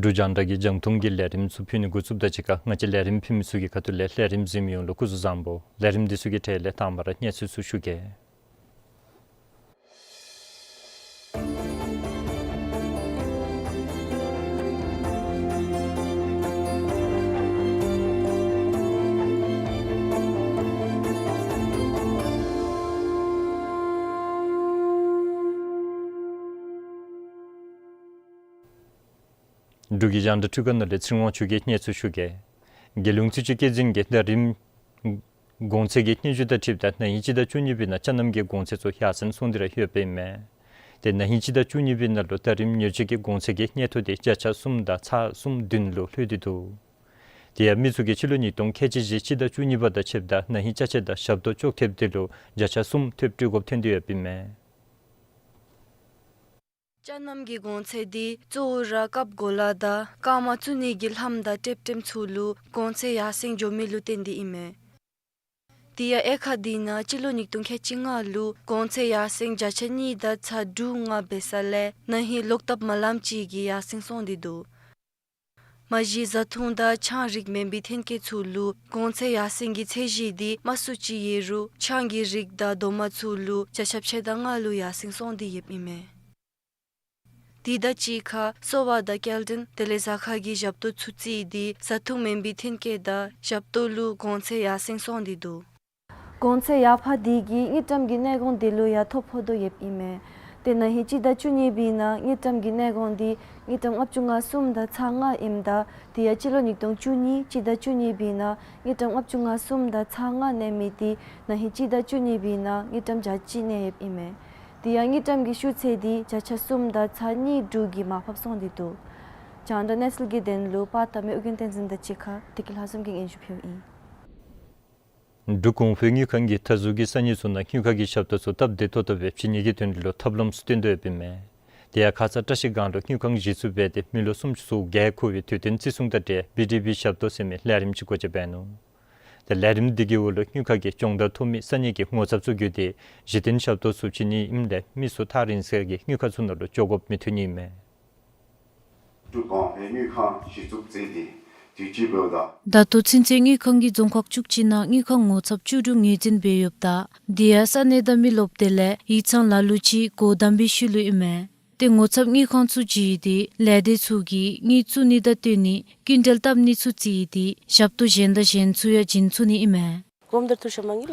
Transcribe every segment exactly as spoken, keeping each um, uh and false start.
འབྲུག་རྒྱང་བསྒྲགས་ཀྱི་རྒྱང་མཐོང་གི་ལས་རིམ་ཚུ་ཕུལ་ནི་འགོ་བཙུགསཔ་དང་གཅིག་ཁར་ང་བཅས་ལས་རིམ་ཕུལ་མི་ཚུ་གི་ཁ་ཐུག་ལས་ལས་རིམ་གཟིགས་མི་ཡོངས་ལུ་སྐུ་གཟུགས་བཟང་པོ། ལས་རིམ་འདི་ཚུ་གི་གྲས་ལས་དང་པ་ར་གནས་ཚུལ་ཚུ་ཞུ་གེ། འབྲུག་གི་རྒྱང་བསྒྲགས་འཕྲུལ་ཁང་ནང་ལས་ཚེ་རིང་དབང་ཕྱུག་གིས་གནས་ཚུལ་ཞུ་གེ། རྒྱལ་ཡོངས་ཚེས་བཅུ་སྐྱེས་འཛིན་གྱི་ད་རིམ་གོང་ཚད་ཀྱི་སྙན་ཞུ་དང་འཁྲིལཝ་ད་ན་ཧིང་སྤྱི་ཟླ་བཅུ་གཉིས་པའི་ནང་ཅ་རྣམ་གྱི་གོང་ཚད་ཚུ་ཡར་སེང་སོང་སྟེ་ར་ཡོདཔ་ཨིན་མས། ཏེ་ན་ཧིང་སྤྱི་ཟླ་བཅུ་གཉིས་པའི་ནང་ལུ་ད་རིམ་ཉོ་སྤྱོད་ཀྱི་གོང་ཚད་ཀྱི་གནས་ཐོ་དེ་བརྒྱ་ཆ་གསུམ་དང་ཚག་གསུམ་བདུན་ལུ་ལྷོད་དེ་འདུག། དེ་ཡང་མི་ཚུ་གིས་སྤྱི་ལོ་ཉིས་སྟོང་ཁལ་གཅིག་བཞི་སྤྱི་ཟླ་བཅུ་གཉིས་པ་དང་ཕྱདཔ་ད་ན་ཧིང་ཅ་ཆས་དང་ཞབས་ཏོག་ཅོག་འཐདཔ་དེ་ལུ་བརྒྱ་ཆ་གསུམ་ཐོབ་སྤྲོད་དགོཔ་ཐོན་ཏེ་ཡོདཔ་ཨིན་མས། ཅ་རྣམ་གྱི་གོང་ཚད་འདི་གཙོ་བོ་ར་རྐབ་གོ་ལ་དང་རྐངམ་བཙུགས་ནི་གི་ལྷམ་དང་ཊེབ་ཊེམ་ཚུ་ལུ་གོང་ཚད་ཡར་སེང་འགྱོ་མི་ལུ་བརྟེན་ཏེ་ཨིན་མས། དེ་ཡང་དབྱེ་ཁག་འདི་ནང་སྤྱི་ལོ་ཉིས་སྟོང་ཁལ་གཅིག་ལྔ་ལུ་གོང་ཚད་ཡར་སེང་བརྒྱ་ཆ་གཉིས་དང་ཚག་དྲུག་ལྔ་འབད་ས་ལས་ན་ཧིང་ལོག་བཏབ་མ་ལངམ་ཅིག་གིས་ཡར་སེང་སོང་སྟེ་འདུག། མ་གཞི་བཟའ་འཐུང་དང་ཆང་རིགས་མེན་པའི་ཐོན་སྐྱེད་ཚུ་ལུ་གོང་ཚད་ཡར་སེང་གི་ཚད་གཞི་འདི་དམའ་སུ་ཅིག་ཡོད་རུང་ཆང་གི་རིགས་དང་རྡོག་མ་ཚུ་ལུ་བརྒྱ་ཆ་ཕྱེད་དང་ལྔ་ལུ་ཡར་སེང་སོང་སྟེ་ཡོདཔ་ཨིན་མས། དེ་དང་གཅིག་ཁར་གསོ་བ་དང་སྐྱེལ་འདྲེན་དེ་ལས་ཟ་ཁང་གི་ཞབས་ཏོག་ཚུ་བརྩིས་ཏེ་བཟའ་འཐུང་མེན་པའི་ཐོན་སྐྱེད་དང་ཞབས་ཏོག་ལུ་གོང་ཚད་ཡར་སེང་སོང་སྟེ་འདུག། གོང་ཚད་ཡར་འཕར་འདི་གིས་དངུལ་ཀྲམ་གྱི་གནས་གོང་དེ་ལུ་ཡང་ཐོ་ཕོག་དོ་ཡོདཔ་ཨིན་མས། ཏེ་ན་ཧིང་སྤྱི་ཟླ་བཅུ་གཉིས་པའི་ནང་དངུལ་ཀྲམ་གྱི་གནས་གོང་འདི་དངུལ་ཀྲམ་ལྔ་བཅུ་ང་གསུམ་དང་ཚག་ལྔ་ཨིནམ་ད་དེ་ཡང་སྤྱི་ལོ་ཉིས་སྟོང་བཅུ་གཉིས་སྤྱི་ཟླ་བཅུ་གཉིས་པའི་ནང་དངུལ་ཀྲམ་ལྔ་བཅུ་ང་གསུམ་དང་ཚག་ལྔ་གནས་མི་དེ་ན་ཧིང་སྤྱི་ཟླ་བཅུ་གཉིས་པའི་ནང་དངུལ་ཀྲམ་བརྒྱ་གཅིག་གནས་ཡོདཔ་ཨིན་མས། དེ་ཡང་དངུལ་ཀྲམ་གྱི་ཤུགས་ཚད་འདི་བརྒྱ་ཆ་གསུམ་དང་ཚག་གཉིས་དྲུག་གིས་མར་ཕབ་སོང་སྟེ་འདུག། རྒྱང་བསྒྲགས་གནས་ཚུལ་གྱི་དོན་ལུ་པར་བཏབ་མི་ཨོ་རྒྱན་བསྟན་འཛིན་དང་གཅིག་ཁར་བདེ་སྐྱིད་ལྷ་འཛོམས་ཀྱིས་སྙན་ཞུ་ཕུལཝ་ཨིན། འབྲུག་གོང་འཕེལ་དངུལ་ཁང་གིས་མཐའ་ཟུར་གྱི་ས་གནས་ཚུ་ནང་དངུལ་ཁང་གི་ཞབས་ཏོག་ཚུ་སྟབས་བདེ་ཏོག་ཏོ་སྦེ་བྱིན་ནི་གི་དོན་ལུ་ཐབས་ལམ་ཚུ་བཏོན་དོ་ཡོདཔ་ཨིན་མས། དེ་ཡང་ཁ་ཙ་བཀྲ་ཤིས་སྒང་ལུ་དངུལ་ཁང་གཞི་བཙུགས་འབད་དེ་མི་ལོ་སུམ་ཅུ་སོ་བརྒྱད་འཁོར་བའི་དུས་སྟོན་བརྩི་སྲུང་དང་འབྲེལ་བི་ཌི་པི་ཞབས་ཏོག་ཟེར་མི་ལས་རིམ་ཅིག་སྒོ་འབྱེད་འབད་ནུག། ཏེ་ལས་རིམ་འདི་གི་འོག་ལུ་དངུལ་ཁང་གིས་སྦྱོང་བརྡར་ཐོབ་མི་ས་གནས་ཀྱི་ངོ་ཚབ་ཚུ་བརྒྱུད་དེ་གཞི་རྟེན་ཞབས་ཏོག་ཚུ་བྱིན་ནི་ཨིནམ་ལས་མི་ཚུ་ཐག་རིང་ས་གི་དངུལ་ཁང་ཚུ་ནང་ལུ་འགྱོ་དགོཔ་མི་འཐོན་ནི་ཨིན་མས། འབྲུག་གོང་འཕེལ་དངུལ་ཁང་གཞི་བཙུགས་མཛད་དེ་དུས་ཅི་འབདཝ་ད། ད་ལྟོ་ཚུན་ཚོད་དངུལ་ཁང་གིས་རྫོང་ཁག་བཅུ་གཅིག་ནང་དངུལ་ཁང་ངོ་ཚབ་བཅུ་དྲུག་ངོས་འཛིན་འབད་ཡོདཔ་ད་དེ་ཡང་ས་གནས་དང་མི་རློབས་དེ་ལས་ཡིག་ཚང་ལ་ལུ་ཅིག་སྒོ་བསྡམས་པའི་ཤུལ་ལུ་ཨིན་མས། ཏེ་ངོ་ཚབ་དངུལ་ཁང་ཚུ་བརྒྱུད་དེ་ལས་སྡེ་ཚུ་གིས་དངུལ་བཙུགས་ནི་དང་བཏོན་ནི་སྐྱིན་འགྲུལ་བཏབ་ནི་ཚུ་བརྩིས་ཏེ་ཞབས་ཏོག་གཞན་དང་གཞན་ཚུ་ཡང་བྱིན་ཚུགས་ནི་ཨིན་མས། ང་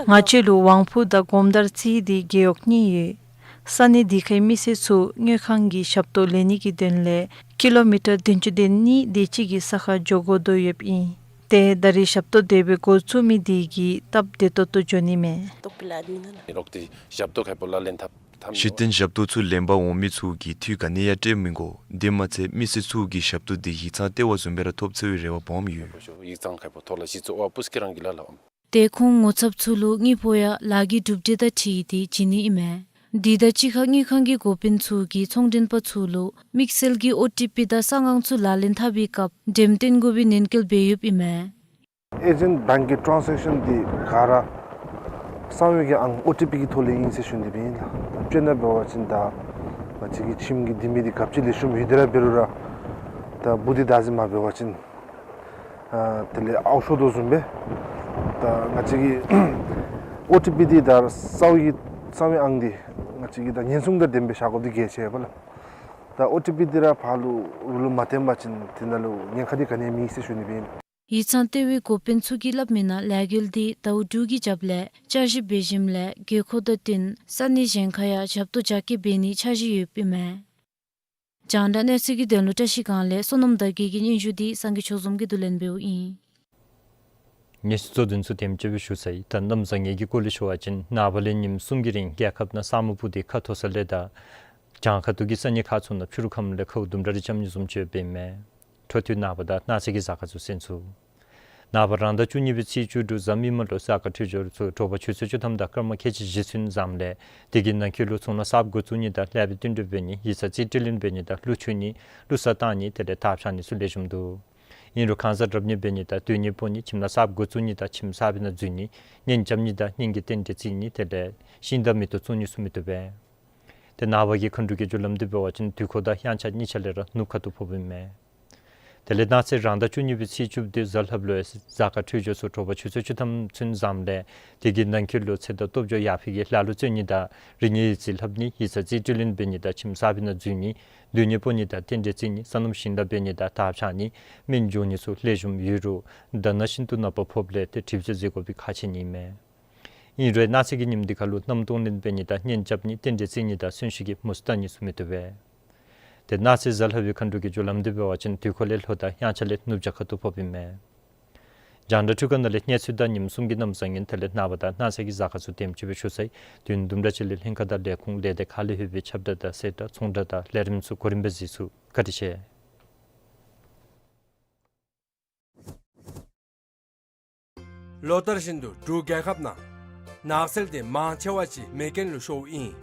བཅས་ལུ་དབང་ཕུག་དང་སྒོམ་དར་བརྩིས་ཏེ་རྒེད་འོག་གཉིས་ཡོད། ས་གནས་འདི་ཁའི་མི་སེར་ཚུ་དངུལ་ཁང་གི་ཞབས་ཏོག་ལེན་ནི་གི་དོན་ལས་ཀི་ལོ་མི་ཊར་བདུན་ཅུ་དོན་གཉིས་དེ་ཅིག་གི་ས་ཁར་འགྱོ་དགོ་དོ་ཡོདཔ་ཨིན། ཏེ་ད་རེས་ཞབས་ཏོག་དེ་སྦེ་འགོ་བཙུགས་མི་དེ་གིས་སྟབས་བདེ་ཏོག་ཏོ་འགྱོ་ནི་མས། གཞི་རྟེན་ཞབས་ཏོག་ཚུ་ལེན་པར་འོང་མི་ཚུ་གིས་འཐུས་ག་ནི་ཡང་སྤྲོད་མི་དགོ། དེ་མ་ཚད་མི་སེར་ཚུ་གིས་ཞབས་ཏོག་དེ་ཡིག་ཚང་ལྟེ་བ་བཟུམ་སྦེ་ར་ཐོབ་ཚུགས་པའི་རེ་བ་སྦོམ་ཡོད། ཏེ་ཁོང་ངོ་ཚབ་ཚུ་ལུ་དངུལ་ཕོགས་ཡང་ལཱ་གི་གྲུབ་འབྲས་དང་འཁྲིལ་ཏེ་བྱིན་ནི་ཨིན་མས། འདི་དང་གཅིག་ཁར་དངུལ་ཁང་གི་འགོ་དཔོན་ཚུ་གིས་ཚོང་མགྲོན་པ་ཚུ་ལུ་དམིགས་བསལ་གྱི་ཨོ་ཊི་པི་དང་གསང་ཨང་ཚུ་ལག་ལེན་འཐབ་པའི་སྐབས་འགྲེམས་སྟོན་དགོ་པའི་ནན་སྐུལ་འབད་ཡོདཔ་ཨིན་མས། ཨེ་ཇེན་བེངཀ་གི་ཊཱན་སེཀ་ཤཱན་འདི་ག་ར་གསང་བའི་གི་ཨང་ཨོ་ཊི་པི་གི་ཐོག་ལས་ཨིན་ཟེར་ཞུ་ནི་འབད་ཨིན་ལགས། ད་དཔེར་ན་འབད་བ་ཅིན་ད་ང་བཅས་ཀྱི་ཁྱིམ་གྱི་ལྡེ་མིག་འདི་ག་ཅི་ལེགས་ཤོམ་ཡོད་དེ་ར་འབད་རུང་ར་ད་སྦུག་འདི་བདག་འཛིན་མ་འབད་བ་ཅིན་ཨ་དེ་ལས་ཨའུ་ཤོར་དོ་བཟུམ་སྦེ། ད་ང་བཅས་ཀྱི་ཨོ་ཊི་པི་འདི་ད་གསང་བའི་གསང་བའི་ཨང་འདི་ང་བཅས་ཀྱིས་ད་ཉེན་སྲུང་དང་ལྡནམ་སྦེ་བཞག་དགོཔ་འདི་གལ་ཆེ་བས་ལགས། ད་ཨོ་ཊི་པི་འདི་ར་ཕར་ལུ་རུ་ལུ་མ་བཏོན་པ་ཅིན་དེ་ནང་ལུ་ཉེན་ཁ་འདི་ག་ནི་ཡང་མེད་ཟེར་ཞུ་ནི་སྦེ་ཨིན། ཡིག་ཚང་ལྟེ་བའི་འགོ་དཔོན་ཚུ་གིས་སླབ་མི་ནང་ལས་འགུལ་འདི་ཟླཝ་དྲུག་གི་རྒྱབ་ལས་བསྐྱར་ཞིབ་འབད་ཞིནམ་ལས་དགོས་མཁོ་དང་བསྟུན་ས་གནས་གཞན་ཁར་ཡང་ཞབས་ཏོག་རྒྱ་སྐྱེད་འབད་ནིའི་འཆར་གཞི་ཡོདཔ་ཨིན་མས། རྒྱང་བསྒྲགས་གནས་ཚུལ་གྱི་དོན་ལུ་བཀྲ་ཤིས་སྒང་ལས་བསོད་ནམས་དར་རྒྱས་ཀྱི་སྙན་ཞུ་འདི་སངས་རྒྱས་ཆོས་འཛོམས་ཀྱིས་བསྡུ་ལེན་འབདཝ་ཨིན། ངེས་གསོལ་འདོན་ཚུ་དེམ་ཅིག་སྦེ་ཞུ་ཚར་ཡི། ད་གནམ་བཟང་ངན་གྱི་སྐོར་ལས་ཞུ་བ་ཅིན་ནངས་པ་ལས་ཉིནམ་གསུམ་གྱི་རིང་རྒྱལ་ཁབ་ནང་ས་སྨུག་སྤུབས་ཏེ་ཁ་མཐོ་ས་ལས་དང་གྱང་ཁ་ཐུག་གི་ས་གནས་ཁག་ཚུ་ནང་ཕྱི་རུ་ཁམས་ལས་ཁཝ་ལྡུམ་ར་རེ་རྐྱབ་ནི་བཟུམ་ཅིག་ཡོདཔ་ཨིན་མས། འཕྲོ་མཐུད་ནངས་པ་དང་གནངས་ཚེ་གི་གཟའ་སྐར་ཚུ་གསན་ཚུགས། ནངས་པ་རང་ཟླ་བཅུ་གཉིས་པའི་ཚེས་བཅུ་དྲུག་གཟའ་མིག་དམར་ལུ་གཟའ་སྐར་འཕྲོད་སྦྱོར་ཚུ་དྲོ་པ་ཆུ་ཚོད་བཅུ་ཐམ་དང་སྐར་མ་ཁལ་གཅིག་བཞི་ཚུན་བཟངམ་ལས་དེ་གི་ནང་འཁོད་ལུ་ཚོང་ལཱ་གསརཔ་འགོ་བཙུགས་ནི་དང་ལྷ་བུ་བསྟུན་གྲོས་འབད་ནི་ཡིག་ཚང་རྩིས་སྤྲོད་ལེན་འབད་ནི་དང་གླུ་མཆོད་ནི་གླུ་གསར་བཏང་ནི་དེ་ལས་དར་འཕྱར་ནི་ཚུ་ལེགས་ཤོམ་འདུག། ཨིན་རུང་ཁང་གསར་རབ་གནས་འབད་ནི་དང་སྡོད་གནས་སྤོ་ནི་ཁྱིམ་ནང་གསརཔ་འགོ་བཙུགས་ནི་དང་ཁྱིམ་གསར་པའི་ནང་འཛུལ་ནི་གཉེན་རྐྱབ་ནི་དང་གཉེན་གྱི་རྟེན་འབྲེལ་བརྩི་ནི་དེ་ལས་ཤིང་དང་མེ་ཏོག་བཙུགས་ནི་ཚུ་མི་བཏུབ་པས། ཏེ་ནངས་པ་གི་མཁའ་འགྲོ་གི་རྒྱུ་ལམ་འདི་འབད་བ་ཅིན་དུས་འཁོར་དང་དབྱངས་འཆར་གཉིས་ཆ་ལས་ར་ནུབ་ཁ་ཐུག་ཕོགཔ་ཨིན་མས། དེ་ལས་གནངས་ཚེ་རང་ཟླ་བཅུ་གཉིས་པའི་ཚེས་བཅུ་བདུན་གཟའ་ལྷགཔ་ལུ་ཡང་གཟའ་སྐར་འཕྲོད་སྦྱོར་ཚུ་དྲོ་པ་ཆུ་ཚོད་བཅུ་ཐམ་ཚུན་བཟངམ་ལས་དེ་གི་ནང་འཁོད་ལུ་ཚེ་དང་སྟོབས་འབྱོར་ཡར་འཕེལ་གྱི་ལྷ་ཀླུ་རྩེ་ནི་དང་རིག་གནས་ཡིག་རྩིས་ལྷབ་ནི་ཡིག་ཚང་རྩིས་སྤྲོད་ལེན་འབད་ནི་དང་ཁྱིམ་གསར་པའི་ནང་འཛུལ་ནི་སྡོད་གནས་སྤོ་ནི་དང་རྟེན་འབྲེལ་བརྩི་ནི་སོ་ནམ་ཞིང་ལཱ་འབད་ནི་དང་དར་འཕྱར་ནི་སྨན་སྦྱོང་ནི་ཚུ་ལེགས་ཤོམ་ཡོད་རུང་ད་ནང་བཞིན་དུ་ནད་པ་ཕོགཔ་ལས་ཏེ་གྲིབ་ཚད་འཛེམ་དགོ་པའི་ཁག་ཆེ་ནི་ཨིན་མས། ཨིན་རུང་གནངས་ཚེ་གི་ཉིནམ་འདི་ཁར་ལུ་མནའམ་གཏོང་ལེན་འབད་ནི་དང་གཉེན་རྐྱབ་ནི་རྟེན་འབྲེལ་བརྩི་ནི་དང་གསོན་གཤིན་གྱི་མུ་ཟི་བཏང་ནི་ཚུ་མི་བཏུབ་པས། ཏེ་གནངས་ཚེ་གཟའ་ལྷག་པའི་མཁའ་འགྲོ་གི་རྒྱུ་ལམ་འདི་འབད་བ་ཅིན་དུས་འཁོར་ལས་ལྷོ་དང་དབྱངས་འཆར་ལས་ནུབ་བྱང་ཁ་ཐུག་ཕོགཔ་ཨིན་མས། རྒྱང་བསྒྲགས་འཕྲུལ་ཁང་ནང་ལས་གནས་ཚུལ་དང་ཉིནམ་གསུམ་གྱི་གནམ་བཟང་ངན་དེ་ལས་ནངས་པ་དང་གནངས་ཚེ་གི་གཟའ་སྐར་ཚུ་དེམ་ཅིག་སྦེ་ཞུ་ཚར་ཡི། དུས་ཡུན་དུམ་གྲ་ཅིག་ལས་ལྷན་ཁག་དང་ལས་ཁུངས་ལས་སྡེ་ཁག་ལས་ཡོད་པའི་ཁྱབ་བརྡ་དང་གསལ་བསྒྲགས་ཚོང་བསྒྲགས་དང་ལས་རིམ་ཚུ་གོ་རིམ་སྦེ་གཟིགས་ཚུགས། བཀའ་དྲིན་ཆེ། ལོ་ལྟར་བཞིན་དུ་འབྲུག་རྒྱལ་ཁབ་ནང་ནགས་ཚལ་དེ་མང་ཆེ་བ་ཅིག་མེ་རྐྱེན་ལུ་ཤོརཝ་ཨིན།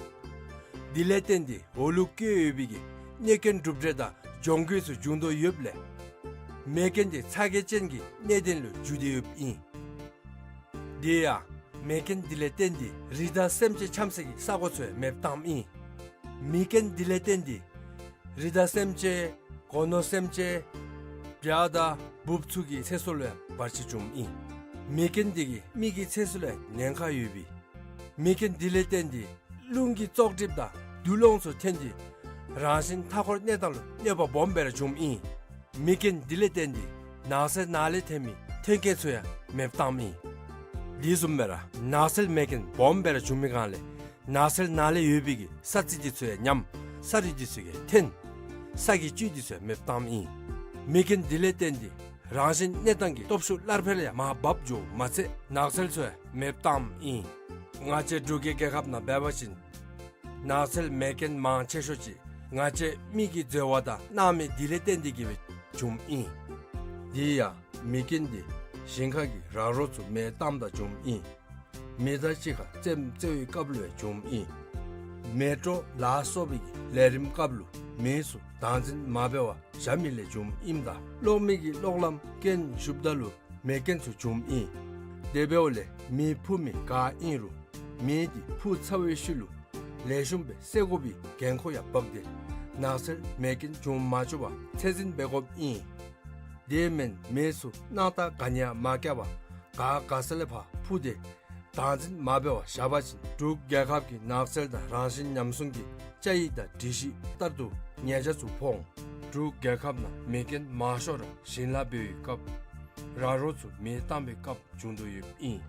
དེ་ལས་བརྟེན་ཏེ་འོག་ལུ་བཀོད་ཡོད་པའི་གི་གནོད་རྐྱེན་གྲུབ་འབྲས་དང་གྱོང་གུད་ཚུ་འབྱུང་དོ་ཡོདཔ་ལས་མེ་རྐྱེན་དེ་ཚ་གྱང་ཅན་གྱི་གནད་དོན་ལུ་འགྱུར་ཏེ་ཡོདཔ་ཨིན། དེ་ཡང་མེ་རྐྱེན་དེ་ལས་བརྟེན་ཏེ་རི་དྭགས་སེམས་ཅན་འཁྱམས་སའི་གི་ས་གོ་ཚུ་ཡང་མེདཔ་བཏངམ་ཨིན། མེ་རྐྱེན་དེ་ལས་བརྟེན་ཏེ་རི་དྭགས་སེམས་ཅན་སྒོ་ནོར་སེམས་ཅན་བྱ་དང་འབུཔ་ཚུ་གི་ཚེ་སྲོག་ལུ་ཡང་བར་ཆད་བྱུངམ་ཨིན། མེ་རྐྱེན་དེ་གིས་མི་གི་ཚེ་སྲོག་ལུ་ཡང་ཉེན་ཁ་ཡོད་པས། མེ་རྐྱེན་དེ་ལས་བརྟེན་ཏེ་རླུང་གི་བཙོག་གྲིབ་དང་དུག་རླངས་ཚུ་ཐོན་ཏེ་རང་བཞིན་མཐའ་འཁོར་གནས་སྟངས་ལུ་གནོད་པ་སྦོམ་སྦེ་ར་བྱུངམ་ཨིན། མེ་རྐྱེན་དེ་ལས་བརྟེན་ཏེ་ནགས་ཚལ་ནང་ལས་ཐོན་མི་ཐོན་སྐྱེད་ཚུ་ཡང་མེདཔ་བཏངམ་ཨིན། དེ་བཟུམ་སྦེ་ར་ནགས་ཚལ་མེ་རྐྱེན་སྦོམ་སྦེ་ར་བྱུང་མི་སྒང་ལས་ནགས་ཚལ་ནང་ལས་ཡོད་པའི་གི་ས་རྩི་དེ་ཚུ་ཡང་ཉམས། ས་རུད་དེ་ཚུ་ཡང་ཐོན། ས་གི་བཅུད་དེ་ཚུ་ཡང་མེདཔ་བཏངམ་ཨིན། མེ་རྐྱེན་དེ་ལས་བརྟེན་ཏེ་རང་བཞིན་གནས་སྟངས་ཀྱི་སྟོབས་ཤུགས་སླར་འཕེལ་ཡང་མར་བབས་འགྱོཝ་མ་ཚད་ནགས་ཚལ་ཚུ་ཡང་མེདཔ་བཏངམ་ཨིན། ང་བཅས་འབྲུག་གི་རྒྱལ་ཁབ་ནང་འབད་བ་ཅིན་ནགས་ཚལ་མེ་རྐྱེན་མང་ཆེ་ཤོས་ཅིག་ང་བཅས་མི་གི་འཛོལ་བ་དང་སྣང་མེད་དེ་ལས་བརྟེན་ཏེ་གིས་སྦེ་བྱུངམ་ཨིན། དེ་ཡང་མེ་རྐྱེན་དེ་ཞིང་ཁ་གི་ར་རོ་ཚུ་མེ་བཏངམ་ད་བྱུངམ་ཨིན། མེ་མདའ་གཅིག་ཁར་རྩེདམོ་རྩེ་བའི་སྐབས་ལུ་ཡང་བྱུངམ་ཨིན། མེ་དྲོ་ལ་སོགས་པའི་གི་ལས་རིམ་སྐབས་ལུ་མེ་ཚུ་བདག་འཛིན་མ་འབད་བར་བཞག་མི་ལས་བྱུངམ་ཨིནམ་ད་གློག་མེ་གི་གློག་ལམ་རྐྱེན་ཞུགསཔ་ད་ལུ་མེ་རྐྱེན་ཚུ་བྱུངམ་ཨིན། དེ་འབདཝ་ལས་མེ་ཕུ་མི་ག་ཨིན་རུང་མེ་དེ་ཕུ་ཚར་བའི་ཤུལ་ལུ་ལེགས་ཤོམ་སྦེ་བསལ་དགོ་པའི་འགན་ཁུར་ཡང་འབག་སྟེ་ནགས་ཚལ་མེ་རྐྱེན་བྱུང་མ་བཅུག་པར་ཚད་འཛིན་འབད་དགོཔ་ཨིན། དེ་མེན་མེ་ཚུ་སྣང་རྟགས་ག་ནི་ཡང་མ་བཀལ་བར་ག་ག་ས་ལས་ཕར་ཕུ་སྟེ་བདག་འཛིན་མ་འབད་བར་བཞག་པ་ཅིན་འབྲུག་རྒྱལ་ཁབ་ཀྱི་ནགས་ཚལ་དང་རང་བཞིན་ཉམས་སྲུང་གི་བཅའ་ཡིག་དང་སྒྲིག་གཞི་ལྟར་དུ་ཉེས་ཆད་ཚུ་ཕོག་འོང་། འབྲུག་རྒྱལ་ཁབ་ནང་མེ་རྐྱེན་མང་ཤོས་ར་ཞིང་ལཱ་འབད་བའི་སྐབས་ར་རོ་ཚུ་མེ་བཏང་བའི་སྐབས་བྱུང་དོ་ཡོདཔ་ཨིན།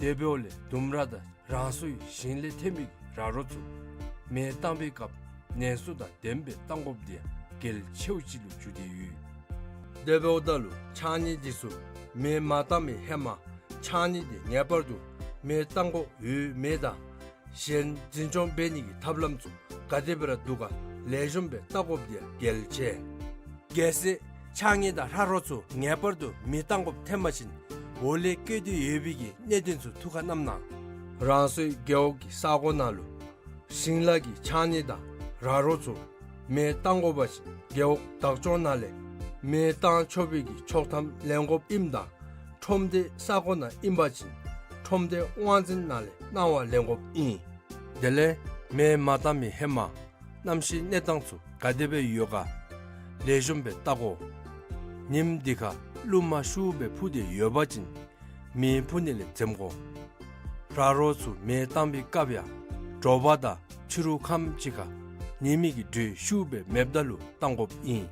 དེ་འབདཝ་ལས་ལྡུམ་ར་དང་རང་སོའི་ཞིང་ལས་ཐོན་མི་གི་ར་རོ་ཚུ་མེ་བཏང་བའི་སྐབས་ཉེན་སྲུང་དང་ལྡནམ་སྦེ་བཏང་དགོཔ་དེ་ཡང་གལ་ཆེཝ་ཅིག་ལུ་གྱུར་ཏེ་ཡོད། དེ་འབདཝ་ད་ལུ་ཕྱགས་སྙིགས་དེ་ཚུ་མེ་མ་བཏང་བའི་ཧེ་མ་ཕྱགས་སྙིགས་དེ་ངེས་པར་དུ་མེ་བཏང་དགོཔ་ཡོད་མེད་དང་གཞན་འཛིན་སྐྱོང་འབད་ནི་གི་ཐབས་ལམ་ཚུ་ག་དེ་སྦེ་ར་འདུག་ག་ལེགས་ཤོམ་སྦེ་བལྟ་དགོཔ་དེ་ཡང་གལ་ཆེ། གལ་སྲིད་ཕྱགས་སྙིགས་དང་ར་རོ་ཚུ་ངེས་པར་དུ་མེ་བཏང་དགོཔ་ཐོན་པ་ཅིན་འོག་ལས་བཀོད་དེ་ཡོད་པའི་གི་གནད་དོན་ཚུ་ཐུགས་ཁར་བསྣམས་གནང་། རང་སོའི་རྒེད་འོག་གི་ས་གོ་ནང་ལུ་ ཞིང་ལཱ་གི་ཕྱགས་སྙིགས་དང་ར་རོ་ཚུ་མེ་བཏང་དགོ་པ་ཅིན་རྒེད་འོག་བདག་སྐྱོང་ནང་ལས་མེ་བཏང་ཆོག་པའི་གི་ཆོག་ཐམ་ལེན་དགོཔ་ཨིནམ་ད་ཁྲོམ་སྡེ་ས་གོ་ནང་ཨིན་པ་ཅིན་ཁྲོམ་སྡེ་དབང་འཛིན་ནང་ལས་གནང་བ་ལེན་དགོཔ་ཨིན། དེ་ལས་མེ་མ་བཏང་མི་ཧེ་མ་གནམ་གཤིས་གནས་སྟངས་ཚུ་ག་དེ་སྦེ་ཡོད་ག་ལེགས་ཤོམ་སྦེ་བལྟ་དགོ། ཉིམ་འདི་ཁར་རླུང་མ་ཤུགས་སྦེ་འཕུ་སྟེ་ཡོད་པ་ཅིན་མེ་འཕུ་ནི་ལས་འཛེམ་དགོ། ར་རོ་ཚུ་མེ་བཏང་པའི་སྐབས་ཡང་དྲོ་པ་དང་ཕྱི་རུ་ཁམས་ཅིག་ཁར་ཉི་མའི་གི་དྲོད་ཤུགས་སྦེ་མེདཔ་ད་ལུ་བཏང་དགོཔ་ཨིན།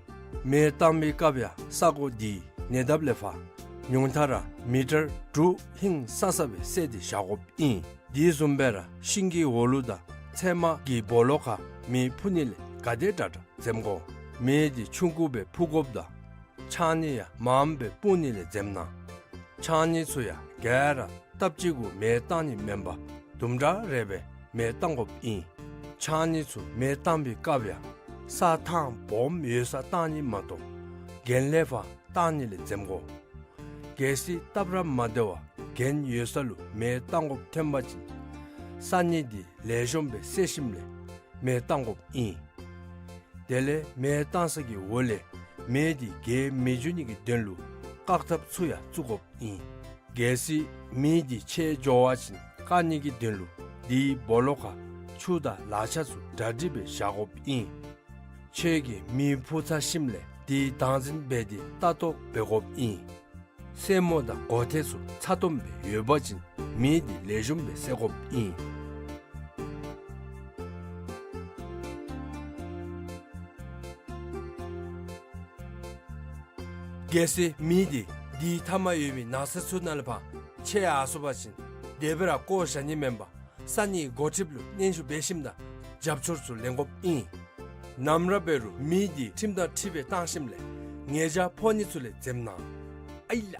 མེ་བཏང་པའི་སྐབས་ཡང་ས་གོ་འདི་ཉེ་འདབས་ལས་ཕར་ཉུང་མཐའ་ར་མི་ཊར་དྲུག་ཧིང་སང་སང་སྦེ་བསལ་ཏེ་བཞག་དགོཔ་ཨིན། དེ་བཟུམ་སྦེ་ར་ཤིང་གི་འོག་ལུ་དང་ཚལ་མ་གི་སྦོ་ལོགས་ཁར་མེ་འཕུ་ནི་ལས་ག་དེ་དྲག་དྲག་འཛེམ་དགོ། མེ་འདི་ཆུང་ཀུ་སྦེ་འཕུ་དགོཔ་དང་ཕྱགས་སྙིགས་ཡང་མངམ་སྦེ་སྤུངས་ནི་ལས་འཛེམ་གནང་། ཕྱགས་སྙིགས་ཚུ་ཡང་ག་ར་སྟབས་གཅིག་གུ་མེ་བཏང་ནི་མེན་པར་དུམ་གྲ་རེ་སྦེ་མེ་བཏང་དགོཔ་ཨིན། ཕྱགས་སྙིགས་ཚུ་མེ་བཏང་པའི་སྐབས་ཡང་ས་ཐང་སྦོམ་ཡོད་སར་བཏང་ནི་མ་གཏོགས་གྱེན་ལས་ཕར་བཏང་ནི་ལས་འཛེམ་དགོ། གལ་སྲིད་སྟབས་ར་མ་བདེ་བར་གྱེན་ཡོད་ས་ལུ་མེ་བཏང་དགོཔ་ཐོན་པ་ཅིན་ས་སྙིགས་འདི་ལེགས་ཤོམ་སྦེ་བསལ་ཞིནམ་ལས་མེ་བཏང་དགོཔ་ཨིན། དེ་ལས་མེ་བཏང་ས་གི་འོག་ལས་མེ་འདི་རྒྱས་མི་འགྱོ་ནི་གི་དོན་ལུ་བཀག་ཐབས་ཚུ་ཡང་བཙུགས་དགོཔ་ཨིན། གལ་སྲིད་མེ་འདི་ཆད་འགྱོ་བ་ཅིན་བཀག་ནི་གི་དོན་ལུ་དེའི་སྦོ་ལོགས་ཁར་ཆུ་དང་ལག་ཆ་ཚུ་གྲ་སྒྲིག་སྦེ་བཞག་དགོཔ་ཨིན། ཁྱོད་ཀྱིས་མེ་འཕུ་ཚར་ཞིནམ་ལས་དེ་བདག་འཛིན་འབད་དེ་ལྟ་རྟོག་འབད་དགོཔ་ཨིན། སེན་མོ་དང་སྒོ་ཐེལ་ཚུ་ཚ་ཏོམ་སྦེ་ཡོད་པ་ཅིན་མེ་འདི་ལེགས་ཤོམ་སྦེ་བསལ་དགོཔ་ཨིན། གལ་སྲིད་མེ་འདི་དེའི་མཐའ་མར་ཡོད་མི་ནགས་ཚལ་ཚུ་ནང་ལས་ཕར་ཆད་ཡར་སོང་པ་ཅིན་དེ་སྦེ་ར་བཀོ་བཞག་ནི་མེན་པར་ས་གནས་འགོ་ཁྲིདཔ་ལུ་སྙན་ཞུ་འབད་ཞིནམ་ད་རྒྱབ་སྐྱོར་ཚུ་ལེན་དགོཔ་ཨིན། ནམ་ར་འབད་རུང་མེ་འདི་ཁྲིམས་དང་འཁྲིལ་བའི་བཏང་ཞིནམ་ལས་ཉེས་བྱ་ཕོག་ནི་ཚུ་ལས་འཛེམ་གནང་། ཨའི་ལ།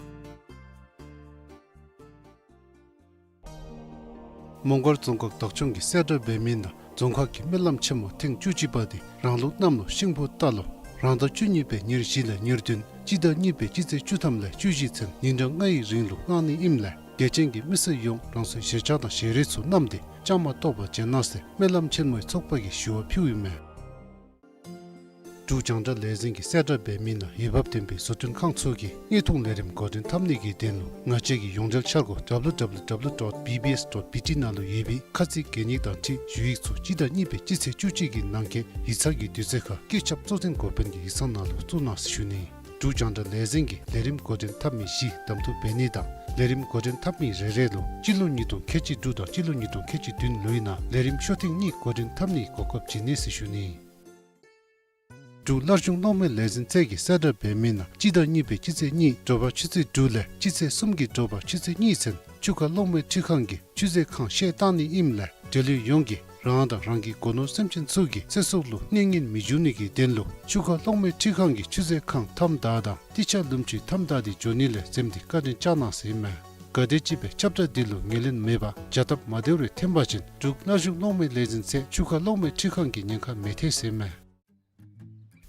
མོང་སྒར་རྫོང་ཁག་བདག་སྐྱོང་གིས་གསལ་བསྒྲགས་འབད་མི་ནང་རྫོང་ཁག་གི་སྨོན་ལམ་ཆེན་མོ་ཐེངས་བཅུ་གཅིག་པ་འདི་རང་ལུགས་གནམ་ལོ་ཤིང་ཕོ་རྟ་ལོ་རང་ཟླ་བཅུ་གཉིས་པའི་ཉེར་བཞི་ལས་ཉེར་བདུན་སྤྱི་ཟླ་གཉིས་པའི་སྤྱི་ཚེས་བཅུ་ཐམ་ལས་བཅུ་བཞི་ཚུན་ཉིན་གྲངས་ལྔའི་རིང་ལུ་གནང་ནི་ཨིནམ་ལས་དགེ་ཅན་གྱི་མི་སེར་ཡོངས་རང་སོའི་གཞིར་བཅར་དང་ཞལ་རས་ཚུ་བསྣམས་ཏེ་བཅའ་མར་གཏོགས་པར་བྱོན་གནང་ཟེར་སྨོན་ལམ་ཆེན་མོའི་ཚོགས་པ་གིས་ཞུ་བ་ཕུལཝ་ཨིན་མས། འབྲུག་རྒྱང་བསྒྲགས་ལས་འཛིན་གྱིས་གསལ་བསྒྲགས་འབད་མི་ནང་འོས་འབབ་ལྡན་པའི་བཟོ་སྐྲུན་ཁང་ཚུ་གིས་དངོས་མཐོང་ལས་རིམ་འགོ་འདྲེན་འཐབ་ནི་གི་དོན་ལུ་ང་བཅས་ཀྱི་ཡོངས་འབྲེལ་འཆར་སྒོ་W W W dot B B S dot B T ནང་ལུ་ཡོད་པའི་ཁ་ཚིག་གད་སྙིགས་དང་འཁྲིལ་ཞུ་ཡིག་ཚུ་སྤྱི་ཟླ་གཉིས་པའི་སྤྱི་ཚེས་བཅུ་གཅིག་གི་ནང་འཁོད་ཡིག་ཚང་གི་དུས་ཚོད་ཁར་བཀོད་ཁྱབ་གཙོ་འཛིན་འགོ་དཔོན་གྱི་ཡིག་ཚང་ནང་ལུ་བཙུགས་གནང་ཟེར་ཞུ་ནི། འབྲུག་རྒྱང་བསྒྲགས་ལས་འཛིན་གྱིས་ལས་རིམ་འགོ་འདྲེན་འཐབ་མི་བཞི་གདམ་འཐུ་འབད་ནི་དང་ལས་རིམ་འགོ་འདྲེན་འཐབ་མི་རེ་རེ་ལུ་སྤྱི་ལོ་ཉིས་སྟོང་ཁལ་གཅིག་དྲུག་དང་སྤྱི་ལོ་ཉིས་སྟོང་ཁལ་གཅིག་བདུན་ལོའི་ནང་ལས་རིམ་ཤོག་ཐེངས་གཉིས་འགོ་འདྲེན་འཐབ་ནིའི་གོ་སྐབས་བྱིན་ནི་ཟེར་ཞུ་ནི། འབྲུག་སླར་བྱུང་གློག་མེ་ལས་འཛིན་ཚད་ཀྱིས་གསལ་བསྒྲགས་འབད་མི་ནང་སྤྱི་ཟླ་གཉིས་པའི་སྤྱི་ཚེས་གཉིས་དྲོ་པ་ཆུ་ཚོད་དྲུག་ལས་སྤྱི་ཚེས་གསུམ་གྱི་དྲོ་པ་ཆུ་ཚོད་གཉིས་ཚུན་ཆུ་ཁ་གློག་མེ་འཕྲུལ་ཁང་གི་ཆུ་མཛོད་ཁང་བཤལ་བཏང་ནི་ཨིནམ་ལས་འབྲེལ་ཡོད་ཡོངས་ཀྱིས་རང་དང་རང་གི་སྒོ་ནོར་སེམས་ཅན་ཚུ་གི་ཚེ་སྲོག་ལུ་གནོད་ཉེན་མི་འབྱུང་ནི་གི་དོན་ལུ་ཆུ་ཁ་གློག་མེ་འཕྲུལ་ཁང་གི་ཆུ་མཛོད་ཁང་མཐའམ་བདའ་དང་ཏི་ཆ་ལུམ་ཆུའི་མཐའམ་བདའ་སྟེ་འགྱོ་ནི་ལས་འཛེམ་སྟེ་བཀའ་དྲིན་བསྐྱང་གནང་ཟེར་ཨིན་མས། གལ་ཏེ་ཅིག་སྦེ་ཁྱབ་བསྒྲགས་འདི་ལུ་ངོས་ལེན་མེད་པར་བྱ་སྟབས་མ་བདེཝ་རེ་འཐོན་པ་ཅིན་འབྲུག་སླར་བྱུང་གློག་མེ་ལས་འཛིན་ཚད་ཆུ་ཁ་གློག་མེ་འཕྲུལ་ཁང་གི་ཉེན་ཁ་མི་ཐེག་ཟེར་ཨིན་མས།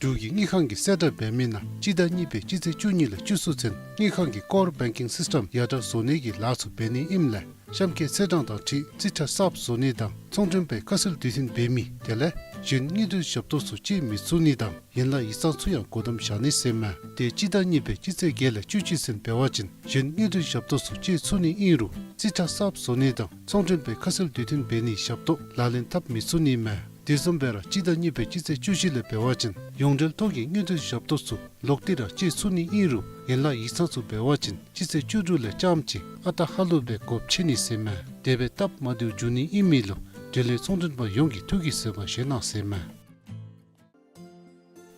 འབྲུག་གི་དངུལ་ཁང་གིས་གསལ་བསྒྲགས་འབད་མི་ནང་སྤྱི་ཟླ་གཉིས་པའི་སྤྱི་ཚེས་བཅུ་གཉིས་ལས་བཅུ་གསུམ་ཚུན་དངུལ་ཁང་གི་ཀོར་བེང་ཀིང་སིསི་ཊེམ་ཡར་དྲག་བཟོ་ནིའི་ལཱ་ཚུ་འབད་ནི་ཨིནམ་ལས་གཤམ་འཁོད་ཚེས་གྲངས་དང་འཁྲིལ་རྩིས་ཁྲ་གསརཔ་བཟོ་ནི་དང་ཚོང་མགྲོན་པའི་ཁ་གསལ་དུས་མཐུན་འབད་མི་དེ་ལས་གཞན་དངུལ་འབྲེལ་ཞབས་ཏོག་ཚུ་སྤྱོད་མི་ཚུགས་ནི་དང་ཡན་ལག་ཡིག་ཚང་ཚུ་ཡང་སྒོ་བསྡམ་བཞག་ནི་ཟེར་ཨིན་མས། དེ་སྤྱི་ཟླ་གཉིས་པའི་སྤྱི་ཚེས་བརྒྱད་ལས་བཅུ་གཅིག་ཚུན་འབད་བ་ཅིན་གཞན་དངུལ་འབྲེལ་ཞབས་ཏོག་ཚུ་སྤྱོད་ཚུགས་ནི་ཨིན་རུང་རྩིས་ཁྲ་གསརཔ་བཟོ་ནི་དང་ཚོང་མགྲོན་པའི་ཁ་གསལ་དུས་མཐུན་འབད་ནིའི་ཞབས་ཏོག་ལག་ལེན་འཐབ་མི་ཚུགས་ནི་ཨིན་མས། དེ་བཟུམ་སྦེ་ར་སྤྱི་ཟླ་གཉིས་པའི་སྤྱི་ཚེས་བཅུ་བཞི་ལས་འབད་བ་ཅིན་ཡོངས་འབྲེལ་ཐོག་གི་དངུལ་འབྲེལ་ཞབས་ཏོག་ཚུ་ལོག་སྟེ་ར་སྤྱོད་ཚུགས་ནི་ཨིན་རུང་ཡན་ལག་ཡིག་ཚང་ཚུ་འབད་བ་ཅིན་སྤྱི་ཚེས་བཅུ་དྲུག་ལས་རྐྱངམ་གཅིག་ཨ་རྟག་ཧ་ལུགས་སྦེ་སྒོ་ཕྱེ་ནི་ཟེར་ཨིན་མས། དེ་སྦེ་སྟབས་མ་བདེཝ་འབྱུང་ནི་ཨིན་མི་ལུ་འབྲེལ་ཡོད་ཚོང་མགྲོན་པ་ཡོངས་ཀྱིས་ཐུགས་ཀྱིས་བཟོད་པ་བཞེས་གནང་ཟེར་ཨིན་མས།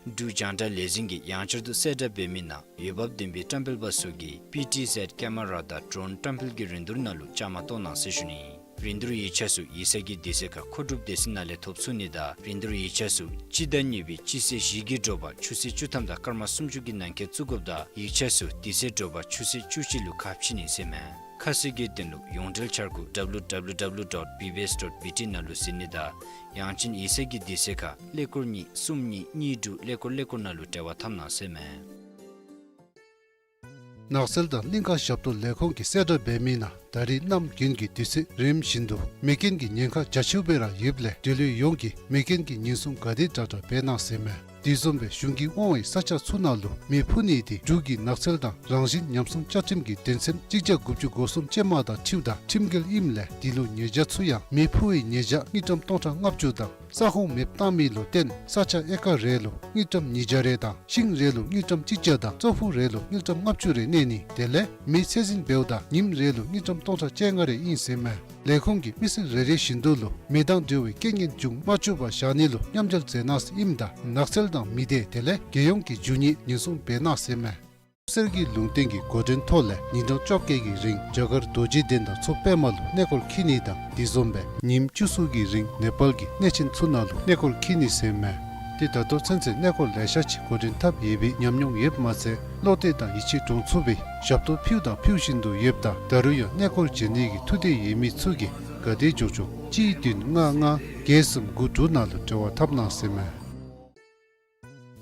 འབྲུག་རྒྱང་བསྒྲགས་ལས་འཛིན་གྱིས་ཡང་བསྐྱར་དུ་གསལ་བསྒྲགས་འབད་མི་ནང་འོས་འབབ་ལྡན་པའི་བཀྲམ་སྤེལ་པ་ཚུ་གིས་པི་ཊི་ཟེཌ་ཀེ་མ་ར་དང་ཌྲོན་བཀྲམ་སྤེལ་གྱི་རིན་བསྡུར་ནང་ལུ་བཅའ་མར་གཏོགས་གནང་ཟེར་ཞུ་ནི། རིན་བསྡུར་ཡིག་ཆ་ཚུ་ཡིག་ཚང་གི་དུས་ཚོད་ཁར་མཁོ་སྒྲུབ་སྡེ་ཚན་ནང་ལས་ཐོབ་ཚུགས་ནི་དང་རིན་བསྡུར་ཡིག་ཆ་ཚུ་སྤྱི་ཟླ་གཉིས་པའི་སྤྱི་ཚེས་བཞི་གི་དྲོ་པ་ཆུ་ཚོད་བཅུ་ཐམ་དང་སྐར་མ་སུམ་ཅུ་གི་ནང་འཁོད་བཙུགས་དགོཔ་དང་ཡིག་ཆ་ཚུ་དེ་ཚེ་དྲོ་པ་ཆུ་ཚོད་བཅུ་གཅིག་ལུ་ཁ་ཕྱེ་ནི་ཟེར་ཨིན་མས། ཁ་གསལ་གྱི་དོན་ལུ་ཡོངས་འབྲེལ་འཆར་སྒོ་W W W dot B B S dot B T ནང་ལུ་གཟིགས་ནི་དང་ཡང་ཅིན་ཡིག་ཚང་གི་དུས་ཚོད་ཁར་ཀླད་ཀོར་གཉིས་གསུམ་གཉིས་གཉིས་དྲུག་ཀླད་ཀོར་ཀླད་ཀོར་ནང་ལུ་འབྲེལ་བ་འཐབ་གནང་ཟེར་ཨིན་མས། ནགས་ཚལ་དང་གླིང་ཀ་ཞབས་ཏོག་ལས་ཁུངས་ཀྱིས་གསལ་བསྒྲགས་འབད་མི་ནང་ད་རིས་གནམ་དགུན་གྱི་དུས་ཚོད་རནམ་བཞིན་དུ་མེ་རྐྱེན་གྱི་ཉེན་ཁ་རྒྱ་ཆེཝ་སྦེ་ར་ཡོདཔ་ལས་འབྲེལ་ཡོད་ཡོངས་ཀྱིས་མེ་རྐྱེན་གྱི་ཉེན་སྲུང་ག་དེ་དྲག་དྲག་འབད་གནང་ཟེར་མས། དེ་བཟུམ་སྦེ་གཞུང་གིས་དབང་བའི་ས་ཆ་ཚུ་ནང་ལུ་མེ་འཕུ་ནི་དེ་འབྲུག་གི་ནགས་ཚལ་དང་རང་བཞིན་ཉམས་སྲུང་བཅའ་ཁྲིམས་ཀྱི་དོན་ཚན་གཅིག་བརྒྱ་དགུ་བཅུ་གོ་གསུམ་ཅན་མ་དང་འཁྲིལཝ་ད་ཁྲིམས་འགལ་ཨིནམ་ལས་དེ་ལུ་ཉེས་བྱ་ཚུ་ཡང་མེ་འཕུ་བའི་ཉེས་བྱ་དངུལ་ཀྲམ་སྟོང་ཕྲག་ལྔ་བཅུ་དང་ས་ཁོངས་མེདཔ་བཏང་མི་ལུ་བརྟེན་ས་ཆ་ཨེ་ཀར་རེ་ལུ་དངུལ་ཀྲམ་ཉིས་བརྒྱ་རེ་དང་ཤིང་རེ་ལུ་དངུལ་ཀྲམ་གཅིག་བརྒྱ་དང་ཙོག་ཕུད་རེ་ལུ་དངུལ་ཀྲམ་ལྔ་བཅུ་རེ་གནས་ནི་དེ་ལས་མེ་ཚད་འཛིན་འབདཝ་ད་ཉིནམ་རེ་ལུ་དངུལ་ཀྲམ་སྟོང་ཕྲག་བཅོ་ལྔ་རེ་ཨིན་ཟེར་མས། ལས་ཁུངས་ཀྱིས་མི་སེར་རེ་རེ་བཞིན་དུ་ལུ་མེ་དང་འབྲེལ་བའི་རྐྱེན་ངན་འབྱུང་མ་བཅུག་པར་བཞག་ནི་ལུ་མཉམ་འབྲེལ་མཛད་གནང་ཟེར་ཨིནམ་ད་ནགས་ཚལ་དང་མི་སྡེ་དེ་ལས་རྒྱལ་ཡོངས་ཀྱི་རྒྱུ་དངོས་ཉེན་སྲུང་འབད་གནང་ཟེར་མས། གསེར་གྱི་ལུང་བསྟན་གྱི་འགོ་འདྲེན་ཐོག་ལས་ཉིན་གྲངས་བཅོ་བརྒྱད་ཀྱི་རིང་རྒྱ་གར་རྡོ་རྗེ་གདན་དང་མཚོ་པདྨ་ལུ་གནས་སྐོར་འཁྱིད་ནི་དང་དེ་བཟུམ་སྦེ་ཉིནམ་བཅུ་གསུམ་གྱི་རིང་ནེ་པཱལ་གྱི་གནས་ཆེན་ཚུ་ནང་ལུ་གནས་སྐོར་འཁྱིད་ནི་ཟེར་མས། ཏེ་ད་ལྟོ་ཚུན་ཚོད་གནས་སྐོར་ལེ་ཤ་ཅིག་འགོ་འདྲེན་འཐབ་ཡོད་པའི་ཉམས་མྱོང་ཡོདཔ་མ་ཚད་བློ་གཏད་དང་ཡིད་ཆེས་འདྲོངས་ཚུགས་པའི་ཞབས་ཏོག་ཕུལཝ་དང་ཕུལ་བཞིན་དུ་ཡོདཔ་ད་ད་རུང་ཡང་གནས་སྐོར་བྱོན་ནི་གི་ཐུགས་འདོད་ཡོད་མི་ཚུ་གིས་ག་དེ་མགྱོགས་མགྱོགས་གཅིག་བདུན་ལྔ་ལྔ་བརྒྱད་གསུམ་དགུ་དྲུག་ནང་ལུ་འབྲེལ་བ་འཐབ་གནང་ཟེར་མས།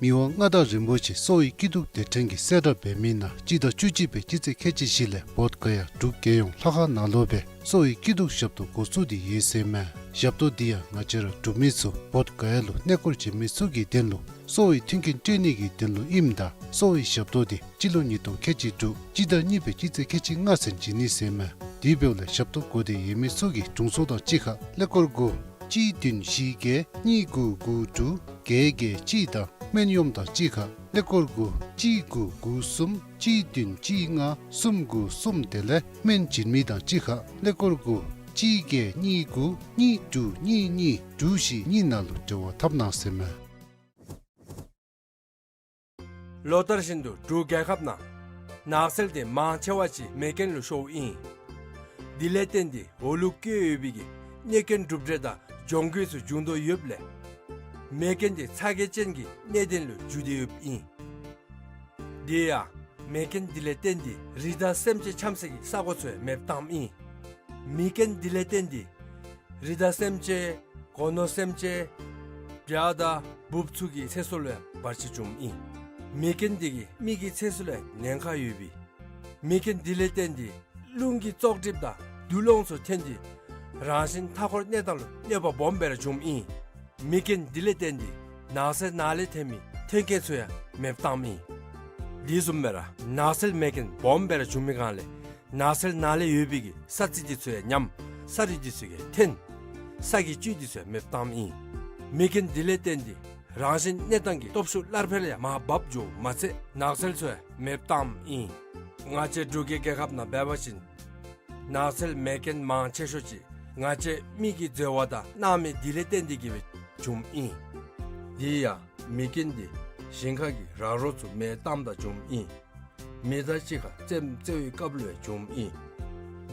མི་དབང་མངའ་བདག་རིན་པོ་ཆེ་གསོ་བའི་སྐྱིད་སྡུག་སྡེ་ཕྲན་གྱིས་གསལ་བསྒྲགས་འབད་མི་ནང་སྤྱི་ཟླ་བཅུ་གཅིག་པའི་སྤྱི་ཚེས་ཁལ་གཅིག་བཞི་ལས་བོདྷ་ག་ཡ་འབྲུག་རྒྱལ་ཡོངས་ལྷ་ཁང་ནང་ལུ་སྦེ་གསོ་བའི་སྐྱིད་སྡུག་ཞབས་ཏོག་འགོ་བཙུགས་ཏེ་ཡོད་ཟེར་མས། ཞབས་ཏོག་འདི་ཡང་ང་བཅས་ར་འབྲུག་མི་ཚུ་བོདྷ་ག་ཡ་ལུ་གནས་སྐོར་བྱོན་མི་ཚུ་གི་དོན་ལུ་གསོ་བའི་མཐུན་རྐྱེན་སྤྲོད་ནི་གི་དོན་ལུ་ཨིནམ་ད་གསོ་བའི་ཞབས་ཏོག་འདི་སྤྱི་ལོ་ཉིས་སྟོང་ཁལ་གཅིག་དྲུག་སྤྱི་ཟླ་གཉིས་པའི་སྤྱི་ཚེས་ཁལ་གཅིག་ལྔ་ཚུན་བྱིན་ནི་ཟེར་མས། དེ་འབདཝ་ལས་ཞབས་ཏོག་དགོས་འདོད་ཡོད་མི་ཚུ་གིས་དྲུང་འཚོ་དང་གཅིག་ཁར་ཀླད་ཀོར་དགུ་གཅིག་བདུན་བཞི་བརྒྱད་གཉིས་དགུ་དགུ་དྲུག་བརྒྱད་བརྒྱད་གཅིག་དང་སྨན་གཡོགམ་དང་གཅིག་ཁར་ཀླད་ཀོར་དགུ་གཅིག་དགུ་དགུ་གསུམ་གཅིག་བདུན་གཅིག་ལྔ་གསུམ་དགུ་གསུམ་དེ་ལས་སྨན་བྱིན་མི་དང་གཅིག་ཁར་ཀླད་ཀོར་དགུ་གཅིག་བརྒྱད་གཉིས་དགུ་གཉིས་དྲུག་གཉིས་གཉིས་དྲུག་བཞི་གཉིས་ནང་ལུ་འབྲེལ་བ་འཐབ་གནང་ཟེར་མས། ལོ་ལྟར་བཞིན་དུ་འབྲུག་རྒྱལ་ཁབ་ནང་ནགས་ཚལ་དེ་མང་ཆེ་བ་ཅིག་མེ་རྐྱེན་ལུ་ཤོརཝ་ཨིན། དེ་ལས་བརྟེན་ཏེ་འོག་ལུ་བཀོད་ཡོད་པའི་གི་གནོད་རྐྱེན་གྲུབ་འབྲས་དང་གྱོང་གུད་ཚུ་འབྱུང་དོ་ཡོདཔ་ལས་མེ་རྐྱེན་དེ་ཚ་གྱང་ཅན་གྱི་གནད་དོན་ལུ་འགྱུར་ཏེ་ཡོདཔ་ཨིན། དེ་ཡང་མེ་རྐྱེན་དེ་ལས་བརྟེན་ཏེ་རི་དྭགས་སེམས་ཅན་འཁྱམ་སའི་གི་ས་གོ་ཚུ་ཡང་མེདཔ་བཏངམ་ཨིན། མེ་རྐྱེན་དེ་ལས་བརྟེན་ཏེ་རི་དྭགས་སེམས་ཅན་སྒོ་ནོར་སེམས་ཅན་བྱ་དང་འབུཔ་ཚུ་གི་ཚེ་སྲོག་ལུ་ཡང་བར་ཆད་བྱུངམ་ཨིན། མེ་རྐྱེན་དེ་གིས་མི་གི་ཚེ་སྲོག་ལུ་ཡང་ཉེན་ཁ་ཡོད་པས། མེ་རྐྱེན་དེ་ལས་བརྟེན་ཏེ་རླུང་གི་བཙོག་གྲིབ་དང་རྡུལ་སློང་ཚུ་ཐོན་ཏེ་རང་བཞིན་མཐའ་འཁོར་གནས་སྟངས་ལུ་གནོད་པ་སྦོམ་སྦེ་ར་བྱུངམ་ཨིན། མེ་རྐྱེན་དེ་ལས་བརྟེན་ཏེ་ནགས་ཚལ་ནང་ལས་ཐོན་མི་ཐོན་སྐྱེད་ཚུ་ཡང་མེདཔ་བཏངམ་ཨིན། དེ་བཟུམ་སྦེ་ར་ནགས་ཚལ་མེ་རྐྱེན་སྦོམ་སྦེ་ར་བྱུང་མི་སྒང་ལས་ནགས་ཚལ་ནང་ལས་ཡོད་པའི་གི་ས་རྩི་དེ་ཚུ་ཡང་ཉམས་ས་རིགས་དེ་ཚུ་ཡང་ཐོན། ས་གི་བཅུད་དེ་ཚུ་ཡང་མེདཔ་བཏངམ་ཨིན། མེ་རྐྱེན་དེ་ལས་བརྟེན་ཏེ་རང་བཞིན་གནས་སྟངས་ཀྱི་སྟོབས་ཤུགས་སླར་འཕེལ་ཡང་མར་བབས་འགྱོཝ་མ་ཚད་ནགས་ཚལ་ཚུ་ཡང་མེདཔ་བཏངམ་ཨིན། ང་བཅས་འབྲུག་གི་རྒྱལ་ཁབ་ནང་འབད་བ་ཅིན་ནགས་ཚལ་མེ་རྐྱེན་མང་ཆེ་ཤོས་ཅིག་ང་བཅས་མི་གིས་འཛོལ་བ་དང་སྣང་མེད་དེ་ལས་བརྟེན་ཏེ་གིས་སྦེ་བྱུངམ་ཨིན། དེ་ཡང་མེ་རྐྱེན་དེ་ཞིང་ཁ་གི་ར་རོ་ཚུ་མེ་བཏངམ་ད་བྱུངམ་ཨིན། མེ་དང་གཅིག་ཁར་རྩེདམོ་རྩེ་བའི་སྐབས་ལུ་ཡང་བྱུངམ་ཨིན།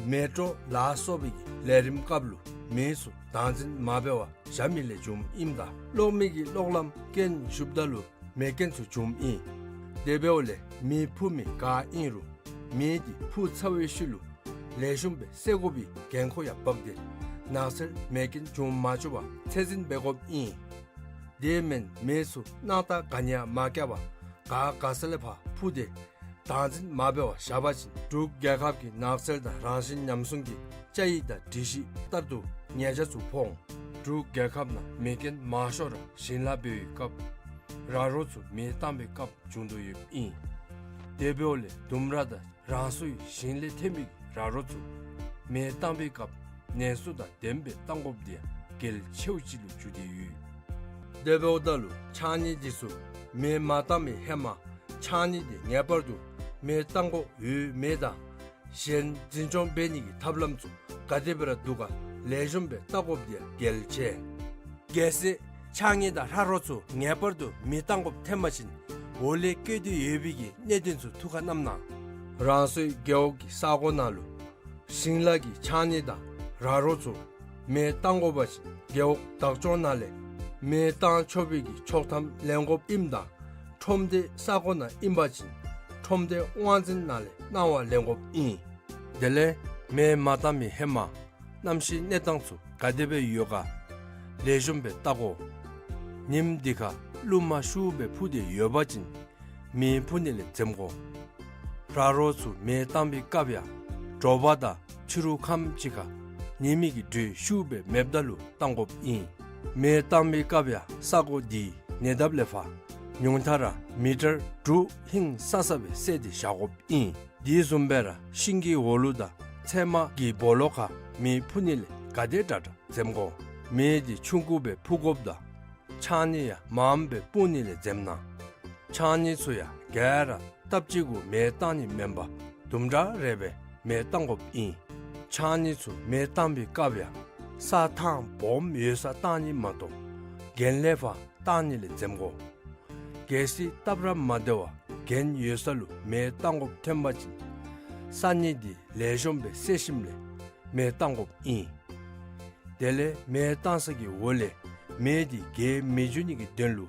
མེ་ཏོག་ལ་སོགས་པའི་གི་ལས་རིམ་སྐབས་ལུ་མེ་ཚུ་བདག་འཛིན་མ་འབད་བར་བཞག་མི་ལས་བྱུངམ་ཨིནམ་ད་གློག་མེ་གི་གློག་ལམ་རྐྱེན་ཞུགསཔ་ད་ལུ་མེ་རྐྱེན་ཚུ་བྱུངམ་ཨིན། དེ་འབདཝ་ལས་མེ་འཕུ་མི་ག་ཨིན་རུང་མེ་དེ་འཕུ་ཚར་བའི་ཤུལ་ལུ་ལེགས་ཤོམ་སྦེ་བསལ་དགོ་པའི་འགན་ཁུར་ཡང་འབག་སྟེ་ནགས་ཚལ་མེ་རྐྱེན་འབྱུང་མ་བཅུག་པར་ཚད་འཛིན་འབད་དགོཔ་ཨིན། དེ་མེན་མེ་ཚུ་སྣང་ཐག་ག་ནི་ཡང་མ་བཀལ་བར་ག་ག་ས་ལས་ཕར་འཕུ་སྟེ་བདག་འཛིན་མ་འབད་བར་བཞག་པ་ཅིན་འབྲུག་རྒྱལ་ཁབ་ཀྱི་ནགས་ཚལ་དང་རང་བཞིན་ཉམས་སྲུང་གི་བཅའ་ཡིག་དང་སྒྲིག་གཞི་ལྟར་དུ་ཉེས་ཆད་ཚུ་ཕོག་འོང་། འབྲུག་རྒྱལ་ཁབ་ནང་མེ་རྐྱེན་མང་ཤོས་ར་ཞིང་ལཱ་འབད་བའི་སྐབས་ར་རོ་ཚུ་མེ་བཏང་བའི་སྐབས་བྱུང་དོ་ཡོདཔ་ཨིན། དེ་འབདཝ་ལས་ལྡུམ་ར་དང་རང་སོའི་ཞིང་ལས་ཐོན་པའི་ར་རོ་ཚུ་མེ་བཏང་བའི་སྐབས་ནན་སུ་དང་ལྡནམ་སྦེ་བཏང་དགོཔ་དེ་ཡང་གལ་ཆེཝ་ཅིག་ལུ་གྱུར་ཏེ་ཡོད། དེ་འབདཝ་ད་ལུ་ཕྱགས་སྙིགས་དེ་ཚུ་མེ་མ་བཏང་བའི་ཧེ་མ་ཕྱགས་སྙིགས་དེ་ངེས་པར་དུ་མེ་བཏང་དགོཔ་ཡོད་མེད་དང་གཞན་འཛིན་སྐྱོང་འབད་ནི་གི་ཐབས་ལམ་ཚུ་ག་དེ་སྦེ་ར་འདུག་ག་ལེགས་ཤོམ་སྦེ་བལྟ་དགོཔ་དེ་ཡང་གལ་ཆེ། གལ་སྲིད་ཕྱགས་སྙིགས་དང་ར་རོ་ཚུ་ངེས་པར་དུ་མེ་བཏང་དགོཔ་ཐོན་པ་ཅིན་འོག་ལས་བཀོད་དེ་ཡོད་པའི་གི་གནད་དོན་ཚུ་ཐུགས་ཁར་བསྣམས་གནང་། རང་སོའི་རྒེད་འོག་གི་ས་གོ་ནང་ལུ་ཞིང་ལཱ་གི་ཕྱགས་སྙིགས་དང་ར་རོ་ཚུ་མེ་བཏང་དགོ་པ་ཅིན་རྒེད་འོག་བདག་སྐྱོང་ནང་ལས་མེ་བཏང་ཆོག་པའི་གི་ཆོག་ཐམ་ལེན་དགོཔ་ཨིནམ་ད་ཁྲོམ་སྡེའི་ས་གོ་ནང་ཨིན་པ་ཅིན་ཁྲོམ་སྡེའི་དབང་འཛིན་ནང་ལས་གནང་བ་ལེན་དགོཔ་ཨིན། དེ་ལས་མེ་མ་བཏང་བའི་ཧེ་མ་གནམ་གཤིས་གནས་སྟངས་ཚུ་ག་དེ་སྦེ་ཡོད་ག་ལེགས་ཤོམ་སྦེ་བལྟ་དགོ། ཉིནམ་དེ་ཁར་རླུང་མ་ཤུགས་སྦེ་འཕུ་སྟེ་ཡོད་པ་ཅིན་མེ་འཕུ་ནི་ལས་འཛེམ་དགོ། དྲག་རོགས་ཚུ་མེ་བཏང་པའི་སྐབས་ཡང་དྲོ་པ་དང་ཕྱི་རུ་ཁམས་ཅིག་ཁར་ཉི་མའི་གི་དྲོད་ཤུགས་སྦེ་མེདཔ་ད་ལུ་བཏང་དགོཔ་ཨིན། མེ་བཏང་པའི་སྐབས་ཡང་ས་གོ་དེའི་ཉེ་འདབས་ལས་ཕར་ཉུང་མཐའ་ར་མི་ཊར་དྲུག་ཧིང་སང་ས་སྦེ་བསལ་ཏེ་བཞག་དགོཔ་ཨིན། དེ་བཟུམ་སྦེ་ར་ཤིང་གི་འོག་ལུ་དང་ཚལ་མ་གི་སྦོ་ལོགས་ཁར་མེ་འཕུ་ནི་ལས་ག་དེ་དྲག་དྲག་འཛེམ་དགོ། མེ་འདི་ཆུང་ཀུ་སྦེ་འཕུ་དགོཔ་དང་ཕྱགས་སྙིགས་ཡང་མངམ་སྦེ་སྤུངས་ནི་ལས་འཛེམ་གནང་། ཕྱགས་སྙིགས་ཚུ་ཡང་ག་ར་སྟབས་གཅིག་གུ་མེ་བཏང་ནི་མེན་པར་དུམ་གྲ་རེ་སྦེ་མེ་བཏང་དགོཔ་ཨིན། ཕྱགས་སྙིགས་ཚུ་མེ་བཏང་པའི་སྐབས་ཡང་ས་ཐང་སྦོམ་ཡོད་སར་བཏང་ནི་མ་གཏོགས་གྱེན་ལས་ཕར་བཏང་ནི་ལས་འཛེམ་དགོ། གལ་སྲིད་སྟབས་ར་མ་བདེ་བར་གྱེན་ཡོད་ས་ལུ་མེ་བཏང་དགོཔ་ཐོན་པ་ཅིན་ས་སྙིགས་འདི་ལེགས་ཤོམ་སྦེ་བསལ་ཞིནམ་ལས་མེ་བཏང་དགོཔ་ཨིན། དེ་ལས་མེ་བཏང་ས་གི་འོག་ལས་མེ་འདི་རྒྱས་མི་འགྱོ་ནི་གི་དོན་ལུ་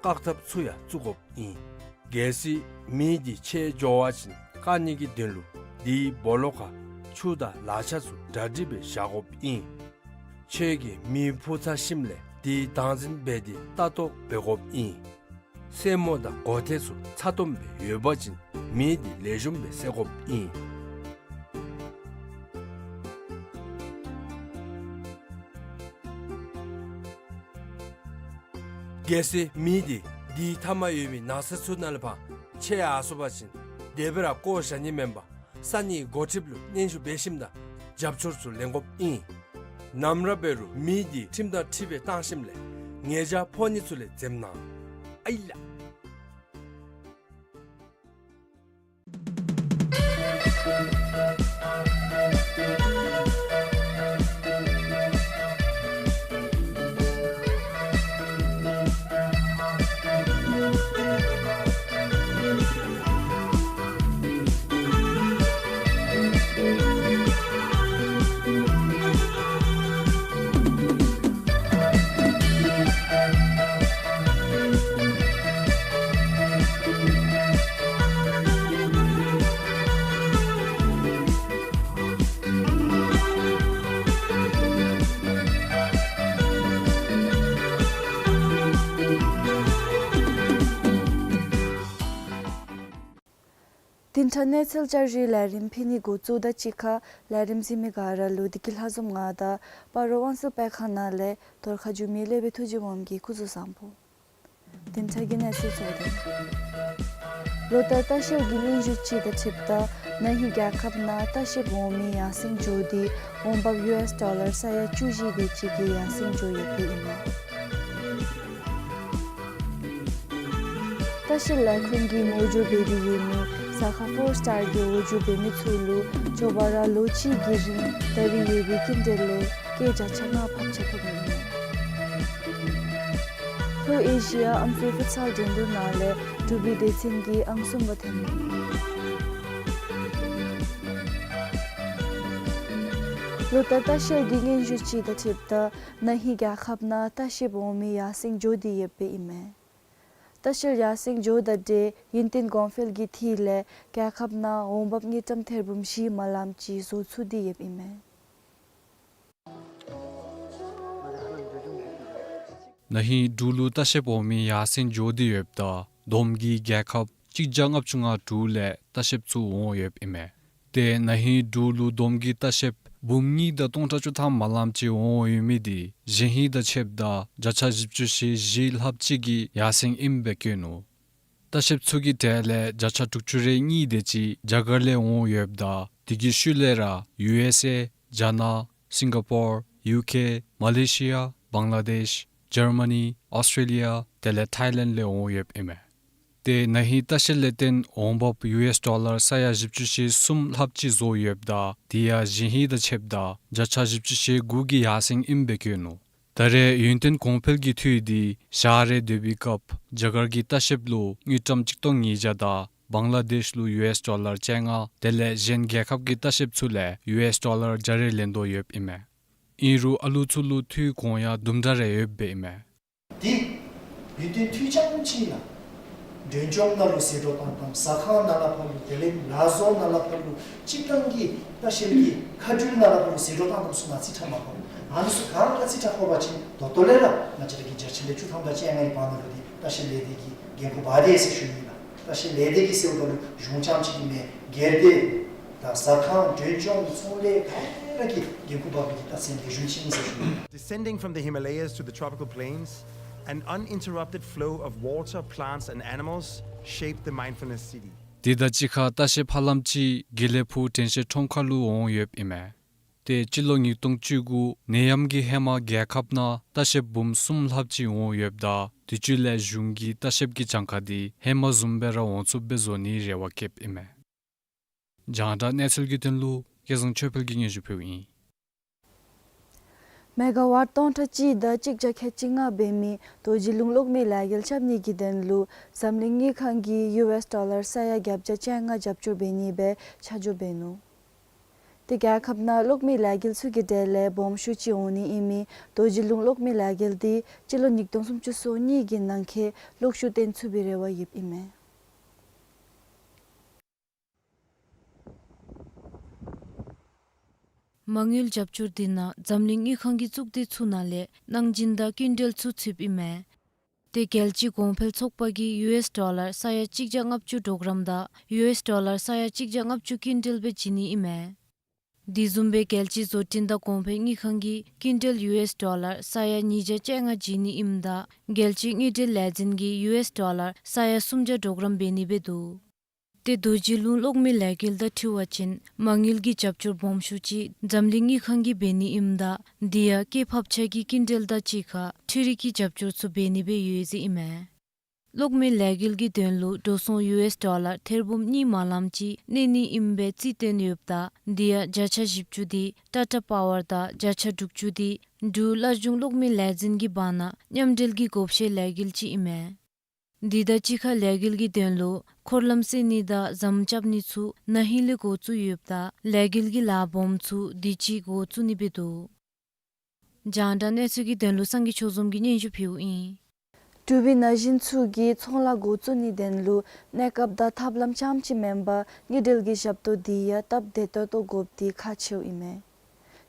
བཀག་ཐབས་ཚུ་ཡང་བཙུགས་དགོཔ་ཨིན། གལ་སྲིད་མེ་འདི་ཆད་འགྱོ་བ་ཅིན་བཀག་ནི་གི་དོན་ལུ་དེའི་སྦོ་ལོགས་ཁར་ཆུ་དང་ལག་ཆས་ཚུ་གྲ་སྒྲིག་སྦེ་བཞག་དགོཔ་ཨིན། ཁྱོད་ཀྱིས་མེ་འཕུ་ཚར་ཞིནམ་ལས་དེ་བདག་འཛིན་འབད་དེ་ལྟ་རྟོག་འབད་དགོཔ་ཨིན། སེན་མོ་དང་གོ་ཐེར་ཚུ་ཚ་ཏོམ་སྦེ་ཡོད་པ་ཅིན་མེ་འདི་ལེགས་ཤོམ་སྦེ་བསད་དགོཔ་ཨིན། གལ་སྲིད་མེ་འདི་དེའི་མཐའ་མར་ཡོད་མི་ནགས་ཚལ་ཚུ་ནང་ལས་ཕར་ཆད་ཡར་སོང་པ་ཅིན་དེ་སྦེ་ར་བཀོ་བཞག་ནི་མེན་པར་ས་གནས་འགོ་ཁྲིདཔ་ལུ་སྙན་ཞུ་འབད་ཞིནམ་དང་རྒྱབ་སྐྱོར་ཚུ་ལེན་དགོཔ་ཨིན། ནམ་ར་འབད་རུང་མེ་འདི་ཁྲིམས་དང་འཁྲིལ་བའི་བཏང་ཞིནམ་ལས་ཉེས་བྱ་ཕོག་ནི་ཚུ་ལས་འཛེམ་གནང་། ཨའི་ལགས། བདུན་ཕྲག་གནས་ཚུལ་བསྐྱར་ཞུའི་ལས་རིམ་ཕུལ་ནི་འགོ་བཙུགས་དོ། ཅིག་ཁར་ལས་རིམ་གཟིགས་མི་ག་ར་ལུ་བདེ་སྐྱིད་ལྷ་འཛོམས་ང་དང་སྤ་རོ་དབང་གསལ་དཔེ་ཁང་ནང་ལས་རྫོང་ཁ་རྒྱུད་སྨད་ལས་སྦེ་ཐུགས་རྗེ་སྦོམ་གྱིས་སྐུ་གཟུགས་བཟང་པོ། བདུན་ཕྲག་གི་གནས་ཚུལ་གཙོ་དོན། ལོ་ལྟར་ལྟ་བཤལ་གྱི་སྙན་ཞུ་ཅིག་དང་འཁྲིལཝ་ད་ན་ཧིང་རྒྱལ་ཁབ་ནང་ལྟ་བཤལཔ་འོང་མི་ཡར་སེང་འགྱོ་སྟེ་འོང་འབབ་ཡུ་ཨེསི་ཌོ་ལར་ས་ཡ་བཅུ་བཞི་དེ་ཅིག་གི་ཡར་སེང་འགྱོ་ཡོདཔ་ཨིན་མས། ལྟ་བཤལ་ལས་ཁུངས་ཀྱིས་ངོ་སྦྱོར་འབད་དེ་ཡོད་མི་ཟ་ཁང་ཕོར་སི་ཊར་གྱི་འོག་འགྱོ་འབད་མི་ཚུ་ལུ་མགྱོགས་པ་ར་ལོ་གཅིག་གི་རིང་ད་རིས་ཡོད་པའི་སྐྱིན་འགྲུལ་ལས་ཀྱི་བརྒྱ་ཆ་ལྔ་ཕབ་ཆ་ཐོབ་ནི་ཨིན་མས། ལྷོ་ཨེ་ཤི་ཡ་ཨམ་སྲུའི་ཕུཊ་སཱལ་འགྲན་བསྡུར་ནང་ལས་འབྲུག་པའི་སྡེ་ཚན་གྱིས་ཨང་གསུམ་པ་ཐོན་ནི་ཨིན་མས། ལོ་ལྟར་ལྟ་བཤལ་གྱི་སྙན་ཞུ་ཅིག་དང་འཁྲིལཝ་ད་ན་ཧིང་རྒྱལ་ཁབ་ནང་ལྟ་བཤལཔ་འོང་མི་ཡར་སེང་འགྱོ་སྟེ་ཡོདཔ་ཨིན་མས། ལྟ་བཤལ་ཡར་སེང་འགྱོ་དང་འབྲེལ་ཡུན་བརྟན་གོང་འཕེལ་གྱི་འཐུས་ལས་རྒྱལ་ཁབ་ནང་འོང་འབབ་དངུལ་ཀྲམ་ཐེར་འབུམ་བཞི་མ་ལམ་ཅིག་བཟོ་ཚུགས་ཏེ་ཡོདཔ་ཨིན་མས། ན་ཧིང་འབྲུག་ལུ་ལྟ་བཤལཔ་འོང་མི་ཡར་སེང་འགྱོ་སྟེ་ཡོདཔ་ད་བསྡོམས་ཀྱིས་རྒྱལ་ཁབ་གཅིག་བརྒྱ་ལྔ་བཅུ་ང་དྲུག་ལས་ལྟ་བཤལཔ་ཚུ་འོང་ཡོདཔ་ཨིན་མས། ཏེ་ན་ཧིང་འབྲུག་ལུ་བསྡོམས་ཀྱིས་ལྟ་བཤལཔ་འབུམ་གཉིས་དང་སྟོང་ཕྲག་བཅུ་ཐམ་མ་ལམ་ཅིག་འོང་ཡོད་མི་འདི་གཞེས་ཧིང་དང་ཕྱདཔ་ད་བརྒྱ་ཆ་བཞི་བཅུ་ཞེ་བཞི་ལྷགཔ་ཅིག་གི་ཡར་སེང་ཨིནམ་སྦེ་བཀོད་ནུག། ལྟ་བཤལཔ་ཚུ་གི་གྲས་ལས་བརྒྱ་ཆ་དྲུག་ཅུ་རེ་གཉིས་དེ་ཅིག་རྒྱ་གར་ལས་འོང་ཡོདཔ་ད་དེ་གི་ཤུལ་ལས་ར་ཡུ་ཨེསི་ཨེ། རྒྱ་ནག། སིང་ག་པོར། ཡུ་ཁེ། མ་ལེ་ཤི་ཡ། བང་ལ་དེཤ། འཇར་མ་ནི། ཨོསི་ཊྲེ་ལི་ཡ། དེ་ལས་ཐའི་ལེནཌ་ལས་འོང་ཡོདཔ་ཨིན་མས། ཏེ་ན་ཧིང་ལྟ་བཤལ་ལས་བརྟེན་འོང་འབབ་ཡུ་ཨེསི་ཌོ་ལར་ས་ཡ་བཞི་བཅུ་ཞེ་གསུམ་ལྷགཔ་ཅིག་བཟོ་ཡོདཔ་ད་དེ་ཡང་གཞེས་ཧིང་དང་ཕྱདཔ་ད་བརྒྱ་ཆ་བཞི་བཅུ་ཞེ་དགུ་གི་ཡར་སེང་ཨིནམ་སྦེ་བཀོད་ནུག། ད་རེས་ཡུན་བརྟན་གོང་འཕེལ་གྱི་འཐུས་འདི་ཞག་རེ་སྡོད་པའི་སྐབས་རྒྱ་གར་གྱི་ལྟ་བཤལཔ་ལུ་དངུལ་ཀྲམ་གཅིག་སྟོང་ཉིས་བརྒྱ་དང་བང་ལ་དེཤ་ལུ་ཡུ་ཨེསི་ཌོ་ལར་བཅོ་ལྔ་དེ་ལས་གཞན་རྒྱལ་ཁབ་ཀྱི་ལྟ་བཤལཔ་ཚུ་ལས་ཡུ་ཨེསི་ཌོ་ལར་བརྒྱ་རེ་ལེན་དོ་ཡོདཔ་ཨིན་མས། ཨིན་རུང་ཨ་ལུ་ཚུ་ལུ་འཐུས་གོང་ཡང་དུམ་གྲ་རེ་ཡོདཔ་ཨིན་མས། འདི་ཡུན་བརྟན་འཐུས་ཅན་ཅིག་ལགས། མགྲོན་ཆོག་ནང་ལུ་ཟད་འགྲོ་བཏང་བཏངམ། ཟ་ཁང་ནང་ལས་ཕར་ལུ་དེ་ལས་ལཱ་བཟོ་ནང་ལས་ཕར་ལུ་སྤྱིར་བཏང་གི་ལྟ་བཤལ་གྱི་མཁའ་འགྲུལ་ནང་ལས་ཕར་ལུ་ཟད་འགྲོ་བཏང་བཏངམ་ཚུ་ང་བཅད་ཁྲ་མ་ཕོག། ཨ་ནི་ཚུ་ག་ར་བཅད་ཁྲ་ཕོག་པ་ཅིན་ད་ལྟོ་ལས་ར་ང་བཅས་ར་གི་བརྒྱ་ཆ་ལས་བཅུ་ཐམ་དང་བཅོ་ལྔའི་བར་ན་ལུ་འདི་ལྟ་བཤལ་ལས་སྡེ་གིས་འགན་ཁུར་འབག་དེས་ཟེར་ཞུ་ནི་ལགས། ལྟ་བཤལ་ལས་སྡེ་གིས་ཟེརཝ་ད་ལུ་གཞུང་རྐྱངམ་ཅིག་ཨིན་མས། སྒེར་སྡེ་དང་ཟ་ཁང་མགྲོན་ཆུང་ཚོང་ལས་ག་ར་གིས་འགན་ཁུར་འབག་མི་གི་རྟགས་མཚན་ལེགས་ཤོམ་ཅིག་ཨིན་ཟེར་ཞུ་ནི། Descending from the Himalayas to the tropical plains, an uninterrupted flow of water, plants, and animals shaped the mindfulness city. དེ་དང་གཅིག་ཁར་ལྟ་བཤལ་པ་ལམ་ཅིག་དགེ་ལེགས་ཕུག་དྲན་ཤེས་ཁྲོམ་ཁ་ལུ་འོང་ཡོདཔ་ཨིན་མས། ཏེ་སྤྱི་ལོ་ཉིས་སྟོང་བཅུ་དགུ་ནད་ཡམས་ཀྱིས་ཧེ་མ་རྒྱལ་ཁབ་ནང་ལྟ་བཤལཔ་འབུམ་གསུམ་ལྷགཔ་ཅིག་འོང་ཡོདཔ་ད་དུས་ཅི་ལས་གཞུང་གིས་ལྟ་བཤལཔ་གི་གྱངས་ཁ་དེ་ཧེ་མ་བཟུམ་སྦེ་ར་འོང་ཚུགསཔ་སྦེ་བཟོ་ནིའི་རེ་བ་བསྐྱེདཔ་ཨིན་མས། རྒྱང་བསྒྲགས་གནས་ཚུལ་གྱི་དོན་ལུ་སྐལ་བཟང་ཆོས་འཕེལ་གྱིས་སྙན་ཞུ་ཕུལཝ་ཨིན། མེ་ག་ཝཊ་སྟོང་ཕྲག་གཅིག་དང་གཅིག་བརྒྱ་ཁལ་གཅིག་ལྔ་འབད་མི་རྡོ་རྗེ་ལུང་གློག་མེ་ལས་འགུལ་རྐྱབ་ནི་གི་དོན་ལུ་འཛམ་གླིང་དངུལ་ཁང་གིས་ཡུ་ཨེསི་ཌོ་ལར་ས་ཡ་བརྒྱད་བརྒྱ་བཅོ་ལྔ་རྒྱབ་སྐྱོར་འབད་ནི་སྦེ་ཆ་འཇོག་འབད་ནུག། ཏེ་རྒྱལ་ཁབ་ནང་གློག་མེ་ལས་འགུལ་ཚུ་གི་གྲས་ལས་སྦོམ་ཤོས་ཅིག་འོང་ནི་ཨིན་མི་རྡོ་རྗེ་ལུང་གློག་མེ་ལས་འགུལ་འདི་སྤྱི་ལོ་ཉིས་སྟོང་སུམ་ཅུ་སོ་གཉིས་ཀྱི་ནང་འཁོད་ལོག་ཤུགས་བཏོན་ཚུགས་པའི་རེ་བ་ཡོདཔ་ཨིན་མས། མ་དངུལ་རྒྱབ་སྐྱོར་འདི་ནང་འཛམ་གླིང་དངུལ་ཁང་གི་གཙུག་སྡེ་ཚུ་ནང་ལས་གནང་སྦྱིན་དང་སྐྱིན་འགྲུལ་ཚུ་ཚུདཔ་ཨིན་མས། ཏེ་རྒྱལ་སྤྱིའི་གོང་འཕེལ་ཚོགས་པ་གིས་ཡུ་ཨེསི་ཌོ་ལར་ས་ཡ་གཅིག་བརྒྱ་ལྔ་བཅུ་གྲོགས་རམ་དང་ཡུ་ཨེསི་ཌོ་ལར་ས་ཡ་གཅིག་བརྒྱ་ལྔ་བཅུ་སྐྱིན་འགྲུལ་སྦེ་བྱིན་ནི་ཨིན་མས། དེ་བཟུམ་སྦེ་རྒྱལ་སྤྱིའི་བཟོ་སྐྲུན་དང་གོང་འཕེལ་དངུལ་ཁང་གིས་སྐྱིན་འགྲུལ་ཡུ་ཨེསི་ཌོ་ལར་ས་ཡ་ཉིས་བརྒྱ་བཅོ་ལྔ་བྱིན་ནི་ཨིནམ་ད་རྒྱལ་སྤྱིའི་དངུལ་འབྲེལ་ལས་འཛིན་གྱིས་ཡུ་ཨེསི་ཌོ་ལར་ས་ཡ་སུམ་བརྒྱ་གྲོགས་རམ་འབད་ནི་སྦེ་འདུག། ཏེ་རྡོ་རྗེ་ལུང་གློག་མེ་ལས་འགུལ་དང་འཁྲིལ་བ་ཅིན་མ་དངུལ་གྱི་རྒྱབ་སྐྱོར་སྦོམ་ཤོས་ཅིག་འཛམ་གླིང་དངུལ་ཁང་གིས་འབད་ནི་ཨིནམ་ད་དེ་ཡང་སྐྱེད་ཕབ་ཆ་གི་སྐྱིན་འགྲུལ་དང་གཅིག་ཁར་འཕྲུལ་རིག་གི་རྒྱབ་སྐྱོར་ཚུ་འབད་ནི་སྦེ་ཡོད་ཟེར་ཨིན་མས། གློག་མེ་ལས་འགུལ་གྱི་དོན་ལུ་འགྲོ་སོང་ཡུ་ཨེསི་ཌོ་ལར་ཐེར་འབུམ་གཉིས་མ་ལངམ་ཅིག་གནས་ནི་ཨིན་པའི་རྩིས་བཏོན་ཡོདཔ་ད་དེ་ཡང་བརྒྱ་ཆ་བཞི་བཅུ་དེ་ཊ་ཊ་པ་ཝར་དང་བརྒྱ་ཆ་དྲུག་ཅུ་དེ་འབྲུག་སླར་འབྱུང་གློག་མེ་ལས་འཛིན་གྱི་བར་ན་མཉམ་འབྲེལ་གྱི་བགོ་བཤའི་ལས་འགུལ་ཅིག་ཨིན་མས། དེ་དང་གཅིག་ཁར་ལས་འགུལ་གྱི་དོན་ལུ་འཁོར་ལམ་བསལ་ནི་དང་ཟམ་རྐྱབ་ནི་ཚུ་ན་ཧིང་ལས་འགོ་བཙུགས་ཡོདཔ་ད་ལས་འགུལ་གྱི་ལཱ་སྦོམ་ཚུ་དུས་ཅི་འགོ་བཙུགས་ནི་སྦེ་འདུག། རྒྱང་བསྒྲགས་གནས་ཚུལ་གྱི་དོན་ལུ་སངས་རྒྱས་ཆོས་འཛོམས་ཀྱིས་སྙན་ཞུ་ཕུལཝ་ཨིན། འབྲུག་པའི་ན་གཞོན་ཚུ་གིས་ཚོང་ལཱ་འགོ་བཙུགས་ནིའི་དོན་ལུ་གནས་སྐབས་དང་ཐབས་ལམ་རྐྱངམ་ཅིག་མེན་པར་དངུལ་འབྲེལ་གྱི་ཞབས་ཏོག་འདི་ཡང་སྟབས་བདེ་ཏོག་ཏོ་དགོཔ་འདི་ཁག་ཆེཝ་ཨིན་མས།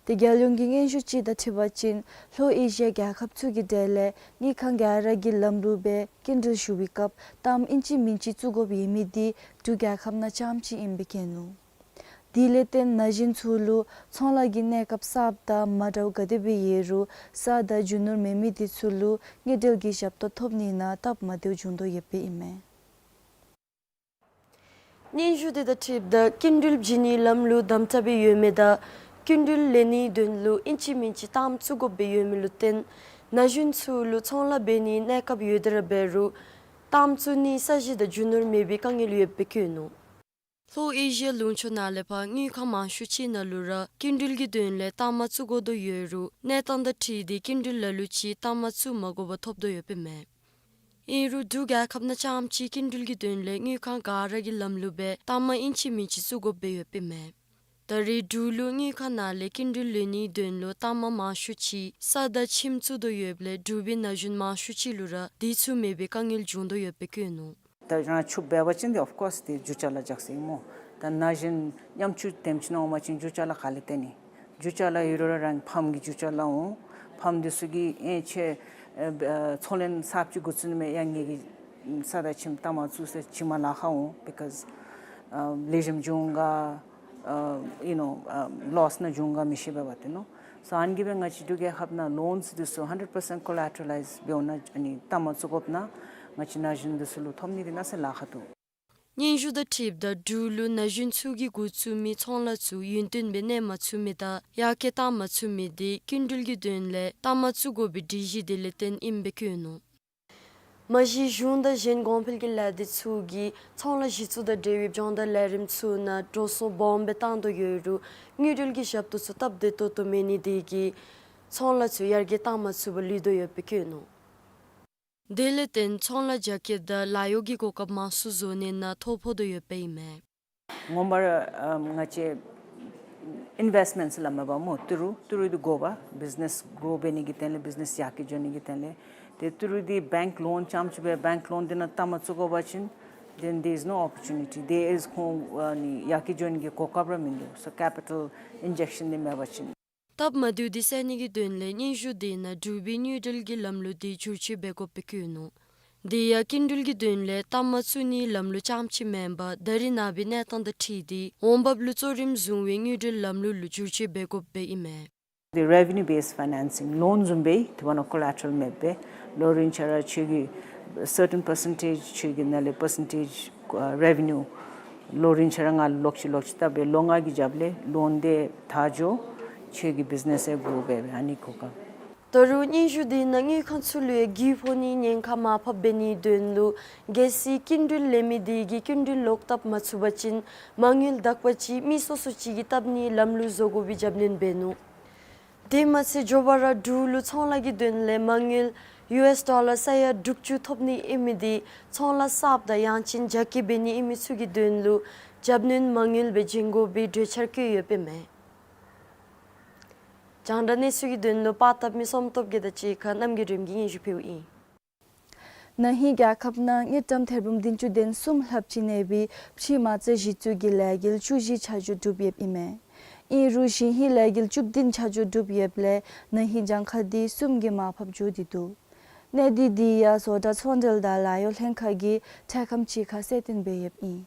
ཏེ་རྒྱལ་ཡོངས་ཀྱི་སྙན་ཞུ་ཅིག་དང་འཁྲིལ་བ་ཅིན་ལྷོ་ཨེ་ཤི་ཡ་རྒྱལ་ཁབ་ཚུ་གི་གྲས་ལས་དངུལ་ཁང་ག་ར་གིས་ལམ་ལུགས་སྦེ་སྐྱིན་འགྲུལ་ཞུ་བའི་སྐབས་གཏའམ་ཨིན་ཅི་མིན་ཅི་བཙུགས་དགོཔ་ཡོད་མི་འདི་འབྲུག་རྒྱལ་ཁབ་ནང་རྐྱངམ་ཅིག་ཨིནམ་སྦེ་བཀོད་ནུག། དེ་ལས་བརྟེན་ན་གཞོན་ཚུ་ལུ་ཚོང་ལཱ་གི་གནས་སྐབས་གསརཔ་དང་མ་འདྲཝ་ག་དེ་སྦེ་ཡོད་རུང་ས་དང་རྒྱུ་ནོར་མེད་མི་དེ་ཚུ་ལུ་དངུལ་འབྲེལ་གྱི་ཞབས་ཏོག་ཐོབ་ནི་ནང་སྟབས་མ་བདེཝ་འབྱུང་དོ་ཡོདཔ་ཨིན་མས། སྙན་ཞུ་དེ་དང་འཁྲིལཝ་ད་སྐྱིན་འགྲུལ་བྱིན་ནིའི་ལམ་ལུགས་དམ་དྲག་སྦེ་ཡོད་མི་དང་སྐྱིན་འགྲུལ་ལེན་ནིའི་དོན་ལུ་ཨིན་ཅི་མིན་ཅི་གཏའམ་བཙུགས་དགོཔ་སྦེ་ཡོད་མི་ལུ་བརྟེན་ན་གཞོན་ཚུ་ལུ་ཚོང་ལཱ་འབད་ནིའི་གནས་སྐབས་ཡོད་དེ་ར་འབད་རུང་གཏའམ་བཙུགས་ནིའི་ས་གཞི་དང་རྒྱུ་ནོར་མེད་པའི་དཀའ་ངལ་ཡོདཔ་སྦེ་བཀོད་ནུག། ལྷོ་ཨེ་ཤི་ཡ་ལུང་ཕྱོགས་ནང་ལས་ཕར་དངུལ་ཁང་མང་ཤོས་ཅིག་ནང་ལུ་ར་སྐྱིན་འགྲུལ་གྱི་དོན་ལས་གཏའ་མ་བཙུགས་དགོ་དོ་ཡོད་རུང་གནས་སྟངས་དང་འཁྲིལ་ཏེ་སྐྱིན་འགྲུལ་ལ་ལུ་ཅིག་གཏའ་མ་བཙུགས་མ་དགོ་པར་ཐོབ་དོ་ཡོདཔ་ཨིན་མས། ཨིན་རུང་འབྲུག་རྒྱལ་ཁབ་ནང་རྐྱངམ་ཅིག་སྐྱིན་འགྲུལ་གྱི་དོན་ལས་དངུལ་ཁང་ག་ར་གི་ལམ་ལུགས་སྦེ་གཏའ་མ་ཨིན་ཅི་མིན་ཅི་བཙུགས་དགོཔ་སྦེ་ཡོདཔ་ཨིན་མས། ད་རེས་འབྲུག་ལུ་དངུལ་ཁང་ནང་ལས་སྐྱིན་འགྲུལ་ལེན་ནིའི་དོན་ལུ་གཏའ་མ་མང་ཤོས་ཅིག་ས་དང་ཁྱིམ་བཙུགས་དོ་ཡོདཔ་ལས་འབྲུག་པའི་ན་གཞོན་མང་ཤོས་ཅིག་ལུ་ར་དེ་ཚུ་མེད་པའི་དཀའ་ངལ་བྱུང་དོ་ཡོདཔ་སྦེ་བཀོད་ནུག། ད་རང་ཕྱུགཔོ་འབད་བ་ཅིན་དེ་of course དེ་རྒྱུ་ཅ་ལ་རྒྱགས་ཟེར་ཨིན་མས། ད་ན་གཞོན་ཉམ་ཆུང་དེམ་ཅིག་ནང་འོང་པ་ཅིན་རྒྱུ་ཅ་ལ་ག་ལས་བཏོན་ནི། རྒྱུ་ཅ་ལ་ཡོད་རུང་ར་རང་ཕམ་གི་རྒྱུ་ཅ་ལ་འོང་། ཕམ་འདི་ཚུ་གིས་ཨེ་ཁྱོད་ཨེ་ཚོང་ལས་གསརཔ་ཅིག་འགོ་བཙུགས་ནི་མས། ཡ་ངེ་གི་ས་དང་ཁྱིམ་གཏའ་མ་བཙུགས་ཟེར་ཅིག་མར་ལཱ་ཁག་འོང་། Because ཨ་ལེགས་ཤོམ་འགྱོ་འོང་ག་ཨ་you know ཨ་ལོསི་ནང་འགྱོ་འོང་ག་མི་ཤེས་པས་པ་དེ་ནོ། སོ་ཨ་ནི་གིས་སྦེ་ང་བཅས་འབྲུག་རྒྱལ་ཁབ་ནང་ལོནསི་འདི་ཚུ་hundred percent collateralize འབད་འོང་ན་ཨ་ནི་གཏའ་མ་བཙུགས་དགོཔ་ན་ང་བཅས་ན་གཞོན་འདི་ཚུ་ལུ་ཐོབ་ནི་འདི་གནམ་མེད་ས་མེད་ལཱ་ཁག་འདུག། སྙན་ཞུ་དང་འཁྲིལཝ་ད་འབྲུག་ལུ་ན་གཞོན་ཚུ་གིས་འགོ་བཙུགས་མི་ཚོང་ལཱ་ཚུ་ཡུན་བརྟན་སྦེ་གནས་མ་ཚུགས་མི་དང་ཡར་རྒྱས་གཏང་མ་ཚུགས་མི་དེ་སྐྱིན་འགྲུལ་གྱི་དོན་ལས་གཏའ་མ་བཙུགས་དགོ་པའི་སྒྲིག་གཞི་དེ་ལས་བརྟེན་ཨིནམ་སྦེ་བཀོད་ནུག། མ་གཞི་གཞུང་དང་གཞན་གོང་འཕེལ་གྱི་ལས་སྡེ་ཚུ་གིས་ཚོང་ལཱ་གཞི་བཙུགས་དང་འབྲེལ་བའི་སྦྱོང་བརྡར་ལས་རིམ་ཚུ་ནང་འགྲོ་སོང་སྦོམ་སྦེ་བཏང་དོ་ཡོད་རུང་དངུལ་འབྲེལ་གྱི་ཞབས་ཏོག་ཚུ་སྟབས་བདེ་ཏོག་ཏོ་མེད་ནི་དེ་གིས་ཚོང་ལཱ་ཚུ་ཡར་རྒྱས་གཏང་མ་ཚུགས་པར་ལུས་དོ་ཡོདཔ་སྦེ་བཀོད་ནུག། དེ་ལས་བརྟེན་ཚོང་ལཱ་རྒྱ་སྐྱེད་དང་ལཱ་གཡོག་གི་གོ་སྐབས་མང་སུ་བཟོ་ནི་ནང་ཐོ་ཕོག་དོ་ཡོདཔ་ཨིན་མས། ངོ་མ་ར་ཨམ་ང་བཅས་ཨིན་ཝེསཊ་མེནཊ་ལཱ་མེན་པར་སྨོ་ཏི་རུ་ཏི་རུ་འདི་དགོ་པས། བིཛ་ནེས་གྲོ་འབད་ནི་གི་དོན་ལས་བིཛ་ནེས་ཡར་རྒྱས་འགྱོ་ནི་གི་དོན་ལས། ཏེ་ཏི་རུ་འདི་བེངཀ་ལོན་རྐྱངམ་ཅིག་སྦེ་བེངཀ་ལོན་འདི་ནང་གཏའ་མ་བཙུགས་དགོ་པ་ཅིན་then there is no opportunity, there is ཁོང་ཨ་ནི་ཡར་རྒྱས་འགྱོ་ནི་གི་གོ་སྐབས་ར་མིན་འདུག། So capital injection འདི་མེད་པ་ཅིན། སྟབས་མ་བདེཝ་འདི་སེལ་ནི་གི་དོན་ལས་སྙན་ཞུ་དེ་ནང་འབྲུག་པའི་དངུལ་འབྲེལ་གྱི་ལམ་ལུགས་དེ་བསྒྱུར་བཅོས་འབད་དགོཔ་སྦེ་བཀོད་ནུག། དེ་ཡང་སྐྱིན་འགྲུལ་གྱི་དོན་ལས་གཏའ་མ་བཙུགས་ནིའི་ལམ་ལུགས་རྐྱངམ་ཅིག་མེན་པར་ད་རིས་ནངས་པའི་གནས་སྟངས་དང་འཁྲིལ་ཏེ་འོང་འབབ་ལུ་གཙོ་རིམ་བཟུང་བའི་དངུལ་འབྲེལ་ལམ་ལུགས་ལུ་བསྒྱུར་བཅོས་འབད་དགོཔ་སྦེ་ཨིན་མས། The revenue based financing, ལོན་བཟུམ་སྦེ་དེ་བ་ན་ཀོ་ལ་ཊ་རལ་མེདཔ་སྦེ་ལོ་རིན་ཆ་ར་ཁྱོད་ཀྱི་སར་ཊེན་པར་སེན་ཊེཇ་ཁྱོད་ཀྱི་ནང་ལས་པར་སེན་ཊེཇ་ཨ་རེ་བེ་ནིའུ་ལོ་རིན་ཆ་ར་ང་ལོག་ཅི་ལོག་ཅི་བཏབ་སྦེ་ལོ་ལྔ་གི་རྒྱབ་ལས་ལོན་དེ་ད་འགྱོ་ཁྱོད་ཀྱི་བིཛ་ནེས་ཨེ་གོ་སྦེ་ཨ་ནི་གོ་ཁ། ད་རུང་སྙན་ཞུ་དེ་ནང་དངུལ་ཁང་ཚུ་ལུ་ཡང་གུ་ཕོག་ནིའི་ཉེན་ཁ་མར་ཕབ་འབད་ནིའི་དོན་ལུ་གལ་སྲིད་སྐྱིན་འགྲུལ་ལེན་མི་དེ་གིས་སྐྱིན་འགྲུལ་ལོག་བཏབ་མ་ཚུགས་པ་ཅིན་མ་དངུལ་དག་པ་ཅིག་མི་སོ་སོ་ཅིག་གིས་བཏབ་ནིའི་ལམ་ལུགས་བཟོ་དགོ་པའི་རྒྱབ་སྣོན་འབད་ནུག། དེ་མ་ཚད་མགྱོགས་པ་ར་འབྲུག་ལུ་ཚོང་ལཱ་གི་དོན་ལས་མ་དངུལ་ཡུ་ཨེས་ཌོ་ལར་ས་ཡ་དྲུག་ཅུ་ཐོབ་ནི་ཨིན་མི་དེ་ཚོང་ལཱ་གསརཔ་དང་ཡང་ཅིན་རྒྱ་སྐྱེད་འབད་ནི་ཨིན་མི་ཚུ་གི་དོན་ལུ་རྒྱབ་སྣོན་མ་དངུལ་སྦེ་བྱིན་དགོ་པའི་གྲོས་འཆར་བཀོད་ཡོདཔ་ཨིན་མས། རྒྱང་བསྒྲགས་གནས་ཚུལ་གྱི་དོན་ལུ་པར་བཏབ་མི་བསོད་ནམས་སྟོབས་རྒྱས་དང་གཅིག་ཁར་རྣམ་རྒྱལ་སྒྲོལ་མ་གིས་སྙན་ཞུ་ཕུལཝ་ཨིན། ན་ཧིང་རྒྱལ་ཁབ་ནང་དངུལ་ཀྲམ་ཐེར་འབུམ་བདུན་ཅུ་དོན་གསུམ་ལྷགཔ་ཅིག་གནས་པའི་ཕྱིའི་མ་རྩ་གཞི་བཙུགས་ཀྱི་ལས་འགུལ་བཅུ་བཞི་ཆ་འཇོག་གྲུབ་ཡོདཔ་ཨིན་མས། ཨིན་རུང་གཞེས་ཧིང་ལས་འགུལ་བཅུ་བདུན་ཆ་འཇོག་གྲུབ་ཡོདཔ་ལས་ན་ཧིང་གྱངས་ཁ་དེ་གསུམ་གྱིས་མར་ཕབ་འགྱོ་སྟེ་འདུག། གནས་སྟངས་དེ་ཡང་བཟོ་གྲྭ་ཚོང་འབྲེལ་དང་ལཱ་གཡོག་ལྷན་ཁག་གིས་འཕྲལ་ཁམས་ཅིག་ཁར་གསལ་སྟོན་འབད་ཡོདཔ་ཨིན།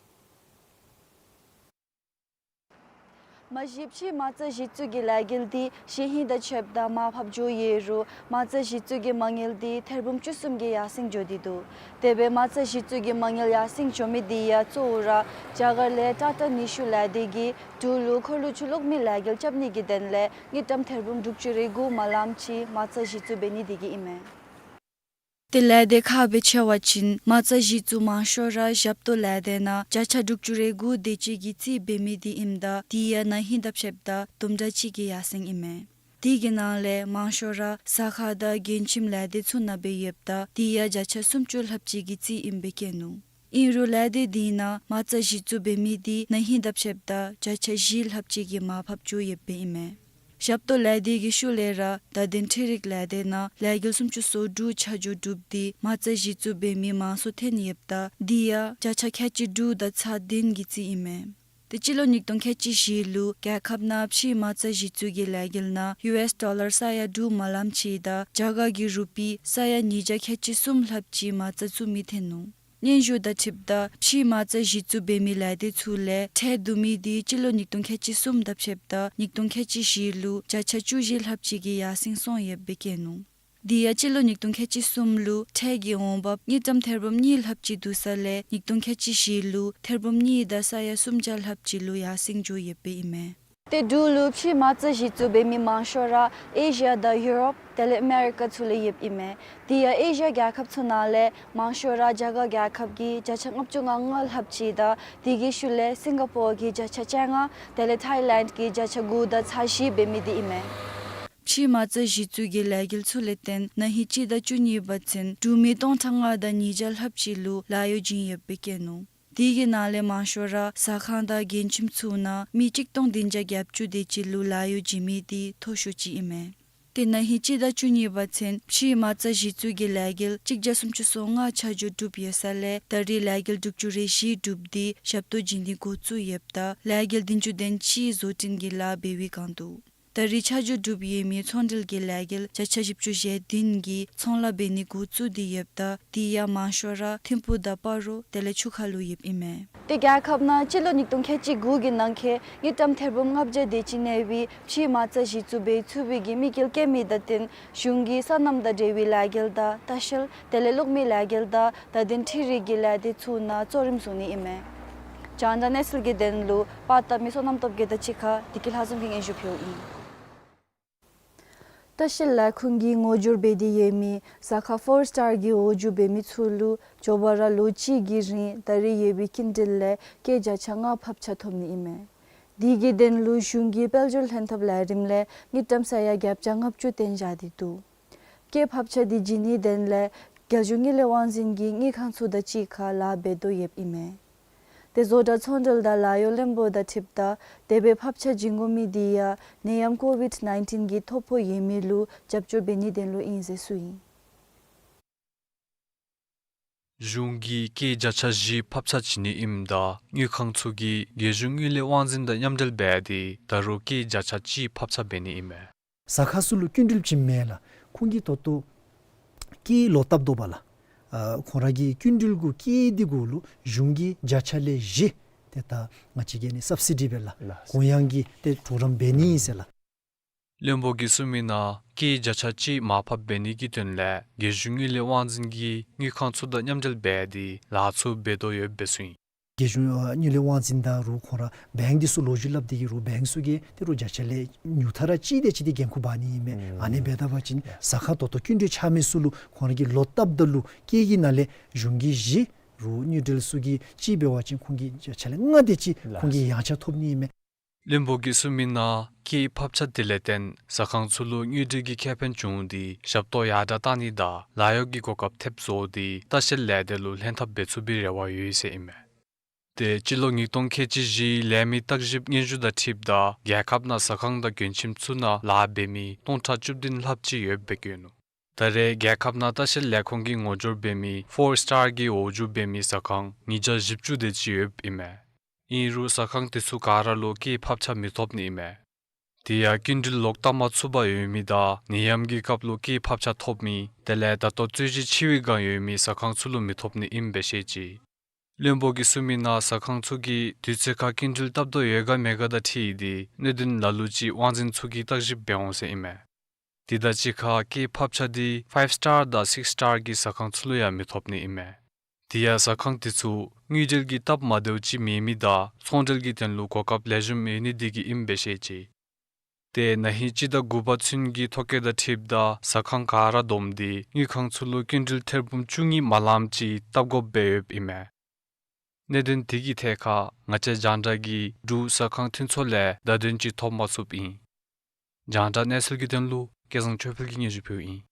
མ་གཞི་ཕྱིའི་མ་རྩ་གཞི་བཙུགས་ཀྱི་ལས་འགུལ་དེ་གཞེས་ཧིང་དང་ཕྱདཔ་ད་མར་ཕབ་འགྱོ་ཡོད་རུང་མ་རྩ་གཞི་བཙུགས་ཀྱི་མ་དངུལ་དེ་ཐེར་འབུམ་བཅུ་གསུམ་གྱིས་ཡར་སེང་འགྱོ་སྟེ་འདུག། དེ་སྦེ་མ་རྩ་གཞི་བཙུགས་ཀྱི་མ་དངུལ་ཡར་སེང་འགྱོ་མི་དེ་ཡང་གཙོ་བོ་ར་རྒྱ་གར་ལས་ཊ་ཊ་ནུས་ཤུགས་ལས་སྡེ་གིས་འབྲུག་ལུ་འཁོར་ལོ་ཆུ་གློག་མེའི་ལས་འགུལ་རྐྱབ་ནི་གི་དོན་ལས་དངུལ་ཀྲམ་ཐེར་འབུམ་དྲུག་ཅུ་རེ་དགུ་མ་ལངམ་ཅིག་མ་རྩ་གཞི་བཙུགས་འབད་ནི་དེ་གིས་ཨིན་མས། ཏེ་ལས་སྡེ་ཁག་སྦེ་ཕྱེ་བ་ཅིན་མ་རྩ་གཞི་བཙུགས་མང་ཤོས་ར་ཞབས་ཏོག་ལས་སྡེ་ནང་བརྒྱ་ཆ་དྲུག་ཅུ་རེ་དགུ་དེ་ཅིག་གིས་རྩིས་འབད་མི་དེ་ཨིནམ་ད་དེ་ཡང་ན་ཧིང་དང་ཕྱདཔ་ད་དུམ་གྲ་ཅིག་གི་ཡར་སེང་ཨིན་མས། དེ་གི་ནང་ལས་མང་ཤོས་ར་ཟ་ཁང་དང་མགྱོནམ་ལས་སྡེ་ཚུ་ནང་སྦེ་ཡོདཔ་ད་དེ་ཡང་བརྒྱ་ཆ་སུམ་ཅུ་ལྷགཔ་ཅིག་གི་རྩིས་ཨིནམ་སྦེ་བཀོད་ནུག། ཨིན་རུང་ལས་སྡེ་དེ་ནང་མ་རྩ་གཞི་བཙུགས་འབད་མི་དེ་ན་ཧིང་དང་ཕྱདཔ་ད་བརྒྱ་ཆ་བཞི་ལྷགཔ་ཅིག་གིས་མར་ཕབ་འགྱོ་ཡོདཔ་ཨིན་མས། ཞབས་ཏོག་ལས་སྡེ་གི་ཤུལ་ལས་ར་བརྡ་དོན་འཕྲུལ་རིག་ལས་སྡེ་ནང་ལས་འགུལ་སུམ་ཅུ་སོ་དྲུག་ཆ་འཇོག་གྲུབ་སྟེ་མ་རྩ་གཞི་བཙུགས་འབད་མི་མང་སུ་ཐོན་ཡོདཔ་ད་དེ་ཡང་བརྒྱ་ཆ་ཁལ་གཅིག་དྲུག་དང་ཚག་བདུན་གྱི་རྩིས་ཨིན་མས། ཏེ་སྤྱི་ལོ་ཉིས་སྟོང་ཁལ་གཅིག་བཞི་ལུ་རྒྱལ་ཁབ་ནང་ཕྱིའི་མ་རྩ་གཞི་བཙུགས་ཀྱི་ལས་འགུལ་ནང་ཡུ་ཨེས་ཌོ་ལར་ས་ཡ་དྲུག་མ་ལངམ་ཅིག་དང་རྒྱ་གར་གྱི་རུ་པི་ས་ཡ་ཉིས་བརྒྱ་ཁལ་གཅིག་གསུམ་ལྷགཔ་ཅིག་མ་རྩ་བཙུགས་མི་ཐོན་ནུག། སྙན་ཞུ་དང་འཁྲིལཝ་ད་ཕྱིའི་མ་རྩ་གཞི་བཙུགས་འབད་མི་ལས་སྡེ་ཚུ་ལས་ཁྲལ་བསྡུ་མི་དེ་སྤྱི་ལོ་ཉིས་སྟོང་ཁལ་གཅིག་གསུམ་དང་ཕྱདཔ་ད་ཉིས་སྟོང་ཁལ་གཅིག་བཞི་ལུ་བརྒྱ་ཆ་བཅུ་བཞི་ལྷགཔ་ཅིག་གིས་ཡར་སེང་སོང་ཡོདཔ་སྦེ་བཀོད་ནུག། དེ་ཡང་སྤྱི་ལོ་ཉིས་སྟོང་ཁལ་གཅིག་གསུམ་ལུ་ཁྲལ་གྱི་འོང་འབབ་དངུལ་ཀྲམ་ཐེར་འབུམ་གཉིས་ལྷགཔ་ཅིག་བསྡུ་ས་ལས་ཉིས་སྟོང་ཁལ་གཅིག་བཞི་ལུ་ཐེར་འབུམ་གཉིས་དང་ས་ཡ་སུམ་བརྒྱ་ལྷགཔ་ཅིག་ལུ་ཡར་སེང་འགྱོ་ཡོདཔ་ཨིན་མས། ཏེ་འབྲུག་ལུ་ཕྱིའི་མ་རྩ་གཞི་བཙུགས་འབད་མི་མང་ཤོས་ར་ཨེ་ཤི་ཡ་དང་ཡུ་རོབ་དེ་ལས་ཨ་མེ་རི་ཀ་ཚུ་ལུ་ཡོདཔ་ཨིན་མས། དེ་ཡང་ཨེ་ཤི་ཡ་རྒྱལ་ཁབ་ཚུ་ནང་ལས་མང་ཤོས་ར་རྒྱ་གར་རྒྱལ་ཁབ་ཀྱིས་བརྒྱ་ཆ་ལྔ་བཅུ་ང་ལྔ་ལྷགཔ་ཅིག་དང་དེ་གི་ཤུལ་ལས་སིང་ག་པོར་གྱིས་བརྒྱ་ཆ་བཅོ་ལྔ་དེ་ལས་ཐའི་ལེནཌ་གྱིས་བརྒྱ་ཆ་དགུ་དང་ཚག་བཞི་འབད་མི་དེ་ཨིན་མས། ཕྱིའི་མ་རྩ་གཞི་བཙུགས་ཀྱི་ལས་འགུལ་ཚུ་ལས་བརྟེན་ན་ཧིང་སྤྱི་ཟླ་བཅུ་གཉིས་པ་ཚུན་འབྲུག་མི་སྟོང་ཕྲག་ལྔ་དང་ཉིས་བརྒྱ་ལྷགཔ་ཅིག་ལུ་ལཱ་གཡོག་བྱིན་ཡོདཔ་སྦེ་བཀོད་ནུག། དེ་གི་ནང་ལས་མང་ཤོས་ར་ཟ་ཁང་དང་མགྱོནམ་ཚུ་ནང་མི་གཅིག་སྟོང་བདུན་བརྒྱ་གྱ་བཅུ་དེ་ཅིག་ལུ་ལཱ་གཡོག་བྱིན་མི་དེ་མཐོ་ཤོས་ཅིག་ཨིན་མས། ཏེ་ན་ཧིང་སྤྱི་ཟླ་བཅུ་གཉིས་པ་ཚུན་ཕྱིའི་མ་རྩ་གཞི་བཙུགས་ཀྱི་ལས་འགུལ་གཅིག་བརྒྱ་སུམ་ཅུ་སོ་ལྔ་ཆ་འཇོག་གྲུབ་ཡོད་ས་ལས་ད་རེས་ལས་འགུལ་དྲུག་ཅུ་རེ་བཞི་གྲུབ་སྟེ་ཞབས་ཏོག་བྱིན་ནི་འགོ་བཙུགས་ཡོདཔ་ད་ལས་འགུལ་བདུན་ཅུ་དོན་གཅིག་བཟོ་སྐྲུན་གྱི་ལཱ་འབད་བའི་བསྒང་འདུག། ད་རེས་ཆ་འཇོག་གྲུབ་ཡོད་མི་ཚོང་འབྲེལ་གྱི་ལས་འགུལ་བརྒྱ་ཆ་བཞི་བཅུ་ཞེ་བདུན་གྱིས་ཚོང་ལཱ་འབད་ནི་འགོ་བཙུགས་ཏེ་ཡོདཔ་ད་དེ་ཡང་མང་ཤོས་ར་ཐིམ་ཕུག་དང་སྤ་རོ་དེ་ལས་ཆུ་ཁ་ལུ་ཡོདཔ་ཨིན་མས། ཏེ་རྒྱལ་ཁབ་ནང་སྤྱི་ལོ་ཉིས་སྟོང་ཁལ་གཅིག་དགུ་གི་ནང་འཁོད་དངུལ་ཀྲམ་ཐེར་འབུམ་ལྔ་བརྒྱ་དེ་ཅིག་གནས་པའི་ཕྱིའི་མ་རྩ་གཞི་བཙུགས་འབད་ཚུགས་པའི་གི་དམིགས་ཡུལ་བསྐྱེད་མི་དང་བསྟུན་གཞུང་གིས་སོ་ནམ་དང་འབྲེལ་བའི་ལས་འགུལ་དང་ལྟ་བཤལ་དེ་ལས་གློག་མེའི་ལས་འགུལ་དང་བརྡ་དོན་འཕྲུལ་རིག་གི་ལས་སྡེ་ཚུ་ནང་གཙོ་རིམ་བཟུང་ནི་ཨིན་མས། རྒྱང་བསྒྲགས་གནས་ཚུལ་གྱི་དོན་ལུ་པར་བཏབ་མི་བསོད་ནམས་སྟོབས་རྒྱས་དང་གཅིག་ཁར་བདེ་སྐྱིད་ལྷ་འཛོམས་ཀྱིས་སྙན་ཞུ་ཕུལཝ་ཨིན། ལྟ་བཤལ་ལས་ཁུངས་ཀྱིས་ངོ་སྦྱོར་འབད་དེ་ཡོད་མི་ཟ་ཁང་ཕོར་སི་ཊར་གྱི་འོག་འཇུག་འབད་མི་ཚུ་ལུ་མགྱོགས་པ་ར་ལོ་གཅིག་གི་རིང་ད་རེས་ཡོད་པའི་སྐྱིན་འགྲུལ་ལས་སྐྱེད་བརྒྱ་ཆ་ལྔ་ཕབ་ཆག་ཐོབ་ནི་ཨིན་མས། དེ་གི་དོན་ལུ་གཞུང་གི་དཔལ་འབྱོར་ལྷན་ཐབས་ལས་རིམ་ལས་དངུལ་ཀྲམ་ས་ཡ་བརྒྱད་བརྒྱ་ལྔ་བཅུ་བཏོན་བཞག་སྟེ་འདུག། སྐྱེད་ཕབ་ཆག་དེ་བྱིན་ནིའི་དོན་ལས་རྒྱལ་གཞུང་དངུལ་ལས་དབང་འཛིན་གྱིས་དངུལ་ཁང་ཚུ་དང་གཅིག་ཁར་ལཱ་འབད་དོ་ཡོདཔ་ཨིན་མས། ཏེ་བཟོ་གྲྭ་ཚོང་འབྲེལ་དང་ལཱ་གཡོག་བློན་པོ་དང་འཁྲིལཝ་ད་དེ་སྦེ་ཕབ་ཆག་བྱིན་དགོ་མི་དེ་ཡང་ནད་ཡམས་ཀོ་ཝིཌ་ནའིན་ཊིན་གྱི་ཐོ་ཕོག་ཡོད་མི་ལུ་རྒྱབ་སྐྱོར་འབད་ནིའི་དོན་ལུ་ཨིན་ཟེར་གསུངས་ཡི། གཞུང་གིས་སྐྱེད་བརྒྱ་ཆ་བཞི་ཕབ་ཆག་བྱིན་ནི་ཨིནམ་ད་དངུལ་ཁང་ཚུ་གིས་རྒྱལ་གཞུང་དངུལ་ལས་དབང་འཛིན་དང་མཉམ་འབྲེལ་འབད་དེ་ད་རུང་སྐྱེད་བརྒྱ་ཆ་གཅིག་ཕབ་ཆག་འབད་ནི་ཨིན་མས། ཟ་ཁང་ཚུ་ལུ་སྐྱིན་འགྲུལ་བྱིནམ་མེན་ལགས། ཁོང་གིས་ད་ལྟོ་སྐྱེད་ལོག་བཏབ་དོ་བ་ལགས། ཨ་ཁོང་ར་གི་སྐྱིན་འགྲུལ་གུ་བཀལ་ཏེ་གུ་ལུ་གཞུང་གིས་བརྒྱ་ཆ་ལས་བཞི་ཏེ་ད་ང་བཅས་ཀྱིས་ཨ་ནི་སབ་སི་ཌི་འབད་ལགས། ལགས། གུ་ཡངས་ཀྱི་ཏེ་གྲོགས་རམ་འབད་ནི་ཨིན་ཟེར་ལགས། བློན་པོ་གིས་གསུངས་མི་ནང་སྐྱེད་བརྒྱ་ཆ་གཅིག་མར་ཕབ་འབད་ནི་གི་དོན་ལས་རྒྱལ་གཞུང་དངུལ་ལས་དབང་འཛིན་གྱིས་དངུལ་ཁང་ཚུ་དང་མཉམ་འབྲེལ་འབད་དེ་ལཱ་ཚུ་འབད་དོ་ཡོདཔ་སྦེ་གསུངས་ཡི། རྒྱལ་གཞུང་ཨ་དངུལ་ལས་དབང་འཛིན་དང་རུང་ཁོང་ར་བེངཀ་འདི་ཚུ་ལོ་རྒྱུས་སླབ་སྟེ་གི་རུང་བེངཀ་ཚུ་གིས་ཏེ་རུང་བརྒྱ་ཆ་ལས་ཉུང་མཐའ་ར་གཅིག་དེ་ཅིག་ཏེ་འགན་ཁུར་འབག་ནི་ཨིན་མས། ཨ་ནི་འབདཝ་ད་བ་ཅིན་ཟ་ཁང་ད་ལྟོ་སྐྱིན་འགྲུལ་འཆང་མི་ཚུ་ལུ་ཁོང་ར་གིས་ལོག་བཏབ་ད་ལུ་སྐྱེད་ཀྱི་ནང་ལས་གཞུང་གིས་བཞི་རུང་དངུལ་འབྲེལ་ཚུ་གིས་གཅིག་འབད་བ་ཅིན་ཁོང་གིས་བརྒྱ་ཆ་ལས་ལྔ་དེ་ཅིག་ཁོང་གིས་ཡངས་ཆག་ཐོབ་ནི་ཨིན་མས། བློན་པོ་གིས་གསུངས་མི་ནང་སྐྱེད་ཕབ་ཆག་དེ་ལས་བརྟེན་ཟ་ཁང་ཚུ་ལུ་དངུལ་འབྲེལ་གྱི་ཁེ་ཕན་བྱུང་སྟེ་ཞབས་ཏོག་ཡར་དྲག་བཏང་ནི་དང་ལཱ་གཡོག་གི་གོ་སྐབས་ཐེབས་བཟོ་སྟེ་ལྟ་བཤལ་ལས་སྡེ་ལུ་ལྷན་ཐབས་འབད་ཚུགས་པའི་རེ་བ་ཡོད་ཟེར་ཨིན་མས། ཏེ་སྤྱི་ལོ་ཉིས་སྟོང་ཁལ་གཅིག་བཞི་ལས་མི་བརྟག་ཞིབ་སྙན་ཞུ་དང་འཁྲིལཝ་ད་རྒྱལ་ཁབ་ནང་ཟ་ཁང་དང་མགྱོན་ཁྱིམ་ཚུ་ནང་ལཱ་འབད་མི་སྟོང་ཕྲག་བཅུ་བདུན་ལྷགཔ་ཅིག་ཡོདཔ་སྦེ་བཀོད་ནུག། ད་རེས་རྒྱལ་ཁབ་ནང་ལྟ་བཤལ་ལས་ཁུངས་ཀྱིས་ངོ་སྦྱོར་འབད་མི་ཕོར་སི་ཊར་གྱི་འོག་འཇུག་འབད་མི་ཟ་ཁང་ཉིས་བརྒྱ་བཞི་བཅུ་དེ་ཅིག་ཡོདཔ་ཨིན་མས། ཨིན་རུང་ཟ་ཁང་དེ་ཚུ་ག་ར་ལུ་སྐྱེད་ཕབ་ཆག་མི་ཐོབ་ནི་ཨིན་མས། དེ་ཡང་སྐྱིན་འགྲུལ་ལོག་བཏབ་མ་ཚུགས་པར་ཡོད་མི་དང་ནད་ཡམས་ཀྱི་སྐབས་ལུ་སྐྱེད་ཕབ་ཆག་ཐོབ་མི་དེ་ལས་ད་ལྟོ་རྩོད་གཞི་ཆེ་བའི་སྒང་ཡོད་མི་ཟ་ཁང་ཚུ་ལུ་མི་ཐོབ་ནི་ཨིནམ་སྦེ་བཤད་ཅི། བློན་པོ་གིས་གསུངས་མི་ནང་ཟ་ཁང་ཚུ་གིས་དུས་ཚོད་ཁར་སྐྱིན་འགྲུལ་བཏབ་དོ་ཡོད་ག་མེད་ག་དང་འཁྲིལ་ཏེ་གནད་དོན་ལ་ལུ་ཅིག་དབང་འཛིན་ཚུ་གིས་བརྟག་ཞིབ་འབད་འོང་ཟེར་ཨིན་མས། དེ་དང་གཅིག་ཁར་སྐྱེད་ཕབ་ཆག་དེ་ཕའིབ་སི་ཊར་དང་སིགསི་སི་ཊར་གྱི་ཟ་ཁང་ཚུ་ལུ་ཡང་མི་ཐོབ་ནི་ཨིན་མས། དེ་ཡང་ཟ་ཁང་དེ་ཚུ་དངུལ་འབྲེལ་གྱི་སྟབས་མ་བདེཝ་ཅིག་མེད་མི་དང་ཚོང་འབྲེལ་གྱི་དོན་ལུ་གོ་སྐབས་ལེགས་ཤོམ་ཡོད་ནི་དེ་གིས་ཨིནམ་སྦེ་བཤད་ཅི། ཏེ་ན་ཧིང་སྤྱི་ཟླ་དགུ་པ་ཚུན་གྱི་ཐོ་བཀོད་དང་འཁྲིལཝ་ད་ཟ་ཁང་ག་ར་བསྡོམས་ཏེ་དངུལ་ཁང་ཚུ་ལུ་སྐྱིན་འགྲུལ་ཐེར་འབུམ་བཅུ་གཉིས་མ་ལངམ་ཅིག་བཏབ་དགོཔ་སྦེ་ཡོདཔ་ཨིན་མས། གནད་དོན་དེ་གི་ཐད་ཁར་ང་བཅས་རྒྱང་བསྒྲགས་ཀྱིས་འབྲུག་ཟ་ཁང་མཐུན་ཚོགས་ལས་བརྡ་དོན་ཅིག་ཐོབ་མ་ཚུགསཔ་ཨིན། རྒྱང་བསྒྲགས་གནས་ཚུལ་གྱི་དོན་ལུ་སྐལ་བཟང་ཆོས་འཕེལ་གྱིས་སྙན་ཞུ་ཕུལཝ་ཨིན།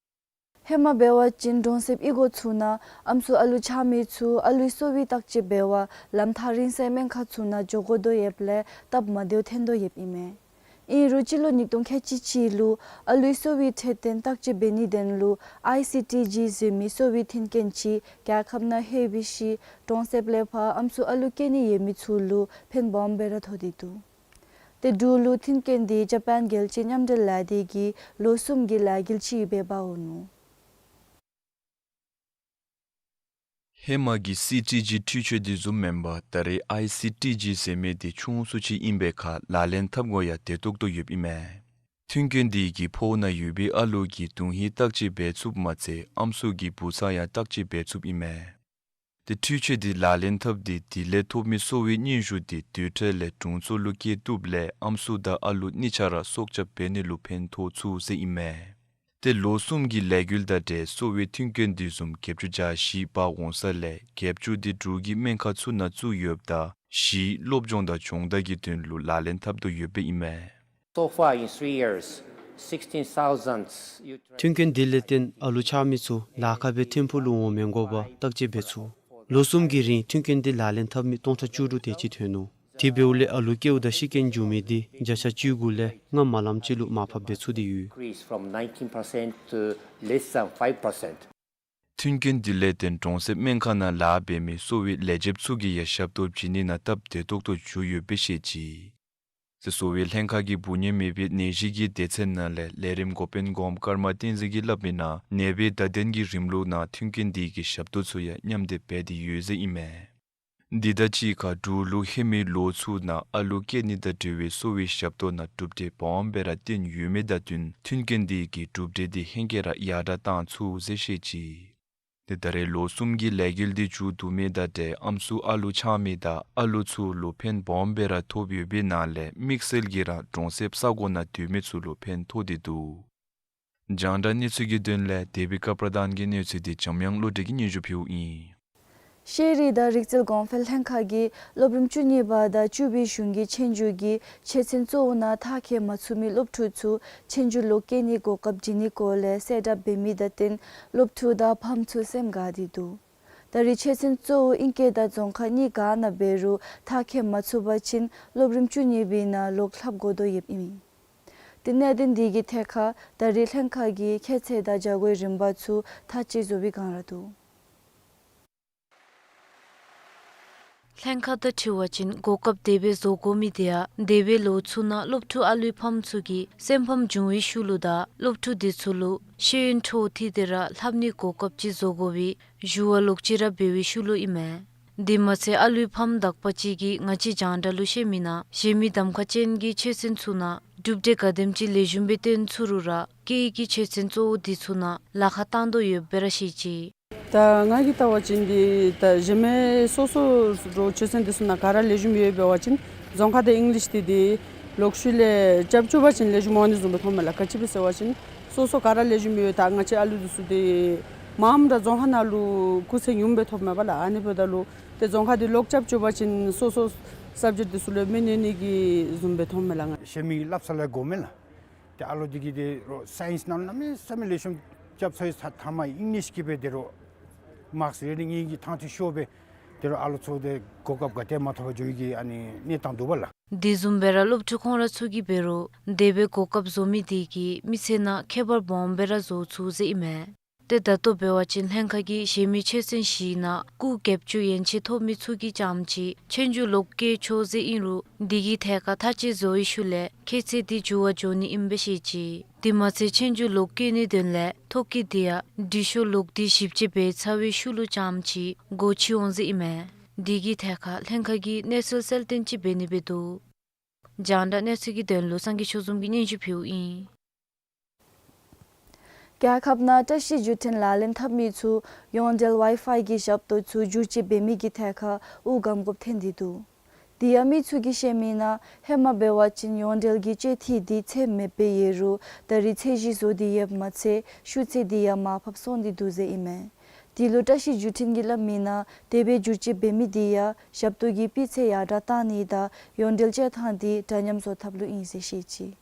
ཧེ་མ་འབད་བ་ཅིན་གྲོང་གསེབ་གཡུས་སྒོ་ཚུ་ནང་ཨམ་སྲུ་ཨ་ལུ་ཆགས་མི་ཚུ་ཨ་ལུའི་གསོ་བའི་བརྟག་དཔྱད་འབད་བར་ལམ་ཐག་རིང་སའི་སྨན་ཁང་ཚུ་ནང་འགྱོ་དགོ་དོ་ཡོདཔ་ལས་སྟབས་མ་བདེཝ་ཐོན་དོ་ཡོདཔ་ཨིན་མས། ཨིན་རུང་སྤྱི་ལོ་ཉིས་སྟོང་ཁལ་གཅིག་གཅིག་ལུ་ཨ་ལུའི་གསོ་བའི་འཕྲོད་བསྟེན་བརྟག་དཔྱད་འབད་ནིའི་དོན་ལུ་ཨའི་སི་ཊི་ཇི་ཟེར་མི་གསོ་བའི་མཐུན་རྐྱེན་ཅིག་རྒྱལ་ཁབ་ནང་ལྷོད་པའི་ཤུལ་གྲོང་གསེབ་ལས་ཕར་ཨམ་སྲུ་ཨ་ལུ་སྐྱེ་ནི་ཡོད་མི་ཚུ་ལུ་ཕན་སྦོམ་སྦེ་ར་ཐོགས་ཏེ་འདུག། ཏེ་འབྲུག་ལུ་མཐུན་རྐྱེན་དེ་ཇ་པཱན་རྒྱལ་སྤྱིའི་མཉམ་འབྲེལ་ལས་སྡེ་གིས་ལོ་གསུམ་གྱི་ལས་འགུལ་ཅིག་སྦེ་འབག་འོང་ནུག། ཧེ་མ་གི་སི་ཊི་ཇི་འཕྲུལ་ཆས་དེ་བཟུམ་མེན་པར་ད་རེས་ཨའི་སི་ཊི་ཇི་ཟེར་མི་དེ་ཆུང་སུ་ཅིག་ཨིན་པའི་ཁར་ལག་ལེན་འཐབ་དགོ་ཡང་བདེ་ཏོག་ཏོ་ཡོདཔ་ཨིན་མས། མཐུན་རྐྱེན་དེ་གིས་ཕོཝ་ནང་ཡོད་པའི་ཨ་ལུ་གི་དོན་ཧིང་བརྟག་དཔྱད་འབད་ཚུགསཔ་མ་ཚད་ཨམ་སྲུ་གི་བུ་ཚ་ཡང་བརྟག་དཔྱད་འབད་ཚུགསཔ་ཨིན་མས། ཏེ་འཕྲུལ་ཆས་དེ་ལག་ལེན་འཐབ་སྟེ་དེ་ལས་ཐོབ་མི་གསོ་བའི་སྙན་ཞུ་དེ་དུས་འཕྲལ་ལས་དྲུང་འཚོ་ལུ་བསྐྱལ་བཏུབ་ལས་ཨམ་སྲུ་དང་ཨ་ལུ་གཉིས་ཆ་ར་སྲོག་སྐྱབས་འབད་ནི་ལུ་ཕན་ཐོགས་ཚུགས་ཟེར་ཨིན་མས། ཏེ་ལོ་གསུམ་གྱི་ལས་འགུལ་དང་འབྲེལ་གསོ་བའི་མཐུན་རྐྱེན་དེ་བཟུམ་བརྒྱད་ཅུ་གྱ་བཞི་འབག་འོང་ས་ལས་བརྒྱད་ཅུ་དེ་འབྲུག་གི་སྨན་ཁང་ཚུ་ནང་བཙུགས་ཡོདཔ་ད་བཞི་སློབ་སྦྱོང་དང་སྦྱོང་བརྡར་གྱི་དོན་ལུ་ལག་ལེན་འཐབ་དོ་ཡོདཔ་ཨིན་མས། So far, in three years, sixteen thousand youth མཐུན་རྐྱེན་དེ་ལས་བརྟེན་ཨ་ལུ་ཆགས་མི་ཚུ་ལཱ་ཁག་སྦེ་ཐིམ་ཕུག་ལུ་འོང་མི་དགོ་པར་བརྟག་དཔྱད་འབད་ཚུགས། ལོ་གསུམ་གྱི་རིང་མཐུན་རྐྱེན་དེ་ལག་ལེན་འཐབ་མི་སྟོང་ཕྲག་བཅུ་དྲུག་དེ་ཅིག་ཐོན་ནུག། དེ་འབདཝ་ལས་ཨ་ལུ་སྐྱེཝ་ད་ཤི་རྐྱེན་འབྱུང་མི་དེ་བརྒྱ་ཆ་བཅུ་དགུ་ལས་ལྔ་མ་ལངམ་ཅིག་ལུ་མར་ཕབ་འབད་ཚུགས་ཏེ་ཡོད། Increase from nineteen percent to less than five percent. མཐུན་རྐྱེན་དེ་ལས་བརྟེན་གྲོང་གསེབ་སྨན་ཁང་ནང་ལཱ་འབད་མི་གསོ་བའི་ལས་བྱེདཔ་ཚུ་གིས་ཡང་ཞབས་ཏོག་བྱིན་ནི་ནང་སྟབས་བདེ་ཏོག་ཏོ་བྱུང་ཡོདཔ་སྦེ་བཤད་ཅི། ཏེ་གསོ་བའི་ལྷན་ཁག་གིས་འབུ་ཉལ་མེད་པའི་ནད་གཞི་གི་སྡེ་ཚན་ནང་ལས་ལས་རིམ་འགོ་དཔོན་གོངམ་ཀརྨ་བསྟན་འཛིན་གྱིས་སླབ་མི་ནང་ནད་པའི་བརྡ་དོན་གྱི་རིམ་ལུགས་ནང་མཐུན་རྐྱེན་དེ་གི་ཞབས་ཏོག་ཚུ་ཡང་མཉམ་འདེགས་འབད་དེ་ཡོད་ཟེར་ཨིན་མས། འདི་དང་གཅིག་ཁར་འབྲུག་ལུ་ཧེ་མའི་ལོ་ཚུ་ནང་ཨ་ལུ་སྐྱེ་ནི་དང་འབྲེལ་བའི་གསོ་བའི་ཞབས་ཏོག་ནང་གྲུབ་འབྲས་སྦོམ་སྦེ་ར་བཏོན་ཡོད་མི་དང་བསྟུན་མཐུན་རྐྱེན་དེ་གིས་གྲུབ་འབྲས་དེ་ཧེང་སྐལ་ར་ཡར་དྲག་བཏང་ཚུགས་ཟེར་བཤད་ཅི། ཏེ་ད་རེས་ལོ་གསུམ་གྱི་ལས་འགུལ་དེ་མཇུག་བསྡུ་མི་དང་འབྲེལ་ཨམ་སྲུ་ཨ་ལུ་ཆགས་མི་དང་ཨ་ལུ་ཚུ་ལུ་ཕན་སྦོམ་སྦེ་ར་ཐོགས་ཡོད་པའི་ནང་ལས་དམིགས་བསལ་གྱིས་ར་གྲོང་གསེབ་ས་གོ་ནང་སྡོད་མི་ཚུ་ལུ་ཕན་ཐོགས་ཏེ་འདུག། རྒྱང་བསྒྲགས་གནས་ཚུལ་གྱི་དོན་ལས་དེ་བི་ཀ་པྲ་དཱན་གྱི་གནས་ཚུལ་དེ་འཇམ་དབྱངས་བློ་གྲོས་ཀྱིས་སྙན་ཞུ་ཕུལཝ་ཨིན། ཤེས་རིག་དང་རིག་རྩལ་གོང་འཕེལ་ལྷན་ཁག་གིས་སློབ་རིམ་བཅུ་གཉིས་པ་དང་བཅུ་པའི་གཞུང་གི་ཆོས་རྒྱུགས་ཀྱི་ཆོས་ཚན་གཙོ་བོ་ནང་མཐར་འཁྱོལ་མ་ཚུགས་མི་སློབ་ཕྲུག་ཚུ་ཆོས་རྒྱུགས་ལུ་བསྐྱལ་ནིའི་གོ་སྐབས་བྱིན་ནིའི་སྐོར་ལས་གསལ་བསྒྲགས་འབད་མི་དང་བསྟུན་སློབ་ཕྲུག་དང་ཕམ་ཚུ་སེམས་དགའ་སྟེ་འདུག། ད་རེས་ཆོས་ཚན་གཙོ་བོ་ཨིང་སྐད་དང་རྫོང་ཁ་གཉིས་ག་ནང་འབད་རུང་མཐར་འཁྱོལ་མ་ཚུགས་པ་ཅིན་སློབ་རིམ་བཅུ་གཉིས་པའི་ནང་ལོག་ལྷབ་དགོ་དོ་ཡོདཔ་ཨིན། ཏེ་གནད་དོན་དེ་གི་ཐད་ཁར་ད་རེས་ལྷན་ཁག་གིས་ཁྱད་ཚད་དང་བྱ་སྒོའི་རིམ་པ་ཚུ་མཐའ་དཔྱད་བཟོ་བའི་བསྒང་ར་འདུག། ལྷན་ཁག་དང་འཁྲིལ་བ་ཅིན་གོ་སྐབས་དེ་སྦེ་བཟོ་དགོ་མི་དེ་ཡང་འདས་པའི་ལོ་ཚུ་ནང་སློབ་ཕྲུག་ཨ་ལུའི་ཕམ་ཚུ་གིས་སེམས་ཕམ་བྱུང་བའི་ཤུལ་ལུ་དང་སློབ་ཕྲུག་དེ་ཚུ་ལུ་ཤེས་ཡོན་འཕྲོ་མཐུད་དེ་ར་ལྷབ་ནིའི་གོ་སྐབས་ཅིག་བཟོ་དགོ་པའི་ཞུ་བ་ལོག་ཅི་ར་འབད་བའི་ཤུལ་ལུ་ཨིན་མས། དེ་མ་ཚད་ཨ་ལུའི་ཕམ་དག་པ་ཅིག་གིས་ང་བཅས་རྒྱང་བསྒྲགས་ལུ་བཤད་མི་ནང་གཞན་མི་གདམ་ཁ་ཅན་གྱི་ཆོས་ཚན་ཚུ་ནང་གྲུབ་འབྲས་ག་དེམ་ཅིག་ལེགས་ཤོམ་སྦེ་སྟོན་ཚུགས་རུང་ར་སྐད་ཡིག་གི་ཆོས་ཚན་གཙོ་བོ་དེ་ཚུ་ནང་ལཱ་ཁག་བཏང་དོ་ཡོདཔ་སྦེ་ར་བཤད་ཅི། ད་ང་གིས་བལྟ་བ་ཅིན་འདི་ད་གཞན་མི་སོ་སོ་ར་ཆོས་ཚན་དེ་ཚུ་ནང་ག་ར་ལེགས་ཤོམ་ཡོད་འབད་བ་ཅིན་རྫོང་ཁ་དང་ཨིང་ལིཤ་དེ་འདི་ལོག་ཤུལ་ལས་རྐྱབ་བཅུག་པ་ཅིན་ལེགས་ཤོམ་འོང་ནི་བཟུམ་སྦེ་མཐོངམ་མས་ལགས། ག་ཅི་སྦེ་ཟེར་བ་ཅིན་སོ་སོ་ག་ར་ལེགས་ཤོམ་ཡོད། ད་ང་བཅས་ཨ་ལུ་དེ་ཚུ་དེ་མངམ་ར་རྫོང་ཁ་ནང་ལུ་སྐུགས་ཚད་ཉུངམ་སྦེ་ཐོབ་མས་པ་ལགས། ཨ་ནི་འབདཝ་ད་ལུ་ཏེ་རྫོང་ཁ་དེ་ལོག་རྐྱབ་བཅུག་པ་ཅིན་སོ་སོ་སབ་ཇེཀཊ་དེ་ཚུ་ལུ་མི་གནོད་ནི་གི་བཟུམ་སྦེ་མཐོངམ་མས་ལགས། ང་གཞན་མི་གི་སླབ་ས་ལས་དགོ་མས་ལགས། ཏེ་ཨ་ལུ་འདི་གིས་ཏེ་རོགས་སའིནསི་ནང་གནམ་མེད་ས་མེད་ལེགས་ཤོམ་རྐྱབ་ཚར་ཡི། ཐ་མ་ཨིང་ལིཤ་གི་སྦེ་ཏེ་རོགས་མཱརཀསི་རེ་ཊིང་ཨིན་གྱི་ཐང་ཐུང་ཤོར་སྦེ་ཏེ་རོགས་ཨ་ལུ་ཚུ་ཏེ་གོ་སྐབས་ག་ཏེ་མ་ཐོབ་པར་འགྱོ་ཡི་གི་ཨ་ནི་གནས་སྟངས་འདུག་པ་ལགས། དེ་བཟུམ་སྦེ་ར་སློབ་ཕྲུག་ཁོང་ར་ཚུ་གིས་འབད་རུང་དེ་སྦེ་གོ་སྐབས་བཟོ་མི་དེ་གིས་མི་ཚེ་ནང་ཁྱད་པར་སྦོམ་སྦེ་ར་བཟོ་ཚུགས་ཟེར་ཨིན་མས། ཏེ་ད་ལྟོ་འབད་བ་ཅིན་ལྷན་ཁག་གིས་གཞན་མི་ཆོས་ཚན་བཞི་ནང་སྐུགས་བརྒྱད་ཅུ་ཡན་ཆད་ཐོབ་མི་ཚུ་གིས་རྐྱངམ་ཅིག་ཆོས་རྒྱུགས་ལོག་བཀལ་ཆོག་ཟེར་ཨིན་རུང་དེ་གི་ཐད་ཁར་ཐག་བཅད་བཟོ་བའི་ཤུལ་ལས་ཁྱད་ཚད་དེ་འགྱུར་བ་འགྱོ་ནི་ཨིནམ་སྦེ་བཤད་ཅི། དེ་མ་ཚད་ཆོས་རྒྱུགས་ལོག་བཀལ་ནིའི་དོན་ལས་ཐོ་བཀོད་དེ་ཡང་འབྲི་ཤོག་ལོག་སྟེ་ཞིབ་དཔྱད་འབད་ཚར་བའི་ཤུལ་ལུ་རྐྱངམ་ཅིག་སྒོ་ཕྱེ་འོང་ཟེར་ཨིན་མས། དེ་གི་ཐད་ཁར་ལྷན་ཁག་གིས་གནས་ཚུལ་གསལ་སྟོན་ཅིག་འབད་ནི་སྦེ་འདུག། རྒྱང་བསྒྲགས་གནས་ཚུལ་གྱི་དོན་ལུ་སངས་རྒྱས་ཆོས་འཛོམས་ཀྱིས་སྙན་ཞུ་ཕུལཝ་ཨིན། རྒྱལ་ཁབ་ནང་བཀྲ་ཤིས་བརྒྱུད་འཕྲིན་ལག་ལེན་འཐབ་མི་ཚུ་ཡོངས་འབྲེལ་ཝའི་ཕའི་གི་ཞབས་ཏོག་ཚུ་བསྒྱུར་བཅོས་འབད་མི་གི་ཐད་ཁར་འུ་སྒམ་དགོཔ་ཐོན་ཏེ་འདུག། དེ་ཡང་མི་ཚུ་གིས་བཤད་མི་ནང་ཧེ་མ་འབད་བ་ཅིན་ཡོངས་འབྲེལ་གྱི་སྤྱོད་འཐུས་དེ་ཚད་མེདཔ་སྦེ་ཡོད་རུང་ད་རིས་ཚད་གཞི་བཟོ་སྟེ་ཡོདཔ་མ་ཚད་ཤུགས་ཚད་དེ་ཡང་མར་ཕབ་སོང་སྟེ་འདུག་ཟེར་ཨིན་མས། དེ་ལུ་བཀྲ་ཤིས་བརྒྱུད་འཕྲིན་གྱིས་སླབ་མི་ནང་དེ་སྦེ་བསྒྱུར་བཅོས་འབད་མི་དེ་ཡང་ཞབས་ཏོག་གི་སྤུས་ཚད་ཡར་དྲགས་གཏང་ནི་དང་ཡོངས་འབྲེལ་སྤྱོད་ཐངས་དེ་འདྲ་མཉམ་བཟོ་ཐབས་ལུ་ཨིན་ཟེར་བཤད་ཅི།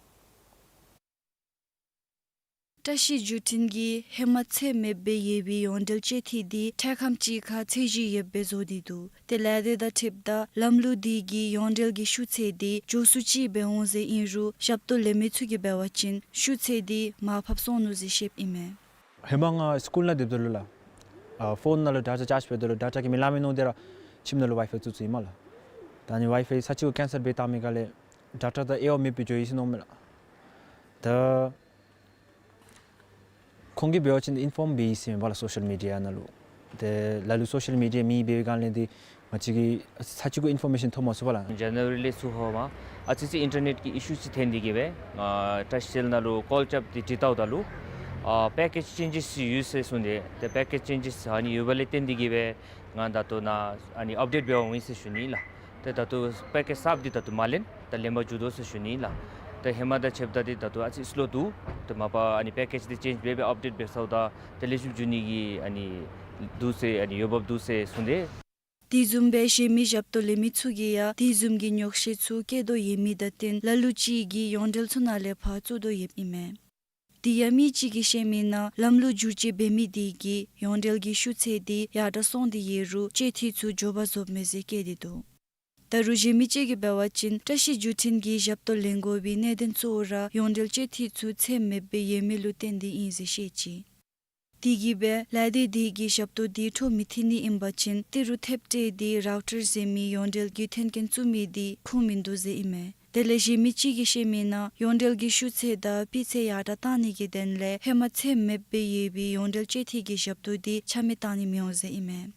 བཀྲ་ཤིས་བརྒྱུད་འཕྲིན་གྱིས་ཧེ་མ་ཚད་མེདཔ་སྦེ་ཡོད་པའི་ཡོངས་འབྲེལ་སྤྱོད་འཐུས་དེ་འཕྲལ་ཁམས་ཅིག་ཁར་ཚད་གཞི་ཡོདཔ་སྦེ་བཟོ་སྟེ་འདུག། ཏེ་ལས་སྡེ་དང་འཁྲིལཝ་ད་ལམ་ལུགས་དེ་གིས་ཡོངས་འབྲེལ་གྱི་ཤུགས་ཚད་དེ་མགྱོགས་སུ་ཅིག་སྦེ་འོང་ཟེར་ཨིན་རུང་ཞབས་ཏོག་ལེན་མི་ཚུ་གིས་འབད་བ་ཅིན་ཤུགས་ཚད་དེ་མར་ཕབ་སོང་ནུག་ཟེར་བཤདཔ་ཨིན་མས། ཧེ་མ་ང་སི་ཀུལ་ནང་སྡོདཔ་ད་ལུ་ལགས། ཨ་ཕོན་ནང་ལུ་ཌེ་ཊ་ཅཱརཇ་འབད་དོ་ལུ་ཌེ་ཊ་གིས་མི་ལང་མི་མནོ་སྟེ་ར་ཁྱིམ་ནང་ལུ་ཝའི་ཕའི་བཙུགས་བཙུགསཔ་ཨིན་མས་ལགས། ད་ཨ་ནི་ཝའི་ཕའི་ས་ཅིག་གུ་ཀེན་སལ་འབད་བཏང་མི་ག་ལས་ཌེ་ཊ་དང་དབྱེ་བ་མེདཔ་སྦེ་འགྱོ་ཡི་ཟེར་མནོཝ་མས་ལགས། ད་ཁོང་གིས་འབད་བ་ཅིན་ཨིན་ཕོརམ་འབད་ཡི་ཟེར་ཨིན་པས་ལགས་སོ་ཤལ་མི་ཌི་ཡ་ནང་ལུ། ཏེ་ལ་ལུ་སོ་ཤལ་མི་ཌི་ཡ་མེད་པའི་སྒང་ལས་འདི་ང་བཅས་ཀྱིས་ས་ཅིག་གུ་ཨིན་ཕོར་མེ་ཤཱན་ཐོབ་མ་ཚུགས་པས་ལགས། ཇཱ་ནུ་ཝ་རི་ལས་ཚུར་ཧོ་མ་ཨ་ཙི་ཙི་ཨིན་ཊར་ནེཊ་ཀྱི་ཨི་ཤུ་ཅིག་ཐོན་ཏེ་གིས་སྦེ་ཨ་བཀྲ་ཤིས་ནང་ལུ་ཀོལ་རྐྱབ་སྟེ་དྲི་བལྟཝ་ད་ལུ་ཨ་པེ་ཀེཇ་ཅེན་ཇེས་ཡོད་ཟེར་གསུངས་ཏེ། ཏེ་པེ་ཀེཇ་ཅེན་ཇེས་ཨ་ནི་ཡོད་པ་ལས་བརྟེན་ཏེ་གིས་སྦེ་ང་ད་ལྟོ་ནཱ་ཨ་ནི་ཨཔ་ཌེཊ་འབད་འོང་ཡི་ཟེར་ཞུ་ནི་ལགས། ཏེ་ད་ལྟོ་པེ་ཀེཇ་གསརཔ་འདི་ད་ལྟོ་མ་ལེན། ད་ལེན་པར་འགྱོ་དོ་ཟེར་ཞུ་ནི་ལགས། ཏེ་ཧེ་མ་དང་ཕྱདཔ་ད་འདི་ད་ལྟོ་ཨ་ཙི་སི་ལོ་འདུག། ཏེ་མ་པ་ཨ་ནི་པེ་ཀེཇ་འདི་ཅེནཇ་འབད་སྦེ་ཨཔ་ཌེཊ་འབད་ཚརཝ་ད་ཏེ་ལེགས་ཤོམ་འགྱོ་ནི་གི་ཨ་ནི་འདུག་ཟེར་ཨ་ནི་འོས་འབབ་འདུག་ཟེར་གསུངས་ཏེ། དེ་བཟུམ་སྦེ་གཞན་མི་ཞབས་ཏོག་ལེན་མི་ཚུ་གིས་ཡང་དེ་བཟུམ་གྱི་ཉོགས་བཤད་ཚུ་བཀོད་དོ་ཡོད་མི་དང་བསྟུན་ལ་ལུ་ཅིག་གིས་ཡོངས་འབྲེལ་ཚུ་ནང་ལས་ཕར་བཙུགས་དོ་ཡོདཔ་ཨིན་མས། དེ་ཡང་མི་ཅིག་གིས་བཤད་མི་ནང་ལམ་ལུགས་བསྒྱུར་བཅོས་འབད་མི་དེ་གིས་ཡོངས་འབྲེལ་གྱི་ཤུགས་ཚད་དེ་ཡར་དྲགས་སོང་སྟེ་ཡོད་རུང་སྤྱོད་འཐུས་ཚུ་མགྱོགས་པར་བཟོཝ་མས་ཟེར་བཀོད་དེ་འདུག། ད་རུང་གཞན་མི་ཅིག་གིས་འབད་བ་ཅིན་བཀྲ་ཤིས་བརྒྱུད་འཕྲིན་གྱིས་ཞབས་ཏོག་ལེན་དགོ་པའི་གནད་དོན་གཙོ་བོ་ར་ཡོངས་འབྲེལ་སྤྱོད་འཐུས་ཚུ་ཚད་མེདཔ་སྦེ་ཡོད་མི་ལུ་བརྟེན་ཏེ་ཨིན་ཟེར་བཤད་ཅི། དེ་གིས་སྦེ་ལས་སྡེ་དེ་གིས་ཞབས་ཏོག་དེ་འཕྲོ་མི་མཐུད་ནི་ཨིན་པ་ཅིན་ཏི་རུ་ཐེབས་སྤྲོད་དེ་རའུ་ཊར་ཟེར་མི་ཡོངས་འབྲེལ་གྱི་མཐུན་རྐྱེན་བཙུགས་མི་དེ་ཁུངས་མིན་འདུག་ཟེར་ཨིན་མས། དེ་ལས་གཞན་མི་ཅིག་གིས་བཤད་མི་ནང་ཡོངས་འབྲེལ་གྱི་ཤུགས་ཚད་དང་སྤུས་ཚད་ཡར་དྲགས་གཏང་ནི་གི་དོན་ལས་ཧེ་མ་ཚད་མེདཔ་སྦེ་ཡོད་པའི་ཡོངས་འབྲེལ་སྤྱོད་འཐུས་ཀྱི་ཞབས་ཏོག་དེ་ཆ་མེད་གཏང་ནི་མི་འོང་ཟེར་ཨིན་མས།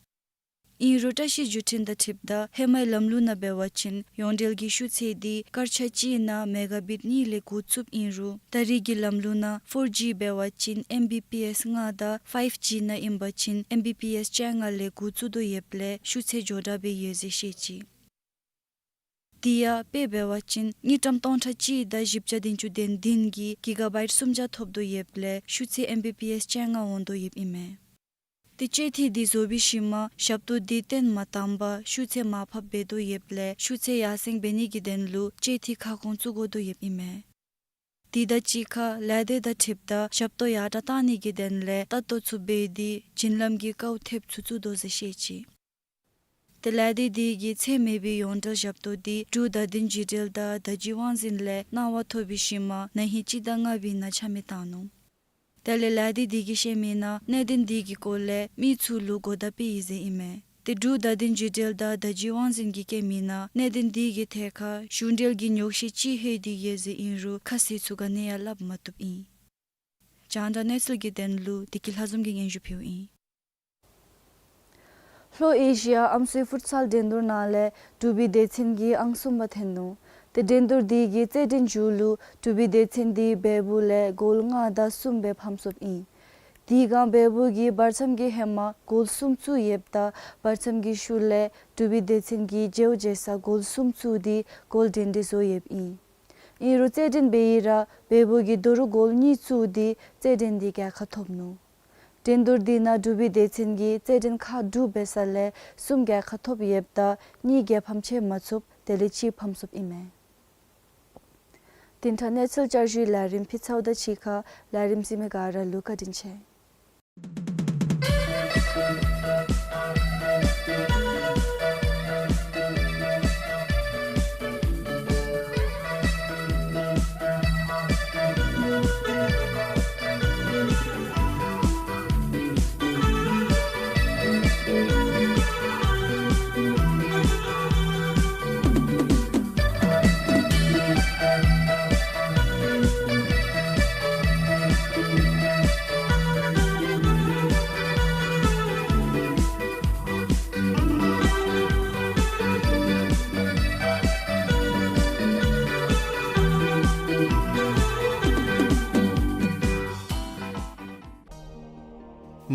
ཨིན་རུང་བཀྲ་ཤིས་བརྒྱུད་འཕྲིན་དང་འཁྲིལཝ་ད་ཧེ་མའི་ལམ་ལུགས་ནང་འབད་བ་ཅིན་ཡོངས་འབྲེལ་གྱི་ཤུགས་ཚད་དེ་སྐར་ཆ་གཅིག་ནང་མེ་ག་བིཊ་གཉིས་ལས་འགོ་བཙུགསཔ་ཨིན་རུང་ད་རིས་ཀྱི་ལམ་ལུགས་ནང་ཕོར་ཇི་འབད་བ་ཅིན་ཨེམ་བི་པི་ཨེསི་ལྔ་དང་ཕའིབ་ཇི་ནང་ཨིན་པ་ཅིན་ཨེམ་བི་པི་ཨེསི་བཅོ་ལྔ་ལས་འགོ་བཙུགས་དོ་ཡོདཔ་ལས་ཤུགས་ཚད་མགྱོགས་དྲགས་སྦེ་ཡོད་ཟེར་བཤད་ཅི། དེ་ཡང་དཔེ་འབད་བ་ཅིན་དངུལ་ཀྲམ་སྟོང་ཕྲག་གཅིག་དང་བཞི་བརྒྱ་བདུན་ཅུ་དོན་བདུན་གྱིས་གི་ག་བའིཊ་སུམ་བརྒྱ་ཐོབ་དོ་ཡོདཔ་ལས་ཤུགས་ཚད་ཨེམ་བི་པི་ཨེསི་བཅོ་ལྔ་འོང་དོ་ཡོདཔ་ཨིན་མས། ཏེ་སྤྱོད་འཐུས་དེ་བཟོ་བའི་ཤུལ་མ་ཞབས་ཏོག་དེ་བཏོན་མ་བཏངམ་པར་ཤུགས་ཚད་མར་ཕབ་འབད་དོ་ཡོདཔ་ལས་ཤུགས་ཚད་ཡར་སེང་འབད་ནི་གི་དོན་ལུ་སྤྱོད་འཐུས་ཁ་སྐོང་བཙུགས་དགོ་དོ་ཡོདཔ་ཨིན་མས། དེ་དང་གཅིག་ཁར་ལས་སྡེ་དང་འཁྲིལཝ་ད་ཞབས་ཏོག་ཡར་དྲགས་གཏང་ནི་གི་དོན་ལས་ལྟ་རྟོག་ཚུ་འབད་དེ་བྱིན་རླབས་ཀྱི་ཀཝ་ཐེབས་ཚུ་བཙུགས་དོ་ཟེར་བཤད་ཅི། ཏེ་ལས་སྡེ་དེ་གིས་ཚད་མེད་པའི་ཡོངས་འབྲེལ་ཞབས་ཏོག་དེ་འབྲུག་བརྡ་དོན་བརྒྱུད་འབྲེལ་དང་བརྡ་བརྒྱུད་དབང་འཛིན་ལས་གནང་བ་ཐོབ་པའི་ཤུལ་མ་ན་ཧིང་སྤྱི་ཟླ་ལྔ་པའི་ནང་ཆ་མེད་བཏང་ནུག། དེ་ལས་ལས་སྡེ་དེ་གིས་བཤད་མི་ནང་གནད་དོན་དེ་གི་སྐོར་ལས་མི་ཚུ་ལུ་གོ་བརྡ་སྤེལ་ཡི་ཟེར་ཨིན་མས། ཏེ་འབྲུག་བརྡ་དོན་བརྒྱུད་འབྲེལ་དང་བརྡ་བརྒྱུད་དབང་འཛིན་གྱིས་བཀོད་མི་ནང་གནད་དོན་འདི་གི་ཐད་ཁར་གཞུང་འབྲེལ་གྱི་ཉོགས་བཤད་ཅིག་ལྷོད་དེ་ཡོད་ཟེར་ཨིན་རུང་ཁ་གསལ་ཚུ་ག་ནི་ཡང་སླབ་མ་བཏུབ་ཨིན། རྒྱང་བསྒྲགས་གནས་ཚུལ་གྱི་དོན་ལུ་བདེ་སྐྱིད་ལྷ་འཛོམས་ཀྱིས་སྙན་ཞུ་ཕུལཝ་ཨིན། ལྷོ་ཨེ་ཤི་ཡ་ཨམ་སྲུའི་ཕུཊ་སཱལ་འགྲན་བསྡུར་ནང་ལས་འབྲུག་པའི་སྡེ་ཚན་གྱིས་ཨང་གསུམ་པ་ཐོན་ནུག། ཏེ་འགྲན་བསྡུར་འདི་གི་རྩེད་འགྲན་མཇུག་ལུ་འབྲུག་པའི་སྡེ་ཚན་འདི་བལ་པོ་ལས་གོལ་ལྔ་དང་གསུམ་སྦེ་ཕམ་སོཔ་ཨིན། དེ་སྒང་བལ་པོ་གིས་བར་མཚམས་ཀྱི་ཧེ་མ་གོལ་གསུམ་བཙུགས་ཡོདཔ་ད་བར་མཚམས་ཀྱི་ཤུལ་ལས་འབྲུག་པའི་སྡེ་ཚན་གྱིས་བརྗེཝ་བརྗེ་ས་གོལ་གསུམ་བཙུགས་ཏེ་གོལ་འདྲེན་འདི་བཟོ་ཡོདཔ་ཨིན། ཨིན་རུང་རྩེད་འགྲན་འབད་ཡི་ར་བལ་པོ་གིས་དོ་རུང་གོལ་གཉིས་བཙུགས་ཏེ་རྩེད་འགྲན་འདི་རྒྱལ་ཁ་ཐོབ་ནུག། འགྲན་བསྡུར་འདི་ནང་འབྲུག་པའི་སྡེ་ཚན་གྱིས་རྩེད་འགྲན་ཁག་དྲུག་འབད་ས་ལས་གསུམ་རྒྱལ་ཁ་ཐོབ་ཡོདཔ་ད་གཉིས་རྒྱལ་ཕམ་ཆེ་མ་ཚུགས། དེ་ལས་གཅིག་ཕམ་སོཔ་ཨིན་མས། དེ་འཕྲལ་གནས་ཚུལ་བསྐྱར་ཞུའི་ལས་རིམ་ཕུལ་ཚརཝ་དང་གཅིག་ཁར་ལས་རིམ་གཟིགས་མི་ག་ར་ལུ་བཀའ་དྲིན་ཆེ།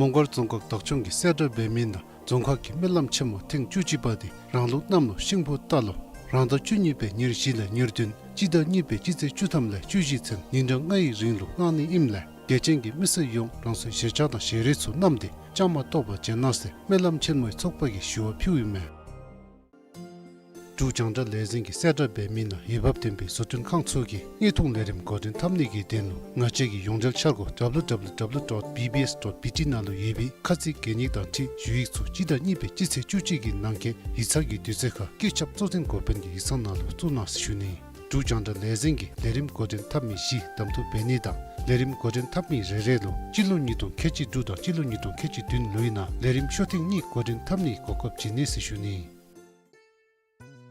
མོང་སྒར་རྫོང་ཁག་བདག་སྐྱོང་གིས་གསལ་བསྒྲགས་འབད་མི་ནང་རྫོང་ཁག་གི་སྨོན་ལམ་ཆེན་མོ་ཐེངས་བཅུ་གཅིག་པ་འདི་རང་ལུགས་གནམ་ལོ་ཤིང་ཕོ་རྟ་ལོ་རང་ཟླ་བཅུ་གཉིས་པའི་ཉེར་བཞི་ལས་ཉེར་བདུན་སྤྱི་ཟླ་གཉིས་པའི་སྤྱི་ཚེས་བཅུ་ཐམ་ལས་བཅུ་བཞི་ཚུན་ཉིན་གྲངས་ལྔའི་རིང་ལུ་གནང་ནི་ཨིནམ་ལས་དད་ཅན་གྱི་མི་སེར་ཡོངས་རང་སོའི་གཞིས་ཆགས་དང་ཞལ་རས་ཚུ་བསྣམས་ཏེ་བཅའ་མར་གཏོགས་པར་བྱོན་གནང་ཟེར་སྨོན་ལམ་ཆེན་མོའི་ཚོགས་པ་གིས་ཞུ་བ་ཕུལཝ་ཨིན་མས། འབྲུག་རྒྱང་བསྒྲགས་ལས་འཛིན་གྱིས་གསལ་བསྒྲགས་འབད་མི་ནང་འོས་འབབ་ལྡན་པའི་བཟོ་སྐྲུན་ཁང་ཚུ་གིས་དངོས་མཐོང་ལས་རིམ་འགོ་འདྲེན་འཐབ་ནི་གི་དོན་ལུ་ང་བཅས་ཀྱི་ཡོངས་འབྲེལ་འཆར་སྒོ་W W W dot B B S dot B T ནང་ལུ་ཡོད་པའི་ཁ་ཚིག་གན་ཡིག་དང་འཁྲིལ་ཞུ་ཡིག་ཚུ་སྤྱི་ཟླ་གཉིས་པའི་སྤྱི་ཚེས་བཅུ་གཅིག་གི་ནང་འཁོད་ཡིག་ཚང་གི་དུས་ཚོད་ཁར་བཀོད་ཁྱབ་གཙོ་འཛིན་འགོ་དཔོན་གྱི་ཡིག་ཚང་ནང་ལུ་བཙུགས་གནང་ཟེར་ཞུ་ནི། འབྲུག་རྒྱང་བསྒྲགས་ལས་འཛིན་གྱིས་ལས་རིམ་འགོ་འདྲེན་འཐབ་མི་བཞི་གདམ་འཐུ་འབད་ནི་དང་ལས་རིམ་འགོ་འདྲེན་འཐབ་མི་རེ་རེ་ལུ་སྤྱི་ལོ་ཉིས་སྟོང་ཁལ་གཅིག་དྲུག་དང་སྤྱི་ལོ་ཉིས་སྟོང་ཁལ་གཅིག་བདུན་ལོའི་ནང་ལས་རིམ་ཤོག་ཐེངས་གཉིས་འགོ་འདྲེན་འཐབ་ནིའི་གོ་སྐབས་བྱིན་ནི་ཟེར་ཞུ་ནི།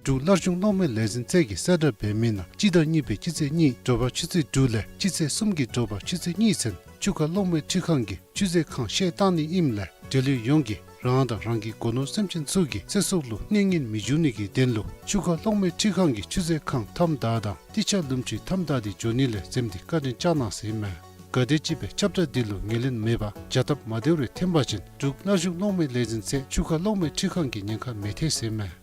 འབྲུག་སླར་བྱུང་གློག་མེ་ལས་འཛིན་ཚད་ཀྱིས་གསལ་བསྒྲགས་འབད་མི་ནང་སྤྱི་ཟླ་གཉིས་པའི་སྤྱི་ཚེས་གཉིས་དྲོ་པ་ཆུ་ཚོད་དྲུག་ལས་སྤྱི་ཚེས་གསུམ་གྱི་དྲོ་པ་ཆུ་ཚོད་གཉིས་ཚུན་ཆུ་ཁ་གློག་མེ་འཕྲུལ་ཁང་གི་ཆུ་མཛོད་ཁང་བཤལ་བཏང་ནི་ཨིནམ་ལས་འབྲེལ་ཡོད་ཡོངས་ཀྱིས་རང་དང་རང་གི་སྒོ་ནོར་སེམས་ཅན་ཚུ་གི་ཚེ་སྲོག་ལུ་གནོད་ཉེན་མི་འབྱུང་ནི་གི་དོན་ལུ་ཆུ་ཁ་གློག་མེ་འཕྲུལ་ཁང་གི་ཆུ་མཛོད་ཁང་མཐའམ་བདའ་དང་ཏི་ཆ་ལུམ་ཆུའི་མཐའམ་བདའ་སྟེ་འགྱོ་ནི་ལས་འཛེམ་སྟེ་བཀའ་དྲིན་བསྐྱང་གནང་ཟེར་ཨིན་མས། ག་དེམ་ཅིག་སྦེ་ཁྱབ་བསྒྲགས་འདི་ལུ་ངོས་ལེན་མེད་པར་བྱ་སྟབས་མ་བདེཝ་རེ་ཐོན་པ་ཅིན་འབྲུག་སླར་བྱུང་གློག་མེ་ལས་འཛིན་ཚད་ཆུ་ཁ་གློག་མེ་འཕྲུལ་ཁང་གི་ཉེན་ཁ་མི་ཐེག་ཟེར་ཨིན་མས།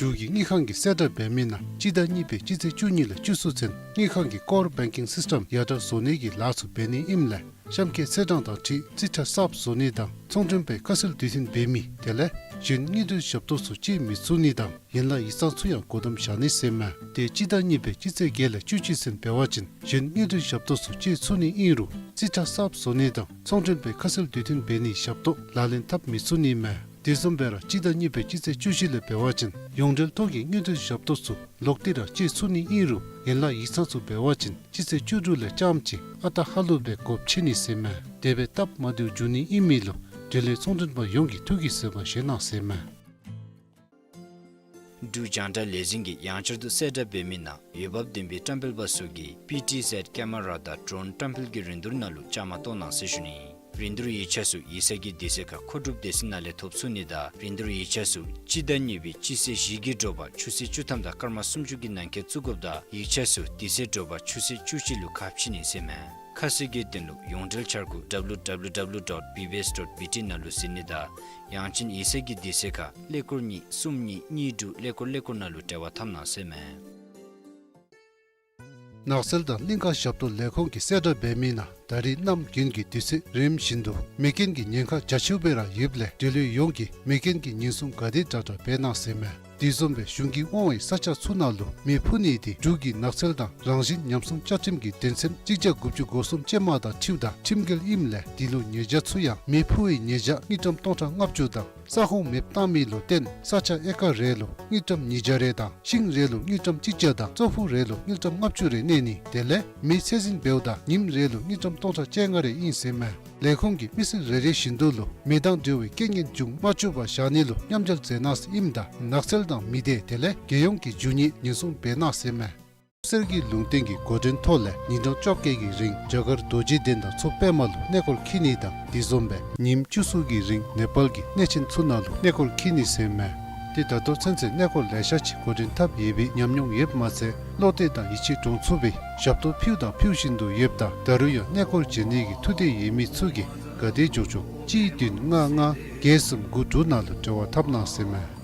འབྲུག་གི་དངུལ་ཁང་གིས་གསལ་བསྒྲགས་འབད་མི་ནང་སྤྱི་ཟླ་གཉིས་པའི་སྤྱི་ཚེས་བཅུ་གཉིས་ལས་བཅུ་གསུམ་ཚུན་དངུལ་ཁང་གི་ཀོར་བེང་ཀིང་སིསི་ཊེམ་ཡར་དྲག་བཟོ་ནི་གི་ལཱ་ཚུ་འབད་ནི་ཨིནམ་ལས་གཤམ་འཁོད་ཚེས་གྲངས་དང་འཁྲིལ་རྩིས་ཁྲ་གསརཔ་བཟོ་ནི་དང་ཚོང་མགྲོན་པའི་ཁ་གསལ་དུས་མཐུན་འབད་མི་དེ་ལས་གཞན་དངུལ་འབྲེལ་ཞབས་ཏོག་ཚུ་སྤྱོད་མི་ཚུགས་ནི་དང་ཡན་ལག་ཡིག་ཚང་ཚུ་ཡང་བཀོད་འདོམས་བཞག་ནི་ཟེར་ཨིན་མས། ཏེ་སྤྱི་ཟླ་གཉིས་པའི་སྤྱི་ཚེས་བརྒྱད་ལས་བཅུ་གཅིག་ཚུན་འབད་བ་ཅིན་གཞན་དངུལ་འབྲེལ་ཞབས་ཏོག་ཚུ་སྤྱོད་ཚུགས་ནི་ཨིན་རུང་རྩིས་ཁྲ་གསརཔ་བཟོ་ནི་དང་ཚོང་མགྲོན་པའི་ཁ་གསལ་དུས་མཐུན་འབད་ནིའི་ཞབས་ཏོག་ལག་ལེན་འཐབ་མི་ཚུགས་ནི་ཨིན་མས། དེ་བཟུམ་སྦེ་ར་སྤྱི་ཟླ་གཉིས་པའི་སྤྱི་ཚེས་བཅུ་བཞི་ལས་འབད་བ་ཅིན་ཡོངས་འབྲེལ་ཐོག་གི་དངུལ་འབྲེལ་ཞབས་ཏོག་ཚུ་ལོག་སྟེ་ར་སྤྱོད་ཚུགས་ནི་ཨིན་རུང་ཡན་ལག་ཡིག་ཚང་ཚུ་འབད་བ་ཅིན་སྤྱི་ཚེས་བཅུ་དྲུག་ལས་རྐྱངམ་གཅིག་ཨ་རྟག་ཧ་ལུགས་སྦེ་སྒོ་ཕྱེ་ནི་ཟེར་ཨིན་མས། དེ་སྦེ་སྟབས་མ་བདེཝ་འབྱུང་ནི་ཨིན་མི་ལུ་འབྲེལ་ཡོད་ཚོང་མགྲོན་པ་ཡོངས་ཀྱིས་ཐུགས་ཀྱིས་བཟོད་པ་བཞེས་གནང་ཟེར་ཨིན་མས། འབྲུག་རྒྱང་བསྒྲགས་ལས་འཛིན་གྱིས་ཡང་བསྐྱར་དུ་གསལ་བསྒྲགས་འབད་མི་ནང་འོས་འབབ་ལྡན་པའི་བཀྲམ་སྤེལ་པ་ཚུ་གིས་པི་ཊི་ཟེཌ་ཀེ་མ་ར་དང་ཌོརོན་བཀྲམ་སྤེལ་གྱི་རིན་བསྡུར་ནང་ལུ་བཅའ་མར་གཏོགས་གནང་ཟེར་ཞུ་ནི། རིན་བསྡུར་ཡིག་ཆ་ཚུ་ཡིག་ཚང་གི་དུས་ཚོད་ཁར་མཁོ་སྒྲུབ་སྡེ་ཚན་ནང་ལས་ཐོབ་ཚུགས་ནི་དང་རིན་བསྡུར་ཡིག་ཆ་ཚུ་སྤྱི་ཟླ་གཉིས་པའི་སྤྱི་ཚེས་བཞི་གི་དྲོ་པ་ཆུ་ཚོད་བཅུ་ཐམ་དང་སྐར་མ་སུམ་ཅུ་གི་ནང་འཁོད་བཙུགས་དགོཔ་དང་ཡིག་ཆ་ཚུ་དེ་ཚེ་དྲོ་པ་ཆུ་ཚོད་བཅུ་གཅིག་ལུ་ཁ་ཕྱེ་ནི་ཟེར་ཨིན་མས། ཁ་གསལ་གྱི་དོན་ལུ་ཡོངས་འབྲེལ་འཆར་སྒོ་W W W dot B B S dot B T ནང་ལུ་གཟིགས་ནི་དང་ཡང་ཅིན་ཡིག་ཚང་གི་དུས་ཚོད་ཁར་ཀླད་ཀོར་གཉིས་གསུམ་གཉིས་གཉིས་དྲུག་ཀླད་ཀོར་ཀླད་ཀོར་ནང་ལུ་འབྲེལ་བ་འཐབ་གནང་ཟེར་ཨིན་མས། ནགས་ཚལ་དང་གླིང་ཀ་ཞབས་ཏོག་ལས་ཁུངས་ཀྱིས་གསལ་བསྒྲགས་འབད་མི་ནང་ད་རེས་གནམ་དགུན་གྱི་དུས་ཚོད་རིམ་བཞིན་དུ་མེ་རྐྱེན་གྱི་ཉེན་ཁ་རྒྱ་ཆེཝ་སྦེ་ར་ཡོདཔ་ལས་འབྲེལ་ཡོད་ཡོངས་ཀྱིས་མེ་རྐྱེན་གྱི་ཉེན་སྲུང་ག་དེ་དྲག་དྲག་འབད་གནང་ཟེར་ཨིན་མས། དེ་བཟུམ་སྦེ་གཞུང་གིས་དབང་བའི་ས་ཆ་ཚུ་ནང་ལུ་མེ་ཕུ་ནི་དེ་འབྲུག་གི་ནགས་ཚལ་དང་རང་བཞིན་ཉམས་སྲུང་བཅའ་ཁྲིམས་ཀྱི་དོན་ཚན་གཅིག་བརྒྱ་དགུ་བཅུ་གོ་གསུམ་ཅན་མ་དང་འཁྲིལཝ་ད་ཁྲིམས་འགལ་ཨིནམ་ལས་དེ་ལུ་ཉེས་བྱ་ཚུ་ཡང་མེ་ཕུ་བའི་ཉེས་བྱ་དངུལ་ཀྲམ་སྟོང་ཕྲག་ལྔ་བཅུ་དང་ ས་ཁོངས་མེདཔ་བཏང་མི་ལུ་བརྟེན་ས་ཆ་ཨེ་ཀར་རེ་ལུ་དངུལ་ཀྲམ་ཉིས་བརྒྱ་རེ་དང་ཤིང་རེ་ལུ་དངུལ་ཀྲམ་གཅིག་བརྒྱ་དང་ཙོག་ཕུག་རེ་ལུ་དངུལ་ཀྲམ་ལྔ་བཅུ་རེ་གནས་ནི་དེ་ལས་མེ་ཚད་འཛིན་འབདཝ་ད་ཉིནམ་རེ་ལུ་དངུལ་ཀྲམ་སྟོང་ཕྲག་བཅོ་ལྔ་རེ་ཨིན་ཟེར་མས། ལས་ཁུངས་ཀྱིས་མི་སེར་རེ་རེ་བཞིན་དུ་ལུ་མེ་དང་འབྲེལ་བའི་རྐྱེན་ངན་འབྱུང་མ་བཅུག་པར་བཞག་ནི་ལུ་མཉམ་འབྲེལ་མཛད་གནང་ཟེར་ཨིནམ་ད་ནགས་ཚལ་དང་མི་སྡེ་དེ་ལས་རྒྱལ་ཡོངས་ཀྱི་རྒྱུ་ནོར་ཉེན་སྲུང་འབད་གནང་ཟེར་མས། གསེར་གྱི་ལུང་བསྟན་གྱི་འགོ་འདྲེན་ཐོག་ལས་ཉིན་གྲངས་བཅོ་བརྒྱད་ཀྱི་རིང་རྒྱ་གར་རྡོ་རྗེ་གདན་དང་མཚོ་པདྨ་ལུ་གནས་སྐོར་འཁྱིད་ནི་དང་དེ་བཟུམ་སྦེ་ཉིནམ་བཅུ་གསུམ་གྱི་རིང་ནེ་པཱལ་གྱི་གནས་ཆེན་ཚུ་ནང་ལུ་གནས་སྐོར་འཁྱིད་ནི་ཟེར་མས། ཏེ་ད་ལྟོ་ཚུན་ཚོད་གནས་སྐོར་ལེ་ཤ་ཅིག་འགོ་འདྲེན་འཐབ་ཡོད་པའི་ཉམས་མྱོང་ཡོདཔ་མ་ཚད་བློ་གཏད་དང་ཡིད་ཆེས་འདྲོངས་ཚུགས་པའི་ཞབས་ཏོག་ཕུལ་དང་ཕུལ་བཞིན་དུ་ཡོདཔ་ད་ད་རུང་ཡང་གནས་སྐོར་བྱོན་ནི་གི་ཐུགས་འདོད་ཡོད་མི་ཚུ་གིས་ག་དེ་མགྱོགས་མགྱོགས་གཅིག་བདུན་ལྔ་ལྔ་བརྒྱད་གསུམ་དགུ་དྲུག་ནང་ལུ་འབྲེལ་བ་འཐབ་གནང་ཟེར་མས།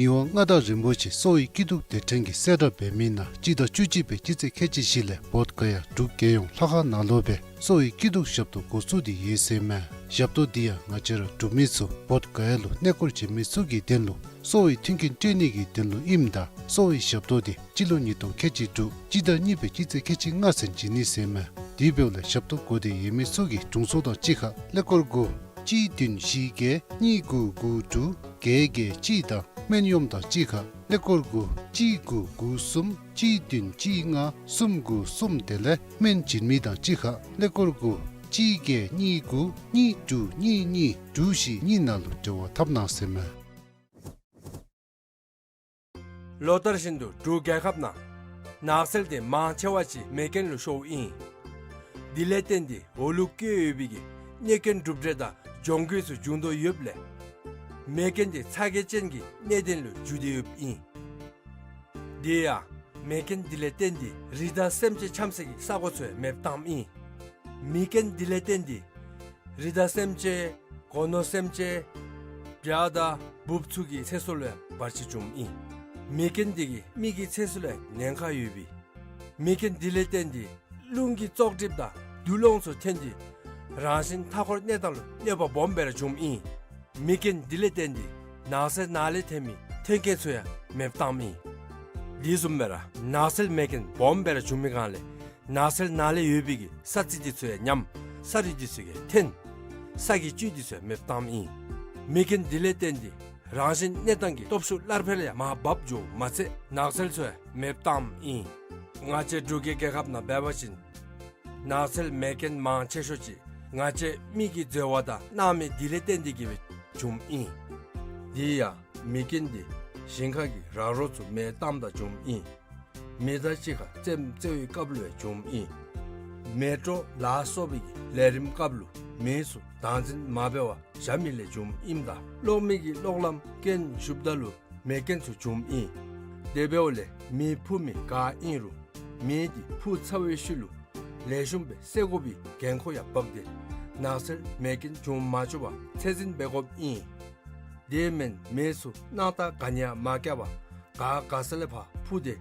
མི་དབང་མངའ་བདག་རིན་པོ་ཆེ་གསོ་བའི་སྐྱིད་སྡུག་སྡེ་ཕྲན་གྱིས་གསལ་བསྒྲགས་འབད་མི་ནང་སྤྱི་ཟླ་བཅུ་གཅིག་པའི་སྤྱི་ཚེས་ཁལ་གཅིག་བཞི་ལས་བོདྷ་ག་ཡ་འབྲུག་རྒྱལ་ཡོངས་ལྷ་ཁང་ནང་ལུ་སྦེ་གསོ་བའི་སྐྱིད་སྡུག་ཞབས་ཏོག་འགོ་བཙུགས་ཏེ་ཡོད་ཟེར་མས། ཞབས་ཏོག་འདི་ཡང་ང་བཅས་ར་འབྲུག་མི་ཚུ་བོདྷ་ག་ཡ་ལུ་གནས་སྐོར་བྱོན་མི་ཚུ་གི་དོན་ལུ་གསོ་བའི་མཐུན་རྐྱེན་སྤྲོད་ནི་གི་དོན་ལུ་ཨིནམ་ད་གསོ་བའི་ཞབས་ཏོག་འདི་སྤྱི་ལོ་ཉིས་སྟོང་ཁལ་གཅིག་དྲུག་སྤྱི་ཟླ་གཉིས་པའི་སྤྱི་ཚེས་ཁལ་གཅིག་ལྔ་ཚུན་བྱིན་ནི་ཟེར་མས། དེ་འབདཝ་ལས་ཞབས་ཏོག་དགོས་འདོད་ཡོད་མི་ཚུ་གིས་དྲུང་འཚོ་དང་གཅིག་ཁར་ཀླད་ཀོར་དགུ་གཅིག་བདུན་བཞི་བརྒྱད་གཉིས་དགུ་དགུ་དྲུག་བརྒྱད་བརྒྱད་གཅིག་དང་སྨན་གཡོགམ་དང་གཅིག་ཁར་ཀླད་ཀོར་དགུ་གཅིག་དགུ་དགུ་གསུམ་གཅིག་བདུན་གཅིག་ལྔ་གསུམ་དགུ་གསུམ་དེ་ལས་སྨན་བྱིན་མི་དང་གཅིག་ཁར་ཀླད་ཀོར་དགུ་གཅིག་བརྒྱད་གཉིས་དགུ་གཉིས་དྲུག་གཉིས་གཉིས་དྲུག་བཞི་གཉིས་ནང་ལུ་འབྲེལ་བ་འཐབ་གནང་ཟེར་མས། ལོ་ལྟར་བཞིན་དུ་འབྲུག་རྒྱལ་ཁབ་ནང་ནགས་ཚལ་དེ་མང་ཆེ་བ་ཅིག་མེ་རྐྱེན་ལུ་ཤོརཝ་ཨིན། དེ་ལས་བརྟེན་ཏེ་འོག་ལུ་བཀོད་ཡོད་པའི་གི་གནོད་སྐྱོན་གྲུབ་འབྲས་དང་གྱོང་གུད་ཚུ་འབྱུང་དོ་ཡོདཔ་ལས་མེ་རྐྱེན་དེ་ཚ་གྱང་ཅན་གྱི་གནད་དོན་ལུ་འགྱུར་ཏེ་ཡོདཔ་ཨིན། དེ་ཡང་མེ་རྐྱེན་དེ་ལས་བརྟེན་ཏེ་རི་དྭགས་སེམས་ཅན་འཁྱམ་སའི་གི་ས་གོ་ཚུ་ཡང་མེདཔ་བཏངམ་ཨིན། མེ་རྐྱེན་དེ་ལས་བརྟེན་ཏེ་རི་དྭགས་སེམས་ཅན་སྒོ་ནོར་སེམས་ཅན་བྱ་དང་འབུཔ་ཚུ་གི་ཚེ་སྲོག་ལུ་ཡང་བར་ཆད་བྱུངམ་ཨིན། མེ་རྐྱེན་དེ་གིས་མི་གི་ཚེ་སྲོག་ལུ་ཡང་ཉེན་ཁ་ཡོད་པས། མེ་རྐྱེན་དེ་ལས་བརྟེན་ཏེ་རླུང་གི་བཙོག་གྲིབ་དང་དུག་སློང་ཚུ་ཐོན་ཏེ་རང་བཞིན་མཐའ་འཁོར་གནས་སྟངས་ལུ་གནོད་པ་སྦོམ་སྦེ་ར་བྱུངམ་ཨིན། མེ་རྐྱེན་དེ་ལས་བརྟེན་ཏེ་ནགས་ཚལ་ནང་ལས་ཐོན་མི་ཐོན་སྐྱེད་ཚུ་ཡང་མེདཔ་བཏངམ་ཨིན། དེ་བཟུམ་སྦེ་ར་ནགས་ཚལ་མེ་རྐྱེན་སྦོམ་སྦེ་ར་བྱུང་མི་སྒང་ལས་ནགས་ཚལ་ནང་ལས་ཡོད་པའི་གི་ས་རྩི་དེ་ཚུ་ཡང་ཉམས། ས་རུད་དེ་ཚུ་ཡང་ཐོན། ས་གི་བཅུད་དེ་ཚུ་ཡང་མེདཔ་བཏངམ་ཨིན། མེ་རྐྱེན་དེ་ལས་བརྟེན་ཏེ་རང་བཞིན་གནས་སྟངས་ཀྱི་སྟོབས་ཤུགས་སླར་འཕེལ་ཡང་མར་བབས་འགྱོཝ་མ་ཚད་ནགས་ཚལ་ཚུ་ཡང་མེདཔ་བཏངམ་ཨིན། ང་བཅས་འབྲུག་གི་རྒྱལ་ཁབ་ནང་འབད་བ་ཅིན་ནགས་ཚལ་མེ་རྐྱེན་མང་ཆེ་ཤོས་ཅིག་ང་བཅས་མི་གིས་འཛོལ་བ་དང་སྣང་མེད་དེ་ལས་བརྟེན་ཏེ་གིས་སྦེ་བྱུངམ་ཨིན། དེ་ཡང་མེ་རྐྱེན་དེ་ཞིང་ཁ་གི་ར་རོ་ཚུ་མེ་བཏངམ་ད་བྱུངམ་ཨིན། མེ་མདའ་གཅིག་ཁར་རྩེདམོ་རྩེ་བའི་སྐབས་ལུ་ཡང་བྱུངམ་ཨིན། མེ་དྲོ་ལ་སོགས་པའི་ལས་རིམ་སྐབས་ལུ་མེ་ཚུ་བདག་འཛིན་མ་འབད་བར་བཞག་མི་ལས་བྱུངམ་ཨིནམ་ད་གློག་མེ་གི་གློག་ལམ་རྐྱེན་ཞུགསཔ་ད་ལུ་མེ་རྐྱེན་ཚུ་བྱུངམ་ཨིན། དེ་འབདཝ་ལས་མེ་འཕུ་མི་ག་ཨིན་རུང་མེ་དེ་འཕུ་ཚར་བའི་ཤུལ་ལུ་ལེགས་ཤོམ་སྦེ་བསད་དགོ་པའི་འགན་ཁུར་ཡང་འབག་སྟེ་ནགས་ཚལ་མེ་རྐྱེན་འབྱུང་མ་བཅུག་པར་ཚད་འཛིན་འབད་དགོཔ་ཨིན། དེ་མེན་མེ་ཚུ་སྣང་ཐག་ག་ནི་ཡང་མ་བཀལ་བར་ག་ག་ས་ལས་ཕར་འཕུ་སྟེ་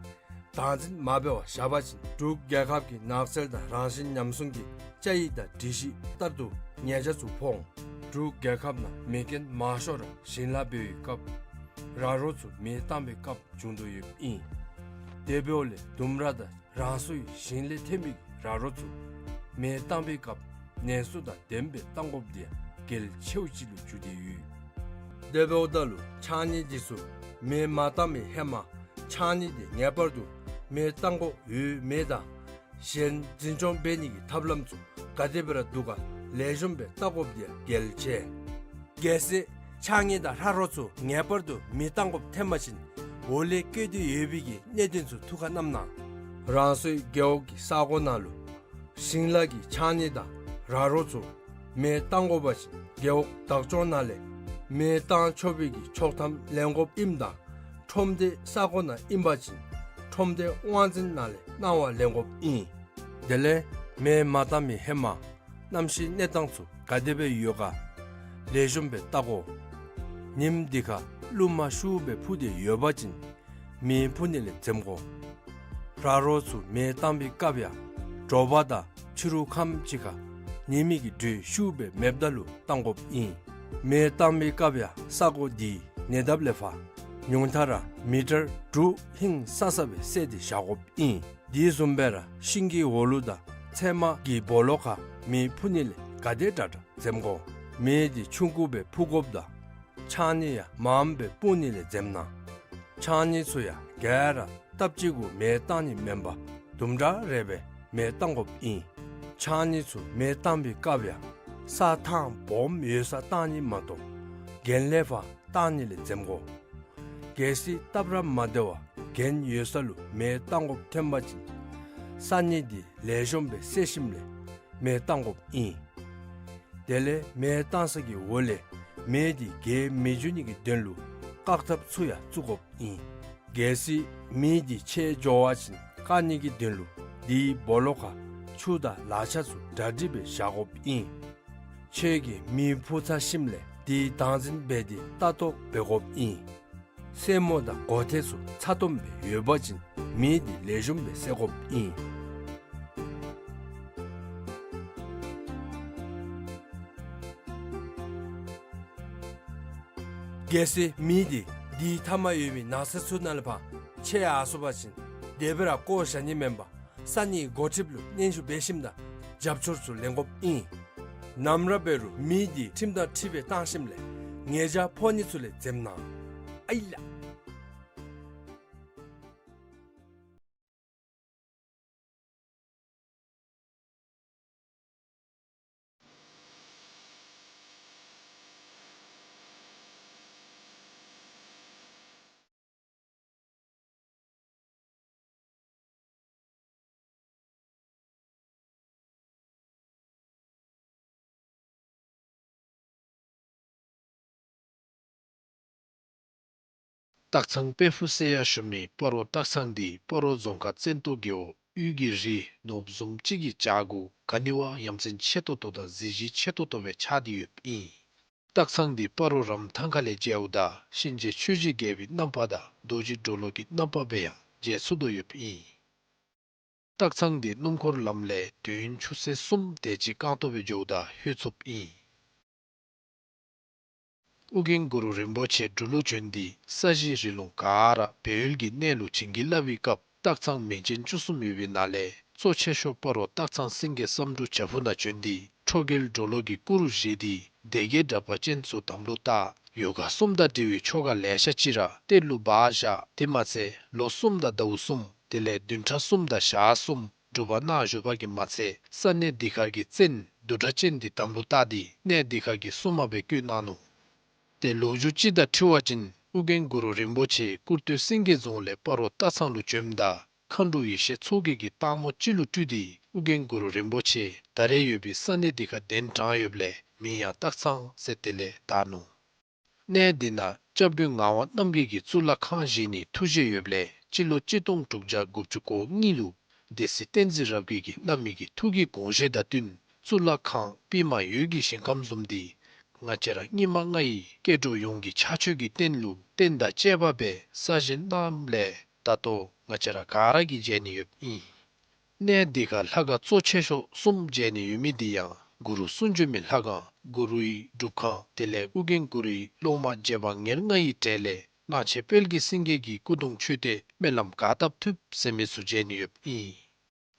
བདག་འཛིན་མ་འབད་བར་བཞག་པ་ཅིན་འབྲུག་རྒྱལ་ཁབ་ཀྱི་ནགས་ཚལ་དང་རང་བཞིན་ཉམས་སྲུང་གི་བཅའ་ཡིག་དང་སྒྲིག་གཞི་ལྟར་དུ་ཉེས་ཆད་ཚུ་ཕོག་འོང་། འབྲུག་རྒྱལ་ཁབ་ནང་མེ་རྐྱེན་མང་ཤོས་ར་ཞིང་ལཱ་འབད་བའི་སྐབས་ར་རོ་ཚུ་མེ་བཏང་བའི་སྐབས་བྱུང་དོ་ཡོདཔ་ཨིན། དེ་འབདཝ་ལས་ལྡུམ་ར་དང་རང་སོའི་ཞིང་ལས་ཐོན་མི་ར་རོ་ཚུ་མེ་བཏང་བའི་སྐབས་ནན་སོ་དང་ལྡནམ་སྦེ་བཏང་དགོཔ་དེ་ཡང་གལ་ཆེཝ་ཅིག་ལུ་གྱུར་ཏེ་ཡོད། དེ་འབདཝ་ད་ལུ་ཕྱགས་སྙིགས་དེ་ཚུ་མེ་མ་བཏང་བའི་ཧེ་མ་ཕྱགས་སྙིགས་དེ་ངེས་པར་དུ་མེ་བཏང་དགོཔ་ཡོད་མེད་དང་གཞན་འཛིན་སྐྱོང་འབད་ནི་གི་ཐབས་ལམ་ཚུ་ག་དེ་སྦེ་ར་འདུག་ག་ལེགས་ཤོམ་སྦེ་བལྟ་དགོཔ་དེ་ཡང་གལ་ཆེ། གལ་སྲིད་ཕྱགས་སྙིགས་དང་ར་རོ་ཚུ་ངེས་པར་དུ་མེ་བཏང་དགོཔ་ཐོན་པ་ཅིན་འོག་ལས་བཀོད་དེ་ཡོད་པའི་གི་གནད་དོན་ཚུ་ཐུགས་ཁར་བསྣམས་གནང་། རང་སོའི་རྒེད་འོག་གི་ས་གོ་ནང་ལུ་ཞིང་ལཱ་གི་ཕྱགས་སྙིགས་དང་ར་རོ་ཚུ་མེ་བཏང་དགོ་པ་ཅིན་རྒེད་འོག་བདག་སྐྱོང་ནང་ལས་མེ་བཏང་ཆོག་པའི་གི་ཆོག་ཐམ་ལེན་དགོཔ་ཨིནམ་ད་ཁྲོམ་སྡེ་ས་གོ་ནང་ཨིན་པ་ཅིན་ཁྲོམ་སྡེ་དབང་འཛིན་ནང་ལས་གནང་བ་ལེན་དགོཔ་ཨིན། དེ་ལས་མེ་མ་བཏང་མི་ཧེ་མ་གནམ་གཤིས་གནས་སྟངས་ཚུ་ག་དེ་སྦེ་ཡོད་ག་ལེགས་ཤོམ་སྦེ་བལྟ་དགོ། ཉིནམ་དེ་ཁར་རླུང་མ་ཤུགས་སྦེ་འཕུ་སྟེ་ཡོད་པ་ཅིན་མེ་འཕུ་ནི་ལས་འཛེམ་དགོ། ར་རོ་ཚུ་མེ་བཏང་བའི་སྐབས་ཡང་དྲོ་པ་དང་ཕྱི་རུ་ཁམས་ཅིག་ཁར་ཉི་མའི་གི་དྲོད་ཤུགས་སྦེ་མེདཔ་ད་ལུ་བཏང་དགོཔ་ཨིན། མེ་བཏང་བའི་སྐབས་ཡང་ས་གོ་དེའི་ཉེ་འདབས་ལས་ཕར་ཉུང་མཐའ་ར་མི་ཊར་དྲུག་ཧིང་སང་ས་སྦེ་བསལ་ཏེ་བཞག་དགོཔ་ཨིན། དེ་བཟུམ་སྦེ་ར་ཤིང་གི་འོག་ལུ་དང་ཚལ་མ་གི་སྦོ་ལོགས་ཁར་མེ་འཕུ་ནི་ལས་ག་དེ་དྲག་དྲག་འཛེམ་དགོ། མེ་འདི་ཆུང་ཀུ་སྦེ་ཕུ་དགོཔ་དང་ཕྱགས་སྙིགས་ཡང་མངམ་སྦེ་སྤུང་ནི་ལས་འཛེམ་གནང་། ཕྱགས་སྙིགས་ཚུ་ཡང་ག་ར་སྟབས་གཅིག་གུ་མེ་བཏང་ནི་མེན་པར་དུམ་གྲ་རེ་སྦེ་མེ་བཏང་དགོཔ་ཨིན། ཕྱགས་སྙིགས་ཚུ་མེ་བཏང་བའི་སྐབས་ཡང་ས་ཐང་སྦོམ་ཡོད་སར་བཏང་ནི་མ་གཏོགས་གྱེན་ལས་ཕར་བཏང་ནི་ལས་འཛེམ་དགོ། གལ་སྲིད་སྟབས་ར་མ་བདེ་བར་གྱེན་ཡོད་ས་ལུ་མེ་བཏང་དགོཔ་ཐོན་པ་ཅིན་ས་སྙིགས་འདི་ལེགས་ཤོམ་སྦེ་བསལ་ཞིནམ་ལས་མེ་བཏང་དགོཔ་ཨིན། དེ་ལས་མེ་བཏང་ས་གི་འོག་ལས་མེ་འདི་རྒྱས་མི་འགྱོ་ནི་གི་དོན་ལུ་བཀག་ཐབས་ཚུ་ཡང་བཙུགས་དགོཔ་ཨིན། གལ་སྲིད་མེ་འདི་ཆད་འགྱོ་བ་ཅིན་བཀག་ནི་གི་དོན་ལུ་དེའི་སྦོ་ལོགས་ཁར་ཆུ་དང་ལག་ཆ་ཚུ་གྲ་སྒྲིག་སྦེ་བཞག་དགོཔ་ཨིན། ཁྱོད་ཀྱིས་མེ་ཕུ་ཚར་ཞིནམ་ལས་དེ་བདག་འཛིན་འབད་དེ་ལྟ་རྟོག་འབད་དགོཔ་ཨིན། སེན་མོ་དང་སྒོ་ཐེལ་ཚུ་ཚ་ཏོམ་སྦེ་ཡོད་པ་ཅིན་མེ་འདི་ལེགས་ཤོམ་སྦེ་བསད་དགོཔ་ཨིན། གལ་སྲིད་མེ་འདི་དེའི་མཐའ་མར་ཡོད་མི་ནགས་ཚལ་ཚུ་ནང་ལས་ཕར་ཆད་ཡར་སོང་པ་ཅིན་དེ་སྦེ་ར་བཀོ་བཞག་ནི་མེན་པར་ས་གནས་འགོ་ཁྲིདཔ་ལུ་སྙན་ཞུ་འབད་ཞིནམ་དང་རྒྱབ་སྐྱོར་ཚུ་ལེན་དགོཔ་ཨིན། ནམ་ར་འབད་རུང་མེ་འདི་ཁྲིམས་དང་འཁྲིལ་སྦེ་བཏང་ཞིནམ་ལས་ཉེས་བྱ་ཕོག་ནི་ཚུ་ལས་འཛེམ་གནང་། ཨའི་ལ། སྟག་ཚང་དཔལ་ཕུག་ཟེར་ཡང་ཞུ་མི་སྤ་རོ་སྟག་ཚང་འདི་སྤ་རོ་རྫོང་ཁག་བཙན་ཏོ་རྒེད་འོག་དབུས་ཀྱི་རི་ནོར་བུ་བཟུམ་ཅིག་གི་བྱག་གུ་ག་ནི་བ་ཡ་མཚན་ཆེ་ཏོག་ཏོ་དང་གཟི་བརྗིད་ཆེ་ཏོག་ཏོ་སྦེ་ཆགས་ཏེ་ཡོདཔ་ཨིན། སྟག་ཚང་འདི་སྤ་རོ་རམ་ཐང་ཁ་ལས་མཇལཝ་ད་གཤིན་རྗེ་ཆོས་ཀྱི་རྒྱལ་པོའི་རྣམ་པ་དང་རྡོ་རྗེ་གྲོ་ལོད་ཀྱི་རྣམ་པ་སྦེ་ཡང་མཇལ་ཚུགས་དོ་ཡོདཔ་ཨིན། སྟག་ཚང་འདི་སྣུམ་འཁོར་ལམ་ལས་དུས་ཡུན་ཆུ་ཚོད་གསུམ་དེ་ཅིག་རྐང་སྟོང་སྦེ་འགྱོཝ་ད་ལྷོད་ཚུགསཔ་ཨིན། ཨོ་རྒྱན་གུ་རུ་རིན་པོ་ཆེ་འབྲུག་ལུ་བྱོན་ཏེ་ས་གཞི་རི་ལུང་ག་ར་སྦས་ཡུལ་གྱི་གནས་ལུ་བྱིན་གྱིས་བརླབས་པའི་སྐབས་སྟག་ཚང་མིང་ཅན་བཅུ་གསུམ་ཡོད་པའི་ནང་ལས་གཙོ་ཆེ་ཤོས་སྤ་རོ་སྟག་ཚང་སེང་གེ་བསམ་འགྲུབ་བྱག་ཕུག་ནང་བྱོན་ཏེ་ཁྲོ་རྒྱལ་གྲོ་ལོད་ཀྱི་སྐུ་རུ་བཞེངས་ཏེ་སྡེ་བརྒྱད་དྲེགས་པ་ཅན་ཚུ་དམ་ལུ་བཏགས། ཡོ་ག་གསུམ་དང་འབྲེལ་བའི་ཆོ་ག་ལེ་ཤ་ཅིག་ར་གཏེར་ལུ་སྦ་བཞག། དེ་མ་ཚད་ལོ་གསུམ་དང་ཟླཝ་གསུམ་དེ་ལས་བདུན་ཕྲག་གསུམ་དང་ཞག་གསུམ་སྒྲུབ་པ་གནང་བཞུགས་པ་གིས་མ་ཚད་ས་གནས་འདི་ཁར་གྱི་བཙན་བདུད་དྲེགས་ཅན་འདི་དམ་ལུ་བཏགས་ཏེ་གནས་འདི་ཁར་གྱི་སྲུང་མ་སྦེ་བསྐོས་གནང་ནུག། ཏེ་ལོ་རྒྱུས་ཅིག་དང་འཁྲིལ་བ་ཅིན་ཨོ་རྒྱན་གུ་རུ་རིན་པོ་ཆེ་ཀུར་སྟོད་སེང་གེ་རྫོང་ལས་སྤ་རོ་སྟག་ཚང་ལུ་བྱོནམ་ད་མཁའ་འགྲོ་ཡེ་ཤེས་མཚོ་རྒྱལ་གྱིས་སྟག་མོ་ཅིག་ལུ་སྤྲུལ་ཏེ་ཨོ་རྒྱན་གུ་རུ་རིན་པོ་ཆེ་ད་རེས་ཡོད་པའི་ས་གནས་འདི་ཁར་གདན་དྲངས་ཡོདཔ་ལས་མིང་ཡང་སྟག་ཚང་ཟེར་དེ་ལས་བཏགས་ནུག། གནས་འདི་ནང་སྐྱབས་མགོན་ངག་དབང་རྣམ་རྒྱལ་གྱིས་གཙུག་ལག་ཁང་བཞེངས་ནིའི་ཐུགས་བཞེད་ཡོདཔ་ལས་སྤྱི་ལོ་གཅིག་སྟོང་དྲུག་བརྒྱ་དགུ་བཅུ་གོ་གཉིས་ལུ་སྡེ་སྲིད་བསྟན་འཛིན་རབ་རྒྱས་ཀྱིས་གནང་མི་གི་ཐུགས་ཀྱི་དགོངས་བཞེད་དང་བསྟུན་གཙུག་ལག་ཁང་པདྨ་འོད་ཀྱི་ཞིང་ཁམས་བཟུམ་འདི་ང་བཅས་ར་སྙིགས་མ་ལྔ་ཡི་སྐྱེ་འགྲོ་ཡོངས་ཀྱི་ཕྱག་མཆོད་ཀྱི་རྟེན་ལུ་རྟེན་དང་བཅས་པ་སྦེ་གསར་བཞེངས་གནངམ་ལས་ད་ལྟོ་ང་བཅས་ར་ག་ར་གིས་མཇལ་ནི་ཡོདཔ་ཨིན། གནས་འདི་ཁར་ལྷ་ཁང་གཙོ་ཆེ་ཤོས་གསུམ་མཇལ་ནི་ཡོད་མི་འདི་ཡང་གུ་རུ་གསུང་བྱོན་མའི་ལྷ་ཁང་གུ་རུའི་སྒྲུབ་ཁང་དེ་ལས་ཨོ་རྒྱན་གུ་རུའི་སློབ་མ་རྗེ་འབངས་ཉེར་ལྔ་ཡི་གྲས་ལས་གླང་ཆེན་དཔལ་གྱི་སེང་གེ་གི་སྐུ་གདུང་མཆོད་རྟེན་སྨོན་ལམ་ག་བཏབ་ཐུབ་ཟེར་མི་ཚུ་མཇལ་ནི་ཡོདཔ་ཨིན།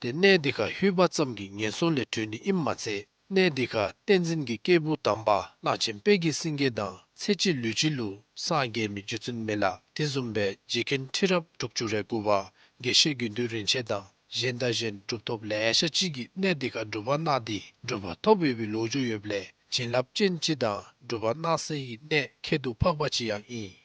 ཏེ་གནས་འདི་ཁར་ལྷོད་པ་ཙམ་གྱིས་ངན་སོང་ལས་གྲོལ་ནི་ཨིནམ་མ་ཚད་གནས་འདི་ཁར་བསྟན་འཛིན་གྱི་སྐྱེས་བུ་དམ་པ་གླང་ཆེན་དཔལ་གྱི་སེང་གེ་དང་ཚེ་གཅིག་ལུས་གཅིག་ལུ་སངས་རྒྱས་མི་རྗེ་བཙུན་མི་ལ་དེ་བཟུམ་སྦེ་རྗེ་མཁན་ཁྲི་རབས་དྲུག་ཅུ་རེ་དགུ་པ་དགེ་བཤེས་དགེ་འདུན་རིན་ཆེན་དང་གཞན་དང་གཞན་གྲུབ་ཐོབ་ལེ་ཤ་ཅིག་གིས་གནས་འདི་ཁར་སྒྲུབ་པ་གནང་སྟེ་གྲུབ་པ་ཐོབ་ཡོད་པའི་ལོ་རྒྱུས་ཡོདཔ་ལས་བྱིན་རླབས་ཅན་ཅིག་དང་གྲུབ་པ་གནང་སའི་གནས་ཁྱད་དུ་འཕགས་པ་ཅིག་ཡང་ཨིན།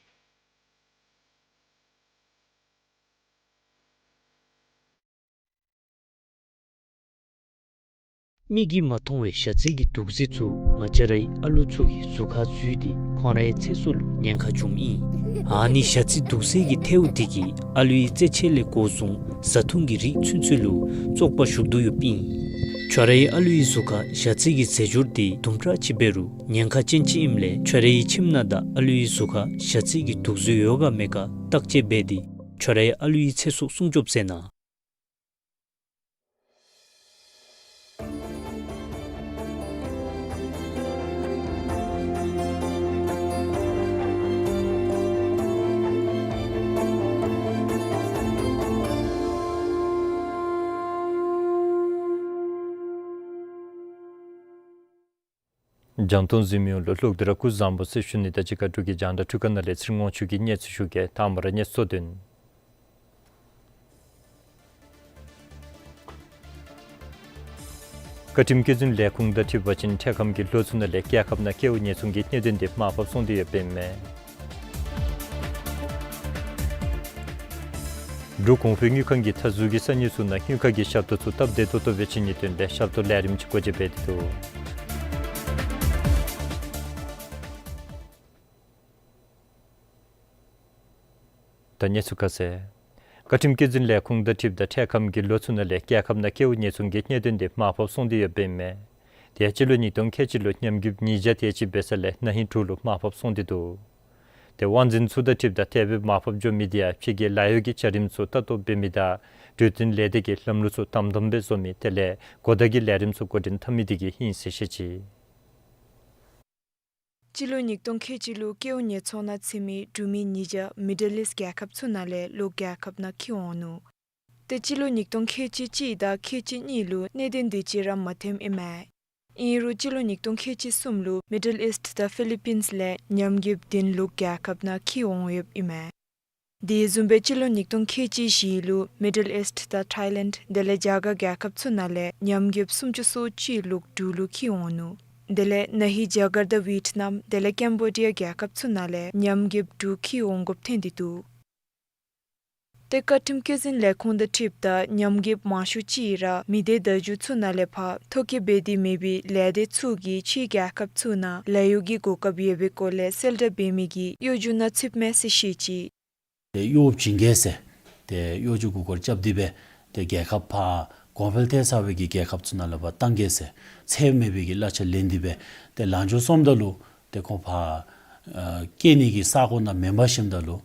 མིག་གིས་མ་མཐོང་བའི་ཞ་རྩི་གི་དུག་རྫས་ཚུ་ང་བཅས་རའི་ཨ་ལུ་ཚུ་གི་གཟུགས་ཁར་འཛུལ་ཏེ་ཁོང་རའི་ཚེ་སྲོག་ལུ་ཉེན་ཁ་བྱུངམ་ཨིན། ཨ་ནི་ཞ་རྩི་དུག་རྫས་ཀྱི་ཐལཝ་དེ་གིས་ཨ་ལུའི་རྩེད་ཆས་ལས་འགོ་བཟུང་བཟའ་འཐུང་གི་རིགས་ཚུན་ཚོད་ལུ་བཙོག་པ་ཞུགས་དོ་ཡོདཔ་ཨིན། ཁྱོད་རའི་ཨ་ལུའི་གཟུགས་ཁར་ཞ་རྩི་གི་རྫས་སྦྱོར་དེ་དུམ་གྲ་ཅིག་འབད་རུང་ཉེན་ཁ་ཅན་ཅིག་ཨིནམ་ལས་ཁྱོད་རའི་ཁྱིམ་ནང་དང་ཨ་ལུའི་གཟུགས་ཁར་ཞ་རྩི་གི་དུག་རྫས་ཡོད་ག་མེད་ག་བརྟག་དཔྱད་འབད་དེ་ཁྱོད་རའི་ཨ་ལུའི་ཚེ་སྲོག་སྲུང་སྐྱོབ་མཛད་གནང་། རྒྱང་མཐོང་གཟིགས་མི་ཡོངས་ལུ་ལྷག་དེ་ར་སྐུ་གཟུགས་བཟང་པོ་ཟེར་ཞུ་ནི་དང་གཅིག་ཁར་འབྲུག་གི་རྒྱང་བསྒྲགས་འཕྲུལ་ཁང་ནང་ལས་ཚེ་རིང་དབང་ཕྱུག་གིས་གནས་ཚུལ་ཞུ་གེ། དང་པ་ར་གནས་ཚུལ་གཙོ་དོན། བཀའ་ཁྲིམས་བཀོད་འཛིན་ལས་ཁུངས་དང་འཁྲིལ་བ་ཅིན་འཕྲལ་ཁམས་ཀྱི་ལོ་ཚུ་ནང་ལས་རྒྱལ་ཁབ་ནང་སྐྱེ་བོ་ཉེས་སྲུང་གི་གནད་དོན་འདི་མར་ཕབ་སོང་སྟེ་ཡོདཔ་ཨིན་མས། འབྲུག་གོང་འཕེལ་དངུལ་ཁང་གིས་མཐའ་ཟུར་གྱི་ས་གནས་ཚུ་ནང་དངུལ་ཁང་གི་ཞབས་ཏོག་ཚུ་སྟབས་བདེ་ཏོག་ཏོ་སྦེ་བྱིན་ནིའི་དོན་ལས་ཞབས་ཏོག་ལས་རིམ་ཅིག་སྒོ་འབྱེད་འབད་དེ་འདུག། ད་གནས་ཚུལ་ཁ་གསལ། བཀའ་ཁྲིམས་བཀོད་འཛིན་ལས་ཁུངས་དང་འཁྲིལཝ་ད་འཕྲལ་ཁམས་ཀྱི་ལོ་ཚུ་ནང་ལས་རྒྱལ་ཁབ་ནང་སྐྱེ་བོ་ཉེས་སྲུང་གི་གནད་དོན་འདི་མར་ཕབ་སོང་སྟེ་ཡོདཔ་ཨིན་མས། དེ་ཡང་སྤྱི་ལོ་ཉིས་སྟོང་ཁལ་གཅིག་ལུ་ཉམས་རྒུདཔ་ཉིས་བརྒྱ་དེ་ཅིག་འབད་ས་ལས་ན་ཧིང་དྲུག་ལུ་མར་ཕབ་སོང་སྟེ་འདུག། དེ་དབང་འཛིན་ཚུ་དང་འཁྲིལཝ་ད་དེ་སྦེ་མར་ཕབ་འགྱོ་མི་དེ་ཡང་ཕྱི་རྒྱལ་ལཱ་གཡོག་གི་བྱ་རིམ་ཚུ་ལྟ་རྟོག་འབད་མི་དང་འགྲུལ་བསྟུན་ལས་སྡེ་གིས་ལམ་ལུགས་ཚུ་དམ་དམ་སྦེ་བཟོ་མི་དེ་ལས་གོ་བརྡ་གི་ལས་རིམ་ཚུ་འགོ་འདྲེན་འཐབ་མི་དེ་གིས་ཨིན་ཟེར་བཤད་ཅི། སྤྱི་ལོ་ཉིས་སྟོང་ཁལ་གཅིག་ལུ་སྐྱེ་བོ་ཉེས་ཚོགས་ནང་ཚུད་མི་འབྲུག་མི་ཉིས་བརྒྱ་མི་ཌལ་ཨིསཊ་རྒྱལ་ཁབ་ཚུ་ནང་ལས་ལོག་རྒྱལ་ཁབ་ནང་འཁྱིད་འོང་ནུག། ཏེ་སྤྱི་ལོ་ཉིས་སྟོང་ཁལ་གཅིག་གཅིག་དང་ཁལ་གཅིག་གཉིས་ལུ་གནད་དོན་དེ་ཅིག་ར་མ་ཐོནམ་ཨིན་མས། ཨིན་རུང་སྤྱི་ལོ་ཉིས་སྟོང་ཁལ་གཅིག་གསུམ་ལུ་མི་ཌལ་ཨིསཊ་དང་ཕི་ལི་པིནསི་ལས་ཉམས་རྒུདཔ་བདུན་ལོག་རྒྱལ་ཁབ་ནང་འཁྱིད་འོང་ཡོདཔ་ཨིན་མས། དེ་བཟུམ་སྦེ་སྤྱི་ལོ་ཉིས་སྟོང་ཁལ་གཅིག་བཞི་ལུ་མི་ཌལ་ཨིསཊ་དང་ཐཱའི་ལེནཌ་དེ་ལས་རྒྱ་གར་རྒྱལ་ཁབ་ཚུ་ནང་ལས་ཉམས་རྒུདཔ་སུམ་ཅུ་སོ་གཅིག་ལོག་འབྲུག་ལུ་འཁྱིད་འོང་ནུག། དེ་ལས་ན་ཧིང་རྒྱ་གར་དང་ཝེཊ་ནམ་དེ་ལས་ཀེམ་བོ་ཌི་ཡ་རྒྱལ་ཁབ་ཚུ་ནང་ལས་ཉམས་རྒུདཔ་འབྲུག་འཁྱིད་འོང་དགོཔ་ཐོན་ཏེ་འདུག། ཏེ་བཀའ་ཁྲིམས་བཀོད་འཛིན་ལས་ཁུངས་དང་འཁྲིལཝ་ད་ཉམས་རྒུདཔ་མང་ཤོས་ཅིག་ར་མི་སྡེ་བརྡ་བརྒྱུད་ཚུ་ནང་ལས་ཕར་ཐོ་བཀོད་འབད་དེ་མེད་པའི་ལས་སྡེ་ཚུ་གིས་ཕྱིའི་རྒྱལ་ཁབ་ཚུ་ནང་ལཱ་གཡོག་གི་གོ་སྐབས་ཡོད་པའི་སྐོར་ལས་གསལ་བསྒྲགས་འབད་མི་གི་གཡོ་སྒྱུ་ནང་ཚུདཔ་མས་ཟེར་བཤད་ཅི། ཏེ་གཡོག་བྱིན་གེ་ཟེར་ཏེ་གཡོ་སྒྱུ་མགུ་སྐོར་རྐྱབ་སྟེ་སྦེ་ཏེ་རྒྱལ་ཁབ་ཕར་གོང་འཕེལ་ཐལ་ཚར་བའི་གི་རྒྱལ་ཁབ་ཚུ་ནང་ལས་ཕར་བཏང་གེ་ཟེར་ཚད་མེད་པའི་གི་གླ་ཆ་ལེན་ཏེ་སྦེ་ཏེ་ལང་ཇོ་སོངམ་ད་ལུ་ཏེ་ཁོང་ཕར་ཨ་སྐྱེ་ནི་གི་ས་གོ་ནང་མེན་པར་ཞིནམ་ད་ལུ་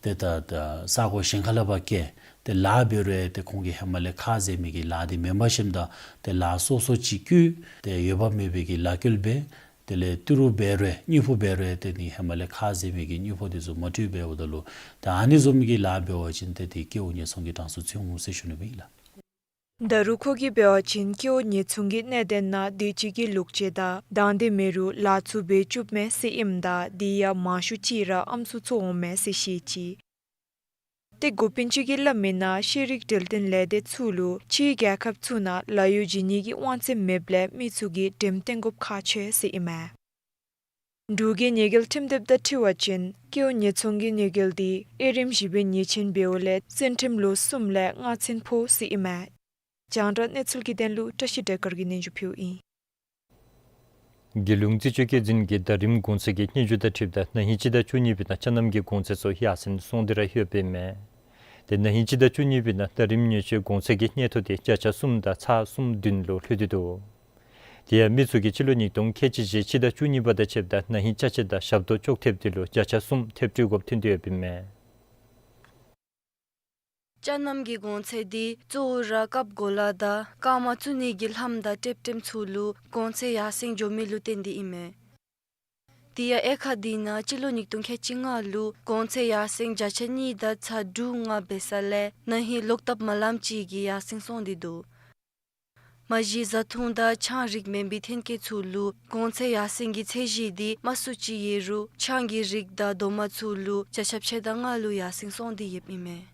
ཏེ་ད་ད་ས་གོ་གཞན་ཁ་ལས་ཕར་སྐྱེ་ཏེ་ལཱ་འབད་རུང་ཏེ་ཁོང་གིས་ཧེ་མ་ལས་ཁ་བཟེད་མི་གི་ལཱ་འདི་མེན་པར་ཞིནམ་ད་ཏེ་ལཱ་སོ་སོ་ཅིག་བཀོལ་ཏེ་འོས་འབབ་མེད་པའི་གི་ལཱ་བཀོལ་འབད། དེ་ལས་ཏི་རུ་འབད་རུང་དངུལ་ཕོགས་འབད་རུང་ཏེ་ནི་ཧེ་མ་ལས་ཁ་བཟེད་མི་གི་དངུལ་ཕོགས་འདི་ཚུ་མ་སྤྲོད་འབདཝ་ད་ལུ་ད་ཨ་ནི་བཟུམ་གྱི་ལཱ་འབད་བ་ཅིན་ཏེ་འདི་སྐྱེ་བོ་ཉེས་སྲུང་གི་གྲངས་སུ་ཚུད་འོང་ཟེར་ཞུ་ནི་སྦེ་ཨིན་ལགས། ད་རུང་ཁོ་གིས་འབད་བ་ཅིན་སྐྱེ་བོ་ཉེས་སྲུང་གི་གནད་དོན་ནང་དུས་ཅི་གི་ལོག་སྤྱོད་དང་དང་དེ་མེན་རུང་ལཱ་ཚུ་འབད་བཅུགཔ་མས་ཟེར་ཨིནམ་ད་དེ་ཡང་མང་ཤོས་ཅིག་ར་ཨམ་སྲུ་ཚུ་འོང་མས་ཟེར་བཤད་ཅི། ཏེ་འགོ་དཔོན་ཅིག་གིས་སླབ་མིའི་ནང་ཤེས་རིག་འབྲེལ་ལྡན་ལས་སྡེ་ཚུ་ལུ་ཕྱིའི་རྒྱལ་ཁབ་ཚུ་ནང་ལཱ་གཡོག་བྱིན་ནི་གི་དབང་ཚད་མེདཔ་ལས་མི་ཚུ་གིས་འགྲེམས་སྟོན་དགོཔ་ཁག་ཆེ་ཟེར་ཨིན་མས། འབྲུག་གི་གནོད་འགེལ་ཁྲིམས་དེབ་དང་འཁྲིལ་བ་ཅིན་སྐྱེ་བོ་ཉེས་སྲུང་གི་གནོད་འགེལ་འདི་དབྱེ་རིམ་བཞི་སྦེ་ཉེས་ཆེན་འབདཝ་ལས་བཙོན་ཁྲིམས་ལོ་གསུམ་ལས་མངགས་ཆེན་ཕོག་ཟེར་ཨིན་མས། རྒྱང་བསྒྲགས་གནས་ཚུལ་གྱི་དོན་ལུ་བཀྲ་ཤིས་སྒྲོལ་དཀར་གྱིས་སྙན་ཞུ་ཕུལཝ་ཨིན། རྒྱལ་ཡོངས་རྩིས་དཔྱོད་བཀོད་འཛིན་གྱིས་ཟླ་རིམ་གོང་ཚད་ཀྱི་སྙན་ཞུ་དང་འཁྲིལཝ་ད་ན་ཧིང་སྤྱི་ཟླ་བཅུ་གཉིས་པའི་ནང་ཅ་ནམ་གྱི་གོང་ཚད་ཚུ་ཡར་སེང་སོང་སྟེ་ར་ཡོདཔ་ཨིན་མས། ཏེ་ན་ཧིང་སྤྱི་ཟླ་བཅུ་གཉིས་པའི་ནང་ཟླ་རིམ་ཉེས་སྤྱོད་གོང་ཚད་ཀྱི་སྙན་ཐོ་དེ་བརྒྱ་ཆ་གསུམ་དང་ཚག་གསུམ་བདུན་ལུ་ལྷོད་དེ་འདུག། དེ་ཡང་མི་ཚུ་གིས་སྤྱི་ལོ་ཉིས་སྟོང་ཁལ་གཅིག་བཞི་སྤྱི་ཟླ་བཅུ་གཉིས་པ་དང་ཕྱདཔ་ད་ན་ཧིང་ཅ་ཆས་དང་ཞབས་ཏོག་ཅོག་འཐདཔ་དེ་ལུ་བརྒྱ་ཆ་གསུམ་ཐེབས་སྤྲོད་དགོཔ་ཐོན་ཏེ་ཡོདཔ་ཨིན་མས། ཅ་ནམ་གྱི་གོང་ཚད་འདི་གཙོ་བོ་ར་རྐབ་གོ་ལ་དང་རྐངམ་བཙུགས་ནི་གི་ལྷམ་དང་ཏེབ་ཏེབ་ཚུ་ལུ་གོང་ཚད་ཡར་སེང་འགྱོ་མི་ལུ་བརྟེན་ཏེ་ཨིན་མས། དེ་ཡང་དབྱེ་ཁག་འདི་ནང་སྤྱི་ལོ་ཉིས་སྟོང་ཁལ་གཅིག་ལྔ་ལུ་གོང་ཚད་ཡར་སེང་བརྒྱ་ཆ་གཉིས་དང་ཚག་དྲུག་ལྔ་འབད་ས་ལས་ན་ཧིང་ལོག་ལྟབ་མ་ལངམ་ཅིག་གིས་ཡར་སེང་སོང་སྟེ་འདུག། མ་གཞི་བཟའ་འཐུང་དང་ཆང་རིགས་མེན་པའི་ཐོན་སྐྱེད་ཚུ་ལུ་གོང་ཚད་ཡར་སེང་གི་ཚད་གཞི་འདི་དམའ་སུ་ཅིག་ཡོད་རུང་ཆང་གི་རིགས་དང་རྡོག་མ་ཚུ་ལུ་བརྒྱ་ཆ་ཕྱེད་དང་ལྔ་ལུ་ཡར་སེང་སོང་སྟེ་ཡོདཔ་ཨིན་མས།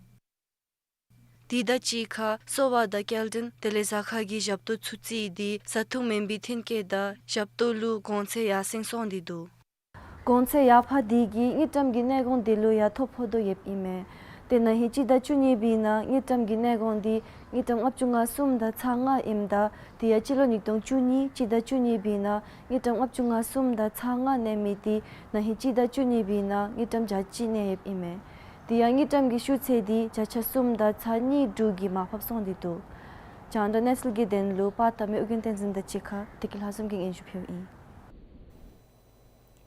དེ་དང་གཅིག་ཁར་གསོ་བ་དང་སྐྱེལ་འདྲེན་དེ་ལས་ཟ་ཁང་གི་ཞབས་ཏོག་ཚུ་བརྩིས་ཏེ་བཟའ་འཐུང་མེན་པའི་ཐོན་སྐྱེད་དང་ཞབས་ཏོག་ལུ་གོང་ཚད་ཡར་སེང་སོང་སྟེ་འདུག། གོང་ཚད་ཡར་འཕར་དེ་གིས་དངུལ་ཀྲམ་གྱི་གནས་གོང་དེ་ལུ་ཡང་ཐོ་ཕོག་དོ་ཡོདཔ་ཨིན་མས། ཏེ་ན་ཧིང་སྤྱི་ཟླ་བཅུ་གཉིས་པའི་ནང་དངུལ་ཀྲམ་གྱི་གནས་གོང་འདི་དངུལ་ཀྲམ་ལྔ་བཅུ་ང་གསུམ་དང་ཚག་ལྔ་ཨིནམ་ད་དེ་ཡང་སྤྱི་ལོ་ཉིས་སྟོང་བཅུ་གཉིས་སྤྱི་ཟླ་བཅུ་གཉིས་པའི་ནང་དངུལ་ཀྲམ་ལྔ་བཅུ་ང་གསུམ་དང་ཚག་ལྔ་གནས་མི་དེ་ན་ཧིང་སྤྱི་ཟླ་བཅུ་གཉིས་པའི་ནང་དངུལ་ཀྲམ་བརྒྱ་གཅིག་གནས་ཡོདཔ་ཨིན་མས། དེ་ཡང་དངུལ་ཀྲམ་གྱི་ཤུགས་ཚད་འདི་བརྒྱ་ཆ་གསུམ་དང་ཚག་གཉིས་དྲུག་གིས་མར་ཕབ་སོང་སྟེ་འདུག། རྒྱང་བསྒྲགས་གནས་ཚུལ་གྱི་དོན་ལུ་པར་བཏབ་མི་ཨོ་རྒྱན་བསྟན་འཛིན་དང་གཅིག་ཁར་བདེ་སྐྱིད་ལྷ་འཛོམས་ཀྱིས་སྙན་ཞུ་ཕུལཝ་ཨིན།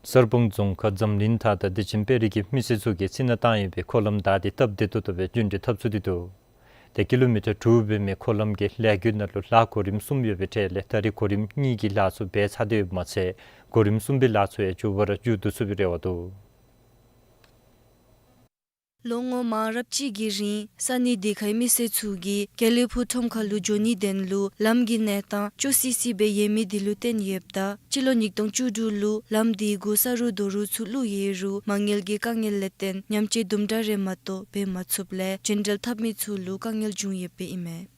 གསར་སྤང་རྫོང་ཁག་འཛམ་གླིང་ཐང་དང་བདེ་ཆེན་དཔལ་རི་གི་མི་སེར་ཚུ་གིས་ཕྱི་ནང་བཏང་ཡོད་པའི་འཁོར་ལམ་བདའ་སྟེ་སྟབས་བདེ་ཏོག་ཏོ་སྦེ་རྒྱུན་འགྲུལ་འཐབ་ཚུགས་ཏེ་འདུག། ཏེ་ཀི་ལོ་མི་ཊར་དྲུག་འབད་མི་འཁོར་ལམ་གྱི་ལས་འགུལ་ནང་ལུ་ལཱ་གོ་རིམ་གསུམ་ཡོད་པའི་གྲས་ལས་ད་རེས་གོ་རིམ་གཉིས་ཀྱི་ལཱ་ཚུ་འབད་ཚར་ཏེ་ཡོདཔ་མ་ཚད་གོ་རིམ་གསུམ་པའི་ལཱ་ཚུ་ཡང་མགྱོགས་པ་ར་མཇུག་བསྡུ་ཚུགས་པའི་རེ་བ་འདུག། ལོ་ངོ་མང་རབས་ཅིག་གི་རིང་ས་གནས་དེ་ཁའི་མི་སེར་ཚུ་གིས་དགེ་ལེགས་ཕུག་ཁྲོམ་ཁ་ལུ་འགྱོ་ནིའི་དོན་ལུ་ལམ་གྱི་གནས་སྟངས་སྐྱོ་སི་སི་སྦེ་ཡོད་མི་དེ་ལུ་བརྟེན་ཡོདཔ་ད་སྤྱི་ལོ་ཉིས་སྟོང་བཅུ་དྲུག་ལུ་ལམ་དེ་གུ་ས་རུ་རྡོ་རུག་ཚུ་བླུགས་ཡོད་རུང་མ་དངུལ་གྱི་དཀའ་ངལ་ལས་བརྟེན་ཉམས་བཅོས་དུམ་གྲ་རེ་མ་གཏོགས་འབད་མ་ཚུགསཔ་ལས་རྒྱུན་འགྲུལ་འཐབ་མི་ཚུ་ལུ་དཀའ་ངལ་བྱུང་ཡོདཔ་ཨིན་མས།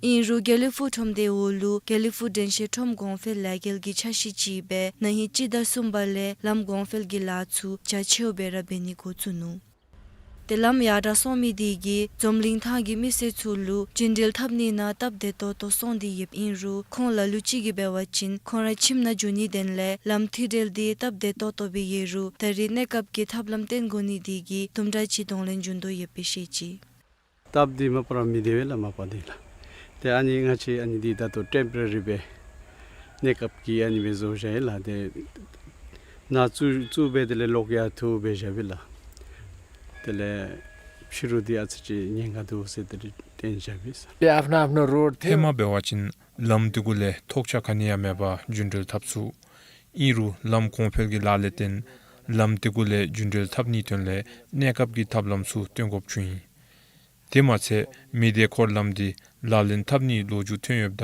ཨིན་རུང་དགེ་ལེགས་ཕུག་ཁྲོམ་སྡེ་འོག་ལུ་དགེ་ལེགས་ཕུག་དྲན་ཤེས་ཁྲོམ་གོང་འཕེལ་ལས་འགུལ་གྱི་ཆ་ཤས་ཅིག་སྦེ་ན་ཧིང་སྤྱི་ཟླ་གསུམ་པ་ལས་ལམ་གོང་འཕེལ་གྱི་ལཱ་ཚུ་རྒྱ་ཆེཝ་སྦེ་ར་འབད་ནི་འགོ་བཙུགས་ནུག། ཏེ་ལམ་ཡར་དྲག་སོང་མི་དེ་གིས་འཛམ་གླིང་ཐང་གི་མི་སེར་ཚུ་ལུ་རྒྱུན་འགྲུལ་འཐབ་ནི་ནང་སྟབས་བདེ་ཏོག་ཏོ་སོང་སྟེ་ཡོདཔ་ཨིན་རུང་ཁོང་ལ་ལུ་ཅིག་གིས་འབད་བ་ཅིན་ཁོང་ར་ཁྱིམ་ནང་འགྱོ་ནིའི་དོན་ལས་ལམ་མཐིལ་འགྲུལ་དེ་སྟབས་བདེ་ཏོག་ཏོ་སྦེ་ཡོད་རུང་ད་རེས་གནས་སྐབས་ཀྱི་ཐབས་ལམ་བཏོན་དགོ་ནི་དེ་གིས་དུམ་གྲ་ཅིག་གདོང་ལེན་འབྱུང་དོ་ཡོདཔ་སྦེ་བཤད་ཅི། སྟབས་བདེ་མ་པ་ར་མི་བདེ་བས་ལགས་མ་པ་འདི་ལགས། ཏེ་ཨ་ནི་ང་བཅས་ཨ་ནི་འདི་ད་ལྟོ་ཊེམ་པོ་ར་རི་སྦེ་གནས་སྐབས་ཀྱི་ཨ་ནི་སྦེ་བཟོ་བཞག་ཡི་ལགས། ཏེ་ནཱ་བཙུགས་བཙུགས་སྦེ་དེ་ལས་ལོག་ཡར་འཐུ་སྦེ་བཞག་པས་ལགས། དེ་ལས་ཕྱི་རུ་འདི་ཨ་ཙི་ཅིག་ཉེན་ཁ་འདུག་ཟེར་དེ་སྦེ་བཏོན་བཞག་པས། ཏེ་ཨ་ཕ་ན་ཨ་ཕ་ན་རོཌ་ཐེ། ཧེ་མ་འབད་བ་ཅིན་ལམ་དེ་གུ་ལས་ཐོགས་ཆགས་ག་ནི་ཡང་མེད་པར་རྒྱུན་འགྲུལ་འཐབ་ཚུགས། ཨིན་རུང་ལམ་གོང་འཕེལ་གྱི་ལཱ་ལས་བརྟེན་ལམ་དེ་གུ་ལས་རྒྱུན་འགྲུལ་འཐབ་ནིའི་དོན་ལས་གནས་སྐབས་ཀྱི་ཐབས་ལམ་ཚུ་བཏོན་དགོཔ་བྱུང་ཡི། དེ་མ་ཚད་མི་སྡེ་འཁོར་ལམ་འདི་ལག་ལེན་འཐབ་ནིའི་ལོ་རྒྱུས་ཐོན་ཡོདཔ་ད་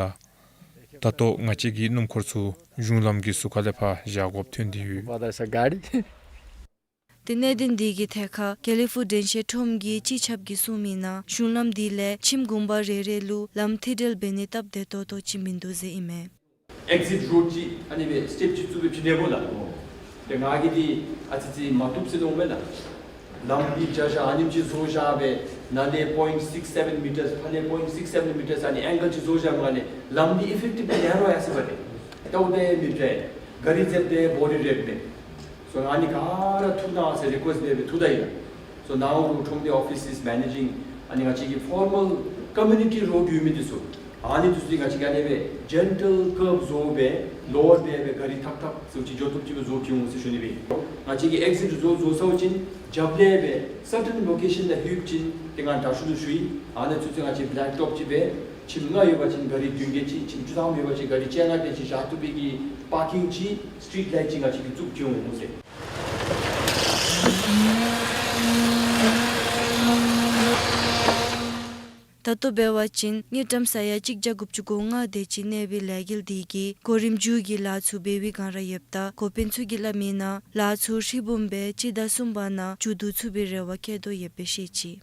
ད་ལྟོ་ང་བཅས་ཀྱི་སྣུམ་འཁོར་ཚུ་གཞུང་ལམ་གྱི་ཟུར་ཁ་ལས་ཕར་བཞག་དགོཔ་ཐོན་ཏེ་ཡོད། ཏེ་གནད་དོན་འདི་གི་ཐད་ཁར་དགེ་ལེགས་ཕུག་དྲན་ཤེས་ཁྲོམ་གྱི་སྤྱི་ཁྱབ་ཀྱིས་གསུངས་མི་ནང་གཞུང་ལམ་འདི་ལས་ཁྱིམ་གུང་པ་རེ་རེ་ལུ་ལམ་མཐིལ་འགྲུལ་འབད་ནི་སྟབས་བདེ་ཏོག་ཏོ་ཅིག་མིན་འདུག་ཟེར་ཨིན་མས། ཨེག་ཟིཊ་རོཌ་ཅིག་ཨ་ནི་སྦེ་སི་ཊེབ་ཅིག་བཙུགས་སྦེ་བྱིན་ནི་སྨོ་ལགས། ཏེ་ང་གིས་འདི་ཨ་ཙི་ཅིག་མ་བཏུབ་ཟེར་མནོཝ་མས་ལགས། ལམ་འདི་བརྒྱ་ཆ་ཨ་ནེམ་ཅིག་བཟོ་བཞག་སྦེ་ནཱ་ལས་པོའིནཊ་སིགསི་སེ་བེན་མི་ཊརསི་ཕར་ལས་པོའིནཊ་སིགསི་སེ་བེན་མི་ཊརསི་ཨ་ནི་ཨེང་གལ་ཅིག་བཟོ་བཞག་མ་ལས་ལམ་འདི་ཨི་ཕེག་ཊིབ་ནེ་རོ་ཡར་སོང་པས། ཏེ་ཏེ་མི་འདྲ་གཱ་རི་འཛེགས་ཏེ་བོ་ཌི་རེག་མས། སོ་ང་ཨ་ནི་ག་ར་འཐུ་གནང་ཟེར་རི་ཀུ་ཨེསཊ་འབད་སྦེ་འཐུ་ད་ཡི་ལགས། So now ཁྲོམ་སྡེ་ཨོ་ཕིསི་is managing ཨ་ནི་ང་བཅས་ཀྱི་ཕོར་མལ་ཀོ་མིའུ་ནི་ཊི་རོཌ་ཡོད་མི་འདི་ཚུ་ཨ་ནི་འདི་ཚུ་ང་བཅས་ཀྱིས་ཨ་ནི་སྦེ་ཇེན་ཊལ་ཀརབ་བཟོ་སྦེ་ལོ་ཝར་འབད་སྦེ་གཱ་རི་ཐག་ཐག་ཚུ་ཅིག་འགྱོ་བཏུབ་ཅིག་སྦེ་བཟོ་བྱིན་འོང་ཟེར་ཞུ་ནི་སྦེ། ང་བཅས་ཀྱིས་ཨེག་ཟིཊ་བཟོ་བཟོ་ཚརཝ་ཅིག་རྒྱབ་ལས་སྦེ་སར་ཊེན་ལོ་ཀེ་ཤཱན་ནང་ལྷོདཔ་ཅིག་ཏེ་ང་དྲག་ཤོས་ལུ་ཞུ་ཡི། ཨ་ནཱ་ཚུན་ཚོད་ང་བཅས་བེ་ལེག་ཊོབ་ཅིག་སྦེ་ཁྱིམ་ལྔ་ཡོད་པ་ཅིན་གཱ་རི་བདུན་བརྒྱད་ཅིག་ཁྱིམ་བཅུ་ཐམ་ཡོད་པ་ཅིན་གཱ་རི་བཅོ་ལྔ་དེ་ཅིག་བཞག་བཏུབ་པའི་གི་པར་ཀིང་ཅིག་སི་ཊི་རིཊ་ལའིཊ་ཅིག་ང་བཅས་ཀྱིས་བཙུགས་བྱིན་འོང་ཟེར། ད་ལྟོ་འབད་བ་ཅིན་དངུལ་ཀྲམ་ས་ཡ་གཅིག་བརྒྱ་དགུ་བཅུ་གོ་ལྔ་དེ་ཅིག་གནས་པའི་ལས་འགུལ་འདི་གིས་གོ་རིམ་བསྒྱུར་གྱི་ལཱ་ཚུ་འབད་བའི་བསྒང་ར་ཡོདཔ་ད་འགོ་དཔོན་ཚུ་གིས་སླབ་མི་ནང་ལཱ་ཚུ་ཧྲིལ་བུམ་སྦེ་སྤྱི་ཟླ་གསུམ་པ་ནང་མཇུག་བསྡུ་ཚུགས་པའི་རེ་བ་བསྐྱེད་དོ་ཡོདཔ་སྦེ་བཤད་ཅི།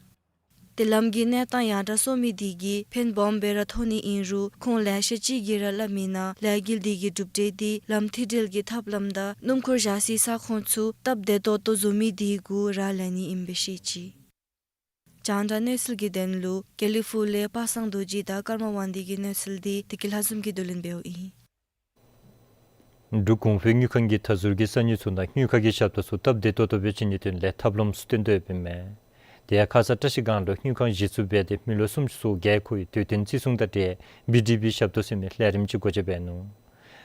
ཏེ་ལམ་གྱི་གནས་སྟངས་ཡར་དྲག་སོང་མི་འདི་གིས་ཕན་སྦོམ་སྦེ་ར་ཐོན་ནི་ཨིན་རུང་ཁོང་ལེ་ཤ་ཅིག་གིས་ར་སླབ་མི་ནང་ལས་འགུལ་འདི་གི་གྲུབ་འབྲས་འདི་ལམ་མཐིལ་འགྲུལ་གྱི་ཐབས་ལམ་དང་སྣུམ་འཁོར་བཞག་སའི་ས་ཁོངས་ཚུ་སྟབས་བདེ་ཏོག་ཏོ་བཟོ་མི་འདི་གུ་རག་ལས་ནི་ཨིནམ་སྦེ་བཤད་ཅི། རྒྱང་བསྒྲགས་གནས་ཚུལ་གྱི་དོན་ལུ་དགེ་ལེགས་ཕུག་ལས་པ་སངས་རྡོ་རྗེ་དང་ཀརྨ་དབང་འདུས་ཀྱི་གནས་ཚུལ་འདི་བདེ་སྐྱིད་ལྷ་འཛོམས་ཀྱིས་བསྡུ་ལེན་འབདཝ་ཨིན། འབྲུག་གོང་འཕེལ་དངུལ་ཁང་གིས་མཐའ་ཟུར་གྱི་ས་གནས་ཚུ་ནང་དངུལ་ཁང་གི་ཞབས་ཏོག་ཚུ་སྟབས་བདེ་ཏོག་ཏོ་སྦེ་བྱིན་ནིའི་དོན་ལས་ཐབས་ལམ་ཚུ་བཏོན་དོ་ཡོདཔ་ཨིན་མས། དེ་ཡང་ཁ་ཙ་བཀྲ་ཤིས་སྒང་ལུ་དངུལ་ཁང་གཞི་བཙུགས་འབད་དེ་མི་ལོ་སུམ་ཅུ་སོ་བརྒྱད་འཁོར་བའི་དུས་སྟོན་བརྩི་སྲུང་དང་འབྲེལ་བི་ཌི་པི་ཞབས་ཏོག་ཟེར་མི་ལས་རིམ་ཅིག་སྒོ་འབྱེད་འབད་ནུག།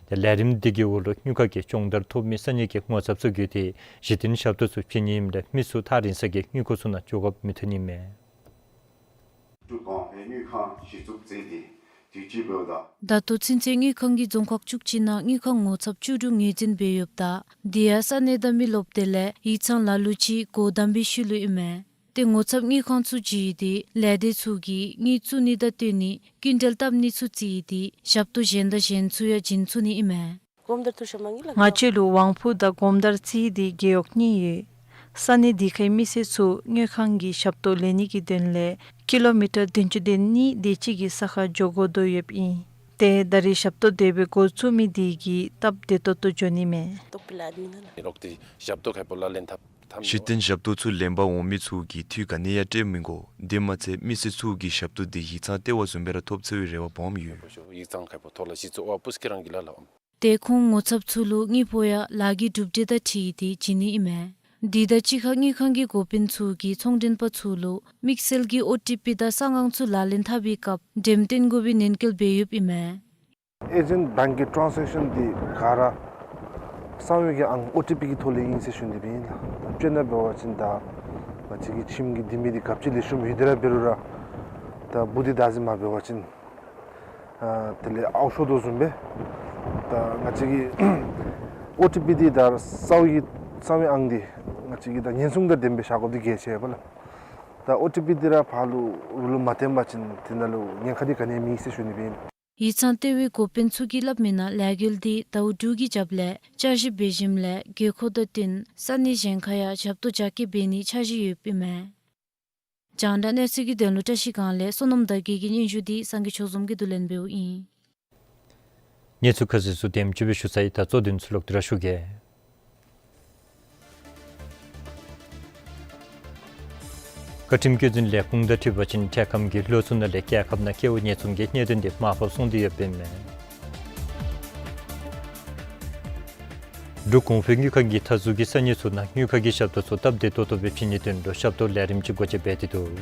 དེ་ལས་རིམ་འདི་གི་འོག་ལུ་དངུལ་ཁང་གིས་སྦྱོང་བརྡར་ཐོབ་མི་ས་གནས་ཀྱི་ངོ་ཚབ་ཚུ་བརྒྱུད་དེ་གཞི་རྟེན་ཞབས་ཏོག་ཚུ་བྱིན་ནི་ཨིནམ་ལས་མི་ཚུ་ཐག་རིང་ས་གི་དངུལ་ཁང་ཚུ་ནང་འགྱོ་དགོཔ་མི་ཐོན་ནི་ཨིན་མས། འབྲུག་གོང་འཕེལ་དངུལ་ཁང་གཞི་བཙུགས་མཛད་དེ་དུས་ཅི་འབདཝ་ད། ད་ལྟོ་ཚུན་ཚོད་དངུལ་ཁང་གིས་རྫོང་ཁག་བཅུ་གཅིག་ནང་དངུལ་ཁང་ངོ་ཚབ་བཅུ་དྲུག་ངོས་འཛིན་འབད་ཡོདཔ་ད་དེ་ཡང་ས་གནས་དང་མི་རློབས་དེ་ལས་ཡིག་ཚང་ལ་ལུ་ཅིག་སྒོ་བསྡམས་པའི་ཤུལ་ལུ་ཨིན་མས། ཏེ་ངོ་ཚབ་དངུལ་ཁང་ཚུ་བརྒྱུད་དེ་ལས་སྡེ་ཚུ་གིས་དངུལ་བཙུགས་ནི་དང་བཏོན་ནི་སྐྱིན་འགྲུལ་བཏབ་ནི་ཚུ་བརྩིས་ཏེ་ཞབས་ཏོག་གཞན་དང་གཞན་ཚུ་ཡང་བྱིན་ཚུགས་ནི་ཨིན་མས། ང་བཅས་ལུ་དབང་ཕུག་དང་སྒོམ་དར་རྩིས་ཏེ་རྒེད་འོག་གཉིས་ཡོད། ས་གནས་དེ་ཁའི་མི་སེར་ཚུ་དངུལ་ཁང་གི་ཞབས་ཏོག་ལེན་ནི་གི་དོན་ལས་ཀི་ལོ་མི་ཊར་བདུན་ཅུ་དོན་གཉིས་དེ་ཅིག་གི་ས་ཁར་འགྱོ་དགོ་དོ་ཡོདཔ་ཨིན། ཏེ་ད་རེས་ཞབས་ཏོག་དེ་སྦེ་འགོ་བཙུགས་མི་དེ་གིས་སྟབས་བདེ་ཏོག་ཏོ་འགྱོ་ནི་མས། གཞི་རྟེན་ཞབས་ཏོག་ཚུ་ལེན་པར་འོང་མི་ཚུ་གིས་འཐུས་ག་ནི་ཡང་སྤྲོད་མི་དགོ། དེ་མ་ཚད་མི་སེར་ཚུ་གིས་ཞབས་ཏོག་དེ་ཡིག་ཚང་ལྟེ་བ་བཟུམ་སྦེ་ར་ཐོབ་ཚུགས་པའི་རེ་བ་སྦོམ་ཡོད། ཏེ་ཁོང་ངོ་ཚབ་ཚུ་ལུ་དངུལ་ཕོགས་ཡང་ལཱ་གི་གྲུབ་འབྲས་དང་འཁྲིལ་ཏེ་བྱིན་ནི་ཨིན་མས། དེ་དང་གཅིག་ཁར་དངུལ་ཁང་གི་འགོ་དཔོན་ཚུ་གིས་ཚོང་མགྲོན་པ་ཚུ་ལུ་དམིགས་བསལ་གྱི་ཨོ་ཊི་པི་དང་གསང་ཁང་ཚུ་ལག་ལེན་འཐབ་པའི་སྐབས་འགྲེམས་སྟོན་དགོ་པའི་ནན་སྐུལ་འབད་ཡོདཔ་ཨིན་མས། ཨེ་ཇེནཊ་བེངཀ་གི་ཊེན་སེཀ་ཤཱན་འདི་ག་ར་གསང་བའི་གི་ཨང་ཨོ་ཊི་པི་གི་ཐོག་ལས་ཨིན་ཟེར་ཞུ་ནི་སྦེ་ཨིན་ལགས། ད་དཔེར་ན་འབད་བ་ཅིན་ད་ང་བཅས་ཀྱི་ཁྱིམ་གྱི་ལྡེ་མིག་འདི་ག་ཅི་ལེགས་ཤོམ་ཡོད་དེ་ར་འབད་རུང་ར་ད་སྦུག་འདི་བདག་འཛིན་མ་འབད་བ་ཅིན་ཨ་དེ་ལས་ཨའུ་ཤོར་དོ་བཟུམ་སྦེ་ད་ང་བཅས་ཀྱི་ཨོ་ཊི་པི་འདི་ད་གསང་བའི་གསང་བའི་ཨང་འདི་ང་བཅས་ཀྱིས་ད་ཉེན་སྲུང་དང་ལྡནམ་སྦེ་བཞག་དགོཔ་འདི་གལ་ཆེ་བས་ལགས། ད་ཨོ་ཊི་པི་འདི་ར་ཕར་ལུ་རུ་ལུ་མ་བཏོན་པ་ཅིན་དེ་ནང་ལུ་ཉེན་ཁ་འདི་ག་ནི་ཡང་མེད་ཟེར་ཞུ་ནི་སྦེ་ཨིན། ཡིག་ཚང་ལྟེ་བའི་འགོ་དཔོན་ཚུ་གིས་སླབ་མིའི་ནང་ལས་འགུལ་འདི་ཟླཝ་དྲུག་གི་རྒྱབ་ལས་བསྐྱར་ཞིབ་འབད་ཞིནམ་ལས་དགོས་མཁོ་དང་བསྟུན་ས་གནས་གཞན་ཁར་ཡང་ཞབས་ཏོག་རྒྱ་སྐྱེད་འབད་ནིའི་འཆར་གཞི་ཡོདཔ་ཨིན་མས། རྒྱང་བསྒྲགས་གནས་ཚུལ་གྱི་དོན་ལུ་བཀྲ་ཤིས་སྒང་ལས་བསོད་ནམས་དར་རྒྱས་ཀྱི་སྙན་ཞུ་འདི་སངས་རྒྱས་ཆོས་འཛོམས་ཀྱིས་བསྡུ་ལེན་འབདཝ་ཨིན། གནས་ཚུལ་ཁ་གསལ་ཚུ་དེམ་ཅིག་སྦེ་ཞུ་ཚར་ཡི། ད་གཙོ་དོན་ཚུ་ལོག་སྟེ་ར་ཞུ་གེ། བཀའ་ཁྲིམས་བཀོད་འཛིན་ལས་ཁུངས་དང་འཁྲིལ་བ་ཅིན་འཕྲལ་ཁམས་ཀྱི་ལོ་ཚུ་ནང་ལས་རྒྱལ་ཁབ་ནང་སྐྱེ་བོ་ཉེས་འཛུགས་ཀྱི་གནད་དོན་འདི་མར་ཕབ་སོང་སྟེ་ཡོདཔ་ཨིན་མས། འབྲུག་གོང་འཕེལ་དངུལ་ཁང་གིས་མཐའ་ཟུར་གྱི་ས་གནས་ཚུ་ནང་དངུལ་ཁང་གི་ཞབས་ཏོག་ཚུ་སྟབས་བདེ་ཏོག་ཏོ་སྦེ་བྱིན་ནིའི་དོན་ལུ་ཞབས་ཏོག་ལས་རིམ་ཅིག་སྒོ་འབྱེད་འབད་དེ་འདུག།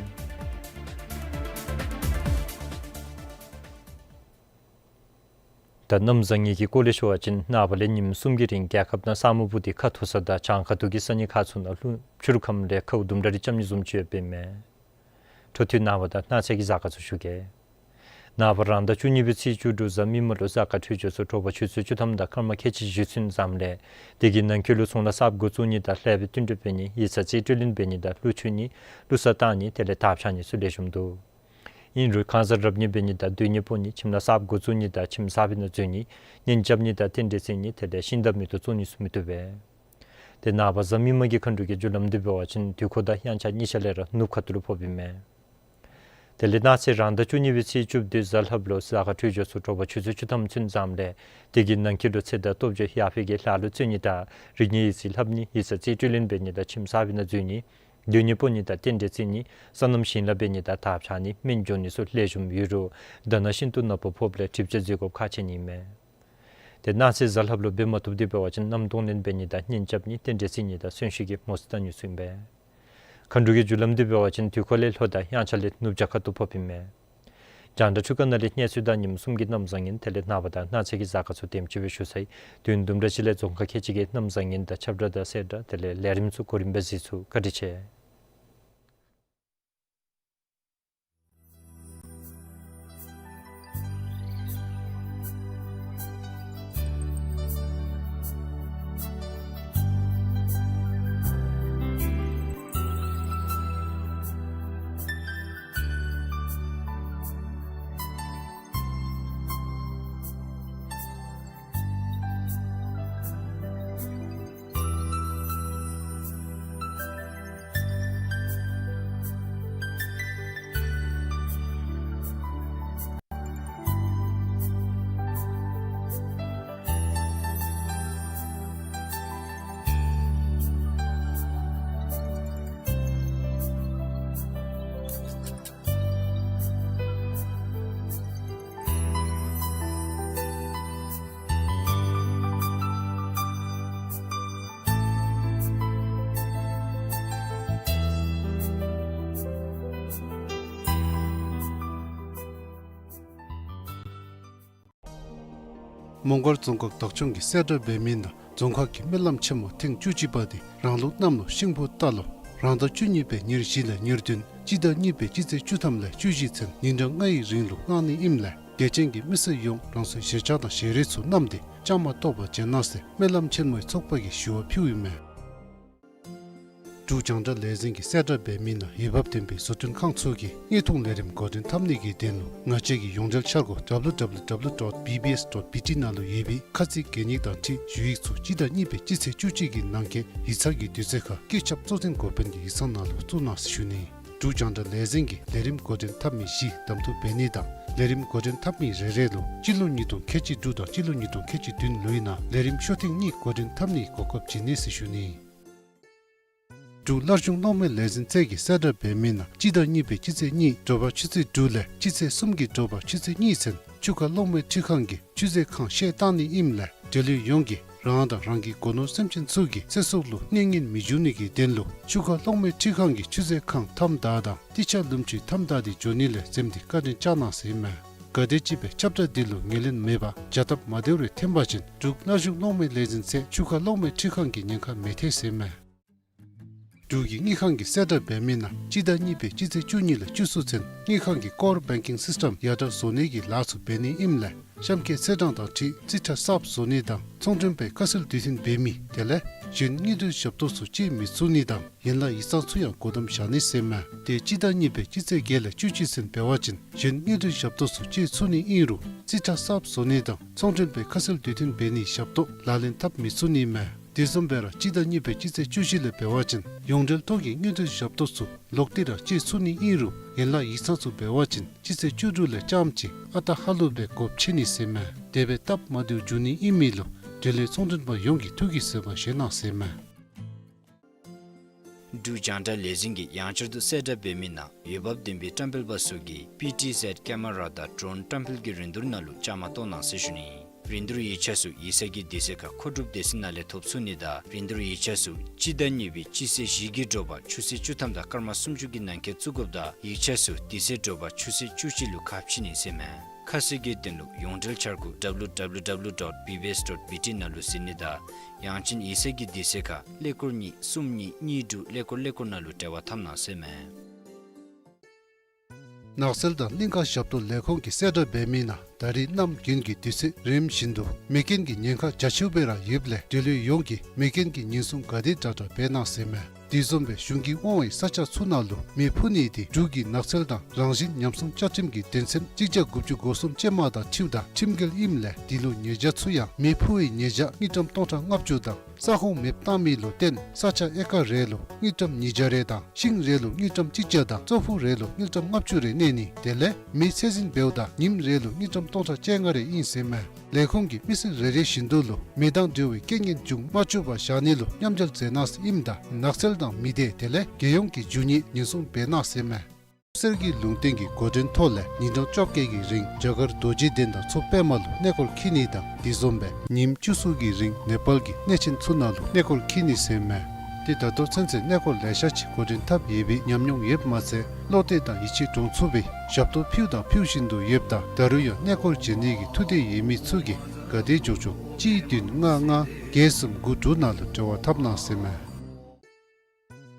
ད་གནམ་བཟང་ངན་གྱི་སྐོར་ལས་ཞུ་བ་ཅིན་ནངས་པ་ལས་ཉིནམ་གསུམ་གྱི་རིང་རྒྱལ་ཁབ་ནང་ས་སྨུག་སྦུག་འདི་ཁ་འཐོར་ས་དང་བྱང་ཁ་ཐུག་གི་ས་གནས་ཁག་ཚུ་ནང་ལྷུང་ཕྱུར་ཁམས་ལས་ཁཝ་དུམ་གྲ་རེ་རྐྱབ་ནི་བཟུམ་ཅིག་ཡོདཔ་ཨིན་མས། འཕྲོ་མཐུད་ནངས་པ་དང་གནངས་ཚེ་གི་གཟའ་སྐར་ཚུ་ཞུ་གེ། ནངས་པ་རང་ཟླ་བཅུ་གཉིས་པའི་ཚེས་བཅུ་དྲུག་གཟའ་མིག་དམར་ལུ་གཟའ་སྐར་འཕྲོད་སྦྱོར་ཚུ་དྲོ་པ་ཆུ་ཚོད་བཅུ་ཐམ་དང་སྐར་མ་ཁལ་གཅིག་བཞི་ཚུན་ཙམ་ལས་དེ་གི་ནང་འཁོད་ལུ་ཚོང་ལཱ་གསརཔ་འགོ་བཙུགས་ནི་དང་ལྷག་པའི་བསྟུན་གྲོས་འབད་ནི་ཡིག་ཚང་རྩིས་སྤྲོད་ལེན་འབད་ནི་དང་གླུ་མཆོད་ནི་གླུ་གསར་བཏང་ནི་དེ་ལས་དར་འཕྱར་ནི་ཚུ་ལེགས་ཤོམ་འདུག། ཨིན་རུང་ཁང་གསར་རབ་གཉེར་འབད་ནི་དང་སྡོད་གནས་སྤོ་ནི་ཁྱིམ་ལཱ་གསརཔ་འགོ་བཙུགས་ནི་དང་ཁྱིམ་གསར་པའི་ནང་འཛུལ་ནི་གཉེན་རྐྱབ་ནི་དང་རྟེན་འབྲེལ་བརྩི་ནི་དེ་ལས་ཤིང་འདབས་མེ་ཏོག་བཙུགས་ནི་ཚུ་མི་བཏུབ་པས། ཏེ་ནངས་པ་གཟའ་མིག་དམར་གྱི་མཁའ་འགྲོ་གི་རྒྱུ་ལམ་འདི་འབད་བ་ཅིན་དུས་འཁོར་དང་དབྱངས་འཆར་གཉིས་ཆ་ལས་ར་ནུབ་ཁ་ཐུག་ལུ་ཕོགཔ་ཨིན་མས། དེ་ལས་གནངས་ཚེ་རང་ཟླ་བཅུ་གཉིས་པའི་ཚེས་བཅུ་བདུན་གཟའ་ལྷགཔ་ལུ་གཟའ་སྐར་འཕྲོད་སྦྱོར་ཚུ་དྲོ་པ་ཆུ་ཚོད་བཅུ་ཐམ་ཚུན་ཙམ་ལས་དེ་གི་ནང་འཁོད་ལུ་ཚེ་དང་སྟོབས་འབྱོར་ཡར་འཕེལ་གྱི་ལྷ་ལུ་བརྩོན་ནི་དང་རིག་གནས་ཡིག་རྩིས་ལྷབ་ནི་ཡིག་ཚང་རྩིས་སྤྲོད་ལེན་འབད་ནི་དང་ཁྱིམ་གསར་པའི་ནང་འཛུལ་ནི་སྡོད་གནས་སྤོ་ནི་དང་རྟེན་འབྲེལ་བརྩི་ནི་སོ་ནམ་ཞིང་ལཱ་འབད་ནི་དང་དར་འཕྱར་ནི་སྨན་སྦྱོང་ནི་ཚུ་ལེགས་ཤོམ་ཡོད་རུང་དྷ་ན་ཤིན་ཏུ་ནག་པོ་ཕོགཔ་ལས་གྲིབ་ཆ་འཛེམ་དགོཔ་ཁག་ཆེ་ནི་ཨིན་མས། ཏེ་གནངས་ཚེ་གཟའ་ལྷགཔ་ལུ་འབད་མ་བཏུབ་འདི་འབད་བ་ཅིན་མནའམ་གདོང་ལེན་འབད་ནི་དང་གཉེན་རྐྱབ་ནི་རྟེན་འབྲེལ་བརྩི་ནི་དང་གསོན་གཤིན་གྱི་མོ་ས་བཏང་ནི་ཚུ་ཨིན་པས། མཁའ་འགྲོ་གི་རྒྱུ་ལམ་འདི་འབད་བ་ཅིན་དུས་འཁོར་ལས་ལྷོ་དང་དབྱངས་འཆར་ལས་ནུབ་བྱང་ཁ་ཐུག་ཕོགཔ་ཨིན་མས། རྒྱང་བསྒྲགས་འཕྲུལ་ཁང་ནང་ལས་གནས་ཚུལ་དང་ཉིནམ་གསུམ་གྱི་གནམ་བཟང་ངན་དེ་ལས་ནངས་པ་དང་གནངས་ཚེ་གི་གཟའ་སྐར་ཚུ་དེམ་ཅིག་སྦེ་ཞུ་ཚར་ཡི། དུས་ཡུན་དུམ་གྲ་ཅིག་ལས་རྫོང་ཁག་ཁལ་གཅིག་གི་གནམ་བཟང་ངན་དང་ཁྱབ་བསྒྲགས་དང་གསལ་བསྒྲགས་དེ་ལས་ལས་རིམ་ཚུ་གོ་རིམ་སྦེ་གཟིགས་ཚུགས། བཀའ་དྲིན་ཆེ། མོང་སྒར་རྫོང་ཁག་བདག་སྐྱོང་གིས་གསལ་བསྒྲགས་འབད་མི་ནང་རྫོང་ཁག་གི་སྨོན་ལམ་ཆེན་མོ་ཐེངས་བཅུ་གཅིག་པ་དེ་རང་ལུགས་གནམ་ལོ་ཤིང་ཕོ་རྟ་ལོ་རང་ཟླ་བཅུ་གཉིས་པའི་ཉེར་བཞི་ལས་ཉེར་བདུན་སྤྱི་ཟླ་གཉིས་པའི་སྤྱི་ཚེས་བཅུ་ཐམ་ལས་བཅུ་བཞི་ཚུན་ཉིན་གྲངས་ལྔའི་རིང་ལུ་གནང་ནི་ཨིནམ་ལས་དད་ཅན་གྱི་མི་སེར་ཡོངས་རང་སོའི་གཞིར་བཅར་དང་ཞལ་རས་ཚུ་བསྣམས་ཏེ་བཅའ་མར་གཏོགས་པར་བྱོན་གནང་ཟེར་སྨོན་ལམ་ཆེན་མོའི་ཚོགས་པ་གིས་ཞུ་བ་ཕུལཝ་ཨིན་མས། འབྲུག་རྒྱང་བསྒྲགས་ལས་འཛིན་གྱིས་གསལ་བསྒྲགས་འབད་མི་ནང་འོས་འབབ་ལྡན་པའི་བཟོ་སྐྲུན་ཁང་ཚུ་གིས་དངོས་མཐོང་ལས་རིམ་འགོ་འདྲེན་འཐབ་ནི་གི་དོན་ལུ་ང་བཅས་ཀྱི་ཡོངས་འབྲེལ་འཆར་སྒོ་www dot bbs dot bt ནང་ལུ་ཡོད་པའི་ཁ་ཚིག་གན་ཡིག་དང་འཁྲིལ་ཞུ་ཡིག་ཚུ་སྤྱི་ཟླ་གཉིས་པའི་སྤྱི་ཚེས་བཅུ་གཅིག་གི་ནང་འཁོད་ཡིག་ཚང་གི་དུས་ཚོད་ཁར་བཀོད་ཁྱབ་གཙོ་འཛིན་འགོ་དཔོན་གྱི་ཡིག་ཚང་ནང་ལུ་བཙུགས་གནང་ཟེར་ཞུ་ནི། འབྲུག་རྒྱང་བསྒྲགས་ལས་འཛིན་གྱིས་ལས་རིམ་འགོ་འདྲེན་འཐབ་མི་བཞི་གདམ་འཐུ་འབད་ནི་དང་ལས་རིམ་འགོ་འདྲེན་འཐབ་མི་རེ་རེ་ལུ་སྤྱི་ལོ་ཉིས་སྟོང་ཁལ་གཅིག་དྲུག་དང་སྤྱི་ལོ་ཉིས་སྟོང་ཁལ་གཅིག་བདུན་ལོའི་ནང་ལས་རིམ་ཤོག་ཐེངས་གཉིས་འགོ་འདྲེན་འཐབ་ནིའི་གོ་སྐབས་བྱིན་ནི་ཟེར་ཞུ་ནི། འབྲུག་སླར་འབྱུང་གློག་མེ་ལས་འཛིན་ཚད་ཀྱིས་གསལ་བསྒྲགས་འབད་མི་ནང་སྤྱི་ཟླ་གཉིས་པའི་སྤྱི་ཚེས་གཉིས་དྲོ་པ་ཆུ་ཚོད་དྲུག་ལས་སྤྱི་ཚེས་གསུམ་གྱི་དྲོ་པ་ཆུ་ཚོད་གཉིས་ཚུན་ཆུ་ཁ་གློག་མེ་འཕྲུལ་ཁང་གི་ཆུ་མཛོད་ཁང་ཤེལ་བཏང་ནི་ཨིནམ་ལས་འབྲེལ་ཡོད་ཡོངས་ཀྱིས་རང་དང་རང་གི་སྒོ་ནོར་སེམས་ཅན་ཚུ་གི་ཚེ་སྲོག་ལུ་གནོད་ཉེན་མི་འབྱུང་ནི་གི་དོན་ལུ་ཆུ་ཁ་གློག་མེ་འཕྲུལ་ཁང་གི་ཆུ་མཛོད་ཁང་མཐའམ་བདའ་དང་ཏི་ཆ་ལུམ་ཆུའི་མཐའམ་བདའ་སྟེ་འགྱོ་ནི་ལས་འཛེམ་སྟེ་བཀའ་དྲིན་བསྐྱང་གནང་ཟེར་ཨིན་མས། ག་དེམ་ཅིག་སྦེ་ཁྱབ་བསྒྲགས་འདི་ལུ་ངོས་ལེན་མེད་པར་བྱ་སྟབས་མ་བདེཝ་རེ་འཐོན་པ་ཅིན་འབྲུག་སླར་འབྱུང་གློག་མེ་ལས་འཛིན་ཚད་ཆུ་ཁ་གློག་མེ་འཕྲུལ་ཁང་གིས་ཉེན་ཁ་མི་ཐེག་ཟེར་ཨིན་མས། འབྲུག་གི་དངུལ་ཁང་གིས་གསལ་བསྒྲགས་འབད་མི་ནང་སྤྱི་ཟླ་གཉིས་པའི་སྤྱི་ཚེས་བཅུ་གཉིས་ལས་བཅུ་གསུམ་ཚུན་དངུལ་ཁང་གི་ཀོར་བེང་ཀིང་སིསི་ཊམ་ཡར་དྲག་བཟོ་ནི་གི་ལཱ་ཚུ་འབད་ནི་ཨིནམ་ལས་གཤམ་འཁོད་ཚེས་གྲངས་དང་འཁྲིལ་རྩིས་ཁྲ་གསརཔ་བཟོ་ནི་དང་ཚོང་མགྲོན་པའི་ཁ་གསལ་དུས་མཐུན་འབད་མི་དེ་ལས་གཞན་དངུལ་འབྲེལ་ཞབས་ཏོག་ཚུ་སྤྱོད་མི་ཚུགས་ནི་དང་ཡན་ལག་ཡིག་ཚང་ཚུ་ཡང་སྒོ་བསྡམ་བཞག་ནི་ཟེར་མས། དེ་སྤྱི་ཟླ་གཉིས་པའི་སྤྱི་ཚེས་བརྒྱད་ལས་བཅུ་གཅིག་ཚུན་འབད་བ་ཅིན་གཞན་དངུལ་འབྲེལ་ཞབས་ཏོག་ཚུ་སྤྱོད་ཚུགས་ནི་ཨིན་རུང་རྩིས་ཁྲ་གསརཔ་བཟོ་ནི་དང་ཚོང་མགྲོན་པའི་ཁ་གསལ་དུས་མཐུན་འབད་ནིའི་ཞབས་ཏོག་ལག་ལེན་འཐབ་མི་ཚུགས་ནི་མས། དེ་བཟུམ་སྦེ་ར་སྤྱི་ཟླ་གཉིས་པའི་སྤྱི་ཚེས་བཅུ་བཞི་ལས་འབད་བ་ཅིན་ཡོངས་འབྲེལ་ཐོག་གི་དངུལ་འབྲེལ་ཞབས་ཏོག་ཚུ་ལོག་སྟེ་ར་སྤྱོད་ཚུགས་ནི་ཨིན་རུང་ཡན་ལག་ཡིག་ཚང་ཚུ་འབད་བ་ཅིན་སྤྱི་ཚེས་བཅུ་དྲུག་ལས་རྐྱངམ་ཅིག་ཨ་རྟག་ཧ་ལུགས་སྦེ་སྒོ་ཕྱེ་ནི་ཟེར་མས། དེ་སྦེ་སྟབས་མ་བདེཝ་འབྱུང་ནི་ཨིན་མི་ལུ་འབྲེལ་ཡོད་ཚོང་མགྲོན་པ་ཡོངས་ཀྱིས་ཐུགས་ཀྱིས་བཟོད་པ་བཞེས་གནང་ཟེར་མས། འབྲུག་རྒྱང་བསྒྲགས་ལས་འཛིན་གྱིས་ཡང་བསྐྱར་དུ་གསལ་བསྒྲགས་འབད་མི་ནང་འོས་འབབ་ལྡན་པའི་བཀྲམ་སྤེལ་པ་ཚུ་གིས་པི་ཊི་ཟེཌ་ཀེ་མ་ར་དང་ཌོརོན་བཀྲམ་སྤེལ་གྱི་རིན་བསྡུར་ནང་ལུ་བཅའ་མར་གཏོགས་གནང་ཟེར་ཞུ་ནི། རིན་བསྡུར་ཡིག་ཆ་ཚུ་ཡིག་ཚང་གི་དུས་ཚོད་ཁར་མཁོ་སྒྲུབ་སྡེ་ཚན་ནང་ལས་ཐོབ་ཚུགས་ནི་དང་རིན་བསྡུར་ཡིག་ཆ་ཚུ་སྤྱི་ཟླ་གཉིས་པའི་སྤྱི་ཚེས་བཞི་གི་དྲོ་པ་ཆུ་ཚོད་བཅུ་ཐམ་དང་སྐར་མ་སུམ་ཅུ་གི་ནང་འཁོད་བཙུགས་དགོཔ་དང་ཡིག་ཆ་ཚུ་དེ་ཚེ་དྲོ་པ་ཆུ་ཚོད་བཅུ་གཅིག་ལུ་ཁ་ཕྱེ་ནི་ཟེར་མས། ཁ་གསལ་གྱི་དོན་ལུ་ཡོངས་འབྲེལ་འཆར་སྒོ་ཌབ་ལུ་ཌབ་ལུ་ཌབ་ལུ་ཌོཊ་བི་བི་ཨེསི་ཌོཊ་བི་ཊི་ནང་ལུ་གཟིགས་ནི་དང་ཡང་ཅིན་ཡིག་ཚང་གི་དུས་ཚོད་ཁར་ཀླད་ཀོར་གཉིས་གསུམ་གཉིས་གཉིས་དྲུག་ཀླད་ཀོར་ཀླད་ཀོར་ནང་ལུ་འབྲེལ་བ་འཐབ་གནང་ཟེར་མས། ནགས་ཚལ་དང་གླིང་ཁ་ཞབས་ཏོག་ལས་ཁུངས་ཀྱིས་གསལ་བསྒྲགས་འབད་མི་ནང་ད་རིས་གནམ་དགུན་གྱི་དུས་ཚོད་རིམ་བཞིན་དུ་མེ་རྐྱེན་གྱི་ཉེན་ཁ་རྒྱ་ཆེཝ་སྦེ་ར་ཡོདཔ་ལས་འབྲེལ་ཡོད་ཡོངས་ཀྱིས་མེ་རྐྱེན་གྱི་ཉེན་སྲུང་ག་དེ་དྲག་དྲག་འབད་གནང་ཟེར་མས། དེ་བཟུམ་སྦེ་གཞུང་གིས་དབང་བའི་ས་ཆ་ཚུ་ནང་ལུ་མེ་འཕུ་ནི་དེ་འབྲུག་གི་ནགས་ཚལ་དང་རང་བཞིན་ཉམས་སྲུང་བཅའ་ཁྲིམས་ཀྱི་དོན་ཚན་གཅིག་བརྒྱ་དགུ་བཅུ་གོ་གསུམ་ཅན་མ་དང་འཁྲིལཝ་ད་ཁྲིམས་འགལ་ཨིནམ་ལས་དེ་ལུ་ཉེས་བྱ་ཚུ་ཡང་མེ་འཕུ་བའི་ཉེས་བྱ་དངུལ་ཀྲམ་སྟོང་ཕྲག་ལྔ་བཅུ་དང་ས་ཁོངས་མེདཔ་བཏང་མི་ལུ་བརྟེན་ས་ཆ་ཨེ་ཀར་རེ་ལུ་དངུལ་ཀྲམ་ཉིས་བརྒྱ་རེ་དང་ཤིང་རེ་ལུ་དངུལ་ཀྲམ་གཅིག་བརྒྱ་དང་ཙོག་ཕུག་རེ་ལུ་དངུལ་ཀྲམ་ལྔ་བཅུ་རེ་གནས་ནི་དེ་ལས་མེ་ཚད་འཛིན་འབདཝ་ད་ཉིནམ་རེ་ལུ་དངུལ་ཀྲམ་སྟོང་ཕྲག་བཅོ་ལྔ་རེ་ཨིན་ཟེར་མས། ལས་ཁུངས་ཀྱིས་མི་སེར་རེ་རེ་བཞིན་དུ་ལུ་མེ་དང་འབྲེལ་བའི་རྐྱེན་ངན་འབྱུང་མ་བཅུག་པར་བཞག་ནི་ལུ་མཉམ་འབྲེལ་མཛད་གནང་ཟེར་ཨིནམ་ད་ནགས་ཚལ་དང་མི་སྡེ་དེ་ལས་རྒྱལ་ཡོངས་ཀྱི་རྒྱུ་དངོས་ཉེན་སྲུང་འབད་གནང་ཟེར་མས། གསེར་གྱི་ལུང་བསྟན་གྱི་འགོ་འདྲེན་ཐོག་ལས་ཉིན་གྲངས་བཅོ་བརྒྱད་ཀྱི་རིང་རྒྱ་གར་རྡོ་རྗེ་གདན་དང་མཚོ་པདྨ་ལུ་གནས་སྐོར་འཁྱིད་ནི་དང་དེ་བཟུམ་སྦེ་ཉིནམ་བཅུ་གསུམ་གྱི་རིང་ནེ་པཱལ་གྱི་གནས་ཆེན་ཚུ་ནང་ལུ་གནས་སྐོར་འཁྱིད་ནི་ཟེར་མས། ཏེ་ད་ལྟོ་ཚུན་ཚོད་གནས་སྐོར་ལེ་ཤ་ཅིག་འགོ་འདྲེན་འཐབ་ཡོད་པའི་ཉམས་མྱོང་ཡོདཔ་མ་ཚད་བློ་གཏད་དང་ཡིད་ཆེས་འདྲོངས་ཚུགས་པའི་ཞབས་ཏོག་ཕུལ་དང་ཕུལ་བཞིན་དུ་ཡོདཔ་ད་ད་རུང་ཡང་གནས་སྐོར་བྱོན་ནི་གི་ཐུགས་འདོད་ཡོད་མི་ཚུ་གིས་ག་དེ་མགྱོགས་མགྱོགས་གཅིག་བདུན་ལྔ་ལྔ་བརྒྱད་གསུམ་དགུ་དྲུག་ནང་ལུ་འབྲེལ་བ་འཐབ་གནང་ཟེར་མས།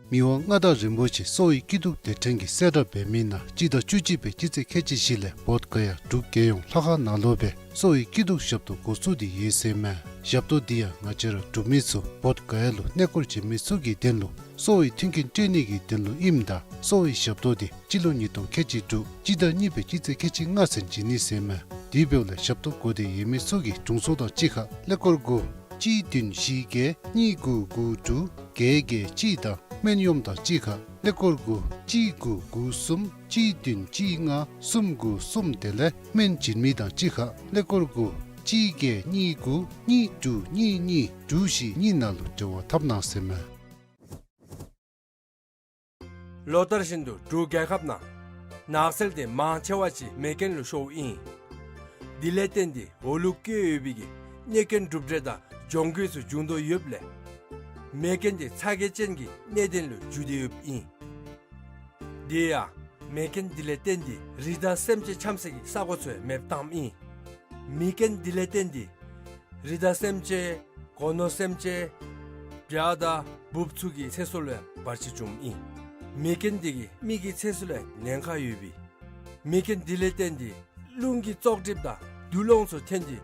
མི་དབང་མངའ་བདག་རིན་པོ་ཆེ་གསོ་བའི་སྐྱིད་སྡུག་སྡེ་ཕྲན་གྱིས་གསལ་བསྒྲགས་འབད་མི་ནང་སྤྱི་ཟླ་བཅུ་གཅིག་པའི་སྤྱི་ཚེས་ཁལ་གཅིག་བཞི་ལས་བོདྷ་ག་ཡ་འབྲུག་རྒྱལ་ཡོངས་ལྷ་ཁང་ནང་ལུ་སྦེ་གསོ་བའི་སྐྱིད་སྡུག་ཞབས་ཏོག་འགོ་བཙུགས་ཏེ་ཡོད་ཟེར་མས། ཞབས་ཏོག་འདི་ཡང་ང་བཅས་ར་འབྲུག་མི་ཚུ་བོདྷ་ག་ཡ་ལུ་གནས་སྐོར་བྱོན་མི་ཚུ་གི་དོན་ལུ་གསོ་བའི་མཐུན་རྐྱེན་སྤྲོད་ནི་གི་དོན་ལུ་ཨིནམ་ད་གསོ་བའི་ཞབས་ཏོག་འདི་སྤྱི་ལོ་ཉིས་སྟོང་ཁལ་གཅིག་དྲུག་སྤྱི་ཟླ་གཉིས་པའི་སྤྱི་ཚེས་ཁལ་གཅིག་ལྔ་ཚུན་བྱིན་ནི་ཟེར་མས། དེ་འབདཝ་ལས་ཞབས་ཏོག་དགོས་འདོད་ཡོད་མི་ཚུ་གིས་དྲུང་འཚོ་དང་གཅིག་ཁར་ཀླད་ཀོར་དགུ་གཅིག་བདུན་བཞི་བརྒྱད་གཉིས་དགུ་དགུ་དྲུག་བརྒྱད་བརྒྱད་གཅིག་དང་སྨན་གཡོགམ་དང་གཅིག་ཁར་ཀླད་ཀོར་དགུ་གཅིག་དགུ་དགུ་གསུམ་གཅིག་བདུན་གཅིག་ལྔ་གསུམ་དགུ་གསུམ་དེ་ལས་སྨན་བྱིན་མི་དང་གཅིག་ཁར་ཀླད་ཀོར་དགུ་གཅིག་བརྒྱད་གཉིས་དགུ་གཉིས་དྲུག་གཉིས་གཉིས་དྲུག་བཞི་གཉིས་ནང་ལུ་འབྲེལ་བ་འཐབ་གནང་ཟེར་མས། ལོ་ལྟར་བཞིན་དུ་འབྲུག་རྒྱལ་ཁབ་ནང་ནགས་ཚལ་དེ་མང་ཆེ་བ་ཅིག་མེ་རྐྱེན་ལུ་ཤོརཝ་ཨིན། དེ་ལས་བརྟེན་ཏེ་འོག་ལུ་བཀོད་ཡོད་པའི་གི་གནོད་སྐྱོན་གྲུབ་འབྲས་དང་གྱོང་གུད་ཚུ་འབྱུང་དོ་ཡོདཔ་ལས་མེ་རྐྱེན་དེ་ཚ་གྱང་ཅན་གྱི་གནད་དོན་ལུ་འགྱུར་ཏེ་ཡོདཔ་ཨིན། དེ་ཡང་མེ་རྐྱེན་དེ་ལས་བརྟེན་ཏེ་རི་དྭགས་སེམས་ཅན་འཁྱམ་སའི་གི་ས་གོ་ཚུ་ཡང་མེདཔ་བཏངམ་ཨིན། མེ་རྐྱེན་དེ་ལས་བརྟེན་ཏེ་རི་དྭགས་སེམས་ཅན་སྒོ་ནོར་སེམས་ཅན་བྱ་དང་འབུཔ་ཚུ་གི་ཚེ་སྲོག་ལུ་ཡང་བར་ཆད་བྱུངམ་ཨིན། མེ་རྐྱེན་དེ་གིས་མི་གི་ཚེ་སྲོག་ལུ་ཡང་ཉེན་ཁ་ཡོད་པས། མེ་རྐྱེན་དེ་ལས་བརྟེན་ཏེ་རླུང་གི་བཙོག་གྲིབ་དང་དུག་རླངས་ཚུ་ཐོན་ཏེ་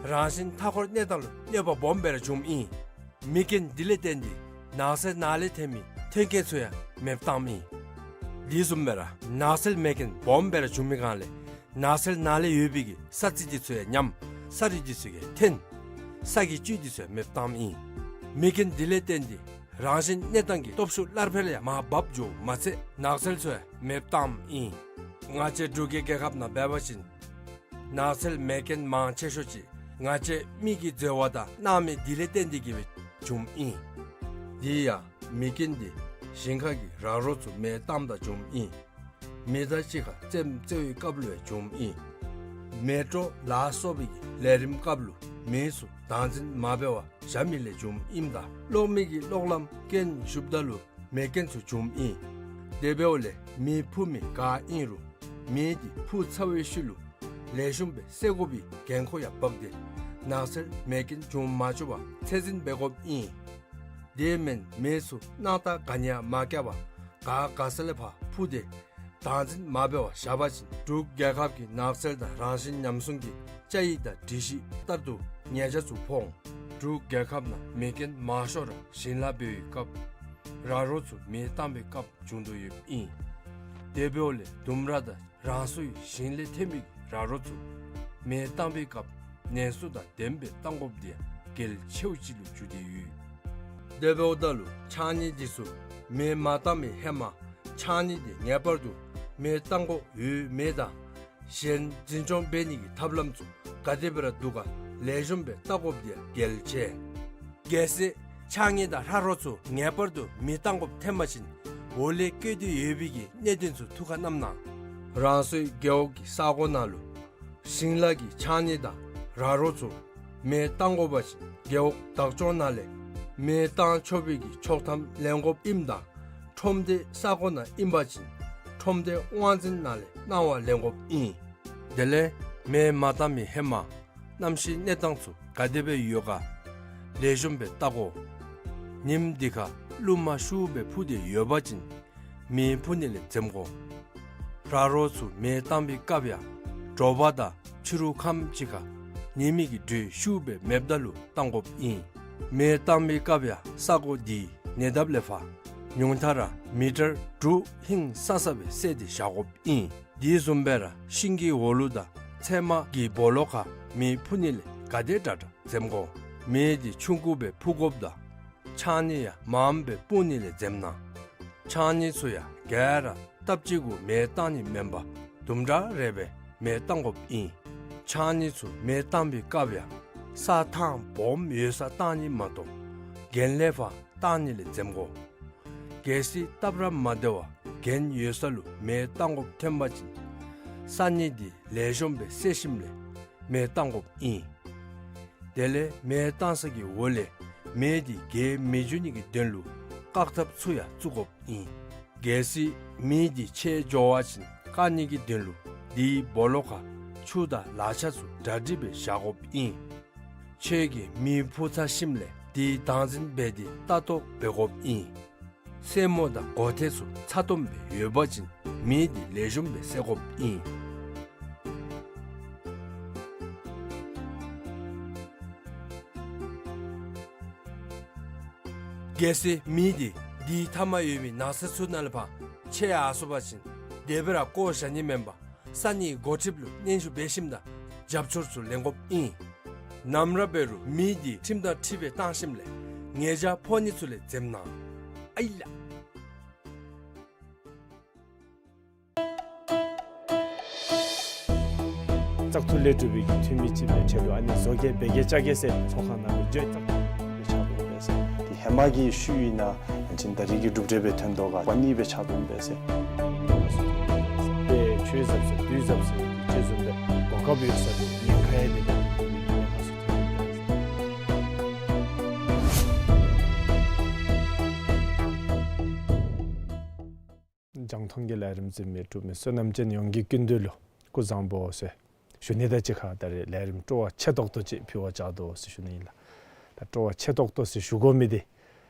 རང་བཞིན་མཐའ་འཁོར་གནས་སྟངས་ལུ་གནོད་པ་སྦོམ་སྦེ་ར་བྱུངམ་ཨིན། མེ་རྐྱེན་དེ་ལས་བརྟེན་ཏེ་ནགས་ཚལ་ནང་ལས་ཐོན་མི་ཐོན་སྐྱེད་ཚུ་ཡང་མེདཔ་བཏངམ་ཨིན། དེ་བཟུམ་སྦེ་ར་ནགས་ཚལ་མེ་རྐྱེན་སྦོམ་སྦེ་ར་བྱུང་མི་སྒང་ལས་ནགས་ཚལ་ནང་ལས་ཡོད་པའི་གི་ས་རྩི་དེ་ཚུ་ཡང་ཉམས། ས་རུད་དེ་ཚུ་ཡང་ཐོན། ས་གི་བཅུད་དེ་ཚུ་ཡང་མེདཔ་བཏངམ་ཨིན། མེ་རྐྱེན་དེ་ལས་བརྟེན་ཏེ་རང་བཞིན་གནས་སྟངས་ཀྱི་སྟོབས་ཤུགས་སླར་འཕེལ་ཡང་མར་བབས་འགྱོཝ་མ་ཚད་ནགས་ཚལ་ཚུ་ཡང་མེདཔ་བཏངམ་ཨིན། ང་བཅས་འབྲུག་གི་རྒྱལ་ཁབ་ནང་འབད་བ་ཅིན་ནགས་ཚལ་མེ་རྐྱེན་མང་ཆེ་ཤོས་ཅིག་ང་བཅས་མི་གི་འཛོལ་བ་དང་སྣང་མེད་དེ་ལས་བརྟེན་ཏེ་གིས་སྦེ་བྱུངམ་ཨིན། དེ་ཡང་མེ་རྐྱེན་དེ་ཞིང་ཁ་གི་ར་རོ་ཚུ་མེ་བཏངམ་ད་བྱུངམ་ཨིན། མེ་མདའ་གཅིག་ཁར་རྩེདམོ་རྩེ་བའི་སྐབས་ལུ་ཡང་བྱུངམ་ཨིན། མེ་སྤྲོ་ལ་སོགས་པའི་གི་ལས་རིམ་སྐབས་ལུ་མེ་ཚུ་བདག་འཛིན་མ་འབད་བར་བཞག་མི་ལས་བྱུངམ་ཨིནམ་ད་གློག་མེ་གི་གློག་ལམ་རྐྱེན་ཞུཝ་ད་ལུ་མེ་རྐྱེན་ཚུ་བྱུངམ་ཨིན། དེ་འབདཝ་ལས་མེ་འཕུ་མི་ག་ཨིན་རུང་མེ་དེ་འཕུ་ཚར་བའི་ཤུལ་ལུ་ལེགས་ཤོམ་སྦེ་སེལ་དགོ་པའི་འགན་ཁུར་ཡང་འབག་སྟེ་ནགས་ཚལ་མེ་རྐྱེན་འབྱུང་མ་བཅུག་པར་ཚད་འཛིན་འབད་དགོཔ་ཨིན། དེ་མེན་མེ་ཚུ་སྣང་ཐག་ག་ནི་ཡང་མ་བཀལ་བར་ག་ག་ས་ལས་ཕར་འཕུར་ཏེ་བདག་འཛིན་མ་འབད་བར་བཞག་པ་ཅིན་འབྲུག་རྒྱལ་ཁབ་ཀྱི་ནགས་ཚལ་དང་རང་བཞིན་ཉམས་སྲུང་གི་བཅའ་ཡིག་དང་སྒྲིག་གཞི་ལྟར་དུ་ཉེས་ཆད་ཚུ་ཕོག་འོང་། འབྲུག་རྒྱལ་ཁབ་ནང་མེ་རྐྱེན་མང་ཤོས་ར་ཞིང་ལཱ་འབད་བའི་སྐབས་ར་རོ་ཚུ་མེ་བཏང་བའི་སྐབས་བྱུང་དོ་ཡོདཔ་ཨིན། དེ་འབདཝ་ལས་ལྡུམ་ར་དང་རང་སོའི་ཞིང་ལས་ཐོན་མི་གི་ར་རོ་ཚུ་མེ་བཏང་བའི་སྐབས་ནན་སུ་དང་ལྡནམ་སྦེ་བཏང་དགོཔ་དེ་ཡང་གལ་ཆེཝ་ཅིག་ལུ་གྱུར་ཏེ་ཡོད། དེ་འབདཝ་ད་ལུ་ཕྱགས་སྙིགས་འདི་ཚུ་མེ་མ་བཏང་བའི་ཧེ་མ་ཕྱགས་སྙིགས་དེ་ངེས་པར་དུ་མེ་བཏང་དགོཔ་ཡོད་མེད་དང་གཞན་འཛིན་སྐྱོང་འབད་ནི་གི་ཐབས་ལམ་ཚུ་ག་དེ་སྦེ་ར་འདུག་ག་ལེགས་ཤོམ་སྦེ་བལྟ་དགོཔ་དེ་ཡང་གལ་ཆེ། གལ་སྲིད་ཕྱགས་སྙིགས་དང་ར་རོ་ཚུ་ངེས་པར་དུ་མེ་བཏང་དགོཔ་ཐོན་པ་ཅིན་འོག་ལས་བཀོད་དེ་ཡོད་པའི་གི་གནད་དོན་ཚུ་ཐུགས་ཁར་བསྣམ་གནང་། རང་སོའི་རྒེད་འོག་གི་ས་གོ་ནང་ལུ་ཞིང་ལཱ་གི་ཕྱགས་སྙིགས་དང་ར་རོ་ཚུ་མེ་བཏང་དགོ་པ་ཅིན་རྒེད་འོག་བདག་སྐྱོང་ནང་ལས་མེ་བཏང་ཆོག་པའི་གི་ཆོག་ཐམ་ལེན་དགོཔ་ཨིནམ་ད་ཁྲོམ་སྡེ་ས་གོ་ནང་ཨིན་པ་ཅིན་ཁྲོམ་སྡེ་དབང་འཛིན་ནང་ལས་གནང་བ་ལེན་དགོཔ་ཨིན། དེ་ལས་མེ་མ་བཏང་མི་ཧེ་མ་གནམ་གཤིས་གནས་སྟངས་ཚུ་ག་དེ་སྦེ་ཡོད་ག་ལེགས་ཤོམ་སྦེ་བལྟ་དགོ། ཉིནམ་འདི་ཁར་རླུང་མ་ཤུགས་སྦེ་འཕུ་སྟེ་ཡོད་པ་ཅིན་མེ་འཕུ་ནི་ལས་འཛེམ་དགོ། ར་རོ་ཚུ་མེ་བཏང་པའི་སྐབས་ཡང་དྲོ་པ་དང་ཕྱི་རུ་ཁམས་ཅིག་ཁར་ཉི་མའི་གི་འགྲོས་ཤུགས་སྦེ་མེདཔ་ད་ལུ་བཏང་དགོཔ་ཨིན། མེ་བཏང་པའི་སྐབས་ཡང་ས་གོ་འདི་ཉེ་འདབས་ལས་ཕར་ཉུང་མཐའ་ར་མི་ཊར་དྲུག་ཧིང་སང་ས་སྦེ་བསལ་ཏེ་བཞག་དགོཔ་ཨིན། དེ་བཟུམ་སྦེ་ར་ཤིང་གི་འོག་ལུ་དང་ཚལ་མ་གི་སྦོ་ལོགས་ཁར་མེ་འཕུ་ནི་ལས་ག་དེ་དྲག་དྲག་འཛེམ་དགོ། མེ་འདི་ཆུང་ཀུ་སྦེ་འཕུ་དགོཔ་དང་ཕྱགས་སྙིགས་ཡང་མངམ་སྦེ་སྤུངས་ནི་ལས་འཛེམ་གནང་། ཕྱགས་སྙིགས་ཚུ་ཡང་ག་ར་སྟབས་གཅིག་གུ་མེ་བཏང་ནི་མེན་པར་དུམ་གྲ་རེ་སྦེ་མེ་བཏང་དགོཔ་ཨིན། ཕྱགས་སྙིགས་ཚུ་མེ་བཏང་པའི་སྐབས་ཡང་ས་ཐང་སྦོམ་ཡོད་སར་བཏང་ནི་མ་གཏོགས་གྱེན་ལས་ཕར་བཏང་ནི་ལས་འཛེམ་དགོ། གལ་སྲིད་སྟབས་ར་མ་བདེ་བར་གྱེན་ཡོད་ས་ལུ་མེ་བཏང་དགོཔ་ཐོན་པ་ཅིན་ས་སྙིགས་འདི་ལེགས་ཤོམ་སྦེ་བསལ་ཞིནམ་ལས་མེ་བཏང་དགོཔ་ཨིན། དེ་ལས་མེ་བཏང་ས་གི་འོག་ལས་མེ་འདི་རྒྱས་མི་འགྱོ་ནི་གི་དོན་ལུ་བཀག་ཐབས་ཚུ་ཡང་བཙུགས་དགོཔ་ཨིན། གལ་སྲིད་མེ་འདི་ཆད་འགྱོ་བ་ཅིན་བཀག་ནི་གི་དོན་ལུ་དེའི་སྦོ་ལོགས་ཁར་ཆུ་དང་ལག་ཆ་ཚུ་གྲ་སྒྲིག་སྦེ་བཞག་དགོཔ་ཨིན། ཁྱོད་ཀྱིས་མེ་འཕུ་ཚར་ཞིནམ་ལས་དེ་བདག་འཛིན་འབད་དེ་ལྟ་རྟོག་འབད་དགོཔ་ཨིན། སེན་མོ་དང་གོ་ཐེར་ཚུ་ཚ་ཏོམ་སྦེ་ཡོད་པ་ཅིན་མེ་འདི་ལེགས་ཤོམ་སྦེ་བསད་དགོཔ་ཨིན། གལ་སྲིད་མེ་འདི་དེའི་མཐའ་མར་ཡོད་མི་ནགས་ཚལ་ཚུ་ནང་ལས་ཕར་ཆད་ཡར་སོང་པ་ཅིན་དེ་སྦེ་ར་བཀོ་བཞག་ནི་མེན་པར་ས་གནས་འགོ་ཁྲིདཔ་ལུ་སྙན་ཞུ་འབད་ཞིནམ་དང་རྒྱབ་སྐྱོར་ཚུ་ལེན་དགོཔ་ཨིན། ནམ་ར་འབད་རུང་མེ་འདི་ཁྲིམས་དང་འཁྲིལ་སྦེ་བཏང་ཞིནམ་ལས་ཉེས་ཆད་ཕོག་ནི་ཚུ་ལས་འཛེམ་གནང་། ཨའི་ལགས། བཙག་འཐུ་ལས་གྲུབ་པའི་གི་འཐུས་མི་ཅིག་སྦེ་ཆེད་དུ་ཨ་ནི་བཟོ་བཀོད་འབད་གེ་བཅའ་གེ་ཟེར་ཚོགས་ཁང་ནང་ལུ་བརྗོད་བཙག་འཐུ་ལས་ཆགས་འདུག་པས་ཟེར། དེ་ཧེ་མ་གི་ཤུལ་ཨིན་ན་ཡང་ཅིན་ད་རེས་ཀྱི་གྲུབ་འབྲས་སྦེ་ཐོན་དོ་ག་པ་ནི་སྦེ་ཆགས་འདུག་པས་ཟེར། དཔེ་ཆོས་ཟབ་ཟེར་དུས་ཟབ་ཟེར་གྱི་ཅིག་བཟུམ་སྦེ་གོ་སྐབས་ཡོད་ས་ལུ་ཉེན་ཁ་ཡང་དེ་ལས་ཐོན་དོ་གི་ཉེན་ཁ་ཚུ་ཐོན་འདུག་པས་ཟེར། རྒྱང་མཐོང་གི་ལས་རིམ་གཟིགས་མི་གྲུབ་མི་བསོད་ནམས་ཅན་ཡོངས་ཀྱི་སྐུ་མདུན་ལུ་སྐུ་གཟུགས་བཟང་པོ་ཟེར་ཞུ་ནི་དང་གཅིག་ཁར་ད་རེས་ལས་རིམ་སྤྲོ་བ་ཆེ་ཏོག་ཏོ་ཅིག་ཕུལ་བར་བཅར་དོ་ཟེར་ཞུ་ནི་ཨིན་ལགས། ད་སྤྲོ་བ་ཆེ་ཏོག་ཏོ་ཟེར་ཞུ་དགོ་མི་འདི་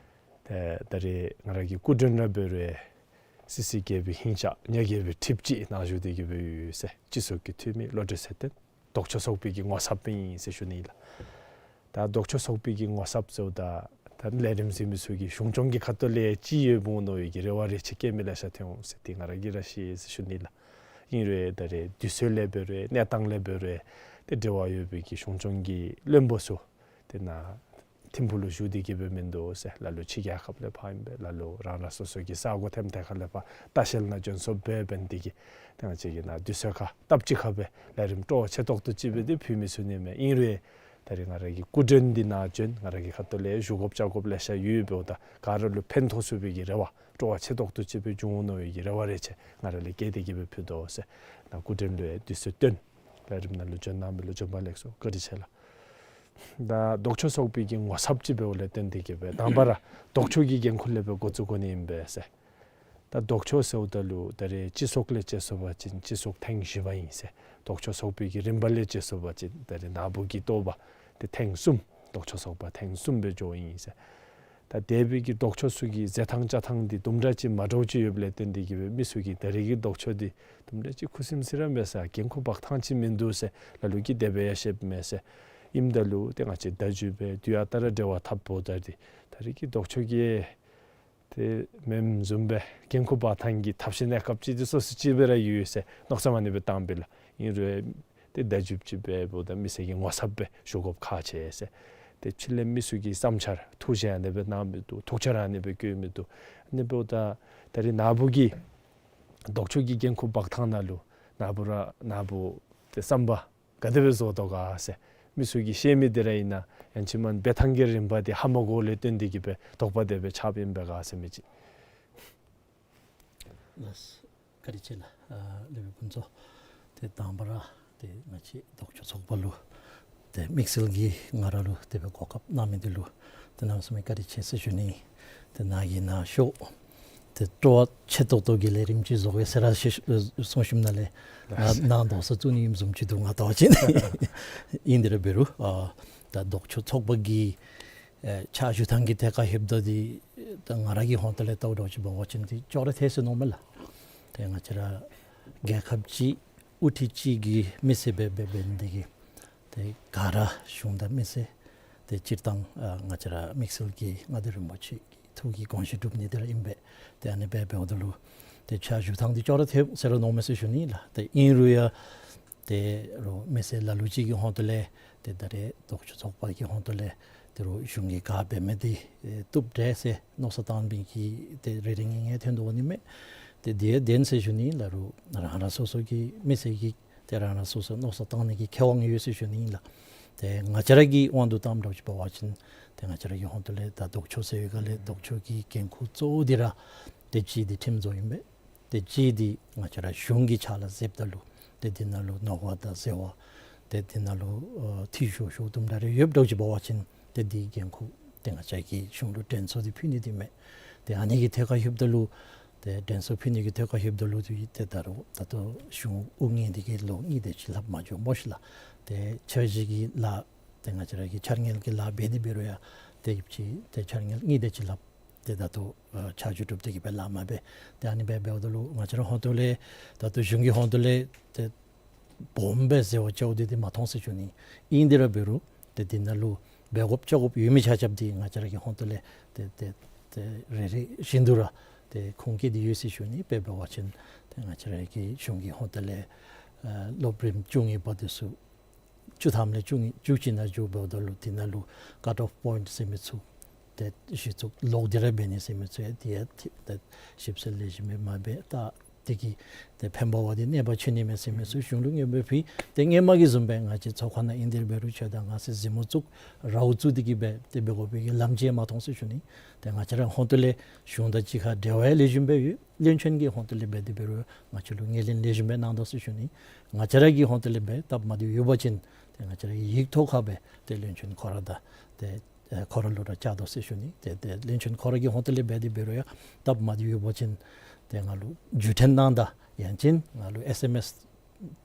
ད་ད་རེས་ང་ར་གི་སྐུ་མགྲོན་ར་འབད་རུང་སི་སི་རྒྱལ་པོའི་ཧིང་ཤ་ཉ་རྒྱལ་པོའི་ཁྲིབ་ཅིག་ནཱ་བཞུགས་ཏེ་གི་སྦེ་ཡོད་ཟེར་སྤྱི་ཚོགས་ཀྱི་འཐུས་མི་བློ་གྲོས་ཚེ་བརྟན་ལྡོག་ཕྱོགས་ཚོགས་པའི་གི་ངོ་ཚབ་ཨིན་ཟེར་ཞུ་ནི་ཨིན་ལགས། ད་ལྡོག་ཕྱོགས་ཚོགས་པའི་གི་ངོ་ཚབ་ཟེརཝ་ད་ད་ལས་རིམ་གཟིགས་མི་ཚུ་གིས་གཞུང་སྐྱོང་གི་ཁ་ཐུག་ལས་ཅིག་ཡོདཔ་འོང་མནོ་བའི་གི་རེ་བ་རེ་ཆེ་བསྐྱེད་མི་ལེ་ཤ་ཐོན་འོང་ཟེར་འདི་ང་ར་གིས་ར་ཤེས་ཟེར་ཞུ་ནི་ལགས། ཨིན་རུང་ད་རེས་དུས་ཚོད་ལས་འབད་རུང་གནས་སྟངས་ལས་འབད་རུང་ཏེ་འབྲེལ་བ་ཡོད་པའི་གི་གཞུང་སྐྱོང་གི་བློན་པོ་ཚུ་ཏེ་ནཱ་ཐིམ་ཕུག་ལུ་བཞུགས་ཏེ་གི་སྦེ་མིན་འདུག་ཟེར། ལ་ལུ་ཕྱི་རྒྱལ་ཁབ་ལས་ཕར་ཨིན་པས། ལ་ལུ་རང་རང་སོ་སོ་གི་ས་གོ་ཐེམ་ཐད་ཁ་ལས་ཕར་ལྟ་བཤལ་ནང་བྱོན་སོངམ་སྦེ་འབད་ནི་དེ་གིས་ཏེ་ང་བཅས་ཀྱིས་ནཱ་དུས་ཚོད་ཁར་སྟབས་གཅིག་ཁར་སྦེ་ལས་རིམ་སྤྲོ་བ་ཆེ་ཏོག་ཏོ་ཅིག་སྦེ་འདི་ཕུལ་མི་ཚུགས་ནི་མས། ཨིན་རུང་ད་རེས་ང་ར་གི་སྐུ་མགྲོན་འདི་ནཱ་བྱོན་ང་ར་གི་ཁ་ཐུག་ལས་ཞུ་དགོཔ་བཅར་དགོཔ་ལེ་ཤ་ཡོདཔ་འབདཝ་ད་ག་ར་ལུ་ཕན་ཐོགས་ཚུགས་པའི་གི་རེ་བ་སྤྲོ་བ་ཆེ་ཏོག་ཏོ་ཅིག་སྦེ་འབྱུང་འོང་མནོ་བའི་གི་རེ་བ་རེ་ཆེ་ང་ར་ལས་བསྐྱེད་དེ་གི་སྦེ་ཕུལ་དོ་ཟེར། ནཱ་སྐུ་མགྲོན་ལུ་ཡང་དུས་ཚོད་བཏོན་ལས་རིམ་ནང་ལུ་བྱོན་གནང་མི་ལུ་བྱོན་པ་ལེགས་སོ། བཀའ་དྲིན་ཆེ་ལགས། ད་ལྡོག་ཕྱོགས་ཚོགས་པའི་གི་ངོ་ཚབ་ཅིག་འབདཝ་ལས་བརྟེན་ཏེ་གི་སྦེ་དང་པ་ར་ལྡོག་ཕྱོགས་ཀྱི་འགན་ཁུར་ལས་སྦེ་འགོ་བཙུགས་དགོ་ནི་ཨིན་པས་ཟེར། ད་ལྡོག་ཕྱོགས་ཟེརཝ་ད་ལུ་ད་རེས་སྤྱི་ཚོགས་ལས་དཔྱད་སོང་པ་ཅིན་སྤྱི་ཚོགས་ཐེངས་བཞི་པ་ཨིན་ཟེར། ལྡོག་ཕྱོགས་ཚོགས་པའི་གི་རིམ་པ་ལས་དཔྱད་སོང་པ་ཅིན་ད་རེས་ནཱ་བུ་གི་ལྟོ་བ་ཏེ་ཐེངས་གསུམ་ལྡོག་ཕྱོགས་ཚོགས་པ་ཐེངས་གསུམ་སྦེ་འགྱོཝ་ཨིན་ཟེར། ད་འདས་པའི་གི་ལྡོག་ཕྱོགས་ཚུ་གི་མཛད་ཐངས་བཅའ་ཐངས་འདི་དུམ་གྲ་ཅིག་མ་འདྲཝ་ཅིག་ཡོདཔ་ལས་བརྟེན་ཏེ་གིས་སྦེ་མི་ཚུ་གིས་ད་རེས་ཀྱི་ལྡོག་ཕྱོགས་འདི་དུམ་གྲ་ཅིག་ཁུ་སིམ་སི་ར་མས་ཟེར་འགན་ཁུར་འབག་ཐངས་ཅིག་མིན་འདུག་ཟེར་ལ་ལུ་གིས་དེ་སྦེ་ཡང་བཤདཔ་མས་ཟེར། ཨིནམ་ད་ལུ་ཏེ་ང་བཅས་བརྡ་བརྒྱུད་སྦེ་དུས་ཨ་རྟག་ར་འབྲེལ་བ་འཐབ་འབདཝ་ད་འདི་ད་རེས་ཀྱི་ལྡོག་ཕྱོགས་ཀྱིས་ཏེ་མེནམ་བཟུམ་སྦེ་འགན་ཁུར་འབག་ཐངས་ཀྱི་ཐབས་ཤེས་གནས་སྐབས་ཅིག་འདི་སོ་སོ་ཅིག་སྦེ་ར་ཡོད་ཟེར་མནོ་བསམ་ཨ་ནི་སྦེ་བཏངམ་ཨིན་ལགས། ཨིན་རུང་ཏེ་བརྡ་བརྒྱུདཔ་ཅིག་སྦེ་འབདཝ་ད་མི་སེར་གྱི་ངོ་ཚབ་སྦེ་ཞུ་དགོཔ་ཁག་ཆེ་ཟེར། ཏེ་ཕྱི་ལས་མི་ཚུ་གི་བསམ་འཆར་ཐུགས་བཞེད་ཨ་ནི་སྦེ་གནང་མི་འདུག། ཐུགས་འཆར་ཨ་ནི་སྦེ་བཀོད་མི་འདུག། ཨ་ནི་འབདཝ་ད་ད་རེས་ནཱ་བུ་གིས་ལྡོག་ཕྱོགས་ཀྱི་འགན་ཁུར་འབག་ཐངས་ནང་ལུ་ནཱ་བུ་ར་ནཱ་བུ་ཏེ་བསམ་པ་ག་དེ་སྦེ་བཟོ་དོ་ག་ཟེར། མི་ཚུ་གིས་ཤེས་མི་འདི་ར་ཨིན་ན་ཡང་ཅིན་མ་འབད་ཐངས་ཀྱི་རིམ་པ་འདི་ཧ་མ་གོཝ་ལས་བརྟེན་ཏེ་གིས་སྦེ་དོགས་པ་དེ་སྦེ་ཆགསཔ་ཨིན་པས་ག་ཟེར་མི་ཅིག། ལགས། བཀའ་དྲིན་ཆེ་ལགས། ཨ་སློབ་དཔོན་ཕུན་ཚོགས། ཏེ་དང་པ་ར་ཏེ་ང་བཅས་ལྡོག་ཕྱོགས་ཚོགས་པ་ལུ་ཏེ་དམིགས་བསལ་གྱིས་ང་ར་ལུ་དེ་སྦེ་གོ་སྐབས་གནང་མི་འདི་ལུ་ཏེ་གནམ་མེད་ས་མེད་བཀའ་དྲིན་ཆེ་ཟེར་ཞུ་ནི། ཏེ་ནཱ་གིས་ནཱ་ཤོག། ཏེ་སྤྲོ་བ་ཆེ་ཏོག་ཏོ་གི་ལས་རིམ་ཅིག་བཟོ་གེ་ཟེར་ར་ཞུ་གསུངས་ཞིནམ་ལས་ང་ནཱ་མདོ་ས་བཙུགས་ནི་ཨིནམ་བཟུམ་ཅིག་འདུག། ང་ལྟ་བ་ཅིན་ཨིན་དེ་ར་འབད་རུང་ཨ་ད་ལྡོག་ཕྱོགས་ཚོགས་པ་གི་ཨེ་ཕྱག་ཞུ་ཐངས་ཀྱི་ཐད་ཁར་ལྷོདཔ་ད་འདི་ད་ང་ར་གི་ཧོང་ཏོ་ལས་ལྟཝ་འདྲཝ་ཅིག་འབད་བ་ཅིན་འདི་ཅོག་ར་འཐད་ཟེར་མནོཝ་མས་ལགས། ཏེ་ང་བཅས་ར་རྒྱལ་ཁབ་ཅིག་དབུ་ཁྲིད་ཅིག་གི་མི་སེར་སྦེ་འབད་འབད་ནི་འདི་གིས་ཏེ་ག་ར་གཞུང་དང་མི་སེར་ཏེ་སྤྱིར་བཏང་ཨ་ང་བཅས་ར་དམིགས་བསལ་གྱིས་མངའ་བདག་རིན་པོ་ཆེ་གི་ཐུགས་ཀྱི་དགོངས་བཞེད་སྒྲུབ་ནི་འདི་ར་ཨིན་པས། ཏེ་ཨ་ནི་སྦེ་འབདཝ་ད་ལུ་ཏེ་ཕྱག་ཞུ་ཐངས་འདི་ཅོག་ར་འཐད་ཟེར་ར་མནོཝ་མས་ཟེར་ཞུ་ནི་ལགས། ཏེ་ཨིན་རུང་ཡང་ཏེ་རོགས་མི་སེར་ལ་ལུ་ཅིག་གི་ཧོང་ཏོ་ལས་ཏེ་ད་རེས་ལྡོག་ཕྱོགས་ཚོགས་པ་གི་ཧོང་ཏོ་ལས་ཏེ་རོགས་གཞུང་གིས་ག་འབད་མི་འདི་ཨེ་བཏུབ་དྲགས་ཟེར་མནོ་བསམ་བཏང་མི་གི་ཏེ་རེ་རེ་ངེ་ངེ་ཐོན་དོ་འོང་ནི་མས། ཏེ་དེ་བདེན་ཟེར་ཞུ་ནི་ལགས། རོགས་རང་རང་སོ་སོ་གི་མི་སེར་གྱིས་ཏེ་རང་རང་སོ་སོ་མནོ་བསམ་བཏང་ནི་གི་ཁེ་དབང་ཡོད་ཟེར་ཞུ་ནི་ལགས། ཏེ་ང་བཅས་ར་གི་དབང་དུ་བཏངམ་འདྲཝ་ཅིག་འབད་བ་ཅིན་ཏེ་ང་བཅས་ར་གི་ཧོང་ཏོ་ལས་ད་ལྡོག་ཕྱོགས་ཟེར་བའི་སྒང་ལས་ལྡོག་ཕྱོགས་ཀྱི་འགན་ཁུར་གཙོ་བོ་འདི་ར་ཏེ་གཅིག་འདི་ཁྲིམས་བཟོ་ཨིན་པས། ཏེ་གཅིག་འདི་ང་བཅས་ར་གཞུང་གི་ཕྱག་ལཱ་མཛདཔ་ད་ལུ་ཏེ་འདི་ནང་ལུ་ནོར་བ་དང་ཟད་པ་ཏེ་འདི་ནང་ལུ་ཨ་འཐུས་ཤོར་ཤོར་དུམ་གྲ་རེ་ཡོདཔ་འདྲཝ་ཅིག་འབད་བ་ཅིན་ཏེ་འདི་འགན་ཁུར་ཏེ་ང་བཅས་ཀྱིས་གཞུང་ལུ་དྲན་གསོ་འདི་ཕུལ་ནི་འདི་མས། ཏེ་ཨ་ནི་གི་ཐད་ཁར་ལྷོདཔ་ད་ལུ་ཏེ་དྲན་གསོ་ཕུལ་ནི་གི་ཐད་ཁར་ལྷོདཔ་ད་ལུ་ཏེ་ད་རུང་ད་ལྟོ་གཞུང་དབུ་བརྙེས་ཏེ་གིས་ལོ་གཉིས་དེ་ཅིག་ལྷགཔ་མ་འགྱོ་སྨོ་ཤི་ལགས། ཏེ་འཆར་གཞི་གི་ལཱ་ཏེ་ང་བཅས་ར་གི་འཆར་དངུལ་གྱི་ལཱ་འབད་དེ་འབད་རུང་ཡང་ཏེ་ཅིག་ཏེ་འཆར་དངུལ་གཉིས་དེ་ཅིག་ལྷགཔ་ཏེ་ད་ལྟོ་ཨ་ཆ་འཇོག་གྲུབ་སྟེ་གིས་སྦེ་ལཱ་མ་འབད། ཏེ་ཨ་ནི་སྦེ་འབདཝ་ད་ལུ་ང་བཅས་ར་ཧོང་ཏོ་ལས་ད་ལྟོ་གཞུང་གི་ཧོང་ཏོ་ལས་ཏེ་སྦོམ་སྦེ་ཟེར་བ་ཅིན་འདི་འདི་མ་མཐོང་ཟེར་ཞུ་ནི། ཨིན་དེ་ར་འབད་རུང་ཏེ་འདི་ནང་ལུ་འབད་དགོཔ་བཅོ་དགོཔ་ཡོད་མི་ཆ་ཁྱབ་འདི་ང་བཅས་ར་གི་ཧོང་ཏོ་ལས་ཏེ་ཏེ་ཏེ་རེ་རེ་བཞིན་དུ་ར་ཏེ་ཁུངས་བཀལ་ཏེ་ཡོད་ཟེར་ཞུ་ནི། དཔེ་འབད་བ་ཅིན་ཏེ་ང་བཅས་ར་གི་གཞུང་གི་ཧོང་ཏོ་ལས་ཨ་སློབ་རིམ་བཅུ་གཉིས་པ་འདི་ཚུ་བཅུ་ཐམ་ལས་བཅུ་གཉིས་བཅུ་གཅིག་ནང་འགྱོ་འབདཝ་ད་ལུ་འདི་ནང་ལུ་ཀཊ་ཨོཕ་པོའིནཊ་ཟེར་མི་ཚུ་ཏེ་གཞི་བཙུགས་ལོག་སྟེ་ར་འབད་ནི་ཟེར་མི་ཚུ་ཡང་འདི་ཡང་ཏེ་ཞིབ་འཚོལ་ལེགས་ཤོམ་སྦེ་མ་འབད་ད་འདི་གིས་ཏེ་ཕན་པ་བ་འདི་གནོད་པ་ཆེ་ནི་མས་ཟེར་མི་ཚུ་གཞུང་ལུ་མངོན་པར་ཕུལ། ཏེ་སྔོན་མ་གི་བཟུམ་སྦེ་ང་བཅས་ཚོགས་ཁང་ནང་ཨིན་དེ་འབད་རུང་ཁྱོད་དང་ང་ཟེར་གཟིགས་མོ་བཙུགས་རཝ་བཙུགས་ཏེ་གིས་སྦེ་ཏེ་འབད་དགོ་པའི་གི་ལམ་ཅིག་མ་མཐོང་ཟེར་ཞུ་ནི། ཏེ་ང་བཅས་ར་ཧོང་ཏོ་ལས་གཞུང་དང་གཅིག་ཁར་འབྲེལ་བ་ཡང་ལེགས་ཤོམ་སྦེ་ཡོད། བློན་ཆེན་གྱི་ཧོང་ཏོ་ལས་འབད་དེ་འབད་རུང་ང་བཅས་ལུ་ངོས་ལེན་ལེགས་ཤོམ་སྦེ་གནང་དོ་ཟེར་ཞུ་ནི། ང་བཅས་ར་གི་ཧོང་ཏོ་ལས་འབད་སྟབས་མ་བདེཝ་ཡོད་པ་ཅིན་ཏེ་ང་བཅས་ར་གིས་ཡིག་ཐོག་ཁར་སྦེ་ཏེ་བློན་ཆེན་ཁོ་ར་དང་ཏེ་ཨེ་ཁོ་ར་ལུ་ར་བཅར་དོ་ཟེར་ཞུ་ནི། ཏེ་ཏེ་བློན་ཆེན་ཁོ་ར་གི་ཧོང་ཏོ་ལས་འབད་དེ་འབད་རུང་ཡང་སྟབས་མ་བདེཝ་ཡོད་པ་ཅིན་ཏེ་ང་ལུ་བརྒྱུད་འཕྲིན་གནང་ད་ཡང་ཅིན་ང་ལུ་ཨེསི་ཨེམ་ཨེསི་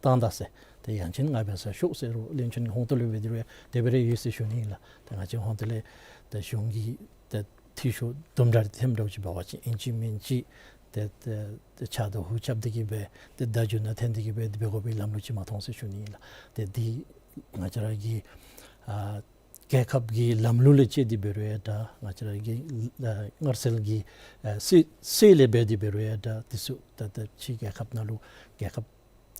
བཏང་ད་ཟེར། ཏེ་ཡང་ཅིན་ང་འབད་སར་ཤོག་ཟེར་རུང་བློན་ཆེན་གྱི་ཧོང་ཏོ་ལུ་འབད་དེ་རུང་ཡང་དེ་སྦེ་ར་ཡོད་ཟེར་ཞུ་ནི་ཨིན་ལགས། ཏེ་ང་བཅས་ཧོང་ཏོ་ལས་ཏེ་གཞུང་གི་ཏེ་འཐུས་ཤོར་དུམ་གྲ་རེ་ཐོནམ་འདྲཝ་ཅིག་འབད་བ་ཅིན་ཨིན་ཅི་མིན་ཅི་ཏེ་ཏེ་ཏེ་ཕྱག་དང་ཧུ་རྐྱབ་སྟེ་གིས་སྦེ་ཏེ་བརྡ་བརྒྱུད་ནང་འཐོན་ཏེ་གིས་སྦེ་འབད་དགོ་པའི་ལམ་ལུགས་ཅིག་མ་མཐོང་ཟེར་ཞུ་ནི་ཨིན་ལགས། ཏེ་འདི་ང་བཅས་ར་གི་ཨ་རྒྱལ་ཁབ་ཀྱི་ལམ་ལུགས་ལས་བཅད་དེ་འབད་རུང་ཡང་འདྲ་ང་བཅས་ར་གི་ཨ་སྔར་སྲོལ་གྱི་ཨ་སྲོལ་སྲོལ་ལས་འབད་དེ་འབད་རུང་ཡང་འདྲ་འདི་ཚུ་ད་ལྟོ་ཕྱི་རྒྱལ་ཁབ་ནང་ལུ་རྒྱལ་ཁབ་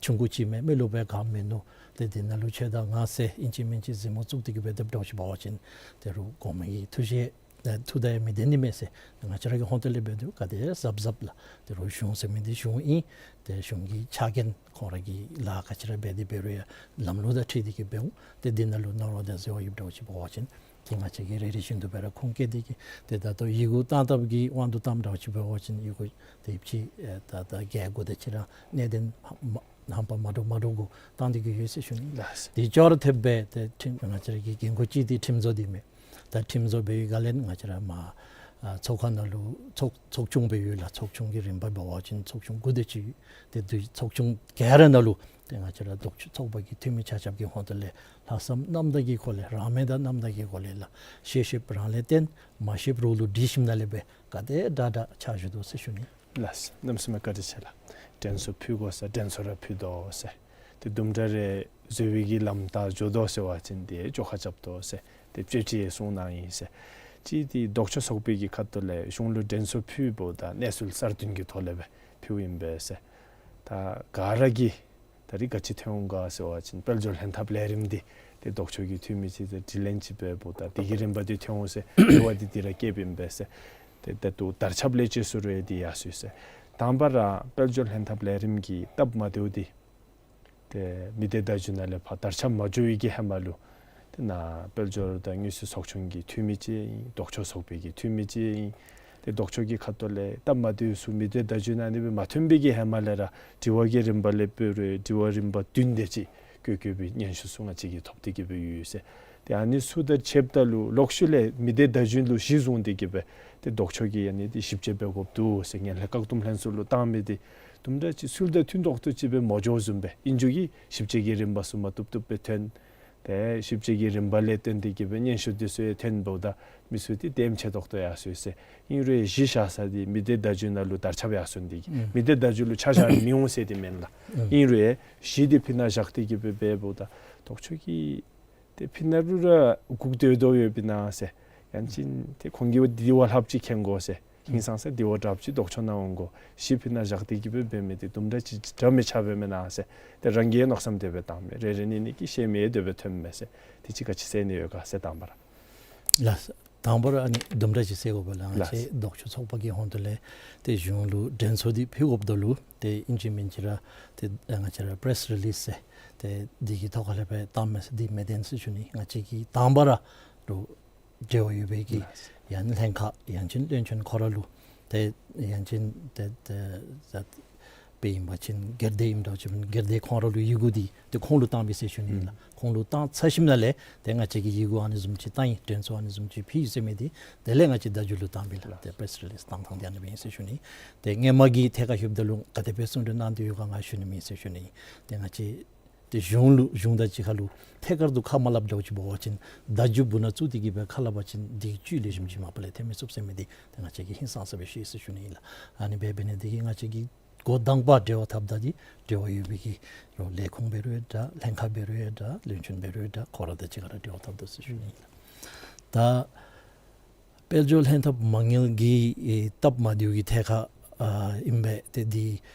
ཆུང་ཀུ་ཅིག་མས། མི་ལུ་སྦེ་ག་མིན་ནུག། ཏེ་འདི་ནང་ལུ་ཁྱོད་དང་ང་ཟེར་ཨིན་ཅི་མིན་ཅི་གཟིགས་མོ་བཙུགས་ཏེ་གིས་སྦེ་སྡོདཔ་འདྲཝ་ཅིག་འབད་བ་ཅིན་ཏེ་རུང་གོང་མའི་ཐུགས་བཞེད་ཨེ་ཐུགས་དང་ཡང་མི་ལྡན་ནི་མས་ཟེར། ང་བཅས་ར་གི་ཧོང་ཏོ་ལས་འབད་དེ་ག་དེ་གཟབ་གཟབ་ལགས། ཏེ་རུང་གཞུང་ཟེར་མི་འདི་གཞུང་ཨིན། ཏེ་གཞུང་གི་ཕྱག་འགན་ཁོང་ར་གིས་ལཱ་ག་ཅི་ར་འབད་དེ་འབད་རུང་ཡང་ལམ་ལུགས་དང་འཁྲིལ་ཏེ་གིས་འབད་འོང་། ཏེ་འདི་ནང་ལུ་ནོར་བ་དང་ཟད་པ་ཡོདཔ་འདྲཝ་ཅིག་འབད་བ་ཅིན་ཏེ་ང་བཅས་ཀྱིས་རེ་རེ་བཞིན་དུ་སྦེ་ར་ཁུངས་བཀལ་ཏེ་གིས་ཏེ་ད་ལྟོ་ཡི་གུ་བཏང་བཏངམ་གི་དབང་དུ་བཏངམ་འདྲཝ་ཅིག་འབད་བ་ཅིན་ཡི་གུ་ཏེ་ཕྱི་ཨེ་ད་ད་རྒྱལ་སྒོ་དང་ཅིག་ར་གནད་དོན་ཧམ་ཧམ་པ་མ་འདྲཝ་མ་འདྲཝ་གུ་བཏང་སྟེ་གིས་ཡོད་ཟེར་ཞུ་ནི་ལགས། ལགས་སོ། དེ་ཅོག་ར་འཐདཔ་སྦེ་ཏེ་ཁྲིམས་ང་བཅས་ར་གི་འགན་ཁུར་ཅིག་འདི་ཁྲིམས་བཟོ་འདི་མས། ད་ཁྲིམས་བཟོ་འབད་བའི་སྒང་ལས་ང་བཅས་ར་མ་ ཨ་ཚོགས་ཁང་ནང་ལུ་ཚོགས་ཚོགས་ཆུང་སྦེ་ཡོད་ལགས། ཚོགས་ཆུང་གི་རིམ་པ་འབད་བ་ཅིན་ཚོགས་ཆུང་དགུ་དེ་ཅིག་ཡོད། ཏེ་དེ་ཚོགས་ཆུང་ག་ར་ནང་ལུ་ཏེ་ང་བཅས་ར་ལྡོག་ཕྱོགས་ཚོགས་པ་གི་འཐུས་མི་ཆ་ཁྱབ་ཀྱི་ཧོངས་ཏེ་ལས་ལྷག་བསམ་རྣམ་དག་གི་སྒོ་ལས་རང་མོས་དང་རྣམ་དག་གི་སྒོ་ལས་ལགས། ཤེས་ཤེསཔ་རང་ལས་བརྟེན་མ་ཤེསཔ་རོགས་ལུ་དྲི་ཞིནམ་ལས་སྦེ་ག་དེ་དྲག་དྲག་ཕྱག་ཞུ་དོ་ཟེར་ཞུ་ནི། ལགས། གནམ་མེད་ས་མེད་བཀའ་དྲིན་ཆེ་ལགས། དྲན་གསོ་ཕུལ་དགོ་ཟེར་དྲན་གསོ་ར་ཕུལ་དོ་ཟེར། ཏེ་དུམ་གྲ་རེ་བཟོ་བའི་གི་ལམ་ཐག་འགྱོ་དོ་ཟེར་བ་ཅིན་ཏེ་བཅོ་ཁ་རྐྱབ་དོ་ཟེར། ཏེ་བཅོ་ཁྲིའི་གསུང་གནང་ཡི་ཟེར། ཅིག་ཏེ་ལྡོག་ཕྱོགས་ཚོགས་པའི་གི་ཁ་ཐུག་ལས་གཞུང་ལུ་དྲན་གསོ་ཕུལཝ་ད་གནས་ཚུལ་གསར་བཏོན་གྱི་ཐོག་ལས་སྦེ་ཕུལཝ་ཨིན་པས་ཟེར། ད་ག་ར་གིས་ད་རིས་ག་ཅི་ཐོན་འོང་ག་ཟེར་བ་ཅིན་དཔལ་འབྱོར་ལྷན་ཐབས་ལས་རིམ་འདི་ཏེ་ལྡོག་ཕྱོགས་ཀྱི་འཐུས་མི་ཅིག་དང་དྲི་ལན་ཅིག་འབདཝ་ད་དེ་གི་རིམ་པ་འདི་ཐོན་འོང་ཟེར་དྲི་བ་འདི་དེ་ར་བཀོདཔ་ཨིན་པས་ཟེར། ཏེ་ད་ལྟོ་དར་ཁྱབ་ལས་ཅི་སུ་རེ་འདི་ཡར་སོང་ཡི་ཟེར། དང་པ་ར་དཔལ་འབྱོར་ལྷན་ཐབས་ལས་རིམ་གྱི་སྟབས་མ་བདེཝ་འདི་ཏེ་མི་སྡེ་བརྡ་བརྒྱུད་ནང་ལས་ཕར་དར་ཁྱབ་མ་འགྱོ་བའི་གི་ཧེ་མ་ལུ་ཏེ་ནཱ་དཔལ་འབྱོར་དང་དངུལ་རྩིས་ཚོགས་ཆུང་གི་འཐུས་མི་ཅིག་ཨིན། ལྡོག་ཕྱོགས་ཚོགས་པའི་གི་འཐུས་མི་ཅིག་ཨིན། ཏེ་ལྡོག་ཕྱོགས་ཀྱི་ཁ་ཐུག་ལས་སྟབས་མ་བདེཝ་ཚུ་མི་སྡེ་བརྡ་བརྒྱུད་ནང་ཨ་ནི་སྦེ་མ་ཐོན་པའི་གི་ཧེ་མ་ལས་ར་དྲི་བ་གི་རིམ་པ་ལས་འབད་རུང་དྲི་བ་རིམ་པ་བདུན་དེ་ཅིག་བཀོད་བཀོད་པའི་སྙན་ཞུ་ཚུ་ང་བཅས་ཀྱིས་ཐོབ་སྟེ་གི་སྦེ་ཡོད་ཟེར། ཏེ་ཨ་ནི་ཚུ་དང་ཕྱདཔ་ད་ལུ་ལོག་ཤུལ་ལས་མི་སྡེ་བརྡ་བརྒྱུད་ལུ་གཞི་བཟུང་སྟེ་གི་སྦེ་ཏེ་ལྡོག་ཕྱོགས་ཀྱིས་ཨ་ནི་འདི་ཞིབ་དཔྱད་འབད་དགོཔ་འདུག་ཟེར་ངན་ལྷད་བཀག་སྡོམ་ལྷན་ཚོགས་ལུ་བཏང་མི་འདི་དུམ་གྲ་ཅིག་ཚུལ་དང་མཐུན་ཏོག་ཏོ་ཅིག་སྦེ་མ་འགྱོཝ་བཟུམ་སྦེ་ཨིན་རྒྱུ་གིས་ཞིབ་དཔྱད་ཀྱི་རིམ་པ་ཚུ་མ་བཏུབ་བཏུབ་སྦེ་ཐོན། ཏེ་ཞིབ་དཔྱད་ཀྱི་རིམ་པ་ལས་བརྟེན་ཏེ་གི་སྦེ་སྙན་ཞུ་འདི་ཚུ་ཡང་ཐོན་འབདཝ་ད་མི་ཚུ་འདི་ལྟེམ་ཆེ་ཏོག་ཏོ་ཡར་སོང་ཡི་ཟེར། ཨིན་རུང་གཞི་བཞག་ས་འདི་མི་སྡེ་བརྡ་བརྒྱུད་ནང་ལུ་དར་ཁྱབ་ཡར་སོང་སྟེ་གི་ཨུམ་མི་སྡེ་བརྡ་བརྒྱུད་ལུ་ཆ་བཞག་མི་འོང་ཟེར་འདི་མེན་ལགས། ཨུམ་ཨིན་རུང་གཞི་འདི་ཕི་ནང་བཞག་སྟེ་གི་སྦེ་འབདཝ་ད་ལྡོག་ཕྱོགས་ཀྱིས་ཏེ་ཕི་ནང་ལུ་ར་སྒུག་སྡོད་དོ་ཡོདཔ་ཨིན་ན་ཟེར། ཡང་ཅིན་ཏེ་ཁོང་གིས་འདི་བ་ལྷགཔ་ཅིག་མཁྱེན་དགོ་ཟེར། ཧིང་སངས་ས་འདི་བ་དྲགཔ་ཅིག་ལྡོག་ཕྱོགས་ནང་འོང་དགོ། གཞི་ཕི་ནང་བཞག་སྟེ་གི་སྦེ་འབད་མི་འདི་དུམ་གྲ་ཅིག་འདྲ་མི་ཆགས་པས་མེན་ན་ཟེར། ཏེ་རང་གིས་མནོ་བསམ་དེ་སྦེ་བཏང་མི་རེ་རེ་གཉིས་གཉིས་ཀྱིས་ཤེས་མི་དེ་སྦེ་ཐོན་མས་ཟེར། དེ་ཅིག་ག་ཅི་ཟེར་ནི་ཡོད་ག་ཟེར་དང་པ་ར། ལགས། དང་པ་ར་ཨ་ནི་དུམ་གྲ་ཅིག་ཟེར་དགོ་པས་ལགས། ང་བཅས་ལགས། ལྡོག་ཕྱོགས་ཚོགས་པ་གི་ཧོངས་ཏེ་ལས་ཏེ་གཞུང་ལུ་དྲན་གསོ་འདི་ཕུལ་དགོཔ་ད་ལུ་ཏེ་ཨིན་ཅི་མིན་ཅི་ར་ཏེ་ང་བཅས་ར་པེརེསི་རི་ལིསི་ཟེར་ཏེ་འདི་གི་ཐོག་ཁ་ལས་སྦེ་བཏངམ་མས་ཟེར་འདི་མི་བདེན་ཟེར་ཞུ་ནི། ང་བཅས་ཀྱིས་དང་པ་ར་ལུ་འབྲེལ་བ་ཡོད་པའི་གི་ལགས། ཡང་ལྷན་ཁག་ཡང་ཅིན་བློན་ཆེན་ཁོ་ར་ལུ་ཏེ་ཡང་ཅིན་ཏེ་ཏེ་ཏེ་དཔེ་ཨིན་པ་ཅིན་སྒེར་སྡེ་ཨིནམ་འདྲཝ་ཅིག་སྦེ་སྒེར་སྡེ་ཁོང་ར་ལུ་ཡི་གུ་འདི་ཏེ་ཁོང་ལུ་བཏང་པས་ཟེར་ཞུ་ནི་ཨིན་ལགས། ཨུམ་ཁོང་ལུ་བཏང་ཚར་ཞིནམ་ལས་ཏེ་ང་བཅས་ཀྱིས་ཡི་གུ་ཨ་ནི་བཟུམ་ཅིག་བཏང་ཡི་དྲན་གསོ་ཨ་ནི་བཟུམ་ཅིག་ཕུལ་ཡི་ཟེར་མི་འདི་དེ་ལས་ང་བཅས་བརྡ་བརྒྱུད་ལུ་བཏང་པས་ལགས། ཏེ་པེརེསི་རི་ལིསི་བཏང་ཐངས་འདི་ཨ་ནི་སྦེ་ཨིན་ཟེར་ཞུ་ནི། ཏེ་སྔོན་མ་གི་ཐད་ཁར་ལྷོདཔ་ད་ལུ་ག་དེ་སྦེ་གསུང་གྲོས་གནང་སྟེ་ཡོད་ག་ང་ཞུ་ནི་མེད་ཟེར་ཞུ་ནི། ཏེ་ང་བཅས་ཏེ་གཞུང་ལུ་གཞུང་དང་གཅིག་ཁར་ལུ་ཐད་ཀར་དུ་ཁ་མ་སླབ་འདྲཝ་ཅིག་འབད་བ་ཅིན་བརྡ་བརྒྱུད་སྦུག་ན་བཙུགས་ཏེ་གི་སྦེ་ཁ་སླབ་པ་ཅིན་འདི་གི་བཅུད་ལེགས་ཤོམ་ཅིག་མ་པ་ལས་ཐོན་མི་ཚུགས་ཟེར་མི་འདི་ཏེ་ང་བཅས་ཀྱིས་ཧིང་སངས་ས་སྦེ་ཤེས་ཟེར་ཞུ་ནི་ཨིན་ལགས། ཨ་ནི་སྦེ་འབད་ནི་འདི་གིས་ང་བཅས་ཀྱིས་འགོ་དང་པ་འབྲེལ་བ་འཐབ་ད་འདི་འབྲེལ་བ་ཡོད་པའི་གི་ལོ་ལས་ཁུངས་འབད་རུང་ཡང་འདྲ་ལྷན་ཁག་འབད་རུང་ཡང་འདྲ་བློན་ཆེན་འབད་རུང་ཡང་འདྲ་ཁོང་ར་དང་གཅིག་ཁར་འབྲེལ་བ་འཐབ་དོ་ཟེར་ཞུ་ནི་ཨིན་ལགས། ད་དཔལ་འབྱོར་ལྷན་ཐབས་མ་དངུལ་གྱི་ཨེ་སྟབས་མ་བདེཝ་གི་ཐད་ཁར་ཨ་ཨིན་པས། ཏེ་འདི་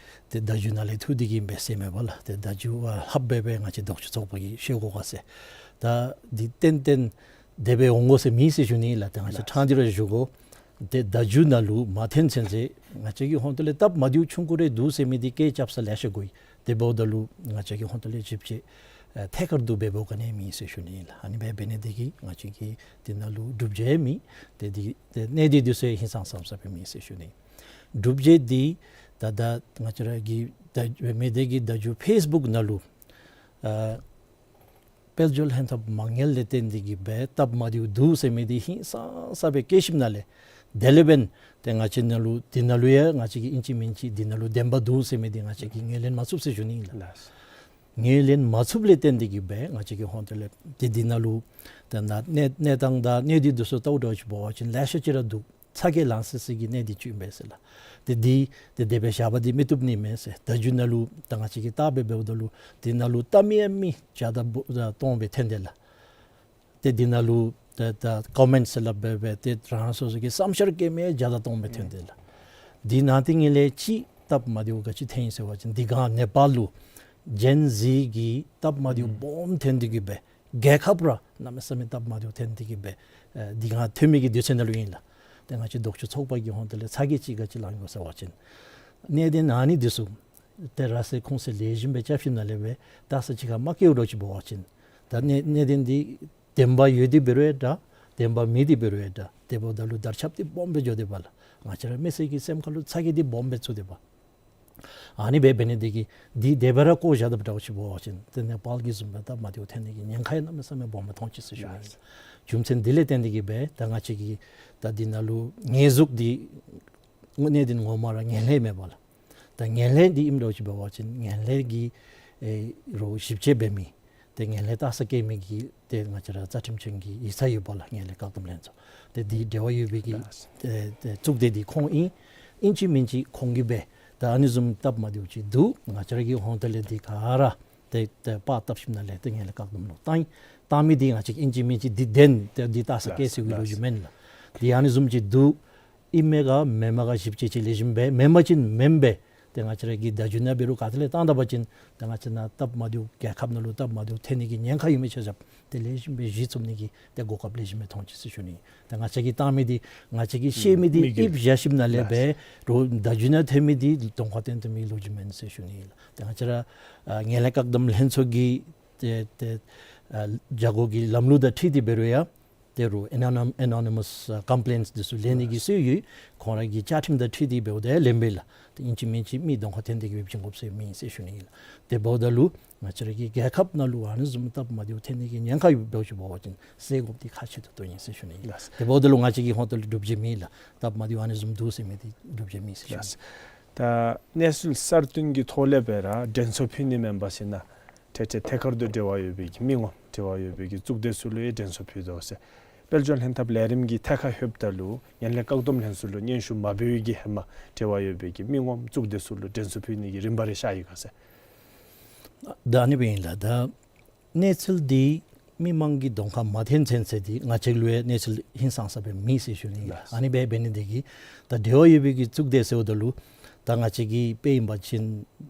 ཏེ་བརྡ་བརྒྱུད་ནང་ལས་ཐོན་ཏེ་གི་ཨིན་པས་ཟེར་མེན་པ་ལགས། ཏེ་བརྡ་བརྒྱུད་བ་ལྷགཔ་སྦེ་སྦེ་ང་བཅས་ལྡོག་ཕྱོགས་ཚོགས་པ་གིས་ཤེས་དགོ་ག་ཟེར། ད་འདི་ཏན་ཏན་དེ་སྦེ་འོང་དགོ་ཟེར་མེད་ཟེར་ཞུ་ནི་ལགས། ཏེ་ང་བཅས་ལགས། ཕྲང་སྟེ་ར་ཞུ་དགོ། ཏེ་བརྡ་བརྒྱུད་ནང་ལུ་མ་ཐོན་ཚུན་ཚོད་ང་བཅས་ཀྱི་ཧོངས་ཏེ་ལས་སྟབས་མ་བདེཝ་ཆུང་ཀུ་རེ་འདུག་ཟེར་མི་འདི་སྐད་རྐྱབ་ས་ལེ་ཤ་གོ་ཡི། དེ་འབདཝ་ད་ལུ་ང་བཅས་ཀྱི་ཧོངས་ཏེ་ལས་ཞིབ་དཔྱད་ཨེ་ཐད་ཀར་དུ་འབད་འབདཝ་ག་ནི་མེད་ཟེར་ཞུ་ནི་ཨིན་ལགས། ཨ་ནི་སྦེ་འབད་ནི་འདི་གིས་ང་བཅས་ཀྱིས་འདི་ནང་ལུ་སྒྲུབ་བྱེད་མེད། ཏེ་འདི་ཏེ་གནད་དོན་འདི་ཚུ་ཧིང་སངས་ས་སྦེ་མེད་ཟེར་ཞུ་ནི། སྒྲུབ་བྱེད་འདི་ད་ལྟོ་ང་བཅས་ར་གི་ད་མི་སྡེ་གི་བརྡ་བརྒྱུད་ཕེསི་བུཀ་ནང་ལུ་ཨ་དཔལ་འབྱོར་ལྷན་ཐབས་མ་དངུལ་ལས་བརྟེན་ཏེ་གི་སྦེ་སྟབས་མ་བདེཝ་འདུག་ཟེར་མི་འདི་ཧིང་སངས་ས་སྦེ་བཀོད་ཞིནམ་ལས་དེ་ལས་འབདན་ཏེ་ང་བཅས་ནང་ལུ་འདི་ནང་ལུ་ཡང་ང་བཅས་ཀྱིས་ཨིན་ཅི་མིན་ཅི་འདི་ནང་ལུ་བདེན་པ་འདུག་ཟེར་མི་འདི་ང་བཅས་ཀྱིས་ངོས་ལེན་མ་ཚུགས་ཟེར་ཞུ་ནི་ཨིན་ལགས། ལགས། ངོས་ལེན་མ་ཚུགསཔ་ལས་བརྟེན་ཏེ་གི་སྦེ་ང་བཅས་ཀྱི་ཧོངས་ཏེ་ལས་ཏེ་འདི་ནང་ལུ་ཏེ་ནཱ་གནས་གནས་སྟངས་དང་གནས་སྡུད་འདི་ཚུ་བལྟཝ་འདྲཝ་ཅིག་འབད་བ་ཅིན་ལེ་ཤ་ཅིག་ར་འདུག། ཚ་གྱང་ལང་སི་སི་གི་གནས་འདི་ཅིག་ཨིན་པས་ཟེར་ལགས། ཏེ་འདི་ཏེ་དེ་སྦེ་བཞག་པ་འདི་མི་བཏུབ་ནི་མས་ཟེར། བརྡ་བརྒྱུད་ནང་ལུ་ད་ང་བཅས་ཀྱིས་བལྟ་སྦེ་འབདཝ་ད་ལུ་འདི་ནང་ལུ་བལྟ་མི་ཡང་མི་བརྒྱ་དང་སྟོང་སྦེ་ཐོན་དེས་ལགས། ཏེ་འདི་ནང་ལུ་ད་ད་ཀོ་མེནཊ་ཟེར་སླབ་སྦེ་སྦེ་ཏེ་རང་རང་སོ་སོ་གི་བསམ་འཆར་བཀོད་མི་ཡང་བརྒྱ་དང་སྟོང་སྦེ་ཐོན་དེས་ལགས། འདི་ནང་དེ་ངེ་ལས་ཅིག་སྟབས་མ་བདེཝ་ག་ཅི་ཐོན་ཡི་ཟེར་བ་ཅིན་འདི་ག་ནེ་པཱལ་ལུ་ཇེན་ཟི་གི་སྟབས་མ་བདེཝ་སྦོམ་ཐོན་ཏེ་གི་སྦེ་རྒྱལ་ཁབ་ར་གནམ་མེད་ས་མེད་སྟབས་མ་བདེཝ་ཐོན་ཏེ་གི་སྦེ་ཨེ་འདི་ག་ཐོན་མི་གི་དུས་ཚོད་ནང་ལུ་ཨིན་ལགས། ཏེ་ང་བཅས་ལྡོག་ཕྱོགས་ཚོགས་པ་གི་ཧོངས་ཏེ་ལས་ཚ་གྱང་ཅིག་ག་ཅི་ལང་ཡི་གོ་ཟེར་བ་ཅིན་གནད་དོན་ཨ་ནི་འདི་ཚུ་ཏེ་ར་སེ་ཁུངས་སེ་ལེགས་ཤོམ་སྦེ་རྐྱབ་ཞིནམ་ལས་སྦེ་ད་ས་ཅིག་ཁར་མ་བཀོད་འདྲཝ་ཅིག་འབད་བ་ཅིན་ད་གནད་གནད་དོན་འདི་བདེན་པ་ཡོད་དེ་འབད་རུང་ཡང་འདྲ་བདེན་པ་མེད་དེ་འབད་རུང་ཡང་འདྲ་དེ་འབདཝ་ད་ལུ་དར་ཁྱབ་འདི་སྦོམ་སྦེ་འགྱོ་དེས་པ་ལགས། ང་བཅས་ར་མི་སེར་གྱི་སེམས་ཁ་ལུ་ཚ་གྱང་འདི་སྦོམ་སྦེ་ཚུད་དེས་པ། ཨ་ནི་སྦེ་འབད་ནི་འདི་གིས་འདི་དེ་སྦེ་ར་བཀོ་བཞག་ད་འབདཝ་ཅིག་འབད་བ་ཅིན་ཏེ་ནེ་པཱལ་གྱི་བཟུམ་སྦེ་སྟབས་མ་བདེཝ་ཐོན་ནི་གི་ཉེན་ཁ་ཡང་གནམ་མེད་ས་མེད་སྦོམ་སྦེ་མཐོང་ཅི་ཟེར་ཞུ་ནི། རྒྱུ་མཚན་འདི་ལས་བརྟེན་ཏེ་གིས་སྦེ་ད་ང་བཅས་ཀྱི་ད་འདི་ནང་ལུ་ཉེས་འཛུགས་འདི་གནད་དོན་ངོ་མ་ར་ངན་ལྷད་མེན་པ་ལགས། ད་ངན་ལྷད་འདི་ཨིནམ་འདྲཝ་ཅིག་འབད་བ་ཅིན་ངན་ལྷད་ཀྱི་ཨེ་རོགས་ཞིབ་དཔྱད་འབད་མི་ཏེ་ངན་ལྷད་ལྟ་ས་བཀལ་མི་གི་ཏེ་ང་བཅས་ར་རྩ་ཁྲིམས་ཅན་གྱི་ཡིག་ཚང་ཡོད་པ་ལགས། ངན་ལྷད་བཀག་སྡོམ་ལྷན་ཚོགས་ཏེ་འདི་འབྲེལ་བ་ཡོད་པའི་གི་ལགས། ཏེ་ཏེ་གཙུག་སྡེ་འདི་ཁོང་ཨིན། ཨིན་ཅི་མིན་ཅི་ཁོང་གིས་སྦེ་ད་ཨ་ནི་བཟུམ་སྟབས་མ་བདེཝ་ཅིག་འདུག། ང་བཅས་ར་གི་ཧོང་ཏོ་ལས་འདི་ག་ར་ཏེ་ཏེ་པར་བཏབ་ཞིནམ་ལས་ཏེ་ངན་ལྷད་བཀག་སྡོམ་ལུ་བཏང་ཡི། བཏང་མི་འདི་ང་བཅས་ཨིན་ཅི་མིན་ཅི་འདི་བདེན་ཏེ་འདི་ལྟ་ས་བཀལ་ཟེར་བའི་ལོ་རྒྱུས་མེན་ལགས། འདི་ཨ་ནི་བཟུམ་ཅིག་འདུག། ཨིན་མས་ག་མེན་མས་ག་ཞིབ་དཔྱད་ཅིག་ལེགས་ཤོམ་སྦེ་མེན་པ་ཅིན་མེན་པས། ཏེ་ང་བཅས་ར་གི་བརྡ་བརྒྱུད་ནང་འབད་རུང་ག་ཏེ་ལས་བཏང་ད་པ་ཅིན་ཏེ་ང་བཅས་ནང་སྟབས་མ་བདེཝ་རྒྱལ་ཁབ་ནང་ལུ་སྟབས་མ་བདེཝ་ཐོན་ནི་གི་ཉེན་ཁ་ཡོད་མི་ཆ་ཁྱབ་ཏེ་ལེགས་ཤོམ་སྦེ་གཞི་བཙུགས་ནི་གི་ཏེ་གོ་སྐབས་ལེགས་ཤོམ་སྦེ་མཐོང་ཅི་ཟེར་ཞུ་ནི། ཏེ་ང་བཅས་ཀྱིས་བཏང་མི་འདི་ང་བཅས་ཀྱིས་བཤད་མི་འདི་ཨིབ་བཞག་ཞིནམ་ལས་འབད་རུང་བརྡ་བརྒྱུད་ནང་ཐོན་མི་འདི་གདོང་ཁར་ཐོན་ཐོན་མི་ལོ་རྒྱུས་མེན་ཟེར་ཞུ་ནི་ལགས། ཏེ་ང་བཅས་ར་ཨ་ངན་ལྷད་བཀག་སྡོམ་ལྷན་ཚོགས་ཀྱི་ཏེ་ཏེ་ཨ་བྱ་སྒོ་གི་ལམ་ལུགས་དང་འཁྲིལ་ཏེ་འབད་རུང་ཡང་ཏེ་རུང་ཨེ་ནོ་ནིམ་ཨེ་ནོ་ནི་མཱས་ཨ་ཀམ་པི་ལེནསི་འདི་ཚུ་ལེན་ནི་གི་སྲོལ་ཡོད། ཁོང་ར་གི་བཅའ་ཁྲིམས་དང་འཁྲིལ་ཏེ་འབདཝ་ད་ལེན་པས་ལགས། ཏེ་ཨིན་ཅི་མིན་ཅི་མི་གདོང་ཁར་ཐོན་ཏེ་གིས་སྦེ་བྱིན་དགོཔ་ཟེར་མེད་ཟེར་ཞུ་ནི་ལགས། ཏེ་འབདཝ་ད་ལུ་ང་བཅས་ར་གི་རྒྱལ་ཁབ་ནང་ལུ་ཨ་ནི་བཟུམ་སྟབས་མ་བདེཝ་ཐོན་ནི་གི་ཉེན་ཁ་ཡོདཔ་འདྲཝ་ཅིག་འབད་བ་ཅིན་སེལ་དགོཔ་འདི་ཁག་ཆེ་ཏོག་ཏོ་ཨིན་ཟེར་ཞུ་ནི་ལགས། ལགས། ཏེ་འབདཝ་ད་ལུ་ང་བཅས་ཀྱི་ཧོང་ཏོ་ལས་སྒྲུབ་བྱེད་མེད་ལགས། སྟབས་མ་བདེཝ་ཨ་ནི་བཟུམ་འདུག་ཟེར་མི་འདི་སྒྲུབ་བྱེད་མེད་ཟེར་ཞུ་ནི། ལགས། ད་གནས་ཚུལ་གསར་བཏོན་གྱི་ཐོག་ལས་སྦེ་ར་དྲན་གསོ་ཕུལ་ནི་མེན་པར་ཞིན་ན་ཏེ་ཏེ་ཐད་ཀར་དུ་འབྲེལ་བ་ཡོད་པའི་གི་མི་ངོམ་འབྲེལ་བ་ཡོད་པའི་གི་གཙུག་སྡེ་ཚུ་ལུ་ཡང་དྲན་གསོ་ཕུལ་དོ་ཟེར། དཔལ་འབྱོར་ལྷན་ཐབས་ལས་རིམ་གྱི་ཐད་ཁར་ལྷོདཔ་ད་ལུ་ངན་ལྷད་བཀག་སྡོམ་ལྷན་ཚོགས་ལུ་སྙན་ཞུ་མ་འབད་བའི་གི་ཧེ་མ་འབྲེལ་བ་ཡོད་པའི་གི་མི་ངོམ་གཙུག་སྡེ་ཚུ་ལུ་དྲན་གསོ་ཕུལ་ནི་གི་རིམ་པ་རེ་ཤར་ཡི་ག་ཟེར། ད་ཨ་ནི་སྦེ་ཨིན་ལགས། ད་གནས་ཚུལ་འདི་མི་མང་གི་གདོང་ཁར་མ་ཐོན་ཚུན་ཚོད་འདི་ང་བཅས་ལུ་ཡང་གནས་ཚུལ་ཧིང་སངས་ས་སྦེ་མེད་ཟེར་ཞུ་ནི་ཨིན་ལགས། ལགས། ཨ་ནི་སྦེ་འབད་ནི་འདི་གིས་ད་འབྲེལ་བ་ཡོད་པའི་གི་གཙུག་སྡེ་ཟེརཝ་ད་ལུ་ད་ང་བཅས་ཀྱི་དཔེ་ཨིན་པ་ཅིན་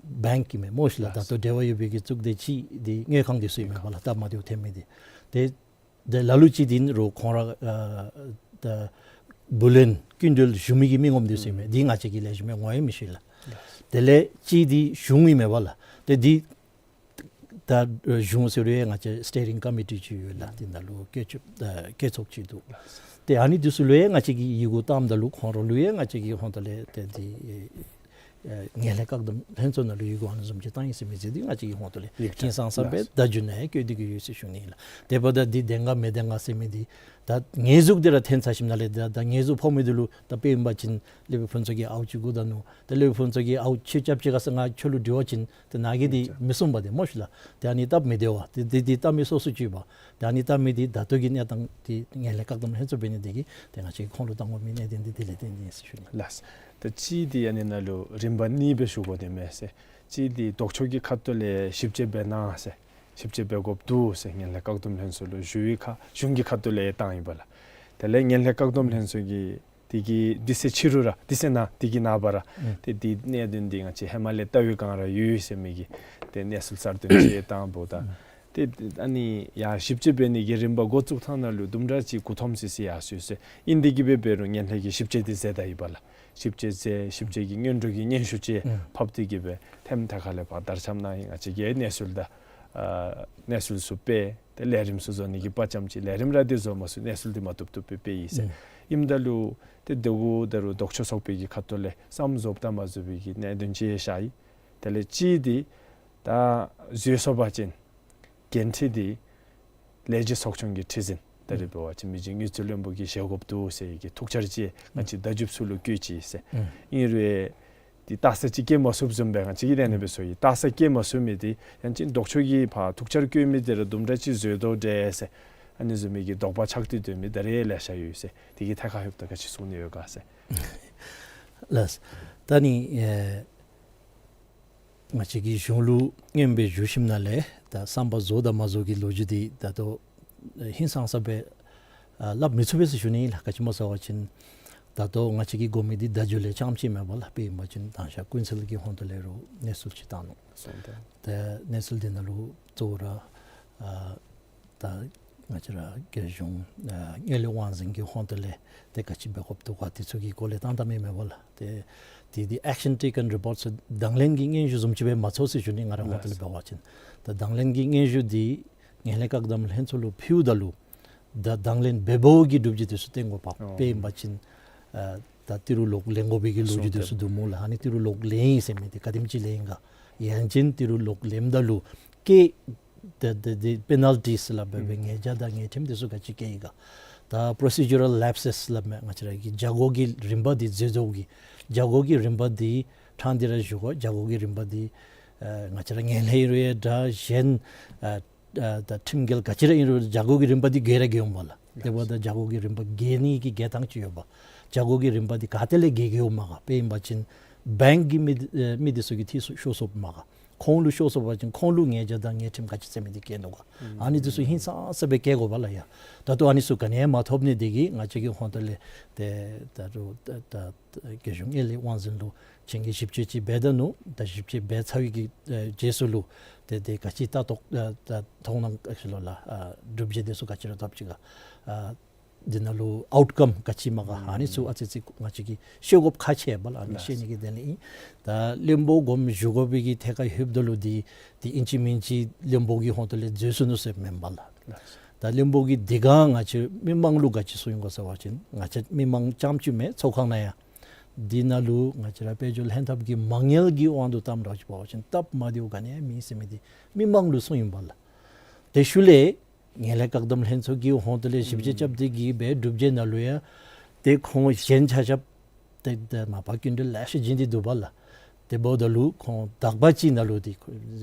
བེངཀ་ཨིན་མས་སྨོ་ཤིག་ལགས། ད་ལྟོ་འབྲེལ་བ་ཡོད་པའི་གི་གཙུག་སྡེ་ཅིག་འདི་དངུལ་ཁང་འདི་ཚུ་ཨིན་མས་པ་ལགས། སྟབས་མ་བདེཝ་ཐོན་མི་འདི་ཏེ་ཏེ་ལ་ལུ་ཅིག་འདི་རུང་ཁོང་ར་ཨ་ད་བུ་ལོན་སྐྱིན་འགྲུལ་ཞུ་མི་གི་མི་ངོམ་འདི་ཚུ་ཨིན་མས། འདི་ང་བཅས་ཀྱིས་ལེགས་ཤོམ་སྦེ་ངོ་ཡང་མི་ཤེས་ལགས། དེ་ལས་ཅིག་འདི་གཞུང་ཨིན་མས་པ་ལགས། ཏེ་འདི་ད་གཞུང་ཟེར་རུང་ཡང་ང་བཅས་སི་ཊི་ཡ་རིང་ཀོ་མི་ཊི་ཅིག་ཡོད་ལགས། འདི་ནང་ལུ་བཀོད་ཚོགས་ཨ་བཀོད་ཚོགས་ཅིག་འདུག། ཏེ་ཨ་ནི་འདི་ཚུ་ལུ་ཡང་ང་བཅས་ཀྱིས་ཡི་གུ་བཏངམ་ད་ལུ་ཁོང་ར་ལུ་ཡང་ང་བཅས་ཀྱི་ཧོང་ཏོ་ལས་ཏེ་འདི་ཨེ་ཨེ་ངན་ལྷད་བཀག་སྡོམ་ལྷན་ཚོགས་ནང་ལུ་ཡི་གུ་ཨ་ནི་བཟུམ་ཅིག་བཏང་ཡི་ཟེར་མི་ཟེར་འདི་ང་བཅས་ཀྱི་ཧོང་ཏོ་ལས་ཡིག་ཧིང་སངས་ས་སྦེ་ལགས། བརྡ་བརྒྱུད་ནང་ཡང་བཀོད་དེ་གིས་ཡོད་ཟེར་ཞུ་ནི་ཨིན་ལགས། དེ་འབདཝ་ད་འདི་བདེན་ག་མི་བདེན་ག་ཟེར་མི་འདི་ད་ཉེས་འཛུགས་འདི་ར་ཐོན་ཚར་ཞིནམ་ལས་ད་ད་ཉེས་འཛུགས་ཕོག་མི་འདི་ལུ་ད་དཔེ་ཨིན་པ་ཅིན་སློབ་དཔོན་ཕུན་ཚོགས་ཀྱིས་ཨའུ་ཅིག་བསྒུགས་ད་ནུག། ད་སློབ་དཔོན་ཕུན་ཚོགས་ཀྱིས་ཨའུ་ཁྱོད་རྐྱབ་ཅི་ག་ཟེར་ང་ཁྱོད་ལུ་དྲི་བ་བྱིན། ཏེ་ནཱ་གིས་འདི་མི་གསུང་པས་ཏེ་སྨོ་ཤིག་ལགས། ཏེ་ཨ་ནི་སྟབས་མི་བདེ་བས། ཏེ་འདི་འདི་བལྟ་མི་སོ་སོ་ཅིག་འབད། ཏེ་ཨ་ནི་བལྟ་མི་འདི་ད་ལྟོ་གི་གནས་སྟངས་འདི་ངན་ལྷད་བཀག་སྡོམ་ལྷན་ཚོགས་འབད་ནི་འདི་གིས་ཏེ་ང་བཅས་ཁོང་ལུ་བཏང་དགོ་མི་གནད་དོན་འདི་དེ་ལས་བརྟེན་ཏེ་ཨིན་ཟེར་ཞུ་ནི། ལགས། ད་ཅིག་འདི་ཨ་ནི་ནང་ལུ་རིམ་པ་གཉིས་སྦེ་ཞུ་དགོ་དེ་མས་ཟེར། ཅིག་འདི་ལྡོག་ཕྱོགས་ཀྱི་ཁ་ཐུག་ལས་ཞིབ་དཔྱད་འབད་གནང་ཟེར། ཞིབ་དཔྱད་འབད་དགོཔ་འདུག་ཟེར་ངན་ལྷད་བཀག་སྡོམ་ལྷན་ཚོགས་ལུ་ཞུ་བའི་ཁར་གཞུང་གི་ཁ་ཐུག་ལས་བཏང་ཡི་པ་ལགས། དེ་ལས་ངན་ལྷད་བཀག་སྡོམ་ལྷན་ཚོགས་ཀྱིས་དེ་གི་དེ་ཚེ་ཕྱི་རུ་ར་དེ་ཚེ་ནཱ་དེ་གི་ནངས་པ་ར་ཨུམ་ཏེ་དེ་གནད་དོན་འདི་ང་བཅས་ཧེ་མ་ལས་བལྟ་བའི་སྒང་ར་ཡོད་ཡོད་ཟེར་མི་གི་ཏེ་གནས་ཚུལ་གསར་བཏོན་ཅིག་བཏང་འབདཝ་ད། ཨུམ་ཏེ་ཨ་ནི་ཡར་ཞིབ་དཔྱད་འབད་ནི་གི་རིམ་པ་འགོ་བཙུགས་ཐངས་ནང་ལུ་དུམ་གྲ་ཅིག་མགུ་འཐོམ་སི་སི་ཡར་སོང་ཡི་ཟེར། ཨིན་དེ་གིས་འབད་འབད་རུང་ངན་ལྷད་ཀྱིས་ཞིབ་དཔྱད་འདི་མཛད་ད་ཡི་པ་ལགས། ཞིབ་དཔྱད་མཛད་ཞིབ་དཔྱད་ཀྱི་སྔོན་འགྲོ་གི་སྙན་ཞུ་ཅིག་ཨུམ་ཕབ་སྟེ་གིས་སྦེ་ཐེམ་ཐ་ཁ་ལས་ཕར་དར་ཁྱབ་གནང་ཡི། ང་བཅས་ཀྱིས་གནས་ཚུལ་དང་ཨ་གནས་ཚུལ་ཚུ་སྤེལ། ཏེ་ལས་རིམ་ཚུ་བཟོ་ནི་གི་དཔའ་བཅམ་ཅིག་ལས་རིམ་ར་འདི་བཟོ་མ་ཚུགས། གནས་ཚུལ་འདི་མ་བཏུབ་བཏུབ་སྦེ་སྤེལ་ཡི་ཟེར། ཨུམ་ཨིནམ་ད་ལུ་ཏེ་དེ་གུ་ད་རུང་ལྡོག་ཕྱོགས་ཚོགས་པའི་གི་ཁ་ཐུག་ལས་བསམ་བཟོཝ་དང་མ་བཟོ་བའི་གི་གནད་དོན་ཅིག་ཤར་ཡི། དེ་ལས་ཅིག་འདི་ད་བཟོ་སོང་པ་ཅིན་འགན་འཁྲི་འདི་ལས་བྱེད་ཚོགས་ཆུང་གི་ཁྲི་འཛིན་ད་རེས་འབད་བ་ཅིན་མི་རྗེ་དངུལ་རྩིས་བློན་པོ་གིས་བཞེས་དགོཔ་འདུག་ཟེར་གྱི་ཐུགས་འཆར་ཅིག་ང་བཅས་བརྡ་བརྒྱུདཔ་ཚུ་ལུ་བཀོད་ཅི་ཟེར། ཨུམ་ཨིན་རུང་འདི་བལྟ་ས་ཅིག་བཀལ་མ་ཚུགསཔ་བཟུམ་སྦེ་ང་བཅས་ཀྱིས་དེ་ནང་སྦེ་བཟོ་ཡི། བལྟ་ས་བཀལ་མ་ཚུགས་མི་འདི་ཡང་ཅིན་ལྡོག་ཕྱོགས་ཀྱིས་ཕར་ཐུགས་འཆར་བཀོད་མི་འདི་ར་དུམ་གྲ་ཅིག་བཟོ་དོ་འདྲས་ཟེར་ཨ་ནི་བཟུམ་མའི་གི་དོགས་པ་ཆགས་ཏེ་སྡོད་མི་ད་རེས་ལེ་ཤ་ཡོད་ཟེར། དེ་གི་ཐད་ཁར་ལྷོདཔ་ད་ག་ཅི་གསུང་ནི་ཡོད་ག་ཟེར། ལགས། ད་ནི་ཨེ་ང་བཅས་ཀྱིས་གཞུང་ལུ་སྙན་འབུལ་ཞུ་ཞིནམ་ལས་ད་བསམ་པ་རྫོགས་དང་མ་རྫོགས་ཀྱི་ལོ་རྒྱུས་འདི་ད་ལྟོ་ཧིང་སངས་ས་སྦེ་ཨ་སླབ་མི་ཚུགས་པས་ཟེར་ཞུ་ནི་ལགས། ག་ཅི་སྨོ་ཟེར་བ་ཅིན་ད་ལྟོ་ང་བཅས་ཀྱིས་དགོ་མི་འདི་བརྡ་བརྒྱུད་ལས་རྐྱངམ་ཅིག་མེན་པ་ལགས། དཔེ་ཨིན་པ་ཅིན་དང་ཤ་ཀུན་གསལ་གྱི་ཧོང་ཏོ་ལས་རུང་གནས་ཚུལ་ཅིག་བཏང་ནུག། སོང་ད། ཏེ་གནས་ཚུལ་འདི་ནང་ལུ་གཙོ་བོ་ར་ཨ་ད་ང་བཅས་ར་རྒྱལ་གཞུང་ཨ་དངུལ་ལས་དབང་འཛིན་གྱི་ཧོང་ཏོ་ལས་ཏེ་ག་ཅི་འབད་དགོཔ་འདུག་ག་དེ་ཚུ་གི་སྐོར་ལས་བཏང་བཏངམ་ཨིན་མས་པ་ལགས། ཏེ་དེ་འདི་action taken report ཟེར་དང་ལེན་གྱི་སྙན་ཞུ་བཟུམ་ཅིག་སྦེ་མ་ཚོར་ཟེར་ཞུ་ནི། ང་རའི་ཧོང་ཏོ་ལས་འབད་བ་ཅིན་ད་དང་ལེན་གྱི་སྙན་ཞུ་འདི་ངན་ལྷད་བཀག་སྡོམ་ལྷན་ཚོགས་ལུ་ཕུལཝ་ད་ལུ་ད་དང་ལེན་འབད་འབདཝ་གི་སྒྲུབ་བྱེད་དེ་ཚུ་སྟོན་དགོཔ། ཨོ་དཔེ་ཨིན་པ་ཅིན་ཨ་ ད་ཏི་རུ་ལོག་ལེན་དགོ་པའི་གི་ལོ་རྒྱུས་འདི་ཚུ་འདུག་སྨོ་ལགས། ཨ་ནི་ཏི་རུ་ལོག་ལེན་ཡི་ཟེར་མི་འདི་ག་དེམ་ཅིག་ལེན་ཡི་ག། ཡང་ཅིན་ཏི་རུ་ལོག་ལེནམ་ད་ལུ་ཀེ་ཏེ་ཏེ་ཏེ་པེ་ནཱལ་ཊིས་ལགས་འབད་བའི་ཉེས་བྱ་དང་ཉེས་ཁྲིམས་འདི་ཚུ་ག་ཅི་བཀལ་ཡི་ག། ད་པོ་རོ་སི་ཇུ་རཱལ་ལེབ་སེས་ལགས་མས། ང་བཅས་ར་གི་བྱ་སྒོ་གི་རིམ་པ་འདི་འཛོལ་འཛོལཝ་གི་བྱ་སྒོ་གི་རིམ་པ་འདི་ཕྲང་སྟེ་ར་ཞུ་དགོ། བྱ་སྒོ་གི་རིམ་པ་འདི་ཨ་ང་བཅས་ར་ངན་ལྷད་ཨིན་རུང་ཡང་འདྲ་གཞན་ཨ་ཨ་ད་ཁྲིམས་འགལ་ག་ཅི་ར་ཨིན་རུང་བྱ་སྒོ་གི་རིམ་པ་འདི་འགལ་ར་འགལ་འོང་པ་ལགས། དེ་འབདཝ་ད་བྱ་སྒོ་གི་རིམ་པ་འགལ་ནི་གི་འགལ་ཐངས་ཅིག་ཡོད་པ། བྱ་སྒོ་གི་རིམ་པ་འདི་ག་ཏེ་ལས་འགལ་འགལ་འོང་མས་ག། དཔེ་ཨིན་པ་ཅིན་བེངཀ་གི་མི་ཨེ་མི་འདི་ཚུ་གི་འཐུས་སུ་ཤོར་སོཔ་མས་ག། ཁོང་ལུ་ཤོར་སོ་པ་ཅིན་ཁོང་ལུ་ཉེས་བྱ་དང་ཉེས་ཁྲིམས་ག་ཅི་ཟེར་མི་འདི་བཀལ་ནུག་ག། ཨ་ནི་འདི་ཚུ་ཧིང་སངས་ས་སྦེ་བཀལ་དགོ་པ་ལགས་ཡ། ད་ལྟོ་ཨ་ནི་ཚུ་ག་ནི་ཡང་མ་ཐོབ་ནི་འདི་གིས་ང་བཅས་ཀྱི་ཧོངས་ཏོ་ལས་ཏེ་ད་རུང་ད་ད་རྒྱལ་གཞུང་ཨེ་ལི་དབང་འཛིན་ལུ་ཕྱིས་ཀྱི་ཞིབ་དཔྱད་ཅིག་འབད་ད་ནུག། ད་ཞིབ་དཔྱད་འབད་ཚར་བའི་གི་ཨེ་རྗེས་སུ་ལུ་ཏེ་ཏེ་ག་ཅི་ལྟ་རྟོག་ཨེ་ད་མཐོང་སྣང་ག་ཅི་ལོ་ལགས་ཨ་གྲུབ་འབྲས་འདི་ཚུ་ག་ཅི་ར་ཐོབ་ཅི་ག། ཨ་འདི་ནང་ལུ་ཨའུཊ་ཀམ་ག་ཅི་མས་ག། ཨ་ནི་ཚུ་ཨ་ཙི་ཙི་ང་བཅས་ཀྱིས་ཤེས་དགོཔ་ཁག་ཆེ་བས་ལགས། ཨ་ནི་ཤེས་ནི་གི་དོན་ལས་ཨིན། ད་བློན་པོ་དགོངསམ་ཞུ་དགོ་པའི་གི་ཐད་ཁར་ལྷོདཔ་ད་ལུ་འདི་འདི་ཨིན་ཅི་མིན་ཅི་བློན་པོ་གི་ཧོངས་ཏོ་ལས་འཛོལ་སོ་ནུག་ཟེར་མེན་པ་ལགས། ད་བློན་པོ་གིས་འདི་ག་ང་བཅས་མི་མང་ལུ་ག་ཅི་གསུངས་ཡི་ག་ཟེར་བ་ཅིན་ང་བཅས་མི་མང་རྐྱངམ་ཅིག་མེན་ཚོགས་ཁང་ནང་ཡང་འདི་ནང་ལུ་ང་བཅས་ར་དཔལ་འབྱོར་ལྷན་ཐབས་ཀྱི་མ་དངུལ་གྱི་དབང་དུ་བཏངམ་འདྲཝ་ཅིག་འབད་བ་ཅིན་སྟབས་མ་བདེཝ་ག་ནི་ཡང་མེད་ཟེར་མི་འདི་མི་མང་ལུ་གསུངས་ཡི་པ་ལགས། དེ་ཤུལ་ལས་ངན་ལྷད་བཀག་སྡོམ་ལྷན་ཚོགས་ཀྱི་ཧོངས་ཏོ་ལས་ཞིབ་དཔྱད་རྐྱབ་སྟེ་གི་སྦེ་གྲུབ་འབྲས་ནང་ལུ་ཡང་ཏེ་ཁོང་གཞན་ཆ་ཁྱབ་ཏེ་ཏེ་མ་པ་སྐྱིན་འགྲུལ་ལེ་ཤ་བྱིན་ཏེ་འདུག་པ་ལགས། དེ་འབདཝ་ད་ལུ་ཁོང་དག་པ་ཅིག་ནང་ལུ་འདི་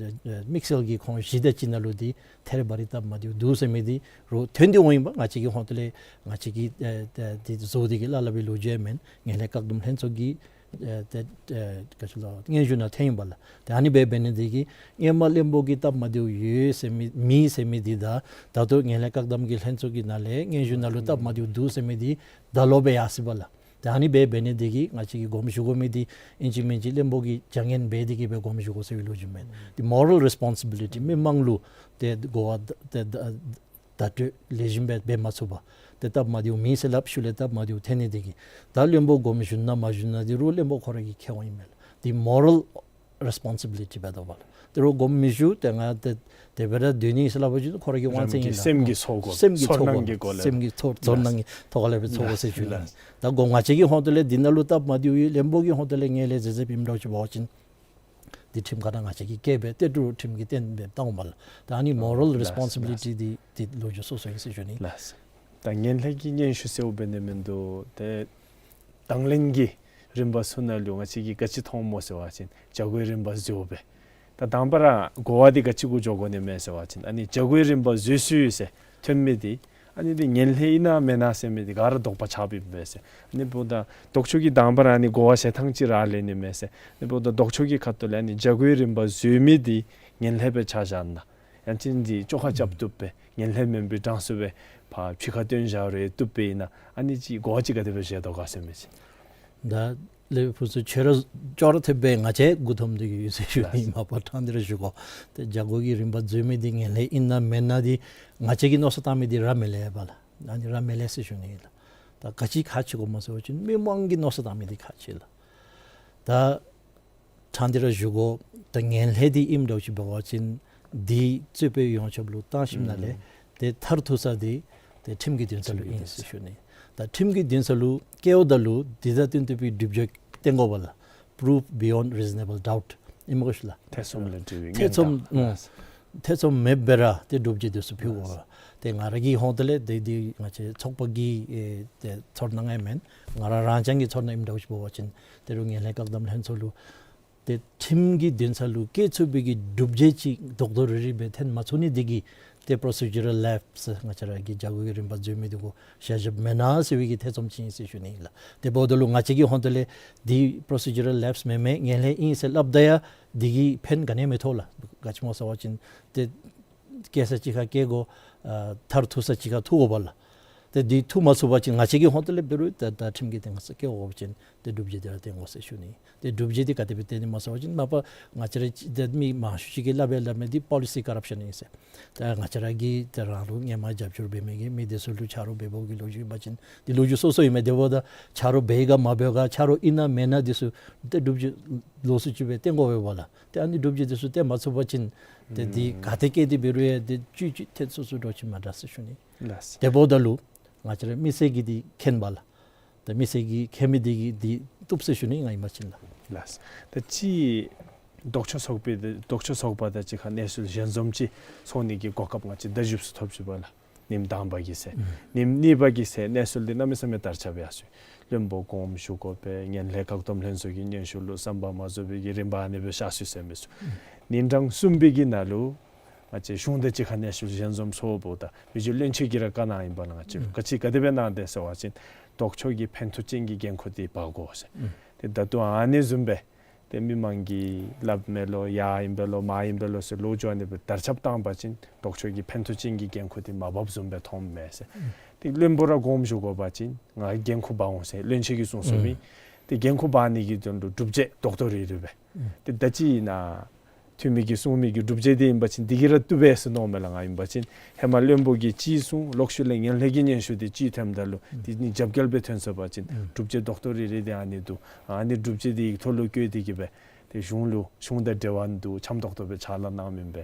དམིགས་བསལ་གྱིས་ཁོང་བཞི་དེ་ཅིག་ནང་ལུ་འདི་ཐད་རི་བ་རི་སྟབས་མ་བདེཝ་འདུག་ཟེར་མི་འདི་རུང་ཐོན་ཏེ་འོང་ཡི་པ། ང་བཅས་ཀྱི་ཧོངས་ཏོ་ལས་ང་བཅས་ཀྱིས་ཨེ་ཏེ་འདི་བཟོ་སྟེ་གི་སླབ་སླབ་པའི་ལོ་རྒྱུས་ཡང་མེན། ངན་ལྷད་བཀག་སྡོམ་ལྷན་ཚོགས་ཀྱི་ཨེ་ཏེ་ཨེ་ག་ཅི་ལོ་སྙན་ཞུ་ནང་ཐོན་ཡི་པ་ལགས། ཏེ་ཨ་ནི་སྦེ་འབད་ནི་འདི་གིས་སྔོན་མ་བློན་པོ་གིས་སྟབས་མ་བདེཝ་ཡོད་ཟེར་མི་མེད་ཟེར་མི་འདི་དང་ད་ལྟོ་ངན་ལྷད་བཀག་སྡོམ་གྱི་ལྷན་ཚོགས་ཀྱི་ནང་ལས་སྙན་ཞུ་ནང་ལུ་སྟབས་མ་བདེཝ་འདུག་ཟེར་མི་འདི་ད་ལོག་སྦེ་ཡར་སོ་ཡི་པ་ལགས། ཏེ་ཨ་ནི་སྦེ་འབད་ནི་འདི་གིས་ང་བཅས་ཀྱིས་དགོངསམ་ཞུ་དགོ་མི་འདི་ཨིན་ཅི་མིན་ཅི་བློན་པོ་གིས་བྱ་ངན་འབད་དེ་གི་སྦེ་དགོངསམ་ཞུ་དགོ་ཟེར་བའི་ལོ་རྒྱུས་མེན། ཏེ་མོ་རཱལ་རེས་པོན་སི་བི་ལི་ཊི་མི་མང་ལུ་ཏེ་གོ་བ་ད་ད་བརྡ་སྤྲོད་ལེགས་ཤོམ་སྦེ་འབད་མ་ཚུགས་པར་ཏེ་སྟབས་མ་བདེཝ་མེད་ཟེར་སླབ་ཤུལ་ལས་སྟབས་མ་བདེཝ་ཐོན་ནི་འདི་གིས་ད་བློན་པོ་དགོངསམ་ཞུ་ན་མ་ཞུ་ན་འདི་རུང་བློན་པོ་ཁོ་ར་གིས་ཁེ་འོང་ཡི་མས་ལགས། འདི་མོ་རཱལ་རེས་པོན་སི་བི་ལི་ཊི་འབད་དོ་པ་ལགས། དེ་རུང་དགོངསམ་མི་ཞུ་ཏེ་ང་ཏེ་དེ་སྦེ་ར་སྡོད་ནི་ཟེར་སླབ་པ་ཅིན་ཁོ་ར་གི་དབང་ཚད་ཨིན་ལགས། སེམས་ཀྱིས་ཚོར་དགོ། སེམས་ཀྱིས་ཚོར་དགོ། ཚོར་སྣང་གི་སྒོ་ལས་སེམས་ཀྱིས་ཚོར་ཚོར་སྣང་གིས་ཐོག་ཁ་ལས་སྦེ་ཚོར་དགོ་ཟེར་ཞུ་ནི། ད་དགོངསམ་ང་བཅས་ཀྱི་ཧོངས་ཏོ་ལས་འདི་ནང་ལུ་སྟབས་མ་བདེཝ་ཡོད་བློན་པོ་གི་ཧོངས་ཏོ་ལས་ངན་ལྷད་འཛོལ་འཛོལཝ་ཨིནམ་འདྲཝ་ཅིག་འབད་བ་ཅིན་འདི་ཁྲིམས་ཁང་ནང་ང་བཅས་ཀྱིས་བཀལ་སྦེ་ཏེ་ཏི་རུ་ཁྲིམས་ཀྱི་སྟེང་སྦེ་བཏང་འོང་པ་ལགས། ད་ཨ་ནི་མོ་རཱལ་རེས་པོན་སི་བི་ལི་ཊི་འདི་འདི་ལོ་རྒྱུས་སོ་སོ་ཨིན་ཟེར་ཞུ་ནི། ལགས། ད་ངན་ལྷད་ཀྱི་སྙན་ཞུ་ཟེརཝ་འབད་ནི་མིན་འདུག། ཏེ་དང་ལེན་གྱི་རིམ་པ་ཚུ་ནང་ལུ་ང་བཅས་ཀྱིས་ག་ཅི་མཐོངམ་སྨོ་ཟེར་བ་ཅིན་བྱ་སྒོའི་རིམ་པ་འཛོལཝ་སྦེ། ད་དང་པ་ར་གོ་བ་འདི་ག་ཅི་གུ་འགྱོ་དགོ་ནི་མས་ཟེར་བ་ཅིན་ཨ་ནི་བྱ་སྒོའི་རིམ་པ་འཛོལ་སོ་ཡི་ཟེར་ཐོན་མི་འདི་ཨ་ནི་འདི་ངན་ལྷད་ཨིན་ན་མེན་ན་ཟེར་མི་འདི་ག་ར་དོགས་པ་ཆགསཔ་ཨིན་པས་ཟེར། ཨ་ནི་འབདཝ་ད་ལྡོག་ཕྱོགས་ཀྱིས་དང་པ་ར་ཨ་ནི་གོ་བ་བཤད་ཐངས་ཅིག་ར་ལེན་ནི་མས་ཟེར། ཨ་ནི་འབདཝ་ད་ལྡོག་ཕྱོགས་ཀྱི་ཁ་ཐུག་ལས་ཨ་ནི་བྱ་སྒོའི་རིམ་པ་འཛོལ་མི་འདི་ངན་ལྷད་སྦེ་ཆ་བཞག་ན་ཡང་ཅིན་འདི་བཅོ་ཁ་རྐྱབ་བཏུབ་པས། ངན་ལྷད་མེན་པའི་གྲངས་སུ་སྦེ་ཕར་ཕྱི་ཁར་བཏོན་བཞག་རུང་བཏུབ་པས་ཨིན་ན་ཨ་ནི་ཅིག་གོ་བ་ཅིག་ག་དེ་སྦེ་བཞེས་དོ་ག་ཟེར་མི་ཅིག། ད་ལས་ཕུན་ཚོགས་ཁྱོད་ར་ཅོག་ར་འཐདཔ་སྦེ་ང་བཅས་མགུ་འཐོམས་ཏེ་གི་ཡོད་ཟེར་ཞུ་ནི། ལགས། མ་པ་ཕྲང་སྟེ་ར་ཞུ་དགོ། ཏེ་བྱ་སྒོ་གི་རིམ་པ་འཛོལ་མི་འདི་ངན་ལྷད་ཨིན་ན་མེན་ན་འདི་ང་བཅས་ཀྱིས་མནོ་བསམ་བཏང་མི་འདི་ར་མི་ལེགས་པ་ལགས། ཨ་ནི་ར་མི་ལེགས་ཟེར་ཞུ་ནི་ལགས། ད་ག་ཅི་ཁག་ཆེ་དགོཔ་སྨོ་ཟེར་བ་ཅིན་མི་མང་གིས་མནོ་བསམ་བཏང་མི་འདི་ཁག་ཆེ་ལགས། ད་ཕྲང་སྟེ་ར་ཞུ་དགོ། ད་ངན་ལྷད་འདི་ཨིནམ་འདྲཝ་ཅིག་འབད་བ་ཅིན་འདི་རྩོད་དཔོན་ཡོངས་ཁྱབ་ལུ་བཏང་ཞིནམ་ལས་ཨུམ་ཏེ་མཐར་ཐུག་ས་འདི་ཏེ་ཁྲིམས་ཀྱི་འདུན་ས་ལུ་ཨིན་ཟེར་ཞུ་ནི། ད་ཁྲིམས་ཀྱི་འདུན་ས་ལུ་བསྐྱལཝ་ད་ལུ་འདི་དང་བསྟུན་བསྟུན་པའི་སྒྲུབ་བྱེད་བསྟན་དགོ་པ་ལགས། Proof beyond reasonable doubt ཨིན་མས་གོ་ཤིག་ལགས། ཐེ་ཚོམ་ལས་གྲོལ་བའི་ཐེ་ཚོམ་ངན་དང་། ཨང་། ཐེ་ཚོམ་མེདཔ་སྦེ་ར་ཏེ་སྒྲུབ་བྱེད་འདི་ཚུ་ཕུལ་དགོ་པ་ལགས། ཏེ་ང་ར་གི་ཧོངས་ཏེ་ལས་ཏེ་འདི་ང་བཅས་ཚོགས་པ་གི་ཨེ་ཏེ་ཚོར་སྣང་ཡང་མེན། ང་ར་རང་རྐྱང་གི་ཚོར་སྣང་ཨིནམ་འདྲཝ་ཅིག་འབད་བ་ཅིན་ཏེ་རུང་ངན་ལྷད་བཀག་སྡོམ་ལྷན་ཚོགས་ལུ་ཏེ་ཁྲིམས་ཀྱི་འདུན་ས་ལུ་བསྐྱལ་ཚུགས་པའི་གི་སྒྲུབ་བྱེད་ཅིག་རྡོག་རྡོག་རིལ་རིལ་སྦེ་ཐོན་མ་ཚུགས་ནི་འདི་གིས་ཏེ་པོ་རོ་སི་ཇུ་རཱལ་ལེབ་སི་ང་བཅས་ར་གི་བྱ་སྒོ་གི་རིམ་པ་འཛོལ་མི་འདི་གུ་བཞག་བཞགཔ་མེན་ན་ཟེར་བའི་གི་ཐེ་ཚོམ་ཅིག་ཨིན་ཟེར་ཞུ་ནི་ཨིན་ལགས། དེ་འབདཝ་ད་ལུ་ང་བཅས་ཀྱི་ཧོངས་ཏེ་ལས་འདི་པོ་རོ་སི་ཇུ་རཱལ་ལེབ་སི་མེན་མེན་ངན་ལྷད་ཨིན་ཟེར་སླབ་ད་ཡང་འདི་གིས་ཕན་ག་ནི་ཡང་མི་ཐོགས་ལགས། ག་ཅི་སྨོ་ཟེར་བ་ཅིན་ཏེ་བསྐྱལ་ས་ཅིག་ཁར་བསྐྱལ་དགོ། ཨ་མཐར་ཐུག་ས་ཅིག་ཁར་ཐུག་དགོ་པ་ལགས། ཏེ་འདི་ཐུག་མ་ཚུགས་པ་ཅིན་ང་བཅས་ཀྱི་ཧོངས་ཏེ་ལས་འབད་རུང་ད་ད་ཁྲིམས་ཀྱི་སྟེང་ས་བསྐྱལ་དགོ་པ་ཅིན་ཏེ་སྒྲུབ་བྱེད་འདི་ར་བསྟན་དགོ་ཟེར་ཞུ་ནི། ཏེ་སྒྲུབ་བྱེད་འདི་ག་དེ་སྦེ་བསྟན་ནི་སྨོ་ཟེར་བ་ཅིན་མ་པ་ང་བཅས་ར་ཅིག་ཏེ་མི་མང་ཤོས་ཅིག་གིས་སླབ་སྦེ་སླབ་མི་འདི་པོ་ལི་སི་ཀོ་རབ་ཤཱན་ཨིན་ཟེར། ད་ང་བཅས་ར་གིས་ཏེ་རང་ལུ་སྔོན་མ་རྒྱབ་སྐྱོར་འབད་མི་གི་མི་འདི་ཚུ་ལུ་ཆ་རོགས་འབད་འབདཝ་གི་ལོ་རྒྱུས་ཨིན་པ་ཅིན་འདི་ལོ་རྒྱུས་སོ་སོ་ཨིན་མས། དེ་འབདཝ་ད་ཆ་རོགས་འབད་ག་མ་འབད་ག་ཆ་རོགས་ཨིན་ན་མེན་ན་འདི་ཚུ་ཏེ་སྒྲུབ་བྱེད་ལོགས་སུ་ཅིག་སྦེ་བསྟན་དགོ་པས་པ་ལགས། ཏེ་ཨ་ནི་སྒྲུབ་བྱེད་འདི་ཚུ་བསྟན་མ་ཚུགས་པ་ཅིན་ཏེ་འདི་ཨུམ་ག་ཏེ་བསྐྱལ་ཏེ་འབད་རུང་ཡང་ཏེ་ཅིག་ཅིག་ཐོན་སོ་སོ་འདྲཝ་ཅིག་མ་འདྲ་ཟེར་ཞུ་ནི། ལགས་སོ། དེ་འབདཝ་ད་ལུ་ང་བཅས་ར་མི་སེར་གྱིས་འདི་མཁྱེན་པ་ལགས། ད་མི་སེར་གྱིས་མཁྱེན་མི་འདི་གིས་འདི་བཏུབ་ཟེར་ཞུ་ནི་ཨིན། ང་ཨིན་པ་ཅིན་ལགས། ལགས། ད་ཅི་ལྡོག་ཕྱོགས་ཚོགས་པའི་ལྡོག་ཕྱོགས་ཚོགས་པ་དང་གཅིག་ཁར་གནས་ཚུལ་ཞལ་འཛོམས་ཅིག་ཚོགས་ནི་གི་གོ་སྐབས་ང་བཅས་བརྡ་བརྒྱུདཔ་ཚུ་ཐོབ་ཅི་པ་ལགས། ཉིནམ་དང་པ་གི་ཚེ། ཨུམ། ཉིནམ་གཉིས་པ་གི་ཚེ་གནས་ཚུལ་འདི་གནམ་མེད་ས་མེད་དར་ཁྱབ་ཡར་སོ་ཡི། བློན་པོ་དགོངསམ་ཞུ་དགོ་པས། ངན་ལྷད་བཀག་སྡོམ་ལྷན་ཚོགས་ཀྱི་སྙན་ཞུ་ལུ་བསམ་པ་མ་རྫོགས་པའི་གི་རིམ་པ་ཨ་ནི་སྦེ་ཤར་སོ་ཡི་ཟེར་མི་ཚུ། ཨུམ། ཉིན་གྲངས་གསུམ་པའི་གི་ནང་ལུ་ང་བཅས་གཞུང་དང་གཅིག་ཁར་གནས་ཚུལ་ཞལ་འཛོམས་ཚོགས་པ་ད་མི་རྗེ་བློན་ཆེན་གྱིས་ར་བཀའ་གནང་ཡི་པ་ལགས། ང་བཅས་ལུ། ཨུམ། ག་ཅི་ག་དེ་སྦེ་གནང་དེས་ཟེར་བ་ཅིན་ལྡོག་ཕྱོགས་ཀྱི་ཕན་ཐོགས་ཅན་གྱི་འགན་ཁུར་འདི་འབག་དགོ་ཟེར། ཨུམ། ཏེ་ད་ལྟོ་ཨ་ནི་བཟུམ་སྦེ་ཏེ་མི་མང་གིས་སླབ་མས་ལོ། ཡར་ཨིན་པས་ལོ། མར་ཨིན་པས་ལོ་ཟེར་ལོ་རྒྱུས་ཨ་ནི་སྦེ་དར་ཁྱབ་བཏང་པ་ཅིན་ལྡོག་ཕྱོགས་ཀྱི་ཕན་ཐོགས་ཅན་གྱི་འགན་ཁུར་འདི་མ་འབགཔ་བཟུམ་སྦེ་མཐོངམ་མས་ཟེར། ཨུམ། ཏེ་བློན་པོ་ར་དགོངསམ་ཞུ་དགོ་པ་ཅིན་ང་འགན་ཁུར་འབག་འོང་ཟེར་བློན་ཆེན་གྱིས་གསུངས་སོ་ཡི། ཨུམ། ཏེ་འགན་ཁུར་འབག་ནི་གི་དོན་ལུ་སྒྲུབ་བྱེད་རྡོག་རྡོག་རིལ་རིལ་སྦེ། ཨུམ། ཏེ་ད་ཅི་ཨིན་ན་འཐུས་མི་གིས་གསུང་མི་གི་སྒྲུབ་བྱེད་འདི་ཨིན་པ་ཅིན་འདི་གིས་ར་བཏུབ་པས་ཟེར་མནོཝ་མས་ལགས། ང་ཨིན་པ་ཅིན་ཧེ་མ་བློན་པོ་གིས་ཅིག་གསུངས། ལོག་ཤུལ་ལས་ངན་ལྷད་ཀྱི་སྙན་ཞུ་འདི་ཅིག་ཐོནམ་ད་ལུ་ཨུམ། འདི་གཉིས་རྒྱབ་འགལ་སྦེ་ཐོན་སོང་པ་ཅིན་ཨུམ། སྒྲུབ་བྱེད་རྡོག་རྡོག་རིལ་རིལ་འདི་ཨ་ནི་འདུག། ཨ་ནི་སྒྲུབ་བྱེད་འདི་ཡིག་ཐོག་ལུ་བཀོད་དེ་གིས་སྦེ་ཏེ་གཞུང་ལུ་གཞུང་དང་འབྲེལ་བ་འདུག་འཆམ་ཏོག་ཏོ་སྦེ་ཕྱག་ལཱ་གནང་མི་སྦེ་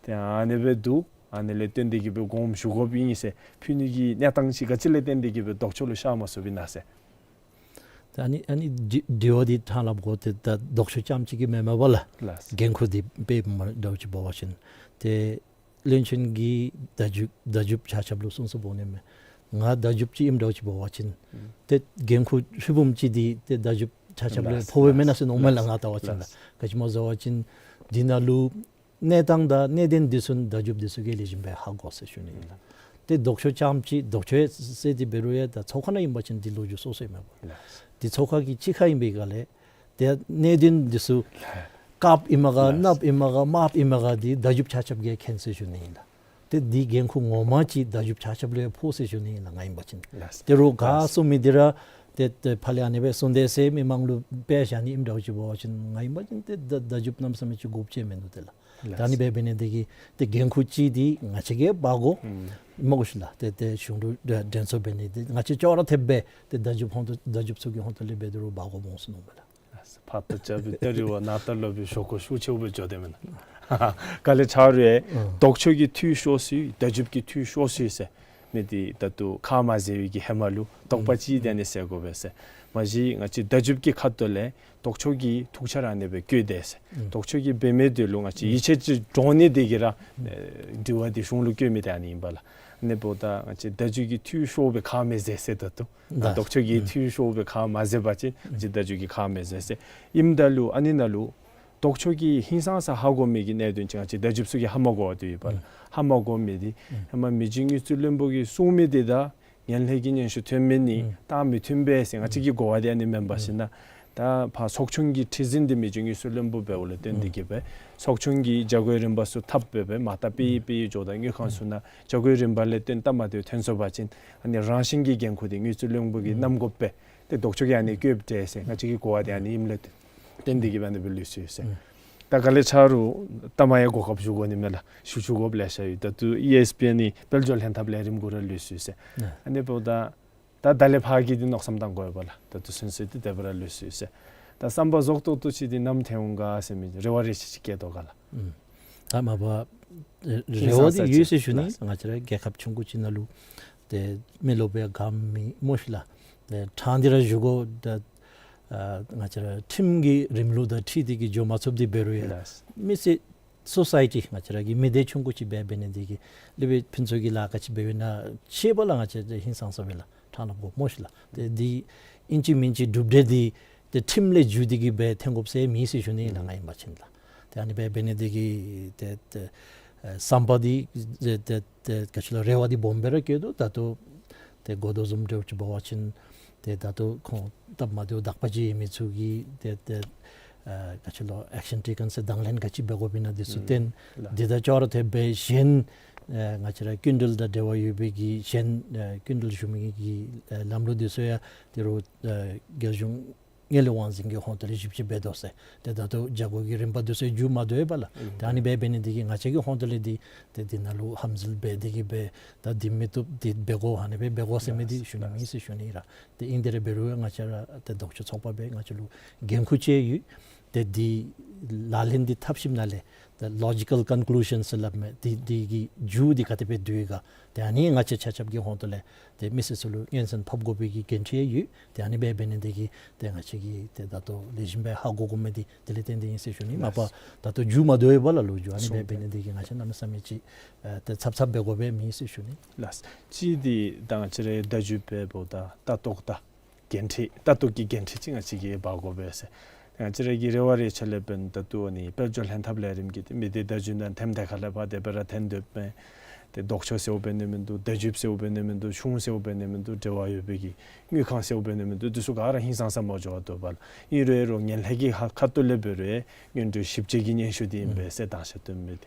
ཏེ་ཨ་ནི་སྦེ་འདུག། ཨ་ནི་ལས་བརྟེན་ཏེ་གིས་སྦེ་དགོངསམ་ཞུ་དགོཔ་ཨིན་ཟེར་ཕུལ་ནི་གི་གནས་སྟངས་ཅིག་ག་ཅི་ལས་བརྟེན་ཏེ་གིས་སྦེ་ལྡོག་ཕྱོགས་ལུ་ཤར་མ་སོང་པས་ན་ཟེར། ད་ཨ་ནི་ཨ་ནི་དྲི་དྲི་བ་འདི་ཕྲང་སླབ་དགོ། ཏེ་ད་ལྡོག་ཕྱོགས་རྐྱངམ་གཅིག་གིས་མེན་མས་པ་ལགས། ལགས། འགན་ཁུར་འདི་དཔེ་མ་འདྲཝ་ཅིག་འབད་བ་ཅིན་ཏེ་བློན་ཆེན་གྱིས་བརྡ་བརྒྱུད་བརྡ་བརྒྱུདཔ་ཆ་ཁྱབ་ལུ་གསུངས་གསུངསམ་འབད་ནི་མས། ང་བརྡ་བརྒྱུདཔ་ཅིག་ཨིནམ་འདྲཝ་ཅིག་འབད་བ་ཅིན་ཨུམ། ཏེ་འགན་ཁུར་ཧྲིལ་བུམ་ཅིག་འདི་ཏེ་བརྡ་བརྒྱུདཔ་ཆ་ཁྱབ་ལུ་ལགས། ཕོག་པས་མེན་ན་ཟེར་མནོཝ་མས་ལགས། ལགས། ང་བལྟ་བ་ཅིན་ལགས། ལགས། ག་ཅི་སྨོ་ཟེར་བ་ཅིན་འདི་ནང་ལུ་གནས་སྟངས་དང་གནད་དོན་འདི་ཚུ་བརྡ་བརྒྱུདཔ་འདི་ཚུ་གིས་ལེགས་ཤོམ་སྦེ་ཧ་གོ་ཟེར་ཞུ་ནི་ཨིན་ལགས། ཏེ་ལྡོག་ཕྱོགས་རྐྱངམ་གཅིག་ལྡོག་ཕྱོགས་ཟེར་འདི་འབད་རུང་ཡང་ད་ཚོགས་ཁང་ནང་ཨིན་པ་ཅིན་འདི་ལོ་རྒྱུས་སོ་སོ་ཨིན་མས་པ། ལགས། འདི་ཚོགས་ཁང་གི་གཅིག་ཁར་ཨིན་པའི་སྒང་ལས་ཏེ་གནད་དོན་འདི་ཚུ་དཀརཔོ་ཨིནམ་ག་ལགས། གནགཔོ་ཨིནམ་ག་དམརཔོ་ཨིནམ་ག་འདི་བརྡ་བརྒྱུདཔ་ཆ་ཁྱབ་ཀྱིས་མཁྱེན་ཟེར་ཞུ་ནི་ཨིན་ལགས། ཏེ་འདི་འགན་ཁུར་ངོ་མ་ཅིག་བརྡ་བརྒྱུདཔ་ཆ་ཁྱབ་ལུ་ཡང་ཕོག་ཟེར་ཞུ་ནི་ཨིན་ལགས། ང་ཨིན་པ་ཅིན། ལགས། ཏེ་རོགས་ག་ལགས། གསུང་མི་འདི་ར་ཏེ་ཏེ་ཕར་ལས་ཨ་ནི་སྦེ་གསུངས་དེས་ཟེར་མི་མང་ལུ་དཔེ་བཞག་ནི་ཨིནམ་འདྲཝ་ཅིག་འབད་བ་ཅིན་ང་ཨིན་པ་ཅིན་ཏེ་བརྡ་བརྡ་བརྒྱུདཔ་གནམ་མེད་ས་མེད་ཅིག་དགོཔ་ཅིག་མིན་འདུག་ཏེ་ལགས། ལགས། ད་ཨ་ནི་སྦེ་འབད་ནི་འདི་གིས་ཏེ་འགན་ཁུར་ཅིག་འདི་ང་བཅས་ཀྱིས་འབག་དགོ། ཨུམ། མ་གོ་ཤིག་ལགས། ཏེ་ཏེ་གཞུང་ལུ་འགྲན་ཚོགས་འབད་ནི་འདི་ང་བཅས་ཅོག་ར་འཐདཔ་སྦེ་ཏེ་བརྡ་བརྒྱུདཔ་ཧོང་ཏོ་བརྡ་བརྒྱུདཔ་ཚུ་གི་ཧོང་ཏོ་ལས་འབད་དེ་རུང་འབག་དགོཔ་འོང་ཟེར་མནོཝ་མས་ལགས། ཕར་ཏོ་རྐྱབ་པའི་སྟ་རེ་བ་ནཱ་ལྟ་ལོག་པའི་ཞོར་ཁོག་ཤུགས་ཆེཝ་སྦེ་འགྱོ་དེས་མེན་ན། ག་ལས་ཆ་རུང་ཨེ་ཨང་ལྡོག་ཕྱོགས་ཀྱིས་འཐུས་ཤོར་སོ་ཡི་བརྡ་བརྒྱུདཔ་གིས་འཐུས་ཤོར་སོ་ཡི་ཟེར་མི་འདི་ད་ལྟོ་ཁ་མ་བཟེད་པའི་གི་ཧེ་མ་ལུ་དོགས་པ་ཨང་ཅིག་ཨང་དེ་ནི་སེལ་དགོ་པས་ཟེར། མ་གཞི་ང་བཅས་བརྡ་བརྒྱུདཔ་གི་ཁ་ཐུག་ལས་ལྡོག་ཕྱོགས་ཀྱིས་ཐུགས་འཆར་ཨ་ནི་སྦེ་བཀོད་དེས་ཟེར། ཨང་ལྡོག་ཕྱོགས་ཀྱིས་འབད་མི་འདི་ལུ་ང་བཅས་ཨང་ཡིད་ཆེས་ཅིག་འདྲོག་ནི་འདི་གིས་ར་ཨང་ཨེ་དྲི་བ་འདི་གཞུང་ལུ་བཀོད་མི་འདི་ཨ་ནི་ཨིན་པས་ལགས། ཨ་ནི་འབདཝ་ད་ང་བཅས་བརྡ་བརྒྱུད་ཀྱིས་འཐུས་ཤོར་སྦེ་ཁ་མི་བཟེད་ཟེར་ད་ལྟོ། ད་ལགས། ལྡོག་ཕྱོགས་ཀྱིས་ཨུམ་འཐུས་ཤོར་སྦེ་ཁ་མ་བཟེད་པ་ཅིན་ཨུམ་ཅིག་བརྡ་བརྒྱུད་ཀྱིས་ཁ་མི་བཟེད་ཟེར། ཨིནམ་ད་ལུ་ཨ་ནི་ནང་ལུ་ལྡོག་ཕྱོགས་ཀྱིས་ཧིང་སངས་ས་ཧ་གོ་མི་གི་གནད་དོན་ཅིག་ང་བཅས་བརྡ་བརྒྱུདཔ་ཚུ་གིས་ཧ་མ་གོ་བར་དུ་ཡོད་པ་ལགས། ཨུམ་ཧ་མ་གོ་མི་འདི་ཨུམ་ཧེ་མ་མི་རྗེ་དངུལ་རྩིས་བློན་པོ་གིས་གསུང་མི་འདི་དང་ངན་ལྷད་ཀྱི་སྙན་ཞུ་ཐོན་མི་ནི་ཨུམ་ད་མི་མཐུན་པས་ཟེར་ང་བཅས་ཀྱི་གོ་བ་འདི་ཨ་ནི་མེན་པ་ཨུམ་ཟེར་ན། ད་ཕར་ཚོགས་ཆུང་གི་ཁྲི་འཛིན་འདི་མི་རྗེ་དངུལ་རྩིས་བློན་པོ་འབདཝ་ལས་བརྟེན་ཏེ་ཨུམ་གིས་སྦེ་ཚོགས་ཆུང་གིས་བྱ་སྒོའི་རིམ་པ་ཚུ་འཐབ་སྦེ་སྦེ་མར་ལྟ་སྦེ་ཨུམ་སྦེ་འགྱོཝ་ད་དངུལ་ཁང་ཚུ་ནང་བྱ་སྒོའི་རིམ་པ་ལས་བརྟེན་སྟབས་མ་བདེཝ་ཐོན་སོང་པ་ཅིན་ཨ་ནི་རང་བཞིན་གྱི་འགན་ཁུར་འདི་དངུལ་རྩིས་བློན་པོ་གིས་ཨུམ་བསྣམ་དགོ་པས། ཏེ་ལྡོག་ཕྱོགས་ཀྱིས་ཨ་ནི་བཀོདཔ་འདྲས་ཟེར་ང་བཅས་ཀྱི་གོ་བ་འདི་ཨ་ནི་ཨིནམ་ལས་བརྟེན་ཏེ་གིས་སྦེ་ཨ་ནི་སྦེ་ལུས་སོ་ཡི་ཟེར། ཨུམ་ད་ག་ལས་ཆ་རུང་ད་མ་ཡང་གོ་སྐབས་ཞུ་དགོ་ནི་མས་ལགས། ཞུ་ཞུ་དགོཔ་ལེ་ཤ་ཡོད། ད་ལྟོ་ཨི་ཨེསི་པི་ཨེན་ནི་དཔལ་འབྱོར་ལྷན་ཐབས་ལས་རིམ་གུ་ར་ལུས་སོ་ཡི་ཟེར། ཨུམ་ཨ་ནི་འབདཝ་ད་ད་ད་ལས་ཕར་གྱི་འདི་མནོ་བསམ་བཏང་དགོ་པས་ལགས། ད་ལྟོ་ཚུན་ཚོད་འདི་དེ་སྦེ་ར་ལུས་སོ་ཡི་ཟེར། ད་བསམ་པ་རྫོགས་ཏོག་ཏོ་ཅིག་འདི་ནམ་ཐོན་འོང་ག་ཟེར་མི་རེ་བ་རེ་ཅིག་ཅིག་བསྐྱེད་དོ་ག་ལགས། ཨུམ་ད་མ་པ་རེ་བ་འདི་ཡོད་ཟེར་ཞུ་ནི། ལགས། ང་བཅས་ར་རྒྱལ་ཁབ་ཆུང་ཀུ་ཅིག་ནང་ལུ་ཏེ་མི་རློབས་པའི་ག་མི་སྨོ་ཤིག་ལགས། ཏེ་ཕྲང་སྟེ་ར་ཞུ་དགོ། ད་ཨ་ང་བཅས་ར་ཁྲིམས་ཀྱི་རིམ་ལུགས་དང་འཁྲིལ་ཏེ་གིས་འགྱོ་མ་ཚུགསཔ་འདི་འབད་རུང་ཡང་ལགས། མི་སེར་སོ་སའི་ཊི་ང་བཅས་ར་གི་མི་སྡེ་ཆུང་ཀུ་ཅིག་སྦེ་འབད་ནི་འདི་གིས་ལེགས་པའི་ཕུན་ཚོགས་ཀྱི་ལཱ་ག་ཅི་འབད་བའི་ནང་ཆེ་བ་ལགས། ང་བཅས་ཧིང་སངས་ས་སྦེ་ལགས་ཕྲང་སླབ་དགོ་སྨོ་ཤིག་ལགས། ཏེ་འདི་ཨིན་ཅི་མིན་ཅི་གྲུབ་འབྲས་འདི་ཏེ་ཁྲིམས་ལས་བརྒྱུད་དེ་གིས་སྦེ་ཐོན་དགོཔ་ཟེར་མེད་ཟེར་ཞུ་ནི་ལགས། ང་ཨིན་པ་ཅིན་ལགས། ཏེ་ཨ་ནི་སྦེ་འབད་ནི་འདི་གིས་ཏེ་ཏེ་ཨེ་བསམ་པ་འདི་ཏེ་ཏེ་ཏེ་ག་ཅི་ལོ་རེ་བ་འདི་སྦོམ་སྦེ་ར་བསྐྱེད་དོ། ད་ལྟོ་ཏེ་གོ་དོ་བཟུམ་འདྲཝ་ཅིག་འབད་བ་ཅིན་ཏེ་ད་ལྟོ་ཁོང་སྟབས་མ་བདེཝ་དག་པ་ཅིག་ཡོད་མི་ཚུ་གིས་ཏེ་ཏེ་ཨ་ག་ཅི་ལོ་ཨེག་ཤན་ཊེ་ཀེན་ཟེར་དང་ལེན་ག་ཅི་འབད་དགོཔ་ཨིན་ན་འདི་ཚུ་ཨུམ་བསྟན། ལགས། འདི་དང་ཅོག་ར་འཐདཔ་སྦེ་གཞན་ཨ་ང་བཅས་ར་སྐྱིན་འགྲུལ་དང་འབྲེལ་བ་ཡོད་པའི་གི་གཞན་ཨ་སྐྱིན་འགྲུལ་ཞུ་མི་གི་ཨ་ལམ་ལུགས་འདི་ཚུ་ཡང་ཏེ་རོགས་ཨ་རྒྱལ་གཞུང་དངུལ་ལས་དབང་འཛིན་གྱི་ཧོང་ཏོ་ལས་ཞིབ་དཔྱད་འབད་དོ་ཟེར། ཏེ་ད་ལྟོ་བྱ་སྒོ་གི་རིམ་པ་འདི་ཚུ་མཇུག་མ་བསྡུ་བས་པ་ལགས། ཨུམ་ཏེ་ཨ་ནི་སྦེ་འབད་ནི་འདི་གིས་ང་བཅས་ཀྱི་ཧོང་ཏོ་ལས་འདི་ཏེ་འདི་ནང་ལུ་ཧམ་འཛུལ་འབད་དེ་གིས་སྦེ་ད་འདི་མི་བཏུབ་འདི་འབད་དགོ་ཨ་ནི་སྦེ་འབད་དགོ་ཟེར་མི་འདི་ཞུ་ནི་མེད་ཟེར་ཞུ་ནི་ཨིན་ལགས། ཏེ་ཨིན་དེ་ར་འབད་རུང་ང་བཅས་ར་ཏེ་ལྡོག་ཕྱོགས་ཚོགས་པ་སྦེ་ང་བཅས་ལུ་འགན་ཁུར་ཅིག་ཡོད། ཏེ་འདི་ལག་ལེན་འདི་འཐབ་ཞིནམ་ལས་ཏེ་ལོ་ཇི་ཀཱལ་ཀོན་ཀུ་ལུ་ཤཱན་ཟེར་སླབ་མི་འདི་འདི་གི་མཇུག་འདི་ག་དེ་སྦེ་བསྡུ་ཡི་ག། ཏེ་ཨ་ནི་ང་བཅས་ཆ་ཁྱབ་ཀྱི་ཧོངས་ཏོ་ལས་ཏེ་མི་སེར་ཚུ་ལུ་སྙན་གསན་ཕབ་དགོ་པའི་གི་འགན་འཁྲི་ཡོད། ཏེ་ཨ་ནི་སྦེ་འབད་ནི་འདི་གིས་ཏེ་ང་བཅས་ཀྱིས་ཏེ་ད་ལྟོ་ལེགས་ཤོམ་སྦེ་ཧ་གོ་དགོ་མི་འདི་དེ་ལས་བརྟེན་ཏེ་ཨིན་ཟེར་ཞུ་ནི། མ་པ་ད་ལྟོ་མཇུག་མ་བསྡུ་བའི་བར་ལ་ལོ་རྒྱུས་ཨ་ནི་སྦེ་འབད་ནི་འདི་གིས་ང་བཅས་གནམ་མེད་ས་མེད་ཅིག་ཨ་ཏེ་འཚབ་འཚབ་འབད་དགོ་པའི་མེད་ཟེར་ཞུ་ནི། ལགས། གཅིག་འདི་ད་ང་བཅས་རའི་བརྡ་བརྒྱུད་པའི་འབདཝ་ད་ལྟ་རྟོག་ད་འགན་འཁྲི་ལྟ་རྟོག་གི་འགན་འཁྲི་ཅིག་ང་བཅས་ཀྱིས་འབག་དགོ་པས་ཟེར། ང་བཅས་ར་གི་རེ་བ་རེ་ཆ་ལས་འབདན་ད་ལྟོ་ཨ་ནི་དཔལ་འབྱོར་ལྷན་ཐབས་ལས་རིམ་གྱི་ཏེ་མི་སྡེ་བརྡ་བརྒྱུད་ནང་ཐེམ་དེ་ཁ་ལས་ཕར་དེ་སྦེ་ར་འཐོན་སྡོདཔ་མས། ཏེ་ལྡོག་ཕྱོགས་ཟེརཝ་འབད་ནི་མིན་འདུག། བརྡ་བརྒྱུདཔ་ཟེརཝ་འབད་ནི་མིན་འདུག། གཞུང་ཟེརཝ་འབད་ནི་མིན་འདུག། འབྲེལ་བ་ཡོད་པའི་གི་དངུལ་ཁང་ཟེརཝ་འབད་ནི་མིན་འདུག། འདི་ཚུ་ག་ར་ཧིང་སངས་ས་མ་འགྱོ་བར་སྡོདཔ་ལགས། ཨིན་རུང་རུང་ངན་ལྷད་ཀྱི་ཁ་ཁ་ཐུག་ལས་འབད་རུང་སྔོན་འགྲོའི་ཞིབ་དཔྱད་ཀྱི་སྙན་ཞུ་འདི་ཨིན་པས་ཟེར་དང་ཤ་སྟོན་མི་འདི།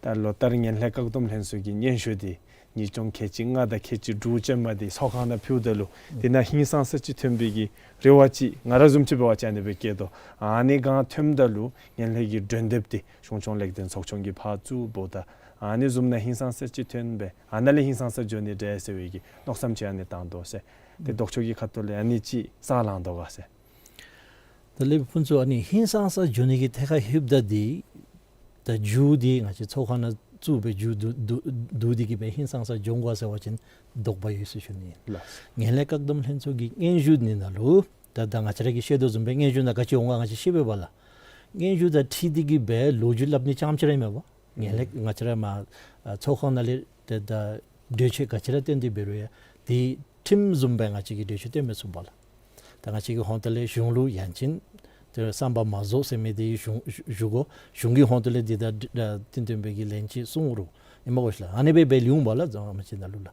ད་ལོ་ལྟར་ངན་ལྷད་བཀག་སྡོམ་ལྷན་ཚོགས་ཀྱི་སྙན་ཞུ་འདི་ཉིས་སྟོང་ཁལ་གཅིག་ལྔ་དང་ཁལ་གཅིག་དྲུག་ཅན་མ་འདི་ཚོགས་ཁང་ནང་ཕུལཝ་ད་ལུ་འདི་ནང་ཧིང་སངས་ས་ཅིག་ཐོན་པའི་གི་རེ་བ་ཅིག་ང་ར་བཟུམ་ཅིག་འབད་བ་ཅིན་ཨ་ནི་སྦེ་སྐྱེད་དོ། ཨ་ནི་སྒང་ཐོནམ་ད་ལུ་ངན་ལྷད་ཀྱི་མགྲོན་དེབ་འདི་གཞུང་སྐྱོང་ལེགས་ལྡན་ཚོགས་ཆུང་གིས་ཕར་བཙུགས་འབདཝ་ད་ཨ་ནི་བཟུམ་ནང་ཧིང་སངས་ས་ཅིག་ཐོན་སྦེ་ཨ་ནཱ་ལས་ཧིང་སངས་ས་འགྱོ་ནི་འདྲས་ཟེར་བའི་གི་མནོ་བསམ་ཅིག་ཨ་ནི་བཏང་དོ་ཟེར། ཏེ་ལྡོག་ཕྱོགས་ཀྱི་ཁ་ཐུག་ལས་ཨ་ནི་ཅིག་ས་ལང་དོ་ག་ཟེར། ད་ལས་ཕུན་ཚོགས་ཨ་ནི་ཧིང་སངས་ས་འགྱོ་ནི་གི་ཐད་ཁར་ལྷོདཔ་ད་འདི་ད་མཇུག་འདི་ང་བཅས་ཚོགས་ཁང་ནང་བཙུགས་སྦེ་མཇུག་བསྡུ་བསྡུ་བསྡུ་སྟེ་གི་སྦེ་ཧིང་སངས་ས་འགྱོ་དགོ་ཟེར་བ་ཅིན་དོགས་པ་ཡོད་ཟེར་ཞུ་ནི། ལགས། ངན་ལྷད་བཀག་སྡོམ་ལྷན་ཚོགས་ཀྱི་སྙན་ཞུ་འདི་ནང་ལུ་ད་ད་ང་བཅས་ར་གིས་ཤེས་དོ་བཟུམ་སྦེ་སྙན་ཞུ་ནང་ག་ཅི་འོང་ག་ང་བཅས་ཤེས་པས་པ་ལགས། སྙན་ཞུ་དང་འཁྲིལ་ཏེ་གི་སྦེ་ལོ་རྒྱུས་སླབ་ནི་ཙམ་ཅིག་ར་མེན་པ། ངན་ལྷད་ང་བཅས་ར་མར་ཨ་ཚོགས་ཁང་ནང་ལས་ཏེ་ད་གྲོས་ཆོད་ག་ཅི་ར་བཏོན་ཏེ་འབད་རུང་ཡང་འདི་ཁྲིམས་བཟུམ་སྦེ་ང་བཅས་ཀྱིས་གྲོས་ཆོད་བཏོན་མི་ཚུགས་པ་ལགས། ད་ང་བཅས་ཀྱི་ཧོངས་ཏོ་ལས་གཞུང་ལུ་ཡང་ཅིན་ཏེ་བསམ་པ་མ་རྫོགས་ཟེར་མི་འདི་གཞུང་ཞུ་དགོ། གཞུང་གི་ཧོངས་ཏོ་ལས་འདི་ད་ད་བསྟུན་བསྟུན་པའི་གི་ལན་ཅིག་གསུང་རུང་ཨིན་མས་གོ་ཤིག་ལགས། ཨ་ནི་སྦེ་སྦེ་ལུས་འོང་པ་ལགས། རྫོང་ཁ་མ་ཅིག་ནང་ལུ་ལགས།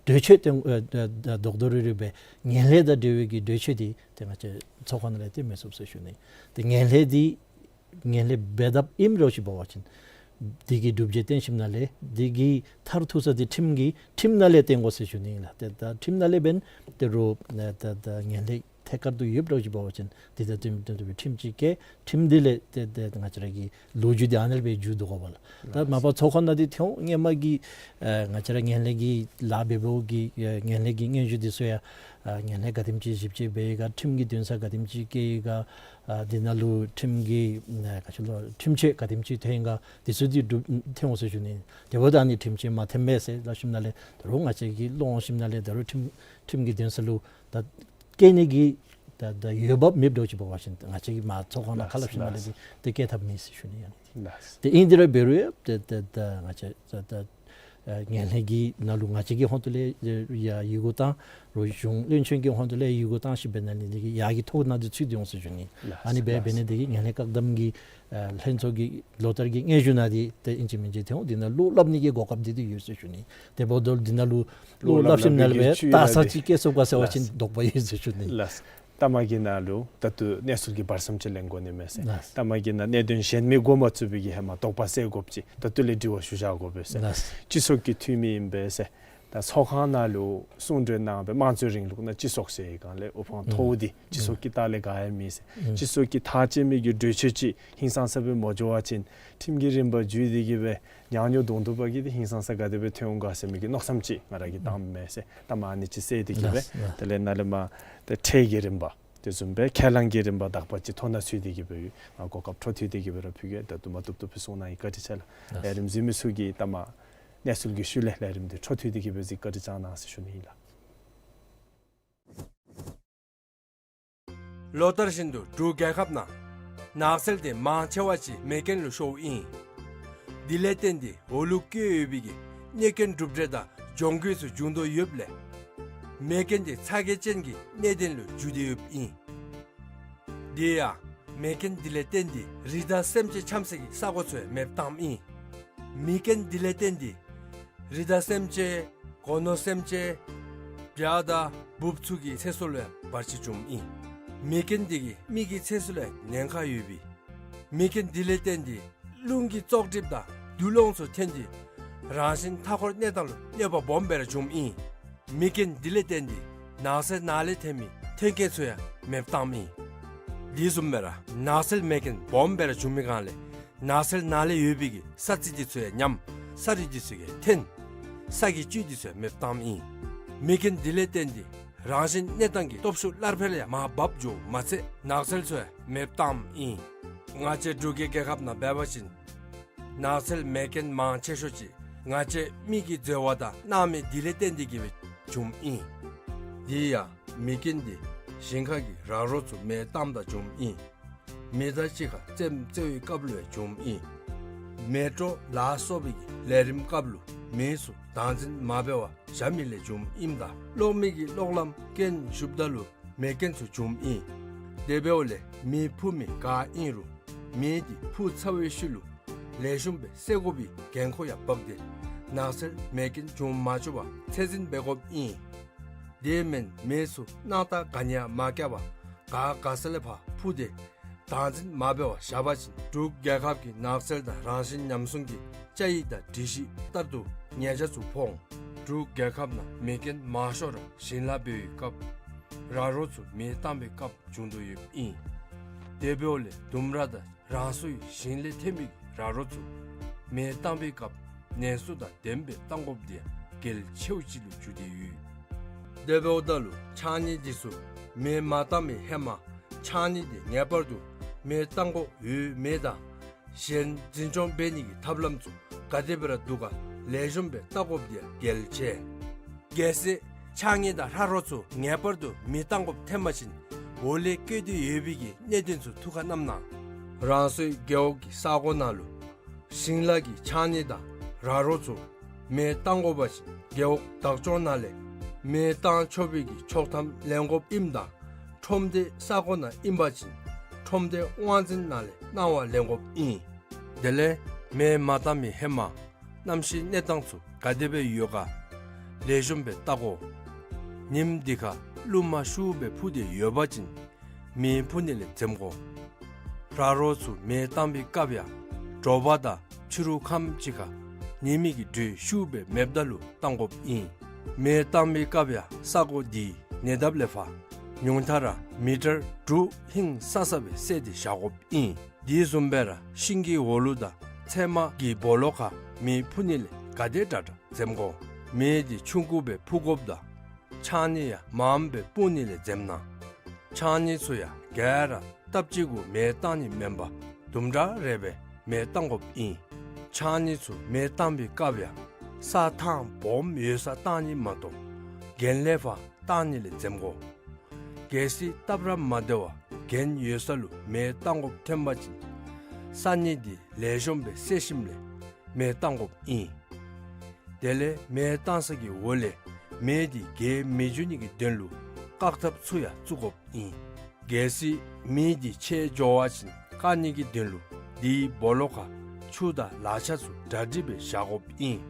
ད་གྲོས་ཆོད་བཏོན་ཨ་ད་ད་རྡོག་རྡོག་རིལ་རིལ་སྦེ་ངན་ལྷད་དང་འབྲེལ་བའི་གི་གྲོས་ཆོད་འདི་ཏེ་ང་བཅས་ཚོགས་ཁང་ནང་ལས་བཏོན་མི་ཚུགས་ཟེར་ཞུ་ནི། ཏེ་ངན་ལྷད་འདི་ངན་ལྷད་འབད་དཔ་ཨིནམ་འདྲཝ་ཅིག་འབད་བ་ཅིན་འདི་གི་སྒྲུབ་བྱེད་བཏོན་ཞིནམ་ལས་འདི་གི་མཐར་ཐུག་ས་འདི་ཁྲིམས་ཀྱི་ཁྲིམས་ནང་ལས་བཏོན་དགོ་ཟེར་ཞུ་ནི་ཨིན་ལགས། ཏེ་ད་ཁྲིམས་ནང་ལས་འབདན་ཏེ་རུང་ད་ད་ངན་ལྷད་ཐད་ཀར་དུ་ཡོདཔ་འདྲཝ་ཅིག་འབད་བ་ཅིན་འདི་ད་ཁྲིམས་ཁྲིམས་ཁྲིམས་ཅིག་བཀལ། ཁྲིམས་འདི་ལས་ཏེ་ཏེ་ང་བཅས་ར་གི་ལོ་རྒྱུས་འདི་ཨ་ནཱ་ལས་སྦེ་མཇུག་བསྡུ་དགོ་པ་ལགས། ད་མ་པ་ཚོགས་ཁང་ནང་འདི་ཐོན་སྔོན་མ་གི་ཨ་ང་བཅས་ར་ངན་ལྷད་ཀྱི་ལཱ་འབད་འབདཝ་གི་ཨ་ངན་ལྷད་ཀྱི་སྙན་ཞུ་འདི་ཚུ་ཡང་ཨ་ངན་ལྷད་ག་དེམ་ཅིག་ཞིབ་དཔྱད་འབད་ཡི་ག། ཁྲིམས་ཀྱི་འདུན་ས་ག་དེམ་ཅིག་བཀལ་ཡི་ག། ཨ་འདི་ནང་ལུ་ཁྲིམས་ཀྱི་ཨ་ག་ཅི་ལོ་ཁྲིམས་ཆད་ག་དེམ་ཅིག་ཐོན་ཡི་ག། འདི་ཚུ་འདི་སྒྲུབ་ཐོན་འོང་ཟེར་ཞུ་ནི། དེ་འབདཝ་ད་ཨ་ནི་ཁྲིམས་ཆད་མ་ཐོན་པས་ཟེར་སླབ་ཞིནམ་ལས་ད་རུང་ང་བཅས་ཀྱིས་ལོང་ཞིནམ་ལས་ད་རུང་ཁྲིམས་ཁྲིམས་ཀྱི་འདུན་ས་ལུ་ད་བཀལ་ནི་གི་ད་ད་འོས་འབབ་མེདཔ་འདྲཝ་ཅིག་འབད་བ་ཅིན་ང་བཅས་ཀྱིས་མར་ཚོགས་ཁང་ནང་ཁ་སླབ་ཞིནམ་ལས་ཏེ་ཏེ་བཀལ་ཐབས་མེད་ཟེར་ཞུ་ནི་ཨ་ནི། ལགས། ཏེ་ཨིན་དེ་ར་འབད་རུང་ཡང་ཏེ་ཏེ་ད་ང་བཅས་ད་ད་ཨ་ངན་ལྷད་ཀྱི་ནང་ལུ་ང་བཅས་ཀྱི་ཧོངས་ཏོ་ལས་ཡ་ཡི་གུ་བཏང་རུང་གཞུང་བློན་ཆེན་གྱི་ཧོངས་ཏོ་ལས་ཡི་གུ་བཏང་ཞིནམ་འབད་ནི་འདི་གིས་ཡར་གྱི་ཐོག་ནང་འདི་ཚུད་དེ་འོང་ཟེར་ཞུ་ནི། ལགས། ཨ་ནི་སྦེ་ལགས། འབད་ནི་འདི་གིས་ངན་ལྷད་བཀག་སྡོམ་གྱི་ཨ་ལྷན་ཚོགས་ཀྱི་ལོ་ལྟར་གྱི་སྙན་ཞུ་ནང་འདི་ཏེ་ཨིན་ཅི་མིན་ཅི་ཐོན་འོང་། འདི་ནང་བློ་སླབ་ནི་གི་གོ་སྐབས་འདི་འདི་ཡོད་ཟེར་ཞུ་ནི། དེ་འབདཝ་ད་འདི་ནང་ལུ་བློ་སླབ་ཞིནམ་ལས་སྦེ་ལྟ་ས་ཅིག་བསྐྱལ་ཚུགས་ག་ཟེར་བ་ཅིན་ལགས། དོགས་པ་ཡོད་ཟེར་ཞུ་ནི། ལགས། ལྟ་མ་གི་ནང་ལུ་ད་ལྟོ་གནས་ཚུལ་གྱི་བར་མཚམས་ཅིག་ལེན་དགོ་ནི་མས་ཟེར། ལགས། ལྟ་མ་གི་ནང་གནད་དོན་གཞན་མི་འགོ་མ་བཙུགས་པའི་གི་ཧེ་མ་དོགས་པ་སེལ་དགོཔ་ཅིག་ད་ལྟོ་ལས་དྲི་བ་ཞུ་བཞག་དགོ་པས་ཟེར། ལགས། སྤྱི་ཚོགས་ཀྱི་འཐུས་མི་ཨིན་པས་ཟེར། ད་ཚོགས་ཁང་ནང་ལུ་གསུང་གྲོས་གནང་སྦེ་དམངས་གཙོའི་རིང་ལུགས་ནང་སྤྱི་ཚོགས་ཟེར་བའི་སྒང་ལས་དབུ་འཕང་མཐོཝ་འདི་སྤྱི་ཚོགས་ཀྱི་ལྟག་ལས་ག་ཡང་མེད་ཟེར། སྤྱི་ཚོགས་ཀྱི་ཐག་བཅད་མི་གི་གྲོས་ཆོད་ཅིག་ཧིང་སངས་ས་སྦེ་མ་འགྱོ་བ་ཅིན་ཁྲིམས་ཀྱི་རིམ་པ་བརྒྱུད་དེ་གི་སྦེ་ཉག་ཉོག་གདོང་ཐུག་པ་གི་འདི་ཧིང་སངས་ས་ག་དེ་སྦེ་ཐོན་འོང་ག་ཟེར་མི་གི་མནོ་བསམ་ཅིག་ང་ར་གིས་བཏངམ་མས་ཟེར། ལྟ་མ་ཨ་ནི་ཅིག་སེལ་ཏེ་གི་སྦེ། ལགས། དེ་ལས་ནཱ་ལས་མར་ཏེ་ཁྲལ་གྱི་རིམ་པ་དེ་བཟུམ་སྦེ་ཁས་བླངས་ཀྱི་རིམ་པ་དག་པ་ཅིག་ཐོ་ནང་ཚུད་དེ་གི་སྦེ་ཡོད། ང་གོ་སྐབས་འཕྲོ་མཐུད་དེ་གི་སྦེ་ར་ཕུལ་གེ། ད་དུམ་གྲ་དུམ་གྲ་སྦེ་གསུང་གནང་ཡི། བཀའ་དྲིན་ཆེ་ལགས། ལགས། ལས་རིམ་གཟིགས་མི་ཚུ་གིས་ལྟ་མ་གནས་ཚུལ་གྱི་ཤུལ་ལས་ལས་རིམ་འདི་འཕྲོ་མཐུད་དེ་གི་སྦེ་གཟིགས་བཀའ་དྲིན་བསྐྱང་གནང་ཟེར་ཞུ་ནི་ཨིན་ལགས། ལོ་ལྟར་བཞིན་དུ་འབྲུག་རྒྱལ་ཁབ་ནང་ནགས་ཚལ་དེ་མང་ཆེ་བ་ཅིག་མེ་རྐྱེན་ལུ་ཤོརཝ་ཨིན། དེ་ལས་བརྟེན་ཏེ་འོག་ལུ་བཀོད་ཡོད་པའི་གི་གནོད་སྐྱོན་གྲུབ་འབྲས་དང་གྱོང་གུད་ཚུ་འབྱུང་དོ་ཡོདཔ་ལས་མེ་རྐྱེན་དེ་ཚ་གྱང་ཅན་གྱི་གནད་དོན་ལུ་འགྱུར་ཏེ་ཡོདཔ་ཨིན། དེ་ཡང་མེ་རྐྱེན་དེ་ལས་བརྟེན་ཏེ་རི་དྭགས་སེམས་ཅན་འཁྱམ་སའི་གི་ས་གོ་ཚུ་ཡང་མེདཔ་བཏངམ་ཨིན། མེ་རྐྱེན་དེ་ལས་བརྟེན་ཏེ་རི་དྭགས་སེམས་ཅན་སྒོ་ནོར་སེམས་ཅན་བྱ་དང་འབུཔ་ཚུ་གི་ཚེ་སྲོག་ལུ་ཡང་བར་ཆད་བྱུངམ་ཨིན། མེ་རྐྱེན་དེ་གིས་མི་གི་ཚེ་སྲོག་ལུ་ཡང་ཉེན་ཁ་ཡོདཔ་ཨིན། མེ་རྐྱེན་དེ་ལས་བརྟེན་ཏེ་རླུང་གི་བཙོག་གྲིབ་དང་རྡུལ་སློང་ཚུ་ཐོན་ཏེ་རང་བཞིན་མཐའ་འཁོར་གནས་སྟངས་ལུ་གནོད་པ་སྦོམ་སྦེ་ར་བྱུངམ་ཨིན། མེ་རྐྱེན་དེ་ལས་བརྟེན་ཏེ་ནགས་ཚལ་ནང་ལས་ཐོན་མི་ཐོན་སྐྱེད་ཚུ་ཡང་མེདཔ་བཏངམ་ཨིན། དེ་བཟུམ་སྦེ་ར་ནགས་ཚལ་མེ་རྐྱེན་སྦོམ་སྦེ་ར་བྱུང་མི་སྒང་ལས་ནགས་ཚལ་ནང་ལས་ཡོད་པའི་གི་ས་རྩི་དེ་ཚུ་ཡང་ཉམས། ས་རུད་དེ་ཚུ་ཡང་འཐོན། ས་གི་བཅུད་དེ་ཚུ་ཡང་མེདཔ་བཏངམ་ཨིན། མེ་རྐྱེན་དེ་ལས་བརྟེན་ཏེ་ རང་བཞིན་གནས་སྟངས་ཀྱི་སྟོབས་ཤུགས་སླར་འཕེལ་ཡང་མར་འབབ་འགྱོཝ་མ་ཚད་ནགས་ཚལ་ཚུ་ཡང་མེ་བཏངམ་ཨིན། ང་བཅས་འབྲུག་རྒྱལ་རྒྱལ་ཁབ་ནང་འབད་བ་ཅིན་ནགས་ཚལ་མེ་རྐྱེན་མང་ཆེ་ཤོས་ཅིག་ང་བཅས་མི་གི་འཛོལ་བ་དང་སྣང་མེད་འདི་ལས་བརྟེན་ཏེ་གིས་སྦེ་བྱུངམ་ཨིན། དེ་ཡང་མེ་རྐྱེན་འདི་ཞིང་ཁ་གི་ར་རོ་ཚུ་མེ་བཏངམ་ད་བྱུངམ་ཨིན། མེ་མདའ་གཅིག་ཁར་རྩེདམོ་རྩེ་བའི་སྐབས་ལུ་ཡང་བྱུངམ་ཨིན། མེ་དྲོད་ལ་སོགས་པའི་གི་ལས་རིམ་སྐབས་ལུ་མེ་ཚུ་བདག་འཛིན་མ་འབད་བར་བཞག་མི་ལས་བྱུངམ་ཨིནམ་ད་གློག་མེ་གི་གློག་ལམ་རྐྱེན་ཞུགསཔ་ད་ལུ་མེ་རྐྱེན་ཚུ་བྱུངམ་ཨིན། དེ་འབདཝ་ལས་མེ་འཕུ་མི་ག་ཨིན་རུང་མེ་འདི་འཕུ་ཚར་བའི་ཤུལ་ལུ་ལེགས་ཤོམ་སྦེ་བསད་དགོ་པའི་འགན་ཁུར་ཡང་བབས་ཏེ་ནགས་ཚལ་མེ་རྐྱེན་བྱུང་མ་བཅུག་པར་ཚད་འཛིན་འབད་དགོཔ་ཨིན། དེ་མེན་མེ་ཚུ་སྣང་ཐག་ག་ནི་ཡང་མ་བཀལ་བར་ག་ག་ས་ལས་ཕར་འཕུ་སྟེ་བདག་འཛིན་མ་འབད་བར་བཞག་པ་ཅིན་འབྲུག་རྒྱལ་ཁབ་ཀྱི་ནགས་ཚལ་དང་རང་བཞིན་ཉམས་སྲུང་གི་བཅའ་ཡིག་དང་སྒྲིག་གཞི་ལྟར་དུ་ཉེས་ཆད་ཚུ་ཕོག་འོང་། འབྲུག་རྒྱལ་ཁབ་ནང་མེ་རྐྱེན་མང་ཤོས་ར་ཞིང་ལཱ་འབད་བའི་སྐབས་ར་རོ་ཚུ་མེ་བཏང་བའི་སྐབས་བྱུང་དོ་ཡོདཔ་ཨིན། དེ་འབདཝ་ལས་ལྡུམ་ར་དང་རང་སོའི་ཞིང་ལས་ཐོན་མི་ར་རོ་ཚུ་མེ་བཏང་བའི་སྐབས་ནན་སོ་དང་ལྡནམ་སྦེ་བཏང་དགོཔ་འདི་ཡང་གལ་ཆེཝ་ཅིག་ལུ་གྱུར་ཏེ་ཡོད། དེ་འབདཝ་ད་ལུ་ཕྱགས་སྙིགས་འདི་ཚུ་མེ་མ་བཏང་བའི་ཧེ་མ་ཕྱགས་སྙིགས་འདི་ངེས་པར་དུ་མེ་བཏང་དགོཔ་ཡོད་མེད་དང་གཞན་འཛིན་སྐྱོང་འབད་ནི་གི་ཐབས་ལམ་ཚུ་ག་དེ་སྦེ་ར་འདུག་ག་ལེགས་ཤོམ་སྦེ་བལྟ་དགོཔ་འདི་ཡང་གལ་ཆེ། གལ་སྲིད་ཕྱགས་སྙིགས་དང་ར་རོ་ཚུ་ངེས་པར་དུ་མེ་བཏང་དགོཔ་ཐོན་པ་ཅིན་འོག་ལས་བཀོད་དེ་ཡོད་པའི་གི་གནད་དོན་ཚུ་ཐུགས་ཁར་བསྣམས་གནང་། རང་སོའི་རྒེད་འོག་གི་ས་གོ་ནང་ལུ་ཞིང་ལཱ་གི་ཕྱགས་སྙིགས་དང་ར་རོ་ཚུ་མེ་བཏང་དགོ་པ་ཅིན་རྒེད་འོག་བདག་སྐྱོང་ནང་ལས་མེ་བཏང་ཆོག་པའི་གི་ཆོག་ཐམ་ལེན་དགོཔ་ཨིནམ་ད་ཁྲོམ་སྡེའི་ས་གོ་ནང་ཨིན་པ་ཅིན་ཁྲོམ་སྡེའི་དབང་འཛིན་ནང་ལས་གནང་བ་ལེན་དགོཔ་ཨིན། དེ་ལས་མེ་མ་བཏང་མི་ཧེ་མ་གནམ་གཤིས་གནས་སྟངས་ཚུ་ག་དེ་སྦེ་ཡོད་ག་ལེགས་ཤོམ་སྦེ་བལྟ་དགོ། ཉིམ་འདི་ཁར་རླུང་མ་ཤུགས་སྦེ་འཕུ་སྟེ་ཡོད་པ་ཅིན་མེ་འཕུ་ནི་ལས་འཛེམ་དགོ། ར་རོ་ཚུ་མེ་བཏང་བའི་སྐབས་ཡང་དྲོ་པ་དང་ཕྱི་རུ་ཁམས་ཅིག་ཁར་ཉི་མའི་གི་དྲོད་ཤུགས་སྦེ་མེདཔ་ད་ལུ་བཏང་དགོཔ་ཨིན། མེ་བཏང་བའི་སྐབས་ཡང་ས་གོ་འདི་ཉེ་འདབས་ལས་ཕར་ཉུང་མཐའ་ར་མི་ཊར་དྲུག་ཧིང་སང་ས་སྦེ་བསལ་ཏེ་བཞག་དགོཔ་ཨིན། དེ་བཟུམ་སྦེ་ར་ཤིང་གི་འོག་ལུ་དང་ཚལ་མ་གི་སྦོ་ལོགས་ཁར་མེ་འཕུ་ནི་ལས་ག་དེ་དྲག་དྲག་འཛེམ་དགོ། མེ་འདི་ཆུང་ཀུ་སྦེ་འཕུ་དགོཔ་དང་ཕྱགས་སྙིགས་ཡང་མངམ་སྦེ་སྤུངས་ནི་ལས་འཛེམ་གནང་། ཕྱགས་སྙིགས་ཚུ་ཡང་ག་ར་སྟབས་གཅིག་གུ་མེ་བཏང་ནི་མེན་པར་དུམ་གྲ་རེ་སྦེ་མེ་བཏང་དགོཔ་ཨིན། ཕྱགས་སྙིགས་ཚུ་མེ་བཏང་བའི་སྐབས་ཡང་ས་ཐང་སྦོམ་ཡོད་སར་བཏང་ནི་མ་གཏོགས་གྱེན་ལས་ཕར་བཏང་ནི་ལས་འཛེམ་དགོ། གལ་སྲིད་སྟབས་ར་མ་བདེ་བར་གྱེན་ཡོད་ས་ལུ་མེ་བཏང་དགོཔ་ཐོན་པ་ཅིན་ས་སྙིགས་འདི་ལེགས་ཤོམ་སྦེ་བསལ་ཞིནམ་ལས་མེ་བཏང་དགོཔ་ཨིན། དེ་ལས་མེ་བཏང་ས་གི་འོག་ལས་མེ་འདི་རྒྱས་མི་འགྱོ་ནི་གི་དོན་ལུ་བཀག་ཐབས་ཚུ་ཡང་བཙུགས་དགོཔ་ཨིན། གལ་སྲིད་མེ་འདི་ཆད་འགྱོ་བ་ཅིན་བཀག་ནི་གི་དོན་ལུ་དེའི་སྦོ་ལོགས་ཁར་ཆུ་དང་ལག་ཆ་ཚུ་གྲ་སྒྲིག་སྦེ་བཞག་དགོཔ་ཨིན།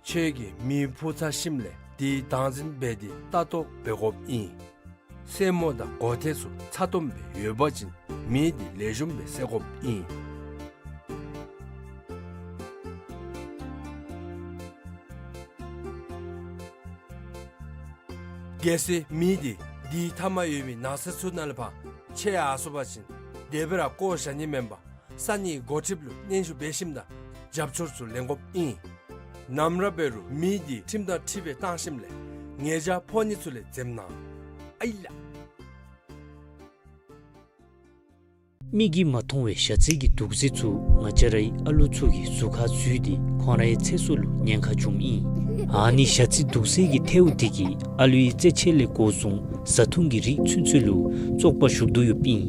ཁྱོད་ཀྱིས་མེ་འཕུ་ཚར་ཞིནམ་ལས་དེ་བདག་འཛིན་འབད་དེ་ལྟ་རྟོག་འབད་དགོཔ་ཨིན། སེན་མོ་དང་མགོ་ཐད་ཚུ་ཚ་ཏོམ་སྦེ་ཡོད་པ་ཅིན་མེ་འདི་ལེགས་ཤོམ་སྦེ་བསད་དགོཔ་ཨིན། གལ་སྲིད་མེ་འདི་དེའི་མཐའ་མར་ཡོད་མི་ནགས་ཚལ་ཚུ་ནང་ལས་ཕར་ཆད་ཡར་སོང་པ་ཅིན་དེ་སྦེ་ར་བཀོ་བཞག་ནི་མེན་པར་ས་གནས་འགོ་ཁྲིདཔ་ལུ་སྙན་ཞུ་འབད་ཞིནམ་ད་རྒྱབ་སྐྱོར་ཚུ་ལེན་དགོཔ་ཨིན། ནམ་ར་འབད་རུང་མེ་འདི་ཁྲིམས་དང་འཁྲིལ་སྦེ་བཏང་ཞིནམ་ལས་ཉེས་ཆད་ཕོག་ནི་ཚུ་ལས་འཛེམ་གནང་། ཨའི་ལགས། མིག་གིས་མ་མཐོང་བའི་ཞ་རྩི་གི་དུག་རྫས་ཚུ་ང་བཅས་རའི་ཨ་ལུ་ཚུ་གི་གཟུགས་ཁར་འཛུལ་ཏེ་ཁོང་རའི་ཚེ་སྲོག་ལུ་ཉེན་ཁ་འབྱུངམ་ཨིན། ཨ་ནི་ཞ་རྩི་དུག་རྫས་ཀྱི་ཐལཝ་དེ་གིས་ཨ་ལུའི་རྩེད་ཆས་ལས་འགོ་བཟུང་བཟའ་འཐུང་གི་རིགས་ཚུན་ཚོད་ལུ་བཙོག་པ་ཞུགས་དོ་ཡོདཔ་ཨིན།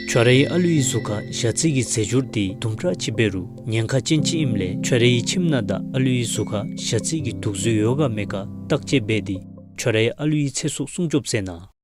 ཁྱོད་རའི་ཨ་ལུའི་གཟུགས་ཁར་ཞ་རྩི་གི་རྫས་སྦྱོར་དེ་དུམ་གྲ་ཅིག་འབད་རུང་ཉེན་ཁ་ཅན་ཅིག་ཨིནམ་ལས་ཁྱོད་རའི་ཁྱིམ་ནང་དང་ཨ་ལུའི་གཟུགས་ཁར་ཞ་རྩི་གི་དུག་རྫས་ཡོད་ག་མེད་ག་བརྟག་དཔྱད་འབད་དེ་ཁྱོད་རའི་ཨ་ལུའི་ཚེ་སྲོག་སྲུང་སྐྱོབ་མཛད་གནང་།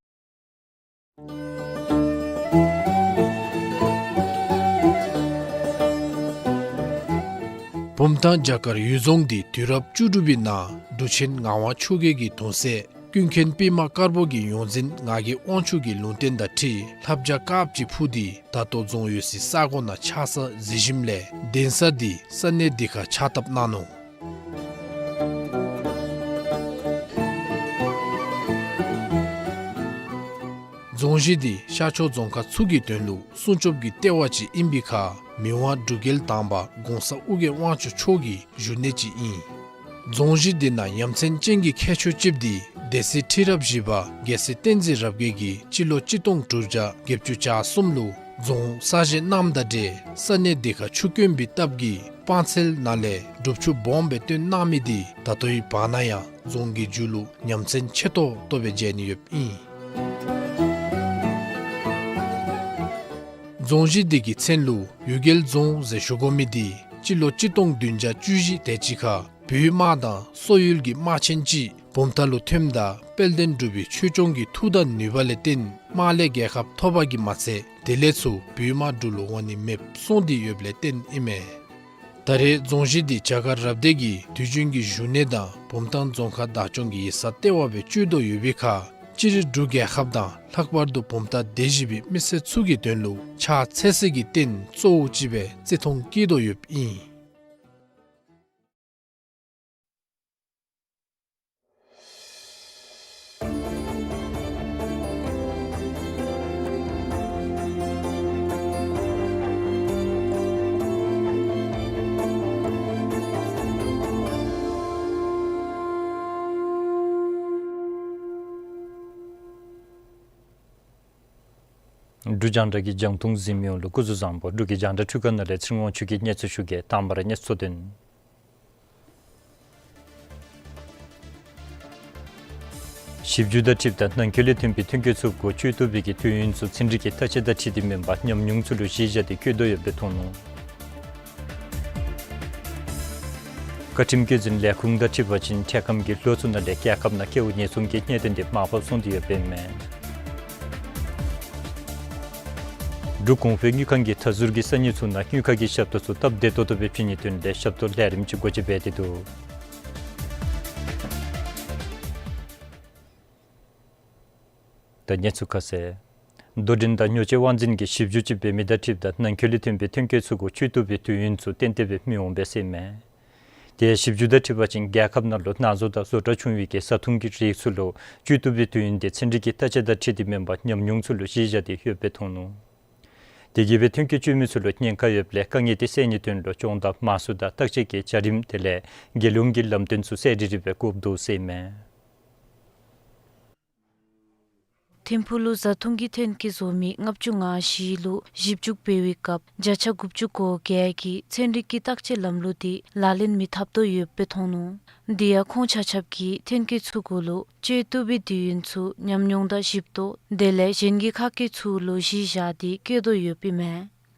བུམ་ཐང་བྱ་དཀར་གཡུལ་རྫོང་འདི་དུས་རབས་བཅུ་དྲུག་པའི་ནང་འབྲུག་ཆེན་ངག་དབང་ཆོས་རྒྱལ་གྱི་གདུང་སྲས་ཀུན་མཁྱེན་པདྨ་དཀར་པོ་གི་ཡོངས་འཛིན་ངག་གི་དབང་ཕྱུག་གི་ལུང་བསྟན་དང་འཁྲིལ་ལྷ་བྱ་དཀརཔོ་ཅིག་འཕུར་ཏེ་ད་ལྟོ་རྫོང་ཡོད་སའི་ས་གོ་ནང་ཆགས་ས་གཟིགས་ཞིནམ་ལས་གདན་ས་འདི་ས་གནས་འདི་ཁར་ཕྱག་བཏབ་གནང་ནུག། རྫོང་གཞི་འདི་ཤར་ཕྱོགས་རྫོང་ཁག་ཚུ་གི་དོན་ལུ་སྲུང་སྐྱོབ་ཀྱི་ལྟེ་བ་ཅིག་ཨིན་པའི་ཁར་མི་དབང་འབྲུག་རྒྱལ་དང་པ་གོང་ས་ཨོ་རྒྱན་དབང་ཕྱུག་མཆོག་གི་བཞུགས་གནས་ཅིག་ཨིན། རྫོང་གཞི་འདི་ནང་ཡ་མཚན་ཅན་གྱི་ཁྱད་ཆོས་ཅིག་འདི་སྡེ་སྲིད་ཁྲི་རབས་བཞི་པ་རྒྱལ་སྲས་བསྟན་འཛིན་རབ་རྒྱས་ཀྱིས་སྤྱི་ལོ་གཅིག་སྟོང་དྲུག་བརྒྱ་བརྒྱད་ཅུ་གྱ་གསུམ་ལུ་རྫོང་གསར་བཞེངས་གནངམ་དང་འབྲེལ་ས་གནས་འདི་ཁར་ཆུ་དཀོན་པའི་སྟབས་ཀྱིས་སྤང་ཚལ་ནང་ལས་སྒྲུབ་ཆུ་སྦོམ་སྦེ་བཏོན་གནང་མི་འདི་ད་ལྟོའི་བར་ན་ཡང་རྫོང་གི་མཇུག་ལུ་ཡ་མཚན་ཆེ་ཏོག་ཏོ་སྦེ་མཇལ་ནི་ཡོདཔ་ཨིན། རྫོང་གཞི་འདི་གི་མཚན་ལུ་གཡུལ་རྒྱལ་རྫོང་ཟེར་ཞུ་དགོ་མི་འདི་སྤྱི་ལོ་གཅིག་སྟོང་བདུན་བརྒྱ་བཅུ་བཞི་དེ་ཅིག་ཁར་བོད་དམག་དང་སོག་ཡུལ་གྱི་དམག་ཆེན་ཅིག་བུམ་ཐང་ལུ་ཐོནམ་ད་དཔལ་ལྡན་འབྲུག་པའི་ཆོས་སྐྱོང་གི་མཐུ་དང་ནུས་པ་ལས་བརྟེན་དམག་ལས་རྒྱལ་ཁ་ཐོབ་པ་གིས་མ་ཚད་དེ་ལས་ཚུར་བོད་དམག་འབྲུག་ལུ་འོང་ནི་མེདཔ་སོང་སྟེ་ཡོདཔ་ལས་བརྟེན་ཨིན་མས། ད་རེས་རྫོང་གཞི་འདི་རྒྱ་གར་རབ་སྡེ་གིས་དུས་རྒྱུན་གྱི་བཞུགས་གནས་དང་བུམ་ཐང་རྫོང་ཁག་བདག་སྐྱོང་གི་ཡིག་ཚང་ལྟེ་བ་སྦེ་སྤྱོད་དོ་ཡོད་པའི་ཁར་སྤྱིར་འབྲུག་རྒྱལ་ཁབ་དང་ལྷག་པར་དུ་བུམ་ཐང་སྡེ་བཞི་པའི་མི་སེར་ཚུ་གི་དོན་ལུ་ཕྱག་འཚལ་སའི་རྟེན་གཙོ་བོ་ཅིག་སྦེ་བརྩི་མཐོང་བསྐྱེད་དོ་ཡོདཔ་ཨིན། འབྲུག་རྒྱང་བསྒྲགས་ཀྱི་རྒྱང་མཐོང་གཟིགས་མི་ཡོངས་ལུ་སྐུ་གཟུགས་བཟང་པོ། འབྲུག་གི་རྒྱང་བསྒྲགས་འཕྲུལ་ཁང་ནང་ལས་ཚེ་རིང་དབང་ཕྱུག་གིས་གནས་ཚུལ་ཞུ་གེ། དང་པ་ར་གནས་ཚུལ་དོན། ཞིབ་འཇུག་དང་འཁྲིལཝ་ད་ནང་འཁོད་ལས་ཐོན་པའི་ཐོན་སྐྱེད་ཚུ་གུ་བཅོས་བཏུབ་པའི་གི་དུས་ཡུན་ཚུ་ཚན་རིག་གི་བརྟག་དཔྱད་དང་འཁྲིལ་ཏེ་མེན་པར་ཉམས་མྱོང་ཚུ་ལུ་གཞི་བཞག་སྟེ་བཀོད་དོ་ཡོདཔ་སྦེ་མཐོང་ནུག། བཀའ་ཁྲིམས་བཀོད་འཛིན་ལས་ཁུངས་དང་འཁྲིལ་བ་ཅིན་འཕྲལ་ཁམས་ཀྱི་ལོ་ཚུ་ནང་ལས་རྒྱལ་ཁབ་ནང་སྐྱེ་བོ་ཉེས་སྲུང་གི་གནད་དོན་འདི་མར་ཕབ་སོང་སྟེ་ཡོདཔ་ཨིན་མས། འབྲུག་གོང་འཕེལ་དངུལ་ཁང་གིས་མཐའ་ཟུར་གྱི་ས་གནས་ཚུ་ནང་དངུལ་ཁང་གི་ཞབས་ཏོག་ཚུ་སྟབས་བདེ་ཏོག་ཏོ་སྦེ་བྱིན་ནིའི་དོན་ལས་ཞབས་ཏོག་ལས་རིམ་ཅིག་སྒོ་འབྱེད་འབད་དེ་འདུག། ད་གནས་ཚུལ་ཁ་གསལ། རྡོར་འགྲེང་དང་ཉོ་སྤྱོད་དབང་འཛིན་གྱིས་ཞིབ་འཇུག་ཅིག་འབད་མི་དང་འཁྲིལཝ་ད་ནང་འཁོད་ལས་ཐོན་པའི་ཐོན་སྐྱེད་ཚུ་གུ་བཅོས་བཏུབ་པའི་དུས་ཡུན་ཚུ་ཏན་ཏན་སྦེ་མི་འོང་པས་ཟེར་ཨིན་མས། དེ་ཡང་ཞིབ་འཇུག་དང་འཁྲིལ་བ་ཅིན་རྒྱལ་ཁབ་ནང་ལུ་ནང་བཟོ་དང་བཟོ་གྲྭ་ཆུང་བའི་གི་བཟའ་འཐུང་གི་རིགས་ཚུ་ལུ་བཅོས་བཏུབ་པའི་དུས་ཡུན་དེ་ཚན་རིག་གི་བརྟག་དཔྱད་དང་འཁྲིལ་ཏེ་མེན་པར་ཉམས་མྱོང་ཚུ་ལུ་གཞི་བཞག་སྟེ་ཡོདཔ་སྦེ་མཐོང་ནུག། དེ་གིས་སྦེ་ཐོན་སྐྱེད་སྤྱོད་མི་ཚུ་ལུ་ཉེན་ཁ་ཡོདཔ་ལས་དཀའ་ངལ་དེ་སེལ་ནིའི་དོན་ལུ་སྦྱོང་བརྡར་དམར་གསོད་དང་བརྟག་དཔྱད་ཀྱི་བྱ་རིམ་དེ་ལས་རྒྱལ་ཡོངས་ཀྱི་ལམ་སྟོན་ཚུ་གསལ་རི་རི་སྦེ་དགོཔ་འདུག་ཟེར་ཨིན་མས། ཐིམ་ཕུག་ལུ་བཟའ་འཐུང་གི་ཐོན་སྐྱེད་བཟོ་མི་ལྔ་བཅུ་ང་བཞི་ལུ་ཞིབ་འཇུག་འབད་བའི་སྐབས་བརྒྱ་ཆ་དགུ་བཅུ་གོ་བརྒྱད་ཀྱིས་ཚན་རིག་གི་བརྟག་དཔྱད་ལམ་ལུགས་དེ་ལག་ལེན་མི་འཐབ་དོ་ཡོདཔ་སྦེ་མཐོང་ནུག། དེ་ཡང་ཁོང་ཆ་ཁྱབ་ཀྱིས་ཐོན་སྐྱེད་ཚུ་གུ་ལུ་བཅོས་བཏུབ་པའི་དུས་ཡུན་ཚུ་ཉམས་མྱོང་དང་ཞིབ་ཏོག་དེ་ལས་གཞན་གྱི་ཁ་སྐད་ཚུ་ལུ་གཞི་བཞག་སྟེ་བཀོད་དོ་ཡོདཔ་ཨིན་མས།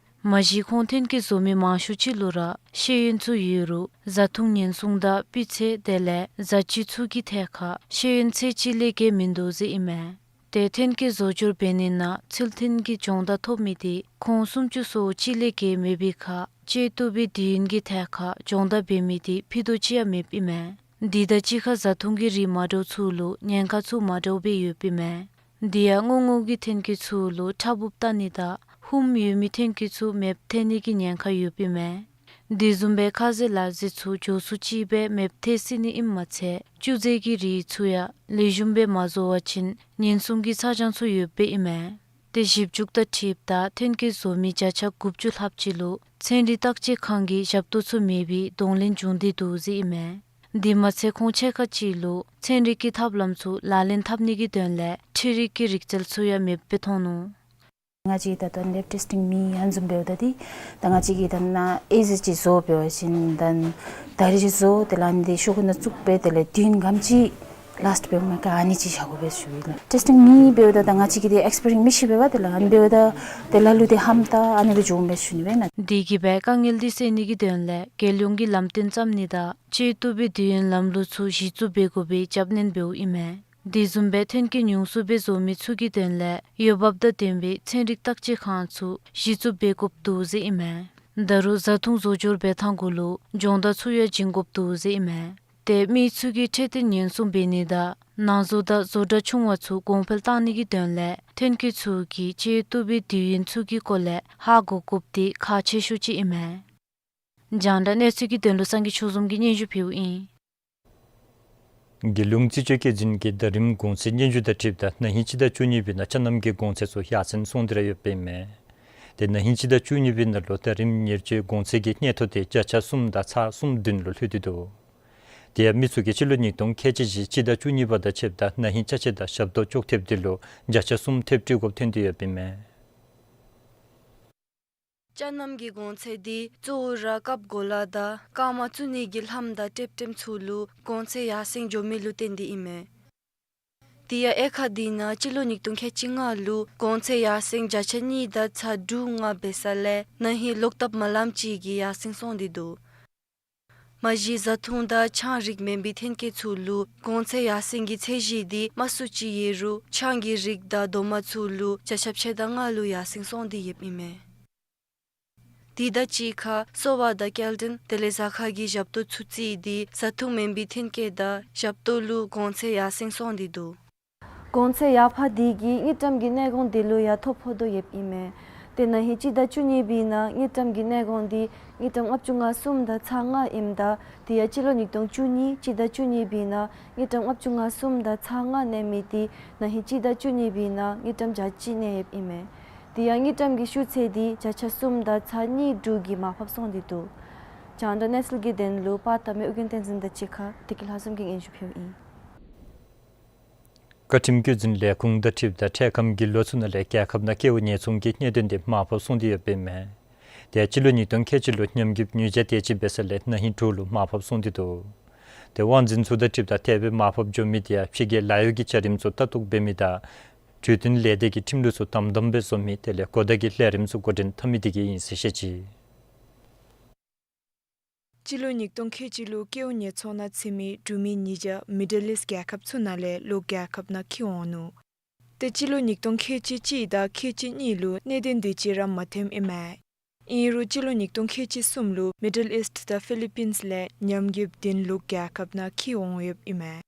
མ་གཞི་ཁོང་ཐོན་སྐྱེད་བཟོ་མི་མང་ཤོས་ཅིག་ལུ་ར་ཤེས་ཡོན་ཚུ་ཡོད་རུང་བཟའ་འཐུང་ཉེན་སྲུང་དང་སྤུས་ཚད་དེ་ལས་བཟའ་བཅའ་ཚུ་གི་ཐད་ཁར་ཤེས་ཡོན་ཚད་གཅིག་ལས་བརྒལ་མིན་འདུག་ཟེར་ཨིན་མས། ཏེ་ཐོན་སྐྱེད་བཟོ་སྦྱོར་འབད་ནི་ནང་ཚུལ་མཐུན་གྱི་སྦྱོང་བརྡར་ཐོབ་མི་དེ་ཁོང་སུམ་ཅུ་སོ་གཅིག་ལས་བརྒལ་མེད་པའི་ཁར་བཅོས་བཏུབ་པའི་དུས་ཡུན་གྱི་ཐད་ཁར་སྦྱོང་བརྡར་འབད་མི་དེ་ཕུད་རྡོག་གཅིག་ཡང་མེདཔ་ཨིན་མས། དེ་དང་གཅིག་ཁར་བཟའ་འཐུང་གི་རིགས་མ་འདྲཝ་ཚུ་ལུ་ཉེན་ཁ་ཚུ་མ་འདྲཝ་སྦེ་ཡོདཔ་ཨིན་མས། དེ་ཡང་སྔོ་སྔོ་གི་ཐོན་སྐྱེད་ཚུ་ལུ་ཁྲག་འབུབ་བཏང་ནི་དང་ཧུམ་ཡོད་མི་ཐོན་སྐྱེད་ཚུ་མེདཔ་ཐལ་ནི་གི་ཉེན་ཁ་ཡོདཔ་ཨིན་མས། དེ་བཟུམ་སྦེ་ཁ་ཟས་ལ་ཟས་ཚུ་མགྱོགས་སུ་ཅིག་སྦེ་མེདཔ་ཐལ་སྲིད་ནི་ཨིནམ་མ་ཚད་བཅུད་རྫས་ཀྱི་རིགས་ཚུ་ཡང་ལེགས་ཤོམ་སྦེ་མ་བཟོ་བ་ཅིན་ཉེན་སྲུང་གི་ཚ་གྱང་ཚུ་ཡོདཔ་ཨིན་མས། ཏེ་ཞིབ་འཇུག་དང་འཁྲིལཝ་ད་ཐོན་སྐྱེད་བཟོ་མི་བརྒྱ་ཆ་དགུ་བཅུ་ལྷགཔ་ཅིག་ལུ་ཚན་རིག་བརྟག་དཔྱད་ཁང་གི་ཞབས་ཏོག་ཚུ་མེད་པའི་གདོང་ལེན་བྱུང་སྟེ་འདུག་ཟེར་ཨིན་མས། དེ་མ་ཚད་ཁོང་ཕྱེད་ཀ་ཅིག་ལུ་ཚན་རིག་གི་ཐབས་ལམ་ཚུ་ལག་ལེན་འཐབ་ནི་གི་དོན་ལས་འཕྲུལ་རིག་གི་རིག་རྩལ་ཚུ་ཡང་མེདཔ་སྦེ་མཐོང་ནུག། ང་བཅས་ད་ལྟོ་ལེབ་ཊེསི་ཊིང་མེད་ཨ་ནི་བཟུམ་འབདཝ་ད་འདི་ད་ང་བཅས་ཀྱིས་ད་ནཱ་ཨེ་ཟེར་ཅིག་བཟོ་འབད་བ་ཅིན་ད་ད་རིས་ཅིག་བཟོ་དེ་ལས་ཨ་ནི་འདི་ཤོག་ཀུ་ནང་བཙུགས་སྦེ་དེ་ལས་དུས་ཡུན་ག་དེམ་ཅིག་ལཱསིཊ་འབདཝ་མས་ག་ཨ་ནི་ཅིག་ཧ་གོ་བས་ཞུ་ནི་ལགས། ཊེསི་ཊིང་མེད་འབདཝ་ད་ད་ང་བཅས་ཀྱིས་འདི་ཨེགསི་པི་རི་མེནཊ་མི་ཤེས་པས་པ། དེ་ལས་ཨ་ནི་འབདཝ་ད་དེ་ལ་ལུ་འདི་ཧམ་ད་ཨ་ནི་སྦེ་འགྱོཝ་མས་ཞུ་ནི་སྦེ་ན། དེ་གིས་སྦེ་དཀའ་ངལ་འདི་སེལ་ནི་གི་དོན་ལས་རྒྱལ་ཡོངས་ཀྱི་ལམ་སྟོན་བརྩམ་ནི་དང་བཅོས་བཏུབ་པའི་དུས་ཡུན་ལམ་ལུགས་ཚུ་གཞི་བཙུགས་འབད་དགོ་པའི་རྒྱབ་སྣོན་འབདཝ་ཨིན་མས། དེ་བཟུམ་སྦེ་ཐོན་སྐྱེད་ཉུང་སུ་སྦེ་བཟོ་མི་ཚུ་གི་དོན་ལས་འོས་འབབ་དང་ལྡན་པའི་ཚན་རིག་བརྟག་དཔྱད་ཁང་ཚུ་གཞི་བཙུགས་འབད་དགོཔ་འདུག་ཟེར་ཨིན་མས། ད་རུང་བཟའ་འཐུང་བཟོ་སྦྱོར་འབད་ཐངས་གུ་ལུ་སྦྱོང་བརྡར་ཚུ་ཡང་བྱིན་དགོཔ་འདུག་ཟེར་ཨིན་མས། ཏེ་མི་ཚུ་གིས་འཕྲོད་བསྟེན་ཉེན་སྲུང་འབད་ནི་དང་ནང་བཟོ་དང་བཟོ་གྲྭ་ཆུང་བ་ཚུ་གོང་འཕེལ་གཏང་ནི་གི་དོན་ལས་ཐོན་སྐྱེད་ཚུ་གི་བཅོས་བཏུབ་པའི་དུས་ཡུན་ཚུ་གི་སྐོར་ལས་ཧ་གོ་དགོཔ་དེ་ཁག་ཆེ་ཤོས་ཅིག་ཨིན་མས། རྒྱང་བསྒྲགས་གནས་ཚུལ་གྱི་དོན་ལུ་སངས་རྒྱས་ཆོས་འཛོམས་ཀྱིས་སྙན་ཞུ་ཕུལཝ་ཨིན། རྒྱལ་ཡོངས་རྩིས་དཔྱད་བཀོད་འཛིན་གྱིས་ཟླ་རིམ་གོང་ཚད་སྙན་ཞུ་དང་འཁྲིལཝ་ད་ན་ཧིང་སྤྱི་ཟླ་བཅུ་གཉིས་པའི་ནང་ཅ་རྣམ་གྱི་གོང་ཚད་ཚུ་ཡར་སེང་སོང་སྟེ་ར་ཡོདཔ་ཨིན་མས། ཏེ་ན་ཧིང་སྤྱི་ཟླ་བཅུ་གཉིས་པའི་ནང་ལུ་ཟླ་རིམ་ཉེར་སྤྱོད་གོང་ཚད་ཀྱི་གནས་མཐོ་དེ་བརྒྱ་ཆ་གསུམ་དང་ཚག་གསུམ་བདུན་ལུ་ལྷོད་དེ་འདུག། དེ་ཡང་མི་ཚུ་གིས་སྤྱི་ལོ་ཉིས་སྟོང་ཁལ་གཅིག་བཞི་སྤྱི་ཟླ་བཅུ་གཉིས་པ་དང་ཕྱདཔ་ད་ན་ཧིང་ཅ་ཆས་དང་ཞབས་ཏོག་ཅོག་འཐདཔ་དེ་ལུ་བརྒྱ་ཆ་གསུམ་ཐེབས་སྤྲོད་དགོཔ་ཐོན་ཏེ་ཡོདཔ་ཨིན་མས། ཅ་རྣམ་གྱི་གོང་ཚད་འདི་གཙོ་བོ་ར་རྐབ་གོ་ལ་དང་རྐངམ་བཙུགས་ནི་གི་ལྷམ་དང་ཊེབ་ཊེམ་ཚུ་ལུ་གོང་ཚད་ཡར་སེང་འགྱོ་མི་ལུ་བརྟེན་ཏེ་ཨིན་མས། དེ་ཡང་དབྱེ་ཁག་འདི་ནང་སྤྱི་ལོ་ཉིས་སྟོང་ཁལ་གཅིག་ལྔ་ལུ་གོང་ཚད་ཡར་སེང་བརྒྱ་ཆ་གཉིས་དང་ཚག་དྲུག་ལྔ་འབད་ས་ལས་ན་ཧིང་ལོག་བཏབ་མ་ལངམ་ཅིག་གིས་ཡར་སེང་སོང་སྟེ་འདུག། མ་གཞི་བཟའ་འཐུང་དང་ཆང་རིགས་མེན་པའི་ཐོན་སྐྱེད་ཚུ་ལུ་གོང་ཚད་ཡར་སེང་གི་ཚད་གཞི་འདི་དམའ་སུ་ཅིག་ཡོད་རུང་ཆང་གི་རིགས་དང་རྡོག་མ་ཚུ་ལུ་བརྒྱ་ཆ་ཕྱེད་དང་ལྔ་ལུ་ཡར་སེང་སོང་སྟེ་ཡོདཔ་ཨིན་མས། དེ་དང་གཅིག་ཁར་གསོ་བ་དང་སྐྱེལ་འདྲེན་དེ་ལས་ཟ་ཁང་གི་ཞབས་ཏོག་ཚུ་བརྩིས་ཏེ་བཟའ་འཐུང་མེན་པའི་ཐོན་སྐྱེད་དང་ཞབས་ཏོག་ལུ་གོང་ཚད་ཡར་སེང་སོང་སྟེ་འདུག། གོང་ཚད་ཡར་འཕར་འདི་གིས་དངུལ་ཀྲམ་གྱི་གནས་གོང་དེ་ལུ་ཡང་ཐོ་ཕོག་དོ་ཡོདཔ་ཨིན་མས། ཏེ་ན་ཧིང་སྤྱི་ཟླ་བཅུ་གཉིས་པའི་ནང་དངུལ་ཀྲམ་གྱི་གནས་གོང་འདི་དངུལ་ཀྲམ་ལྔ་བཅུ་ང་གསུམ་དང་ཚག་ལྔ་ཨིནམ་ད་དེ་ཡང་སྤྱི་ལོ་ཉིས་སྟོང་བཅུ་གཉིས་སྤྱི་ཟླ་བཅུ་གཉིས་པའི་ནང་དངུལ་ཀྲམ་ལྔ་བཅུ་ང་གསུམ་དང་ཚག་ལྔ་གནས་མི་འདི་ན་ཧིང་སྤྱི་ཟླ་བཅུ་གཉིས་པའི་ནང་དངུལ་ཀྲམ་བརྒྱ་གཅིག་གནས་ཡོདཔ་ཨིན་མས། དེ་ཡང་དངུལ་ཀྲམ་གྱི་ཤུགས་ཚད་འདི་བརྒྱ་ཆ་གསུམ་དང་ཚག་གཉིས་དྲུག་གིས་མར་ཕབ་སོང་སྟེ་འདུག། རྒྱང་བསྒྲགས་གནས་ཚུལ་གྱི་དོན་ལུ་པར་བཏབ་མི་ཨོ་རྒྱན་བསྟན་འཛིན་དང་གཅིག་ཁར་བདེ་སྐྱིད་ལྷ་འཛོམས་ཀྱིས་སྙན་ཞུ་ཕུལཝ་ཨིན། བཀའ་ཁྲིམས་བཀོད་འཛིན་ལས་ཁུངས་དང་འཁྲིལཝ་ད་འཕྲལ་ཁམས་ཀྱི་ལོ་ཚུ་ནང་ལས་རྒྱལ་ཁབ་ནང་སྐྱེ་བོ་ཉེས་ཚོང་གི་གནད་དོན་འདི་མར་ཕབ་སོང་སྟེ་ཡོདཔ་ཨིན་མས། དེ་ཡང་སྤྱི་ལོ་ཉིས་སྟོང་ཁལ་གཅིག་ལུ་ཉམས་རྒུདཔ་ཉིས་བརྒྱ་དེ་ཅིག་འབད་ས་ལས་ན་ཧིང་དྲུག་ལུ་མར་ཕབ་སོང་སྟེ་འདུག། དེ་དབང་འཛིན་ཚུ་དང་འཁྲིལཝ་ད་དེ་སྦེ་མར་ཕབ་འགྱོ་མི་དེ་ཡང་ཕྱི་རྒྱལ་ལཱ་གཡོག་གི་བྱ་རིམ་ཚུ་ལྟ་རྟོག་འབད་མི་དང་གྲོས་མཐུན་ལས་སྡེ་གི་ཁྲིམས་ལུགས་ཚུ་དམ་དམ་སྦེ་བཟོ་མི་དེ་ལས་གོ་བརྡ་གི་ལས་རིམ་ཚུ་འགོ་འདྲེན་འཐབ་མི་དེ་གིས་ཨིན་ཟེར་བཤད་ཅི། སྤྱི་ལོ་ཉིས་སྟོང་ཁལ་གཅིག་ལུ་སྐྱེ་བོ་ཉེས་ཚོང་ནང་ཚུད་མི་འབྲུག་མི་ཉིས་བརྒྱ་མི་ཌལ་ཨིསཊ་རྒྱལ་ཁབ་ཚུ་ནང་ལས་ལོག་རྒྱལ་ཁབ་ནང་འཁྱིད་འོང་ནུག། ཏེ་སྤྱི་ལོ་ཉིས་སྟོང་ཁལ་གཅིག་གཅིག་དང་ཁལ་གཅིག་གཉིས་ལུ་གནད་དོན་དེ་ཅིག་ར་མ་ཐོནམ་ཨིན་མས། ཨིན་རུང་སྤྱི་ལོ་ཉིས་སྟོང་ཁལ་གཅིག་གསུམ་ལུ་མི་ཌལ་ཨིསཊ་དང་ཕི་ལི་པིནསི་ལས་ཉམས་རྒུདཔ་བདུན་ལོག་རྒྱལ་ཁབ་ནང་འཁྱིད་འོང་ཡོདཔ་ཨིན་མས།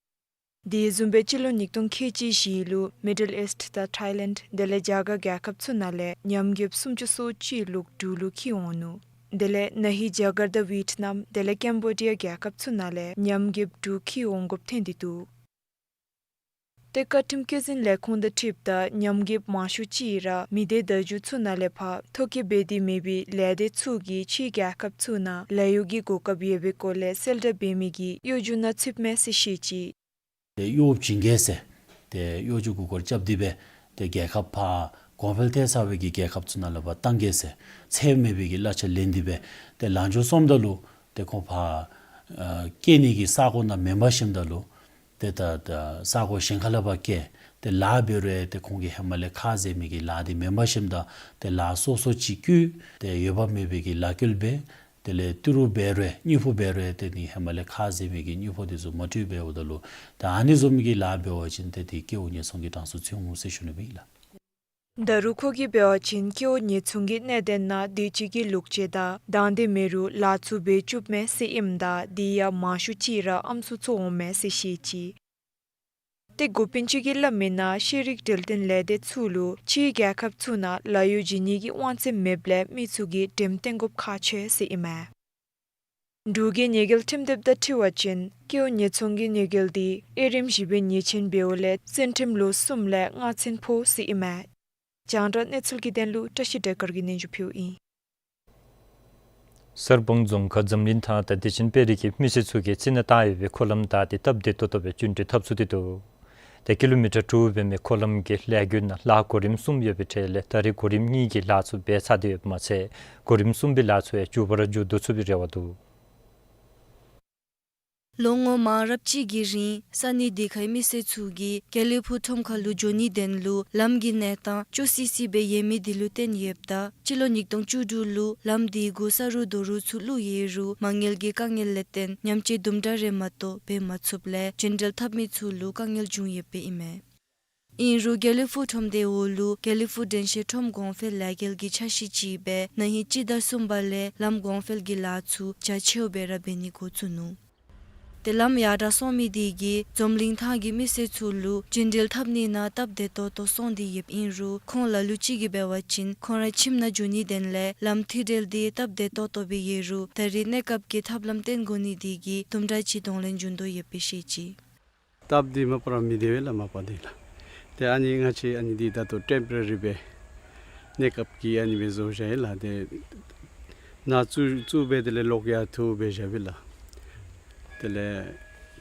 དེ་བཟུམ་སྦེ་སྤྱི་ལོ་ཉིས་སྟོང་ཁལ་གཅིག་བཞི་ལུ་མི་ཌལ་ཨིསཊ་དང་ཐའི་ལེནཌ་དེ་ལས་རྒྱ་གར་རྒྱལ་ཁབ་ཚུ་ནང་ལས་ཉམས་རྒུདཔ་སུམ་ཅུ་སོ་གཅིག་ལོག་འབྲུག་ལུ་འཁྱིད་འོང་ནུག། དེ་ལས་ན་ཧིང་རྒྱ་གར་དང་ཝེཊ་ནམ་དེ་ལས་ཀེམ་བོ་ཌི་ཡ་རྒྱལ་ཁབ་ཚུ་ནང་ལས་ཉམས་རྒུདཔ་དྲུག་འཁྱིད་འོང་དགོཔ་ཐོན་ཏེ་འདུག། ཏེ་བཀའ་ཁྲིམས་བཀོད་འཛིན་ལས་ཁུངས་དང་འཁྲིལཝ་ད་ཉམས་རྒུདཔ་མང་ཤོས་ཅིག་ར་མི་སྡེ་བརྡ་བརྒྱུད་ཚུ་ནང་ལས་ཕར་ཐོ་བཀོད་འབད་དེ་མེད་པའི་ལས་སྡེ་ཚུ་གིས་ཕྱིའི་རྒྱལ་ཁབ་ཚུ་ནང་ལཱ་གཡོག་གི་གོ་སྐབས་ཡོད་པའི་སྐོར་ལས་གསལ་བསྒྲགས་འབད་མི་གི་གཡོ་སྒྱུ་ནང་ཚུདཔ་མས་ཟེར་བཤད་ཅི། ཏེ་གཡོག་བྱིན་གེ་ཟེར་ཏེ་གཡོ་སྒྱུ་མགུ་སྐོར་རྐྱབ་སྟེ་སྦེ་ཏེ་རྒྱལ་ཁབ་ཕར་གོང་འཕེལ་ཐལ་ཚར་བའི་གི་རྒྱལ་ཁབ་ཚུ་ནང་ལུ་ཕར་བཏང་གེ་ཟེར་ཚད་མེད་པའི་གི་གླ་ཆ་ལེན་ཏེ་སྦེ་ཏེ་ལང་འགྱོ་སོངམ་ད་ལུ་ཏེ་ཁོང་ཕར་ཨ་སྐྱེ་ནི་གི་ས་གོ་ནང་མེན་པར་ཞིནམ་ད་ལུ་ཏེ་ད་ད་ས་གོ་གཞན་ཁ་ལས་ཕར་སྐྱེ་ཏེ་ལཱ་འབད་རུང་ཏེ་ཁོང་གིས་ཧེ་མ་ལས་ཁ་བཟེད་མི་གི་ལཱ་འདི་མེན་པར་ཞིནམ་ད་ཏེ་ལཱ་སོ་སོ་ཅིག་བཀོལ་ཏེ་འོས་འབབ་མེད་པའི་གི་ལཱ་བཀོལ་འབད་དེ་ལས་ཏི་རུ་འབད་རུང་དངུལ་ཕོགས་འབད་རུང་ཏེ་ནི་ཧེ་མ་ལས་ཁ་བཟེད་མི་གི་དངུལ་ཕོགས་འདི་ཚུ་མ་སྤྲོད་འབདཝ་ད་ལུ་ད་ཨ་ནི་བཟུམ་གྱི་ལཱ་འབད་བ་ཅིན་ཏེ་འདི་སྐྱེ་བོ་ཉེས་ཚོང་གི་གྲངས་སུ་ཚུད་འོང་ཟེར་ཞུ་ནི་ཨིན་ལགས། ད་རུང་ཁོ་གིས་འབད་བ་ཅིན་སྐྱེ་བོ་ཉེས་ཚོང་གི་གནད་དོན་ནང་དུས་ཅི་གི་ལོག་སྤྱོད་དང་དང་འདོད་མེད་རུང་ལཱ་ཚུ་འབད་བཅུགཔ་མས་ཟེར་ཨིནམ་ད་དེ་ཡང་མང་ཤོས་ཅིག་ར་ཨམ་སྲུ་ཚུ་འོངམ་མས་ཟེར་བཤད་ཅི། ཏེ་འགོ་དཔོན་ཅིག་གིས་སླབ་མིའི་ནང་ཤེས་རིག་འབྲེལ་ལྡན་ལས་སྡེ་ཚུ་ལུ་ཕྱིའི་རྒྱལ་ཁབ་ཚུ་ནང་ལཱ་གཡོག་བྱིན་ནི་གི་དབང་ཚད་མེདཔ་ལས་མི་ཚུ་གིས་འགྲེམས་སྟོན་དགོཔ་ཁག་ཆེ་ཟེར་ཨིན་མས། འབྲུག་གི་ཉེས་འགེལ་ཁྲིམས་དེབ་དང་འཁྲིལ་བ་ཅིན་སྐྱེ་བོ་ཉེས་ཚོང་གི་ཉེས་འགེལ་འདི་དབྱེ་རིམ་བཞི་སྦེ་ཉེས་ཆེན་འབདཝ་ལས་བཙོན་ཁྲིམས་ལོ་གསུམ་ལས་མངགས་ཆེན་ཕོག་ཟེར་ཨིན་མས། རྒྱང་བསྒྲགས་གནས་ཚུལ་གྱི་དོན་ལུ་བཀྲ་ཤིས་སྒྲོལ་དཀར་གྱིས་སྙན་ཞུ་ཕུལཝ་ཨིན། གསར་སྤང་རྫོང་ཁག་འཛམ་གླིང་ཐང་དང་དེ་བཞིན་དཔལ་རི་གི་མི་སེར་ཚུ་གིས་རྩི་ནག་བཏང་ཡོད་པའི་འཁོར་ལམ་བདའ་སྟེ་སྟབས་བདེ་ཏོག་ཏོ་སྦེ་རྒྱུན་འགྲུལ་འཐབ་ཚུགས་ཏེ་འདུག། ཏེ་ཀི་ལོ་མི་ཊར་དྲུག་འབད་མི་འཁོར་ལམ་གྱི་ལས་འགུལ་ནང་ལཱ་གོ་རིམ་གསུམ་ཡོད་པའི་གྲས་ལས་ད་རེས་གོ་རིམ་གཉིས་ཀྱི་ལཱ་ཚུ་འབད་ཚར་ཏེ་ཡོདཔ་མ་ཚད་གོ་རིམ་གསུམ་པའི་ལཱ་ཚུ་ཡང་མགྱོགས་པ་ར་མཇུག་བསྡུ་ཚུགས་པའི་རེ་བ་འདུག། ལོ་ངོ་མང་རབས་ཅིག་གི་རིང་ས་གནས་དེ་ཁའི་མི་སེར་ཚུ་གིས་དགེ་ལེགས་ཕུག་ཁྲོམ་ཁ་ལུ་འགྱོ་ནིའི་དོན་ལུ་ལམ་གྱི་གནས་སྟངས་སྐྱོ་སི་སི་སྦེ་ཡོད་མི་དེ་ལུ་བརྟེན་ཡོདཔ་ད་སྤྱི་ལོ་ཉིས་སྟོང་བཅུ་དྲུག་ལུ་ལམ་དེའི་གུ་ས་རུ་རྡོ་རུག་ཚུ་བླུགས་ཡོད་རུང་མ་དངུལ་གྱི་དཀའ་ངལ་ལས་བརྟེན་ཉམས་བཅོས་དུམ་གྲ་རེ་མ་གཏོགས་འབད་མ་ཚུགསཔ་ལས་རྒྱུན་འགྲུལ་འཐབ་མི་ཚུ་ལུ་དཀའ་ངལ་བྱུང་ཡོདཔ་ཨིན་མས། ཨིན་རུང་དགེ་ལེགས་ཕུག་ཁྲོམ་སྡེ་འོག་ལུ་དགེ་ལེགས་ཕུག་དྲན་ཤེས་ཁྲོམ་གོང་འཕེལ་ལས་འགུལ་གྱི་ཆ་ཤས་ཅིག་སྦེ་ན་ཧིང་སྤྱི་ཟླ་གསུམ་པ་ལས་ལམ་གོང་འཕེལ་གྱི་ལཱ་ཚུ་རྒྱ་ཆེཝ་སྦེ་ར་འབད་ནི་འགོ་བཙུགས་ནུག། ཏེ་ལམ་ཡར་དྲག་སོང་མི་དེ་གིས་འཛམ་གླིང་ཐང་གི་མི་སེར་ཚུ་ལུ་རྒྱུན་འགྲུལ་འཐབ་ནི་ནང་སྟབས་བདེ་ཏོག་ཏོ་སོང་སྟེ་ཡོདཔ་ཨིན་རུང་ཁོང་ལ་ལུ་ཅིག་གིས་འབད་བ་ཅིན་ཁོང་ར་ཁྱིམ་ནང་འགྱོ་ནིའི་དོན་ལས་ལམ་མཐིལ་འབྲེལ་དེ་སྟབས་བདེ་ཏོག་ཏོ་སྦེ་ཡོད་རུང་ད་རེས་གནས་སྐབས་ཀྱི་ཐབས་ལམ་བཏོན་དགོ་ནི་དེ་གིས་དུམ་གྲ་ཅིག་གདོང་ལེན་འབྱུང་དོ་ཡོདཔ་སྦེ་བཤད་ཅི། སྟབས་བདེ་མ་པ་ར་མི་བདེ་བས་ལགས་མ་པ་འདི་ལགས། ཏེ་ཨ་ནི་ང་བཅས་ཨ་ནི་འདི་ད་ལྟོ་ཊེམ་པོ་ར་རི་སྦེ་གནས་སྐབས་ཀྱི་ཨ་ནི་སྦེ་བཟོ་བཞག་ཡི་ལགས། ཏེ་ནཱ་བཙུགས་བཙུགས་སྦེ་དེ་ལས་ལོག་ཡར་འཐུ་སྦེ་བཞག་པས་ལགས། དེ་ལས་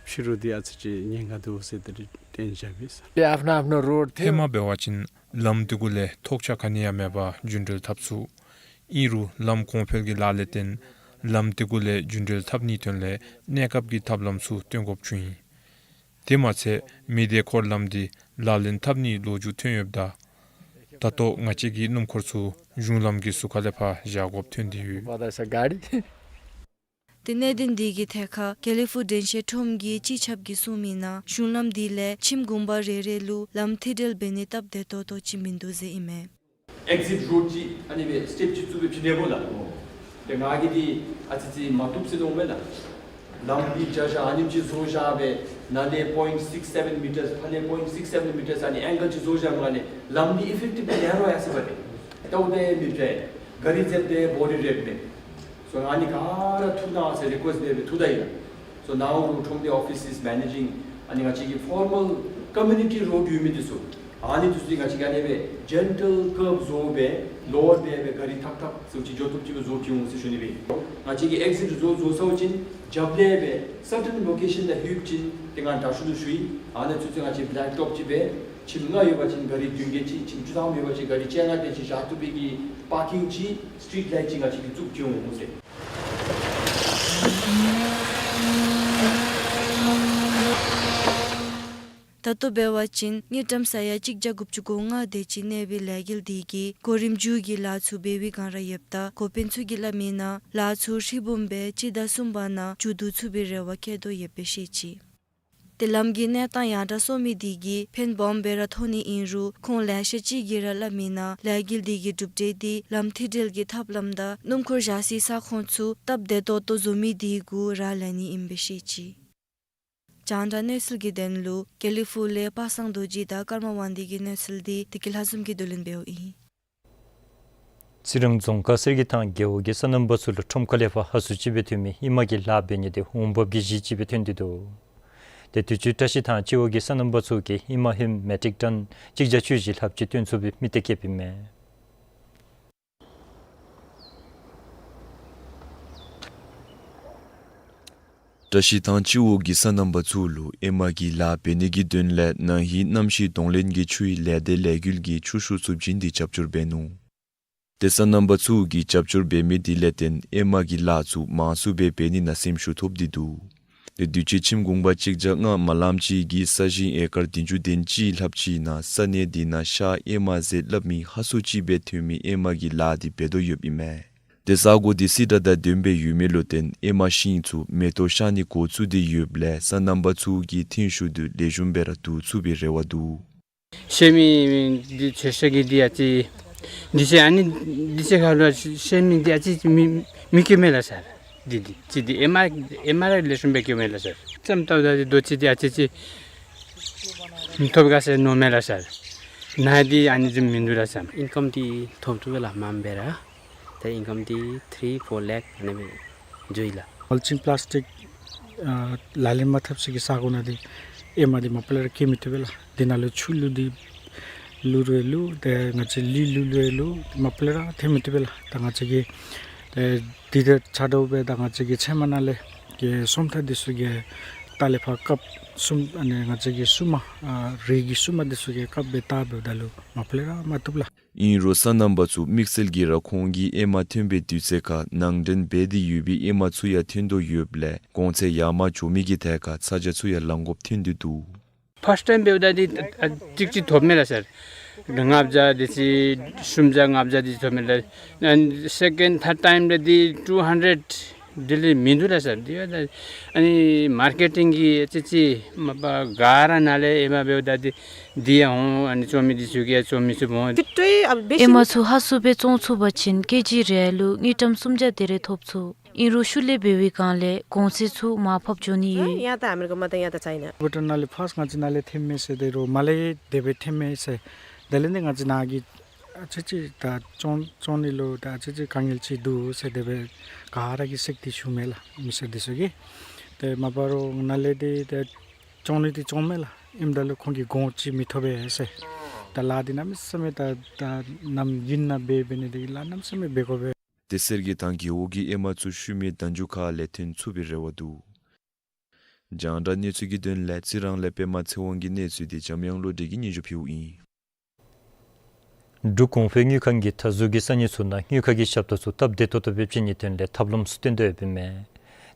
ཕྱི་རུ་འདི་ཨ་ཙི་ཅིག་ཉེན་ཁ་འདུག་ཟེར་དེ་འདྲ་བསྟན་བཞག་པས། ये आफ्नो आफ्नो रोड थियो। ཧེ་མ་འབད་བ་ཅིན་ལམ་འདི་གུ་ལས་ཐོག་ཆ་ག་ནི་ཡང་མེད་པར་རྒྱུན་འགྲུལ་འཐབ་ཚུགས། ཨིན་རུང་ལམ་གོང་འཕེལ་གྱི་ལཱ་ལས་བརྟེན་ལམ་འདི་གུ་ལས་རྒྱུན་འགྲུལ་འཐབ་ནིའི་དོན་ལས་གནས་སྐབས་ཀྱི་ཐབས་ལམ་ཚུ་སྟོན་དགོཔ་བྱུང་ཡི། དེ་མ་ཚད་མི་སྡེ་འཁོར་ལམ་འདི་ལག་ལེན་འཐབ་ནིའི་ལོ་རྒྱུས་ཐོན་ཡོདཔ་ད། ད་ལྟོ་ང་བཅས་ཀྱི་སྣུམ་འཁོར་ཚུ་གཞུང་ལམ་གྱི་ཟུར་ཁ་ལས་ཕར་བཞག་དགོཔ་ཐོན་ཏེ་ཡོད། पता छ गाडी। ཏེ་གནད་དོན་འདི་གི་ཐད་ཁར་དགེ་ལེགས་ཕུག་དྲན་ཤེས་ཁྲོམ་གྱི་སྤྱི་ཁྱབ་ཀྱིས་གསུངས་མི་ནང་གཞུང་ལམ་འདི་ལས་ཁྱིམ་གུང་པ་རེ་རེ་ལུ་ལམ་ཐིག་འབྲེལ་འབད་ནི་སྟབས་བདེ་ཏོག་ཏོ་ཅིག་མིན་འདུག་ཟེར་ཨིན་མས། ཨེག་ཟིཊ་རོཌ་ཅིག་ཨ་ནི་སྦེ་སི་ཊེབ་ཅིག་བཙུགས་སྦེ་ཕྱི་ནང་འབདཝ་ལགས། ཏེ་ང་གིས་འདི་ཨ་ཙི་ཅིག་མ་བཏུབ་ཟེར་མནོཝ་མས་ལགས། ལམ་འདི་བརྒྱ་ཆ་ཨ་ནེམ་ཅིག་བཟོ་བཞག་སྦེ་ནཱ་ལས་པོའིནཊ་སིགསི་སེ་བཱན་མི་ཊརསི་ཕར་ལས་པོའིནཊ་སིགསི་སེ་བཱན་མི་ཊརསི་ཨ་ནི་ཨེང་གལ་ཅིག་བཟོ་བཞག་སྨ་རེ་ལམ་འདི་ཨི་ཕེག་ཊིབ་ནེ་རོ་ཡར་སོང་པས་ཏེ། ལྟཝ་ད་མི་འདྲ་གཱ་རི་འཛེགཔ་འདི་བོ་ཌི་རེག་མས། སོ་ང་ཨ་ནི་ག་ར་ཐུགས་ནང་ཟེར་རི་ཀུ་ཨེསཊ་འབད་སྦེ་ཐུགས་དང་ཡིན་ལགས། སོ་ནཱ་འོ་རུང་ཁྲོམ་སྡེ་ཨོ་ཕིསི་མེ་ནེ་ཇིང་ཨ་ནི་ང་བཅས་ཀྱི་ཕོར་མལ་ཀོ་མིའུ་ནི་ཊི་རོཌ་ཡོད་མི་འདི་ཚུ་ཨ་ནི་འདི་ཚུ་ང་བཅས་ཀྱིས་ཨ་ནི་སྦེ་ཇེན་ཊལ་ཀརབ་བཟོ་སྦེ་ལོ་ཝར་འབད་སྦེ་གཱ་རི་ཐག་ཐག་ཟེར་ཅིག་འགྱོ་བཏུབ་ཅིག་སྦེ་བཟོ་བྱིན་འོང་ཟེར་ཞུ་ནི་སྦེ། ང་བཅས་ཀྱིས་ཨེག་ཟིཊ་བཟོ་བཟོ་ཚར་བ་ཅིན་རྒྱབ་ལས་སྦེ་སར་ཊེན་ལོ་ཀེ་ཤཱན་ནང་ལྷོད་ཅིན་ཏེ་ང་དྲག་ཤོས་ལུ་ཞུ་ཡི། ཨ་ནི་ཚུན་ཚོད་ང་བཅས་བེ་ལེག་ཊོབ་ཅིག་སྦེ་ཁྱིམ་ལྔ་ཡོད་པ་ཅིན་གཱ་རི་བདུན་བརྒྱད་ཅིག་ཁྱིམ་བཅུ་ཐམ་ཡོད་པ་ཅིན་གཱ་རི་བཅོ་ལྔ་དེ་ཅིག་བཞག་བཏུབ་པའི་གི་པར་ཀིང་ཅིག་སི་ཊི་རིཊ་ལའིཊ་ཅིག་ང་བཅས་ཀྱིས་བཙུགས་བྱིན་འོང་ཟེར། ད་ལྟོ་འབད་བ་ཅིན་དངུལ་ཀྲམ་ས་ཡ་གཅིག་བརྒྱ་དགུ་བཅུ་གོ་ལྔ་དེ་ཅིག་གནས་པའི་ལས་འགུལ་འདི་གིས་གོ་རིམ་རྒྱུད་ཀྱི་ལཱ་ཚུ་འབད་བའི་སྒང་ར་ཡོདཔ་ད་འགོ་དཔོན་ཚུ་གིས་སླབ་མི་ནང་ལཱ་ཚུ་ཧྲིལ་བུམ་སྦེ་སྤྱི་ཟླ་གསུམ་པ་ནང་མཇུག་བསྡུ་ཚུགས་པའི་རེ་བ་བསྐྱེད་དོ་ཡོདཔ་སྦེ་བཤད་ཅི། ཏེ་ལམ་གྱི་གནས་སྟངས་ཡང་དྲག་སོང་མི་འདི་གིས་ཕན་སྦོམ་སྦེ་ར་ཐོགས་ནི་ཨིན་རུང་ཁོང་ལེ་ཤ་ཅིག་གིས་ར་སླབ་མི་ནང་ལས་འགུལ་འདི་གི་གྲུབ་འབྲས་འདི་ལམ་ཐིག་འབྲེལ་གྱི་ཐབས་ལམ་དང་སྣུམ་འཁོར་བཞག་སའི་ས་ཁོངས་ཚུ་སྟབས་བདེ་ཏོག་ཏོ་བཟོ་མི་འདི་གུ་རག་ལས་ནི་ཨིནམ་སྦེ་བཤད་ཅི། རྒྱང་བསྒྲགས་གནས་ཚུལ་གྱི་དོན་ལུ་དགེ་ལེགས་ཕུག་ལས་པ་སངས་རྡོ་རྗེ་དང་ཀརྨ་དབང་འདུས་ཀྱི་གནས་ཚུལ་འདི་བདེ་སྐྱིད་ལྷ་འཛོམས་ཀྱིས་བསྡུ་ལེན་འབདཝ་ཨིན། རྩི་རང་རྫོང་ཁག་གསེར་གྱི་ཐང་རྒེད་འོག་གི་སོ་ནམ་པ་ཚུ་ལུ་ཁྲོམ་ཁ་ལས་ཕར་ཧ་སུ་ཅིག་སྦེ་ཐོན་མི་ཧེ་མ་གི་ལཱ་འབད་ནི་དེ་འོང་འབབ་ཀྱི་གཞི་ཅིག་སྦེ་ཐོན་ཏེ་འདུག། དེ་དུས་ཅི་བཀྲ་ཤིས་ཐང་སྤྱི་འོག་གི་སོ་ནམ་པ་ཚུ་གིས་ཧེ་མ་ཧེམ་མེ་ཊིག་ཊོན་གཅིག་བརྒྱ་བཅུ་བཞི་ལྷགཔ་ཅིག་བཏོན་ཚུགས་པའི་དམིགས་གཏད་བསྐྱེདཔ་ཨིན་མས། བཀྲ་ཤིས་ཐང་སྤྱི་འོག་གི་སོ་ནམ་པ་ཚུ་ལུ་ཧེ་མ་གི་ལཱ་འབད་ནི་གི་དོན་ལས་ན་ཧིང་གནམ་གཤིས་གདོང་ལེན་གྱི་ཆུའི་ལས་སྡེ་ལས་འགུལ་གྱིས་ཆུ་ཤོག་ཚུ་བྱིན་ཏེ་རྒྱབ་སྐྱོར་འབད་ནུག། དེ་སོ་ནམ་པ་ཚུ་གིས་རྒྱབ་སྐྱོར་འབད་མི་དེ་ལས་བརྟེན་ཧེ་མ་གི་ལཱ་ཚུ་མང་སུ་སྦེ་འབད་ནི་ནང་སེམས་ཤུགས་ཐོབ་སྟེ་འདུག། དེ་དུས་ཅི་ཁྱིམ་གུང་པ་གཅིག་བརྒྱ་ལྔ་མ་ལངམ་ཅིག་གིས་ས་ཞིང་ཨེ་ཀར་བདུན་ཅུ་དོན་གཅིག་ལྷགཔ་ཅིག་ནང་ས་གནས་དེ་ནང་ཤ་ཧེ་མ་ཟེར་སླབ་མི་ཧ་སུ་ཅིག་སྦེ་ཐོན་མི་ཧེ་མ་གི་ལཱ་དེ་འབད་དོ་ཡོདཔ་ཨིན་མས། དེ་ས་གོ་དེ་སི་ཏ་དང་དོན་སྦེ་ཡོད་མི་ལུ་བརྟེན་ཧེ་མ་ཤིང་ཚུ་མེ་ཏོག་ཤར་ནི་འགོ་བཙུགས་ཏེ་ཡོདཔ་ལས་སོ་ནམ་པ་ཚུ་གིས་ཐོན་ཤུགས་དེ་ལེགས་ཤོམ་སྦེ་ར་བསྡུ་ཚུགས་པའི་རེ་བ་འདུག། ཤེལ་མི་འདི་ཚོད་ཤེལ་གྱི་འདི་ཨ་ཙི་འདི་ཚེ་ཨ་ནི་འདི་ཚེ་ཁ་ལུ་ཤེལ་མི་འདི་ཨ་ཙི་མི་མི་སྐྱེ་མས་ལགས་སར། འདི་འདི་ཅིག་འདི་ཨེམ་ཨར་ཨེམ་ཨར་ལེགས་ཤོམ་སྦེ་སྐྱེ་མས་ལགས་སར། ཙམ་ལྟཝ་ད་འདི་རྡོ་ཅིག་འདི་ཨ་ཙི་ཅིག་མི་ཐོབ་ག་ཟེར་མནོཝ་མས་ལགས་སར། ནཱ་འདི་ཨ་ནི་ཅིག་མིན་འདུག་ལགས་སར། ཨིན་ཀམ་འདི་ཐོབ་ཚུགས་པས་ལགས་མངམ་སྦེ་ར། ད་ཨིན་ཀམ་འདི་ཐི་རི་ཕོར་ལེག་ཨ་ནི་སྦེ་འགྱོ་ཡི་ལགས། མལ་ཅིང་པ་ལཱསི་ཊིག་ཨ་ལག་ལེན་མ་འཐབ་ས་གི་ས་གོ་ནང་འདི་ཨེ་མ་འདི་མ་པ་ལས་ར་སྐྱེ་མི་བཏུབ་པས་ལགས། འདི་ནང་ལུ་ཆུ་བླུག་སྟེ་བླུག་རུང་བླུག་ཏེ་ང་བཅས་ལུད་བླུག་རུང་བླུག་མ་པ་ལས་ར་ཐོན་མི་བཏུབ་པས་ལགས། ད་ང་བཅས་ཀྱིས་ཏེ་འདི་དང་ཆ་འདྲཝ་སྦེ་ད་ང་བཅས་ཀྱི་ཚལ་མ་ནང་ལས་ཀྱི་སོམ་ཐ་འདི་ཚུ་གི་ལྟག་ལས་ཕར་བཀབ་སོམ་ཨ་ནི་ང་བཅས་ཀྱི་སོམ་མ་ཨ་རིགས་ཀྱི་སོམ་མ་འདི་ཚུ་གི་བཀབ་སྦེ་བཏབ་འབདཝ་ད་ལུ་མ་པ་ལས་ར་མ་བཏུབ་ལགས། ཨིན་རུང་སོ་ནམ་པ་ཚུ་དམིགས་བསལ་གྱིས་ར་ཁོང་གིས་ཨེ་མ་ཐོན་པའི་དུས་ཚོད་ཁར་ནང་འདྲེན་འབད་དེ་ཡོད་པའི་ཨེ་མ་ཚུ་ཡང་ཐོན་དོ་ཡོདཔ་ལས་གོང་ཚད་ཡར་མར་འགྱོ་མི་གི་ཐད་ཁར་ཚ་གྱང་ཚུ་ཡང་ལང་དགོཔ་ཐོན་ཏེ་འདུག། ཕཱསཊ་ཊའིམ་འབདཝ་ད་འདི་ཨ་ཅིག་ཅིག་ཐོབ་མས་ལགས་སར། ལྔ་བརྒྱ་དེ་ཅིག་སུམ་བརྒྱ་ལྔ་བརྒྱ་དེ་ཅིག་ཐོབ་མས་ལགས། ཨ་སེ་ཀེནཌ་ཐཱརཌ་ཊའིམ་ལས་འདི་ཊུ་ཧན་ཌེཌ་དེ་ལས་མིན་འདུག་ལགས་སར། འདི་ཨ་ནི་མར་ཀེ་ཊིང་གི་ཨ་ཙི་ཅིག་མ་པ་ག་ར་ནཱ་ལས་ཨེ་མ་འབདཝ་ད་འདི་འདི་ཡང་འོང་ཨ་ནི་བཙོང་མི་འདི་ཚུ་གིས་ཡང་བཙོང་མི་ཚུགས་འོང་། ཨེ་མ་ཚུ་ཧ་སུ་སྦེ་བཙོང་ཚུགས་པ་ཅིན་ཀེ་ཇི་རེ་ལུ་དངུལ་ཀྲམ་སུམ་བརྒྱ་དེ་རེ་ཐོབ་ཚུགས། ཨིན་རུང་ཤུལ་ལས་འབད་བའི་སྒང་ལས་གོང་ཚད་ཚུ་མར་ཕབ་འགྱོ་ནི་ཡོད། བྷུ་ཊཱན་ནང་ལས་ཕར་ང་བཅས་ནཱ་ལས་ཐོནམ་མས་ཟེར་དེ་རུང་མར་ལས་དེ་སྦེ་ཐོནམ་མས་ཟེར། དེ་ལས་ནི་ང་བཅས་ནཱ་གི་ཨ་ཙི་ཅིག་ད་བཙོང་བཙོང་ནི་ལུ་ད་ཨ་ཙི་ཅིག་དཀའ་ངལ་ཅིག་འདུག་ཟེར་དེ་སྦེ་ག་ར་གིས་སེམས་ཏེ་ཞུཝ་མས་ལགས། མི་སེར་འདི་ཚུ་གིས། ཏེ་མ་པ་རོགས་ནཱ་ལས་འདི་ད་བཙོང་ནི་འདི་བཙོངམ་མས་ལགས། ཨིནམ་ད་ལུ་ཁོང་གིས་གོང་ཅིག་མི་ཐོབ་པས་ཟེར། ད་ལཱ་འདི་གནམ་མེད་ས་མེད་ད་ད་ནམ་ཡུན་ནང་འབད་འབད་ནི་འདི་ལཱ་གནམ་མེད་ས་མེད་འབད་དགོ་པས། ཏེ་གསེར་གྱི་ཐང་རྒེད་འོག་གི་ཨེ་མ་ཚུ་ཤུལ་མའི་ཟླཝ་མཇུག་ཁ་ལས་ཐོན་ཚུགས་པའི་རེ་བ་འདུག། རྒྱང་བསྒྲགས་གནས་ཚུལ་གྱི་དོན་ལས་རྩི་རང་ལས་པདྨ་ཚེ་དབང་གི་གནས་ཚུལ་འདི་འཇམ་དབྱངས་བློ་གྲོས་ཀྱིས་སྙན་ཞུ་ཕུལཝ་ཨིན། འབྲུག་གོང་འཕེལ་དངུལ་ཁང་གིས་མཐའ་ཟུར་གྱི་ས་གནས་ཚུ་ནང་དངུལ་ཁང་གི་ཞབས་ཏོག་ཚུ་སྟབས་བདེ་ཏོག་ཏོ་སྦེ་བྱིན་ནིའི་དོན་ལས་ཐབས་ལམ་ཚུ་བཏོན་དོ་ཡོདཔ་ཨིན་མས།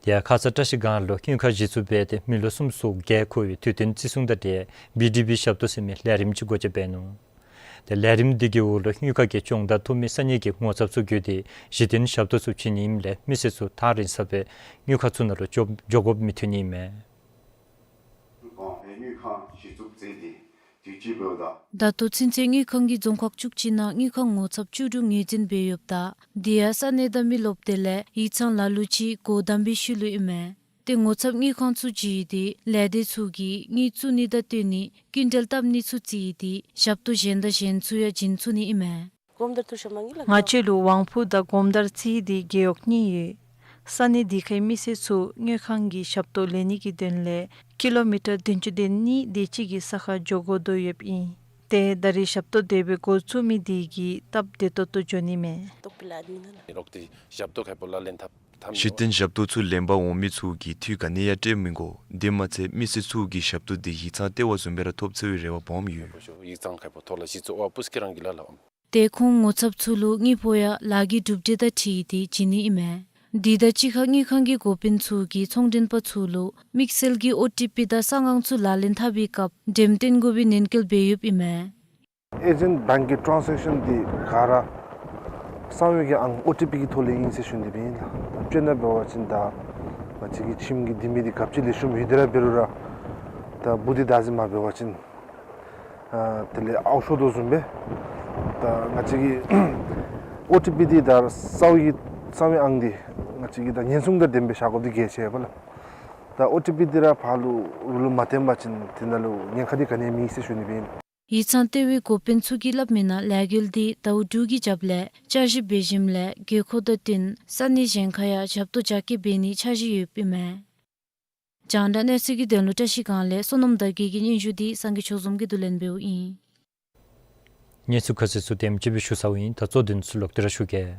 དེ་ཡང་ཁ་ཙ་བཀྲ་ཤིས་སྒང་ལུ་དངུལ་ཁང་གཞི་བཙུགས་འབད་དེ་མི་ལོ་གསུམ་སོ་བརྒྱད་འཁོར་བའི་དུས་སྟོན་བརྩི་སྲུང་དང་འབྲེལ་བི་ཌི་བི་ཞབས་ཏོག་ཟེར་མི་ལས་རིམ་ཅིག་སྒོ་འབྱེད་འབད་ནུག། དེ་ལས་རིམ་འདི་གི་འོག་ལུ་དངུལ་ཁང་གིས་སྦྱོང་བརྡར་ཐོབ་མི་ས་གནས་ཀྱི་ངོ་ཚབ་ཚུ་བརྒྱུད་དེ་གཞི་རྟེན་ཞབས་ཏོག་ཚུ་བྱིན་ནི་ཨིནམ་ལས་མི་སེར་ཚུ་ཐག་རིང་ས་སྦེ་དངུལ་ཁང་ཚུ་ནང་ལུ་འགྱོ་འགྱོ་དགོཔ་མི་ཐོན་ནི་ཨིན་མས། ད་ལྟོ་ཚུན་ཚོད་དངུལ་ཁང་གིས་རྫོང་ཁག་བཅུ་གཅིག་ནང་དངུལ་ཁང་ངོ་ཚབ་བཅུ་དྲུག་ངོས་འཛིན་འབད་ཡོདཔ་ད་དེ་ཡང་ས་གནས་དང་མི་རློབས་དེ་ལས་ཡིག་ཚང་ལ་ལུ་ཅིག་སྒོ་བསྡམས་པའི་ཤུལ་ལུ་ཨིན་མས། ཏེ་ངོ་ཚབ་དངུལ་ཁང་ཚུ་བརྒྱུད་དེ་ལས་སྡེ་ཚུ་གིས་དངུལ་བཙུགས་ནི་དང་བཏོན་ནི་སྐྱིན་འགྲུལ་བཏབ་ནི་ཚུ་རྩིས་ཏེ་ཞབས་ཏོག་གཞན་དང་གཞན་ཚུ་ཡང་བྱིན་ཚུགས་ནི་ཨིན་མས། ང་བཅས་ལུ་ཝང་ཕུ་དང་གོམ་དར་རྩིས་ཏེ་རྒེད་འོག་གཉིས་ཡོད། ས་གནས་འདི་ཁའི་མི་སེར་ཚུ་དངུལ་ཁང་གི་ཞབས་ཏོག་ལེན་ནི་གི་དོན་ལས་ཀི་ལོ་མི་ཊར་བདུན་ཅུ་དོན་གཉིས་དེ་ཅིག་གི་ས་ཁར་འགྱོ་དགོ་དོ་ཡོདཔ་ཨིན། ཏེ་ད་རེས་ཞབས་ཏོག་དེ་སྦེ་འགོ་བཙུགས་མི་འདི་གིས་སྟབས་བདེ་ཏོག་ཏོ་འགྱོ་ནི་མས། གཞི་རྟེན་ཞབས་ཏོག་ཚུ་ལེན་པར་འོང་མི་ཚུ་གིས་འཐུས་ག་ནི་ཡང་སྤྲོད་མི་དགོ། དེ་མ་ཚད་མི་སེར་ཚུ་གིས་ཞབས་ཏོག་འདི་ཡིག་ཚང་ལྟེ་བ་བཟུམ་སྦེ་ར་ཐོབ་ཚུགས་པའི་རེ་བ་སྦོམ་ཡོད། ཏེ་ཁོང་ངོ་ཚབ་ཚུ་ལུ་དངུལ་ཕོགས་ཡང་ལཱ་གི་གྲུབ་འབྲས་དང་འཁྲིལ་ཏེ་བྱིན་ནི་ཨིན་མས། འདི་དང་གཅིག་ཁར་དངུལ་ཁང་གི་འགོ་དཔོན་ཚུ་གིས་ཚོང་མགྲོན་པ་ཚུ་ལུ་དམིགས་བསལ་གྱི་ཨོ་ཊི་པི་དང་གསང་ཨང་ཚུ་ལག་ལེན་འཐབ་པའི་སྐབས་འགྲེམས་སྟོན་དགོ་པའི་ནན་སྐུལ་འབད་ཡོདཔ་ཨིན་མས། ཨེ་ཇེནཊ་བེངཀ་གི་ཊཱན་སེཀ་ཤཱན་འདི་ག་ར་གསང་བའི་གི་ཨང་ཨོ་ཊི་པི་གི་ཐོག་ལས་ཨིན་ཟེར་ཞུ་ནི་སྦེ་ཨིན་ལགས། ད་དཔེར་ན་འབད་བ་ཅིན་ད་ང་བཅས་ཀྱི་ཁྱིམ་གྱི་ལྡེ་མིག་འདི་ག་ཅི་ལེགས་ཤོམ་ཡོད་དེ་ར་འབད་རུང་ར་ད་བུ་འདི་བདག་འཛིན་མ་འབད་བ་ཅིན་ཨ་དེ་ལས་ཨའུ་ཤོར་དོ་བཟུམ་སྦེ་ད་ང་བཅས་ཀྱི་ཨོ་ཊི་པི་འདི་ད་གསང་བའི་གསང་བའི་ཨང་འདི་ང་བཅས་ཀྱིས་ད་ཉེན་སྲུང་དང་ལྡནམ་སྦེ་བཞག་དགོཔ་འདི་གལ་ཆེ་བས་ལགས། ད་ཨོ་ཊི་པི་འདི་ར་ཕར་ལུ་རུང་ལུ་མ་བཏོན་པ་ཅིན་དེ་ནང་ལུ་ཉེན་ཁ་འདི་ག་ནི་ཡང་མེད་ཟེར་ཞུ་ནི་སྦེ་ཨིན། ཡིག་ཚང་ལྟེ་བའི་འགོ་དཔོན་ཚུ་གིས་སླབ་མི་ནང་ལས་འགུལ་འདི་ཟླཝ་དྲུག་གི་རྒྱབ་ལས་བསྐྱར་ཞིབ་འབད་ཞིནམ་ལས་དགོས་མཁོ་དང་བསྟུན་ས་གནས་གཞན་ཁར་ཡང་ཞབས་ཏོག་རྒྱ་སྐྱེད་འབད་ནིའི་འཆར་གཞི་ཡོདཔ་ཨིན་མས། རྒྱང་བསྒྲགས་གནས་ཚུལ་གྱི་དོན་ལུ་བཀྲ་ཤིས་སྒང་ལས་བསོད་ནམས་དར་རྒྱས་ཀྱི་སྙན་ཞུ་འདི་སངས་རྒྱས་ཆོས་འཛོམས་ཀྱིས་བསྡུ་ལེན་འབདཝ་ཨིན། གནས་ཚུལ་ཁ་གསལ་ཚུ་དེམ་ཅིག་སྦེ་ཞུ་ཚརཝ་ཨིན། ད་གཙོ་དོན་ཚུ་ལོག་སྟེ་ར་ཞུ་གེ།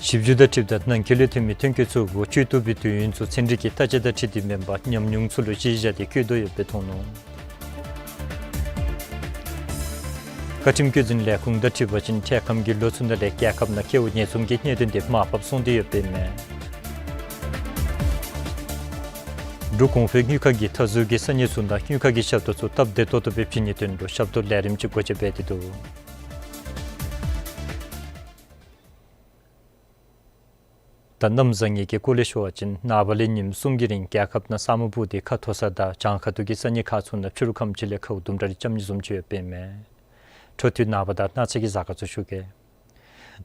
ཞིབ་འཇུག་དང་འཁྲིལཝ་ད་ནང་འཁོད་ལས་ཐོན་མི་ཐོན་སྐྱེད་ཚུ་གུ་བཅུད་བཏུབ་པའི་དུས་ཡུན་ཚུ་ཚན་རིག་གི་ལྟ་དཔྱད་དང་འཁྲིལ་ཏེ་མེན་པར་ཉམས་མྱོང་ཚུ་ལུ་གཞི་བཞག་སྟེ་བཀོད་དོ་ཡོདཔ་སྦེ་མཐོང་ནུག། བཀའ་ཁྲིམས་བཀོད་འཛིན་ལས་ཁུངས་དང་འཁྲིལ་བ་ཅིན་འཕྲལ་ཁམས་ཀྱི་ལོ་ཚུ་ནང་ལས་རྒྱལ་ཁབ་ནང་ཁེའུ་ཉེས་བཙུན་གྱི་གནད་དོན་འདི་མར་ཕབ་སོང་སྟེ་ཡོདཔ་ཨིན་མས། འབྲུག་གོང་འཕེལ་དངུལ་ཁང་གིས་མཐའ་ཟུར་གྱི་ས་གནས་ཚུ་ནང་དངུལ་ཁང་གི་ཞབས་ཏོག་ཚུ་སྟབས་བདེ་ཏོག་ཏོ་སྦེ་བྱིན་ནིའི་དོན་ལུ་ཞབས་ཏོག་ལས་རིམ་ཅིག་སྒོ་འབྱེད་འབད་དེ་འདུག། ད་གནམ་བཟང་ངན་གྱི་སྐོར་ལས་ཞུ་བ་ཅིན་ནངས་པ་ལས་ཉིནམ་གསུམ་གྱི་རིང་རྒྱལ་ཁབ་ནང་ས་སྨུག་སྤུབས་ཏེ་ཁ་མཐོ་ས་དང་བྱང་ཁ་ཐུག་གི་ས་གནས་ཁག་ཚུ་ནང་ཕྱི་རུ་ཁམས་ཅིག་ལས་ཁཝ་ལྡུམ་ར་རེ་རྐྱབ་ནི་བཟུམ་ཅིག་ཡོདཔ་ཨིན་མས། འཕྲོ་མཐུད་ནངས་པ་དང་གནངས་ཚེ་གི་གཟའ་སྐར་ཚུ་ཞུ་གེ།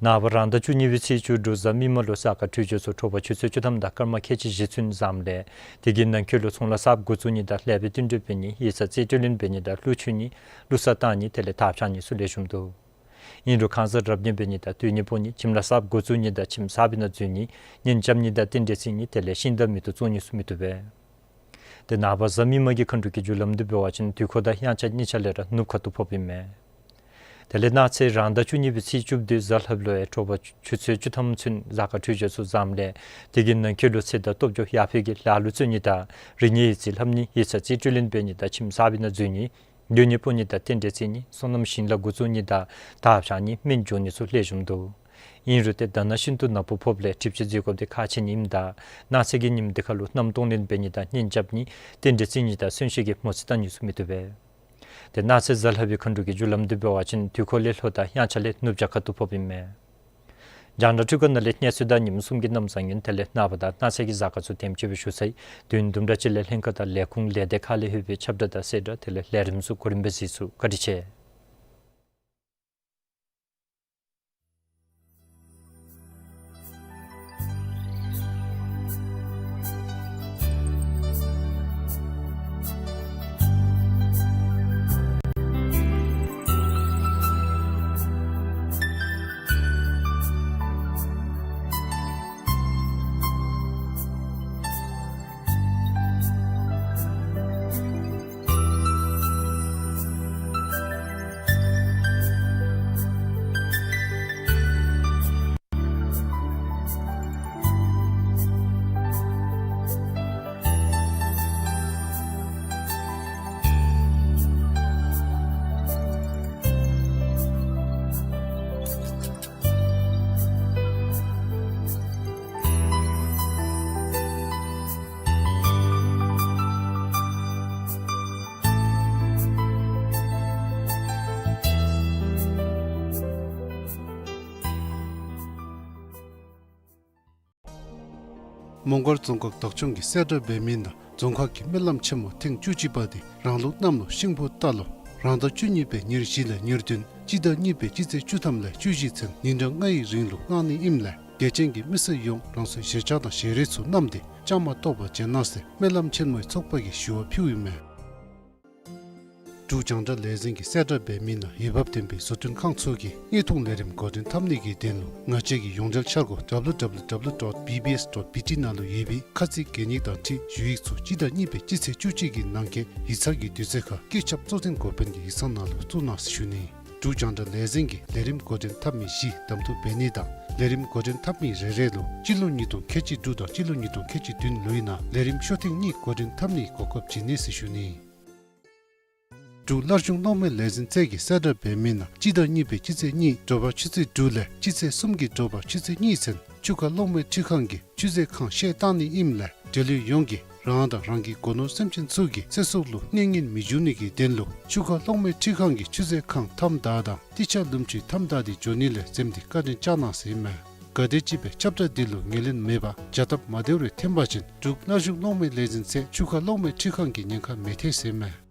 ནངས་པ་རང་ཟླ་བཅུ་གཉིས་པའི་ཚེས་བཅུ་དྲུག་གཟའ་མིག་དམར་ལུ་གཟའ་སྐར་འཕྲོད་སྦྱོར་ཚུ་དྲོ་པ་ཆུ་ཚོད་བཅུ་ཐམ་དང་སྐར་མ་ཁལ་གཅིག་བཞི་ཚུན་འཛོམས་ལས་དེ་གི་ནང་འཁོད་ལུ་ཚོང་ལཱ་གསརཔ་འགོ་བཙུགས་ནི་དང་ལེགས་པའི་བསྟུན་གྲོས་འབད་ནི་ཡིག་ཚང་རྩིས་སྤྲོད་ལེན་འབད་ནི་དང་ཀླུ་མཆོད་ནི་ཀླུ་གསར་བཏང་ནི་དེ་ལས་དར་འཕྱང་ནི་ཚུ་ལེགས་ཤོམ་འདུག། ཨིན་རུང་ཁང་གསར་རབ་གནས་འབད་ནི་དང་སྡོད་གནས་སྤོ་ནི་ཁྱིམ་ལཱ་གསརཔ་འགོ་བཙུགས་ནི་དང་ཁྱིམ་གསར་པའི་ནང་འཛུལ་ནི་གཉེན་རྐྱབ་ནི་དང་རྟེན་འབྲེལ་བརྩི་ནི་དེ་ལས་ཤིང་རྟ་མེ་ཏོག་བཙུགས་ནི་ཚུ་མི་བཏུབ་པས། ཏེ་ནངས་པ་གཟའ་མིག་དམར་གྱི་མཁའ་འགྲོ་གི་རྒྱུ་ལམ་འདི་འབད་བ་ཅིན་དུས་འཁོར་དང་དབྱངས་འཆར་གཉིས་ཆ་ལས་ར་ནུབ་ཁ་ཐུག་ཕོགཔ་ཨིན་མས། དེ་ལས་གནངས་ཚེ་རང་ཟླ་བཅུ་གཉིས་པའི་ཚེས་བཅུ་བདུན་གཟའ་ལྷགཔ་ལུ་ཡང་དྲོ་པ་ཆུ་ཚོད་བཅུ་ཐམ་ཚུན་གཟའ་སྐར་འཕྲོད་སྦྱོར་ཚུ་འཛོམས་ལས་དེ་གི་ནང་འཁོད་ལུ་ཚེ་དང་སྟོབས་འབྱོར་ཡར་འཕེལ་གྱི་ལཱ་ལུ་བརྩོན་ནི་དང་རིག་གནས་ཡིག་རྩིས་ལྷབ་ནི་ཡིག་ཚང་རྩིས་སྤྲོད་ལེན་འབད་ནི་དང་ཁྱིམ་གསར་པའི་ནང་འཛུལ་ནི་སྡོད་གནས་སྤོ་ནི་དང་རྟེན་འབྲེལ་བརྩི་ནི་སོ་ནམ་ཞིང་ལཱ་འགོ་བཙུགས་ནི་དང་དར་འཕྱང་ནི་སྨན་སྦྱོང་ནི་ཚུ་ལེགས་ཤོམ་འདུག། ཨིན་རུང་ཏེ་ད་ནངས་ཤིན་ཏུ་ནག་པོ་ཕོགཔ་ལས་གྲིབ་ཅིག་འཛུལ་དགོཔ་འདི་ཁག་ཆེ་ནི་ཨིནམ་ད་གནངས་ཚེ་གི་ཉིནམ་འདི་ཁར་ལུ་མནའམ་གཏོང་ལེན་འབད་ནི་དང་གཉེན་རྐྱབ་ནི་རྟེན་འབྲེལ་བརྩི་ནི་དང་གསོན་གཤིན་གྱི་མོ་རྩིས་བཏང་ནི་ཚུ་མི་བཏུབ་པས། ཏེ་གནངས་ཚེ་གཟའ་ལྷག་པའི་མཁའ་འགྲོ་གི་རྒྱུ་ལམ་འདི་འབད་བ་ཅིན་དུས་འཁོར་ལས་ལྷོ་དང་དབྱངས་འཆར་ལས་ནུབ་བྱང་ཁ་ཐུག་ཕོགཔ་ཨིན་མས། རྒྱང་བསྒྲགས་འཕྲུལ་ཁང་ནང་ལས་གནས་ཚུལ་དང་ཉིནམ་གསུམ་གྱི་གནམ་བཟང་ངན་དེ་ལས་ནངས་པ་དང་གནངས་ཚེ་གི་གཟའ་སྐར་ཚུ་དེམ་ཅིག་སྦེ་ཞུ་ཚར་ཡི། དུས་ཡུན་དུམ་གྲ་ཅིག་ལས་ལྷན་ཁག་དང་ལས་ཁུངས་ལས་སྡེ་ཁག་ལས་ལྷོད་པའི་ཁྱབ་བསྒྲགས་དང་གསལ་བསྒྲགས་དེ་ལས་ལས་རིམ་ཚུ་གོ་རིམ་སྦེ་གཟིགས་ཚུགས། བཀའ་དྲིན་ཆེ། མོང་སྒར་རྫོང་ཁག་བདག་སྐྱོང་གིས་གསལ་བསྒྲགས་འབད་མི་ནང་རྫོང་ཁག་གི་སྨོན་ལམ་ཆེན་མོ་ཐེངས་བཅུ་གཅིག་པ་དེ་རང་ལུགས་གནམ་ལོ་ཤིང་ཕོ་རྟ་ལོ་རང་ཟླ་བཅུ་གཉིས་པའི་ཉེར་བཞི་ལས་ཉེར་བདུན་སྤྱི་ཟླ་གཉིས་པའི་སྤྱི་ཚེས་བཅུ་ཐམ་ལས་བཅུ་བཞི་ཚུན་ཉིན་གྲངས་ལྔའི་རིང་ལུ་གནང་ནི་ཨིནམ་ལས་དད་ཅན་གྱི་མི་སེར་ཡོངས་རང་སོའི་གཞིར་བཞག་དང་ཞལ་རས་ཚུ་བསྣམས་ཏེ་བཅའ་མར་གཏོགས་པར་བྱོན་གནང་ཟེར་སྨོན་ལམ་ཆེན་མོའི་ཚོགས་པ་གིས་ཞུ་བ་ཕུལཝ་ཨིན་མས། འབྲུག་རྒྱང་བསྒྲགས་ལས་འཛིན་གྱིས་གསལ་བསྒྲགས་འབད་མི་ནང་འོས་འབབ་ལྡན་པའི་བཟོ་སྐྲུན་ཁང་ཚུ་གིས་དངོས་མཐོང་ལས་རིམ་འགོ་འདྲེན་འཐབ་ནི་གི་དོན་ལུ་ང་བཅས་ཀྱི་ཡོངས་འབྲེལ་འཆར་སྒོ་W W W dot B B S dot B T ནང་ལུ་ཡོད་པའི་ཁ་ཚིག་གད་སྙིགས་དང་འཁྲིལ་ཞུ་ཡིག་ཚུ་སྤྱི་ཟླ་གཉིས་པའི་སྤྱི་ཚེས་བཅུ་གཅིག་གི་ནང་འཁོད་ཡིག་ཚང་གི་དུས་ཚོད་ཁར་སྐུ་ཚབ་གཙོ་འཛིན་འགོ་དཔོན་གྱི་ཡིག་ཚང་ནང་ལུ་བཙུགས་གནང་ཟེར་ཞུ་ནི། འབྲུག་རྒྱང་བསྒྲགས་ལས་འཛིན་གྱིས་ལས་རིམ་འགོ་འདྲེན་འཐབ་མི་བཞི་གདམ་འཐུ་འབད་ནི་དང་ལས་རིམ་འགོ་འདྲེན་འཐབ་མི་རེ་རེ་ལུ་སྤྱི་ལོ་ཉིས་སྟོང་ཁལ་གཅིག་དྲུག་དང་སྤྱི་ལོ་ཉིས་སྟོང་ཁལ་གཅིག་བདུན་ལོའི་ནང་ལས་རིམ་ཤོག་ཐེངས་གཉིས་འགོ་འདྲེན་འཐབ་ནིའི་གོ་སྐབས་བྱིན་ནི་ཟེར་ཞུ་ནི། འབྲུག་སླར་གསོ་གློག་མེ་ལས་འཛིན་རྩལ་གྱིས་གསལ་བསྒྲགས་འབད་མི་ནང་སྤྱི་ཟླ་གཉིས་པའི་སྤྱི་ཚེས་གཉིས་དྲོ་པ་ཆུ་ཚོད་དྲུག་ལས་སྤྱི་ཚེས་གསུམ་གྱི་དྲོ་པ་ཆུ་ཚོད་གཉིས་ཚུན་ཆུ་ཁ་གློག་མེ་འཕྲུལ་ཁང་གི་ཆུ་མཛོད་ཁང་བཤལ་བཏང་ནི་ཨིནམ་ལས་འབྲེལ་ཡོད་ཡོངས་ཀྱིས་རང་དང་རང་གི་སྒོ་ནོར་སེམས་ཅན་ཚུ་གི་ཚེ་སྲོག་ལུ་གནོད་ཉེན་མི་འབྱུང་ནི་གི་དོན་ལུ་ཆུ་ཁ་གློག་མེ་འཕྲུལ་ཁང་གི་ཆུ་མཛོད་ཁང་མཐའམ་བདའ་དང་ཏི་ཆ་ལུམ་ཆུའི་མཐའམ་བདའ་སྟེ་འགྱོ་ནི་ལས་འཛེམ་སྟེ་བཀའ་དྲིན་བསྐྱང་གནང་ཟེར་མས། ག་དེམ་ཅིག་སྦེ་ཁྱབ་བསྒྲགས་འདི་ལུ་ངོས་ལེན་མེད་པར་བྱ་སྟབས་མ་བདེཝ་རེ་ཐོན་པ་ཅིན་འབྲུག་སླར་གསོ་གློག་མེ་ལས་འཛིན་རྩལ་ཆུ་ཁ་གློག་མེ་འཕྲུལ་ཁང་གི་ཉེན་ཁ་མི་ཐེག་ཟེར་མས།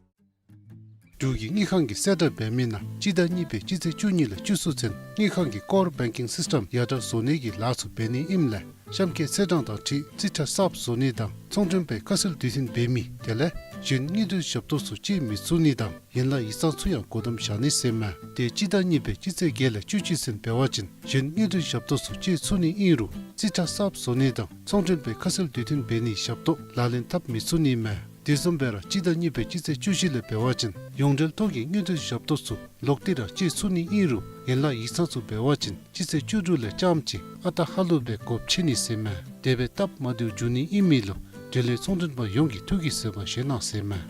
འབྲུག་གི་དངུལ་ཁང་གིས་གསལ་བསྒྲགས་འབད་མི་ནང་སྤྱི་ཟླ་གཉིས་པའི་སྤྱི་ཚེས་བཅུ་གཉིས་ལས་བཅུ་གསུམ་ཚུན་དངུལ་ཁང་གི་ཀོར་བེང་ཀིང་སིསི་ཊམ་ཡར་དྲག་བཟོ་ནི་གི་ལཱ་ཚུ་འབད་ནི་ཨིནམ་ལས་གཤམ་འཁོད་ཚེས་གྲངས་དང་འཁྲིལ་རྩིས་ཁྲ་གསརཔ་བཟོ་ནི་དང་ཚོང་མགྲོན་པའི་ཁ་གསལ་དུས་མཐུན་འབད་མི་དེ་ལས་གཞན་དངུལ་འབྲེལ་ཞབས་ཏོག་ཚུ་སྤྱོད་མི་ཚུགས་ནི་དང་ཡན་ལག་ཡིག་ཚང་ཚུ་ཡང་སྒོ་བསྡམ་བཞག་ནི་ཟེར་མས། དེ་སྤྱི་ཟླ་གཉིས་པའི་སྤྱི་ཚེས་བརྒྱད་ལས་བཅུ་གཅིག་ཚུན་འབད་བ་ཅིན་གཞན་དངུལ་འབྲེལ་ཞབས་ཏོག་ཚུ་སྤྱོད་ཚུགས་ནི་ཨིན་རུང་རྩིས་ཁྲ་གསརཔ་བཟོ་ནི་དང་ཚོང་མགྲོན་པའི་ཁ་གསལ་དུས་མཐུན་འབད་ནིའི་ཞབས་ཏོག་ལག་ལེན་འཐབ་མི་ཚུགས་ནི་མས། དེ་བཟུམ་སྦེ་ར་སྤྱི་ཟླ་གཉིས་པའི་སྤྱི་ཚེས་བཅུ་བཞི་ལས་འབད་བ་ཅིན་ཡོངས་འབྲེལ་ཐོག་གི་དངུལ་འབྲེལ་ཞབས་ཏོག་ཚུ་ལོག་སྟེ་ར་སྤྱོད་ཚུགས་ནི་ཨིན་རུང་ཡན་ལག་ཡིག་ཚང་ཚུ་འབད་བ་ཅིན་སྤྱི་ཚེས་བཅུ་དྲུག་ལས་རྐྱངམ་ཅིག་ཨ་རྟག་ཧ་ལུགས་སྦེ་སྒོ་ཕྱེ་ནི་ཟེར་མས། དེ་སྦེ་སྟབས་མ་བདེཝ་འབྱུང་ནི་ཨིན་མི་ལུ་འབྲེལ་ཡོད་ཚོང་མགྲོན་པ་ཡོངས་ཀྱིས་ཐུགས་ཀྱིས་བཟོད་པ་བཞེས་གནང་ཟེར་མས།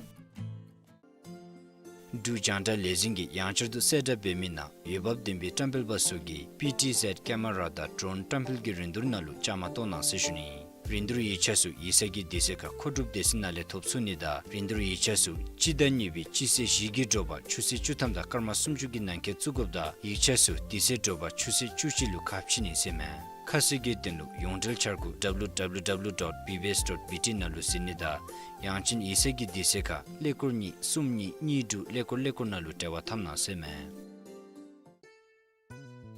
འབྲུག་རྒྱང་བསྒྲགས་ལས་འཛིན་གྱིས་ཡང་བསྐྱར་དུ་གསལ་བསྒྲགས་འབད་མི་ནང་འོས་འབབ་ལྡན་པའི་བཀྲམ་སྤེལ་པ་ཚུ་གིས་པི་ཊི་ཟེཌ་ཀེ་མ་ར་དང་ཌོརོན་བཀྲམ་སྤེལ་གྱི་རིན་བསྡུར་ནང་ལུ་བཅའ་མར་གཏོགས་གནང་ཟེར་ཞུ་ནི། རིན་བསྡུར་ཡིག་ཆ་ཚུ་ཡིག་ཚང་གི་དུས་ཚོད་ཁར་མཁོ་སྒྲུབ་སྡེ་ཚན་ནང་ལས་ཐོབ་ཚུགས་ནི་དང་རིན་བསྡུར་ཡིག་ཆ་ཚུ་སྤྱི་ཟླ་གཉིས་པའི་སྤྱི་ཚེས་བཞི་གི་དྲོ་པ་ཆུ་ཚོད་བཅུ་ཐམ་དང་སྐར་མ་སུམ་ཅུ་གི་ནང་འཁོད་བཙུགས་དགོཔ་དང་ཡིག་ཆ་ཚུ་དུས་ཚོད་དྲོ་པ་ཆུ་ཚོད་བཅུ་གཅིག་ལུ་ཁ་ཕྱེ་ནི་ཟེར་མས། ཁ་གསལ་གྱི་དོན་ལུ་ཡོངས་འབྲེལ་འཆར་སྒོ་W W W dot B B S dot B T ནང་ལུ་གཟིགས་ནི་དང་ཡང་ཅིན་ཡིག་ཚང་གི་དུས་ཚོད་ཁར་ཀླད་ཀོར་གཉིས་གསུམ་གཉིས་གཉིས་དྲུག་ཀླད་ཀོར་ཀླད་ཀོར་ནང་ལུ་འབྲེལ་བ་འཐབ་གནང་ཟེར་མས།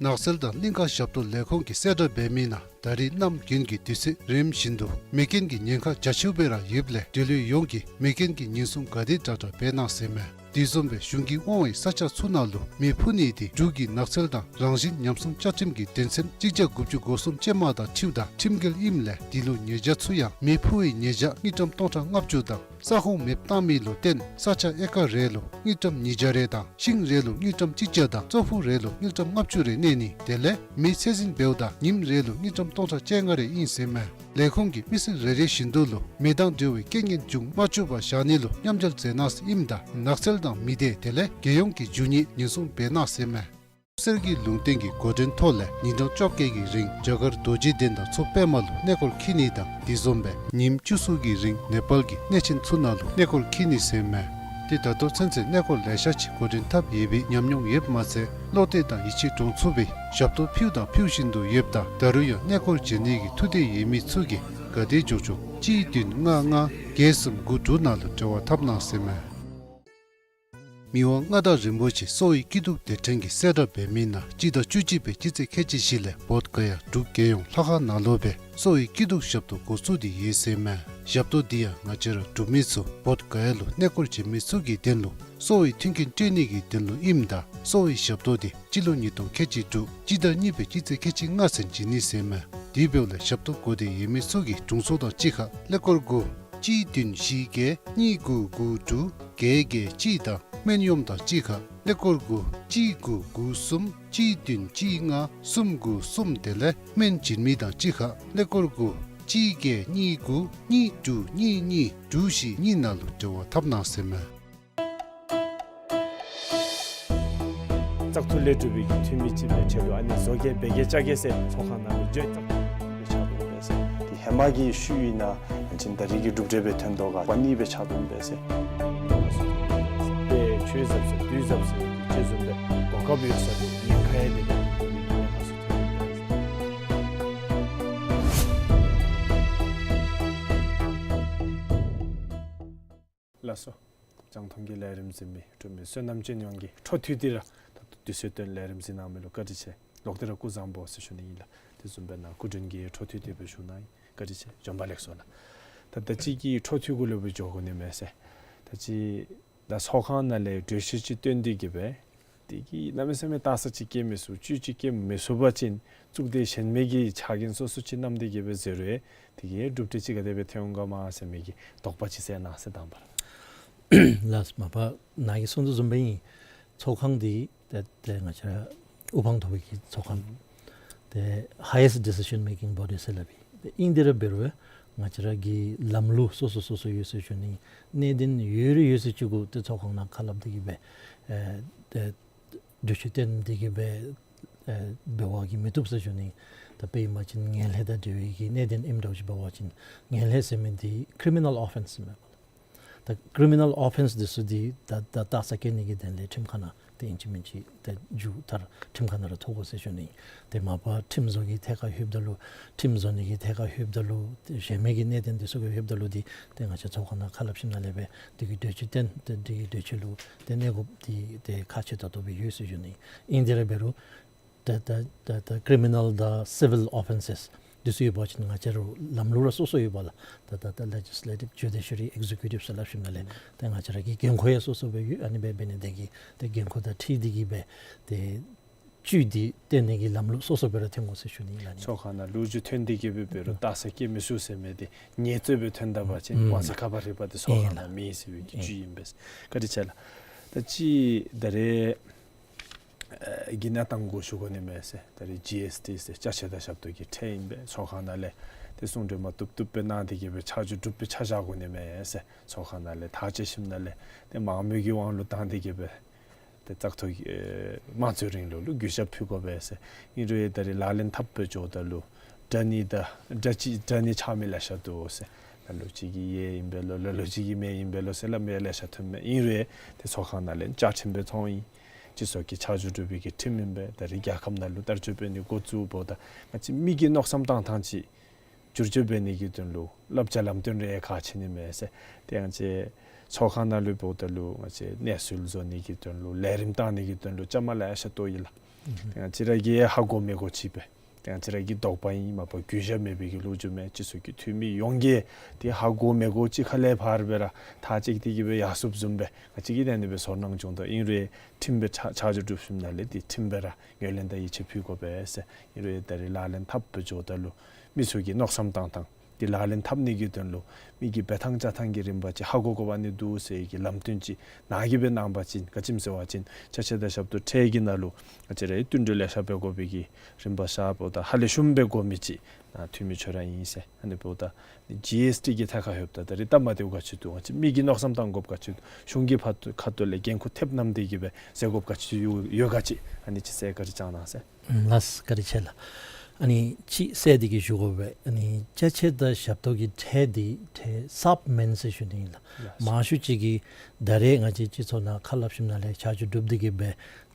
ནགས་ཚལ་དང་གླིང་ཀ་ཞབས་ཏོག་ལས་ཁུངས་ཀྱིས་གསལ་བསྒྲགས་འབད་མི་ནང་ད་རིས་གནམ་དགུན་གྱི་དུས་ཚོད་རིམ་བཞིན་དུ་མེ་རྐྱེན་གྱི་ཉེན་ཁ་རྒྱ་ཆེཝ་སྦེ་ར་ཡོདཔ་ལས་འབྲེལ་ཡོད་ཡོངས་ཀྱིས་མེ་རྐྱེན་གྱི་ཉེན་སྲུང་ག་དེ་དྲག་དྲག་འབད་གནང་ཟེར་མས། དེ་བཟུམ་སྦེ་གཞུང་གི་དབང་བའི་ས་ཆ་ཚུ་ནང་ལུ་མེ་ཕུ་ནི་དེ་འབྲུག་གི་ནགས་ཚལ་དང་རང་བཞིན་ཉམས་སྲུང་བཅའ་ཁྲིམས་ཀྱི་དོན་ཚན་གཅིག་བརྒྱ་དགུ་བཅུ་གོ་གསུམ་ཅན་མ་དང་འཁྲིལཝ་ད་ཁྲིམས་འགལ་ཨིནམ་ལས་དེ་ལུ་ཉེས་བྱ་ཚུ་ཡང་མེ་ཕུ་བའི་ཉེས་བྱ་དངུལ་ཀྲམ་སྟོང་ཕྲག་ལྔ་བཅུ་དང་ས་ཁོངས་མེདཔ་བཏང་མི་ལུ་བརྟེན་ས་ཆ་ཨེ་ཀར་རེ་ལུ་དངུལ་ཀྲམ་ཉིས་བརྒྱ་རེ་དང་ཤིང་རེ་ལུ་དངུལ་ཀྲམ་གཅིག་བརྒྱ་དང་ཙོག་ཕུ་རེ་ལུ་དངུལ་ཀྲམ་ལྔ་བཅུ་རེ་གནས་ནི་དེ་ལས་མེ་ཚད་འཛིན་འབདཝ་ད་ཉིནམ་རེ་ལུ་དངུལ་ཀྲམ་སྟོང་ཕྲག་བཅོ་ལྔ་རེ་ཨིན་ཟེར་མས། ལས་ཁུངས་ཀྱིས་མི་སེར་རེ་རེ་བཞིན་དུ་ལུ་མེ་དང་འབྲེལ་བའི་རྐྱེན་ངན་འབྱུང་མ་བཅུག་པར་བཞག་ནི་ལུ་མཉམ་འབྲེལ་མཛད་གནང་ཟེར་ཨིནམ་ད་ནགས་ཚལ་དང་མི་སྡེ་དེ་ལས་རྒྱལ་ཡོངས་ཀྱི་རྒྱུ་དངོས་ཉེན་སྲུང་འབད་གནང་ཟེར་མས། གསེར་གྱི་ལུང་བསྟན་གྱི་འགོ་འདྲེན་ཐོག་ལས་ཉིན་གྲངས་བཅོ་བརྒྱད་ཀྱི་རིང་རྒྱ་གར་རྡོ་རྗེ་གདན་དང་མཚོ་པདྨ་ལུ་གནས་སྐོར་འཁྱིད་ནི་དང་དེ་བཟུམ་སྦེ་ཉིནམ་བཅུ་གསུམ་གྱི་རིང་ནེ་པཱལ་གྱི་གནས་ཆེན་ཚུ་ནང་ལུ་གནས་སྐོར་འཁྱིད་ནི་ཟེར་མས། ཏེ་ད་ལྟོ་ཚུན་ཚོད་གནས་སྐོར་ལེ་ཤ་ཅིག་འགོ་འདྲེན་འཐབ་ཡོད་པའི་ཉམས་མྱོང་ཡོདཔ་མ་ཚད་བློ་གཏད་དང་ཡིད་ཆེས་འདྲོངས་ཚུགས་པའི་ཞབས་ཏོག་ཕུལཝ་དང་ཕུལ་བཞིན་དུ་ཡོདཔ་ད་ད་རུང་ཡང་གནས་སྐོར་བྱོན་ནི་གི་ཐུགས་འདོད་ཡོད་མི་ཚུ་གིས་ག་དེ་མགྱོགས་མགྱོགས་གཅིག་བདུན་ལྔ་ལྔ་བརྒྱད་གསུམ་དགུ་དྲུག་ནང་ལུ་འབྲེལ་བ་འཐབ་གནང་ཟེར་མས། མི་དབང་མངའ་བདག་རིན་པོ་ཆེ་གསོ་བའི་སྐྱིད་སྡུག་སྡེ་ཕྲན་གྱིས་གསལ་བསྒྲགས་འབད་མི་ནང་སྤྱི་ཟླ་བཅུ་གཅིག་པའི་སྤྱི་ཚེས་ཁལ་གཅིག་བཞི་ལས་བོདྷ་ག་ཡ་འབྲུག་རྒྱལ་ཡོངས་ལྷ་ཁང་ནང་ལུ་སྦེ་གསོ་བའི་སྐྱིད་སྡུག་ཞབས་ཏོག་འགོ་བཙུགས་ཏེ་ཡོད་ཟེར་མས། ཞབས་ཏོག་འདི་ཡང་ང་བཅས་ར་འབྲུག་མི་ཚུ་བོདྷ་ག་ཡ་ལུ་གནས་སྐོར་བྱོན་མི་ཚུ་གི་དོན་ལུ་གསོ་བའི་མཐུན་རྐྱེན་སྤྲོད་ནི་གི་དོན་ལུ་ཨིནམ་ད་གསོ་བའི་ཞབས་ཏོག་འདི་སྤྱི་ལོ་ཉིས་སྟོང་ཁལ་གཅིག་དྲུག་སྤྱི་ཟླ་གཉིས་པའི་སྤྱི་ཚེས་ཁལ་གཅིག་ལྔ་ཚུན་བྱིན་ནི་ཟེར་མས། དེ་འབདཝ་ལས་ཞབས་ཏོག་དགོས་འདོད་ཡོད་མི་ཚུ་གིས་དྲུང་འཚོ་དང་གཅིག་ཁར་ཀླད་ཀོར་དགུ་གཅིག་བདུན་བཞི་བརྒྱད་གཉིས་དགུ་དགུ་དྲུག་བརྒྱད་བརྒྱད་གཅིག་དང་སྨན་གཡོགམ་དང་གཅིག་ཁར་ཀླད་ཀོར་དགུ་གཅིག་དགུ་དགུ་གསུམ་གཅིག་བདུན་གཅིག་ལྔ་གསུམ་དགུ་གསུམ་དེ་ལས་སྨན་བྱིན་མི་དང་གཅིག་ཁར་ཀླད་ཀོར་དགུ་གཅིག་བརྒྱད་གཉིས་དགུ་གཉིས་དྲུག་གཉིས་གཉིས་དྲུག་བཞི་གཉིས་ནང་ལུ་འབྲེལ་བ་འཐབ་གནང་ཟེར་མས། བཙག་འཐུ་ལས་གྲུབ་པའི་འཐུས་མི་ཅིག་སྦེ་ཁྲལ་ལུ་ཨ་ནི་བཟོ་གེ་འབད་གེ་བཅའ་གེ་ཟེར་ཚོགས་ཁང་ནང་ལུ་བརྗོད་བཙག་འཐུ་ཕྱག་དོན་འབད་ཟེར། དེ་ཧེ་མ་གི་ཤུལ་ཨིན་ན་ཨ་ནི་ད་རིས་ཀྱི་གྲུབ་འབྲས་སྦེ་ཐོན་དོ་ག་པ་ནི་སྦེ་ཕྱག་དོན་འབད་ཟེར། དེ་ཆོས་ཟབ་ཟེར་དུས་ཟབ་ཟེར་ཅིག་བཟུམ་སྦེ་གོ་སྐབས་ཡོད་ས་དེ་ཉེན་ཁ་ཡང་དེ་ག་ནི་ཁ་སུ་ཐོན་འབད་ཟེར། ལགས་སོ། རྒྱང་མཐོང་གི་ལས་རིམ་གཟིགས་མི་འབྲུག་མི་བསོད་ནམས་ཅན་ཡོངས་ཀྱིས་འཕྲོ་མཐུད་དེ་ར་ད་ལྟོ་དུས་ཚོད་བཏོན་ལས་རིམ་གཟིགས་གནང་མི་ལུ་བཀའ་དྲིན་ཆེ། ལོག་སྟེ་ར་སྐུ་གཟུགས་བཟང་པོ་ཟེར་ཞུ་ནི་ཨིན་ལགས། དེ་བཟུམ་སྦེ་ནཱ་སྐུ་མགྲོན་གྱིས་འཕྲོ་མཐུད་དེ་སྦེ་བཞུགས་གནང་ཡི། བཀའ་དྲིན་ཆེ། བྱོན་པ་ལེགས་སོ་ལགས། ད་ད་ཅི་གི་འཕྲོ་མཐུད་གུ་ལུ་སྦེ་འགྱོ་དགོ་ནི་མས་ཟེར། ད་ཅི་ད་ཚོགས་ཁང་ནང་ལས་གྲོས་གཞི་ཅིག་བཏོན་ཏེ་གི་སྦེ་དེ་གིས་གནམ་མེད་ས་མེད་སྟག་ཚང་ཅིག་སྐྱེལ་མི་ཚུགས་བཅུད་ཅིག་སྐྱེལ་མི་ཚུགས་པ་ཅིན་གཙུག་སྡེ་གཞན་མི་གི་ཕྱག་འགན་སོ་སོ་ཅིག་བསྣམས་ཏེ་གི་སྦེ་མཛད་རུང་དེ་གིས་གྲུབ་འབྲས་ཅིག་ག་དེ་སྦེ་ཐོན་འོང་ག་མ་ཟེར་མི་གི་དོགས་པ་ཅིག་སེལ་གནང་ཟེར་དང་པ་ར། ལགས་མ་པ་ནཱ་གིས་གསུངས་དོ་བཟུམ་སྦེ་ཨིན། ཚོགས་ཁང་འདི་ཏེ་ཏེ་ང་བཅས་ར་དབུ་འཕང་མཐོ་བའི་གི་ཚོགས་ཁང་། ཏེ་highest decision making body ཟེར་སླབ་ཨིན། ཏེ་ཨིན་དེ་ར་འབད་རུང་ང་བཅས་ར་གི་ལམ་ལུགས་སོ་སོ་སོ་སོ་ཡོད་ཟེར་ཞུ་ནི། གནད་དོན་ཡོད་རིགས་ཡོད་ཚད་ཅིག་གུ་ཏེ་ཚོགས་ཁང་ནང་ཁ་སླབ་སྟེ་གི་སྦེ་ཨེ་ཏེ་གྲོས་ཆོད་བཏོན་ཏེ་གི་སྦེ་ཨེ་འབད་བ་གིས་མི་བཏུབ་ཟེར་ཞུ་ནི། ད་དཔེ་ཨིན་པ་ཅིན་ངན་ལྷད་དང་འབྲེལ་བའི་གི་གནད་དོན་ཨིནམ་འདྲཝ་ཅིག་འབད་བ་ཅིན་ངན་ལྷད་ཟེར་མི་འདི་criminal offence ཨིན་མས་པ་ལགས། ད་criminal offence འདི་ཚུ་འདི་ད་ད་སྟག་ཚང་སྐྱེལ་ནི་གི་དོན་ལས་ཁྲིམས་ཁང་ནང་ཏེ་ཨིན་ཅི་མིན་ཅི་ཏེ་མཇུག་མཐར་ཁྲིམས་ཁང་ནང་ར་ཐུག་དགོ་ཟེར་ཞུ་ནི། ཏེ་མ་པ་ཁྲིམས་བཟོ་གི་ཐད་ཁར་ལྷོདཔ་ད་ལུ་ཁྲིམས་བཟོ་ནི་གི་ཐད་ཁར་ལྷོདཔ་ད་ལུ་ཏེ་གཞན་མི་གི་གནད་དོན་འདི་ཚུ་གི་ལྷོདཔ་ད་ལུ་འདི་ཏེ་ང་བཅས་ཚོགས་ཁང་ནང་ཁ་སླབ་ཞིནམ་ལས་སྦེ་འདི་གི་གྲོས་ཆོད་བཏོན་ཏེ་འདི་གི་གྲོས་ཆོད་ལུ་ཏེ་གནས་དགོཔ་འདི་ཏེ་ཁག་ཆེ་ཏོག་ཏོ་སྦེ་ཡོད་ཟེར་ཞུ་ནི། ཨིན་དེ་ར་འབད་རུང་ད་ད་ད་ད་criminal དང་civil offences འདི་ཚུ་ཡོད་པ་ཅིན་ང་བཅས་ར་ལམ་ལུགས་ར་སོ་སོ་ཡོད་པ་ལགས། ད་ད་ད་legislative, judiciary, executive ཟེར་སླབ་ཞིནམ་ལས་ཏེ་ང་བཅས་ར་གི་འགན་ཁུར་ཡང་སོ་སོ་སྦེ་ཡོད། ཨ་ནི་སྦེ་འབད་ནི་དེ་གིས་ཏེ་འགན་ཁུར་དང་འཁྲིལ་ཏེ་གི་སྦེ་ཏེ་བཅུད་འདི་བཏོན་ནི་གི་ལམ་ལུགས་སོ་སོ་སྦེ་ར་ཐོན་དགོ་ཟེར་ཞུ་ནི་ལགས། ཨ་ནི་ཚོགས་ཁང་ནང་ལུ་བཅུད་ཐོན་ཏེ་གི་སྦེ་འབད་རུང་ཨུམ་སྟག་ཚང་སྐྱེལ་མི་ཚུགས་ཟེར་མི་འདི་ཉེས་རྩོད་སྦེ་ཐོན་ད་པ་ཅིན་ཨུམ་ཝང་ཚ་ཁ་པར་རི་པ་འདི་ཚོགས་ཨིན་ཁང་ལགས། ནང་མེད་ཟེར་བའི་གི་ཨིན་བཅུད་ཨིན་པས། བཀའ་དྲིན་ཆེ་ལགས། ད་ཅི་ད་རེས་ཨེ་གི་གནས་སྟངས་གུ་ཞུ་དགོ་ནི་མས་ཟེར། ད་རེས་ཇི་ཨེསི་ཊི་ཟེར་ཅ་ཆས་དང་ཞབས་ཏོག་གི་ཁྲལ་ཨིན་པས། ཚོགས་ཁང་ནང་ལས་ཏེ་གསུང་གྲོས་མ་བཏུབ་བཏུབ་སྦེ་གནང་སྟེ་གི་སྦེ་ཆ་འཇོག་གྲུབ་སྦེ་ཆ་བཞག་དགོ་ནི་མས་ཟེར། ཚོགས་ཁང་ནང་ལས་ཐག་བཅད་ཞིནམ་ལས་ཏེ་མང་མོས་ཀྱི་དབང་ལུ་བཏང་སྟེ་གི་སྦེ་ཏེ་བཙག་འཐུ་ཨེ་དམངས་གཙོའི་རིང་ལུགས་ལུ་གུས་ཞབས་ཕུལ་དགོ་པས་ཟེར། ཨིན་རུང་ད་རེས་ལག་ལེན་འཐབ་སྦེ་འགྱོཝ་ད་ལུ་དྲག་ནི་དང་དྲག་ཅི་དྲག་ནི་ཆགས་མི་ལེ་ཤ་འདུག་ཟེར། ལ་ལུ་ཅིག་གིས་ཡོད་ཨིན་པས་ལོ། ལ་ལུ་ཅིག་གིས་མེད་ཨིན་པས་ལོ་ཟེར་སླབ་མི་ལེ་ཤ་ཐོན་མས། ཨིན་རུང་ཏེ་ཚོགས་ཁང་ནང་ལས་བཅའ་ཁྲིམས་སྦེ་ཐོན་ཡི། སྤྱི་ཚོགས་ཀྱི་ཆ་འཇོག་སྒྲུབ་པའི་གི་ཁྲིམས་ཨིན་པས། ད་རེས་རྒྱལ་ཁབ་ནང་ལུ་བསྟར་སྤྱོད་འབད་ནི་འགོ་བཙུགསཔ་ད་ང་བཅས་མི་གི་མནོ་བསམ་བཏང་ཐངས་ཅིག་བསྒྱུར་བཅོས་འབད་ནི་གི་དོན་ལུ་བསླབ་བྱ་ལམ་སྟོན་རེ་ཁག་ཆེ་ནི་མས་ཟེར། ཏེ་ང་བཅས་ཚོགས་ཁང་ནང་ལུ་འབདཝ་ད་ལུ་ང་བཅས་གནས་ཚུལ་བཟོ་ནི་གི་དོན་ལུ་ལས་རིམ་བཏང་ནི་གི་དོན་ལུ་བཅའ་མར་ལེ་ཤ་གཏོགས་ཡི་ལགས། ཏེ་ང་བཅས་ར་གིས་ཧ་གོ་མི་གོ་ཅིག་སྦེ་ཏེ་ང་བཅས་ར་གི་དོགས་པ་ཨིན། མ་པ་གུས་ཞབས་མེད་པའི་གི་ལོ་རྒྱུས་མེད། སྤྱི་ཚོགས་ཀྱི་འཐུས་མི་ཡོངས་ཀྱིས་ཏེ་ཧ་གོ་མི་གོ་ཅིག་ཁ་ལས་ཕར་སྦེ་ར་ཐག་བཅད་དེ་གི་སྦེ་ཡར་སོངམ་བཟུམ་སྦེ་ང་བཅས་ཀྱིས་ཏེ་ཨ་ནི་སྦེ་ཚོར་སྣང་བྱུང་ད། ཨིན་རུང་ཁྲིམས་སྦེ་ཆ་ཆ་འཇོག་གྲུབ་ཞིནམ་ལས་ཏེ་ཁྲིམས་སྦེ་ར་ངོས་ལེན་དང་ཡིད་ཆེས་ཕུལ་དགོ་པས་ཟེར། ཨིན་རུང་ད་རེས་ལག་ལེན་འཐབ་སྦེ་འགྱོཝ་ད་ལུ་མི་ཚུ་གི་མནོ་བསམ་བཏང་ཐངས་འདི་ལག་ལེན་འཐབ་ནི་གི་དོན་ལུ་མི་གི་འབད་ཐངས་བཅའ་ཐངས་ཀྱི་རིམ་པ་ཅིག་ཧ་གོ་དགོཔ་ཨ་ནི་འདུག་ཟེར་གྱི་ལམ་སྟོན་ཅིག་ནཱ་གིས་སྦེ་གནང་པ་ཅིན་ག་ཅི་སྨོ་ཟེར་བ་ཅིན་ཅ་ཆས་དང་ཞབས་ཏོག་ཁྲལ་གྱི་ནང་ལུ་ང་བཅས་ར་བསྟུན་གྲོས་ལེ་ཤ་འབད་དགོ་པའི་གི་རིམ་པ་ཤརཝ་ད་ཧ་ལས་ཤུལམ་སྦེ་གོ་མི་ཅིག་ནཱ་འཐུས་མི་ཁྱོད་ར་ཨིན་ཟེར། ཨ་ནི་འབདཝ་ད་ཇི་ཨེསི་ཊི་གི་ཐད་ཁར་ལྷོདཔ་ད་ད་རེས་སྟབས་མ་བདེཝ་ག་ཅི་འདུག། ང་བཅས་མི་གི་མནོ་བསམ་བཏང་དགོཔ་ག་ཅི་འདུག། གཞུང་གི་ཕར་ཁ་ཐུག་ལས་འགན་ཁུར་ཐེབས་བསྣམས་ཏེ་གི་སྦེ་མཛད་དགོཔ་ག་ཅི་ཡོད་ཡོད་ག་ཅིག་ཨ་ནི་ཅིག་གསལ་བཀའ་དྲིན་བསྐྱང་གནང་ཟེར། ལགས་བཀའ་དྲིན་ཆེ་ལགས། ཨ་ནི་ཅིག་གསལ་ཏེ་གི་ཞུ་དགོ་པས། ཨ་ནི་ཅ་ཆས་དང་ཞབས་ཏོག་གི་ཁྲལ་འདི་ཁྲལ་གསརཔ་མེན་ཟེར་ཞུ་ནི་ཨིན་ལགས། ལགས་སོ། མང་ཤོས་ཅིག་གིས་ད་རེས་ང་བཅས་སྤྱི་ཚོགས་ནང་ཁ་སླབ་ཞིནམ་ལས་ཆ་འཇོག་གྲུབ་སྟེ་གི་སྦེ་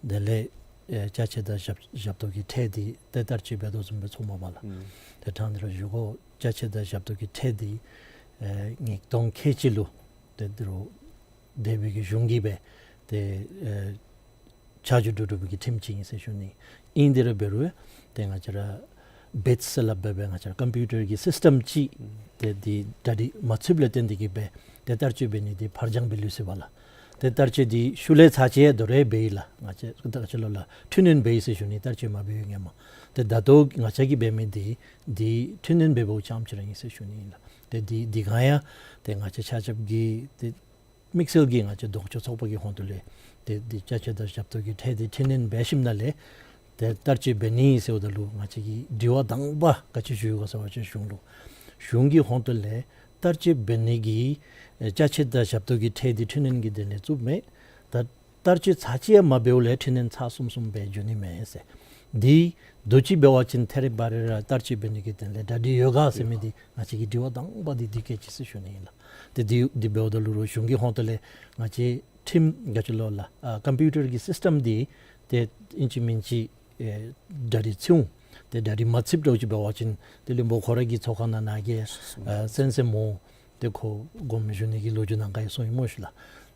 དེ་ལས་ཨེ་ཅ་ཆས་དང་ཞབས་ཞབས་ཏོག་གི་ཁྲལ་འདི་ཏེ་བསྟར་སྤྱོད་འབད་དོ་བཟུམ་སྦེ་ཚོརཝ་མས་པ་ལགས། ཨུམ་ཏེ་ཕྲང་སྟེ་ར་ཞུ་དགོ། ཅ་ཆས་དང་ཞབས་ཏོག་གི་ཁྲལ་འདི་ཨེ་ཉིས་སྟོང་ཁལ་གཅིག་ལུ་ཏེ་འདི་རུ་སྡེ་པའི་གི་གཞུང་གིས་སྦེ་ཏེ་ཨེ་ཆ་འཇོག་གྲུབ་གྲུབ་པའི་གི་ཁྲིམས་ཅིག་ཨིན་ཟེར་ཞུ་ནི། ཨིན་དེ་ར་འབད་རུང་ཏེ་ང་བཅས་ར་བེཊསི་ཟེར་སླབ་སྦེ་སྦེ་ང་བཅས་ར་ཀམ་པིའུ་ཊར་གྱི་སིསི་ཊམ་ཅིག་ཨུམ་ཏེ་འདི་གྲ་སྒྲིག་མ་ཚུདཔ་ལས་བརྟེན་ཏེ་གི་སྦེ་ཏེ་བསྟར་སྤྱོད་འབད་ནི་འདི་ཕར་འགྱངས་འབད་ལུས་ཟེར་བ་ལགས། ཏེ་བསྟར་སྤྱོད་འདི་ཤུལ་ལས་ཚར་ཅིག་ཡང་དོ་རུང་འབད་ཡི་ལགས། ང་བཅས་ད་ཅི་ལོ་ལགས་འཕྲི་སྣོན་འབད་ཡི་ཟེར་ཞུ་ནི། བསྟར་སྤྱོད་མ་འབད་བའི་ཧེ་མ། ཏེ་ད་ལྟོ་ང་བཅས་ཀྱིས་འབད་མི་འདི་འདི་འཕྲི་སྣོན་འབད་བའི་རྐྱངམ་ཅིག་ར་ཨིན་ཟེར་ཞུ་ནི་ཨིན་ལགས། ཏེ་འདི་འདི་གང་ཡང་ཏེ་ང་བཅས་ཆ་ཁྱབ་ཀྱིས་ཏེ་དམིགས་བསལ་གྱིས་ང་བཅས་ལྡོག་ཕྱོགས་ཚོགས་པ་གི་ཧོངས་ཏོ་ལས་ཏེ་འདི་ཅ་ཆས་དང་ཞབས་ཏོག་གི་ཁྲལ་འདི་འཕྲི་སྣོན་འབད་ཞིནམ་ལས་ཏེ་བསྟར་སྤྱོད་འབད་ནི་ཟེརཝ་ད་ལུ་ང་བཅས་ཀྱིས་དྲི་བ་དང་པ་ག་ཅི་ཞུ་ཡི་ག་ཟེར་བ་ཅིན་གཞུང་ལུ་གཞུང་གི་ཧོངས་ཏོ་ལས་བསྟར་སྤྱོད་འབད་ནི་གི་ཨེ་ཅ་ཆས་དང་ཞབས་ཏོག་གི་ཁྲལ་འདི་འཕྲི་སྣོན་གྱི་དོན་ལས་བཙུགསཔ་མས། ད་བསྟར་སྤྱོད་ཚར་ཅིག་ཡང་མ་འབདཝ་ལས་འཕྲི་སྣོན་ཚར་སོང་སོང་སྦེ་འགྱོ་ནི་མས་ཟེར། འདི་དུས་ཅི་འབད་བ་ཅིན་ཐད་རི་བ་རི་ར་བསྟར་སྤྱོད་འབད་ནི་གི་དོན་ལས་གྲ་སྒྲིག་ཡོད་ག་ཟེར་མི་འདི་ང་བཅས་ཀྱི་དྲི་བ་དང་པ་འདི་འདི་སྐད་ཅིག་ཟེར་ཞུ་ནི་ཨིན་ལགས། ཏེ་འདི་འདི་འབདཝ་ད་ལུ་རུང་གཞུང་གི་ཧོངས་ཏོ་ལས་ང་བཅས་ཁྲིམས་ག་ཅི་ལོ་ལགས་ཨ་ཀམ་པིའུ་ཊར་གྱི་སིསི་ཊམ་འདི་ཏེ་ཨིན་ཅི་མིན་ཅི་ཨེ་གྲ་སྒྲིག་ཚུད་འོང་། ཏེ་གྲ་སྒྲིག་མ་ཚུདཔ་འདྲཝ་ཅིག་འབད་བ་ཅིན་ཏེ་བློན་པོ་ཁོ་ར་གིས་ཚོགས་ཁང་ནང་ནཱ་གི་ཨ་གསན་གསནམ་འོང་ ཏེ་ཁོ་དགོངསམ་ཞུ་ནི་གི་ལོ་རྒྱུས་ནང་ག་ཡང་སོང་ཡི་སྨོ་ཤིག་ལགས།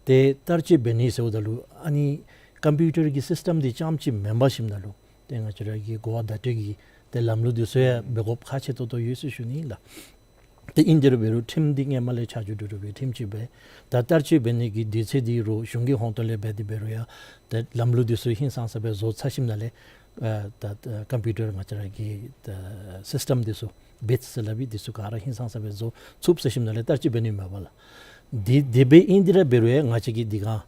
ཏེ་བསྟར་སྤྱོད་འབད་ནི་ཟེརཝ་ད་ལུ་ཨ་ནི་ཀམ་པིའུ་ཊར་གྱི་སིསི་ཊམ་འདི་རྐྱངམ་ཅིག་མེན་པར་ཞིནམ་ད་ལུ་ཏེ་ང་བཅས་ར་གི་གོ་བ་བརྡ་སྤྲོད་ཀྱི་ཏེ་ལམ་ལུགས་འདི་ཚུ་ཡང་འབད་དགོཔ་ཁག་ཆེ་ཏོག་ཏོ་ཡོད་ཟེར་ཞུ་ནི་ལགས། ཏེ་ཨིན་དེ་ར་འབད་རུང་ཁྲིམས་འདི་སྔོན་མ་ལས་ཆ་འཇོག་འདྲ་འདྲ་སྦེ་ཁྲིམས་ཅིག་སྦེ་ད་བསྟར་སྤྱོད་འབད་ནི་གི་དུས་ཚོད་འདི་རུང་གཞུང་གི་ཧོང་ཏོ་ལས་འབད་དེ་འབད་རུང་ཡང་ཏེ་ལམ་ལུགས་འདི་ཚུ་ཧིང་སངས་ས་སྦེ་བཟོ་ཚར་ཞིནམ་ལས་ཨ་ད་ད་ཀམ་པིའུ་ཊར་ང་བཅས་ར་གི་ད་སིསི་ཊམ་འདི་ཚུ་བིཊསི་ཟེར་སླབ་ཨིན། འདི་ཚུ་ག་ར་ཧིང་སངས་ས་སྦེ་བཟོ་ཚུགས་ཚར་ཞིནམ་ལས་བསྟར་སྤྱོད་འབད་ནི་མེད་པས་ལགས། འདི་དེ་སྦེ་ཨིན་དེ་ར་འབད་རུང་ཡང་ང་བཅས་ཀྱིས་འདི་ག་ཨ་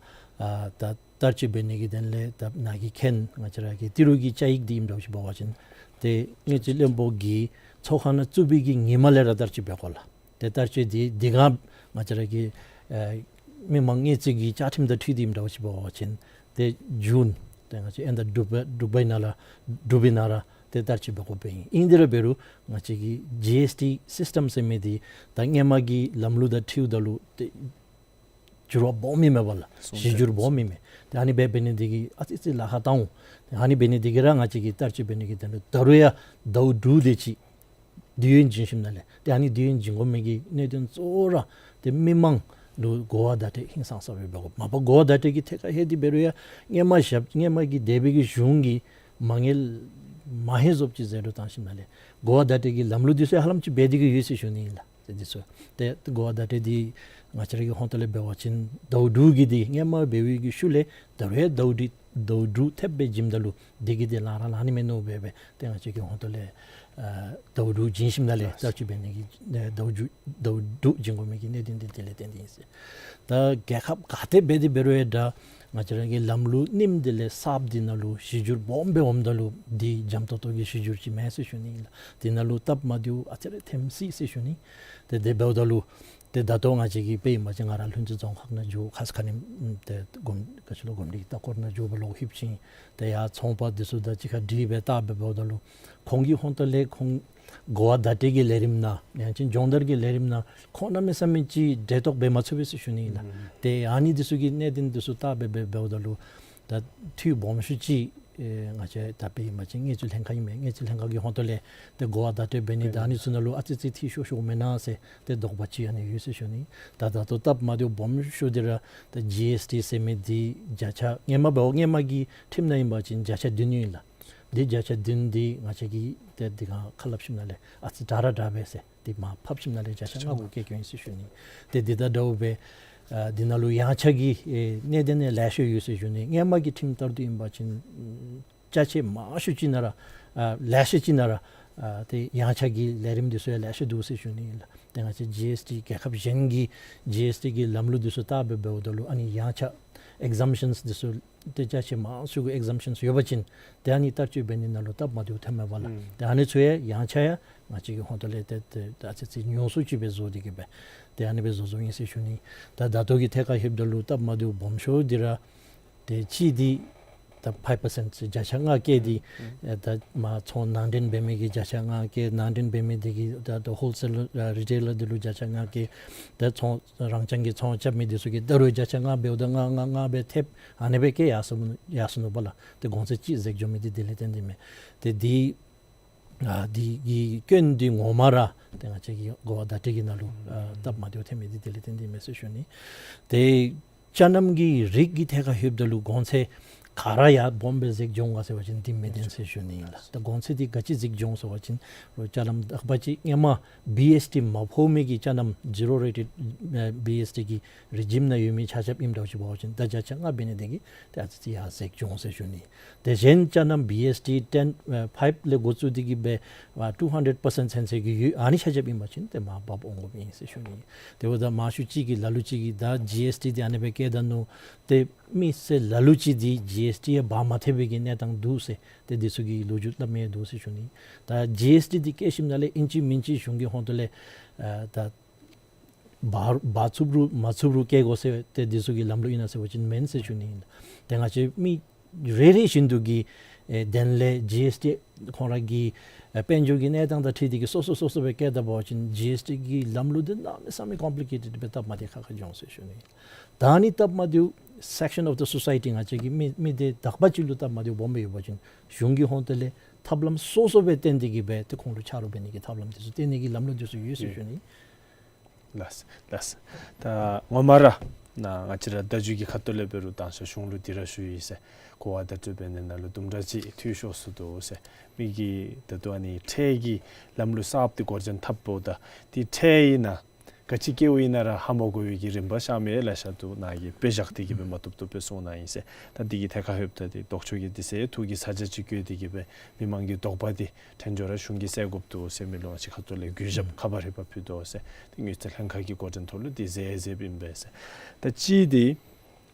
ད་བསྟར་སྤྱོད་འབད་ནི་གི་དོན་ལས་ད་ནཱ་གིས་མཁྱེན་ང་བཅས་ར་གི་ཏི་རུ་གི་བཅའ་ཡིག་འདི་ཨིནམ་འདྲཝ་ཅིག་འབད་བ་ཅིན་ཏེ་དངུལ་རྩིས་བློན་པོ་གིས་ཚོགས་ཁང་ནང་བཙུགས་པའི་གི་ཉིནམ་ལས་ར་བསྟར་སྤྱོད་འབད་དགོ་ལགས། ཏེ་བསྟར་སྤྱོད་འདི་འདི་ག་ང་བཅས་ར་གི་ཨེ་མི་མང་དངུལ་རྩིས་ཀྱི་བཅའ་ཁྲིམས་དང་འཁྲིལ་ཏེ་ཨིནམ་འདྲཝ་ཅིག་འབད་བ་ཅིན་ཏེ་ཇུན་ཏེ་ང་བཅས་ཨེ་ད་དྲུག་པའི་དྲུག་པའི་ནང་ལུ་དྲུག་པའི་ནང་ར་ཏེ་བསྟར་སྤྱོད་འབད་དགོཔ་ཨིན། ཨིན་དེ་ར་འབད་རུང་ང་བཅས་ཀྱི་ཇི་ཨེསི་ཊི་སིསི་ཊམ་ཟེར་མི་འདི་ད་སྔོན་མ་གི་ལམ་ལུགས་དང་འཁྲིལཝ་ད་ལུ་ཏེ་འགྱུར་བ་སྦོམ་ཨིན་མས་པ་ལགས། གཞི་འགྱུར་སྦོམ་ཨིན་མས། ཏེ་ཨ་ནི་སྦེ་འབད་ནི་འདི་གིས་ཨ་ཙི་ཙི་ལཱ་ཁག་བཏང་འོང་། ཏེ་ཨ་ནི་འབད་ནི་འདི་གིས་ར་ང་བཅས་ཀྱིས་བསྟར་སྤྱོད་འབད་ནི་གི་དོན་ལུ་ད་རུང་ཡང་ཟླཝ་དྲུག་དེ་ཅིག་དུས་ཡུན་བྱིན་ཞིནམ་ལས་ཏེ་ཨ་ནི་དུས་ཡུན་བྱིན་དགོ་མི་གི་གནད་དོན་གཙོ་བོ་ར་ཏེ་མི་མང་ལུ་གོ་བ་བརྡ་སྤྲོད་ཧིང་སངས་ས་སྦེ་འབད་དགོ། མ་པ་གོ་བ་བརྡ་སྤྲོད་ཀྱི་ཐད་ཁར་ལྷོད་དེ་འབད་རུང་ཡང་སྔོན་མ་ཞབས་སྔོན་མ་གི་འདས་པའི་གི་གཞུང་གིས་མ་དངུལ་མ་ཧེ་བཟོཔ་ཅིག་ཟད་འགྲོ་བཏང་ཞིནམ་ལས་གོ་བ་བརྡ་སྤྲོད་ཀྱི་ལམ་ལུགས་འདི་ཚུ་ཧ་ལམ་ཅིག་འབད་དེ་གི་ཡོད་ཟེར་ཞུ་ནི་ཨིན་ལགས། ཏེ་འདི་ཚུ་ཏེ་གོ་བ་བརྡ་སྤྲོད་འདི་ང་བཅས་ར་གི་ཧོང་ཏོ་ལས་འབད་བ་ཅིན་ཟླཝ་དྲུག་གི་འདི་སྔོན་མ་འབད་བའི་གི་ཤུལ་ལས་ད་རུང་ཡང་ཟླཝ་དྲུག་ཟླཝ་དྲུག་ཐེབས་སྦེ་བྱིནམ་ད་ལུ་འདི་གིས་འདི་ལང་ར་ལང་ནི་མས་མནོ་སྦེ་སྦེ་ཏེ་ང་བཅས་ཀྱི་ཧོང་ཏོ་ལས་ཨ་ཟླཝ་དྲུག་བྱིན་ཞིནམ་ལས་བསྟར་སྤྱོད་འབད་ནི་གི་ཨ་ཟླཝ་དྲུག་ཟླཝ་དྲུག་བྱིན་དགོ་མི་གི་གནད་དོན་འདི་དེ་ལས་བརྟེན་ཏེ་ཨིན་ཟེར། ད་རྒྱལ་ཁབ་ག་ཏེ་འབད་དེ་འབད་རུང་ཡང་འདྲ་ང་བཅས་ར་གི་ལམ་ལུགས་རྙིངམ་འདི་ལས་གསརཔ་འདི་ནང་ལུ་གཞི་འགྱུར་སྦོམ་སྦེ་འོངམ་ད་ལུ་འདི་འཇམ་ཏོང་ཏོ་གི་གཞི་འགྱུར་ཅིག་མེན་ཟེར་ཞུ་ནི་ཨིན་ལགས། འདི་ནང་ལུ་སྟབས་མ་བདེཝ་ཨ་ཙི་རེ་ཐོན་སྲིད་ཟེར་ཞུ་ནི། ཏེ་དེ་འབདཝ་ད་ལུ་ཏེ་ད་ལྟོ་ང་བཅས་ཀྱིས་དཔེ་ཨིན་པ་ཅིན་ང་ར་ལྷུན་རྩེ་རྫོང་ཁག་ནང་འགྱོ་ཁ་ཙ་ཁ་ཉིནམ་ཏེ་གོམས་ག་ཅི་ལོ་གོམས་འདྲིས་ཀྱི་ལྟ་སྐོར་ནང་འགྱོ་བ་ལུ་ལྷོདཔ་ཅིག་ཏེ་ཡར་ཚོང་པ་འདི་ཚུ་དང་གཅིག་ཁར་འདྲིས་སྦེ་བལྟ་སྦེ་འབདཝ་ད་ལུ་ཁོང་གི་ཧོང་ཏོ་ལས་ཁོང་གོ་བ་བརྡ་སྤྲོད་ཀྱི་ལས་རིམ་ནང་ཡང་ཅིན་སྦྱོང་བརྡར་གྱི་ལས་རིམ་ནང་ཁོང་གནམ་མེད་ས་མེད་ཅིག་འབྲེལ་གཏོགས་འབད་མ་ཚུགས་པས་ཟེར་ཞུ་ནི་ཨིན་ལགས། ཨུམ། ཏེ་ཨ་ནི་འདི་ཚུ་གི་གནད་དོན་འདི་ཚུ་བལྟ་སྦེ་སྦེ་འབདཝ་ད་ལུ་ད་འཐུས་སྦོམ་ཤོས་ཅིག་ཨེ་ང་བཅས་ད་དཔེ་ཨིན་པ་ཅིན་དངུལ་རྩིས་ལྷན་ཁག་ཨིན་མས། དངུལ་རྩིས་ལྷན་ཁག་གི་ཧོང་ཏོ་ལས་ཏེ་གོ་བ་བརྡ་སྤྲོད་འབད་ནི་དང་ཨ་ནི་ཚུ་ནང་ལུ་ཨ་ཙི་ཙི་འཐུས་ཤོར་ཤོརཝ་མེན་ན་ཟེར་ཏེ་དོགས་པ་ཅིག་ཨ་ནི་ཡོད་ཟེར་ཞུ་ནི། ད་ད་ལྟོ་སྟབས་མ་བདེཝ་སྦོམ་ཤོས་འདི་ར་ད་ཇི་ཨེསི་ཊི་ཟེར་མི་འདི་བརྒྱ་ཆ་སྔོན་མ་འབདཝ་སྔོན་མ་གི་ཁྲིམས་ནང་ཨིན་པ་ཅིན་བརྒྱ་ཆ་བདུན་ཨིན་ལགས། འདི་བརྒྱ་ཆ་བདུན་འདི་ང་བཅས་ཀྱིས་ཏེ་འདི་ག་ཁ་སླབ་ཞིནམ་ལས་ཨ་ཙི་དྲག་ར་དྲག་པས་ཟེར་འདི་མར་ཕབ་ཞིནམ་ལས་བརྒྱ་ཆ་ལྔ་དགུ་བཀལ་བཀལཝ་ཨིན་ཟེར་ཞུ་ནི། ཏེ་འདི་དང་འདྲཝ་སྦེ་ཨ་འདི་ནང་ལུ་ཡངས་ཆག་གི་ཨེ་གནད་དོན་ཡང་ལེ་ཤ་ཡོད་ཟེར་ཞུ་ནི། སྔོན་མ་གི་ཁྲིམས་ལྟར་དུ་ཨིན་པ་ཅིན་ཅ་ཆས་མང་ཤོས་ཅིག་ནང་ར་ཨ་ལེ་ཤ་ཅིག་ནང་ར་ཨ་ཏེ་ཡངས་ཆག་གི་ལས་རིམ་འདི་ཚུ་ཡང་ལེ་ཤ་འདུག་ཟེར་ཞུ་ནི་ཨིན་ལགས། ཏེ་ང་བཅས་ཇི་ཨེསི་ཊི་རྒྱལ་ཁབ་གཞན་གྱི་ཇི་ཨེསི་ཊི་གི་ལམ་ལུགས་འདི་ཚུ་བལྟ་སྦེ་འབདཝ་ད་ལུ་ཨ་ནི་ཡངས་ཆག་ཨེག་ཛམ་ཤཱནསི་འདི་ཚུ་ཏེ་ཅ་ཆས་མང་ཤོས་ཀྱི་ཨེག་ཛམ་ཤཱནསི་ཡོད་པ་ཅིན་ཏེ་ཨ་ནི་བསྟར་སྤྱོད་འབད་ནི་ནང་ལུ་སྟབས་མ་བདེཝ་ཐོནམ་མས་པ་ལགས། ཨུམ། ཏེ་ཨ་ནི་ཚུ་ཡང་ཡངས་ཆག་ཡང་ང་བཅས་ཀྱི་ཧོང་ཏོ་ལས་ཏེ་ཏེ་ཨ་ཙི་ཙི་ཉུང་སུ་ཅིག་སྦེ་བཟོ་སྟེ་གི་སྦེ་ཏེ་ཨ་ནི་སྦེ་བཟོ་བཟོཝ་ཨིན་ཟེར་ཞུ་ནི། ད་ད་ལྟོ་གི་ཐད་ཁར་ལྷོདཔ་ད་ལུ་སྟབས་མ་བདེཝ་སྦོམ་ཤོས་འདི་ར་ཏེ་གཅིག་འདི་ད་ཕའིབ་པར་སེནཊ་བརྒྱ་ཆ་ལྔ་བཀལ་ཏེ་ཨུམ། ཨེ་ད་མར་ཚོང་ནང་འདྲེན་འབད་མི་གིས་བརྒྱ་ཆ་ལྔ་བཀལ། ནང་འདྲེན་འབད་མི་འདི་གིས་ད་ད་ཧོལ་སེལ་ཨ་རི་ཊེ་ལར་འདི་ལུ་བརྒྱ་ཆ་ལྔ་བཀལ། ད་ཚོང་རང་རྐྱང་གི་ཚོང་རྐྱབ་མི་འདི་ཚུ་གིས་ད་རུང་བརྒྱ་ཆ་ལྔ་འབདཝ་ད་ལྔ་ལྔ་ལྔ་སྦེ་ཐེབས་ཨ་ནི་སྦེ་བཀལ་ཡར་སོང་ཡར་སོང་ནུག་པ་ལགས། ཏེ་གོང་ཚད་ཅིག་འཛེགས་འགྱོ་མི་འདི་དེ་ལས་བརྟེན་ཏེ་མས། ཏེ་འདི་ཨ་འདི་གི་སྐྱོན་འདི་ངོ་མ་ར་ཏེ་ང་བཅས་ཀྱི་གོ་བ་བརྡ་སྤྲོད་ཀྱི་ནང་ལུ་ཨ་སྟབས་མ་བདེཝ་ཐོན་མི་འདི་དེ་ལས་བརྟེན་ཏེ་མས་ཟེར་ཞུ་ནི། ཏེ་ཅ་རྣམ་གྱི་རིགས་ཀྱི་ཐད་ཁར་ལྷོདཔ་ད་ལུ་གོང་ཚད་ག་ར་ཡར་སྦོམ་སྦེ་འཛེགས་འགྱོ་འོང་ག་ཟེར་བ་ཅིན་འདི་མི་བདེན་ཟེར་ཞུ་ནི་ཨིན་ལགས། ད་གོང་ཚད་འདི་ག་ཅི་འཛེགས་འགྱོ་འོང་ཟེར་བ་ཅིན་རོགས་ཅ་རྣམ་དག་པ་ཅིག་སྔོན་མ་བི་ཨེསི་ཊི་མ་ཕོག་མི་གི་ཅ་རྣམ་ཛི་རོ་རེ་ཊེཌ་ཨེ་བི་ཨེསི་ཊི་གི་རི་ཇིམ་ནང་ཡོད་མི་ཆ་ཁྱབ་ཨིནམ་འདྲཝ་ཅིག་འབད་བ་ཅིན་ད་བརྒྱ་ཆ་ལྔ་འབད་ནི་དེ་གིས་ཏེ་ཨ་ཙི་ཅིག་ཡར་འཛེགས་འགྱོ་འོང་ཟེར་ཞུ་ནི། དེ་གཞན་ཅ་རྣམ་བི་ཨེསི་ཊི་ཊེན་ཨེ་ཕའིབ་ལས་འགོ་བཙུགས་ཏེ་གི་སྦེ་ཨ་ཊུ་ཧན་ཌེཌ་པར་སེནཊ་ཚུན་ཚོད་ཀྱི་ཡོད། ཨ་ནི་ཆ་ཁྱབ་ཨིན་པ་ཅིན་ཏེ་མར་བབས་འོང་དགོཔ་ཨིན་ཟེར་ཞུ་ནི། དེ་འབདཝ་ད་མང་ཤོས་ཅིག་གིས་ལ་ལུ་ཅིག་གིས་ད་ཇི་ཨེསི་ཊི་འདི་ཨ་ནི་སྦེ་བཀལ་ད་ནུག། ཏེ་མི་སེར་ལ་ལུ་ཅིག་འདི་ཇི་ཨེསི་ཊི་ཡང་འབག་མ་ཐེག་པའི་གི་གནས་སྟངས་འདུག་ཟེར་ཏེ་འདི་ཚུ་གི་ལོ་རྒྱུས་སླབ་མི་འདུག་ཟེར་ཞུ་ནི། ད་ཇི་ཨེསི་ཊི་འདི་བཀལ་ཞིནམ་ལས་ཨིན་ཅི་མིན་ཅི་གཞུང་གི་ཧོང་ཏོ་ལས་ཨ་ད་འབག་འབག་ཚུགས་རུང་མ་ཚུགས་རུང་བཀལ་དགོ་ཟེར་ཏེ་འདི་ཚུ་གི་ལམ་ལུགས་ཨིན་ན་ཟེར་བ་ཅིན་མེན་ཟེར་ཞུ་ནི་ཨིན། ཏེ་ང་བཅས་མི་རེ་རེ་བཞིན་དུ་གི་ཨེ་དོན་ལས་ཇི་ཨེསི་ཊི་ཁོང་ར་གི་ཨེ་དཔལ་འབྱོར་གྱི་གནས་སྟངས་དང་འཁྲིལ་ཏེ་གི་སོ་སོ་སོ་སོ་སྦེ་བཀལ་ད་འབད་བ་ཅིན་ཇི་ཨེསི་ཊི་གི་ལམ་ལུགས་འདི་གནམ་མེད་ས་མེད་ཀོམ་པི་ལི་ཀེ་ཊེཌ་སྦེ་སྟབས་མ་བདེ་ཁག་ཁ་འགྱོ་འོང་ཟེར་ཞུ་ནི་ཨིན། ད་ཨ་ནི་སྟབས་མ་བདེཝ་སེཀ་ཤན་ཨོཕ་ཛ་སོ་སའི་ཊི་ང་བཅས་ཀྱི་མི་མི་སྡེ་དག་པ་ཅིག་ལུ་སྟབས་མ་བདེཝ་སྦོམ་སྦེ་ཡོད་པ་ཅིན་གཞུང་གི་ཧོང་ཏོ་ལས་ཐབས་ལམ་སོ་སོ་སྦེ་བཏོན་ཏེ་གི་སྦེ་ཏེ་ཁོང་ལུ་ཆ་རོགས་འབད་ནི་གི་ཐབས་ལམ་འདི་ཚུ་བཏོན་ནི་གི་ལམ་ལུགས་འདི་ཚུ་ཡོད་ཟེར་ཞུ་ནི། ལགས་ལགས། ད་ངོ་མ་ར་ན་ང་བཅས་ར་བརྡ་བརྒྱུད་ཀྱི་ཁ་ཐུག་ལས་འབད་རུང་མདང་ཞག་གཞུང་ལུ་འདི་ར་ཞུ་ཡི་ཟེར། གོ་བ་བརྡ་སྤྲོད་འབད་ནི་ནང་ལུ་དུམ་གྲ་ཅིག་འཐུས་ཤོར་སོ་ནུག་ཟེར། མི་གིས་ད་ལྟོ་ཨ་ནི་ཁྲལ་གྱི་ལམ་ལུགས་གསརཔ་འདི་འགོ་འདྲེན་འཐབ་འབདཝ་ད་འདི་ཁྲལ་ཨིན་ན་ག་ཅི་བཀལཝ་ཨིན་ན་ར་ཧ་མ་གོ་བའི་གི་རིམ་པ་ཤར་མི་ལེ་ཤ་འདུག། ནཱ་གིས་དཔེ་བཞག་སྟེ་གི་སྦེ་མ་བཏུབ་བཏུབ་སྦེ་གསུངས་གནང་ཡི་ཟེར། ད་འདི་གི་ཐད་ཁར་ལྷོདཔ་ད་འདི་ལྡོག་ཕྱོགས་ཀྱིས་འདི་ཚུ་ཐུགས་ཀྱི་ཚ་གྱང་ཅིག་བཀོད་དེ་གི་སྦེ་མི་མང་གི་དོགས་པ་འདི་ཕྲན་ཚེགས་ར་གཞུང་གིས་སེལ་དགོཔ་འདུག་ཟེར་མི་ལུ་ང་བཅས་ཁ་ཐུག་ལས་གུས་ཞབས་ཁ་པར་ཧེ་མ་ཕུལ་དོ་ཟེར། ཏེ་དངུལ་རྩིས་ལྷན་ཁག་གི་འགོ་འདྲེན་ཐོག་ལུ་འདི་མཛད་མཛདཔ་ཨིན་པས་ཟེར། ད་ཅི་འདི་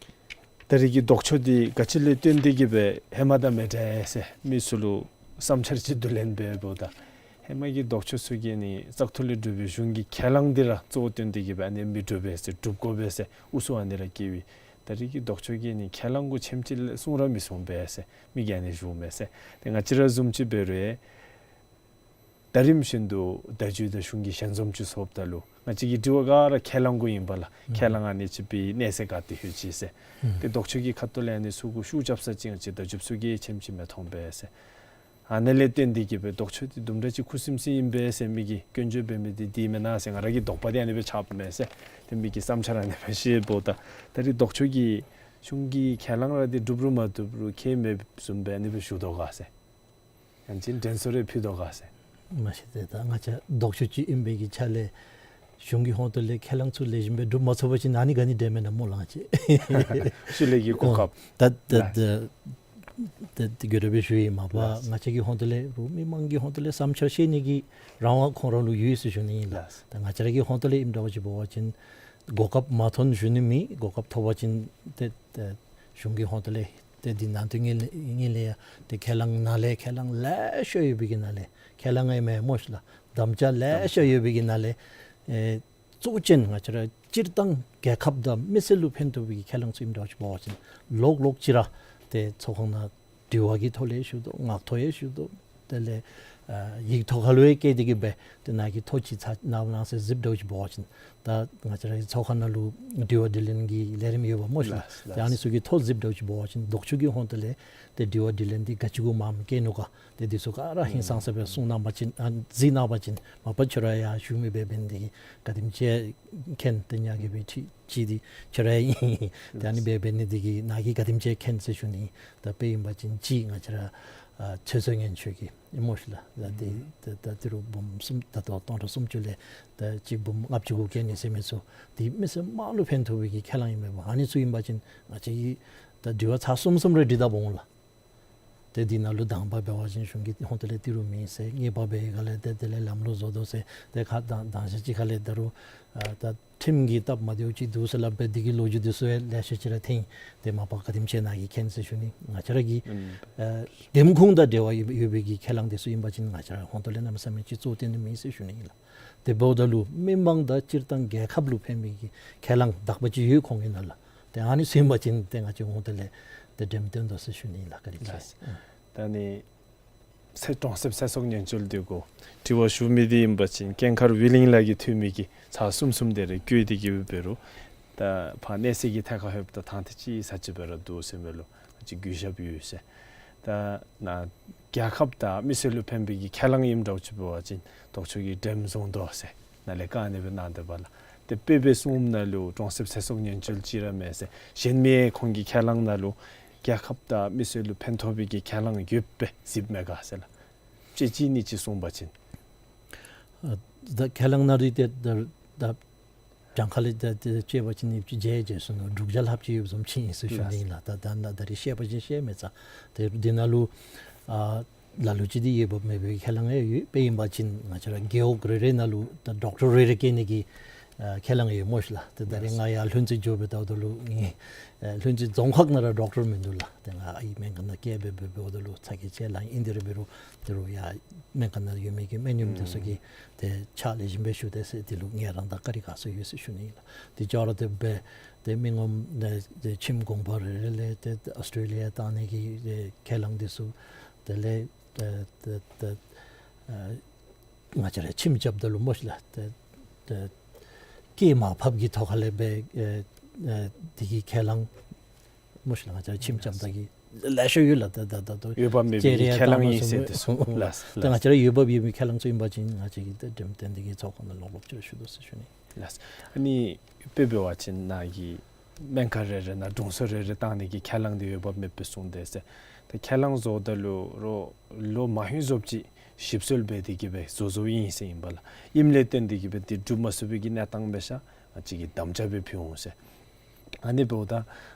ད་རིས་ཀྱི་ལྡོག་ཕྱོགས་འདི་ག་ཅི་ལས་བརྟེན་ཏེ་གི་སྦེ་ཧེ་མ་དང་མི་འདྲ་ཟེར་མི་ཚུ་ལུ་བསམ་འཆར་ཅིག་བསྡུ་ལེན་འབདཝ་ད་ཧེ་མ་གི་ལྡོག་ཕྱོགས་ཚུ་གིས་ནི་བཙག་འཐུ་ལས་གྲུབ་པའི་གཞུང་གི་ཁས་བླངས་འདི་ར་གཙོ་བོ་བཏོན་ཏེ་གི་སྦེ་ཨ་ནི་མི་འགྲུབ་པས་ཟེར་སྒྲུབ་དགོ་པས་ཟེར་ཨུ་ཚུགས་ཨ་ནི་ར་བསྐྱེད་པས། ད་རིས་ཀྱི་ལྡོག་ཕྱོགས་ཀྱིས་ནི་ཁས་བླངས་གུ་ཆེམ་ཅིག་ལས་གསུང་ར་མི་གསུང་པས་ཟེར་མི་གིས་ཨ་ནི་ཞུཝ་མས་ཟེར། ཏེ་ང་བཅས་ར་བཟུམ་ཅིག་འབད་རུང་ད་རིམ་བཞིན་དུ་བརྡ་བརྒྱུད་དང་གཞུང་གི་ཞལ་འཛོམས་ཅིག་ཚོགསཔ་ད་ལུ་ང་བཅས་ཀྱི་དྲི་བ་ག་ར་ཁས་བླངས་གུ་ཨིན་པས་ལགས། ཁས་བླངས་ཨ་ནི་ཅིག་འབད་གནས་ཚད་ག་ཏེ་ལྷོད་ཅི་ཟེར། ཏེ་ལྡོག་ཕྱོགས་ཀྱི་ཁ་ཐུག་ལས་ཨ་ནི་ཚུ་གུ་ཤུགས་རྐྱབ་ས་ཅིག་ང་བཅས་བརྡ་བརྒྱུདཔ་ཚུ་གིས་ཆེམ་ཅིག་མི་མཐོང་པས་ཟེར། ཨ་ནི་ལས་བརྟེན་ཏེ་གི་སྦེ་ལྡོག་ཕྱོགས་འདི་དུམ་གྲ་ཅིག་ཁུ་སིམ་སིམ་ཨིན་པས་ཟེར་མི་གིས་སྐྱོན་བརྗོད་འབད་མི་འདི་འདི་མེན་ན་ཟེར་ང་ར་གི་དོགས་པ་འདི་ཨ་ནི་སྦེ་ཆགསཔ་མས་ཟེར། ཏེ་མི་གི་བསམ་འཆར་ཨ་ནི་སྦེ་བཤད་འབདཝ་ད་ད་རིས་ལྡོག་ཕྱོགས་ཀྱིས་གཞུང་གི་ཁས་བླངས་ར་འདི་སྒྲུབ་རུང་མ་སྒྲུབ་རུང་ཁྱད་མེདཔ་བཟུམ་སྦེ་ཨ་ནི་སྦེ་ཞུ་དོ་ག་ཟེར། ཡང་ཅིན་དྲན་གསོ་རེ་ཕུལ་དོ་ག་ཟེར། མ་གཞི་ཏེ་ད་ང་བཅས་ལྡོག་ཕྱོགས་ཅིག་ཨིན་པའི་གི་ཆ་ལས་གཞུང་གི་ཧོང་ཏོ་ལས་ཁས་བླངས་ཚུ་ལེགས་ཤོམ་སྦེ་སྒྲུབ་མ་ཚུགས་པ་ཅིན་ཨ་ནི་ག་ནི་འདྲ་མེན་ན་སྨོ་ལགས་ང་བཅས། ཤུལ་ལས་ཀྱི་གོ་སྐབས། ད་ད་ད་ད་ད་གུ་ར་སྦེ་ཞུ་ཡི་མ་པ་ལགས། ང་བཅས་ཀྱི་ཧོང་ཏོ་ལས་རུང་མི་མང་གི་ཧོང་ཏོ་ལས་བསམ་འཆར་བཤད་ནི་གི་རང་དབང་ཁོང་ར་ལུ་ཡོད་ཟེར་ཞུ་ནི་ཨིན་ལགས། ལགས། ད་ང་བཅས་ར་གི་ཧོང་ཏོ་ལས་ཨིནམ་འདྲཝ་ཅིག་འབད་བ་ཅིན་གོ་སྐབས་མ་ཐོན་ཞུ་ནི་མེད། གོ་སྐབས་ཐོབ་པ་ཅིན་ཏེ་ཏེ་གཞུང་གི་ཧོང་ཏོ་ལས་ཏེ་འདི་ནང་དོན་ངེས་ལས་ངེས་ལས་ཡང་ཏེ་ཁས་བླངས་ནང་ལས་ཁས་བླངས་ལེ་ཤ་ཡོད་པའི་གི་ནང་ལས་ཁས་བླངས་ཨིན་མས་སྨོ་ཤི་ལགས། དམ་བཅའ་ལེ་ཤ་ཡོད་པའི་གི་ནང་ལས་ཨེ་གཙོ་ཅན་ང་བཅས་ར་སྤྱིར་བཏང་རྒྱལ་ཁབ་དང་མི་སེར་ལུ་ཕན་ཐོགས་པའི་གི་ཁས་བླངས་ཚུ་ཨིནམ་འདྲཝ་ཅིག་འབད་བ་ཅིན་ལོག་ལོག་ཅིག་ར་ཏེ་ཚོགས་ཁང་ནང་དྲི་བ་གི་ཐོག་ལས་ཞུ་དོ། ངག་ཐོག་ཡང་ཞུ་དོ། དེ་ལས་ཨ་ཡིག་ཐོག་ཁ་ལུ་ཡང་བཀོད་དེ་གི་སྦེ་ཏེ་ནཱ་གི་ཐོ་ཅིག་ཚར་གནང་གནང་ཟེར་གཟིགསཔ་འདྲཝ་ཅིག་འབད་བ་ཅིན་ད་ང་བཅས་ར་གི་ཚོགས་ཁང་ནང་ལུ་དྲི་བ་དྲིས་ལན་གྱི་ལས་རིམ་ཡོདཔ་སྨོ་ཤི་ལགས། ལགས། ཏེ་ཨ་ནི་ཚུ་གི་ཐོ་གཟིགསཔ་འདྲཝ་ཅིག་འབད་བ་ཅིན་ལྡོག་ཕྱོགས་ཀྱི་ཧོང་ཏོ་ལས་ཏེ་དྲི་བ་དྲིས་ལན་འདི་ག་ཅི་གུ་མངམ་བཀོད་ནུག་ག། ཏེ་འདི་ཚུ་ག་ར་ཧིང་སངས་ས་སྦེ་གསུང་གནང་པ་ཅིན་ཨ་གཟིགས་གནང་པ་ཅིན་མ་པ་ཁྱོད་ར་ཡང་ཞུ་མི་འབད་འབད་ནི་འདི་གིས་ག་དེམ་ཅིག་མཁྱེན། ཏེ་ཉ་གི་སྦེ་ཁྲིད་ཅིག་འདི་ཁྱོད་ར་ཨིན། ཏེ་ཨ་ནི་སྦེ་འབད་ནི་འདི་གིས་ནཱ་གིས་ག་དེམ་ཅིག་མཁྱེན་ཟེར་ཞུ་ནི། ད་དཔེ་ཨིན་པ་ཅིན་ཅིག་ང་བཅས་ར་ཨ་ཆོས་མཚོ་སྔོན་ཆོས་ཀྱི་ཨིན་སྨོ་ཤི་ལགས། ད་འདི་ད་ད་ཏི་རུ་འབུམ་གསུམ་ད་ལྟོ་སྟོང་ཕྲག་སུམ་ཅུ་ལས་ད་གཅིག་འབུམ་ལྔ་བཅུ་གུ་བཀལ་ནི་ཟེར་མི་ཚུ་འདི་མི་སེར་མང་ལུ་ཕན་ཐོགས་པའི་གི་ཁས་བླངས་ཨིན་མས་པ། ཨ་ནི་ཚུ་ཨིན་པ་ཅིན་ང་བཅས་ཀྱིས་ད་དྲི་བ་ཚར་གསུམ་གསུམ་རེ་དྲི་ད་འོང་ལགས། ཏེ་འདི་ནང་ལུ་དང་པ་འབད་བ་ཅིན་གཞུང་གི་ཧོང་ཏོ་ལས་ཏི་རུ་མེད་ཟེར། གཉིས་པ་འབད་བའི་སྒང་ལས་ཏེ་དེ་ལས་ལམ་ལུགས་བཟོ་དོ་ཟེར། ཏེ་ཁ་དང་དང་ཤ་ཅིག་ཁ་ལས་ད་རུང་ཨ་ད་ཁྲིམས་ཀྱི་སྟབས་མ་བདེཝ་ཅིག་འདུག་ཟེར་སླབ་སྦེ་འདི་གི་ལོ་རྒྱུས་འདི་ཚུ་ཡང་ལེ་ཤ་ཅིག་ར་ཐོན། ཏེ་མ་པ་ག་དེམ་ཅིག་ནཱ་གིས་མཁྱེན་ཟེར་ཞུ་ནི། ང་བཅས་ར་གི་ཨ་འདེམས་ཁོངས་དང་འབྲེལ་བ་ཡོད་ཡོད་པའི་གི་ཁས་བླངས་འདི་ཚུ་ཨིན་པ་ཅིན་ང་བཅས་ར་ཧོང་ཏོ་ལས་གནམ་མེད་ས་མེད་ཅིག་གཙོ་བཏོན་ནི་མེད་ཟེར་ཞུ་ནི་ཨིན་ལགས། དེ་འབདཝ་ད་ལུ་མི་མང་དང་སྤྱིར་བཏང་རྒྱལ་ཁབ་ལུ་ཕན་པའི་གི་ཁས་བླངས་དག་པ་ཅིག་ཡོད་ཁོང་གི་ནང་ལུ། ཏེ་ཨ་ནི་ཚུ་ཨིན་པ་ཅིན་ཏེ་ང་བཅས་ཧོང་ཏོ་ལས་ཏེ་འགྲེམས་སྟོན་དོ་ཟེར་ཞུ་ནི་ཨིན་ལགས། བཀའ་དྲིན་ཆེ། ལགས། ད་ནི་ཚེ་གྲོང་གསེབ་ཚེ་སྲོག་ཉེན་བཅོལ་འདི་གུ་དྲི་བ་ཞུ་མི་འདི་ཨིན་པ་ཅིན་ཀུན་མཁྱེན་ཝི་ལིང་ལགས་ཀྱིས་འཐུས་མི་གི་ཚར་གསུམ་གསུམ་དེ་རེ་བཀོད་དེ་གི་འབད་རུང་ད་ཕར་གནས་ཚད་ཀྱི་ཐད་ཁར་ལྷོདཔ་ད་ཐང་ཐེ་ཅིག་ས་ཅིག་སྦེ་ར་འདུག་ཟེར་མི་ལུ་ཅིག་གུས་ཞབས་ཡོད་ཟེར། ད་ནཱ་རྒྱལ་ཁབ་དང་མི་སེར་ལུ་ཕན་པའི་གི་ཁས་བླངས་ཨིནམ་འདྲཝ་ཅིག་འབད་བ་ཅིན་ལྡོག་ཕྱོགས་ཀྱིས་འགྲེམས་བཟུང་དོ་ཟེར་ནཱ་ལས་བཀའ་ཨ་ནི་སྦེ་གནང་སྡོདཔ་ལགས། ཏེ་དཔེ་སྦེ་གསུངམ་ད་ལུ་གྲོང་གསེབ་ཚེ་སྲོག་ཉེན་བཅོལ་ཅིག་ར་མེན་ཟེར། གཞན་མི་ཁོང་གི་ཁས་བླངས་ནང་ལུ་རྒྱལ་ཁབ་དང་མི་སེར་ལུ་ཕན་ཐོགས་པའི་གི་ཁས་བླངས་ཡོདཔ་སྦེ་གཟིགསཔ་མས་ག་ཟེར་ལགས། དཔྱེ་གཅིག་གཉིས་ཅིག་གསུངས་པ་ཅིན། ཨ་ད་ཁས་བླངས་ནང་ར་ཏེ་ད་ད་གྱངས་ཁ་ལས་ད་ད་དཔྱད་པ་ཅིན་ཨིན་ཅི་བརྒྱད་བརྒྱད་ཟེར་ནུག། དྲུག་བརྒྱ་ལྷགཔ་ཅིག་ཡོདཔ་བཟུམ་ཅིག་ཨིན་ཟེར་ཞུ་ནི་ཨིན་ལགས། ད་ད་ད་རིས་བཤད་པ་ཅིན་བཤད་མི་ཚར། ཏེ་འདི་ནང་ལུ་ཨ་ལ་ལུ་ཅིག་འདི་འོས་འབབ་མེད་པའི་ཁས་བླངས་ཡང་ཡོད། དཔེ་ཨིན་པ་ཅིན་ང་བཅས་ར་རྒེད་འོག་རེ་རེ་ནང་ལུ་ད་ཌོག་ཊར་རེ་རེ་བཀལ་ནི་གི་ཨ་ཁས་བླངས་ཡོད་སྨོ་ཤི་ལགས། ཏེ་ད་རིས་ང་ཡར་ལྷུན་རྩེ་འགྱོ་སྦེ་བལྟཝ་ད་ལུ་ངེའི་ཨ་ལྷུན་རྩེ་རྫོང་ཁག་ནང་ར་ཌོག་ཊར་མིན་འདུག་ལགས། ཏེ་ང་ཨའི་སྨན་ཁང་ནང་བསྐྱལ་སྦེ་འབད་འབདཝ་ད་ལུ་ཚ་གྱང་ཆེ་ལགས། ཨིན་དེ་ར་འབད་རུང་ད་རུང་ཡར་སྨན་ཁང་ནང་ཡོད་མི་གི་སྨན་གཡོགམ་འདི་ཚུ་གིས་ཏེ་ཕྱག་ལེགས་ཤོམ་སྦེ་ཞུ་དེས་ཟེར་འདི་ལུ་ངལ་རངས་དང་བཀའ་དྲིན་དགའ་ཚོར་ཡོད་ཟེར་ཞུ་ནི་ཨིན་ལགས། དེ་ཅོག་ར་འཐདཔ་སྦེ་ཏེ་མི་ངོམ་ནང་ཏེ་ཁྱིམ་གུང་པ་རེ་རེ་ལས་ཏེ་ཨོསི་ཊྲེ་ལི་ཡ་བཏང་ནི་གི་ཏེ་ཁས་བླངས་འདི་ཚུ་དེ་ལས་ཏེ་ཏེ་ཏེ་ཨ་ང་བཅས་ར་ཁྱིམ་རྐྱབ་ད་ལུ་སྨོ་ཤི་ལགས། ཏེ་ཏེ་སྐྱེད་མར་ཕབ་ཀྱི་ཐོག་ཁ་ལས་སྦེ་ཨེ་ཨེ་འདི་གི་ཁས་བླངས་སྨོ་ཤི་ལགས། ང་བཅས་ར་ཁྱིམ་རྐྱབ་ད་གི་ལེ་ཤ་ཡོད་ལགས། ད་ད་ད་ད་འོས་འབབ་མེད་པའི་ཁས་བླངས་ཨིན་ཟེར་འདི་ཚུ་ལགས། ད་ལགས། ང་བཅས་ར་འོས་འབབ་ཡོད་མི་ཁས་བླངས་ཚུ་ཨིན་པ་ཅིན་ང་བཅས་ཀྱིས་ཏེ་འགྲེམས་སྟོན་འདི་གི་ཚོགས་ཁང་ནང་ལོག་ལོག་ཅིག་ར་ཞུ་དོ་ཟེར་ཞུ་ནི། ལགས། ཨ་ནི་དཔེ་འབད་བ་ཅིན་ནཱ་གིས་སྨན་ཁང་རེ་རེ་ནང་དྲུང་འཚོ་རེ་རེ་བཏང་ནི་གི་ཁས་བླངས་འདི་འོས་འབབ་མེདཔ་སྦེ་གསུངས་ཏེ་ཟེར། ད་ཁས་བླངས་བཟོཝ་ད་ལུ་རོགས་ལོ་མ་ཧིང་བཟོཝ་ཅིག་ཞིབ་འཚོལ་འབད་དེ་གི་སྦེ་བཟོ་བཟོཝ་ཨིན་ཟེར་ཨིན་པས་ལགས། ཨིནམ་ལས་བརྟེན་ཏེ་གི་སྦེ་འདི་སྒྲུབ་མ་ཚུགས་པའི་གི་གནས་སྟངས་འབད་ཤར་ང་བཅས་ཀྱིས་དམ་བཅའ་སྦེ་ཕུལ་འོང་ཟེར། ཨ་ནི་འབདཝ་ད་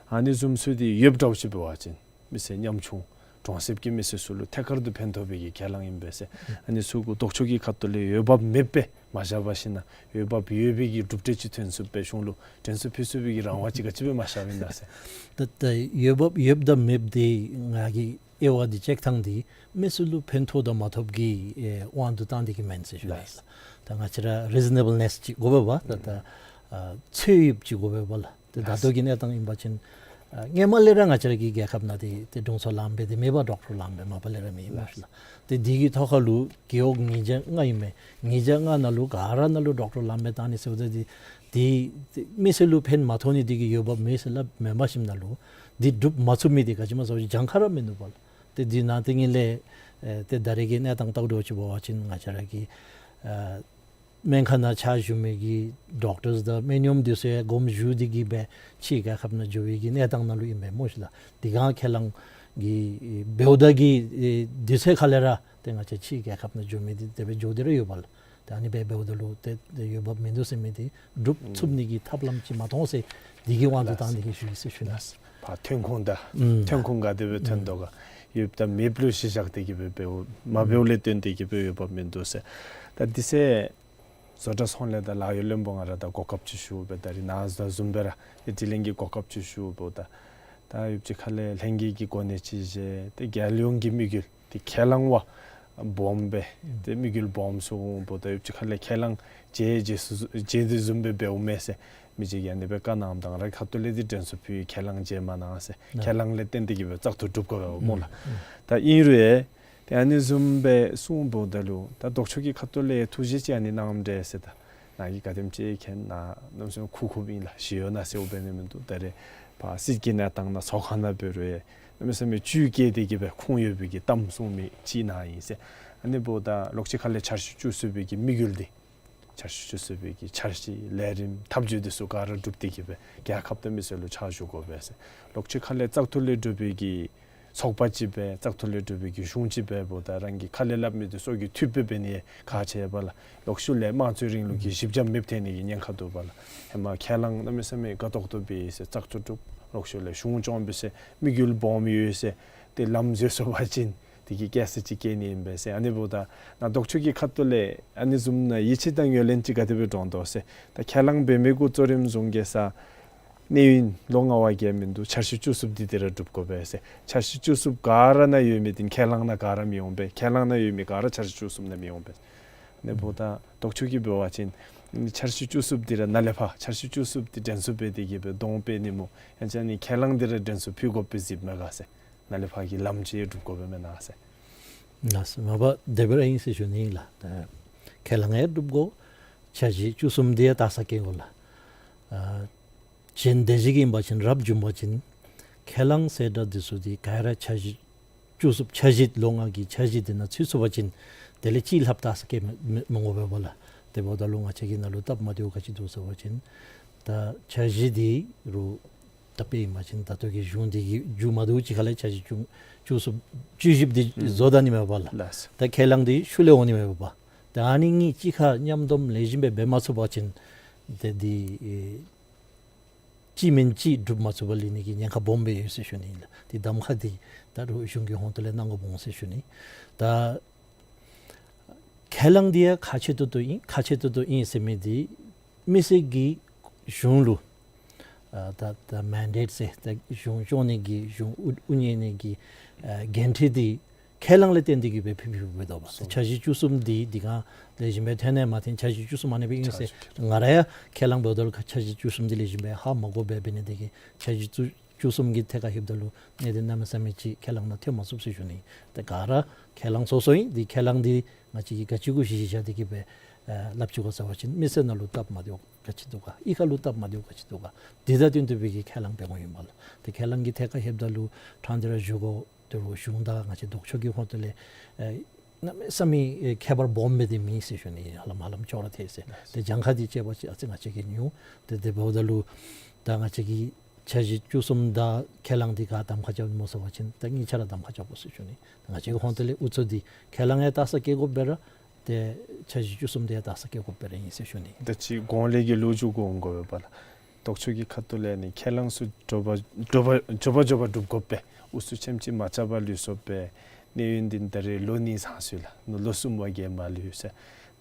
ཨ་ནི་བཟུམ་ཚུ་འདི་ཡོདཔ་འདྲཝ་ཅིག་འབད་བ་ཅིན་མི་སེར་ཉམ་ཆུང་གྲོང་གསེབ་ཀྱི་མི་སེར་ཚུ་ལུ་ཐད་ཀར་དུ་ཕན་ཐོགས་པའི་གི་ཁས་བླངས་ཨིན་པས་ཟེར། ཨ་ནི་ཚུ་གུ་ལྡོག་ཕྱོགས་ཀྱི་ཁ་ཐུག་ལས་འོས་འབབ་མེདཔ་སྦེ་མ་བཞག་པར་ཞིནམ་ན་འོས་འབབ་ཡོད་པའི་གི་གྲུབ་འབྲས་ཅིག་ཐོན་ཚུགསཔ་སྦེ་གཞུང་ལུ་དྲན་གསོ་ཕུལ་ཚུགས་པའི་གི་རང་དབང་ཅིག་ག་ཅི་སྦེ་མ་བཞགཔ་ཨིན་ན་ཟེར། ད་ད་འོས་འབབ་ཡོདཔ་དང་མེདཔ་འདི་ང་གི་དབྱེ་བ་འདི་དཔྱད་ཐངས་འདི་མི་སེར་ལུ་ཕན་ཐོགས་དང་མ་ཐོགས་ཀྱི་ཨེ་དབང་དུ་བཏང་སྟེ་གི་མེན་ཟེར་ཞུ་ནི་ལགས། ད་ང་བཅས་ར་རི་ཛི་ནེ་བཱལ་ནེས་ཅིག་དགོ་པས་པ། ད་ད་ཨ་ཚོད་ཡོདཔ་ཅིག་དགོ་པས་པ་ལགས། ཏེ་ད་ལྟོ་གི་གནས་སྟངས་ཨིན་པ་ཅིན་ཨ་སྔོན་མ་ལས་ར་ང་བཅས་ར་གི་རྒྱལ་ཁབ་ནང་འདི་ཏེ་དྲུང་འཚོ་ལངམ་སྦེ་འདི་མེད་པ། ཌོག་ཊར་ལངམ་སྦེ་མ་པ་ལས་ར་མེད་པ་ལགས། ཏེ་འདི་གི་ཐོག་ཁ་ལུ་རྒེད་འོག་ཉིས་བརྒྱ་ལྔ་ཨིན་མས། ཉིས་བརྒྱ་ལྔ་ནང་ལུ་ག་ར་ནང་ལུ་ཌོག་ཊར་ལངམ་སྦེ་བཏང་ནི་ཟེརཝ་ད་འདི་འདི་ཏེ་མི་སེར་ལུ་ཕན་མ་ཐོགས་ནི་འདི་གིས་འོས་འབབ་མེད་ཟེར་སླབ་མེན་པ། ཞིནམ་ན་ལུ་འདི་སྒྲུབ་མ་ཚུགས་མི་འདི་ག་ཅི་སྨོ་ཟེར་བ་ཅིན་གྱངས་ཁ་ར་མིན་འདུག་པ་ལགས། ཏེ་འདི་ནང་ཏེ་ངེ་ལས་ཨེ་ཏེ་ད་རེས་ཀྱི་གནས་སྟངས་བལྟཝ་འདྲཝ་ཅིག་འབད་བ་ཅིན་ང་བཅས་ར་གི་ཨ་སྨན་ཁང་ནང་ཕྱག་ཞུ་མི་གི་ཌོག་ཊརསི་དང་སྨན་གཡོགམ་འདི་ཚུ་ཡང་དགོངསམ་ཞུ་སྟེ་གི་སྦེ་ཕྱིའི་རྒྱལ་ཁབ་ནང་འགྱོ་བའི་གི་གནས་སྟངས་ནང་ལུ་ཨིན་པས་སྨོ་ཤིག་ལགས། དེ་སྒང་ཁས་བླངས་ཀྱི་འབདཝ་ད་གི་ཨེ་དུས་ཚོད་ཁ་ལས་ར་ཏེ་ང་བཅས་ཕྱིའི་རྒྱལ་ཁབ་ནང་འགྱོ་མི་འདི་དེ་སྦེ་འགྱོ་སྟེ་ར་ཡོད་པ་ལགས། ཏེ་ཨ་ནི་སྦེ་འབདཝ་ད་ལུ་ཏེ་ཏེ་འོས་འབབ་མིན་འདུག་ཟེར་མི་འདི་སྒྲུབ་ཚུགས་ནི་གི་ཐབས་ལམ་ཅིག་མ་མཐོང་ཟེར་འདི་གི་དབང་དུ་བཏང་སྟེ་གི་ཞུ་ཡི་ཟེར་ཞུ་ནི། ཕར་ཐོན་ཁུངས་དང་ཨུམ་ཐོན་ཁུངས་ག་དེ་སྦེ་ཐོན་དོ་ག་ཡོདཔ་དང་མེདཔ་ལུ་གཞི་བཞག་སྟེ་གི་སྦེ་འབདཝ་མ་འབདཝ་ལས་བརྟེན་ཏེ་གི་སྦེ་འོས་འབབ་མིན་འདུག་ཟེར། ད་འདི་ཚེ་བཟོ་གྲྭ་ཚོང་ལས་དང་ལཱ་གཡོག་བློན་པོ་ང་ར་ད་གོ་སྐབས་ཅིག་ཞུ་སྦེ་ད་རིས་ནཱ་བཟུམ་སྦེ་ར་ཨེ་དྲི་ལན་གྱི་གོ་སྐབས་ཅིག་ཞུ་སྦེ་ད་ད་ཡུདཔ་ཅིག་ཁ་ལས་ལྷན་རྒྱས་ཀྱི་གོ་གནས་ཅིག་བཞེས་ཏེ་རྒྱལ་ཡོངས་ཀྱི་དམིགས་ཡུལ་ཏེ་ཁས་བླངས་པ་སྦོམ་སྦེ་ཏེ་དམིགས་ཡུལ་སྦོམ་སོང་འབདཝ་ད་ཡུདཔ་ཅིག་ཁ་ལས་ཁས་བླངས་བྱེད་བྱེད་སུ་བྱེད་དེ་བཟུམ་སྦེ་འབདཝ་མས་ཟེར་མི་ཅིག་གིས་ཨ་ནི་སྦེ་བཀའ་གནངམ་ད་ང་རའི་ཁ་ཐུག་ལས་འདི་དྲན་གསོ་ཕུལ་ཡི། ཁས་བླངས་བྱེད་མ་གནང་ཟེར། ཨ་ཁས་བླངས་ལས་བརྟེན་ཏེ་གི་སྦེ་བཙག་འཐུ་གྲུབ་དགོ་པས་སྨོ་ལགས། ཨུམ་ཨུམ། ད་ཨིན་རུང་ཡང་ཏེ་ཨ་ནི་བཟུམ་སྦེ་གསུངམ་འབདཝ་ད་ལུ་ད་ལྡོག་ཕྱོགས་ཀྱི་ཁ་ཐུག་ལས་ཐུགས་བཞེད་ཅིག་ཨ་ནི་གནངམ་འདྲས་ཟེར། ད་ནཱ་གིས་ག་དེམ་ཅིག་མཁྱེན་ན་གནམ་མེད་ས་མེད་ཁུག་ཁུགཔ་ཨིན་ལགས། ཞུ་ཡོད་ན་ཟེརཝ་འབད་ནི་མིན་འདུག། ད་རེས་ཕར་སྲིད་ཀྱི་གནས་སྟངས་ནང་ཚོགས་ཁང་ནང་འབད་རུང་ཡང་གནམ་མེད་ས་མེད་བཅུད་བསྐྱེད་དེ་གི་སྦེ་ཁུངས་ཡོད་པའི་གི་གཏམ་གསུང་མི་ཅིག་ནཱ་ཨིན་ཟེར། ཨ་ནི་འབདཝ་ད་ལོག་ཅིག་ཁ་ལས་འཆར་གཞི་བཅུ་གསུམ་པའི་གི་དམིགས་ཡུལ་འདི་འཆར་གཞི་བཅུ་གསུམ་པའི་གི་འཆར་གཞི་ལས་རིམ་ཐབས་བྱུས་འདི་ཚུ་ག་ར་གྲུབ་སྟེ་གི་སྦེ་རྒྱལ་ཁབ་དང་མི་སེར་ལུ་ཕྱག་ཞུ་དགོ་པས་ཟེར། ལོག་ཅིག་ཁ་ལས་བཙག་འཐུ་ལས་གྲུབ་པའི་གི་ཚོགས་པ་ཅིག་སྦེ་བཙག་འཐུ་ལས་གྲུབ་པའི་གི་གཞུང་ཅིག་སྦེ་འབདཝ་ད་རང་གི་ཁ་ལས་སླབ་མི་འདི་སྲོག་གི་མཐུད་སྦེ་འབད་ནི་ཁག་ཆེ་བས་ལགས། ལོག་ཤུལ་ལས་དམངས་གཙོའི་རིང་ལུགས་ཀྱི་གཞི་འགྱམ་མེདཔ་ཐལ་ནི་གི་ཉེན་ཁ་འདུག་པ་ལགས། ཧེ་མ་ཁས་བླངས་གནམ་མེད་ས་མེད་དགའ་ཏོག་ཏོ་སྦེ་ཟེར་བཙག་འཐུ་གྲུབ། ལོག་ཤུལ་ལས་གཞུང་བཅོམ་སྦེ་ཟེར་དམིགས་ཡུལ་སྦོམ་ཡོད་ཟེར་ཏེ་ལམ་འཛོལ་སོང་པ་ཅིན་དེ་གིས་ཁྱད་ཚད་ཅིག་སྐྱེ་ནི་ཨིན་པས་ཟེར། ཨ་ནི་འབདཝ་ད་ནཱ་ལྡོག་ཕྱོགས་ཀྱི་ཁ་ཐུག་ལས་ཨ་ནི་བཟུམ་ནང་ཡིད་ཆེས་དང་ངོས་ལེན་ཅིག་ག་དེ་སྦེ་འདྲོངས་དོ་ཟེར། ད་ཁས་བླངས་འབད་མི་གུ་གཙོ་རིམ་བཟུང་གེ་ཟེར། གནས་ཡུན་ལོ་ལྔ་པ་གིས་མིན་འདུག། འཆར་གཞི་བཅུ་གསུམ་འདི་དེ་ར་སྒྲུབ་དགོ་པས་ཟེར། འཆར་གཞི་བཅུ་གསུམ་ག་ར་ནང་ཡོད་མི་འདི་ཁས་བླངས་ནང་ག་ར་མི་འོང་པས། ཁས་བླངས་ནང་ཡོད་མི་ག་ར་འཆར་གཞི་བཅུ་གསུམ་ནང་མི་འོང་པས། ཨ་ནི་འབདཝ་ད་ལྡོག་ཕྱོགས་ཀྱིས་འབད་བ་ཅིན་འཆར་གཞི་བཅུ་གསུམ་འདི་ར་ནཱ་ལས་ཕར་འཆར་གཞི་བཅུ་གསུམ་འདི་དྲན་གསོ་འབད་དེ་གི་སྦེ་གདོང་སྤེལ་ནི་སྨོ། ཡང་ཅིན་ཨ་ནི་ཁས་བླངས་འདི་ར་དྲན་གསོ་ཕུལ་དགོ་པས་ཟེར་མས་ག་ཟེར། ནཱ་ལས་ཕར་གྱི་ལམ་ཅིག་སྒྲུབ་དགོ་པས་མེན་ན་ཟེར། ལགས་སོ། མ་པ་དེ་སྦེ་ར་ཨིན་ཟེར་ཞུ་ནི་ལགས། ད་ཁས་བླངས་ཡང་སྒྲུབ་དགོ། འཆར་གཞི་བཅུ་གསུམ་འདི་ཡང་དག་ས་བཀལ་དགོ་ལགས། ཨ་གཞན་དེ་ཅིག་གི་ཨིན་པ་ཅིན་རབ་བྱུང་པ་ཅིན་ཁས་བླངས་ཟེར་ད་འདི་ཚུ་འདི་ག་ར་འཆར་གཞི་བཅུ་གསུམ་འཆར་གཞི་ལོ་ལྔ་གི་འཆར་གཞི་འདི་ནང་ཚུད་ཚུགས་པ་ཅིན་དེ་ལས་ཅིག་ལྷགཔ་དག་ས་བཀལ་མི་མི་མི་དགོ་པས་པ་ལགས། དེ་འབདཝ་ད་ལུ་ང་བཅས་ཀྱི་ནང་ལུ་སྟབས་མ་བདེཝ་ག་ཅི་འདུག་ཟེར་བ་ཅིན་ད་འཆར་གཞི་འདི་རུང་ད་དཔེ་ཨིན་པ་ཅིན་ད་ལྟོ་གི་གཞུང་འདི་གིས་མཇུག་མ་བསྡུཝ་ཅིག་ཁ་ལས་འཆར་གཞི་བཅུ་བཅུ་གསུམ་བཅུ་བཞི་འདི་ཨུམ་བཟོ་ད་ནི་མས་པ་ལགས། ལགས། ད་ཁས་བླངས་འདི་ཤུལ་ལས་འོང་ནི་མས་པ། ད་ཨ་ནི་གཉིས་གཅིག་ཁར་མཉམ་སྡོམ་ལེགས་ཤོམ་སྦེ་འབད་མ་ཚུགས་པ་ཅིན་ཏེ་འདི་ཨེ་གཅིག་མེན་གཅིག་སྒྲུབ་མ་ཚུགས་པར་ལུས་ནི་གི་ཉེན་ཁ་སྦོམ་སྦེ་ཡོད་ཟེར་ཞུ་ནི་ལགས། ཏེ་གདམ་ཁ་འདི་ད་རུང་གཞུང་གི་ཧོངས་ཏོ་ལས་གནང་དགོཔ་འོང་ཟེར་ཞུ་ནི། ད་ཁས་བླངས་འདི་ཡང་ཁག་ཆེ་ཏོག་ཏོ་ཨིན། ཁག་ཆེ་ཏོག་ཏོ་ཨིན་ཟེར་མི་འདི་མི་སེར་གྱིས་གཞུང་ལུ་ཨ་ད་ད་མེན་ཌེཊ་ཟེར་ད་གཞུང་སྐྱོང་ནི་གི་གཞུང་དབུ་དབུ་བརྙེས་ནི་གི་ཨ་འགན་འཁྲི་འདི་ཁས་བླངས་ལས་བརྟེན་ཏེ་གི་སྦེ་ཕུལ་ཕུལཝ་འབད་དོ་བ། འཆར་གཞི་བཅུ་གསུམ་འདི་འདི་ག་ལེགས་ཤོམ་སྦེ་ཐོན་ནི་མ་ཐོན་འཆར་གཞི་བཅུ་གསུམ་ཨ་ནི་སྦེ་ཨིན་ཟེར་ང་ར་ཡང་ཁས་བླངས་འབདཝ་ད་ལུ་འཆར་གཞི་བཅུ་གསུམ་འདི་ལེགས་ཤོམ་སྦེ་ཧ་མ་གོ་བར་འབད་ནི་དེ་གིས་འཆར་གཞི་བཅུ་བཅུ་གསུམ་གྱི་ཐད་ཁར་ལྷོདཔ་ད་ལུ་གནད་དོན་གནམ་མེད་ས་མེད་ཅིག་ཁས་བླངས་ནང་ཐོན་མ་ཚུགས་ཟེར་ཞུ་ནི། ཏེ་ག་ར་ཁས་བླངས་སོ་སོ་ཨིན། འདི་ཁས་བླངས་འདི་ང་བཅས་ཀྱིས་ག་ཅི་གུ་གཞི་བཞག་སྟེ་གི་སྦེ་ཨ་སླབ་ཅི་ག་ཟེར་བ་ཅིན་མི་སེར་ནང་ལུ་སྟབས་མ་བདེཝ་ག་ཅི་འདུག་ག། གཡུས་ཁ་ལུ་སྟབས་མ་བདེཝ་ག་ཅི་འདུག་ག། འདི་དང་བསྟུན་ཏེ་སྦེ་གི་ཁས་བླངས་འབད་དགོཔ་ཨིན་པས་ལགས། ཏེ་ཁས་བླངས་ཀྱི་ཐད་ཁར་ལྷོདཔ་ད་ལུ་ཕྲང་སྟེ་ར་ཞུ་དགོ། དོ་རུང་གཞུང་དང་ང་བཅས་ལྡོག་ཕྱོགས་ཀྱི་ཧོངས་ཏོ་ལས་ཨ་ གནམ་མེད་ས་མེད་ཨེ་ཁྱད་པར་སྦོམ་སྦེ་དེ་མེད་ཟེར་ཞུ་ནི། ཧ་ལམ་ཧ་ལམ་ཅོག་ར་འཐད་ཟེར། ཏེ་གྱངས་ཁ་འདི་དཔྱད་པ་ཅིན་ཨ་ཙི་ང་བཅས་ཀྱིས་ཉུང་། ཏེ་དེ་འབདཝ་ད་ལུ་ད་ང་བཅས་ཀྱིས་འཆར་གཞི་བཅུ་གསུམ་དང་ཁས་བླངས་འདི་ག་གདམ་ཁ་རྐྱབ་སྨོ་ཟེར་བ་ཅིན་ད་གཉིས་ཆ་ར་གདམ་ཁ་རྐྱབ་དགོ་ཟེར་ཞུ་ནི། ང་བཅས་ཀྱི་ཧོང་ཏོ་ལས་ཨུ་ཚུགས་འདི་ཁས་བླངས་ཡང་ལྟ་ས་བཀལ་དགོཔ་སྦེ་ར་ཏེ་འཆར་གཞི་བཅུ་གསུམ་འདི་ཡང་ལྟ་ས་བཀལ་དགོཔ་སྦེ་ར་ཨིན་ཟེར་ཞུ་ནི། ད་ཅི་གོང་ལས་ཀྱི་ལོ་རྒྱུས་གོ་འོང་དགོ་པས་ལགས། ལྡོག་ཕྱོགས་ཀྱི་ཁ་ཐུག་ལས་ནི་ཁས་བླངས་ཚུ་འགྱོ་བ་འགྱོ་བ་འགྱོ་བ་འགྱོ་བ་སྒྲུབ་དགོ་པས། ཨུ་ཚུགས་ཆེམ་ཅིག་མ་རྐྱབ་པར་ལུས་སོ་པས། གནས་ཡུན་འདི་ད་རེས་ལོ་གཉིས་ཚང་སོ་ཡི་ལགས། ནུབ་ལོ་གསུམ་བ་བརྒལ་མ་ལུས་ཟེར།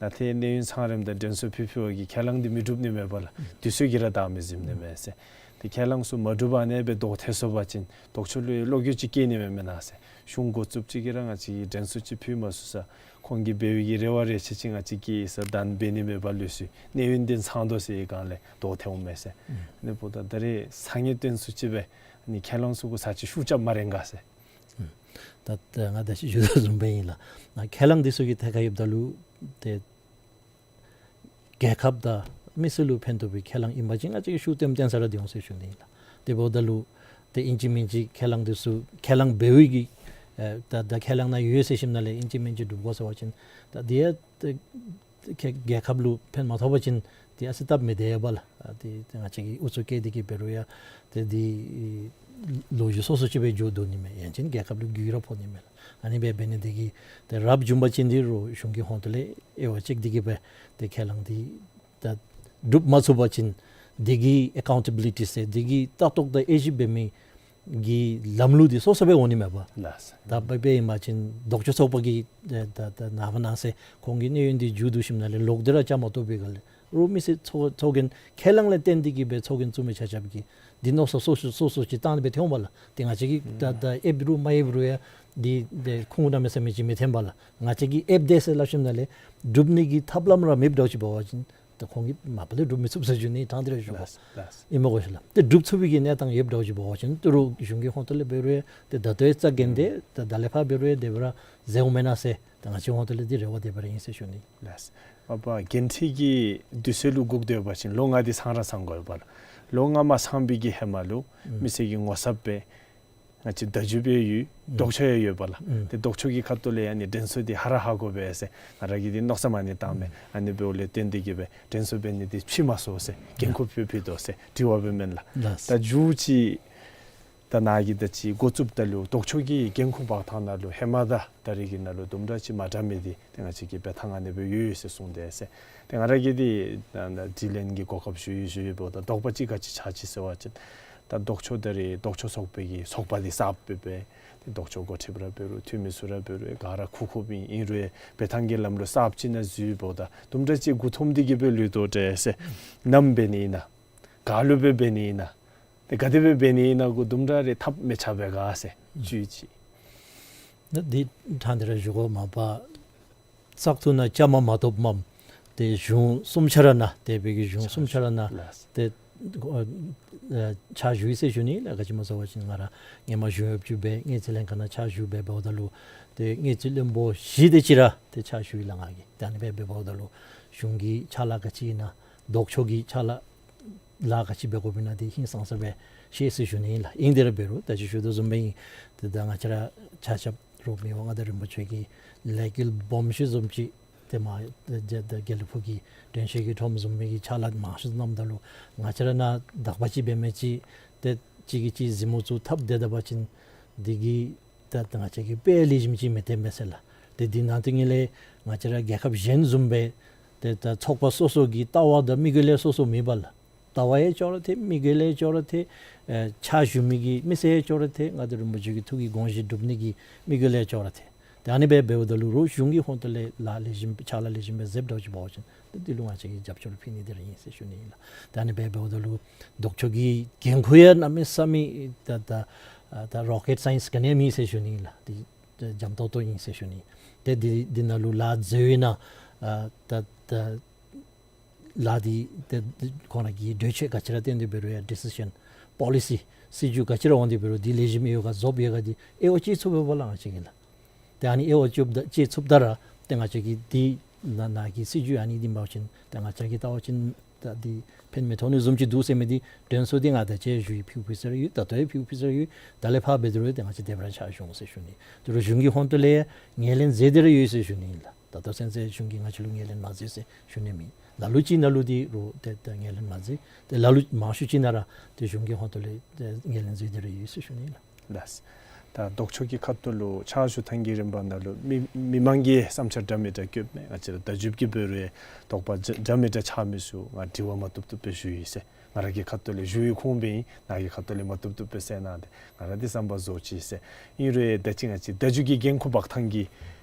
ད་ཏེ་གནས་ཡུན་ཚང་རནམ་ད་དྲན་གསོ་ཕུལ་ཕུལ་བ་གིས་ཁས་བླངས་འདི་མི་འགྲུབ་ནི་མས་པ་ལགས། དུས་ཚོད་ཀྱིས་ར་བདའ་མི་ཟུན་ནི་མས་ཟེར། ཏེ་ཁས་བླངས་ཚུ་མ་འགྲུབ་པར་ཨ་ནེ་སྦེ་ལྡོག་ཐལ་སོ་བ་ཅིན་ལྡོག་ཕྱོགས་ལུ་བློ་འགྱོད་ཅིག་སྐྱེ་ནི་མས་མེན་ན་ཟེར། གཞུང་འགོ་བཙུགས་ཅིག་གིས་ར་ང་བཅས་ཀྱིས་དྲན་གསོ་ཅིག་ཕུལ་མ་ཚུགས་ས། ཁོང་གིས་འབད་བའི་གི་རེ་བ་རེ་ཆེ་ཅིག་ང་བཅས་ཀྱིས་ས་དང་འབད་ནི་མེད་པར་ལུས་སོ་ཡི། གནས་ཡུན་འདི་ཚང་དོ་ཟེར་བའི་སྒང་ལས་ལྡོག་ཐལ་འོང་མས་ཟེར། ཨ་ནི་འབདཝ་ད་ད་རེས་སང་ཉིན་སྟོན་ཚུ་ཅིག་སྦེ་ཨ་ནི་ཁས་བླངས་ཚུ་གུ་ས་ཅིག་ཤུགས་རྐྱབ་མ་རན་ག་ཟེར། ཨུམ། ད་ད་ང་ད་ཅི་ཞུ་དོ་བཟུམ་སྦེ་ཨིན་ལགས། ང་ཁས་བླངས་འདི་ཚུ་གི་ཐད་ཁར་ཡོདཔ་ད་ལུ་ཏེ་རྒྱལ་ཁབ་དང་མི་སེར་ལུ་ཕན་ཐོགས་པའི་ཁས་བླངས་ཨིན་པ་ཅིན་ང་བཅས་ཀྱིས་ཤུགས་བཏོན་བཏོན་ས་ར་སྡོད་འོང་ཟེར་ཞུ་ནི་ཨིན་ལགས། དེ་འབདཝ་ད་ལུ་ཏེ་ཨིན་ཅི་མིན་ཅི་ཁས་བླངས་འདི་ཚུ་ཁས་བླངས་འབད་བའི་གི་ཨེ་ད་ད་ཁས་བླངས་ནང་ཡོད་ཟེར་ཞིནམ་ལས་ཨིན་ཅི་མིན་ཅི་སྒྲུབ་དགོ་ཟེར་བ་ཅིན་ད་དེ་ཡང་ཏེ་ཁེ་རྒྱལ་ཁབ་ལུ་ཕན་མ་ཐོགས་པ་ཅིན་དེ་ཨ་ཙི་སྟབས་མི་བདེ་བས་ལགས། ཨ་དེ་ཏེ་ང་བཅས་ཀྱིས་ཨུ་ཚུགས་བཀལ་ཏེ་གིས་འབད་རུང་ཡང་ཏེ་དེ་ལོ་རྒྱུས་སོ་སོ་ཅིག་སྦེ་འགྱོ་སྡོད་ནི་མས། ཡང་ཅིན་རྒྱལ་ཁབ་ལུ་རྒུད་ར་ཕོག་ནི་མས་ལགས། ཨ་ནི་སྦེ་འབད་ནི་འདི་གིས་ཏེ་རབ་བྱུང་པ་ཅིན་འདི་རུང་གཞུང་གི་ཧོང་ཏོ་ལས་དབྱེ་བ་དཔྱད་དེ་གིས་སྦེ་ཏེ་ཁས་བླངས་འདི་ད་སྒྲུབ་མ་ཚུགས་པ་ཅིན་འདི་གི་ཨེ་ཀའུན་ཊེ་བི་ལི་ཊི་ཟེར་འདི་གི་ལྟ་རྟོག་དང་དབྱེ་ཞིབ་འབད་མི་གི་ལམ་ལུགས་འདི་སོ་སོ་སྦེ་འོང་ནི་མས་པ། ལགས། ད་དཔེ་དཔེ་ཨིན་པ་ཅིན་ལྡོག་ཕྱོགས་ཚོགས་པ་གིས་ད་ད་ད་ནངས་པ་གནངས་ཚེ་ཁོང་གི་གནས་ཡུན་འདི་མཇུག་བསྡུ་ཞིནམ་ལས་ལོག་སྟེ་ར་བཅའ་མར་གཏོགས་པའི་སྒང་ལས་རུང་མི་སེར་ཚོགས་ཚོགས་རྒྱན་ཁས་བླངས་ལས་བརྟེན་ཏེ་གིས་སྦེ་ཚོགས་རྒྱན་བཙུགས་མི་ཆ་ཁྱབ་ཀྱིས་འདི་མནོ་བསམ་སོ་སོ་སོ་སོ་ཅིག་བཏང་སྦེ་ཐོན་པ་ལགས། ཏེ་ང་བཅས་ཀྱིས་ད་ད་ཨེབ་རུང་མ་ཨེབ་རུང་ཡང་འདི་འདི་ཁུངས་གནམ་མེད་ས་མེད་ཅིག་མི་འཐོན་པ་ལགས། ང་བཅས་ཀྱིས་ཨེབ་དེས་ཟེར་སླབ་ཞིནམ་ལས་སྒྲུབ་ནི་གི་ཐབས་ལམ་ར་མེདཔ་འདྲཝ་ཅིག་འབད་བ་ཅིན་ད་ཁོང་གིས་མ་པ་ལས་སྒྲུབ་མི་ཚུགས་ཟེར་ཞུ་ནི་དྲང་སྟེ་ར་ཞུ་དགོ། ལགས་ལགས། ཨིན་མས་གོ་ཤེས་ལགས། ཏེ་སྒྲུབ་ཚུགས་པའི་གི་གནས་སྟངས་ཡོདཔ་འདྲཝ་ཅིག་འབད་བ་ཅིན་ད་རུང་གཞུང་གི་ཧོང་ཏོ་ལས་འབད་རུང་ཡང་ཏེ་ད་ལྟོ་ཡང་རྩ་འགེངས་ཏེ་ད་ད་ལས་ཕར་འབད་རུང་ཡང་དེ་སྦེ་ར་མཛད་འོང་མེན་ན་ཟེར་ད་ང་བཅས་ཧོང་ཏོ་ལས་འདི་རེ་བ་དེ་སྦེ་ར་ཨིན་ཟེར་ཞུ་ནི། ལགས། མ་པ་འགན་འཁྲི་གི་དུས་ཚོད་ལུ་སྒུག་སྡོད་པ་ཅིན་ལོ་ལྔ་འདི་ཚང་ར་ཚང་དགོ་པས་ལགས། ལོ་ལྔ་མ་ཚང་པའི་གི་ཧེ་མ་ལུ་ཨུམ་མི་སེར་གྱི་ངོ་ཚབ་སྦེ་ང་བཅས་བརྡ་བརྒྱུད་སྦེ་ཡོད། ཨུམ་ལྡོག་ཕྱོགས་ཡང་ཡོད་པས་ལགས། ཨུམ་ཏེ་ལྡོག་ཕྱོགས་ཀྱི་ཁ་ཐུག་ལས་ཨ་ནི་དྲན་གསོ་འདི་ཧ་ར་ཧ་གོ་པས་ཟེར་ང་ར་གིས་འདི་མནོ་བསམ་ཨ་ནི་བཏངམ་མས། ཨུམ་ཨ་ནི་འབདཝ་ལས་བརྟེན་ཏེ་གིས་སྦེ་དྲན་གསོ་འབད་ནི་འདི་ཕྱིས་མ་སོང་ཟེར་འགན་ཁུར་ཕུལ་ཕུལ་དོ་ཟེར་དྲི་བ་འབདཝ་མེན་ལགས། ལགས། ད་མཇུག་ཅིག་ད་ནཱ་གིས་ད་ཅི་འགོ་བཙུགསཔ་ད་ལུ་ལྡོག་ཕྱོགས་ཀྱི་འགན་ཁུར་འབག་ཐངས་ནང་ལུ་ཧེ་མ་དང་ད་རེས་ཀྱི་ནང་ལུ་དུམ་གྲ་ཅིག་མ་འདྲ་མི་འདི་ཏེ་ང་བཅས་ཀྱི་འབད་ཐངས་ཨ་ནི་སྦེ་ཡོད་ཡོད་ཟེར་གསུངས་དེས་ཟེར། ཏེ་ང་ར་གིས་འདི་ད་ད་དྲི་ལན་གྱི་གོ་སྐབས་ཞུ་ཡི་ཞུ་ཡི་འབདཝ་ད་དོགས་པ་ཅིག་ག་ཅི་ཆགས་ཅི་ཟེར་བ་ཅིན་ད་ལྡོག་ཕྱོགས་ད་རེས་ལྡོག་ཕྱོགས་ཚོགས་པའི་གི་ཚོགས་པ་འདི་གསརཔ་སྦེ་འབད་ཏེ་ལྡོག་ཕྱོགས་འགོ་ཁྲིདཔ་ར་འབད་རུང་འཐུས་མི་ཚུ་ར་འབད་རུང་ག་ར་ཁུག་ཁུགཔ་ཨིན། ཨིན་རུང་འབད་ཐངས་ཀྱི་ལམ་ལུགས་གསརཔ་ཅིག་ནང་འཛུལ་འབདཝ་ད་དུམ་གྲ་ཅིག་མགུ་འཐོམས་ཏེ་གིས་སྦེ་ལུས་དོ་འདྲས་ཟེར། ནམ་འབད་ནི་ཨིན་ན། ག་ལུ་སྦེ་འབད་ནི་ཨིན་ན། ཏེ་ག་དེ་སྦེ་འབད་ནི་ཨིན་ན་གུ་དུམ་གྲ་རེ་ཐབས་མེད་ཆགས་པས་ག་ཟེར་ཨུམ་བཅུད་ཅིག། ད་འདི་དྲང་སྟེ་ར་ཞུ་དགོ། མ་པ་བཙག་འཐུ་ནང་བཅའ་མར་མ་གཏོགསཔ་མས། ཏེ་གཞུང་གསུམ་ཆ་ར་ནང་ཏེ་བོད་ཀྱི་གཞུང་གསུམ་ཆ་ར་ནང་ལགས། ཏེ་ཨ་ཕྱག་ཞུ་ཡི་ཟེར་ཞུ་ནི་ལགས། ག་ཅི་སྨོ་ཟེར་བ་ཅིན་ང་ར་སྔོན་མ་གཞུང་གཡོགཔ་ཅིག་སྦེ་དངུལ་རྩིས་ལྷན་ཁག་ནང་ཕྱག་ཞུ་སྦེ་འབདཝ་ད་ལུ་ཏེ་དངུལ་རྩིས་བློན་པོ་བཞི་དེ་ཅིག་ར་ཏེ་ཕྱག་ཞུ་ཡི་ལགས་ང་གིས། ཏེ་ཨ་ནི་སྦེ་འབདཝ་ད་ལུ་གཞུང་གི་ཕྱག་ལཱ་ག་ཅི་ཨིན་ན་ལྡོག་ཕྱོགས་ཀྱི་ཕྱག་ལཱ་ལཱ་ག་ཅི་འབད་དགོཔ་ཨིན་ན་འདི་ཧིང་སངས་ས་སྦེ་ཤེས་ཟེར་ཞུ་ནི་ཨིན་ལགས། ཨིན་དེ་ར་འབད་རུང་ད་ཅི་ཞུ་དོ་བཟུམ་སྦེ་ཨིན། ཏེ་ད་ང་བཅས་ར་ཆ་ཁྱབ་རོགས་མི་དབང་མངའ་བདག་རིན་པོ་ཆེ་གི་ལས་འགུལ་སྦོམ་ཤོས་བཟུམ་ཅིག་ཏེ་མ་ཏེ་ཏེ་དགེ་ལེགས་ཕུག་གི་དྲན་ཤེས་ཀྱི་ཁྲོམ་བཟུམ་མའི་གི་ཕྱག་ལཱ་མང་ཤོས་གནངམ་ད་ལུ་ང་བཅས་ར་ནཱ་དག་པ་ཅིག་འབད་མི་ཅིག་ཏེ་གཅིག་གིས་གཅིག་གཟིགས་མོ་བཙུགས་འཐབ་སྡོད་ད་པ་ཅིན་འདི་གིས་ད་ད་ང་བཅས་ཀྱི་དཔེ་ལེགས་ཤོམ་ཅིག་མི་སྟོན་པས་ཟེར་ལགས། ཏེ་འདི་ནང་དེ་ཉིད་ལས་ང་བཅས་ར་རྒྱལ་ཁབ་གཞན་བཟུམ་སྦེ་ཏེ་ད་ཚོགས་པ་སོ་སོ་གི་ལྟ་བ་དང་དམིགས་ཡུལ་ལས་སོ་སོ་མེད་པས་ལགས། ལྟ་བ་ཡང་ཅོག་ར་འཐད། དམིགས་ཡུལ་ཡང་ཅོག་ར་འཐད། ཨེ་ཕྱག་ཞུ་མི་གི་མི་སེར་ཡང་ཅོག་ར་འཐད། མངའ་བདག་རིན་པོ་ཆེ་གི་ཐུགས་ཀྱི་དགོངས་བཞེད་སྒྲུབ་ནི་གི་དམིགས་ཡུལ་ཡང་ཅོག་ར་འཐད། ཏེ་ཨ་ནི་སྦེ་འབདཝ་ད་ལུ་རོགས་གཞུང་གི་ཧོང་ཏོ་ལས་ལཱ་ལེགས་ཤོམ་ཕྱག་ལཱ་ལེགས་ཤོམ་སྦེ་མཛདཔ་འདྲཝ་ཅིག་འབད་བ་ཅིན་ཏེ་འདི་ལུ་ང་བཅས་ཀྱིས་རྒྱབ་སྐྱོར་ཕུལ་ནི་འདི་ར་ཨིན་ཟེར་ཞུ་ནི་ཨིན་ལགས། ཏེ་ཨ་ནི་སྦེ་འབདཝ་ད་ལུ་ལྡོག་ཕྱོགས་ཀྱི་འགན་ཁུར་ཡང་གནམ་མེད་ས་མེད་ད་ད་ཨ་ད་རོ་ཀེཊ་སའིནསི་ག་ནི་ཡང་མེད་ཟེར་ཞུ་ནི་ཨིན་ལགས། འདི་འཇམ་ཏོང་ཏོ་ཨིན་ཟེར་ཞུ་ནི། ཏེ་འདི་འདི་ནང་ལུ་ལཱ་འཛོལ་ཡི་ན་ཨ་ད་ད་ལཱ་འདི་ཏེ་ཁོང་ར་གི་གྲོས་ཆོད་ག་ཅི་ར་བཏོན་ཏེ་འབད་རུང་ཡང་ཌི་སི་ཤཱན་པོ་ལི་སི་སྲིད་བྱུས་ག་ཅི་ར་འོང་སྟེ་འབད་རུང་འདི་ལེགས་ཤོམ་ཡོད་ག་རྫོགསཔ་ཡོད་ག་འདི་དབྱེ་བ་དཔྱད་ཚུགས་པས་པ་ལགས་ང་བཅས་ཀྱིས་ལགས། ཏེ་ཨ་ནི་དབྱེ་བ་དཔྱད་ད་དཔྱད་ཚུགསཔ་ད་ར་ཏེ་ང་བཅས་ཀྱིས་འདི་ནང་ནང་གི་སྲིད་བྱུས་ཨ་ནི་འདི་འབད་བ་ཅིན་ཏེ་ང་བཅས་ཀྱིས་བལྟ་བ་ཅིན་ ད་འདི་ཕན་མི་ཐོགས་ནི་བཟུམ་ཅིག་འདུག་ཟེར་མི་འདི་དྲན་གསོ་འདི་ང་ད་ཅི་ཞུ་ཡི་ཕུལ་ཕུལ་ས་ར་ཡོད། ད་ལྟོ་ཡང་ཕུལ་ཕུལ་ས་ར་ཡོད། ད་ལས་ཕར་འབད་དེ་རུང་ཏེ་ང་བཅས་སྡེ་པ་ར་ཕྱག་ཞུ་འོང་ཟེར་ཞུ་ནི། དེ་རུང་གཞུང་གི་ཧོང་ཏོ་ལས་ཡང་ངོས་ལེན་མཛད་དེ་ར་ཡོད་ཟེར་ཞུ་ནི་ཨིན་ལགས། ད་ལྟོ་ཚུན་ཚོད་གཞུང་གིས་ང་བཅས་ལུ་ངོས་ལེན་མ་མཛད་ཟེར་ཞུ་ནི་མེད། ལ་ལུ་ཅིག་ནང་ལུ་འདི་རུང་ཏེ་ཏེ་ངོས་ལེན་མ་མཛད། ཏེ་ལ་ལུ་མང་ཤོས་ཅིག་ནང་ར་ཏེ་གཞུང་གི་ཧོང་ཏོ་ལས་ཏེ་ངོས་ལེན་མཛད་དེ་ར་ཡོད་ཟེར་ཞུ་ནི་ཨིན་ལགས། ལགས། ད་ལྡོག་ཕྱོགས་ཀྱི་ཁ་ཐུག་ལུ་ཕྱག་ཞུ་ཐངས་ཀྱི་རིམ་པ་ནང་ལུ་མི་མི་མང་གི་བསམ་འཆར་འདྲ་མི་འདྲ་བཀོདཔ་མས། ང་བཅས་ར་བརྡ་བརྒྱུདཔ་གི་འབད་རུང་དོགས་པ་འདྲ་མི་འདྲ་ཆགས་མི་ཚུ་ང་དྲི་བ་མ་བཏུབ་བཏུབ་སྦེ་ཞུ་ཡི་ཟེར། ང་ར་གི་ཁ་ཐུག་ལས་ཞུ་བའི་ཁུངས་འབད་ཨིན། ནཱ་གི་ཁ་ཐུག་ལས་མ་བཏུབ་བཏུབ་སྦེ་གསལ་གནང་སྟེ་ང་ར་འདི་བསམ་པ་རྫོགས་ཅི་ཟེར། ཨིན་རུང་ད་ཅི་ང་བཅས་བརྡ་བརྒྱུད་ཀྱི་འགན་ཁུར་འབག་ཐངས་ཀྱི་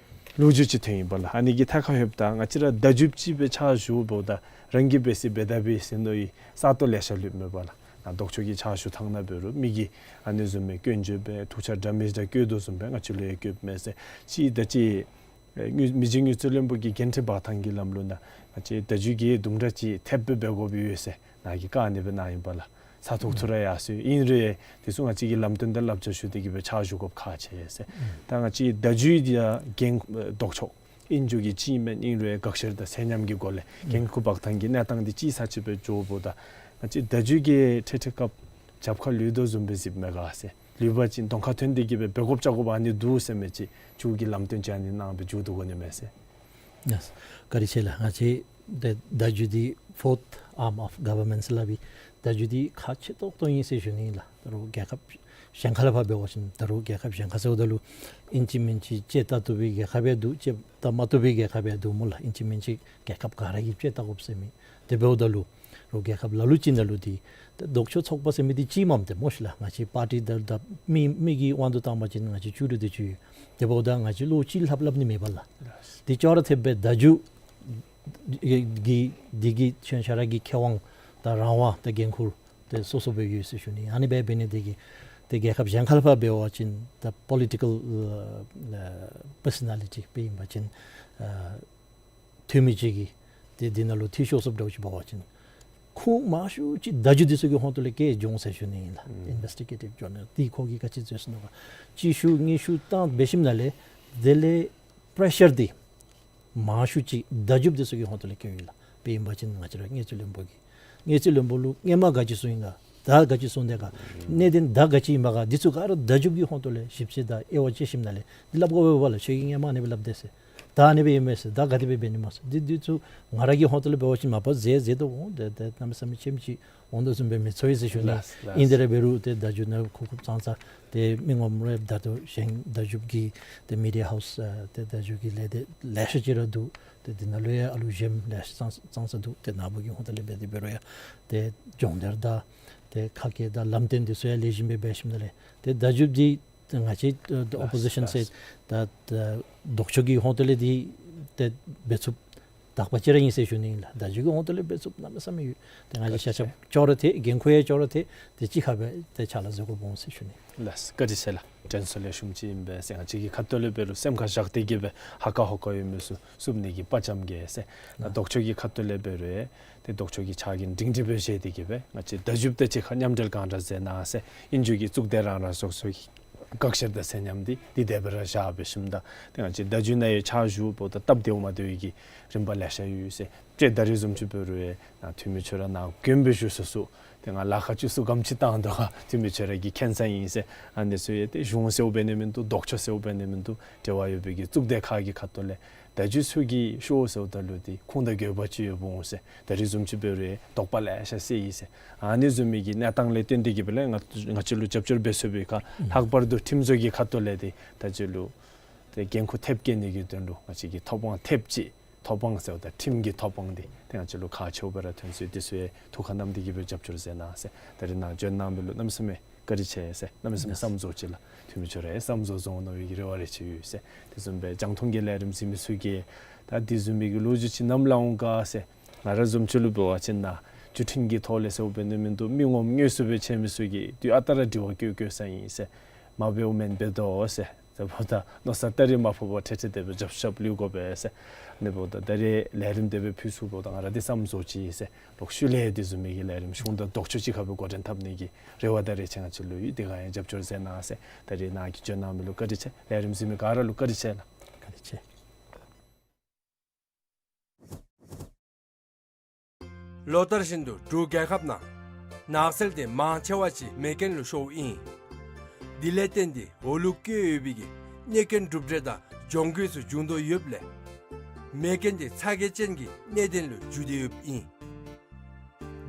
ལོ་རྒྱུས་ཅིག་ཐོན་ཡི་པ་ལགས། ཨ་ནི་གི་ཐད་ཁར་ལྷོདཔ་ད་ང་བཅས་ར་བརྡ་བརྒྱུདཔ་ཅིག་སྦེ་ཕྱག་ཞུཝ་ད་རང་གིས་འབད་ཟེར་འབད་ད་འབད་ཟེར་མནོ་བའི་ས་སྟོང་ལེ་ཤ་ལུས་མས་པ་ལགས། ནཱ་ལྡོག་ཕྱོགས་ཀྱི་ཕྱག་ཞུ་ཐངས་ནང་འབད་རུང་མི་གིས་ཨ་ནི་བཟུམ་མའི་སྐྱོན་བརྗོད་སྦེ་ཐུགས་འཆར་འདྲ་མི་འདྲ་བཀོད་དོ་བཟུམ་སྦེ་ང་བཅས་ལུ་ཡང་བཀོདཔ་མས་ཟེར། ཅིག་ད་ཅི་ཨེ་དངུལ་མི་རྗེ་དངུལ་རྩིས་བློན་པོ་གིས་འགན་ཁྲི་འབག་ཐངས་ཀྱི་ལམ་ལུགས་ནང་ང་བཅས་བརྡ་བརྒྱུད་ཀྱིས་དུམ་གྲ་ཅིག་ཐེབས་སྦེ་འབད་དགོཔ་ཡོད་ཟེར་ནཱ་གིས་བཀའ་ཨ་ནི་སྦེ་གནང་ཡི་པ་ལགས། ཚ་ཐུག་ཐུག་ར་ཡར་སོང་ཡི། ཨིན་རུང་དེ་ཚུ་ང་བཅས་ཀྱིས་ལམ་སྟོན་དང་བསླབ་བྱ་ཞུ་སྟེ་གི་སྦེ་ཕྱག་ཞུ་དགོཔ་ཁག་ཆེ་ཟེར། ད་ང་བཅས་བརྡ་བརྒྱུད་འདི་ཡང་འགན་ལྡོག་ཕྱོགས་ཨིན་ཇུ་གི་ཅིག་མེན། ཨིན་རུང་དགག་བཤེར་དང་ཚད་མཉམ་གྱི་སྒོ་ལས་འགན་ཁུར་འབག་ཐངས་ཀྱི་གནས་སྟངས་འདི་ཅིག་ས་ཅིག་སྦེ་འགྱོཝ་ད་ང་བཅས་བརྡ་བརྒྱུད་ཀྱིས་འཕྲལ་འཕྲལ་སྐབས་རྒྱབ་ཁར་ལུས་དོ་བཟུམ་སྦེ་གཟིགསཔ་མས་ག་ཟེར། ལུས་པ་ཅིན་གདོང་ཁར་ཐོན་ཏེ་གི་སྦེ་འབད་དགོཔ་བྱ་དགོཔ་ཨ་ནི་འདུག་ཟེར་མི་ཅིག་མཇུག་གི་ལམ་སྟོན་ཅིག་ཨ་ནི་གནང་སྦེ་མཇུག་བསྡུ་དགོ་ནི་མས་ཟེར། ཡེས། བཀའ་དྲིན་ཆེ་ལགས། ང་བཅས་ཏེ་བརྡ་བརྒྱུད་འདི་fourth arm of government ཟེར་སླབ་ཨིན། བརྡ་བརྒྱུད་འདི་ཁག་ཆེ་ཏོག་ཏོ་ཨིན་ཟེར་ཞུ་ནི་ཨིན་ལགས། ད་རུང་རྒྱལ་ཁབ་གཞན་ཁ་ལས་ཕར་འབད་བ་ཅིན་ད་རུང་རྒྱལ་ཁབ་གཞན་ཁ་ཟེརཝ་ད་ལུ་ཨིན་ཅི་མིན་ཅི་དཔྱད་བལྟ་བཏུབ་པའི་རྒྱལ་ཁབ་ཡང་འདུག། དཔྱད་བལྟ་མ་བཏུབ་པའི་རྒྱལ་ཁབ་ཡང་འདུག་སྨོ་ལགས། ཨིན་ཅི་མིན་ཅི་རྒྱལ་ཁབ་ག་ར་གིས་དཔྱད་བལྟ་དགོཔ་ཟེར་མི་དེ་འབདཝ་ད་ལུ་རུང་རྒྱལ་ཁབ་ལ་ལུ་ཅིག་ནང་ལུ་འདི་ཏེ་ལྡོག་ཕྱོགས་ཚོགས་པ་ཟེར་མི་འདི་ཅིག་མས་ཏེ་སྨོ་ཤི་ལགས། ང་བཅས་པར་ཊི་ད་ད་མི་མི་གི་དབང་དུ་བཏང་པ་ཅིན་ང་བཅས་བཅུ་དྲུག་དེ་ཅིག་ཡོད། དེ་འབདཝ་ད་ང་བཅས་བློ་གཅིག་ལྷབ་སླབ་ནི་མེད་པ་ལགས། ཏེ་ཅོག་ར་འཐདཔ་སྦེ་བརྡ་བརྒྱུད་གི་འདི་གི་ཁྱོད་ཆ་ར་གི་ཁེ་དབང་དང་རང་དབང་དང་འགན་ཁུར་ཏེ་སོ་སོ་སྦེ་ཡོད་ཟེར་ཞུ་ནི། ཨ་ནི་སྦེ་འབད་ནི་དེ་གིས་ཏེ་རྒྱལ་ཁབ་གཞན་ཁ་ལས་ཕར་འབད་བ་ཅིན་ད་པོ་ལི་ཊི་ཀལ་ཨ་པར་སོ་ན་ལི་ཊི་སྦེ་ཨིན་པ་ཅིན་ཨ་འཐུས་མི་ཅིག་གིས་ཏེ་འདི་ནང་ལུ་འཐུས་ཤོར་སོངམ་འདྲཝ་ཅིག་འབད་བ་ཅིན་ཁུངས་མང་ཤོས་ཅིག་བརྡ་བརྒྱུད་འདི་ཚུ་གི་ཧོང་ཏོ་ལས་བཀལ་འགྱོ་འོང་ཟེར་ཞུ་ནི་ཨིན་ལགས། ཨིན་ཝེསི་ཊི་གེ་ཊིབ་ཇར་ནཱལ་འདི་ཁོ་གིས་ག་ཅི་འཛོལ་སོང་ནུག་ག། གཅིག་ཤུལ་གཉིས་ཤུལ་བཏང་འབད་ཞིནམ་ལས་དེ་ལས་པེ་རེ་ཤར་འདི་མང་ཤོས་ཅིག་བརྡ་བརྒྱུད་འདི་ཚུ་གི་ཧོང་ཏོ་ལས་བཀལ་ཡོད་ལགས། དཔེ་ཨིན་པ་ཅིན་ང་བཅས་ར་དངུལ་རྩིས་བློན་པོ་གིས་དངུལ་རྩིས་བློན་པོ་ལུ་སྔོན་མ་ག་ཅི་གསུངས་ཡི་ག། ད་ག་ཅི་གསུངས་དེས་ག། གནད་དོན་ད་ག་ཅི་ཨིན་པ་ག། འདི་ཚུ་ག་ར་བརྡ་བརྒྱུད་ཀྱི་ཧོང་ཏོ་ལས་ཞིབ་དཔྱད་དང་དབྱེ་བ་དཔྱད་ཞིནམ་ལས་འདི་སླབ་དགོ་པས་ལགས། ཁྱོད་ཀྱིས་སྔོན་མ་ཨ་ནི་སྦེ་སླབ་དེས་ཟེར། ད་ཨ་ནི་སྦེ་ཨིན་མས་ཟེར། ད་ག་དེ་སྦེ་འབད་ནི་སྨོ་ཟེར། འདི་འདི་ཚུ་ང་ར་གི་ཧོང་ཏོ་ལས་འབད་བ་ཅིན་མ་པ་མཛད་མཛད་དོ་འོང་། ཏེ་ཏེ་གནམ་མེད་ས་མེད་ཆེམ་ཅིག་འོང་དོ་བཟུམ་སྦེ་མི་ཚོར་ཡི་ཟེར་ཞུ་ནི། ལགས་ལགས། ཨིན་དེ་ར་འབད་རུང་ཏེ་བརྡ་བརྒྱུད་ནང་ཁུག་ཁུག་ཙང་ཙ་ཏེ་མི་ངོམ་རེ་ད་ལྟོ་གཞན་བརྡ་བརྒྱུད་ཀྱི་ཏེ་མི་ཌི་ཡ་ཧའུསི་ཨ་ཏེ་བརྡ་བརྒྱུད་ཀྱི་ལས་སྡེ་ལེ་ཤ་ཅིག་ར་འདུག། ཏེ་འདི་ནང་ལུ་ཡང་ཨ་ལུ་གཞན་ལེ་ཤ་ཙང་ཙང་ཙ་འདུག། ཏེ་ནཱ་བུ་གི་ཧོང་ཏོ་ལས་འབད་དེ་འབད་རུང་ཡང་ཏེ་སྦྱོང་བརྡར་དང་ཏེ་ཁ་སྐད་དང་ལམ་སྟོན་འདི་ཚུ་ཡང་ལེགས་ཤོམ་སྦེ་འབད་ཞིནམ་ལས་ཏེ་བརྡ་བརྒྱུད་འདི་ང་བཅས་ཨ་ཨོ་པོ་ཟི་ཤཱན་ཟེར་ད་ད་ལྡོག་ཕྱོགས་ཀྱི་ཧོང་ཏོ་ལས་འདི་ཏེ་འབད་ཚུགསཔ་དག་པ་ཅིག་ར་ཨིན་ཟེར་ཞུ་ནི་ཨིན་ལགས། བརྡ་བརྒྱུད་ཀྱི་ཧོང་ཏོ་ལས་འབད་ཚུགསཔ་གནམ་མེད་ས་མེད་ཡོད། ཏེ་ང་བཅས་ཤ་ཤ་ཅོག་ར་འཐད། འགན་ཁུར་ཡང་ཅོག་ར་འཐད། ཏེ་གཅིག་ཁར་སྦེ་ཏེ་ཕྱག་ལཱ་མཛད་དགོཔ་འོང་ཟེར་ཞུ་ནི། ལགས། བཀའ་དྲིན་ཆེ་ལགས། དྲན་གསོ་ལེགས་ཤོམ་ཅིག་ཨིན་པས་ཟེར། ང་བཅས་ཀྱི་ཁ་ཐུག་ལས་འབད་རུང་སེམས་ཁར་བཞག་སྟེ་གི་སྦེ་ཧ་གོ་ཧ་གོ་ཡོད་མི་ཚུ་བསུབ་ནི་གི་དཔའ་བཅམ་གེ་ཟེར། ལགས། ལྡོག་ཕྱོགས་ཀྱི་ཁ་ཐུག་ལས་འབད་རུང་ཏེ་ལྡོག་ཕྱོགས་ཀྱི་ཕྱག་འགན་སྒྲིང་སྒྲི་སྦེ་བཞེས་ཏེ་གི་སྦེ་ང་བཅས་བརྡ་བརྒྱུདཔ་དང་གཅིག་ཁར་མཉམ་འབྲེལ་གང་དྲག་མཛད་གནང་ཟེར། ཨིན་ཇུ་གི་གཙུག་སྡེ་རང་རང་སོ་སོ་གི་དགག་བཤེར་དང་ཚད་མཉམ་འདི་འདི་དེ་སྦེ་ར་བཞག་འབད་ཞིནམ་ད་ཏེ་ང་བཅས་བརྡ་བརྒྱུད་ནང་ཡང་ཕྱག་ཞུ་འབདཝ་ད་སྟབས་བདེཝ་མ་བདེཝ་གི་རིམ་པ་ལེ་ཤ་ཡོད་ཟེར། ཏེ་ད་རེས་བཟུམ་ཅིག་འབད་རུང་ཡང་ནཱ་འཐུས་མི་ཁྱོད་ར་ནཱ་དགོན་པའི་ཞུ་སོ་སོ་ཏེ་ང་ལཱ་ཁག་ཅིག་ཚུ་གམ་ཅིག་བཏང་དོ་ག་འཐུས་མི་ཁྱོད་ར་གི་མཁྱེན་ས་ཨིན་ཟེར། ཨ་ནི་ཚུ་ཡང་ཏེ་གཞུང་ཟེརཝ་འབད་ནི་མིན་འདུག། ལྡོག་ཕྱོགས་ཟེརཝ་འབད་ནི་མིན་འདུག། འབྲེལ་བ་ཡོད་པའི་གི་གཙུག་སྡེ་ཁག་གི་ཁ་ཐུག་ལས་བརྡ་བརྒྱུད་ཚུ་གིས་ཤོར་ཟེརཝ་ད་ལུ་ཏེ་ཁུངས་དང་དགོས་པ་ཅིག་ཡོདཔ་འོང་ཟེར། ད་རེས་བཟུམ་ཅིག་འབད་རུང་ཡང་དོགས་པ་ལེ་ཤ་སེལ་ཡི་ཟེར། ཨ་ནི་བཟུམ་མའི་གི་གནས་སྟངས་ལས་བརྟེན་ཏེ་གི་སྦེ་ལགས་ང་ང་བཅས་ལུ་རྒྱབ་སྐྱོར་འབད་ཚུགས་པའི་ཁར་ལྷག་པར་དུ་ཁྲིམས་བཟོ་གི་ཁ་ཐུག་ལས་ཏེ་ད་ཅི་ལུ་ཏེ་འགན་ཁུར་ཐེབས་བཀལ་ནི་གི་དོན་ལུ་ང་བཅས་ཀྱི་ཐོབ་དབང་ཐེབས་ཅིག་ཐོབ་དབང་ཟེརཝ་ད་ཁྲིམས་ཀྱི་ཐོབ་དབང་འདི་ཏེ་ང་བཅས་ལུ་ཁག་ཆེཝ་སྦེ་ར་ཐོན་སོང་། འདི་ཚུ་ཡང་ཐུགས་ཁར་བསྣམས་ཏེ་གི་སྦེ་རྒྱབ་སྐྱོར་མཛད་གནང་ཟེར། ད་རེས་ནཱ་བྱོན་གནང་མི་ལུ་གནམ་མེད་ས་མེད་བཀའ་དྲིན་ཆེ་ཟེར། གནམ་མེད་ས་མེད་བསམ་རྫོགས་ཅི་ལགས། འཐུས་མི་ཁྱོད་ར་ཡང་བསམ་རྫོགས་རྫོགས་འོང་མནོ་བའི་རེ་བ་རེ་ཅིག་ཡོད་ཟེར། དེ་བཟུམ་སྦེ་རྒྱང་མཐོང་གི་ལས་རིམ་གཟིགས་མི་ཚུ་གིས་ད་འདི་བཟུམ་མའི་གི་ལོ་རྒྱུས་ཅིག་ནམ་སླབ་འོང་ག་ཟེར། ང་ར་བཟུམ་ཅིག་ལུ་འབད་བ་ཅིན་ནཱ་བརྒྱུད་འཕྲིན་གྱི་ཐོག་ལས་ཟེརཝ་འབད་ནི་མིན་འདུག། མི་ངོམ་དངོས་སུ་སྦེ་འཕྱད་མི་ཚུ་གིས་དུས་ཨ་རྟག་ར་དྲི་བ་བཀོད་བཀོད་ས་ཨིན་ཟེར། མ་འབདཝ་མེན་འབད་དོ་ཟེར། ཟེརཝ་ད་མནོ་བསམ་ད་རེས་མ་ཕོག་པར་ཁྲེ་ཁྲེ་དེ་སྦེ་རྒྱབ་ཤ་ལུས་དགོ་པས་ཟེར། ཨ་ནི་འབདཝ་ད་ད་རེས་ལས་རིམ་དེ་སྦེ་ཕུལ་ཚུགསཔ་ད་ང་ར་འདི་བསམ་རྫོགས་ཅི་ཟེར། ལོག་ཤུལ་ལས་དེ་བཟུམ་མའི་གི་ལས་རིམ་གཞུང་དང་ལྡོག་ཕྱོགས་ཅིག་ཁར་སྦེ་འགོ་འདྲེན་འཐབ་ནི་གི་རེ་བ་དང་རེ་ཆེ་ང་བཅས་ལུ་ཡོད། དེ་ཁར་ཡང་རྒྱབ་སྐྱོར་མཛད་གནང་ཟེར། ད་རེས་ནཱ་གིས་བྱོན་གནང་མི་ལུ་བཀའ་དྲིན་ཆེ། ལས་རིམ་གཟིགས་མི་ག་ར་ལུ་བཀའ་དྲིན་ཆེ་ལགས། བཀའ་དྲིན་ཆེ། ལོ་ལྟར་བཞིན་དུ་འབྲུག་རྒྱལ་ཁབ་ནང་ནགས་ཚལ་དེ་མང་ཆེ་བ་ཅིག་མེ་རྐྱེན་ལུ་ཤོརཝ་ཨིན། དེ་ལས་བརྟེན་ཏེ་འོ་ལུ་བཀོད་ཡོད་པའི་གི་གནོད་སྐྱོན་གྲུབ་འབྲས་དང་གྱོང་གུད་ཚུ་འབྱུང་དོ་ཡོདཔ་ལས་མེ་རྐྱེན་དེ་ཚ་གྱང་ཅན་གྱི་གནད་དོན་ལུ་འགྱུར་ཏེ་ཡོདཔ་ཨིན།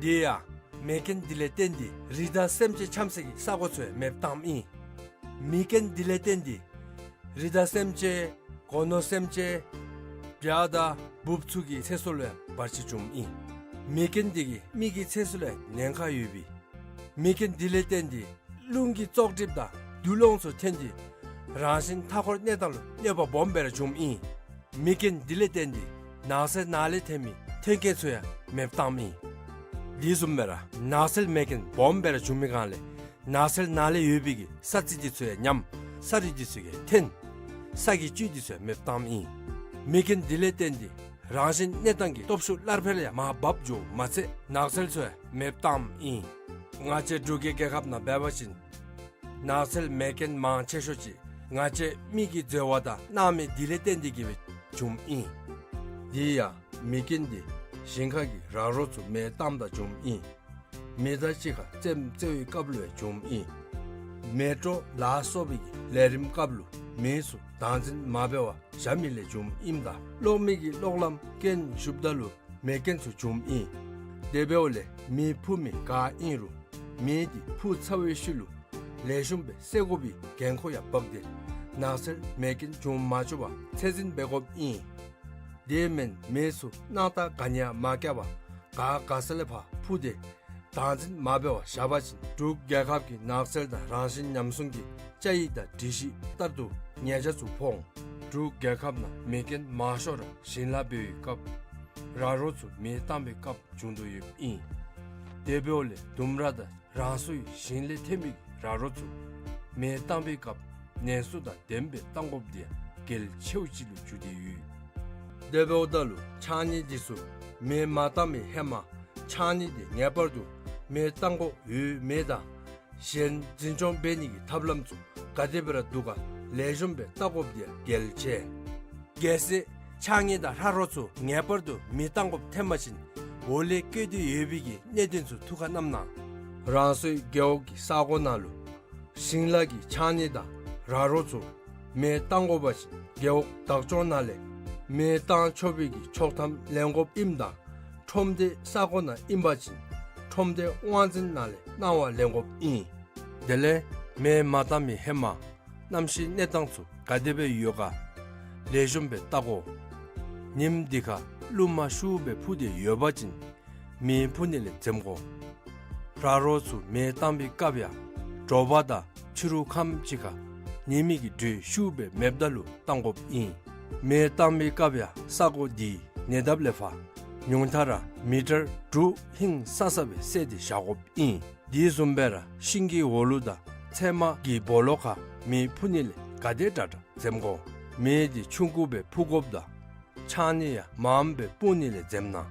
དེ་ཡང་མེ་རྐྱེན་དེ་ལས་བརྟེན་ཏེ་རི་དྭགས་སེམས་ཅན་འཁྱམ་སའི་གི་ས་གོ་ཚུ་ཡང་མེདཔ་བཏངམ་ཨིན། མེ་རྐྱེན་དེ་ལས་བརྟེན་ཏེ་རི་དྭགས་སེམས་ཅན་སྒོ་ནོར་སེམས་ཅན་བྱ་དང་འབུཔ་ཚུ་གི་ཚེ་སྲོག་ལུ་ཡང་བར་ཆད་བྱུངམ་ཨིན། མེ་རྐྱེན་དེ་གིས་མི་གི་ཚེ་སྲོག་ལུ་ཡང་ཉེན་ཁ་ཡོད་པས། མེ་རྐྱེན་དེ་ལས་བརྟེན་ཏེ་རླུང་གི་བཙོག་གྲིབ་དང་རྡུལ་སློང་ཚུ་ཐོན་ཏེ་རང་བཞིན་མཐའ་འཁོར་གནས་སྟངས་ལུ་གནོད་པ་སྦོམ་སྦེ་ར་བྱུངམ་ཨིན། མེ་རྐྱེན་དེ་ལས་བརྟེན་ཏེ་ནགས་ཚལ་ནང་ལས་ཐོན་མི་མཐུན་རྐྱེན་ཚུ་ཡང་མེདཔ་བཏངམ་ཨིན། དེ་བཟུམ་སྦེ་ར་ནགས་ཚལ་མེ་རྐྱེན་སྦོམ་སྦེ་ར་བྱུང་མི་སྒང་ལས་ནགས་ཚལ་ནང་ལས་ཡོད་པའི་གི་ས་རྩི་དེ་ཚུ་ཡང་ཉམས། ས་རུད་དེ་ཚུ་ཡང་ཐོན། ས་གི་བཅུད་དེ་ཚུ་ཡང་མེདཔ་བཏངམ་ཨིན། མེ་རྐྱེན་དེ་ལས་བརྟེན་ཏེ་རང་བཞིན་གནས་སྟངས་ཀྱི་སྟོབས་ཤུགས་སླར་འཕེལ་ཡང་མར་བབས་འགྱོ་མ་ཚད་ནགས་ཚལ་ཚུ་ཡང་མེདཔ་བཏངམ་ཨིན། ང་བཅས་འབྲུག་གི་རྒྱལ་ཁབ་ནང་འབད་བ་ཅིན་ནགས་ཚལ་མེ་རྐྱེན་མང་ཆེ་ཤོས་ཅིག་ང་བཅས་མི་གིས་འཛོལ་བ་དང་སྣང་མེད་དེ་ལས་བརྟེན་ཏེ་གིས་སྦེ་བྱུངམ་ཨིན། དེ་ཡང་མེ་རྐྱེན་དེ་ཞིང་ཁ་གི་ར་རོ་ཚུ་མེ་བཏངམ་ད་བྱུངམ་ཨིན། མེ་མདའ་གཅིག་ཁར་རྩེདམོ་རྩེ་བའི་སྐབས་ལུ་ཡང་བྱུངམ་ཨིན། མེ་ཏོག་ལ་སོགས་པའི་གི་ལས་རིམ་སྐབས་ལུ་མེ་ཚུ་བདག་འཛིན་མ་འབད་བར་བཞག་མི་ལས་བྱུངམ་ཨིནམ་ད་གློག་མེ་གི་གློག་ལམ་རྐྱེན་ཞུགསཔ་ད་ལུ་མེ་རྐྱེན་ཚུ་བྱུངམ་ཨིན། དེ་འབདཝ་ལས་མེ་འཕུ་མི་ག་ཨིན་རུང་མེ་དེ་འཕུ་ཚར་བའི་ཤུལ་ལུ་ལེགས་ཤོམ་སྦེ་བསད་དགོ་པའི་འགན་ཁུར་ཡང་འབག་སྟེ་ནགས་ཚལ་མེ་རྐྱེན་འབྱུང་མ་བཅུག་པར་ཚད་འཛིན་འབད་དགོཔ་ཨིན། དེ་མེན་མེ་ཚུ་སྣང་ཐག་ག་ནི་ཡང་མ་བཀལ་བར་ག་དགའ་ས་ལས་ཕར་འཕུ་སྟེ་བདག་འཛིན་མ་འབད་བར་བཞག་པ་ཅིན་འབྲུག་རྒྱལ་ཁབ་ཀྱི་ནགས་ཚལ་དང་རང་བཞིན་ཉམས་སྲུང་གི་བཅའ་ཡིག་དང་སྒྲིག་གཞི་ལྟར་དུ་ཉེས་ཆད་ཚུ་ཕོག་འོང་། འབྲུག་རྒྱལ་ཁབ་ནང་མེ་རྐྱེན་མང་ཤོས་ར་ཞིང་ལཱ་འབད་བའི་སྐབས་ར་རོ་ཚུ་མེ་བཏང་བའི་སྐབས་བྱུང་དོ་ཡོདཔ་ཨིན། དེ་འབདཝ་ལས་ལྡུམ་ར་དང་རང་སོའི་ཞིང་ལས་ཐོན་མི་ར་རོ་ཚུ་མེ་བཏང་བའི་སྐབས་ནན་སོ་དང་ལྡནམ་སྦེ་བཏང་དགོཔ་དེ་ཡང་གལ་ཆེཝ་ཅིག་ལུ་གྱུར་ཏེ་ཡོད། དེ་འབདཝ་ད་ལུ་ཕྱགས་སྙིགས་འདི་ཚུ་མེ་མ་བཏང་མི་ཧེ་མ་ཕྱགས་སྙིགས་དེ་ངེས་པར་དུ་མེ་བཏང་དགོཔ་ཡོད་མེད་དང་གཞན་འཛིན་སྐྱོང་འབད་ནི་གི་ཐབས་ལམ་ཚུ་ག་དེ་སྦེ་ར་འདུག་ག་ལེགས་ཤོམ་སྦེ་བལྟ་དགོཔ་དེ་ཡང་གལ་ཆེ། གལ་སྲིད་ཕྱགས་སྙིགས་དང་ར་རོ་ཚུ་ངེས་པར་དུ་མེ་བཏང་དགོཔ་ཐོན་པ་ཅིན་འོག་ལས་བཀོད་དེ་ཡོད་པའི་གི་གནད་དོན་ཚུ་ཐུགས་ཁར་བསྣམ་གནང་། རང་སོའི་རྒེད་འོག་གི་ས་གོ་ནང་ལུ་ཞིང་ལཱ་གི་ཕྱགས་སྙིགས་དང་ར་རོ་ཚུ་མེ་བཏང་དགོ་པ་ཅིན་རྒེད་འོག་བདག་སྐྱོང་ནང་ལས་མེ་བཏང་ཆོག་པའི་གི་ཆོག་ཐམ་ལེན་དགོཔ་ཨིནམ་ད་ཁྲོམ་སྡེ་ས་གོ་ནང་ཨིན་པ་ཅིན་ཁྲོམ་སྡེ་དབང་འཛིན་ནང་ལས་གནང་བ་ལེན་དགོཔ་ཨིན། དེ་ལས་མེ་མ་བཏང་མི་ཧེ་མ་གནམ་གཤིས་གནས་སྟངས་ཚུ་ག་དེ་སྦེ་ཡོད་ག་ལེགས་ཤོམ་སྦེ་བལྟ་དགོ། ཉིནམ་འདི་ཁར་རླུང་མ་ཤུགས་སྦེ་འཕུ་སྟེ་ཡོད་པ་ཅིན་མེ་འཕུ་ནི་ལས་འཛེམ་དགོ། ར་རོ་ཚུ་མེ་བཏང་བའི་སྐབས་ཡང་དྲོ་པ་དང་ཕྱི་རུ་ཁམས་ཅིག་ཁར་ཉི་མའི་གི་དྲོད་ཤུགས་སྦེ་མེདཔ་ད་ལུ་བཏང་དགོཔ་ཨིན། མེ་བཏང་བའི་སྐབས་ཡང་ས་གོ་འདི་ཉེ་འདབས་ལས་ཕར་ཉུང་མཐའ་ར་མི་ཊར་དྲུག་ཧིང་སང་ས་སྦེ་བསལ་ཏེ་བཞག་དགོཔ་ཨིན། དེ་བཟུམ་སྦེ་ར་ཤིང་གི་འོག་ལུ་དང་ཚལ་མ་གི་སྦོ་ལོགས་ཁར་མེ་འཕུ་ནི་ལས་ག་དེ་དྲག་དྲག་འཛེམ་དགོ། མེ་འདི་ཆུང་ཀུ་སྦེ་འཕུ་དགོཔ་དང་ཕྱགས་སྙིགས་ཡང་མངམ་སྦེ་སྤུང་ནི་ལས་འཛེམ་གནང་།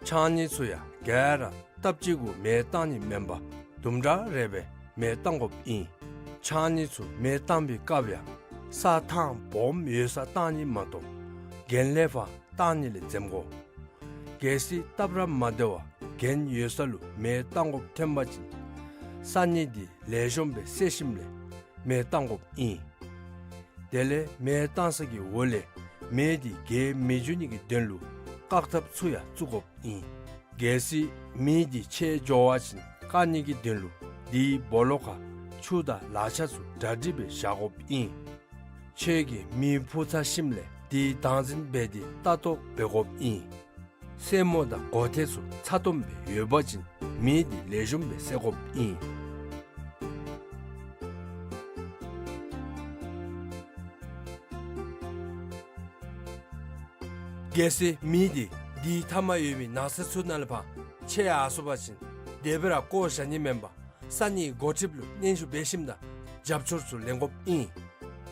ཕྱགས་སྙིགས་ཚུ་ཡང་ག་ར་སྟབས་གཅིག་གུ་མེ་བཏང་ནི་མེན་པར་དུམ་གྲ་རེ་སྦེ་མེ་བཏང་དགོཔ་ཨིན། ཕྱགས་སྙིགས་ཚུ་མེ་བཏང་བའི་སྐབས་ཡང་ས་ཐང་སྦོམ་ཡོད་སར་བཏང་ནི་མ་གཏོགས་གྱེན་ལས་ཕར་བཏང་ནི་ལས་འཛེམ་དགོ། གལ་སྲིད་སྟབས་ར་མ་བདེ་བར་གྱེན་ཡོད་ས་ལུ་མེ་བཏང་དགོཔ་ཐོན་པ་ཅིན་ས་སྙིགས་འདི་ལེགས་ཤོམ་སྦེ་བསལ་ཞིནམ་ལས་མེ་བཏང་དགོཔ་ཨིན། དེ་ལས་མེ་བཏང་ས་གི་འོག་ལས་མེ་འདི་རྒྱས་མི་འགྱོ་ནི་གི་དོན་ལུ་བཀག་ཐབས་ཚུ་ཡང་བཙུགས་དགོཔ་ཨིན། གལ་སྲིད་མེ་འདི་ཆད་འགྱོ་བ་ཅིན་བཀག་ནི་གི་དོན་ལུ་དེའི་སྦོ་ལོགས་ཁར་ཆུ་དང་ལག་ཆ་ཚུ་གྲ་སྒྲིག་སྦེ་བཞག་དགོཔ་ཨིན། ཁྱོད་ཀྱིས་མེ་འཕུ་ཚར་ཞིནམ་ལས་དེའི་བདག་འཛིན་འབད་དེ་ལྟ་རྟོག་འབད་དགོཔ་ཨིན། སེན་མོ་དང་སྒོ་ཐེལ་ཚུ་ཚ་ཏོམ་སྦེ་ཡོད་པ་ཅིན་མེ་འདི་ལེགས་ཤོམ་སྦེ་བསད་དགོཔ་ཨིན། གལ་སྲིད་མེ་འདི་དེའི་མཐའ་མར་ཡོད་པའི་ནགས་ཚལ་ཚུ་ནང་ལས་ཕར་ཆད་ཡར་སོང་པ་ཅིན་དེ་སྦེ་ར་བཀོ་བཞག་ནི་མེན་པར་ས་གནས་འགོ་ཁྲིདཔ་ལུ་སྙན་ཞུ་འབད་ཞིནམ་ད་རྒྱབ་སྐྱོར་ཚུ་ལེན་དགོཔ་ཨིན།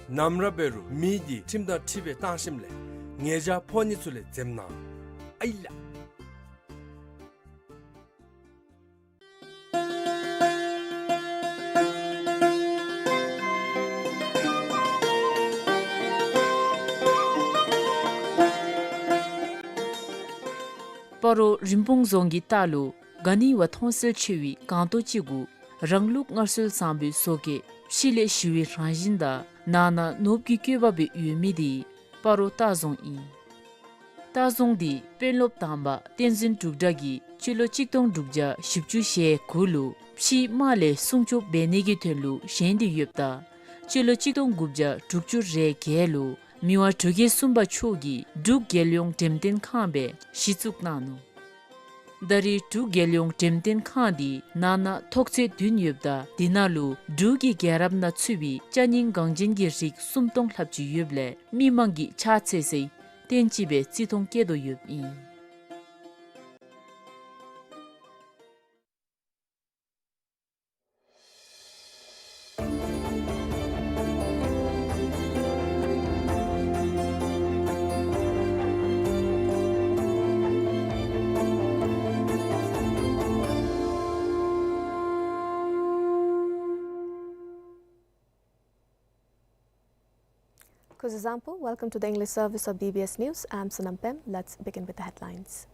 ནམ་ར་འབད་རུང་མེ་འདི་ཁྲིམས་དང་འཁྲིལ་སྦེ་བཏང་ཞིནམ་ལས་ཉེས་བྱ་ཕོག་ནི་ཚུ་ལས་འཛེམ་གནང་། ཨའི་ལགས། སྤ་རོ་རིན་སྤུངས་རྫོང་གི་ལྟག་ལུ་ག་ནི་བ་མཐོང་གསལ་ཆེ་བའི་སྒང་ཏོག་ཅིག་གུ་རང་ལུགས་སྔར་སྲོལ་བཟང་པོའི་བཟོ་བཀོད་ཕྱི་ལས་ཞི་བའི་རང་བཞིན་དང་ནང་ན་ནོར་བུ་གི་བཀོད་པ་སྦེ་ཡོད་མི་དེ་སྤ་རོ་ལྟ་རྫོང་ཨིན། ལྟ་རྫོང་འདི་དཔོན་སློབ་དང་པ་བསྟན་འཛིན་འབྲུག་སྒྲ་གིས་སྤྱི་ལོ་གཅིག་སྟོང་དྲུག་བརྒྱ་བཞི་བཅུ་ཞེ་དགུ་ལུ་ཕྱིའི་དམག་ལས་སྲུང་སྐྱོབ་འབད་ནི་གི་དོན་ལུ་བཞེངས་ཏེ་ཡོདཔ་ད་སྤྱི་ལོ་གཅིག་སྟོང་དགུ་བརྒྱ་དྲུག་ཅུ་རེ་བརྒྱད་ལུ་མི་དབང་འབྲུག་རྒྱལ་གསུམ་པ་མཆོག་གིས་འབྲུག་རྒྱལ་ཡོངས་འགྲེམས་སྟོན་ཁང་སྦེ་གཞི་བཙུགས་གནང་ནུག། ད་རེས་འབྲུག་རྒྱལ་ཡོངས་འགྲེམས་སྟོན་ཁང་འདི་ནང་ན་ཐོག་ཚད་བདུན་ཡོདཔ་ད་དེ་ནང་ལུ་འབྲུག་གི་རྒྱལ་རབས་ནང་ཚུད་པའི་ཅ་རྙིང་འགངས་ཅན་གྱི་རིགས་སུམ་སྟོང་ལྷགཔ་ཅིག་ཡོདཔ་ལས་མི་མང་གིས་ཕྱག་འཚལ་སའི་རྟེན་ཅིག་སྦེ་བརྩི་མཐོང་བསྐྱེད་དོ་ཡོདཔ་ཨིན། Kuzuzangpo, welcome to the English service of B B S News. I'm Sonam Pem. Let's begin with the headlines.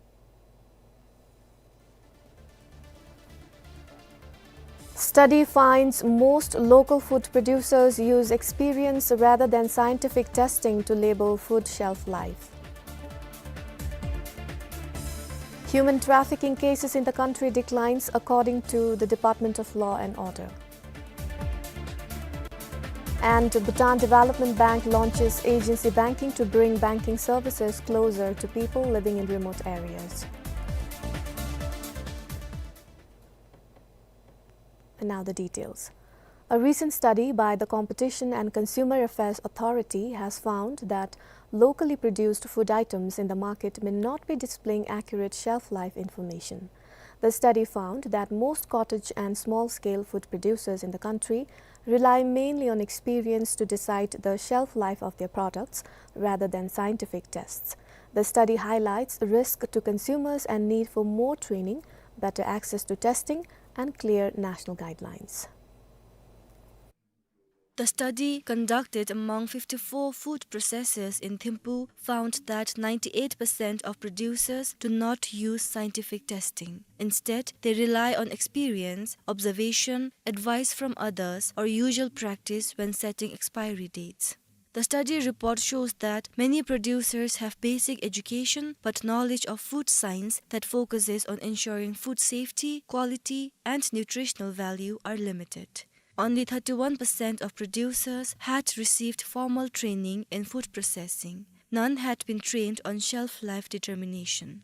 Study finds most local food producers use experience rather than scientific testing to label food shelf life. Human trafficking cases in the country declines according to the Department of Law and Order. And Bhutan Development Bank launches agency banking to bring banking services closer to people living in remote areas. And now the details. A recent study by the Competition and Consumer Affairs Authority has found that locally produced food items in the market may not be displaying accurate shelf life information. The study found that most cottage and small-scale food producers in the country rely mainly on experience to decide the shelf life of their products rather than scientific tests. The study highlights risk to consumers and need for more training, better access to testing, and clear national guidelines. The study, conducted among fifty-four food processors in Thimphu, found that ninety-eight percent of producers do not use scientific testing. Instead, they rely on experience, observation, advice from others, or usual practice when setting expiry dates. The study report shows that many producers have basic education, but knowledge of food science that focuses on ensuring food safety, quality, and nutritional value are limited. Only thirty-one percent of producers had received formal training in food processing. None had been trained on shelf life determination.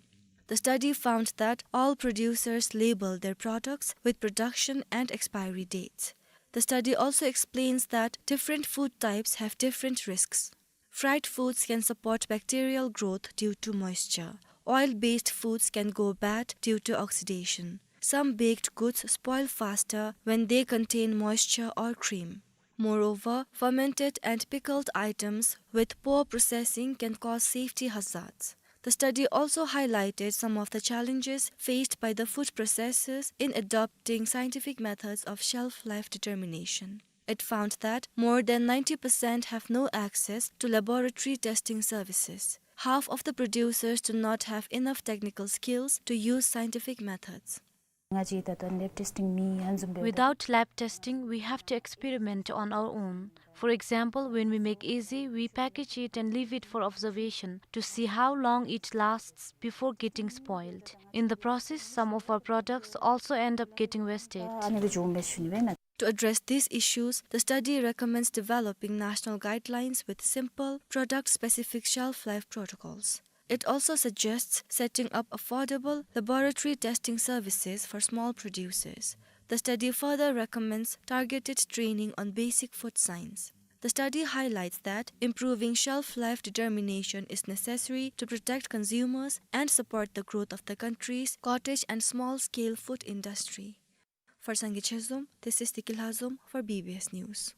The study found that all producers label their products with production and expiry dates. The study also explains that different food types have different risks. Fried foods can support bacterial growth due to moisture. Oil-based foods can go bad due to oxidation. Some baked goods spoil faster when they contain moisture or cream. Moreover, fermented and pickled items with poor processing can cause safety hazards. The study also highlighted some of the challenges faced by the food processors in adopting scientific methods of shelf life determination. It found that more than ninety percent have no access to laboratory testing services. Half of the producers do not have enough technical skills to use scientific methods. Without lab testing, we have to experiment on our own. For example, when we make eze, we package it and leave it for observation to see how long it lasts before getting spoiled. In the process, some of our products also end up getting wasted. To address these issues, the study recommends developing national guidelines with simple, product-specific shelf life protocols. It also suggests setting up affordable laboratory testing services for small producers. The study further recommends targeted training on basic food science. The study highlights that improving shelf life determination is necessary to protect consumers and support the growth of the country's cottage and small-scale food industry. For Sangay Chezom, this is Tiki Lhazom for B B S News.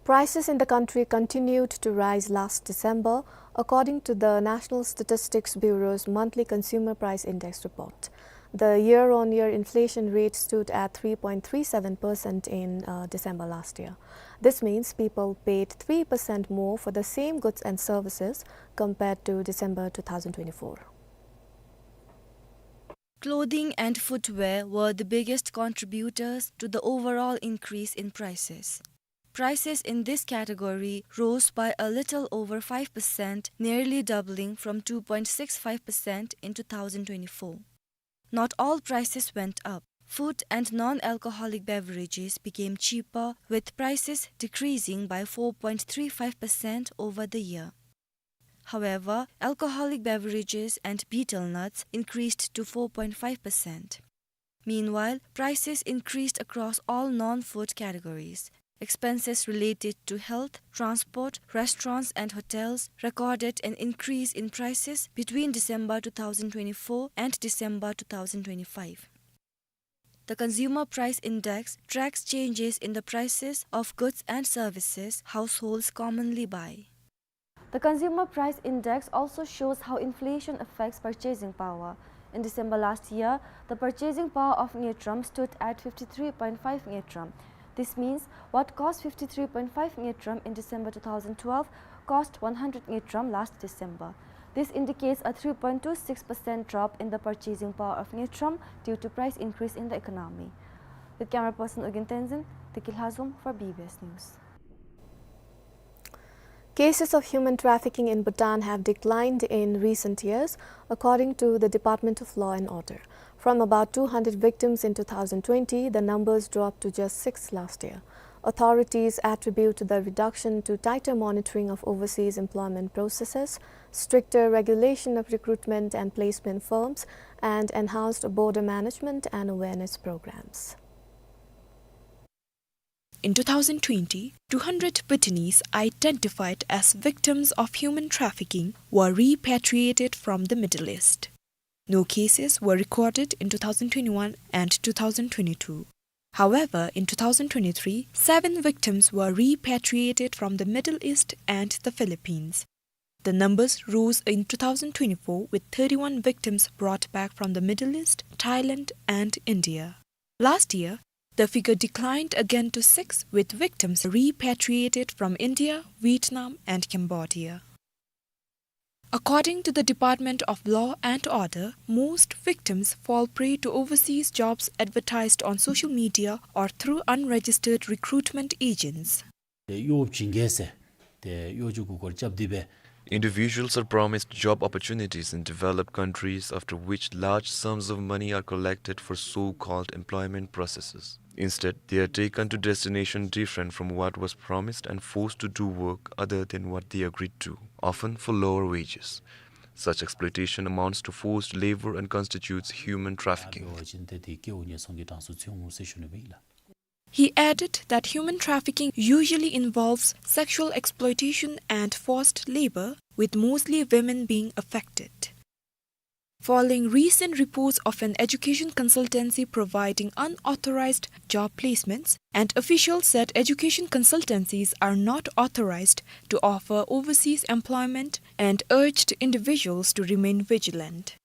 Prices in the country continued to rise last December, according to the National Statistics Bureau's monthly Consumer Price Index report. The year-on-year inflation rate stood at three point three seven percent in, uh, December last year. This means people paid three percent more for the same goods and services compared to December two thousand twenty-four. Clothing and footwear were the biggest contributors to the overall increase in prices. Prices in this category rose by a little over five percent, nearly doubling from two point six five percent in two thousand twenty-four. Not all prices went up. Food and non-alcoholic beverages became cheaper, with prices decreasing by four point three five percent over the year. However, alcoholic beverages and betel nuts increased to four point five percent. Meanwhile, prices increased across all non-food categories. Expenses related to health, transport, restaurants, and hotels recorded an increase in prices between December two thousand twenty-four and December two thousand twenty-five. The Consumer Price Index tracks changes in the prices of goods and services households commonly buy. The Consumer Price Index also shows how inflation affects purchasing power. In December last year, the purchasing power of ngultrum stood at fifty-three point five ngultrum. This means what cost fifty-three point five ngultrum in December two thousand twelve cost one hundred ngultrum last December. This indicates a three point two six percent drop in the purchasing power of ngultrum due to price increase in the economy. With camera person Ugyen Tenzin, Teki Lhazom for B B S News. Cases of human trafficking in Bhutan have declined in recent years, according to the Department of Law and Order. From about two hundred victims in two thousand twenty, the numbers dropped to just six last year. Authorities attribute the reduction to tighter monitoring of overseas employment processes, stricter regulation of recruitment and placement firms, and enhanced border management and awareness programs. In two thousand twenty, two hundred Bhutanese identified as victims of human trafficking were repatriated from the Middle East. No cases were recorded in two thousand twenty-one and two thousand twenty-two. However, in two thousand twenty-three, seven victims were repatriated from the Middle East and the Philippines. The numbers rose in two thousand twenty-four, with thirty-one victims brought back from the Middle East, Thailand, and India. Last year, the figure declined again to six, with victims repatriated from India, Vietnam, and Cambodia. According to the Department of Law and Order, most victims fall prey to overseas jobs advertised on social media or through unregistered recruitment agents. ཏེ་གཡོག་བྱིན་གེ་ཟེར་ཏེ་གཡོག་བྱེད་གུ་སྐོར་རྐྱབ་སྟེ་སྦེ། Individuals are promised job opportunities in developed countries, after which large sums of money are collected for so-called employment processes. Instead, they are taken to destination different from what was promised and forced to do work other than what they agreed to, often for lower wages. Such exploitation amounts to forced labor and constitutes human trafficking. He added that human trafficking usually involves sexual exploitation and forced labor, with mostly women being affected. Following recent reports of an education consultancy providing unauthorized job placements, and officials said education consultancies are not authorized to offer overseas employment and urged individuals to remain vigilant.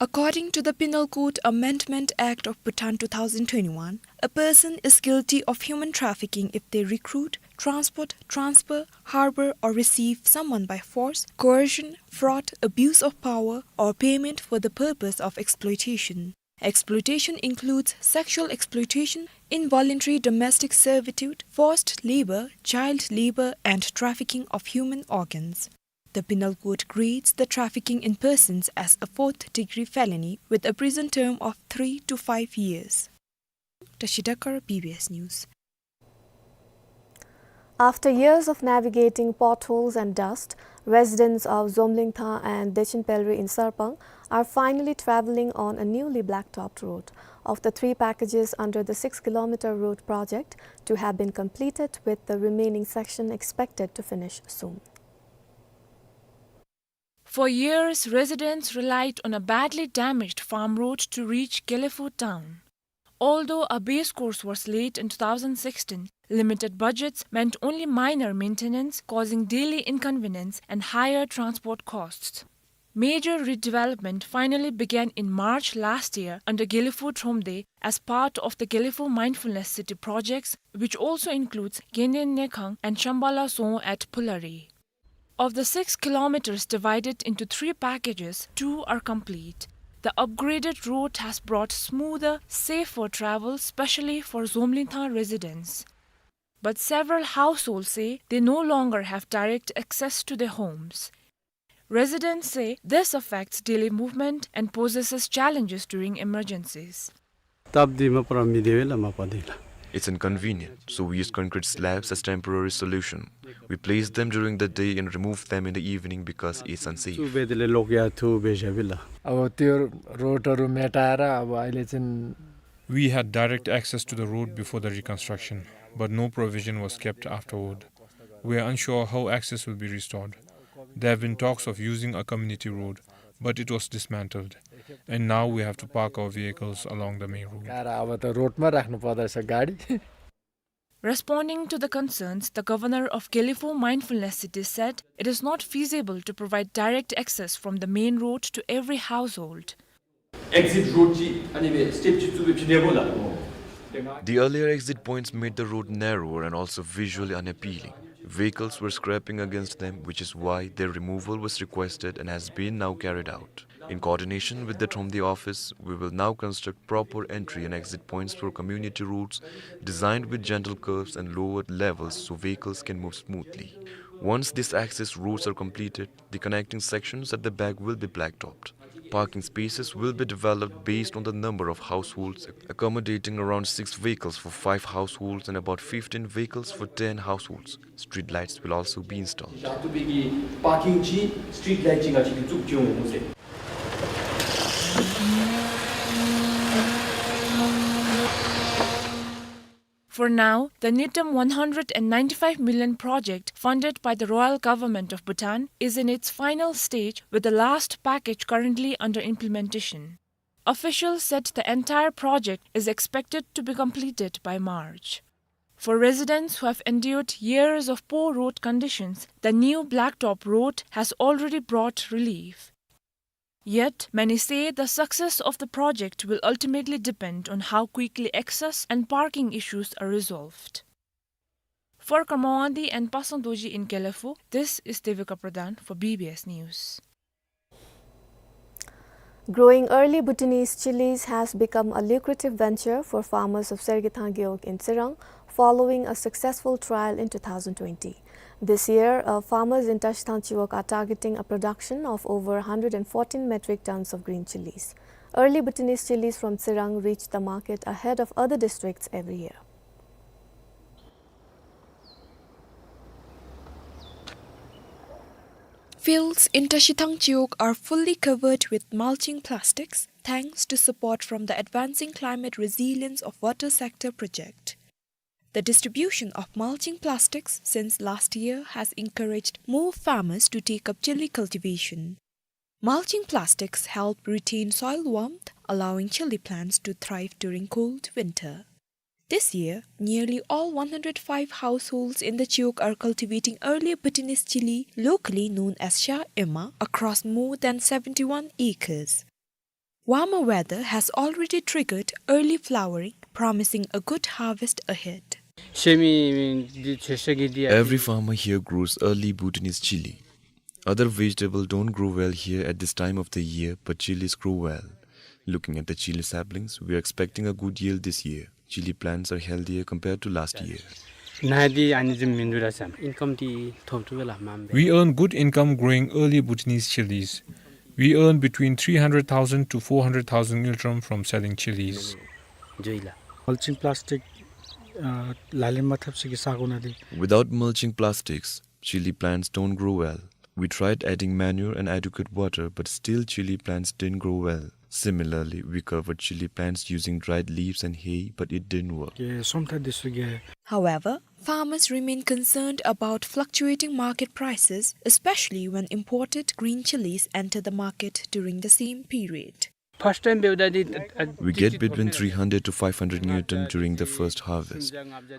According to the Penal Code Amendment Act of Bhutan two thousand twenty-one, a person is guilty of human trafficking if they recruit, transport, transfer, harbor, or receive someone by force, coercion, fraud, abuse of power, or payment for the purpose of exploitation. Exploitation includes sexual exploitation, involuntary domestic servitude, forced labor, child labor, and trafficking of human organs. The Penal Code grades the trafficking in persons as a fourth-degree felony with a prison term of three to five years. Tashi Dakar, B B S News. After years of navigating potholes and dust, residents of Zomlingtha and Dechinpelri in Sarpang are finally traveling on a newly blacktopped road. Of the three packages under the six-kilometer road project, two have been completed, with the remaining section expected to finish soon. For years, residents relied on a badly damaged farm road to reach Gelephu town. Although a base course was laid in two thousand sixteen, limited budgets meant only minor maintenance, causing daily inconvenience and higher transport costs. Major redevelopment finally began in March last year under Gelephu Thromde as part of the Gelephu Mindfulness City projects, which also includes Genden Nekhang and Shambala Song at Phulari. Of the six kilometers divided into three packages, two are complete. The upgraded road has brought smoother, safer travel, especially for Zomlinthang residents. But several households say they no longer have direct access to their homes. Residents say this affects daily movement and poses challenges during emergencies. སྟབས་བདེ་མ་པ་ར་མི་བདེ་བས་ལགས། མ་པ་བདེ་ལགས། It's inconvenient, so we use concrete slabs as temporary solution. We place them during the day and remove them in the evening because it's unsafe. ཚུ་སྦེ་དེ་ལས་ལོག་ཡར་ཐུག་སྦེ་བཞག་པས་ལགས། ཨའོ་ཏེ་རོཌ་རུ་མེ་ཏྲ་ར་ཨའོ་ཨའི་ལས་ཅིན། We had direct access to the road before the reconstruction, but no provision was kept afterward. We are unsure how access will be restored. There have been talks of using a community road, but it was dismantled. And now we have to park our vehicles along the main road. Car अब त रोडमा राख्नु पर्दछ गाडी। Responding to the concerns, the governor of Gelephu Mindfulness City said it is not feasible to provide direct access from the main road to every household. Exit road ཅིག་ཨ་ནི་སྦེ་སི་ཊེབ་ཅིག་བཙུགས་སྦེ་བྱིན་ནི་ཡོད་ལགས། The earlier exit points made the road narrower and also visually unappealing. Vehicles were scraping against them, which is why their removal was requested and has been now carried out. In coordination with the Thromde office, we will now construct proper entry and exit points for community roads designed with gentle curves and lowered levels so vehicles can move smoothly. Once these access roads are completed, the connecting sections at the back will be blacktopped. Parking spaces will be developed based on the number of households, accommodating around six vehicles for five households and about fifteen vehicles for ten households. Street lights will also be installed. ཞག་ཏུ་སྦེ་གི་པར་ཀིང་ཅིག་སི་ཊི་རིཊ་ལའིཊ་ཅིག་ང་བཅས་ཀྱིས་བཙུགས་བྱིན་འོང་ཟེར། For now, the Nitam one hundred and ninety-five million project funded by the Royal Government of Bhutan is in its final stage, with the last package currently under implementation. Officials said the entire project is expected to be completed by March. For residents who have endured years of poor road conditions, the new blacktop road has already brought relief. Yet, many say the success of the project will ultimately depend on how quickly access and parking issues are resolved. For Karma Wangdi and Pasang Dorji in Gelephu, this is Devika Pradhan for B B S News. Growing early Bhutanese chilies has become a lucrative venture for farmers of Sergethang Gewog in Tsirang, following a successful trial in two thousand twenty. This year, uh, farmers in Tashithang Chiwog are targeting a production of over hundred and fourteen metric tons of green chilies. Early Bhutanese chilies from Tsirang reach the market ahead of other districts every year. Fields in Tashithang Chiwog are fully covered with mulching plastics thanks to support from the Advancing Climate Resilience of Water Sector project. The distribution of mulching plastics since last year has encouraged more farmers to take up chili cultivation. Mulching plastics help retain soil warmth, allowing chili plants to thrive during cold winter. This year, nearly all one hundred five households in the Chiwog are cultivating early Bhutanese chili, locally known as Sha Ema, across more than seventy-one acres. Warmer weather has already triggered early flowering, promising a good harvest ahead. Every farmer here grows early Bhutanese chili. Other vegetables don't grow well here at this time of the year, but chilies grow well. Looking at the chili saplings, we are expecting a good yield this year. Chili plants are healthier compared to last year. ནཱ་འདི་ཨ་ནི་ཅིག་མིན་འདུག་ར་སམ། ཨིན་ཀམ་འདི་ཐོབ་ཐུབ་པས་ལགས་མམ་སྦེ། We earn good income growing early Bhutanese chilies. We earn between three hundred thousand to four hundred thousand ngultrum from selling chilies. ཇོ་ཡི་ལགས། Mulching plastic ཨ་ལག་ལེན་མ་འཐབ་ས་གི་ས་གོ་ནང་འདི། Without mulching plastics, chili plants don't grow well. We tried adding manure and adequate water, but still chili plants didn't grow well. Similarly, we covered chili plants using dried leaves and hay, but it didn't work. ཀྱེ་སོམ་ཐ་འདི་ཚུ་གི། However, farmers remain concerned about fluctuating market prices, especially when imported green chilies enter the market during the same period. First time འབདཝ་ད་འདི་ཨ་ཨ། We get between three hundred to five hundred ngultrum during the first harvest.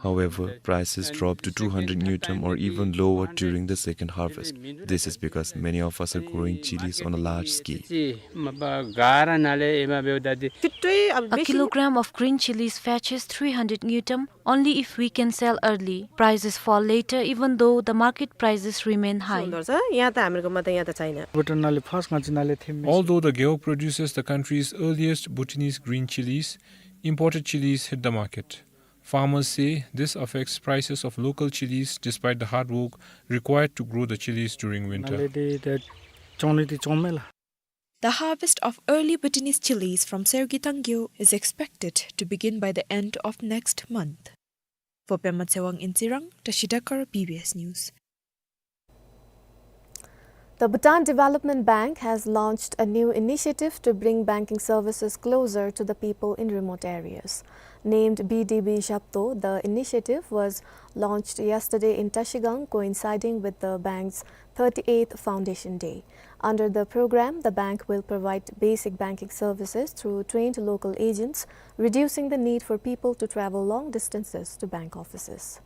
However, prices drop to two hundred ngultrum or even lower during the second harvest. This is because many of us are growing chilies on a large scale. ཨེ་མ་པ་ག་ར་ནཱ་ལས་ཨེ་མ་འབདཝ་ད་འདི། A kilogram of green chilies fetches three hundred ngultrum only if we can sell early. Prices fall later even though the market prices remain high. ཡང་ད་ཨ་མི་རི་ཀ་མ་ད་ཡང་ད་ཅའི་ན། བྷུ་ཊཱན་ནང་ལས་ཕརསཊ་ང་བཅས་ནཱ་ལས་ཐོན་མི། Although the Gewog produces the country's country's earliest Bhutanese green chilies, imported chilies hit the market. Farmers say this affects prices of local chilies despite the hard work required to grow the chilies during winter. ནཱ་ལས་འདི་ད་བཙོང་ནི་འདི་བཙོང་མེད་ལགས། The harvest of early Bhutanese chilies from Sergi Tangyo is expected to begin by the end of next month. For Pema Tshewang in Tsirang, Tashi Dakar, B B S News. The Bhutan Development Bank has launched a new initiative to bring banking services closer to the people in remote areas. Named B D B Zhabto, the initiative was launched yesterday in Trashigang, coinciding with the bank's thirty-eighth foundation day. Under the program, the bank will provide basic banking services through trained local agents, reducing the need for people to travel long distances to bank offices.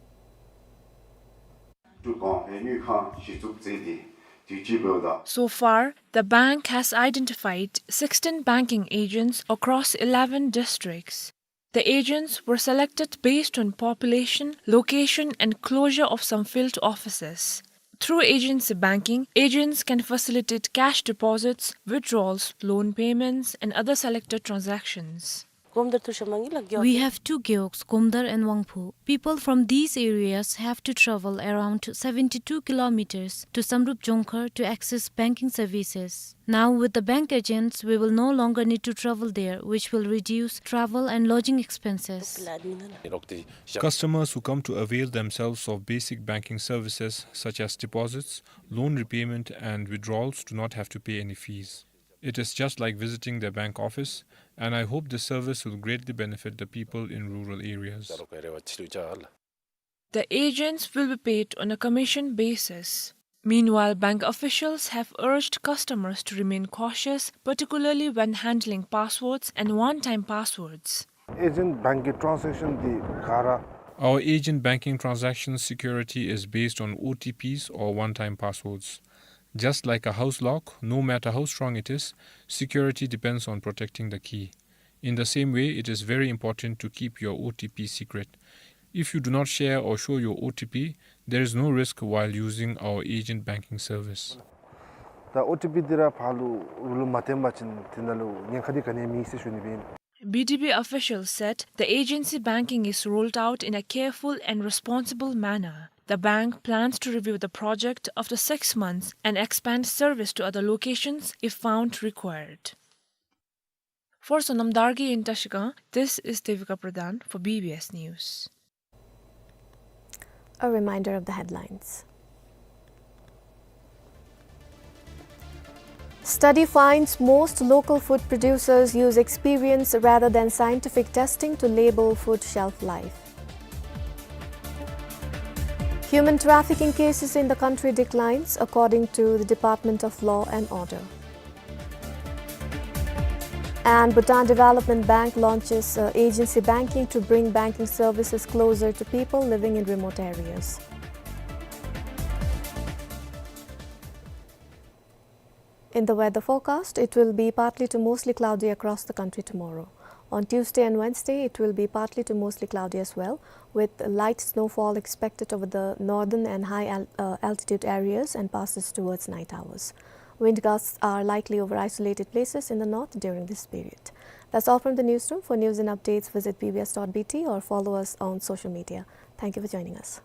So far, the bank has identified sixteen banking agents across eleven districts. The agents were selected based on population, location, and closure of some field offices. Through agency banking, agents can facilitate cash deposits, withdrawals, loan payments, and other selected transactions. We have two gewogs, Komdar and Wangphu. People from these areas have to travel around seventy-two kilometers to Samrup Jongkhar to access banking services. Now, with the bank agents, we will no longer need to travel there, which will reduce travel and lodging expenses. Customers who come to avail themselves of basic banking services such as deposits, loan repayment, and withdrawals do not have to pay any fees. It is just like visiting their bank office, and I hope this service will greatly benefit the people in rural areas. The agents will be paid on a commission basis. Meanwhile, bank officials have urged customers to remain cautious, particularly when handling passwords and one-time passwords. Agent banking transaction འདི་ག་ར། Our agent banking transaction security is based on O T Ps or one-time passwords. Just like a house lock, no matter how strong it is, security depends on protecting the key. In the same way, it is very important to keep your O T P secret. If you do not share or show your O T P, there is no risk while using our agent banking service. ད་ཨོ་ཊི་པི་འདི་ར་ཕར་ལུ་རུལ་མ་བཏོན་པ་ཅིན་དེ་ནང་ལུ་ཉེན་ཁ་འདི་ག་ནི་ཡང་མེད་ཟེར་ཞུ་ནི་ཨིན། B D B officials said the agency banking is rolled out in a careful and responsible manner. The bank plans to review the project after six months and expand service to other locations if found required. For Sonam Dargye in Trashigang, this is Devika Pradhan for B B S News. A reminder of the headlines. Study finds most local food producers use experience rather than scientific testing to label food shelf life. Human trafficking cases in the country declines, according to the Department of Law and Order. And Bhutan Development Bank launches, uh, agency banking to bring banking services closer to people living in remote areas. In the weather forecast, it will be partly to mostly cloudy across the country tomorrow. On Tuesday and Wednesday, it will be partly to mostly cloudy as well, with light snowfall expected over the northern and high al-, uh, altitude areas and passes towards night hours. Wind gusts are likely over isolated places in the north during this period. That's all from the newsroom. For news and updates, visit B B S dot B T or follow us on social media. Thank you for joining us.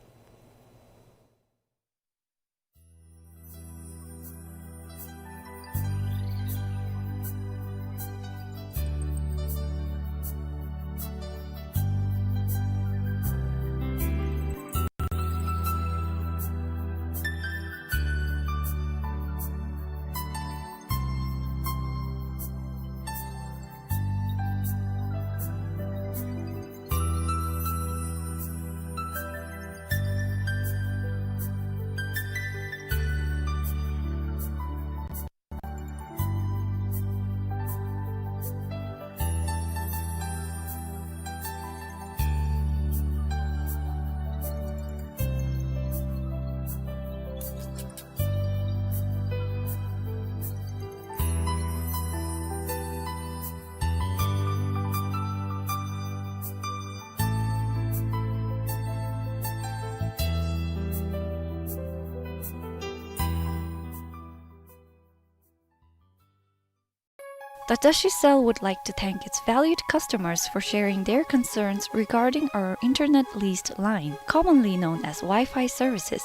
The Dashi Cell would like to thank its valued customers for sharing their concerns regarding our internet leased line, commonly known as Wi-Fi services.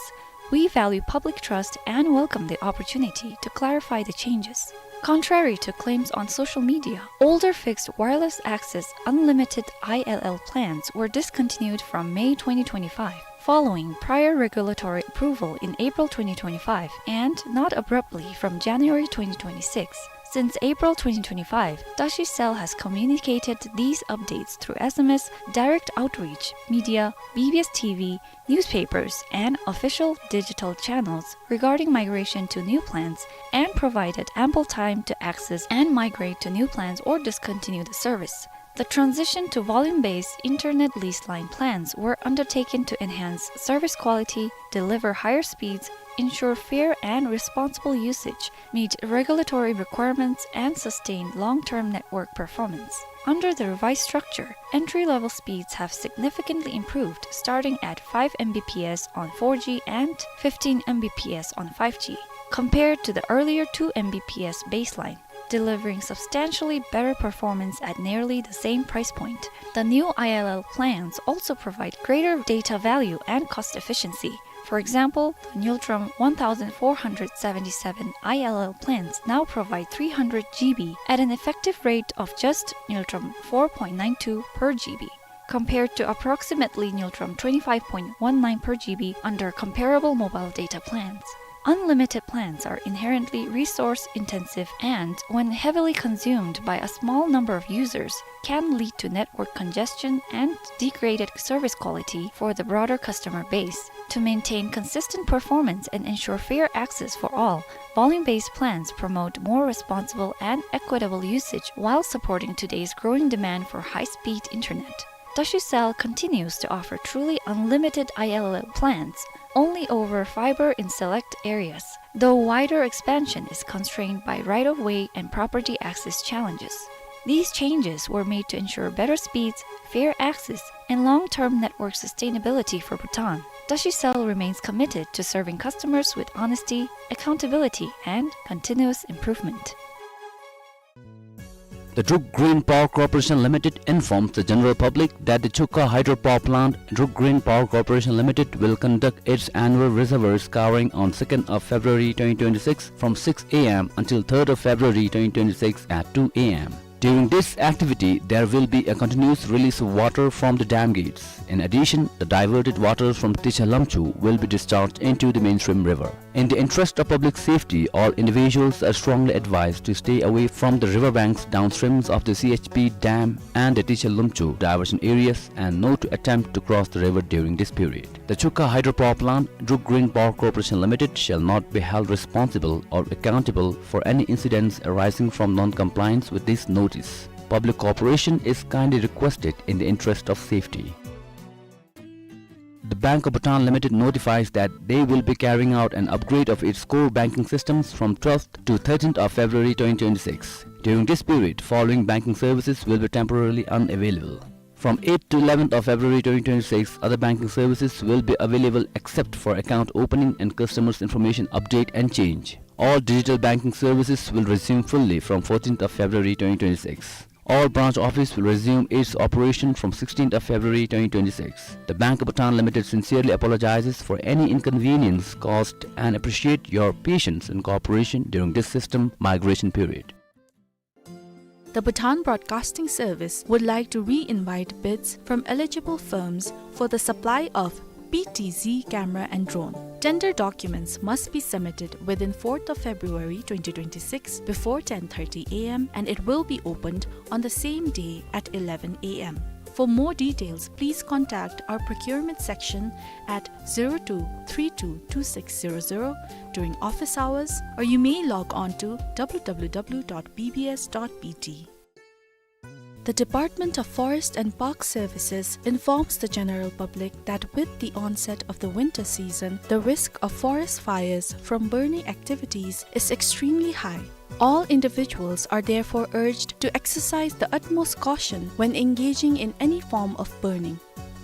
We value public trust and welcome the opportunity to clarify the changes. Contrary to claims on social media, older fixed wireless access unlimited I L L plans were discontinued from May twenty twenty-five, following prior regulatory approval in April twenty twenty-five and not abruptly from January twenty twenty-six. Since April twenty twenty-five, Dashi Cell has communicated these updates through S M S, direct outreach, media, B B S T V, newspapers, and official digital channels regarding migration to new plans and provided ample time to access and migrate to new plans or discontinue the service. The transition to volume-based internet lease line plans were undertaken to enhance service quality, deliver higher speeds, ensure fair and responsible usage, meet regulatory requirements, and sustain long-term network performance. Under the revised structure, entry-level speeds have significantly improved, starting at five M B P S on four G and fifteen M B P S on five G, compared to the earlier two M B P S baseline, delivering substantially better performance at nearly the same price point. The new I L L plans also provide greater data value and cost efficiency. For example, the Ngultrum one thousand four hundred seventy-seven I L L plans now provide three hundred G B at an effective rate of just Ngultrum four point nine two per G B, compared to approximately Ngultrum twenty-five point one nine per G B under comparable mobile data plans. Unlimited plans are inherently resource intensive and, when heavily consumed by a small number of users, can lead to network congestion and degraded service quality for the broader customer base. To maintain consistent performance and ensure fair access for all, volume-based plans promote more responsible and equitable usage while supporting today's growing demand for high-speed internet. Dashi Cell continues to offer truly unlimited I L L plans only over fiber in select areas, though wider expansion is constrained by right-of-way and property access challenges. These changes were made to ensure better speeds, fair access, and long-term network sustainability for Bhutan. Dashi Cell remains committed to serving customers with honesty, accountability, and continuous improvement. The Druk Green Power Corporation Limited informs the general public that the Chukha Hydropower Plant, Druk Green Power Corporation Limited, will conduct its annual reservoir scouring on second of February twenty twenty-six from six A M until third of February twenty twenty-six at two A M. During this activity, there will be a continuous release of water from the dam gates. In addition, the diverted waters from Ticha Lamchu will be discharged into the mainstream river. In the interest of public safety, all individuals are strongly advised to stay away from the river banks downstreams of the C H P dam and the Ticha Lamchu diversion areas and not to attempt to cross the river during this period. The Chukha Hydropower Plant, Druk Green Power Corporation Limited, shall not be held responsible or accountable for any incidents arising from non-compliance with this notice. Public cooperation is kindly requested in the interest of safety. The Bank of Bhutan Limited notifies that they will be carrying out an upgrade of its core banking systems from twelfth to thirteenth of February twenty twenty-six. During this period, following banking services will be temporarily unavailable. From eighth to eleventh of February twenty twenty-six, other banking services will be available except for account opening and customers information update and change. All digital banking services will resume fully from fourteenth of February twenty twenty-six. All branch office will resume its operation from sixteenth of February twenty twenty-six. The Bank of Bhutan Limited sincerely apologizes for any inconvenience caused and appreciate your patience and cooperation during this system migration period. The Bhutan Broadcasting Service would like to re-invite bids from eligible firms for the supply of P T Z camera and drone. Tender documents must be submitted within fourth of February twenty twenty-six before ten thirty A M and it will be opened on the same day at eleven A M. For more details, please contact our procurement section at zero two three two two six zero zero during office hours, or you may log on to W W W dot B B S dot B T. The Department of Forest and Park Services informs the general public that with the onset of the winter season, the risk of forest fires from burning activities is extremely high. All individuals are therefore urged to exercise the utmost caution when engaging in any form of burning.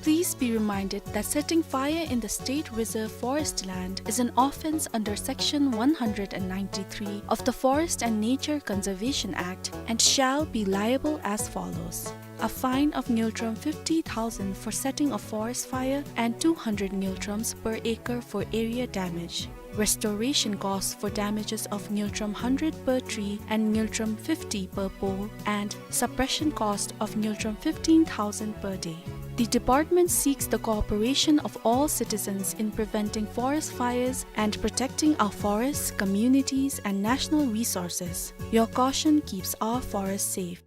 Please be reminded that setting fire in the state reserve forest land is an offence under Section one hundred and ninety-three of the Forest and Nature Conservation Act and shall be liable as follows: a fine of ngultrum fifty thousand for setting a forest fire and two hundred ngultrums per acre for area damage. Restoration costs for damages of ngultrum hundred per tree and ngultrum fifty per pole, and suppression cost of ngultrum fifteen thousand per day. The department seeks the cooperation of all citizens in preventing forest fires and protecting our forests, communities, and national resources. Your caution keeps our forests safe.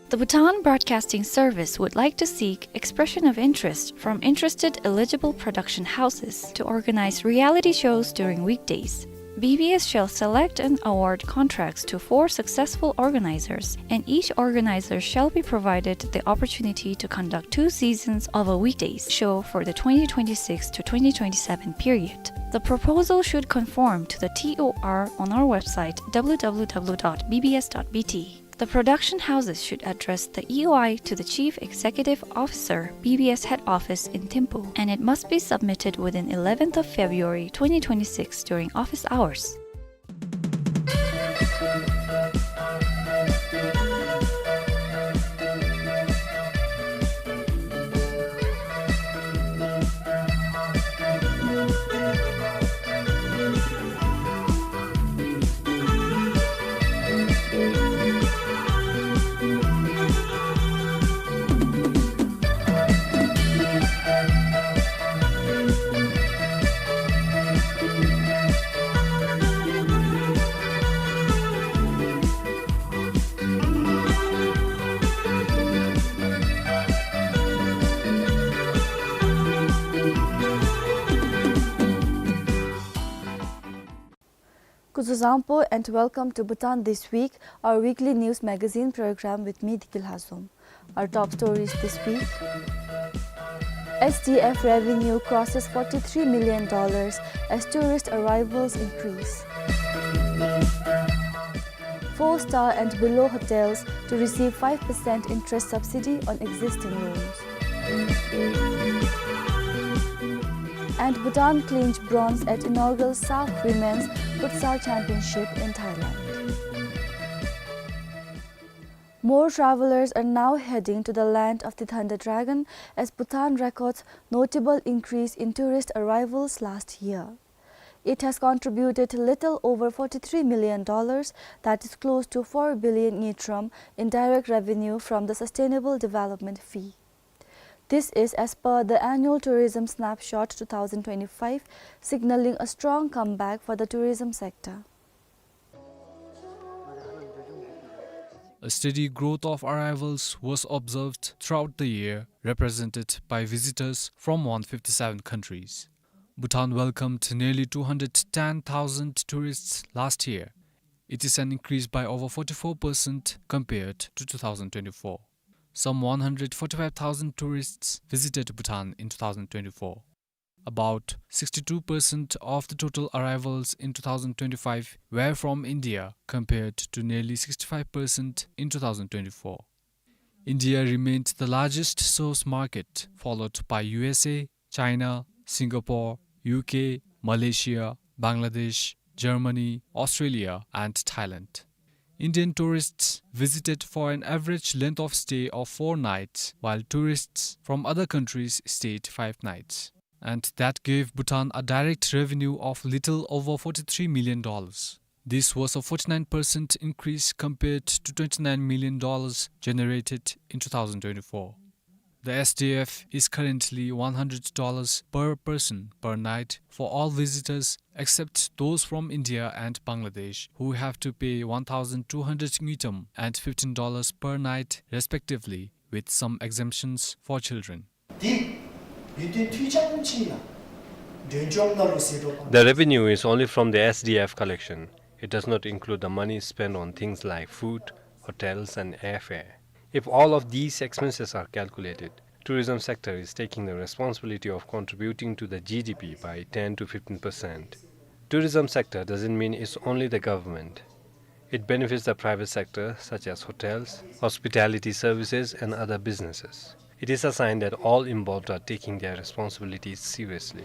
The Bhutan Broadcasting Service would like to seek expression of interest from interested eligible production houses to organize reality shows during weekdays. B B S shall select and award contracts to four successful organizers, and each organizer shall be provided the opportunity to conduct two seasons of a weekdays show for the twenty twenty-six to twenty twenty-seven period. The proposal should conform to the T O R on our website, W W W dot B B S dot B T. The production houses should address the E O I to the Chief Executive Officer, B B S Head Office in Thimphu, and it must be submitted within eleventh of February twenty twenty-six during office hours. Kuzu zangpo and welcome to Bhutan This Week, our weekly news magazine program with me, Diki Lhazom. Our top stories this week. S D F revenue crosses forty-three million dollars as tourist arrivals increase. Four-star and below hotels to receive five percent interest subsidy on existing loans. And Bhutan clinched bronze at inaugural SAFF Women's Futsal Championship in Thailand. More travelers are now heading to the land of the Thunder Dragon as Bhutan records notable increase in tourist arrivals last year. It has contributed little over forty-three million dollars, that is close to four billion ngultrum, in direct revenue from the Sustainable Development Fee. This is as per the annual tourism snapshot two thousand twenty-five, signaling a strong comeback for the tourism sector. A steady growth of arrivals was observed throughout the year, represented by visitors from one fifty-seven countries. Bhutan welcomed nearly two hundred ten thousand tourists last year. It is an increase by over forty-four percent compared to two thousand twenty-four. Some one hundred forty-five thousand tourists visited Bhutan in two thousand twenty-four. About sixty-two percent of the total arrivals in two thousand twenty-five were from India, compared to nearly sixty-five percent in two thousand twenty-four. India remained the largest source market, followed by U S A, China, Singapore, U K, Malaysia, Bangladesh, Germany, Australia, and Thailand. Indian tourists visited for an average length of stay of four nights, while tourists from other countries stayed five nights. And that gave Bhutan a direct revenue of little over forty-three million dollars. This was a forty-nine percent increase compared to twenty-nine million dollars generated in two thousand twenty-four. The S D F is currently one hundred dollars per person per night for all visitors except those from India and Bangladesh, who have to pay one thousand two hundred ngultrum and fifteen dollars per night respectively, with some exemptions for children. འདི་ཡུལ་དོན་འཐུས་ཅན་ཅིག་ཡང་འདྲེན་འཇོག་གནང་རོགས་ཟེར་འདུག། The revenue is only from the S D F collection. It does not include the money spent on things like food, hotels and airfare. If all of these expenses are calculated, tourism sector is taking the responsibility of contributing to the G D P by ten to fifteen percent. Tourism sector doesn't mean it's only the government. It benefits the private sector, such as hotels, hospitality services, and other businesses. It is a sign that all involved are taking their responsibilities seriously.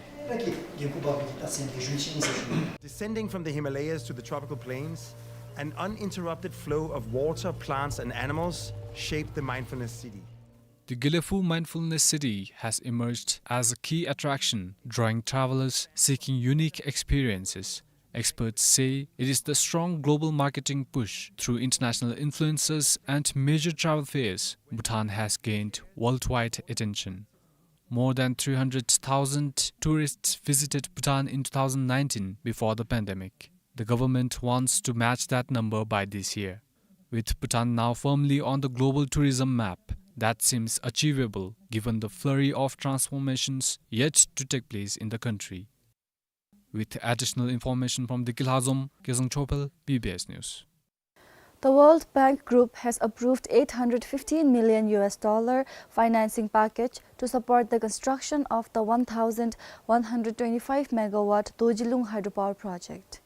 Descending from the Himalayas to the tropical plains, an uninterrupted flow of water, plants, and animals shaped the mindfulness city. The Gelephu Mindfulness City has emerged as a key attraction, drawing travelers seeking unique experiences. Experts say it is the strong global marketing push through international influencers and major travel fairs Bhutan has gained worldwide attention. More than three hundred thousand tourists visited Bhutan in two thousand nineteen before the pandemic. The government wants to match that number by this year. With Bhutan now firmly on the global tourism map, that seems achievable given the flurry of transformations yet to take place in the country. With additional information from Deki Lhazom, Kezang Chopel, B B S News. The World Bank Group has approved eight hundred fifteen million U S dollar financing package to support the construction of the one thousand one hundred twenty-five megawatt Dorjilung hydropower project.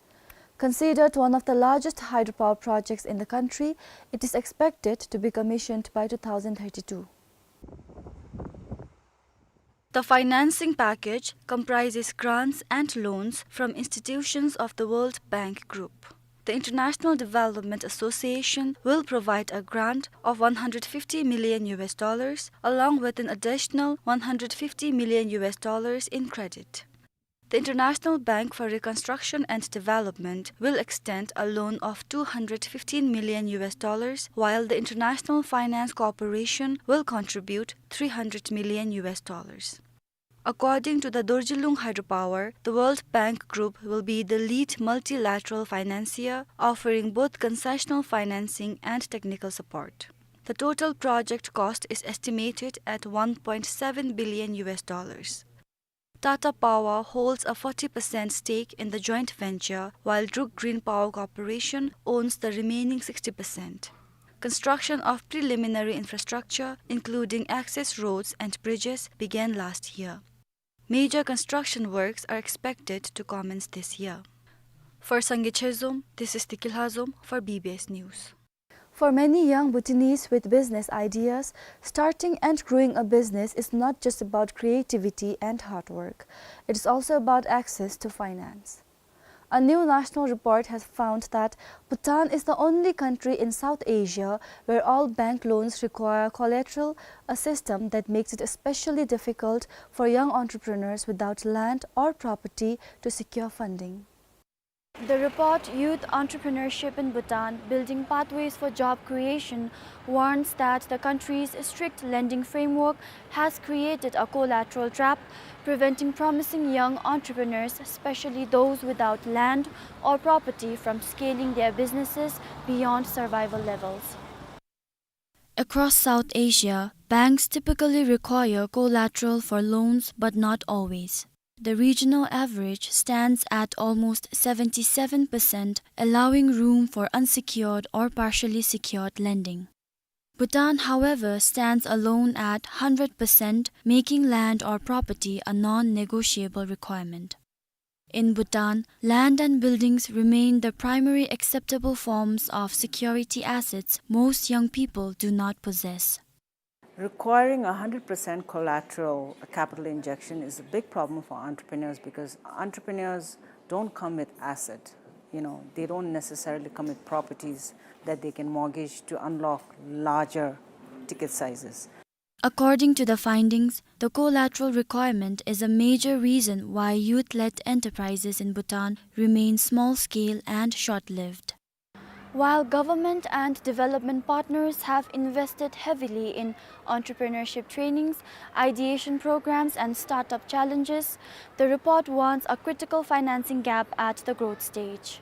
Considered one of the largest hydropower projects in the country, it is expected to be commissioned by two thousand thirty-two. The financing package comprises grants and loans from institutions of the World Bank Group. The International Development Association will provide a grant of one hundred fifty million U S dollars, along with an additional one hundred fifty million U S dollars in credit. The International Bank for Reconstruction and Development will extend a loan of two hundred fifteen million U S dollars, while the International Finance Corporation will contribute three hundred million U S dollars. According to the Dorjilung hydropower, the World Bank Group will be the lead multilateral financier, offering both concessional financing and technical support. The total project cost is estimated at one point seven billion U S dollars. Tata Power holds a forty percent stake in the joint venture, while Druk Green Power Corporation owns the remaining sixty percent. Construction of preliminary infrastructure, including access roads and bridges, began last year. Major construction works are expected to commence this year. For Sangay Chezom, this is Deki Lhazom for B B S News. For many young Bhutanese with business ideas, starting and growing a business is not just about creativity and hard work. It is also about access to finance. A new national report has found that Bhutan is the only country in South Asia where all bank loans require collateral, a system that makes it especially difficult for young entrepreneurs without land or property to secure funding. The report, Youth Entrepreneurship in Bhutan, Building Pathways for Job Creation, warns that the country's strict lending framework has created a collateral trap, preventing promising young entrepreneurs, especially those without land or property, from scaling their businesses beyond survival levels. Across South Asia, banks typically require collateral for loans, but not always. The regional average stands at almost seventy-seven percent, allowing room for unsecured or partially secured lending. Bhutan, however, stands alone at hundred percent, making land or property a non-negotiable requirement. In Bhutan, land and buildings remain the primary acceptable forms of security assets most young people do not possess. Requiring a hundred percent collateral capital injection is a big problem for entrepreneurs because entrepreneurs don't come with asset. You know, they don't necessarily come with properties that they can mortgage to unlock larger ticket sizes. According to the findings, the collateral requirement is a major reason why youth-led enterprises in Bhutan remain small-scale and short-lived. While government and development partners have invested heavily in entrepreneurship trainings, ideation programs, and startup challenges, the report warns a critical financing gap at the growth stage.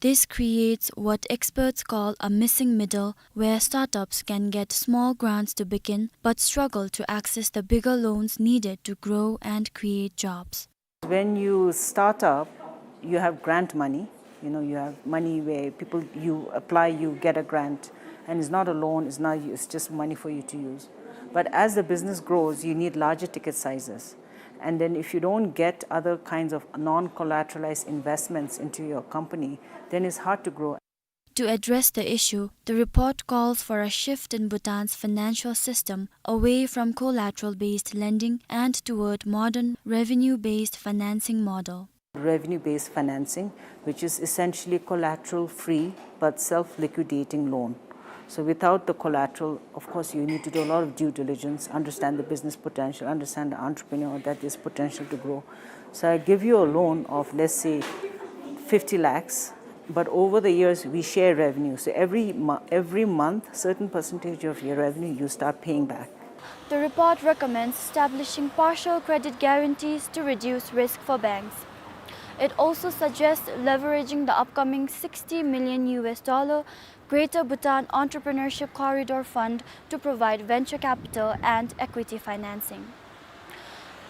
This creates what experts call a missing middle, where startups can get small grants to begin but struggle to access the bigger loans needed to grow and create jobs. When you start up, you have grant money. You know, you have money where people, you apply, you get a grant, and it's not a loan, it's not, it's just money for you to use. But as the business grows, you need larger ticket sizes. And then if you don't get other kinds of non-collateralized investments into your company, then it's hard to grow. To address the issue, the report calls for a shift in Bhutan's financial system away from collateral-based lending and toward modern revenue-based financing model. Revenue-based financing, which is essentially collateral-free but self-liquidating loan. So without the collateral, of course, you need to do a lot of due diligence, understand the business potential, understand the entrepreneur, that there's potential to grow. So I give you a loan of, let's say, fifty lakhs, but over the years we share revenue. So every mo-, every month, certain percentage of your revenue you start paying back. The report recommends establishing partial credit guarantees to reduce risk for banks. It also suggests leveraging the upcoming sixty million U S dollar Greater Bhutan Entrepreneurship Corridor Fund to provide venture capital and equity financing.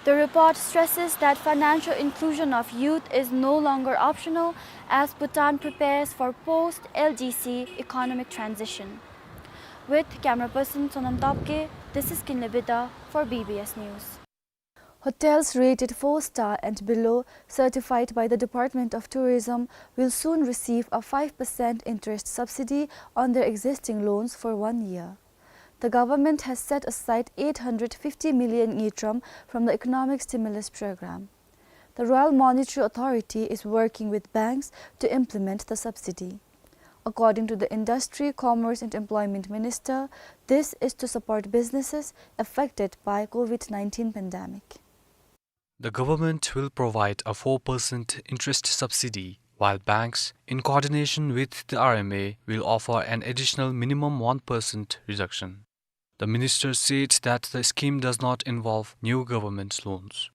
The report stresses that financial inclusion of youth is no longer optional as Bhutan prepares for post-L D C economic transition. With camera person Sonam Topke, this is Kinle Bida for B B S News. Hotels rated four star and below, certified by the Department of Tourism, will soon receive a five percent interest subsidy on their existing loans for one year. The government has set aside eight hundred fifty million ngultrum from the Economic Stimulus Program. The Royal Monetary Authority is working with banks to implement the subsidy. According to the Industry, Commerce and Employment Minister, this is to support businesses affected by COVID nineteen pandemic. The government will provide a four percent interest subsidy, while banks, in coordination with the R M A, will offer an additional minimum one percent reduction. The minister said that the scheme does not involve new government loans.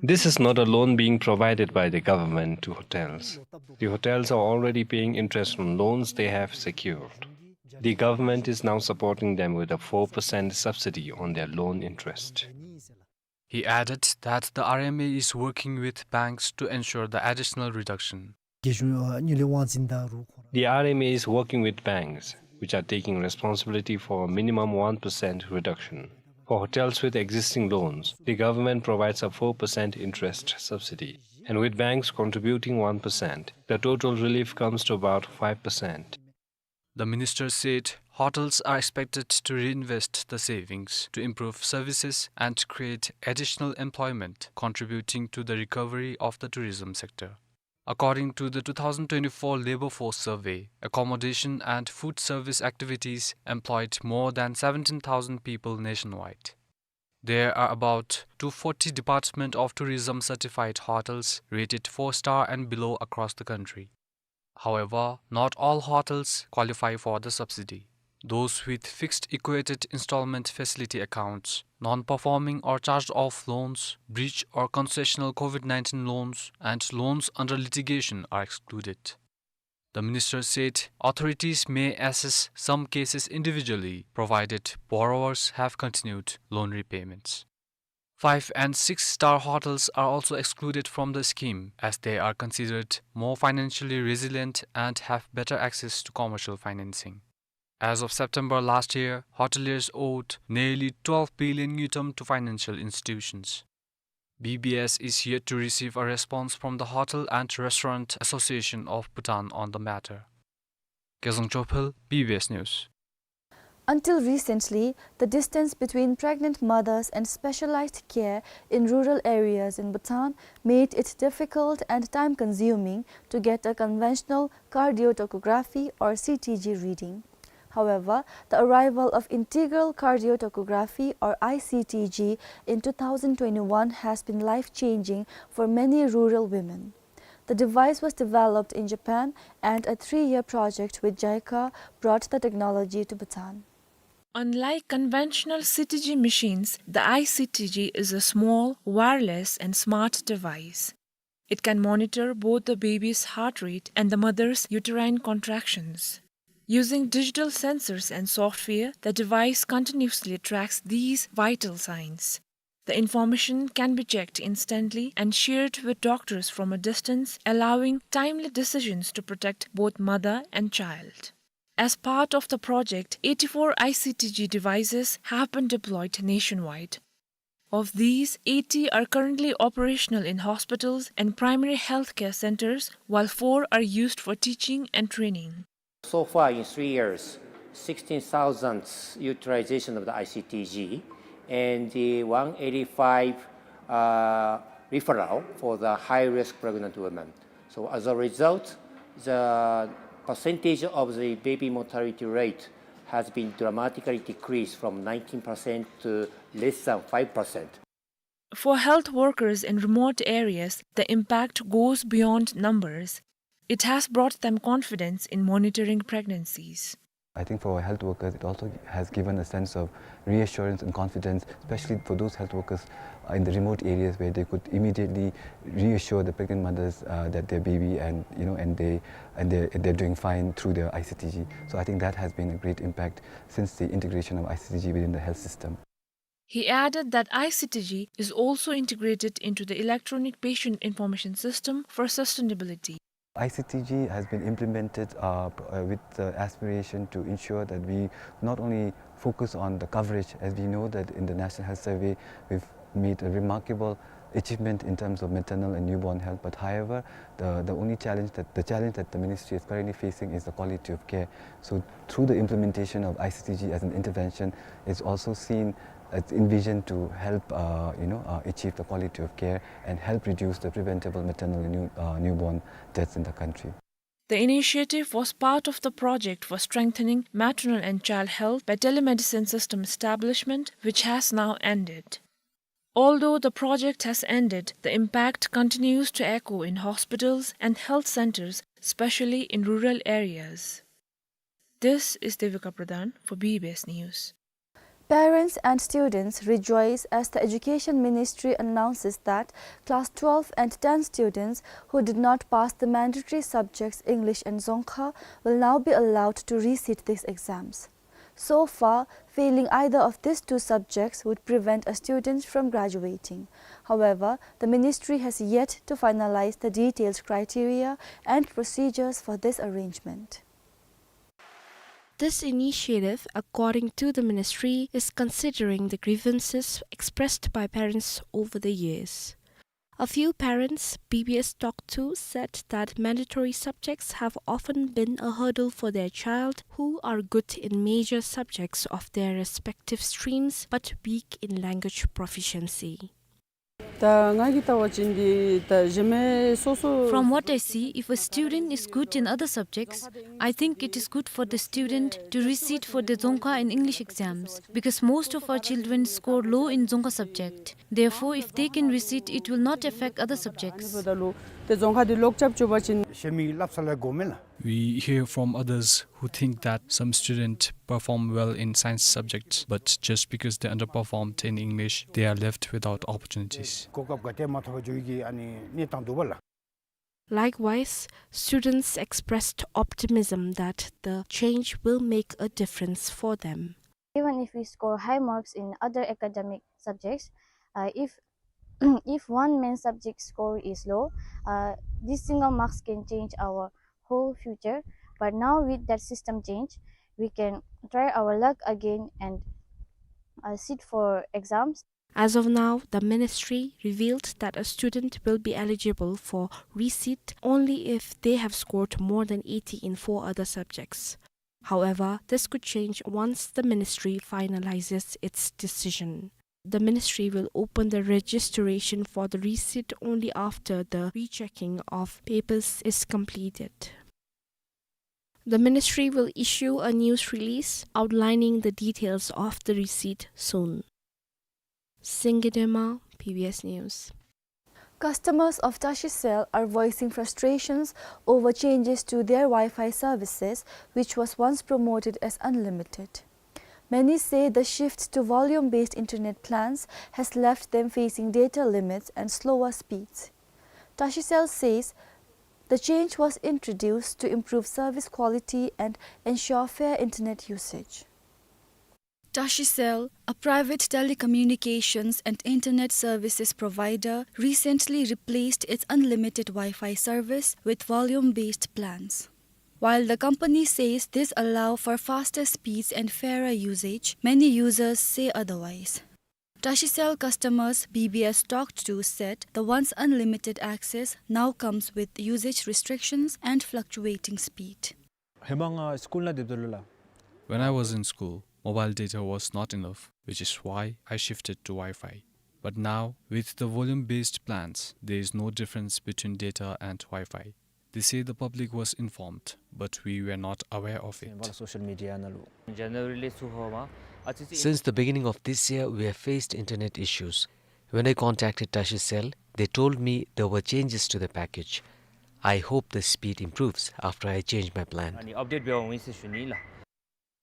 This is not a loan being provided by the government to hotels. The hotels are already paying interest on loans they have secured. The government is now supporting them with a four percent subsidy on their loan interest. He added that the R M A is working with banks to ensure the additional reduction. The R M A is working with banks, which are taking responsibility for a minimum one percent reduction. For hotels with existing loans, the government provides a four percent interest subsidy, and with banks contributing one percent, the total relief comes to about five percent. The minister said hotels are expected to reinvest the savings to improve services and create additional employment, contributing to the recovery of the tourism sector. According to the two thousand twenty-four Labor Force Survey, accommodation and food service activities employed more than seventeen thousand people nationwide. There are about two forty Department of Tourism certified hotels rated four star and below across the country. However, not all hotels qualify for the subsidy. Those with fixed equated installment facility accounts, non-performing or charged-off loans, breach or concessional COVID nineteen loans, and loans under litigation are excluded. The minister said authorities may assess some cases individually, provided borrowers have continued loan repayments. Five and six star hotels are also excluded from the scheme, as they are considered more financially resilient and have better access to commercial financing. As of September last year, hoteliers owed nearly twelve billion ngultrum to financial institutions. B B S is yet to receive a response from the Hotel and Restaurant Association of Bhutan on the matter. Kezang Chophel, B B S News. Until recently, the distance between pregnant mothers and specialized care in rural areas in Bhutan made it difficult and time-consuming to get a conventional cardiotocography or C T G reading. However, the arrival of integral cardiotocography or I C T G in two thousand twenty-one has been life-changing for many rural women. The device was developed in Japan, and a three-year project with JICA brought the technology to Bhutan. Unlike conventional C T G machines, the I C T G is a small, wireless, and smart device. It can monitor both the baby's heart rate and the mother's uterine contractions. Using digital sensors and software, the device continuously tracks these vital signs. The information can be checked instantly and shared with doctors from a distance, allowing timely decisions to protect both mother and child. As part of the project, eighty-four I C T G devices have been deployed nationwide. Of these, eighty are currently operational in hospitals and primary healthcare centers, while four are used for teaching and training. So far in three years, sixteen thousand utilization of the I C T G and the one eighty-five, uh, referral for the high-risk pregnant women. So as a result, the percentage of the baby mortality rate has been dramatically decreased from nineteen percent to less than five percent. For health workers in remote areas, the impact goes beyond numbers. It has brought them confidence in monitoring pregnancies. I think for health workers, it also has given a sense of reassurance and confidence, especially for those health workers, uh, in the remote areas where they could immediately reassure the pregnant mothers, uh, that their baby and, you know, and they, and they're, they're doing fine through their I C T G. So I think that has been a great impact since the integration of I C T G within the health system. He added that I C T G is also integrated into the electronic patient information system for sustainability. I C T G has been implemented, uh, p-, uh, with the aspiration to ensure that we not only focus on the coverage, as we know that in the National Health Survey, we've made a remarkable achievement in terms of maternal and newborn health. But however, the, the only challenge that, the challenge that the ministry is currently facing is the quality of care. So through the implementation of I C T G as an intervention, it's also seen, it's envisioned to help, uh, you know, uh, achieve the quality of care and help reduce the preventable maternal and new, uh, newborn deaths in the country. The initiative was part of the project for strengthening maternal and child health by telemedicine system establishment, which has now ended. Although the project has ended, the impact continues to echo in hospitals and health centers, especially in rural areas. This is Devika Pradhan for B B S News. Parents and students rejoice as the Education Ministry announces that class twelve and ten students who did not pass the mandatory subjects English and Dzongkha will now be allowed to resit these exams. So far, failing either of these two subjects would prevent a student from graduating. However, the ministry has yet to finalize the detailed criteria and procedures for this arrangement. This initiative, according to the ministry, is considering the grievances expressed by parents over the years. A few parents B B S talked to said that mandatory subjects have often been a hurdle for their child, who are good in major subjects of their respective streams but weak in language proficiency. ད་ང་གིས་བལྟ་བ་ཅིན་འདི་ད་གཞན་མི་སོ་སོ། From what I see, if a student is good in other subjects, I think it is good for the student to resit for the Dzongkha and English exams, because most of our children score low in Dzongkha subject. Therefore, if they can resit, it will not affect other subjects. ད་ལོ་ཏེ་རྫོང་ཁ་འདི་ལོག་རྐྱབ་བཅུག་པ་ཅིན། གཞན་མི་སླབ་ས་ལས་གོ་མེན་ལགས། We hear from others who think that some students perform well in science subjects, but just because they underperformed in English, they are left without opportunities. གོ་སྐབས་ག་ཏེ་མ་ཐོབ་པར་འགྱོ་ཡི་གི་ཨ་ནི་གནས་སྟངས་འདུག་པ་ལགས། Likewise, students expressed optimism that the change will make a difference for them. Even if we score high marks in other academic subjects, uh, if if one main subject score is low, uh, this single marks can change our whole future. But now with that system change, we can try our luck again and, uh, sit for exams. As of now, the ministry revealed that a student will be eligible for resit only if they have scored more than eighty in four other subjects. However, this could change once the ministry finalizes its decision. The ministry will open the registration for the resit only after the rechecking of papers is completed. The ministry will issue a news release outlining the details of the resit soon. Singye Dema, B B S News. Customers of Tashicell are voicing frustrations over changes to their Wi-Fi services, which was once promoted as unlimited. Many say the shift to volume-based internet plans has left them facing data limits and slower speeds. Tashicell says the change was introduced to improve service quality and ensure fair internet usage. Tashicell, a private telecommunications and internet services provider, recently replaced its unlimited Wi-Fi service with volume-based plans. While the company says this allow for faster speeds and fairer usage, many users say otherwise. Tashicell customers B B S talked to said the once unlimited access now comes with usage restrictions and fluctuating speed. ཧེ་མ་ང་སི་ཀུལ་ནང་སྡོདཔ་ད་ལུ་ལགས། When I was in school, mobile data was not enough, which is why I shifted to Wi-Fi. But now, with the volume-based plans, there is no difference between data and Wi-Fi. They say the public was informed, but we were not aware of it. Social media ནང་ལུ། January ལས་ཚུར་ཧོ་མ། Since the beginning of this year, we have faced internet issues. When I contacted Tashicell, they told me there were changes to the package. I hope the speed improves after I change my plan. ཨ་ནི་ཨཔ་ཌེཊ་འབད་འོང་ཟེར་ཞུ་ནི་ལགས།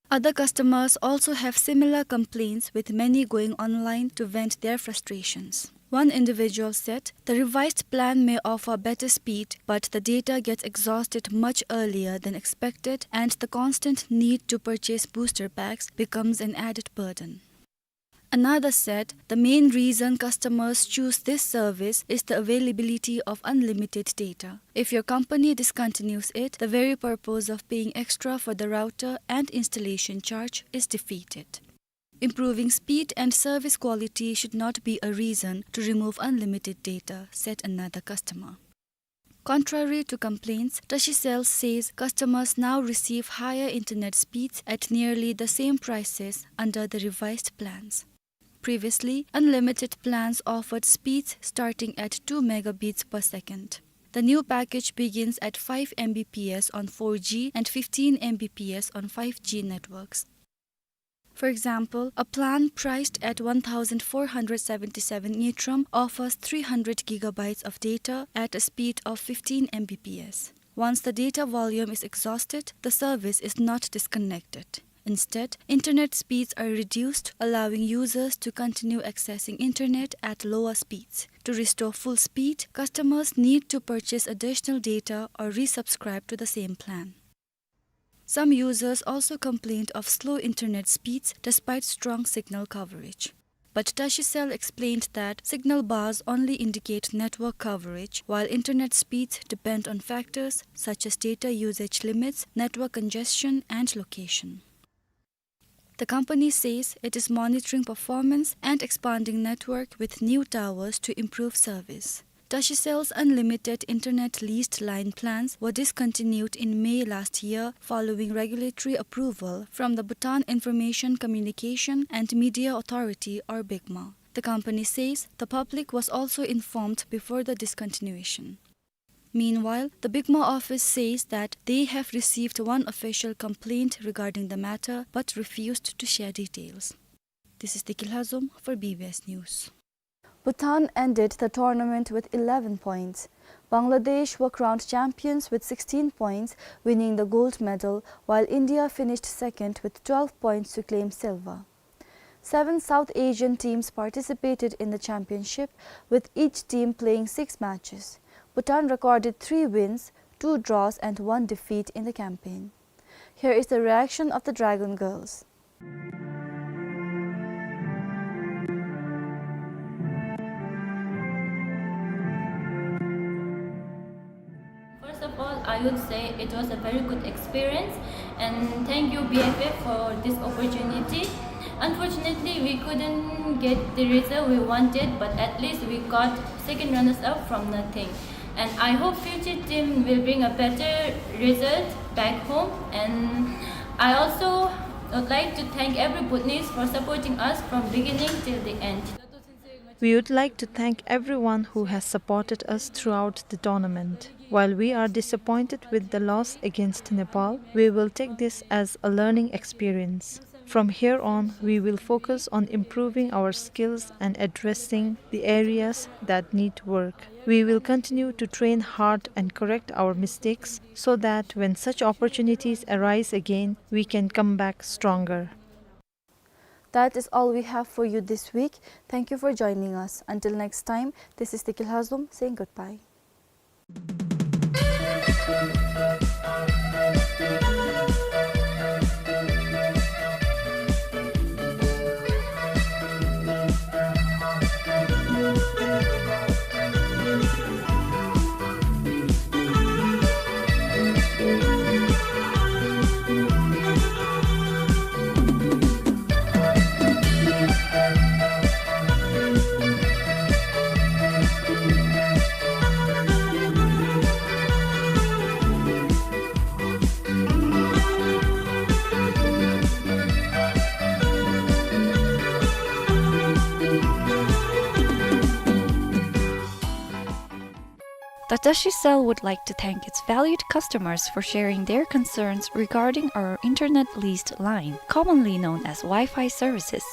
Other customers also have similar complaints, with many going online to vent their frustrations. One individual said the revised plan may offer better speed, but the data gets exhausted much earlier than expected, and the constant need to purchase booster packs becomes an added burden. Another said the main reason customers choose this service is the availability of unlimited data. If your company discontinues it, the very purpose of paying extra for the router and installation charge is defeated. Improving speed and service quality should not be a reason to remove unlimited data, said another customer. Contrary to complaints, Tashicell says customers now receive higher internet speeds at nearly the same prices under the revised plans. Previously, unlimited plans offered speeds starting at two megabits per second. The new package begins at five M B P S on four G and fifteen M B P S on five G networks. For example, a plan priced at one thousand four hundred seventy-seven ngultrum offers three hundred gigabytes of data at a speed of fifteen M B P S. Once the data volume is exhausted, the service is not disconnected. Instead, internet speeds are reduced, allowing users to continue accessing internet at lower speeds. To restore full speed, customers need to purchase additional data or resubscribe to the same plan. Some users also complained of slow internet speeds despite strong signal coverage. But Tashicell explained that signal bars only indicate network coverage, while internet speeds depend on factors such as data usage limits, network congestion, and location. The company says it is monitoring performance and expanding network with new towers to improve service. Tashicell's unlimited internet leased line plans were discontinued in May last year following regulatory approval from the Bhutan Information Communication and Media Authority, or BICMA. The company says the public was also informed before the discontinuation. Meanwhile, the BICMA office says that they have received one official complaint regarding the matter but refused to share details. This is Tiki Lhazom for B B S News. Bhutan ended the tournament with eleven points. Bangladesh were crowned champions with sixteen points, winning the gold medal, while India finished second with twelve points to claim silver. Seven South Asian teams participated in the championship, with each team playing six matches. Bhutan recorded three wins, two draws and one defeat in the campaign. Here is the reaction of the Dragon Girls. First of all, I would say it was a very good experience, and thank you, B F F, for this opportunity. Unfortunately, we couldn't get the result we wanted, but at least we got second runners up from nothing. And I hope future team will bring a better result back home. And I also would like to thank every Bhutanese for supporting us from beginning till the end. We would like to thank everyone who has supported us throughout the tournament. While we are disappointed with the loss against Nepal, we will take this as a learning experience. From here on, we will focus on improving our skills and addressing the areas that need work. We will continue to train hard and correct our mistakes so that when such opportunities arise again, we can come back stronger. That is all we have for you this week. Thank you for joining us. Until next time, this is Tiki Lhazom saying goodbye. Dasicell would like to thank its valued customers for sharing their concerns regarding our internet leased line, commonly known as Wi-Fi services.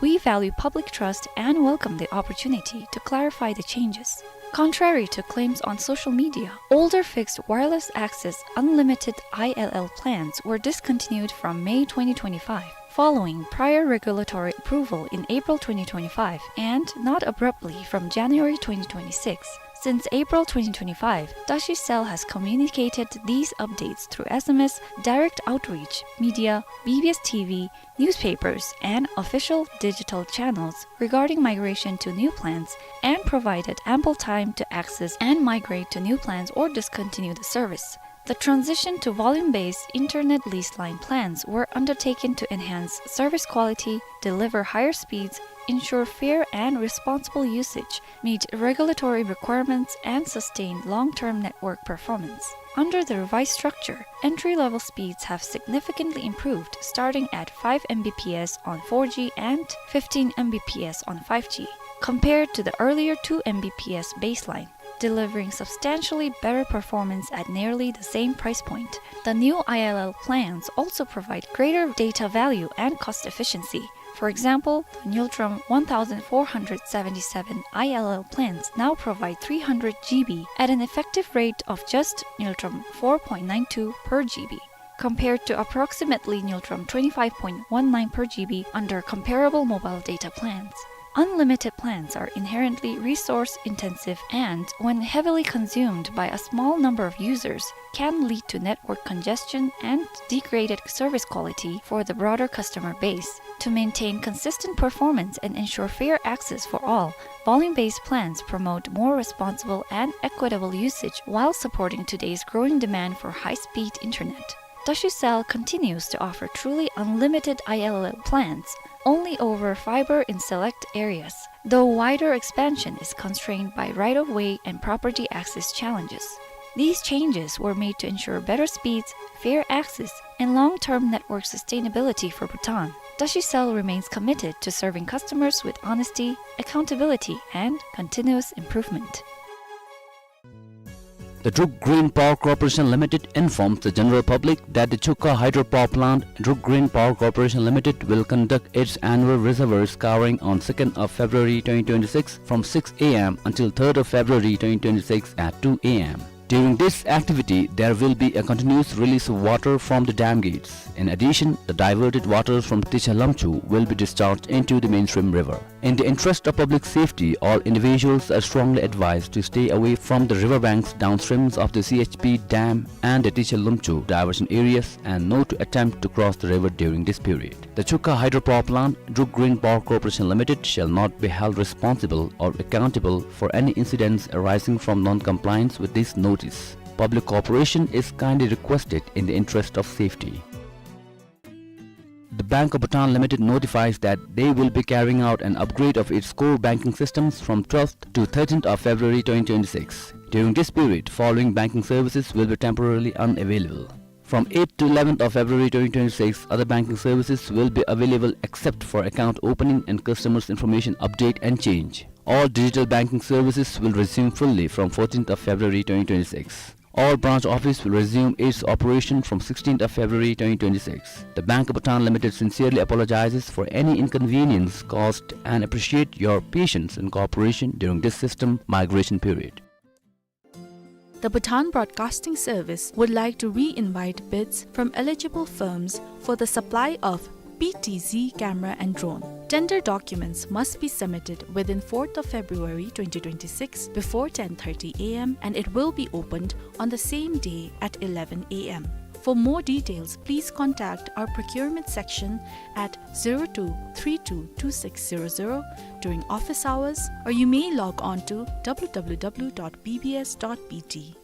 We value public trust and welcome the opportunity to clarify the changes. Contrary to claims on social media, older fixed wireless access unlimited I L L plans were discontinued from May twenty twenty-five, following prior regulatory approval in April twenty twenty-five and not abruptly from January twenty twenty-six. Since April twenty twenty-five, Dasicell has communicated these updates through S M S, direct outreach, media, B B S T V, newspapers, and official digital channels regarding migration to new plans and provided ample time to access and migrate to new plans or discontinue the service. The transition to volume-based internet lease line plans were undertaken to enhance service quality, deliver higher speeds, ensure fair and responsible usage, meet regulatory requirements, and sustain long-term network performance. Under the revised structure, entry-level speeds have significantly improved, starting at five M B P S on four G and fifteen M B P S on five G, compared to the earlier two M B P S baseline, delivering substantially better performance at nearly the same price point. The new I L L plans also provide greater data value and cost efficiency. For example, the Ngultrum one thousand four hundred seventy-seven I L L plans now provide three hundred G B at an effective rate of just Ngultrum four point nine two per G B, compared to approximately Ngultrum twenty-five point one nine per G B under comparable mobile data plans. Unlimited plans are inherently resource intensive and, when heavily consumed by a small number of users, can lead to network congestion and degraded service quality for the broader customer base. To maintain consistent performance and ensure fair access for all, volume-based plans promote more responsible and equitable usage while supporting today's growing demand for high-speed internet. Dasicell continues to offer truly unlimited I L L plans only over fiber in select areas, though wider expansion is constrained by right-of-way and property access challenges. These changes were made to ensure better speeds, fair access, and long-term network sustainability for Bhutan. Dasicell remains committed to serving customers with honesty, accountability, and continuous improvement. The Druk Green Power Corporation Limited informs the general public that the Chukha Hydropower Plant, Druk Green Power Corporation Limited, will conduct its annual reservoir scouring on second of February twenty twenty-six from six A M until third of February twenty twenty-six at two A M. During this activity, there will be a continuous release of water from the dam gates. In addition, the diverted waters from Ticha Lamchu will be discharged into the mainstream river. In the interest of public safety, all individuals are strongly advised to stay away from the river banks downstreams of the C H P dam and the Ticha Lamchu diversion areas, and not to attempt to cross the river during this period. The Chukha Hydropower Plant, Druk Green Power Corporation Limited, shall not be held responsible or accountable for any incidents arising from non-compliance with this notice. Public cooperation is kindly requested in the interest of safety. The Bank of Bhutan Limited notifies that they will be carrying out an upgrade of its core banking systems from twelfth to thirteenth of February twenty twenty-six. During this period, following banking services will be temporarily unavailable. From eighth to eleventh of February twenty twenty-six, other banking services will be available except for account opening and customers information update and change. All digital banking services will resume fully from fourteenth of February twenty twenty-six. All branch office will resume its operation from sixteenth of February twenty twenty-six. The Bank of Bhutan Limited sincerely apologizes for any inconvenience caused and appreciate your patience and cooperation during this system migration period. The Bhutan Broadcasting Service would like to re-invite bids from eligible firms for the supply of P T Z camera and drone. Tender documents must be submitted within fourth of February twenty twenty-six before ten thirty A M, and it will be opened on the same day at eleven A M. For more details, please contact our procurement section at zero two three two two six zero zero during office hours, or you may log on to W W W dot B B S dot B T.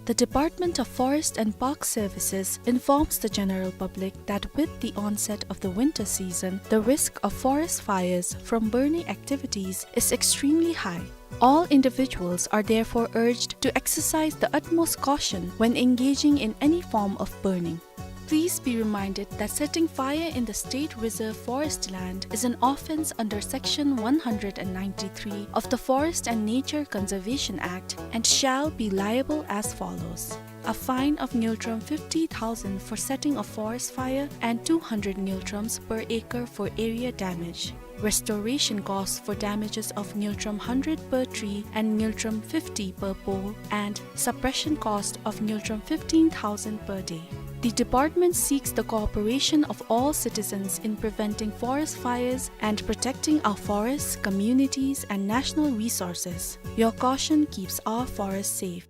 The Department of Forest and Park Services informs the general public that with the onset of the winter season, the risk of forest fires from burning activities is extremely high. All individuals are therefore urged to exercise the utmost caution when engaging in any form of burning. Please be reminded that setting fire in the state reserve forest land is an offence under Section one hundred and ninety-three of the Forest and Nature Conservation Act and shall be liable as follows. A fine of ngultrum fifty thousand for setting a forest fire and two hundred ngultrums per acre for area damage. Restoration costs for damages of ngultrum hundred per tree and ngultrum fifty per pole, and suppression cost of ngultrum fifteen thousand per day. The department seeks the cooperation of all citizens in preventing forest fires and protecting our forests, communities, and national resources. Your caution keeps our forests safe.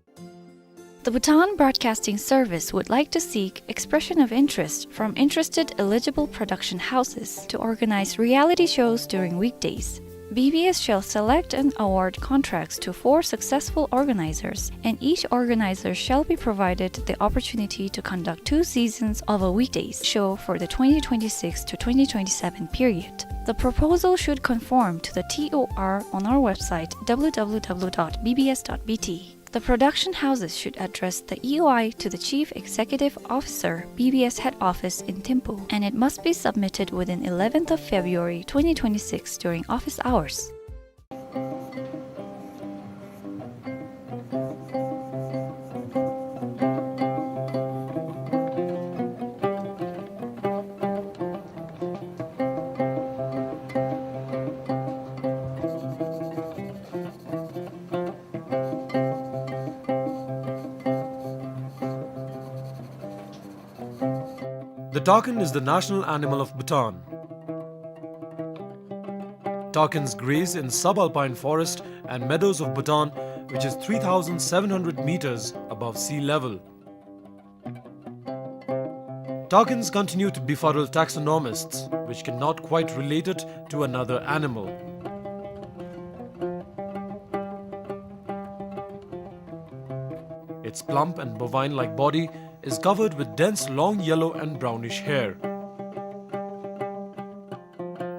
The Bhutan Broadcasting Service would like to seek expression of interest from interested eligible production houses to organize reality shows during weekdays. B B S shall select and award contracts to four successful organizers, and each organizer shall be provided the opportunity to conduct two seasons of a weekdays show for the twenty twenty-six to twenty twenty-seven period. The proposal should conform to the T O R on our website, W W W dot B B S dot B T. The production houses should address the E O I to the Chief Executive Officer, B B S Head Office in Thimphu, and it must be submitted within eleventh of February twenty twenty-six during office hours. The takin is the national animal of Bhutan. Takins graze in subalpine forest and meadows of Bhutan, which is three thousand seven hundred meters above sea level. Takins continue to befuddle taxonomists, which cannot quite relate it to another animal. Its plump and bovine-like body is covered with dense long yellow and brownish hair.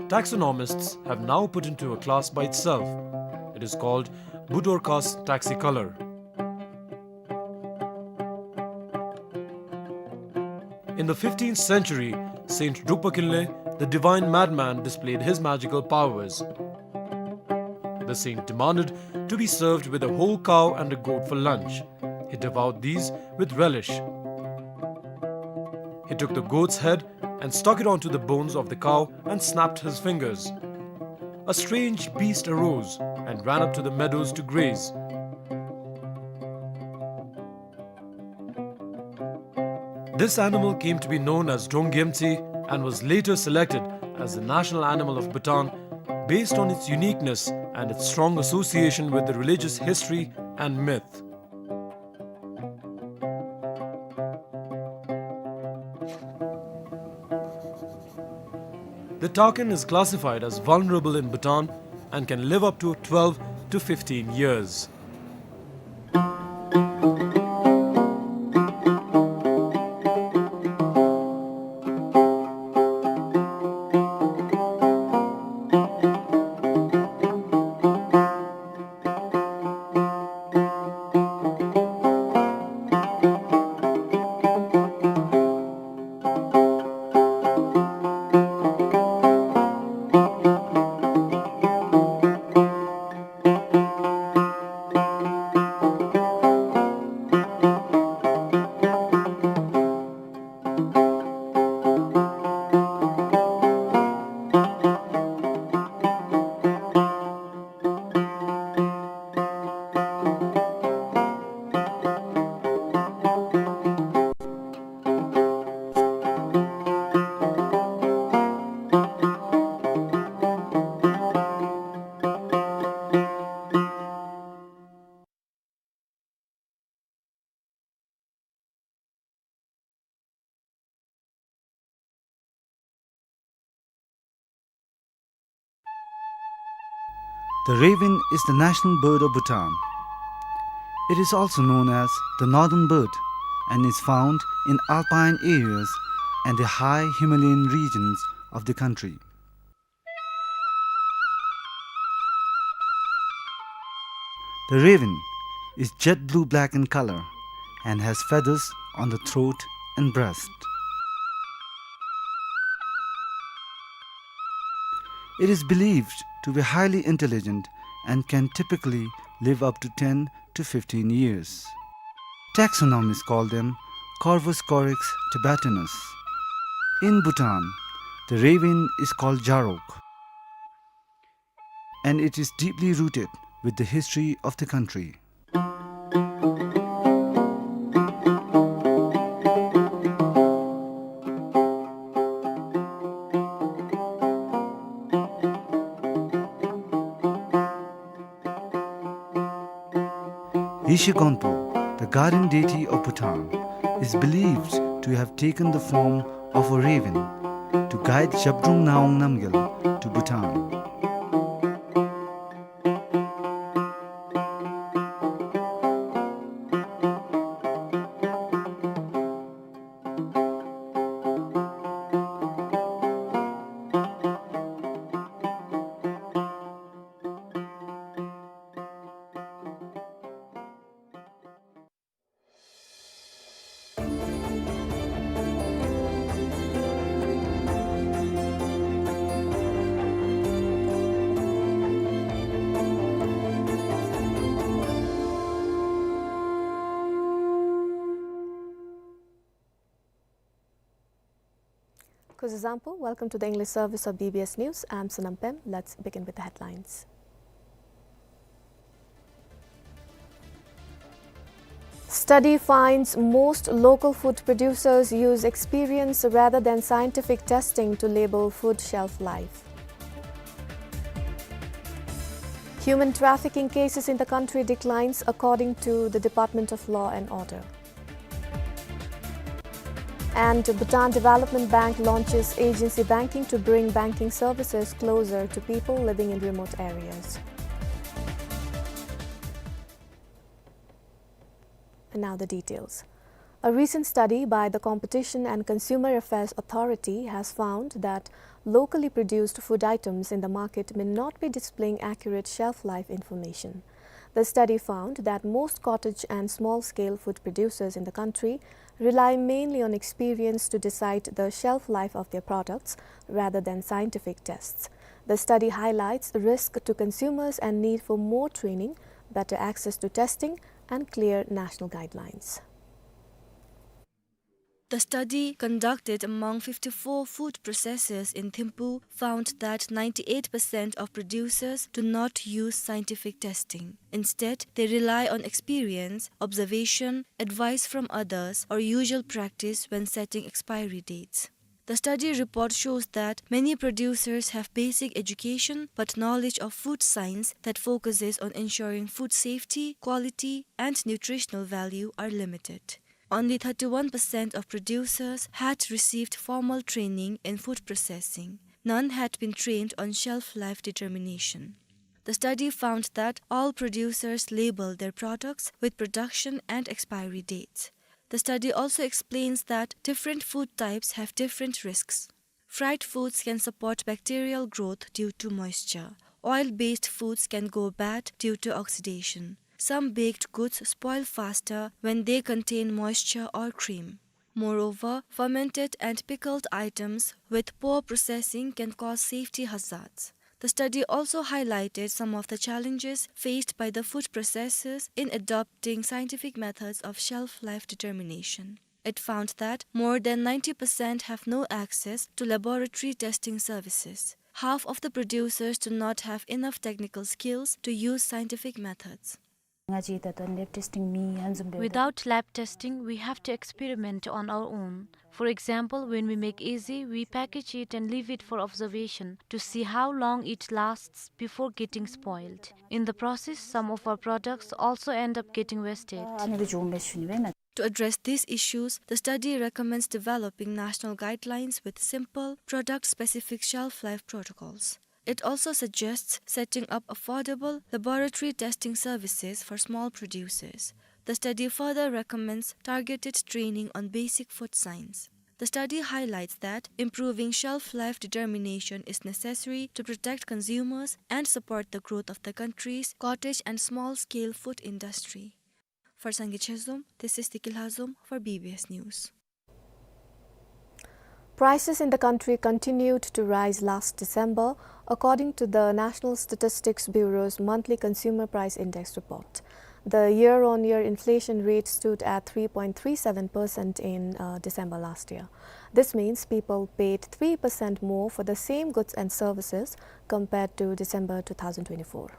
Taxonomists have now put into a class by itself. It is called Budorcas taxicolor. In the fifteenth century, Saint Drukpa Kinley, the divine madman, displayed his magical powers. The saint demanded to be served with a whole cow and a goat for lunch. He devoured these with relish. He took the goat's head and stuck it onto the bones of the cow and snapped his fingers. A strange beast arose and ran up to the meadows to graze. This animal came to be known as Drongyemtsi and was later selected as the national animal of Bhutan based on its uniqueness and its strong association with the religious history and myth. The takin is classified as vulnerable in Bhutan and can live up to twelve to fifteen years. The raven is the national bird of Bhutan. It is also known as the northern bird and is found in alpine areas and the high Himalayan regions of the country. The raven is jet blue-black in color and has feathers on the throat and breast. It is believed to be highly intelligent and can typically live up to ten to fifteen years. Taxonomists call them Corvus corax tibetanus. In Bhutan, the raven is called Jarok, and it is deeply rooted with the history of the country. Yeshe Gonpo, the guardian deity of Bhutan, is believed to have taken the form of a raven to guide Zhabdrung Ngawang Namgyal to Bhutan. Kuzuzangpo, welcome to the English service of B B S News. I'm Sonam Pem. Let's begin with the headlines. Study finds most local food producers use experience rather than scientific testing to label food shelf life. Human trafficking cases in the country declines, according to the Department of Law and Order. And Bhutan Development Bank launches agency banking to bring banking services closer to people living in remote areas. And now the details. A recent study by the Competition and Consumer Affairs Authority has found that locally produced food items in the market may not be displaying accurate shelf life information. The study found that most cottage and small-scale food producers in the country rely mainly on experience to decide the shelf life of their products rather than scientific tests. The study highlights risk to consumers and need for more training, better access to testing, and clear national guidelines. The study, conducted among fifty-four food processors in Thimphu, found that ninety-eight percent of producers do not use scientific testing. Instead, they rely on experience, observation, advice from others, or usual practice when setting expiry dates. The study report shows that many producers have basic education, but knowledge of food science that focuses on ensuring food safety, quality, and nutritional value are limited. Only thirty-one percent of producers had received formal training in food processing. None had been trained on shelf life determination. The study found that all producers label their products with production and expiry dates. The study also explains that different food types have different risks. Fried foods can support bacterial growth due to moisture. Oil-based foods can go bad due to oxidation. Some baked goods spoil faster when they contain moisture or cream. Moreover, fermented and pickled items with poor processing can cause safety hazards. The study also highlighted some of the challenges faced by the food processors in adopting scientific methods of shelf life determination. It found that more than ninety percent have no access to laboratory testing services. Half of the producers do not have enough technical skills to use scientific methods. Without lab testing, we have to experiment on our own. For example, when we make ezi, we package it and leave it for observation to see how long it lasts before getting spoiled. In the process, some of our products also end up getting wasted. To address these issues, the study recommends developing national guidelines with simple, product-specific shelf life protocols. It also suggests setting up affordable laboratory testing services for small producers. The study further recommends targeted training on basic food science. The study highlights that improving shelf life determination is necessary to protect consumers and support the growth of the country's cottage and small-scale food industry. For Sangay Chezom, this is Tiki Lhazom for B B S News. Prices in the country continued to rise last December According to the National Statistics Bureau's monthly Consumer Price Index report, the year-on-year inflation rate stood at three point three seven percent in, uh, December last year. This means people paid three percent more for the same goods and services compared to December two thousand twenty-four.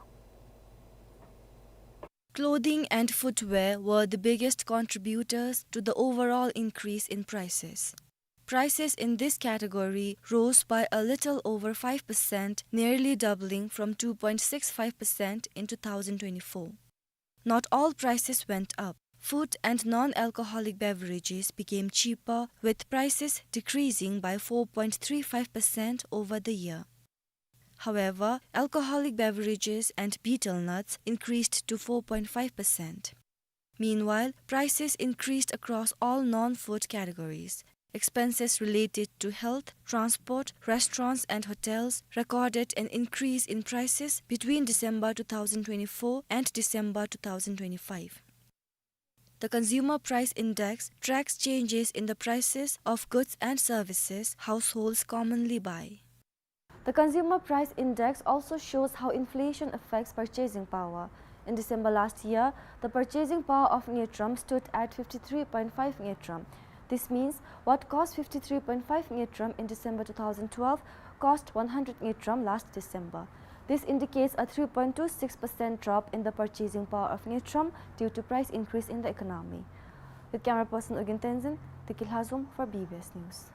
Clothing and footwear were the biggest contributors to the overall increase in prices. Prices in this category rose by a little over five percent, nearly doubling from two point six five percent in two thousand twenty-four. Not all prices went up. Food and non-alcoholic beverages became cheaper, with prices decreasing by four point three five percent over the year. However, alcoholic beverages and betel nuts increased to four point five percent. Meanwhile, prices increased across all non-food categories. Expenses related to health, transport, restaurants, and hotels recorded an increase in prices between December two thousand twenty-four and December two thousand twenty-five. The Consumer Price Index tracks changes in the prices of goods and services households commonly buy. The Consumer Price Index also shows how inflation affects purchasing power. In December last year, the purchasing power of ngultrum stood at fifty-three point five ngultrum. This means what cost fifty-three point five ngultrum in December two thousand twelve cost one hundred ngultrum last December. This indicates a three point two six percent drop in the purchasing power of ngultrum due to price increase in the economy. With camera person Ugyen Tenzin, Tiki Lhazom for B B S News.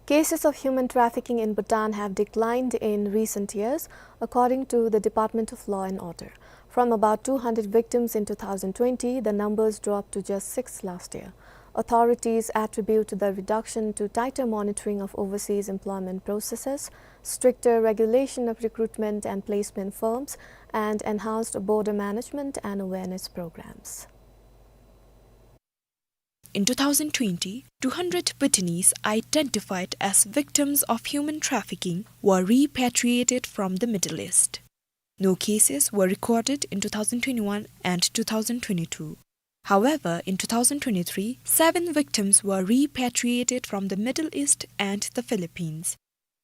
Cases of human trafficking in Bhutan have declined in recent years, according to the Department of Law and Order. From about two hundred victims in two thousand twenty, the numbers dropped to just six last year. Authorities attribute the reduction to tighter monitoring of overseas employment processes, stricter regulation of recruitment and placement firms, and enhanced border management and awareness programs. In two thousand twenty, two hundred Bhutanese identified as victims of human trafficking were repatriated from the Middle East. No cases were recorded in two thousand twenty-one and two thousand twenty-two. However, in two thousand twenty-three, seven victims were repatriated from the Middle East and the Philippines.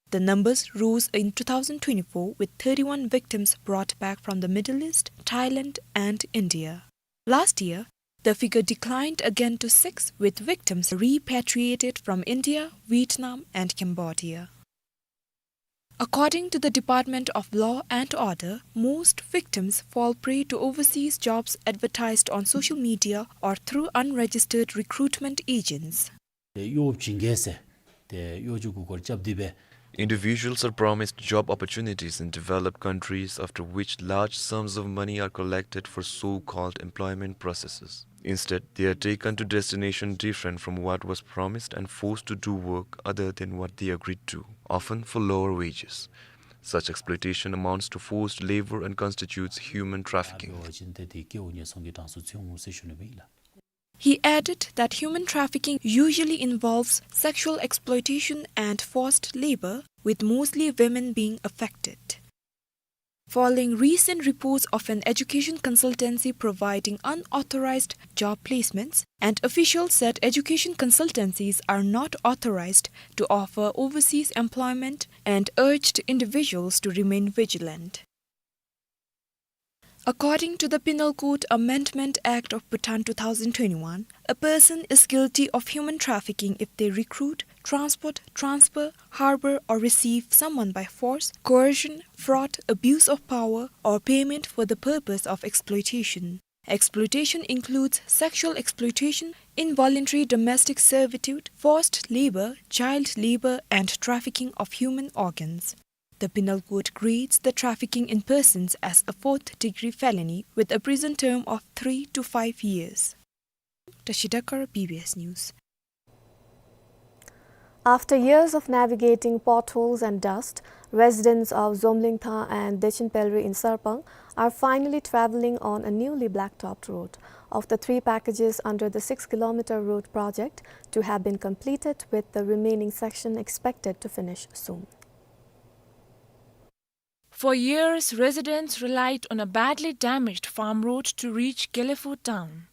The numbers rose in two thousand twenty-four, with thirty-one victims brought back from the Middle East, Thailand, and India. Last year, the figure declined again to six, with victims repatriated from India, Vietnam, and Cambodia. According to the Department of Law and Order, most victims fall prey to overseas jobs advertised on social media or through unregistered recruitment agents. ཏེ་གཡོག་བྱིན་གེ་ཟེར་ཏེ་གཡོག་བྱེད་གུ་སྐོར་རྐྱབ་སྟེ་སྦེ། Individuals are promised job opportunities in developed countries, after which large sums of money are collected for so-called employment processes. Instead, they are taken to destination different from what was promised and forced to do work other than what they agreed to, often for lower wages. Such exploitation amounts to forced labor and constitutes human trafficking. He added that human trafficking usually involves sexual exploitation and forced labor, with mostly women being affected. Following recent reports of an education consultancy providing unauthorized job placements, and officials said education consultancies are not authorized to offer overseas employment and urged individuals to remain vigilant. According to the Penal Code Amendment Act of Bhutan two thousand twenty-one, a person is guilty of human trafficking if they recruit, transport, transfer, harbor, or receive someone by force, coercion, fraud, abuse of power, or payment for the purpose of exploitation. Exploitation includes sexual exploitation, involuntary domestic servitude, forced labor, child labor, and trafficking of human organs. The Penal Code grades the trafficking in persons as a fourth-degree felony with a prison term of three to five years. Tashi Dakar, B B S News. After years of navigating potholes and dust, residents of Zomlingtha and Dechinpelri in Sarpang are finally travelling on a newly blacktopped road. Of the three packages under the six-kilometre road project to have been completed, with the remaining section expected to finish soon. For years, residents relied on a badly damaged farm road to reach Gelephu town.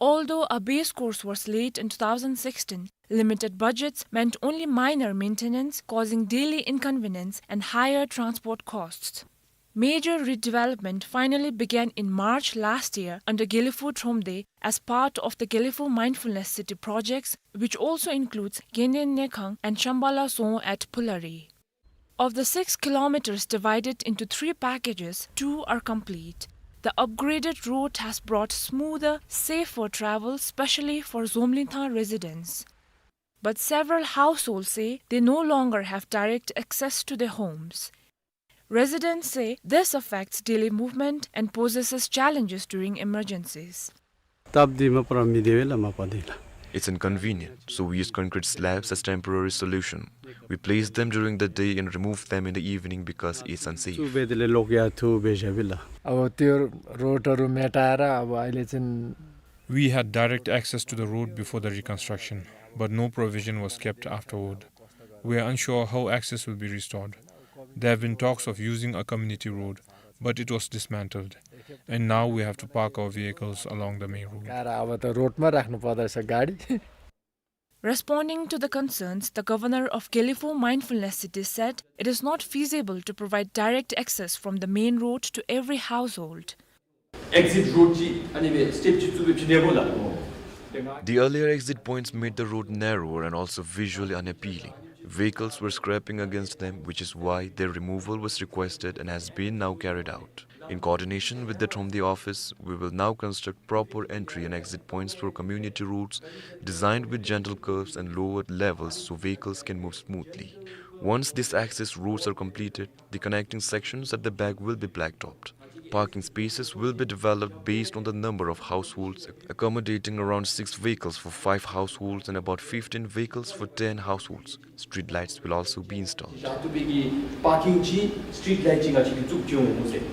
Although a base course was laid in two thousand sixteen, limited budgets meant only minor maintenance, causing daily inconvenience and higher transport costs. Major redevelopment finally began in March last year under Gelephu Thromde as part of the Gelephu Mindfulness City projects, which also includes Genden Nekhang and Shambala Dzong at Phulari. Of the six kilometers divided into three packages, two are complete. The upgraded road has brought smoother, safer travel, especially for Dzomlingthang residents. But several households say they no longer have direct access to their homes. Residents say this affects daily movement and poses as challenges during emergencies. སྟབས་བདེ་མ་པ་ར་མི་བདེ་བས་ལགས། མ་པ་བདེ་ལགས། It's inconvenient, so we use concrete slabs as temporary solution. We place them during the day and remove them in the evening because it's unsafe. ཚུ་སྦེ་དེ་ལས་ལོག་ཡར་ཐུག་སྦེ་བཞག་པས་ལགས། अब त्यो रोडहरू मेटाएर अब अहिले चाहिँ We had direct access to the road before the reconstruction, but no provision was kept afterward. We are unsure how access will be restored. There have been talks of using a community road, but it was dismantled. And now we have to park our vehicles along the main road. गाह्रो, अब त रोडमा राख्नु पर्दैछ गाडी। Responding to the concerns, the governor of Gelephu Mindfulness City said it is not feasible to provide direct access from the main road to every household. Exit road ཅིག་ཨ་ནི་སྦེ་སི་ཊེབ་ཅིག་བཙུགས་སྦེ་ཕྱེ་དེ་སྦེ་ལགས། The earlier exit points made the road narrower and also visually unappealing. Vehicles were scraping against them, which is why their removal was requested and has been now carried out. In coordination with the Thromde office, we will now construct proper entry and exit points for community roads designed with gentle curves and lowered levels so vehicles can move smoothly. Once these access roads are completed, the connecting sections at the back will be blacktopped. Parking spaces will be developed based on the number of households, accommodating around six vehicles for five households and about fifteen vehicles for ten households. Street lights will also be installed. ཞག་ཐུབ་པའི་གི་པར་ཀིང་ཅིག་སི་ཊི་རིཊ་ལའིཊ་ཅིག་ང་བཅས་ཀྱིས་བཙུགས་ཅི་འོང་སྨོ་ཟེར།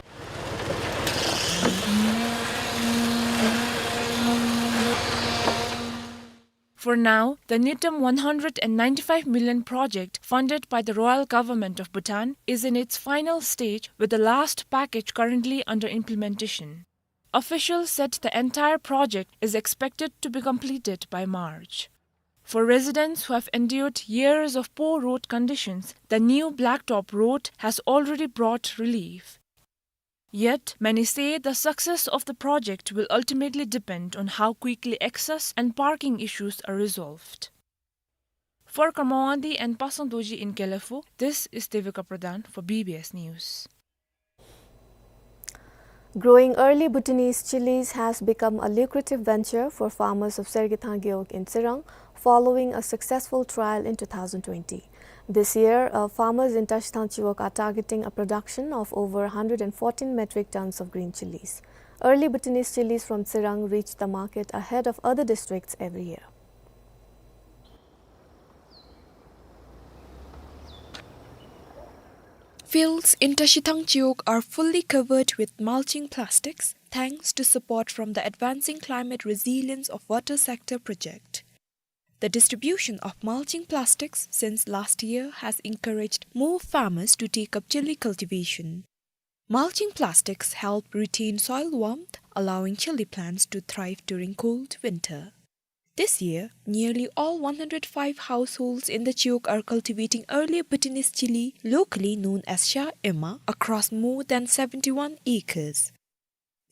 For now, the Nitam one hundred and ninety-five million project funded by the Royal Government of Bhutan is in its final stage, with the last package currently under implementation. Officials said the entire project is expected to be completed by March. For residents who have endured years of poor road conditions, the new blacktop road has already brought relief. Yet, many say the success of the project will ultimately depend on how quickly access and parking issues are resolved. For Karma Wangdi and Pasang Dorji in Gelephu, this is Devika Pradhan for B B S News. Growing early Bhutanese chilies has become a lucrative venture for farmers of Sergethang Gewog in Tsirang, following a successful trial in two thousand twenty. This year, uh, farmers in Tashithang Chiwog are targeting a production of over one hundred and fourteen metric tons of green chilies. Early Bhutanese chilies from Tsirang reach the market ahead of other districts every year. Fields in Tashithang Chiwog are fully covered with mulching plastics thanks to support from the Advancing Climate Resilience of Water Sector project. The distribution of mulching plastics since last year has encouraged more farmers to take up chili cultivation. Mulching plastics help retain soil warmth, allowing chili plants to thrive during cold winter. This year, nearly all one hundred five households in the Chiwog are cultivating early Bhutanese chili, locally known as Sha Ema, across more than seventy-one acres.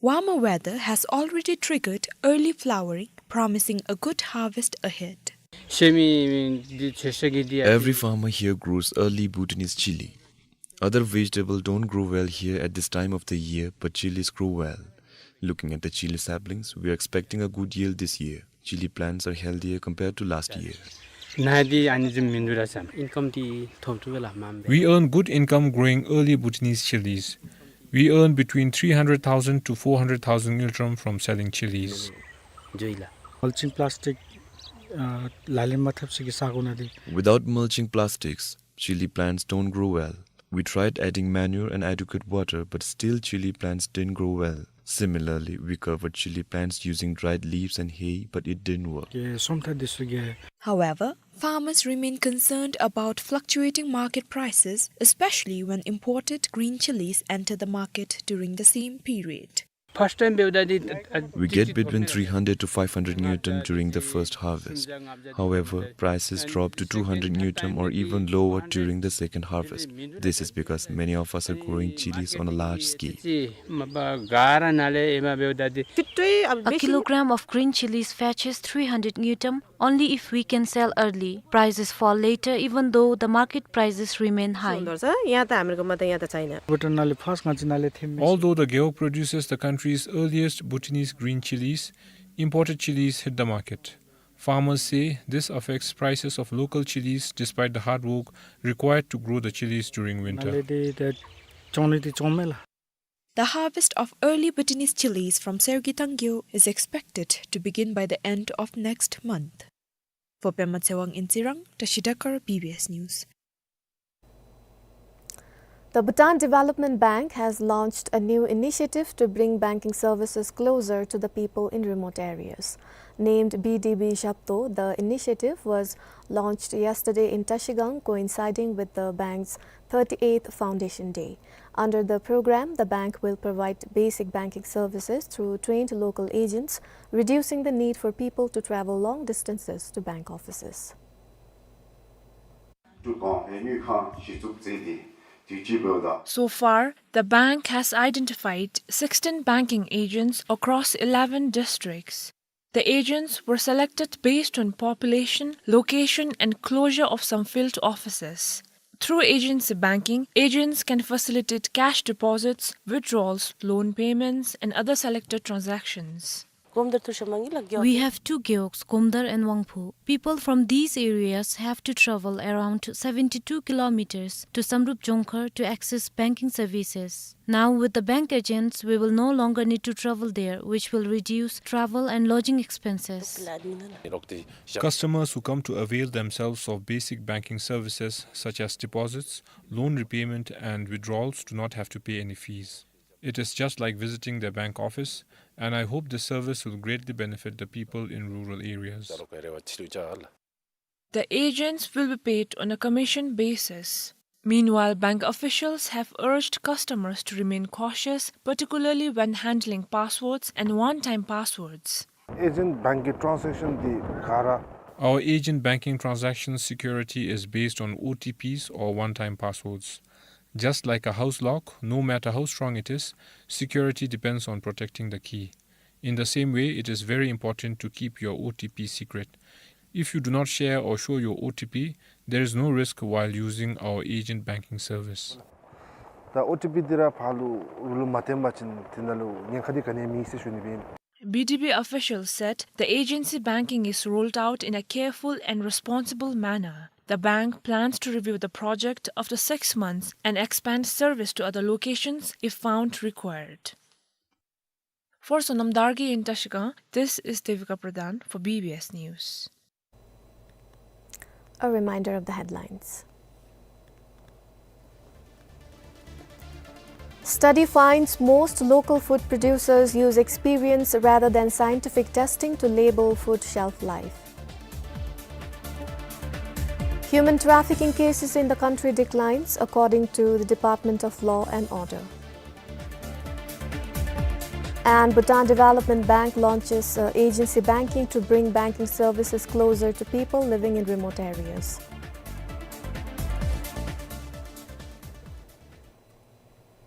Warmer weather has already triggered early flowering, promising a good harvest ahead. Every farmer here grows early Bhutanese chili. Other vegetables don't grow well here at this time of the year, but chilies grow well. Looking at the chili saplings, we are expecting a good yield this year. Chili plants are healthier compared to last year. ནཱ་འདི་ཨ་ནི་ཅིག་མིན་འདུག་ར་སམ། ཨིན་ཀམ་འདི་ཐོབ་ཐུབ་པས་ལགས་མམ་སྦེ། We earn good income growing early Bhutanese chilies. We earn between three hundred thousand to four hundred thousand ngultrum from selling chilies. ཇོ་ཡི་ལགས། Mulching plastic ཨ་ལག་ལེན་མ་འཐབ་ས་གི་ས་གོ་ནང་འདི། Without mulching plastics, chili plants don't grow well. We tried adding manure and adequate water, but still chili plants didn't grow well. Similarly, we covered chili plants using dried leaves and hay, but it didn't work. གི་སོམ་ཐ་འདི་ཚུ་གི། However, farmers remain concerned about fluctuating market prices, especially when imported green chilies enter the market during the same period. First time འབདཝ་ད་འདི་ཨ་ཨ་We get between three hundred to five hundred ngultrum during the first harvest. However, prices drop to two hundred ngultrum or even lower during the second harvest. This is because many of us are growing chilies on a large scale. ཨ་ནི་ཅིག་མ་པ་ག་ར་ནང་ལས་ཨེ་མ་འབདཝ་ད་འདི། A kilogram of green chilies fetches three hundred ngultrum only if we can sell early. Prices fall later even though the market prices remain high. ཡང་ད་ཨ་མི་རི་ཀ་མ་ད་ཡང་ད་ཅའི་ན། བྷུ་ཊཱན་ནང་ལས་ཕརསཊ་ང་བཅས་ནང་ལས་ཐོན་མི། Although the gewog produces the country's earliest Bhutanese green chilies, imported chilies hit the market. Farmers say this affects prices of local chilies despite the hard work required to grow the chilies during winter. ནང་ལས་འདི་ད་བཙོང་ནི་འདི་བཙོང་མས་ལགས། The harvest of early Bhutanese chilies from Sergi Tangyo is expected to begin by the end of next month. For Pema Tsewang in Tsirang, Tashi Dakar, B B S News. The Bhutan Development Bank has launched a new initiative to bring banking services closer to the people in remote areas. Named B D B Zhabto, the initiative was launched yesterday in Tashigang, coinciding with the bank's thirty-eighth foundation day. Under the program, the bank will provide basic banking services through trained local agents, reducing the need for people to travel long distances to bank offices. So far, the bank has identified sixteen banking agents across eleven districts. The agents were selected based on population, location, and closure of some field offices. Through agency banking, agents can facilitate cash deposits, withdrawals, loan payments, and other selected transactions. We have two gewogs, Komdar and Wangphu. People from these areas have to travel around seventy-two kilometers to Samrup Jongkhar to access banking services. Now, with the bank agents, we will no longer need to travel there, which will reduce travel and lodging expenses. Customers who come to avail themselves of basic banking services such as deposits, loan repayment, and withdrawals do not have to pay any fees. It is just like visiting their bank office, and I hope this service will greatly benefit the people in rural areas. The agents will be paid on a commission basis. Meanwhile, bank officials have urged customers to remain cautious, particularly when handling passwords and one-time passwords. Agent banking transaction འདི་ག་ར། Our agent banking transaction security is based on O T Ps or one-time passwords. Just like a house lock, no matter how strong it is, security depends on protecting the key. In the same way, it is very important to keep your O T P secret. If you do not share or show your O T P, there is no risk while using our agent banking service. ད་O T P འདི་ར་ཕར་ལུ་རུལ་མ་བཏོན་པ་ཅིན་དེ་ནང་ལུ་ཉེན་ཁ་འདི་ག་ནི་ཡང་མེད་ཟེར་ཞུ་ནི་ཨིན། B D B officials said the agency banking is rolled out in a careful and responsible manner. The bank plans to review the project after six months and expand service to other locations if found required. For Sonam Dargay in Trashigang, this is Devika Pradhan for B B S News. A reminder of the headlines. Study finds most local food producers use experience rather than scientific testing to label food shelf life. Human trafficking cases in the country declines, according to the Department of Law and Order. And Bhutan Development Bank launches, uh, agency banking to bring banking services closer to people living in remote areas.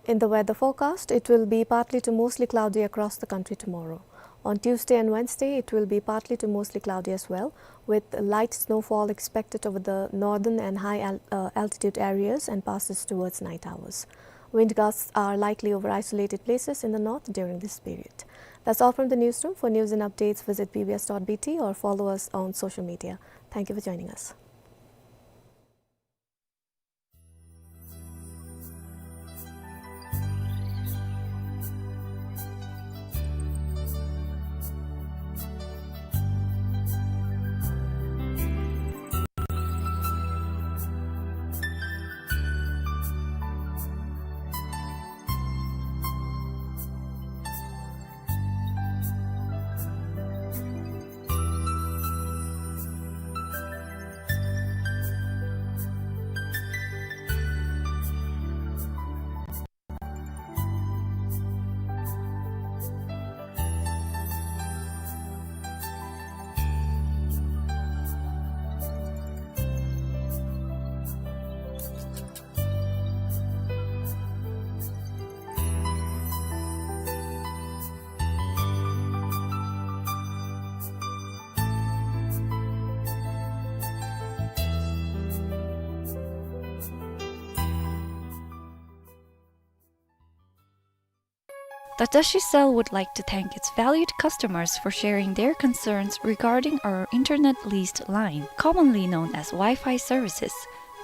In the weather forecast, it will be partly to mostly cloudy across the country tomorrow. On Tuesday and Wednesday, it will be partly to mostly cloudy as well, with light snowfall expected over the northern and high al-, uh, altitude areas and passes towards night hours. Wind gusts are likely over isolated places in the north during this period. That's all from the newsroom. For news and updates, visit B B S dot B T or follow us on social media. Thank you for joining us. The Tashicell would like to thank its valued customers for sharing their concerns regarding our internet leased line, commonly known as Wi-Fi services.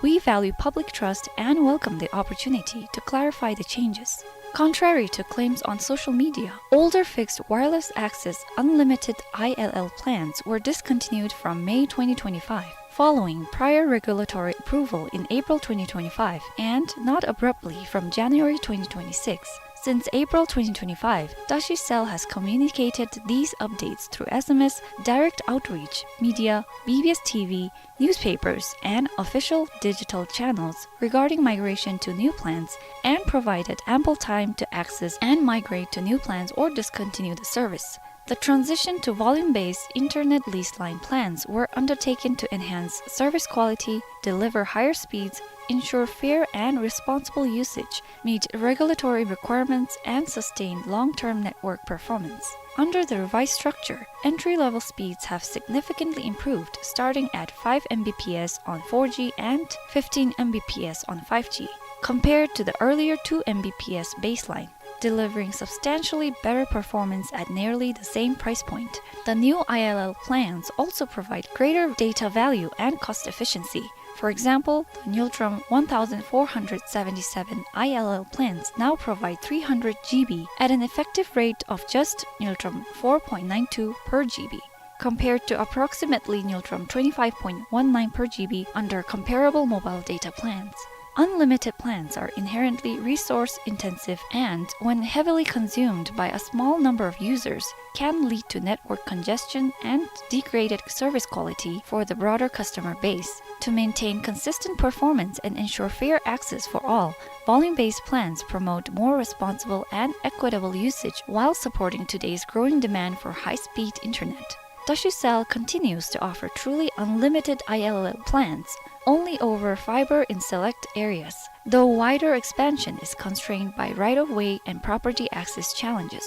We value public trust and welcome the opportunity to clarify the changes. Contrary to claims on social media, older fixed wireless access unlimited I L L plans were discontinued from May twenty twenty-five, following prior regulatory approval in April twenty twenty-five and not abruptly from January twenty twenty-six. Since April twenty twenty-five, Tashicell has communicated these updates through S M S, direct outreach, media, B B S T V, newspapers, and official digital channels regarding migration to new plans and provided ample time to access and migrate to new plans or discontinue the service. The transition to volume-based internet lease line plans were undertaken to enhance service quality, deliver higher speeds, ensure fair and responsible usage, meet regulatory requirements, and sustain long-term network performance. Under the revised structure, entry-level speeds have significantly improved, starting at five M B P S on four G and fifteen M B P S on five G, compared to the earlier two M B P S baseline, delivering substantially better performance at nearly the same price point. The new I L L plans also provide greater data value and cost efficiency. For example, the Ngultrum one thousand four hundred seventy-seven I L L plans now provide three hundred G B at an effective rate of just Ngultrum four point nine two per G B, compared to approximately Ngultrum twenty-five point one nine per G B under comparable mobile data plans. Unlimited plans are inherently resource intensive and, when heavily consumed by a small number of users, can lead to network congestion and degraded service quality for the broader customer base. To maintain consistent performance and ensure fair access for all, volume-based plans promote more responsible and equitable usage while supporting today's growing demand for high-speed internet. Tashicell continues to offer truly unlimited I L L plans only over fiber in select areas, though wider expansion is constrained by right-of-way and property access challenges.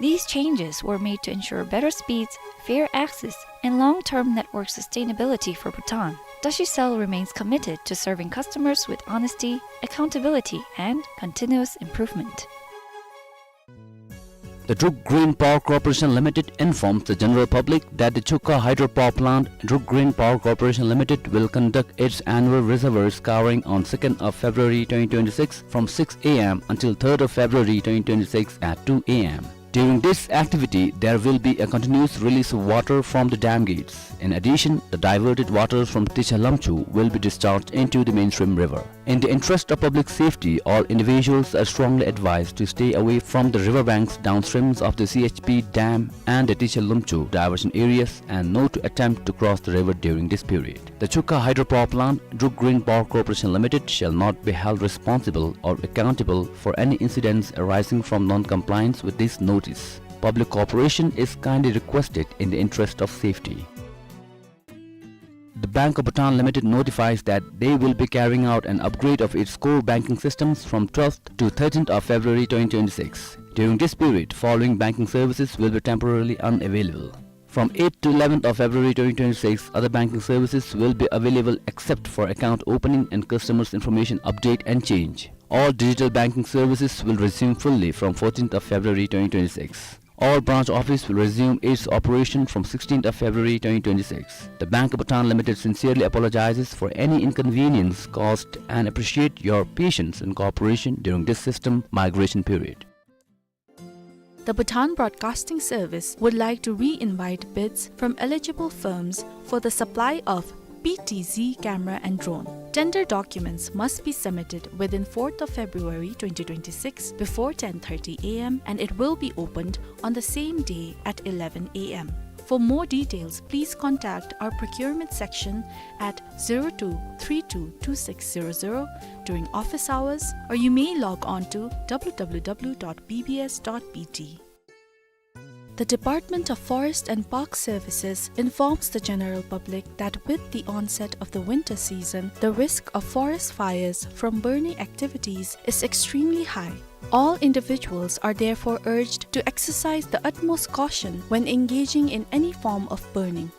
These changes were made to ensure better speeds, fair access, and long-term network sustainability for Bhutan. Tashicell remains committed to serving customers with honesty, accountability, and continuous improvement. The Druk Green Power Corporation Limited informs the general public that the Chukha Hydropower Plant, Druk Green Power Corporation Limited, will conduct its annual reservoir scouring on second of February twenty twenty-six from six A M until third of February twenty twenty-six at two A M. During this activity, there will be a continuous release of water from the dam gates. In addition, the diverted waters from Ticha Lamchu will be discharged into the mainstream river. In the interest of public safety, all individuals are strongly advised to stay away from the river banks downstreams of the C H P dam and the Ticha Lamchu diversion areas and not to attempt to cross the river during this period. The Chukha Hydropower Plant, Druk Green Power Corporation Limited, shall not be held responsible or accountable for any incidents arising from non-compliance with this notice. Public cooperation is kindly requested in the interest of safety. The Bank of Bhutan Limited notifies that they will be carrying out an upgrade of its core banking systems from twelfth to thirteenth of February twenty twenty-six. During this period, following banking services will be temporarily unavailable. From eighth to eleventh of February twenty twenty-six, other banking services will be available except for account opening and customers information update and change. All digital banking services will resume fully from fourteenth of February twenty twenty-six. All branch office will resume its operation from sixteenth of February twenty twenty-six. The Bank of Bhutan Limited sincerely apologizes for any inconvenience caused and appreciate your patience and cooperation during this system migration period. The Bhutan Broadcasting Service would like to re-invite bids from eligible firms for the supply of P T Z camera and drone. Tender documents must be submitted within fourth of February twenty twenty-six before ten thirty A M and it will be opened on the same day at eleven A M. For more details, please contact our procurement section at zero two three two two six zero zero during office hours, or you may log on to W W W dot B B S dot B T. The Department of Forest and Park Services informs the general public that with the onset of the winter season, the risk of forest fires from burning activities is extremely high. All individuals are therefore urged to exercise the utmost caution when engaging in any form of burning.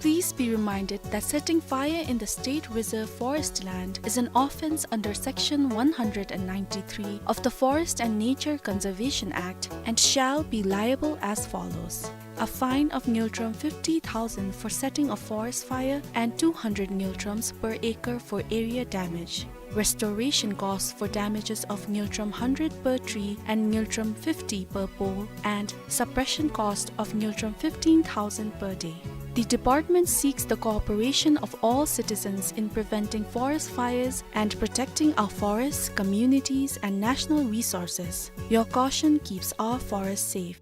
Please be reminded that setting fire in the state reserve forest land is an offence under Section one hundred and ninety-three of the Forest and Nature Conservation Act and shall be liable as follows: a fine of ngultrum fifty thousand for setting a forest fire and two hundred ngultrums per acre for area damage. Restoration costs for damages of ngultrum hundred per tree and ngultrum fifty per pole, and suppression cost of ngultrum fifteen thousand per day. The department seeks the cooperation of all citizens in preventing forest fires and protecting our forests, communities, and national resources. Your caution keeps our forests safe.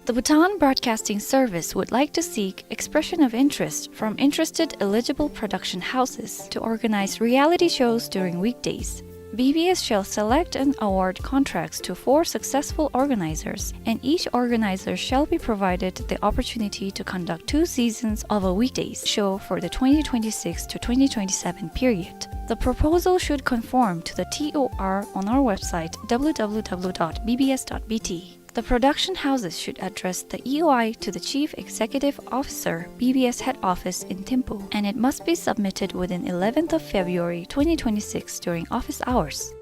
The Bhutan Broadcasting Service would like to seek expression of interest from interested eligible production houses to organize reality shows during weekdays. B B S shall select and award contracts to four successful organizers, and each organizer shall be provided the opportunity to conduct two seasons of a weekdays show for the twenty twenty-six to twenty twenty-seven period. The proposal should conform to the T O R on our website, W W W dot B B S dot B T. The production houses should address the E O I to the Chief Executive Officer, B B S Head Office in Thimphu, and it must be submitted within eleventh of February twenty twenty-six during office hours.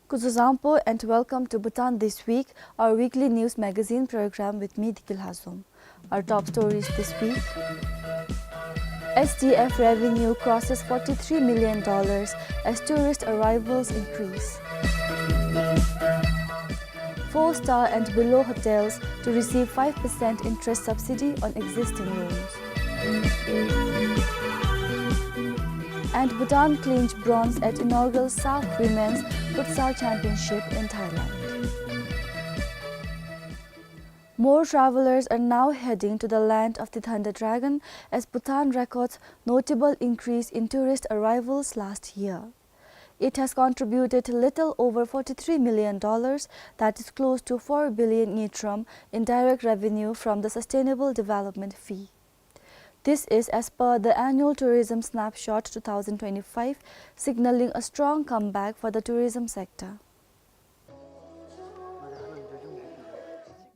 Kuzuzangpo and welcome to Bhutan This Week, our weekly news magazine program with me, Dikil Hazom. Our top stories this week. S D F revenue crosses forty-three million dollars as tourist arrivals increase. Four-star and below hotels to receive five percent interest subsidy on existing loans. And Bhutan clinched bronze at inaugural SAFF Women's Futsal Championship in Thailand. More travelers are now heading to the land of the Thunder Dragon as Bhutan records notable increase in tourist arrivals last year. It has contributed little over forty-three million dollars, that is close to four billion ngultrum, in direct revenue from the Sustainable Development Fee. This is as per the Annual Tourism Snapshot two thousand twenty-five, signaling a strong comeback for the tourism sector.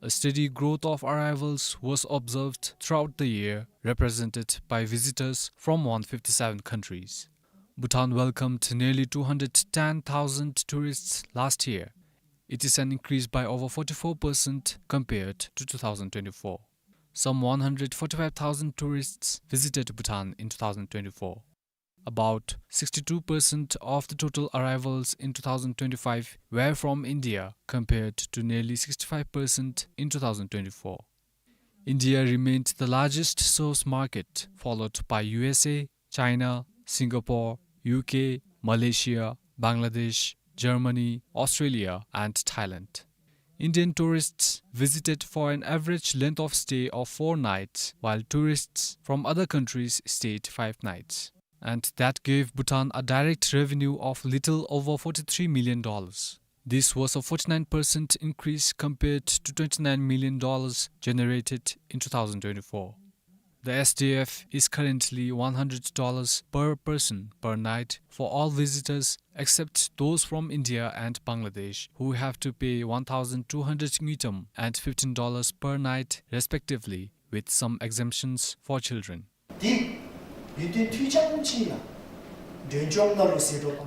A steady growth of arrivals was observed throughout the year, represented by visitors from one fifty-seven countries. Bhutan welcomed nearly two hundred ten thousand tourists last year. It is an increase by over forty-four percent compared to two thousand twenty-four. Some one hundred forty-five thousand tourists visited Bhutan in two thousand twenty-four. About sixty-two percent of the total arrivals in two thousand twenty-five were from India, compared to nearly sixty-five percent in two thousand twenty-four. India remained the largest source market, followed by U S A, China, Singapore, U K, Malaysia, Bangladesh, Germany, Australia, and Thailand. Indian tourists visited for an average length of stay of four nights, while tourists from other countries stayed five nights. And that gave Bhutan a direct revenue of little over forty-three million dollars. This was a forty-nine percent increase compared to twenty-nine million dollars generated in two thousand twenty-four. The S D F is currently one hundred dollars per person per night for all visitors except those from India and Bangladesh, who have to pay one thousand two hundred ngultrum and fifteen dollars per night respectively, with some exemptions for children. The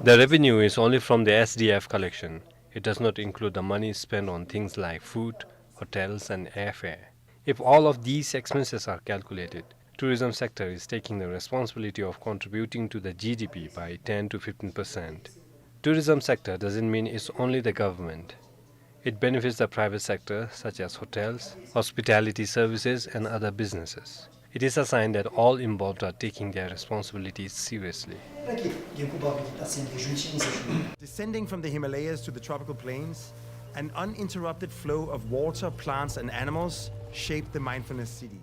revenue is only from the S D F collection. It does not include the money spent on things like food, hotels, and airfare. If all of these expenses are calculated, tourism sector is taking the responsibility of contributing to the G D P by ten to fifteen percent. Tourism sector doesn't mean it's only the government. It benefits the private sector, such as hotels, hospitality services, and other businesses. It is a sign that all involved are taking their responsibilities seriously. Descending from the Himalayas to the tropical plains, an uninterrupted flow of water, plants, and animals shaped the mindfulness city.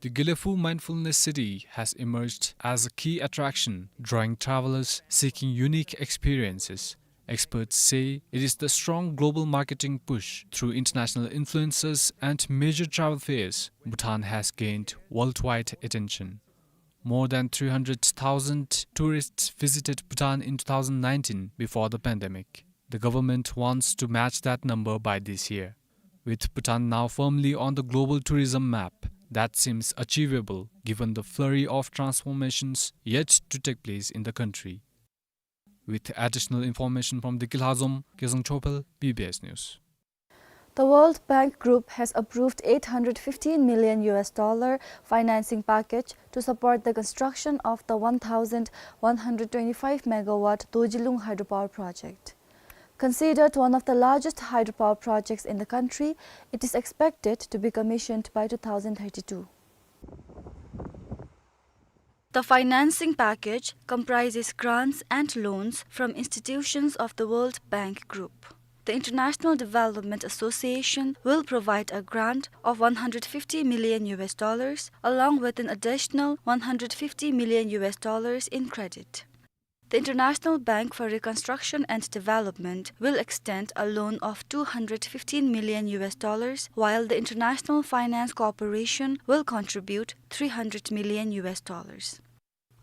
The Gelephu Mindfulness City has emerged as a key attraction, drawing travelers seeking unique experiences. Experts say it is the strong global marketing push through international influencers and major travel fairs Bhutan has gained worldwide attention. More than three hundred thousand tourists visited Bhutan in two thousand nineteen before the pandemic. The government wants to match that number by this year. With Bhutan now firmly on the global tourism map, that seems achievable given the flurry of transformations yet to take place in the country. With additional information from Deki Lhazom, Kezang Chophel, B B S News. The World Bank Group has approved eight hundred fifteen million U S dollar financing package to support the construction of the one thousand one hundred twenty-five megawatt Dorjilung hydropower project. Considered one of the largest hydropower projects in the country, it is expected to be commissioned by two thousand thirty-two. The financing package comprises grants and loans from institutions of the World Bank Group. The International Development Association will provide a grant of one hundred fifty million U S dollars, along with an additional one hundred fifty million U S dollars in credit. The International Bank for Reconstruction and Development will extend a loan of two hundred fifteen million U S dollars, while the International Finance Corporation will contribute three hundred million U S dollars.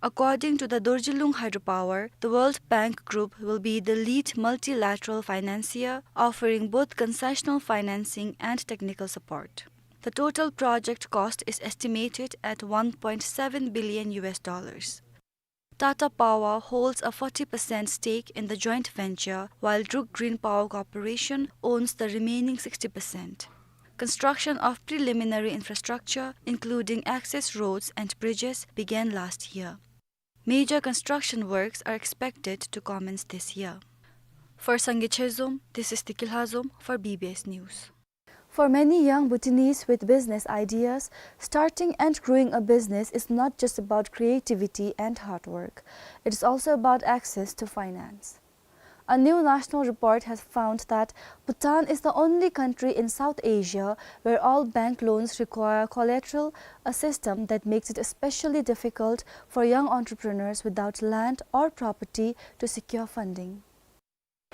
According to the Dorjilung Hydropower, the World Bank Group will be the lead multilateral financier, offering both concessional financing and technical support. The total project cost is estimated at one point seven billion U S dollars. Tata Power holds a forty percent stake in the joint venture, while Druk Green Power Corporation owns the remaining sixty percent. Construction of preliminary infrastructure, including access roads and bridges, began last year. Major construction works are expected to commence this year. For Sangay Chezom, this is Deki Lhazom for B B S News. For many young Bhutanese with business ideas, starting and growing a business is not just about creativity and hard work. It is also about access to finance. A new national report has found that Bhutan is the only country in South Asia where all bank loans require collateral, a system that makes it especially difficult for young entrepreneurs without land or property to secure funding.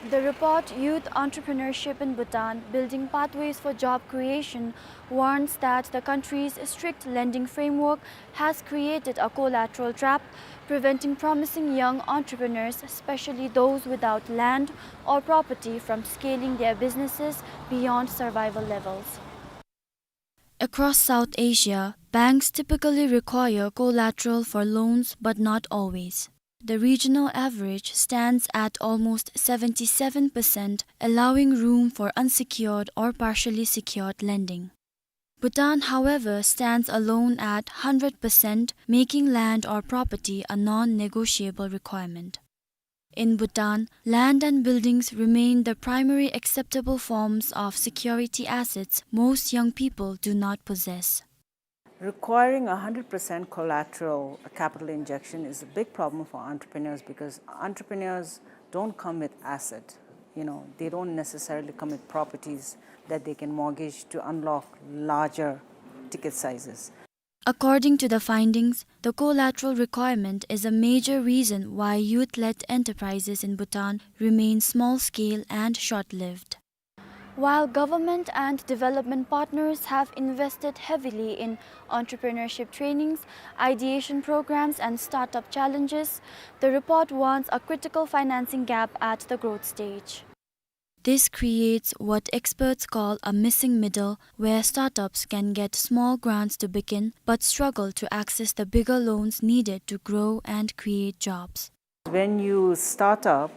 The report, Youth Entrepreneurship in Bhutan, Building Pathways for Job Creation, warns that the country's strict lending framework has created a collateral trap, preventing promising young entrepreneurs, especially those without land or property, from scaling their businesses beyond survival levels. Across South Asia, banks typically require collateral for loans, but not always. The regional average stands at almost seventy-seven percent, allowing room for unsecured or partially secured lending. Bhutan, however, stands alone at hundred percent, making land or property a non-negotiable requirement. In Bhutan, land and buildings remain the primary acceptable forms of security assets most young people do not possess. Requiring a hundred percent collateral capital injection is a big problem for entrepreneurs because entrepreneurs don't come with asset. You know, they don't necessarily come with properties that they can mortgage to unlock larger ticket sizes. According to the findings, the collateral requirement is a major reason why youth-led enterprises in Bhutan remain small-scale and short-lived. While government and development partners have invested heavily in entrepreneurship trainings, ideation programs, and startup challenges, the report warns a critical financing gap at the growth stage. This creates what experts call a missing middle, where startups can get small grants to begin but struggle to access the bigger loans needed to grow and create jobs. When you start up,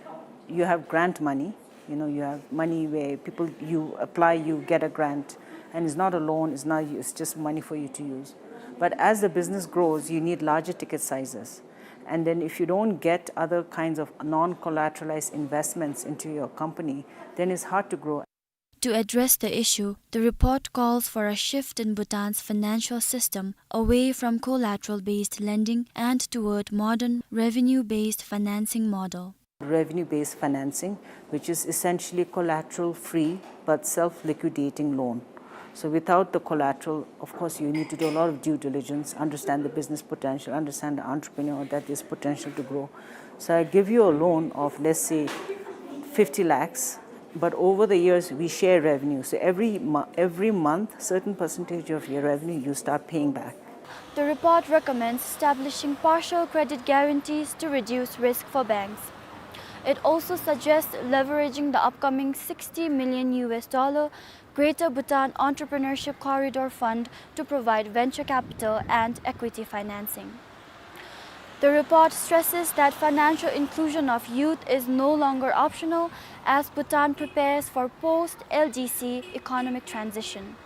you have grant money. You know, you have money where people, you apply, you get a grant, and it's not a loan, it's not, it's just money for you to use. But as the business grows, you need larger ticket sizes. And then if you don't get other kinds of non-collateralized investments into your company, then it's hard to grow. To address the issue, the report calls for a shift in Bhutan's financial system away from collateral-based lending and toward modern revenue-based financing model. Revenue-based financing, which is essentially collateral-free but self-liquidating loan. So without the collateral, of course, you need to do a lot of due diligence, understand the business potential, understand the entrepreneur that there's potential to grow. So I give you a loan of, let's say, fifty lakhs, but over the years we share revenue. So every mo-, every month, certain percentage of your revenue you start paying back. The report recommends establishing partial credit guarantees to reduce risk for banks. It also suggests leveraging the upcoming sixty million U S dollar Greater Bhutan Entrepreneurship Corridor Fund to provide venture capital and equity financing. The report stresses that financial inclusion of youth is no longer optional as Bhutan prepares for post-L D C economic transition.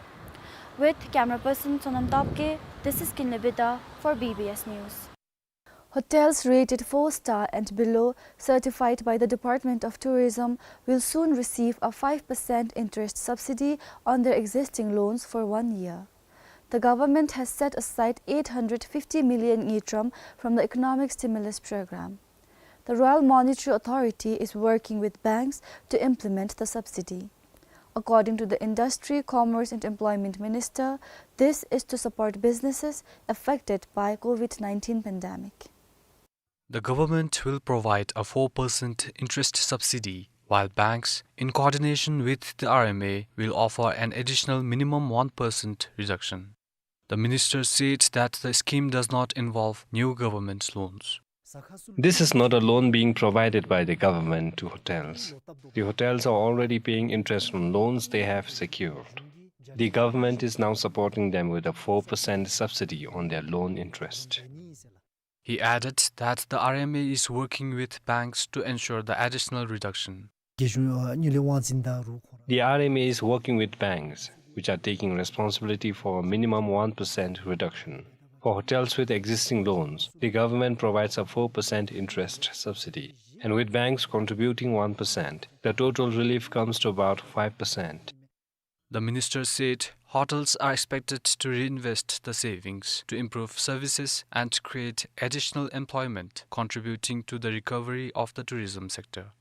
With camera person Sonam Topke, this is Kinley Bida for B B S News. Hotels rated four star and below, certified by the Department of Tourism, will soon receive a five percent interest subsidy on their existing loans for one year. The government has set aside eight hundred fifty million ngultrum from the Economic Stimulus Program. The Royal Monetary Authority is working with banks to implement the subsidy. According to the Industry, Commerce and Employment Minister, this is to support businesses affected by COVID nineteen pandemic. The government will provide a four percent interest subsidy, while banks, in coordination with the R M A, will offer an additional minimum one percent reduction. The minister said that the scheme does not involve new government loans. This is not a loan being provided by the government to hotels. The hotels are already paying interest on loans they have secured. The government is now supporting them with a four percent subsidy on their loan interest. He added that the R M A is working with banks to ensure the additional reduction. རྒྱལ་གཞུང་ཨ་དངུལ་ལས་དབང་འཛིན་དང་རུ་ཁོ་ར། The R M A is working with banks, which are taking responsibility for a minimum one percent reduction. For hotels with existing loans, the government provides a four percent interest subsidy. And with banks contributing one percent, the total relief comes to about five percent. The minister said hotels are expected to reinvest the savings to improve services and create additional employment, contributing to the recovery of the tourism sector.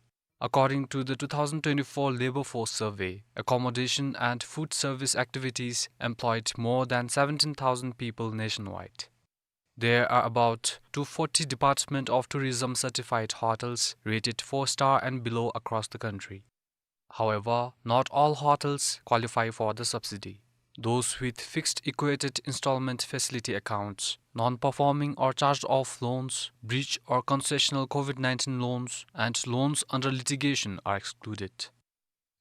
According to the two thousand twenty-four labor force survey, accommodation and food service activities employed more than seventeen thousand people nationwide. There are about two forty Department of Tourism certified hotels rated four star and below across the country. However, not all hotels qualify for the subsidy. Those with fixed equated installment facility accounts, non-performing or charged-off loans, breach or concessional COVID nineteen loans, and loans under litigation are excluded.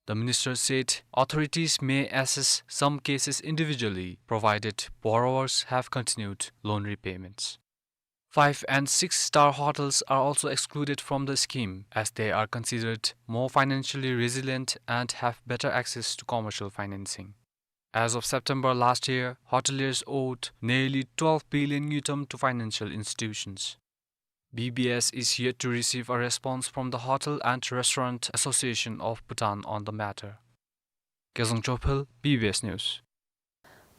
The minister said authorities may assess some cases individually, provided borrowers have continued loan repayments. Five and six star hotels are also excluded from the scheme, as they are considered more financially resilient and have better access to commercial financing. As of September last year, hoteliers owed nearly twelve billion ngultrum to financial institutions. B B S is yet to receive a response from the Hotel and Restaurant Association of Bhutan on the matter. Kezang Chophel, B B S News.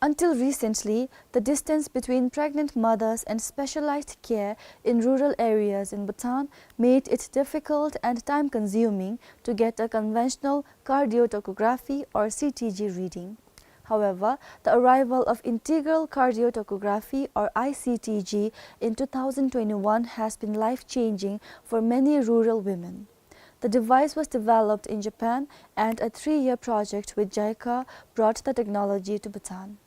Until recently, the distance between pregnant mothers and specialized care in rural areas in Bhutan made it difficult and time-consuming to get a conventional cardiotocography or C T G reading. However, the arrival of integral cardiotocography or I C T G in two thousand twenty-one has been life-changing for many rural women. The device was developed in Japan, and a three-year project with JICA brought the technology to Bhutan.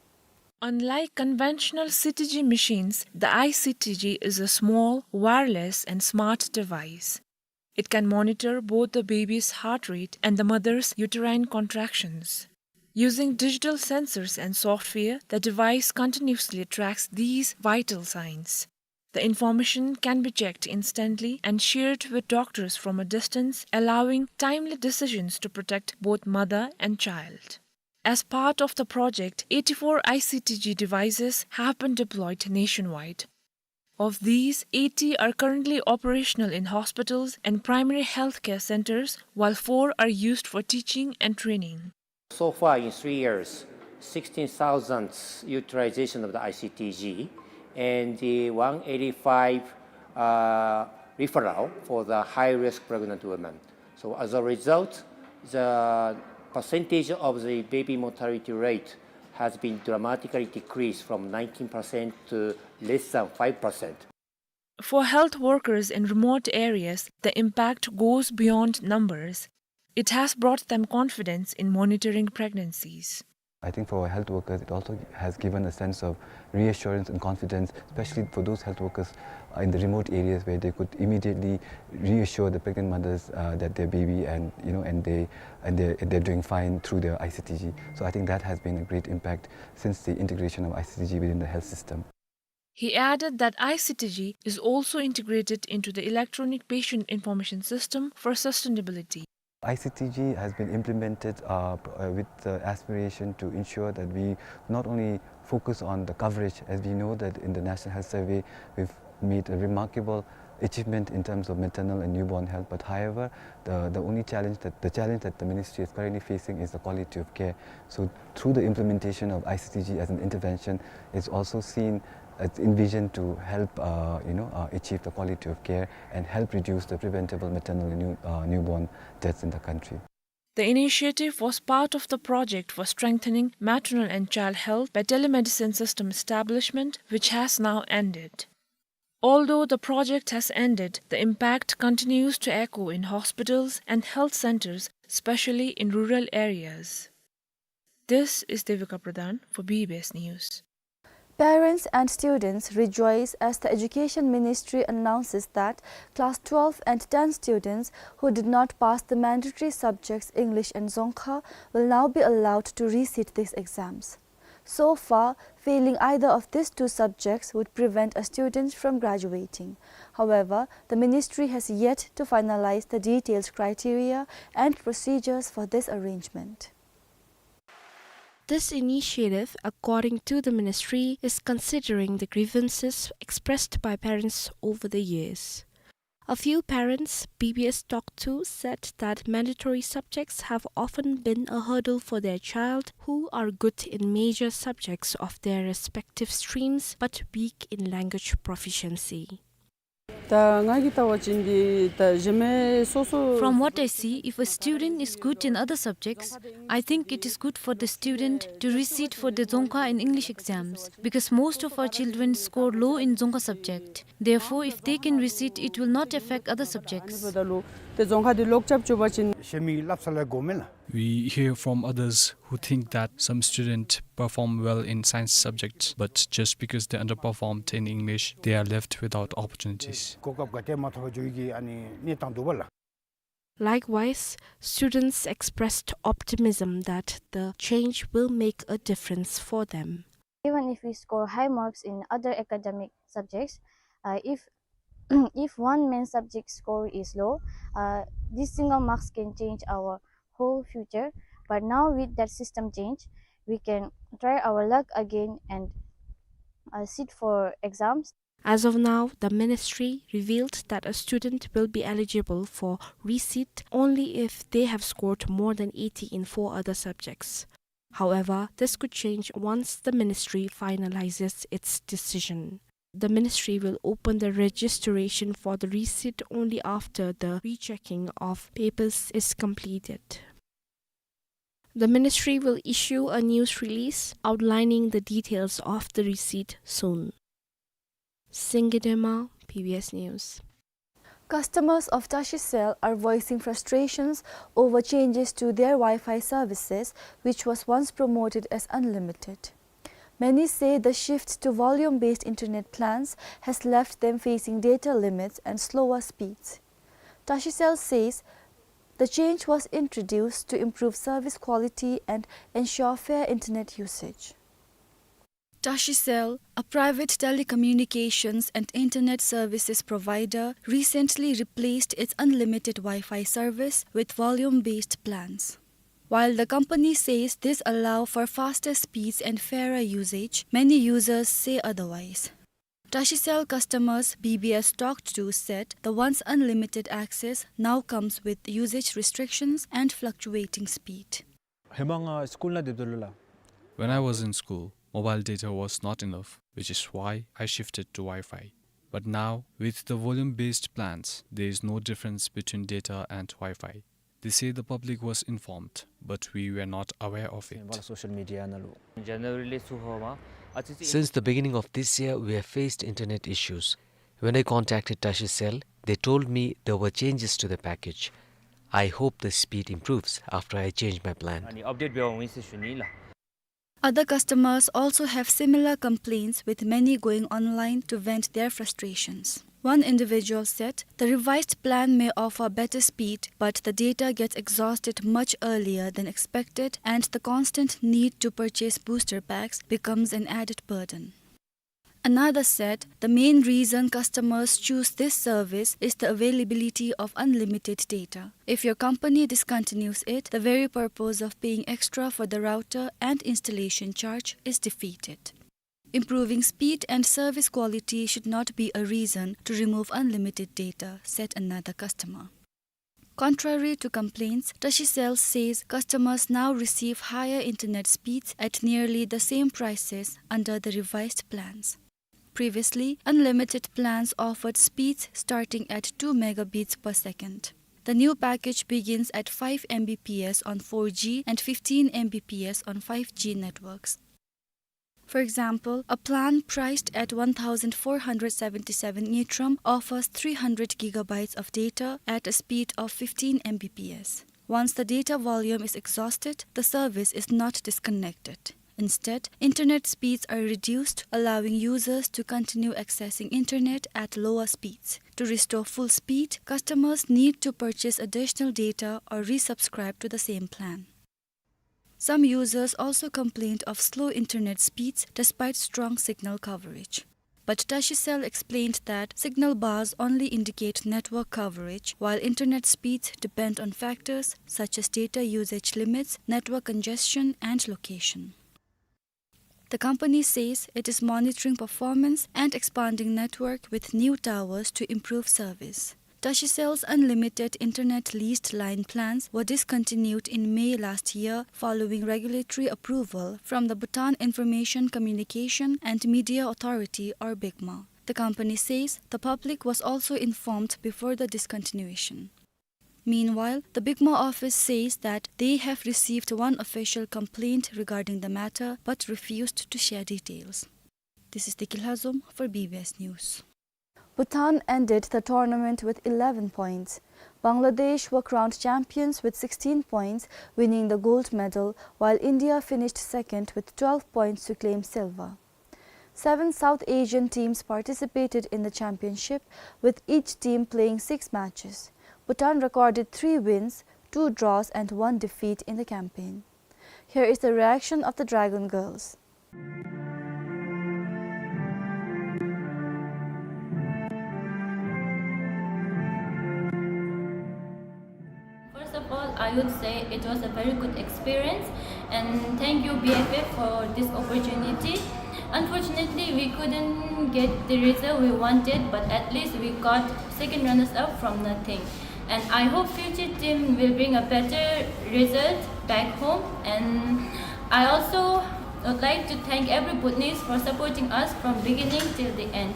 Unlike conventional C T G machines, the I C T G is a small, wireless, and smart device. It can monitor both the baby's heart rate and the mother's uterine contractions. Using digital sensors and software, the device continuously tracks these vital signs. The information can be checked instantly and shared with doctors from a distance, allowing timely decisions to protect both mother and child. As part of the project, eighty-four I C T G devices have been deployed nationwide. Of these, eighty are currently operational in hospitals and primary healthcare centers, while four are used for teaching and training. So far in three years, sixteen thousand utilization of the I C T G and the one eighty-five, uh, referral for the high-risk pregnant women. So as a result, the percentage of the baby mortality rate has been dramatically decreased from nineteen percent to less than five percent. For health workers in remote areas, the impact goes beyond numbers. It has brought them confidence in monitoring pregnancies. I think for health workers, it also has given a sense of reassurance and confidence, especially for those health workers, uh, in the remote areas where they could immediately reassure the pregnant mothers, uh, that their baby and, you know, and they, and they, they're doing fine through their I C T G. So I think that has been a great impact since the integration of I C T G within the health system. He added that I C T G is also integrated into the electronic patient information system for sustainability. I C T G has been implemented, uh, p-, uh, with the aspiration to ensure that we not only focus on the coverage, as we know that in the National Health Survey, we've made a remarkable achievement in terms of maternal and newborn health, but however, the, the only challenge that, the challenge that the ministry is currently facing is the quality of care. So through the implementation of I C T G as an intervention, it's also seen, it's envisioned to help, uh, you know, uh, achieve the quality of care and help reduce the preventable maternal and new, uh, newborn deaths in the country. The initiative was part of the project for strengthening maternal and child health by telemedicine system establishment, which has now ended. Although the project has ended, the impact continues to echo in hospitals and health centers, especially in rural areas. This is Devika Pradhan for B B S News. Parents and students rejoice as the Education Ministry announces that class twelve and ten students who did not pass the mandatory subjects English and Dzongkha will now be allowed to resit these exams. So far, failing either of these two subjects would prevent a student from graduating. However, the ministry has yet to finalize the detailed criteria and procedures for this arrangement. This initiative, according to the ministry, is considering the grievances expressed by parents over the years. A few parents B B S talked to said that mandatory subjects have often been a hurdle for their child, who are good in major subjects of their respective streams but weak in language proficiency. ད་ང་གིས་བལྟ་བ་ཅིན་འདི་ད་གཞན་མི་སོ་སོ། From what I see, if a student is good in other subjects, I think it is good for the student to resit for the Dzongkha and English exams, because most of our children score low in Dzongkha subject. Therefore, if they can resit, it will not affect other subjects. ད་ལོ་ཏེ་རྫོང་ཁ་འདི་ལོག་རྐྱབ་བཅུག་པ་ཅིན། གཞན་མི་སླབ་ས་ལས་གོ་མེན་ལགས། We hear from others who think that some students perform well in science subjects, but just because they underperformed in English, they are left without opportunities. གོ་སྐབས་ག་ཏེ་མ་ཐོབ་པར་འགྱོ་ཡི་གི་ཨ་ནི་གནས་སྟངས་འདུག་པ་ལགས། Likewise, students expressed optimism that the change will make a difference for them. Even if we score high marks in other academic subjects, uh, if if one main subject score is low, uh, this single marks can change our whole future. But now with that system change, we can try our luck again and, uh, sit for exams. As of now, the ministry revealed that a student will be eligible for resit only if they have scored more than eighty in four other subjects. However, this could change once the ministry finalizes its decision. The ministry will open the registration for the resit only after the rechecking of papers is completed. The ministry will issue a news release outlining the details of the resit soon. Singye Dema, B B S News. Customers of Tashicell are voicing frustrations over changes to their Wi-Fi services, which was once promoted as unlimited. Many say the shift to volume-based internet plans has left them facing data limits and slower speeds. Tashicell says the change was introduced to improve service quality and ensure fair internet usage. Tashicell, a private telecommunications and internet services provider, recently replaced its unlimited Wi-Fi service with volume-based plans. While the company says this allow for faster speeds and fairer usage, many users say otherwise. Tashicell customers B B S talked to said the once unlimited access now comes with usage restrictions and fluctuating speed. ཧེ་མ་ང་སི་ཀུལ་ནང་སྡོདཔ་ད་ལུ་ལགས། When I was in school, mobile data was not enough, which is why I shifted to Wi-Fi. But now, with the volume-based plans, there is no difference between data and Wi-Fi. They say the public was informed, but we were not aware of it. ཝ་ལ་སོ་ཤལ་མི་ཌི་ཡ་ནང་ལུ། January ལས་ཚུར་ཧོ་མ། ཨ་ཙི་ཙི། Since the beginning of this year, we have faced internet issues. When I contacted Tashicell, they told me there were changes to the package. I hope the speed improves after I change my plan. ཨ་ནི་ཨཔ་ཌེཊ་འབད་འོང་ཟེར་ཞུ་ནི་ལགས། Other customers also have similar complaints, with many going online to vent their frustrations. One individual said the revised plan may offer better speed, but the data gets exhausted much earlier than expected, and the constant need to purchase booster packs becomes an added burden. Another said the main reason customers choose this service is the availability of unlimited data. If your company discontinues it, the very purpose of paying extra for the router and installation charge is defeated. Improving speed and service quality should not be a reason to remove unlimited data, said another customer. Contrary to complaints, Tashicell says customers now receive higher internet speeds at nearly the same prices under the revised plans. Previously, unlimited plans offered speeds starting at two megabits per second. The new package begins at five M B P S on four G and fifteen M B P S on five G networks. For example, a plan priced at one thousand four hundred seventy-seven ngultrum offers three hundred gigabytes of data at a speed of fifteen M B P S. Once the data volume is exhausted, the service is not disconnected. Instead, internet speeds are reduced, allowing users to continue accessing internet at lower speeds. To restore full speed, customers need to purchase additional data or resubscribe to the same plan. Some users also complained of slow internet speeds despite strong signal coverage. But Tashicell explained that signal bars only indicate network coverage, while internet speeds depend on factors such as data usage limits, network congestion, and location. The company says it is monitoring performance and expanding network with new towers to improve service. Tashicell's unlimited internet leased line plans were discontinued in May last year following regulatory approval from the Bhutan Information Communication and Media Authority, or BICMA. The company says the public was also informed before the discontinuation. Meanwhile, the BICMA office says that they have received one official complaint regarding the matter but refused to share details. This is Tiki Lhazom for B B S News. Bhutan ended the tournament with eleven points. Bangladesh were crowned champions with sixteen points, winning the gold medal, while India finished second with twelve points to claim silver. Seven South Asian teams participated in the championship, with each team playing six matches. Bhutan recorded three wins, two draws and one defeat in the campaign. Here is the reaction of the Dragon Girls. First of all, I would say it was a very good experience, and thank you, B F F, for this opportunity. Unfortunately, we couldn't get the result we wanted, but at least we got second runners up from nothing. And I hope future team will bring a better result back home. And I also would like to thank every Bhutanese for supporting us from beginning till the end.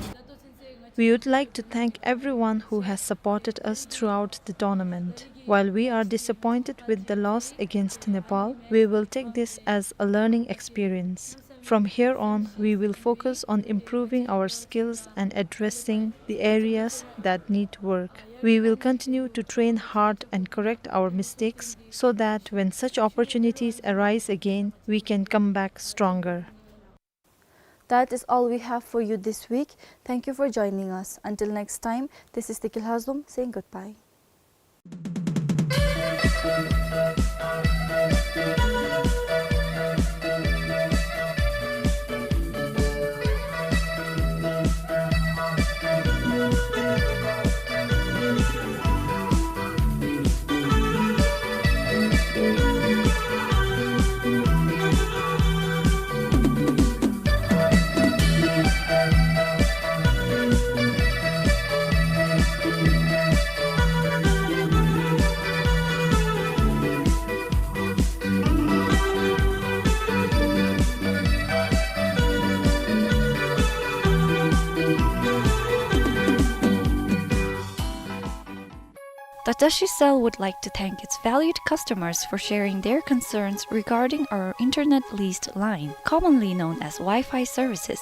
We would like to thank everyone who has supported us throughout the tournament. While we are disappointed with the loss against Nepal, we will take this as a learning experience. From here on, we will focus on improving our skills and addressing the areas that need work. We will continue to train hard and correct our mistakes so that when such opportunities arise again, we can come back stronger. That is all we have for you this week. Thank you for joining us. Until next time, this is Tiki Lhazom saying goodbye. The Tashi Cell would like to thank its valued customers for sharing their concerns regarding our internet leased line, commonly known as Wi-Fi services.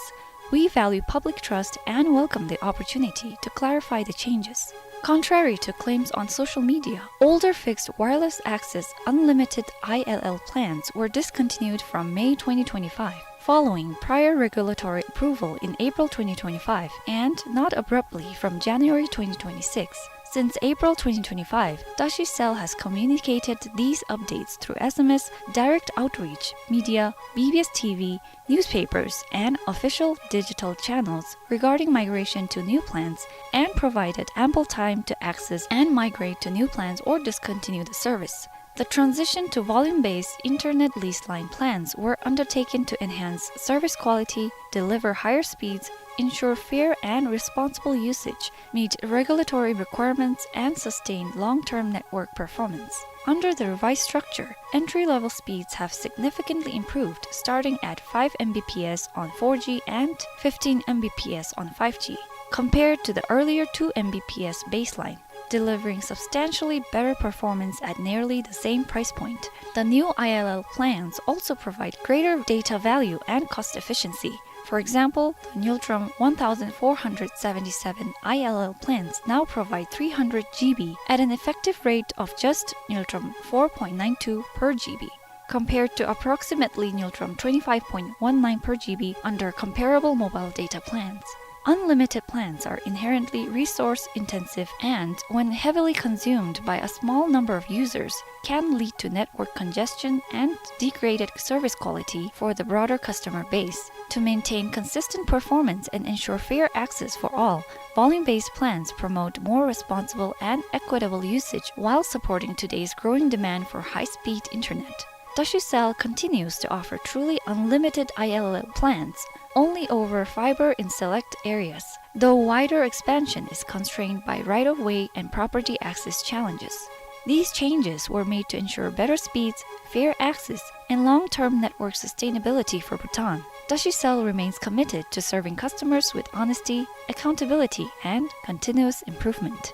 We value public trust and welcome the opportunity to clarify the changes. Contrary to claims on social media, older fixed wireless access unlimited I L L plans were discontinued from May twenty twenty-five, following prior regulatory approval in April twenty twenty-five and not abruptly from January twenty twenty-six. Since April twenty twenty-five, Tashi Cell has communicated these updates through S M S, direct outreach, media, B B S T V, newspapers, and official digital channels regarding migration to new plans and provided ample time to access and migrate to new plans or discontinue the service. The transition to volume-based internet lease line plans were undertaken to enhance service quality, deliver higher speeds, ensure fair and responsible usage, meet regulatory requirements, and sustain long-term network performance. Under the revised structure, entry-level speeds have significantly improved, starting at five M B P S on four G and fifteen M B P S on five G, compared to the earlier two M B P S baseline, delivering substantially better performance at nearly the same price point. The new I L L plans also provide greater data value and cost efficiency. For example, the Ngultrum one thousand four hundred seventy-seven I L L plans now provide three hundred G B at an effective rate of just Ngultrum four point nine two per G B, compared to approximately Ngultrum twenty-five point one nine per G B under comparable mobile data plans. Unlimited plans are inherently resource intensive and, when heavily consumed by a small number of users, can lead to network congestion and degraded service quality for the broader customer base. To maintain consistent performance and ensure fair access for all, volume-based plans promote more responsible and equitable usage while supporting today's growing demand for high-speed internet. Tashi Cell continues to offer truly unlimited I L L plans only over fiber in select areas, though wider expansion is constrained by right-of-way and property access challenges. These changes were made to ensure better speeds, fair access, and long-term network sustainability for Bhutan. Tashi Cell remains committed to serving customers with honesty, accountability, and continuous improvement.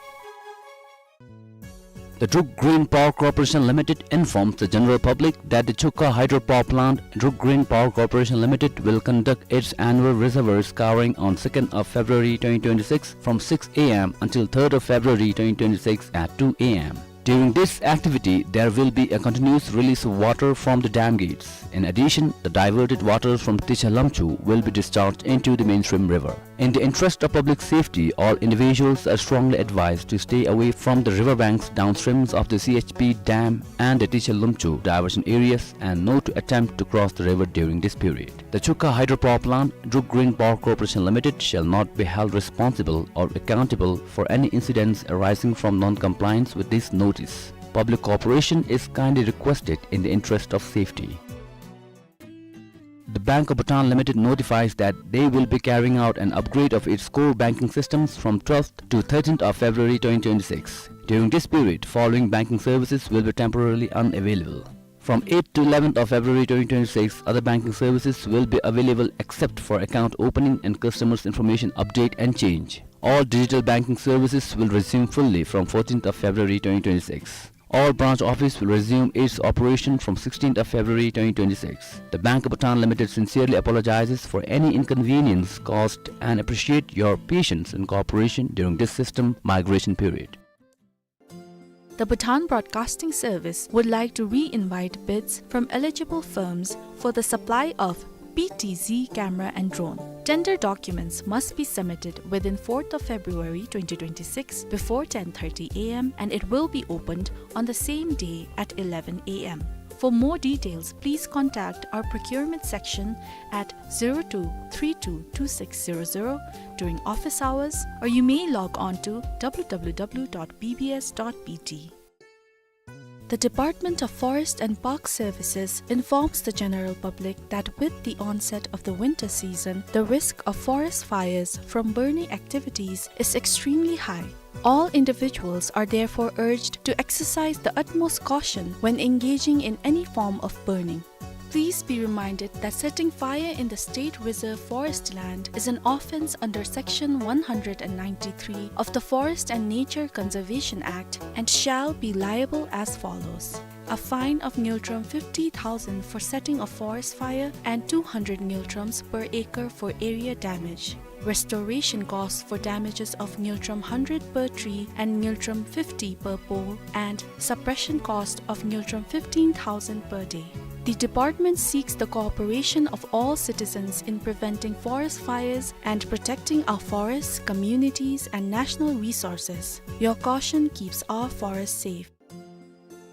The Druk Green Power Corporation Limited informs the general public that the Chukha Hydropower Plant, Druk Green Power Corporation Limited, will conduct its annual reservoir scouring on second of February twenty twenty-six from six A M until third of February twenty twenty-six at two A M. During this activity, there will be a continuous release of water from the dam gates. In addition, the diverted waters from Ticha Lamchu will be discharged into the mainstream river. In the interest of public safety, all individuals are strongly advised to stay away from the river banks downstreams of the C H P dam and the Ticha Lamchu diversion areas and not to attempt to cross the river during this period. The Chukha Hydropower Plant, Druk Green Power Corporation Limited, shall not be held responsible or accountable for any incidents arising from non-compliance with this notice. Public cooperation is kindly requested in the interest of safety. The Bank of Bhutan Limited notifies that they will be carrying out an upgrade of its core banking systems from twelfth to thirteenth of February twenty twenty-six. During this period, following banking services will be temporarily unavailable. From eighth to eleventh of February twenty twenty-six, other banking services will be available except for account opening and customers information update and change. All digital banking services will resume fully from fourteenth of February twenty twenty-six. All branch office will resume its operation from sixteenth of February twenty twenty-six. The Bank of Bhutan Limited sincerely apologizes for any inconvenience caused and appreciate your patience and cooperation during this system migration period. The Bhutan Broadcasting Service would like to re-invite bids from eligible firms for the supply of P T Z camera and drone. Tender documents must be submitted within fourth of February twenty twenty-six before ten thirty A M and it will be opened on the same day at eleven A M. For more details, please contact our procurement section at zero two three two two six zero zero during office hours, or you may log on to W W W dot B B S dot B T. The Department of Forest and Park Services informs the general public that with the onset of the winter season, the risk of forest fires from burning activities is extremely high. All individuals are therefore urged to exercise the utmost caution when engaging in any form of burning. Please be reminded that setting fire in the state reserve forest land is an offense under Section one hundred ninety-three of the Forest and Nature Conservation Act and shall be liable as follows. A fine of ngultrum fifty thousand for setting a forest fire and two hundred ngultrums per acre for area damage. Restoration costs for damages of ngultrum hundred per tree and ngultrum fifty per pole, and suppression cost of ngultrum fifteen thousand per day. The department seeks the cooperation of all citizens in preventing forest fires and protecting our forests, communities, and national resources. Your caution keeps our forests safe.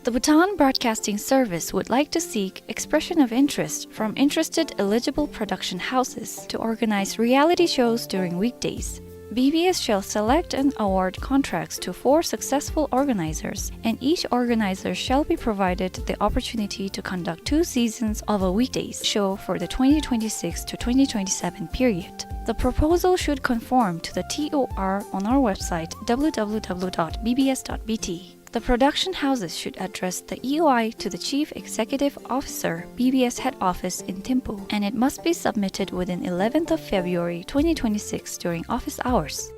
The Bhutan Broadcasting Service would like to seek expression of interest from interested eligible production houses to organize reality shows during weekdays. B B S shall select and award contracts to four successful organizers, and each organizer shall be provided the opportunity to conduct two seasons of a weekdays show for the twenty twenty-six to twenty twenty-seven period. The proposal should conform to the T O R on our website, W W W dot B B S dot B T. The production houses should address the E O I to the Chief Executive Officer, B B S Head Office in Thimphu, and it must be submitted within eleventh of February twenty twenty-six during office hours.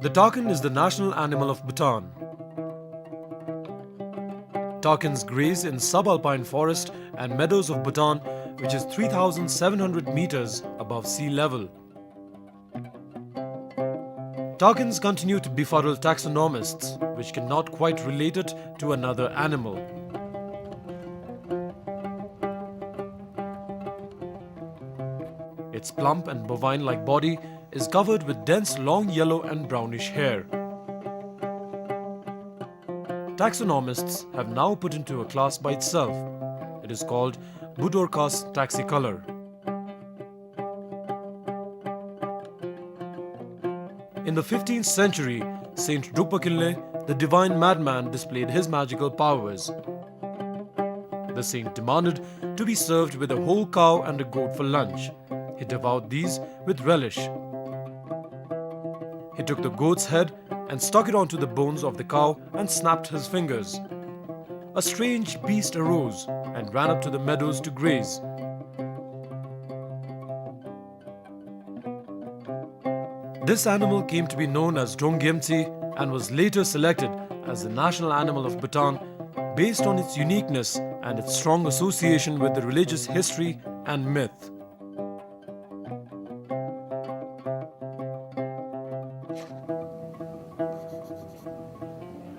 The takin is the national animal of Bhutan. Takins graze in subalpine forest and meadows of Bhutan, which is three thousand seven hundred meters above sea level. Takins continue to befuddle taxonomists, which cannot quite relate it to another animal. Its plump and bovine-like body is covered with dense long yellow and brownish hair. Taxonomists have now put into a class by itself. It is called Budorcas taxicolor. In the fifteenth century, Saint Drukpa Kinley, the divine madman, displayed his magical powers. The saint demanded to be served with a whole cow and a goat for lunch. He devoured these with relish. He took the goat's head and stuck it onto the bones of the cow and snapped his fingers. A strange beast arose and ran up to the meadows to graze. This animal came to be known as Drong Gyemtse and was later selected as the national animal of Bhutan based on its uniqueness and its strong association with the religious history and myth.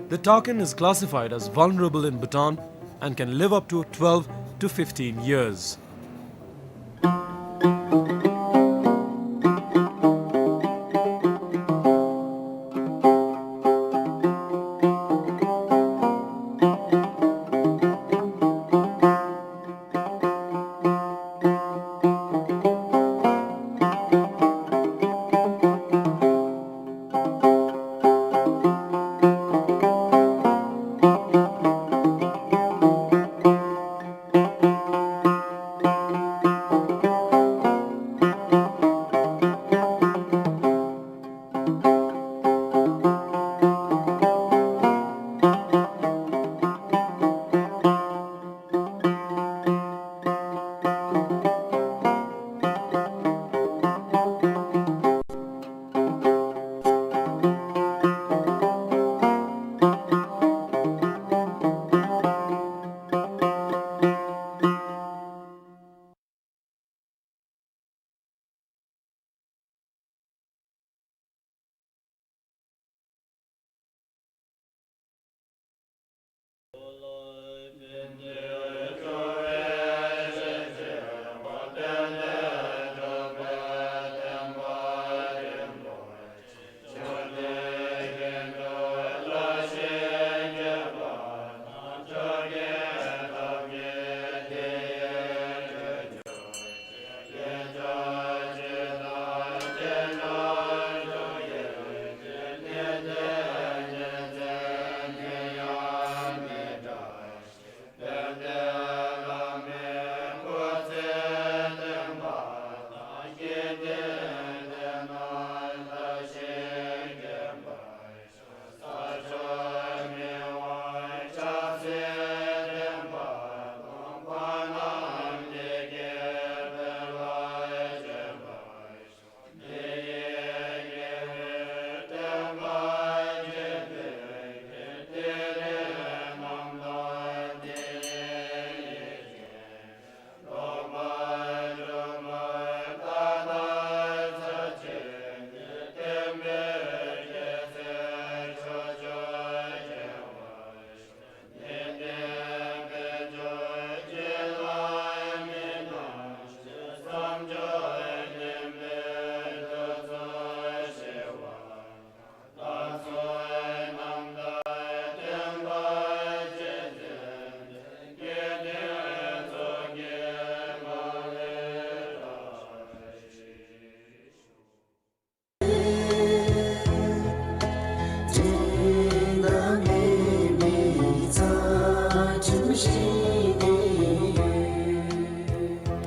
The takin is classified as vulnerable in Bhutan and can live up to twelve to fifteen years.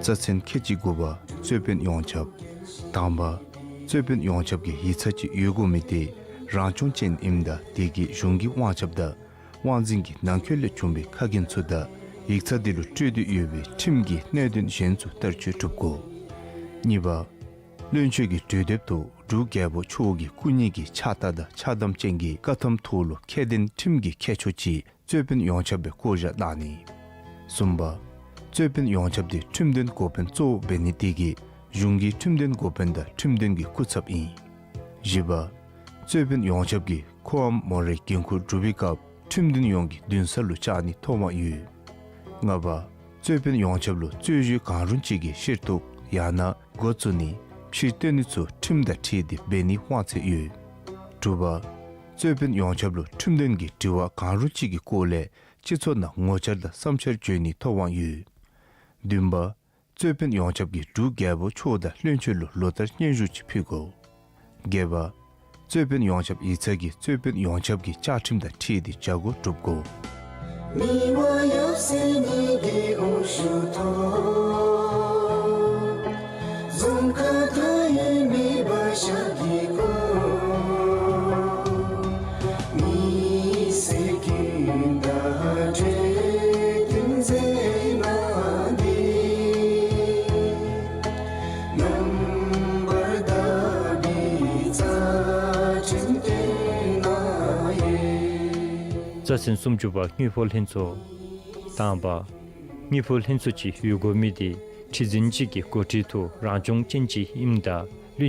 རྩ་ཚན་ཁལ་གཅིག་དགུ་པ། རྩོད་དཔོན་ཡོངས་ཁྱབ། དང་པ། རྩོད་དཔོན་ཡོངས་ཁྱབ་ཀྱི་ཡིག་ཚང་ཅིག་ཡོད་དགོ་མི་དེ་རང་སྐྱོང་ཅན་ཨིནམ་ད་དེ་གིས་གཞུང་གི་དབང་ཁྱབ་དང་དབང་འཛིན་གྱི་ནང་འཁོད་ལས་བྱུང་བའི་ཁ་འགན་ཚུ་དང་ཡིག་ཚང་དེ་ལུ་སྤྲོད་དེ་ཡོད་པའི་ཁྲིམས་ཀྱི་གནད་དོན་གཞན་ཚུ་བསྟར་སྤྱོད་གྲུབ་དགོ། གཉིས་པ། བློན་ཆེན་གྱི་གྲོས་དེབ་ཏུ་འབྲུག་རྒྱལ་པོ་མཆོག་གི་སྐུ་ཉིད་ཀྱི་ཕྱག་རྟགས་དང་ཕྱག་དམ་ཅན་གྱི་བཀའ་ཐམ་ཐོག་ལུ་ཁྱད་ལྡན་ཁྲིམས་ཀྱི་ཁྱད་ཆོས་ཅིག་རྩོད་དཔོན་ཡོངས་ཁྱབ་པའི་བསྐོ་བཞག་གནང་ནི། གསུམ་པ། རྩོད་དཔོན་ཡོངས་ཁྱབ་དེ་ཁྲིམས་དོན་འགོ་དཔོན་གཙོ་བོ་འབད་ནི་དེ་གིས་གཞུང་གི་ཁྲིམས་དོན་འགོ་དཔོན་དང་ཁྲིམས་དོན་གྱི་སྐུ་ཚབ་ཨིན། བཞི་པ། རྩོད་དཔོན་ཡོངས་ཁྱབ་ཀྱིས་ཁོའམ་མོ་རའི་འགན་ཁུར་སྒྲུབ་པའི་སྐབས་ཁྲིམས་དོན་ཡོངས་ཀྱི་འདུན་ས་ལུ་བཅར་ནིའི་ཐོབ་དབང་ཡོད། ལྔ་པ། རྩོད་དཔོན་ཡོངས་ཁྱབ་ལུ་རྩོད་གཞི་གང་རུང་ཅིག་གི་ཕྱིར་གཏོགས་ཡང་ན་འགོ་བཙུགས་ནི་ཕྱིར་བཏོན་ནི་ཚུ་ཁྲིམས་དང་འཁྲིལ་ཏེ་འབད་ནིའི་དབང་ཚད་ཡོད། དྲུག་པ། རྩོད་དཔོན་ཡོངས་ཁྱབ་ལུ་ཁྲིམས་དོན་གྱི་དྲི་བ་གང་རུང་ཅིག་གི་སྐོར་ལས་སྤྱི་ཚོགས་ནང་ངོ་བཅར་དང་བསམ་འཆར་བརྗོད་ནིའི་ཐོབ་དབང་ཡོད། བདུན་པ། རྩོད་དཔོན་ཡོངས་ཁྱབ་ཀྱིས་འབྲུག་རྒྱལ་པོ་མཆོག་དང་བློན་ཆེན་ལུ་ལོ་ལྟར་སྙན་ཞུ་ཅིག་ཕུལ་དགོ། བརྒྱད་པ། རྩོད་དཔོན་ཡོངས་ཁྱབ་ཡིག་ཚང་གིས་རྩོད་དཔོན་ཡོངས་ཁྱབ་ཀྱི་བཅའ་ཁྲིམས་དང་འཁྲིལ་ཏེ་བྱ་སྒོ་སྒྲུབ་དགོ། མི་དབང་ཡབ་སྲས་གཉིས་ཀྱི་དབང་ཤུགས་ཐོག་རྫོང་ཁག་མཐའ་ཡས་མེ་འབར་ཤར་གྱི་སྐོར། མི་སེར་ཀུན་དང་གྲོས་བསྟུན་མཛད་གནང་སྟེ། རྣམ་པར་དག་པའི་རྩ་ཁྲིམས་བཏོན་གནང་ཡོད། རྩ་ཚན་སུམ་ཅུ་པ། དངུལ་ཕོགས་ལྷན་ཚོགས། དང་པ། དངུལ་ཕོགས་ལྷན་ཚོགས་ཅིག་ཡོད་དགོ་མི་དེ་ཁྲི་འཛིན་ཅིག་གི་འགོ་ཁྲིད་དུ་རང་སྐྱོང་ཅན་ཅིག་ཨིནམ་ད་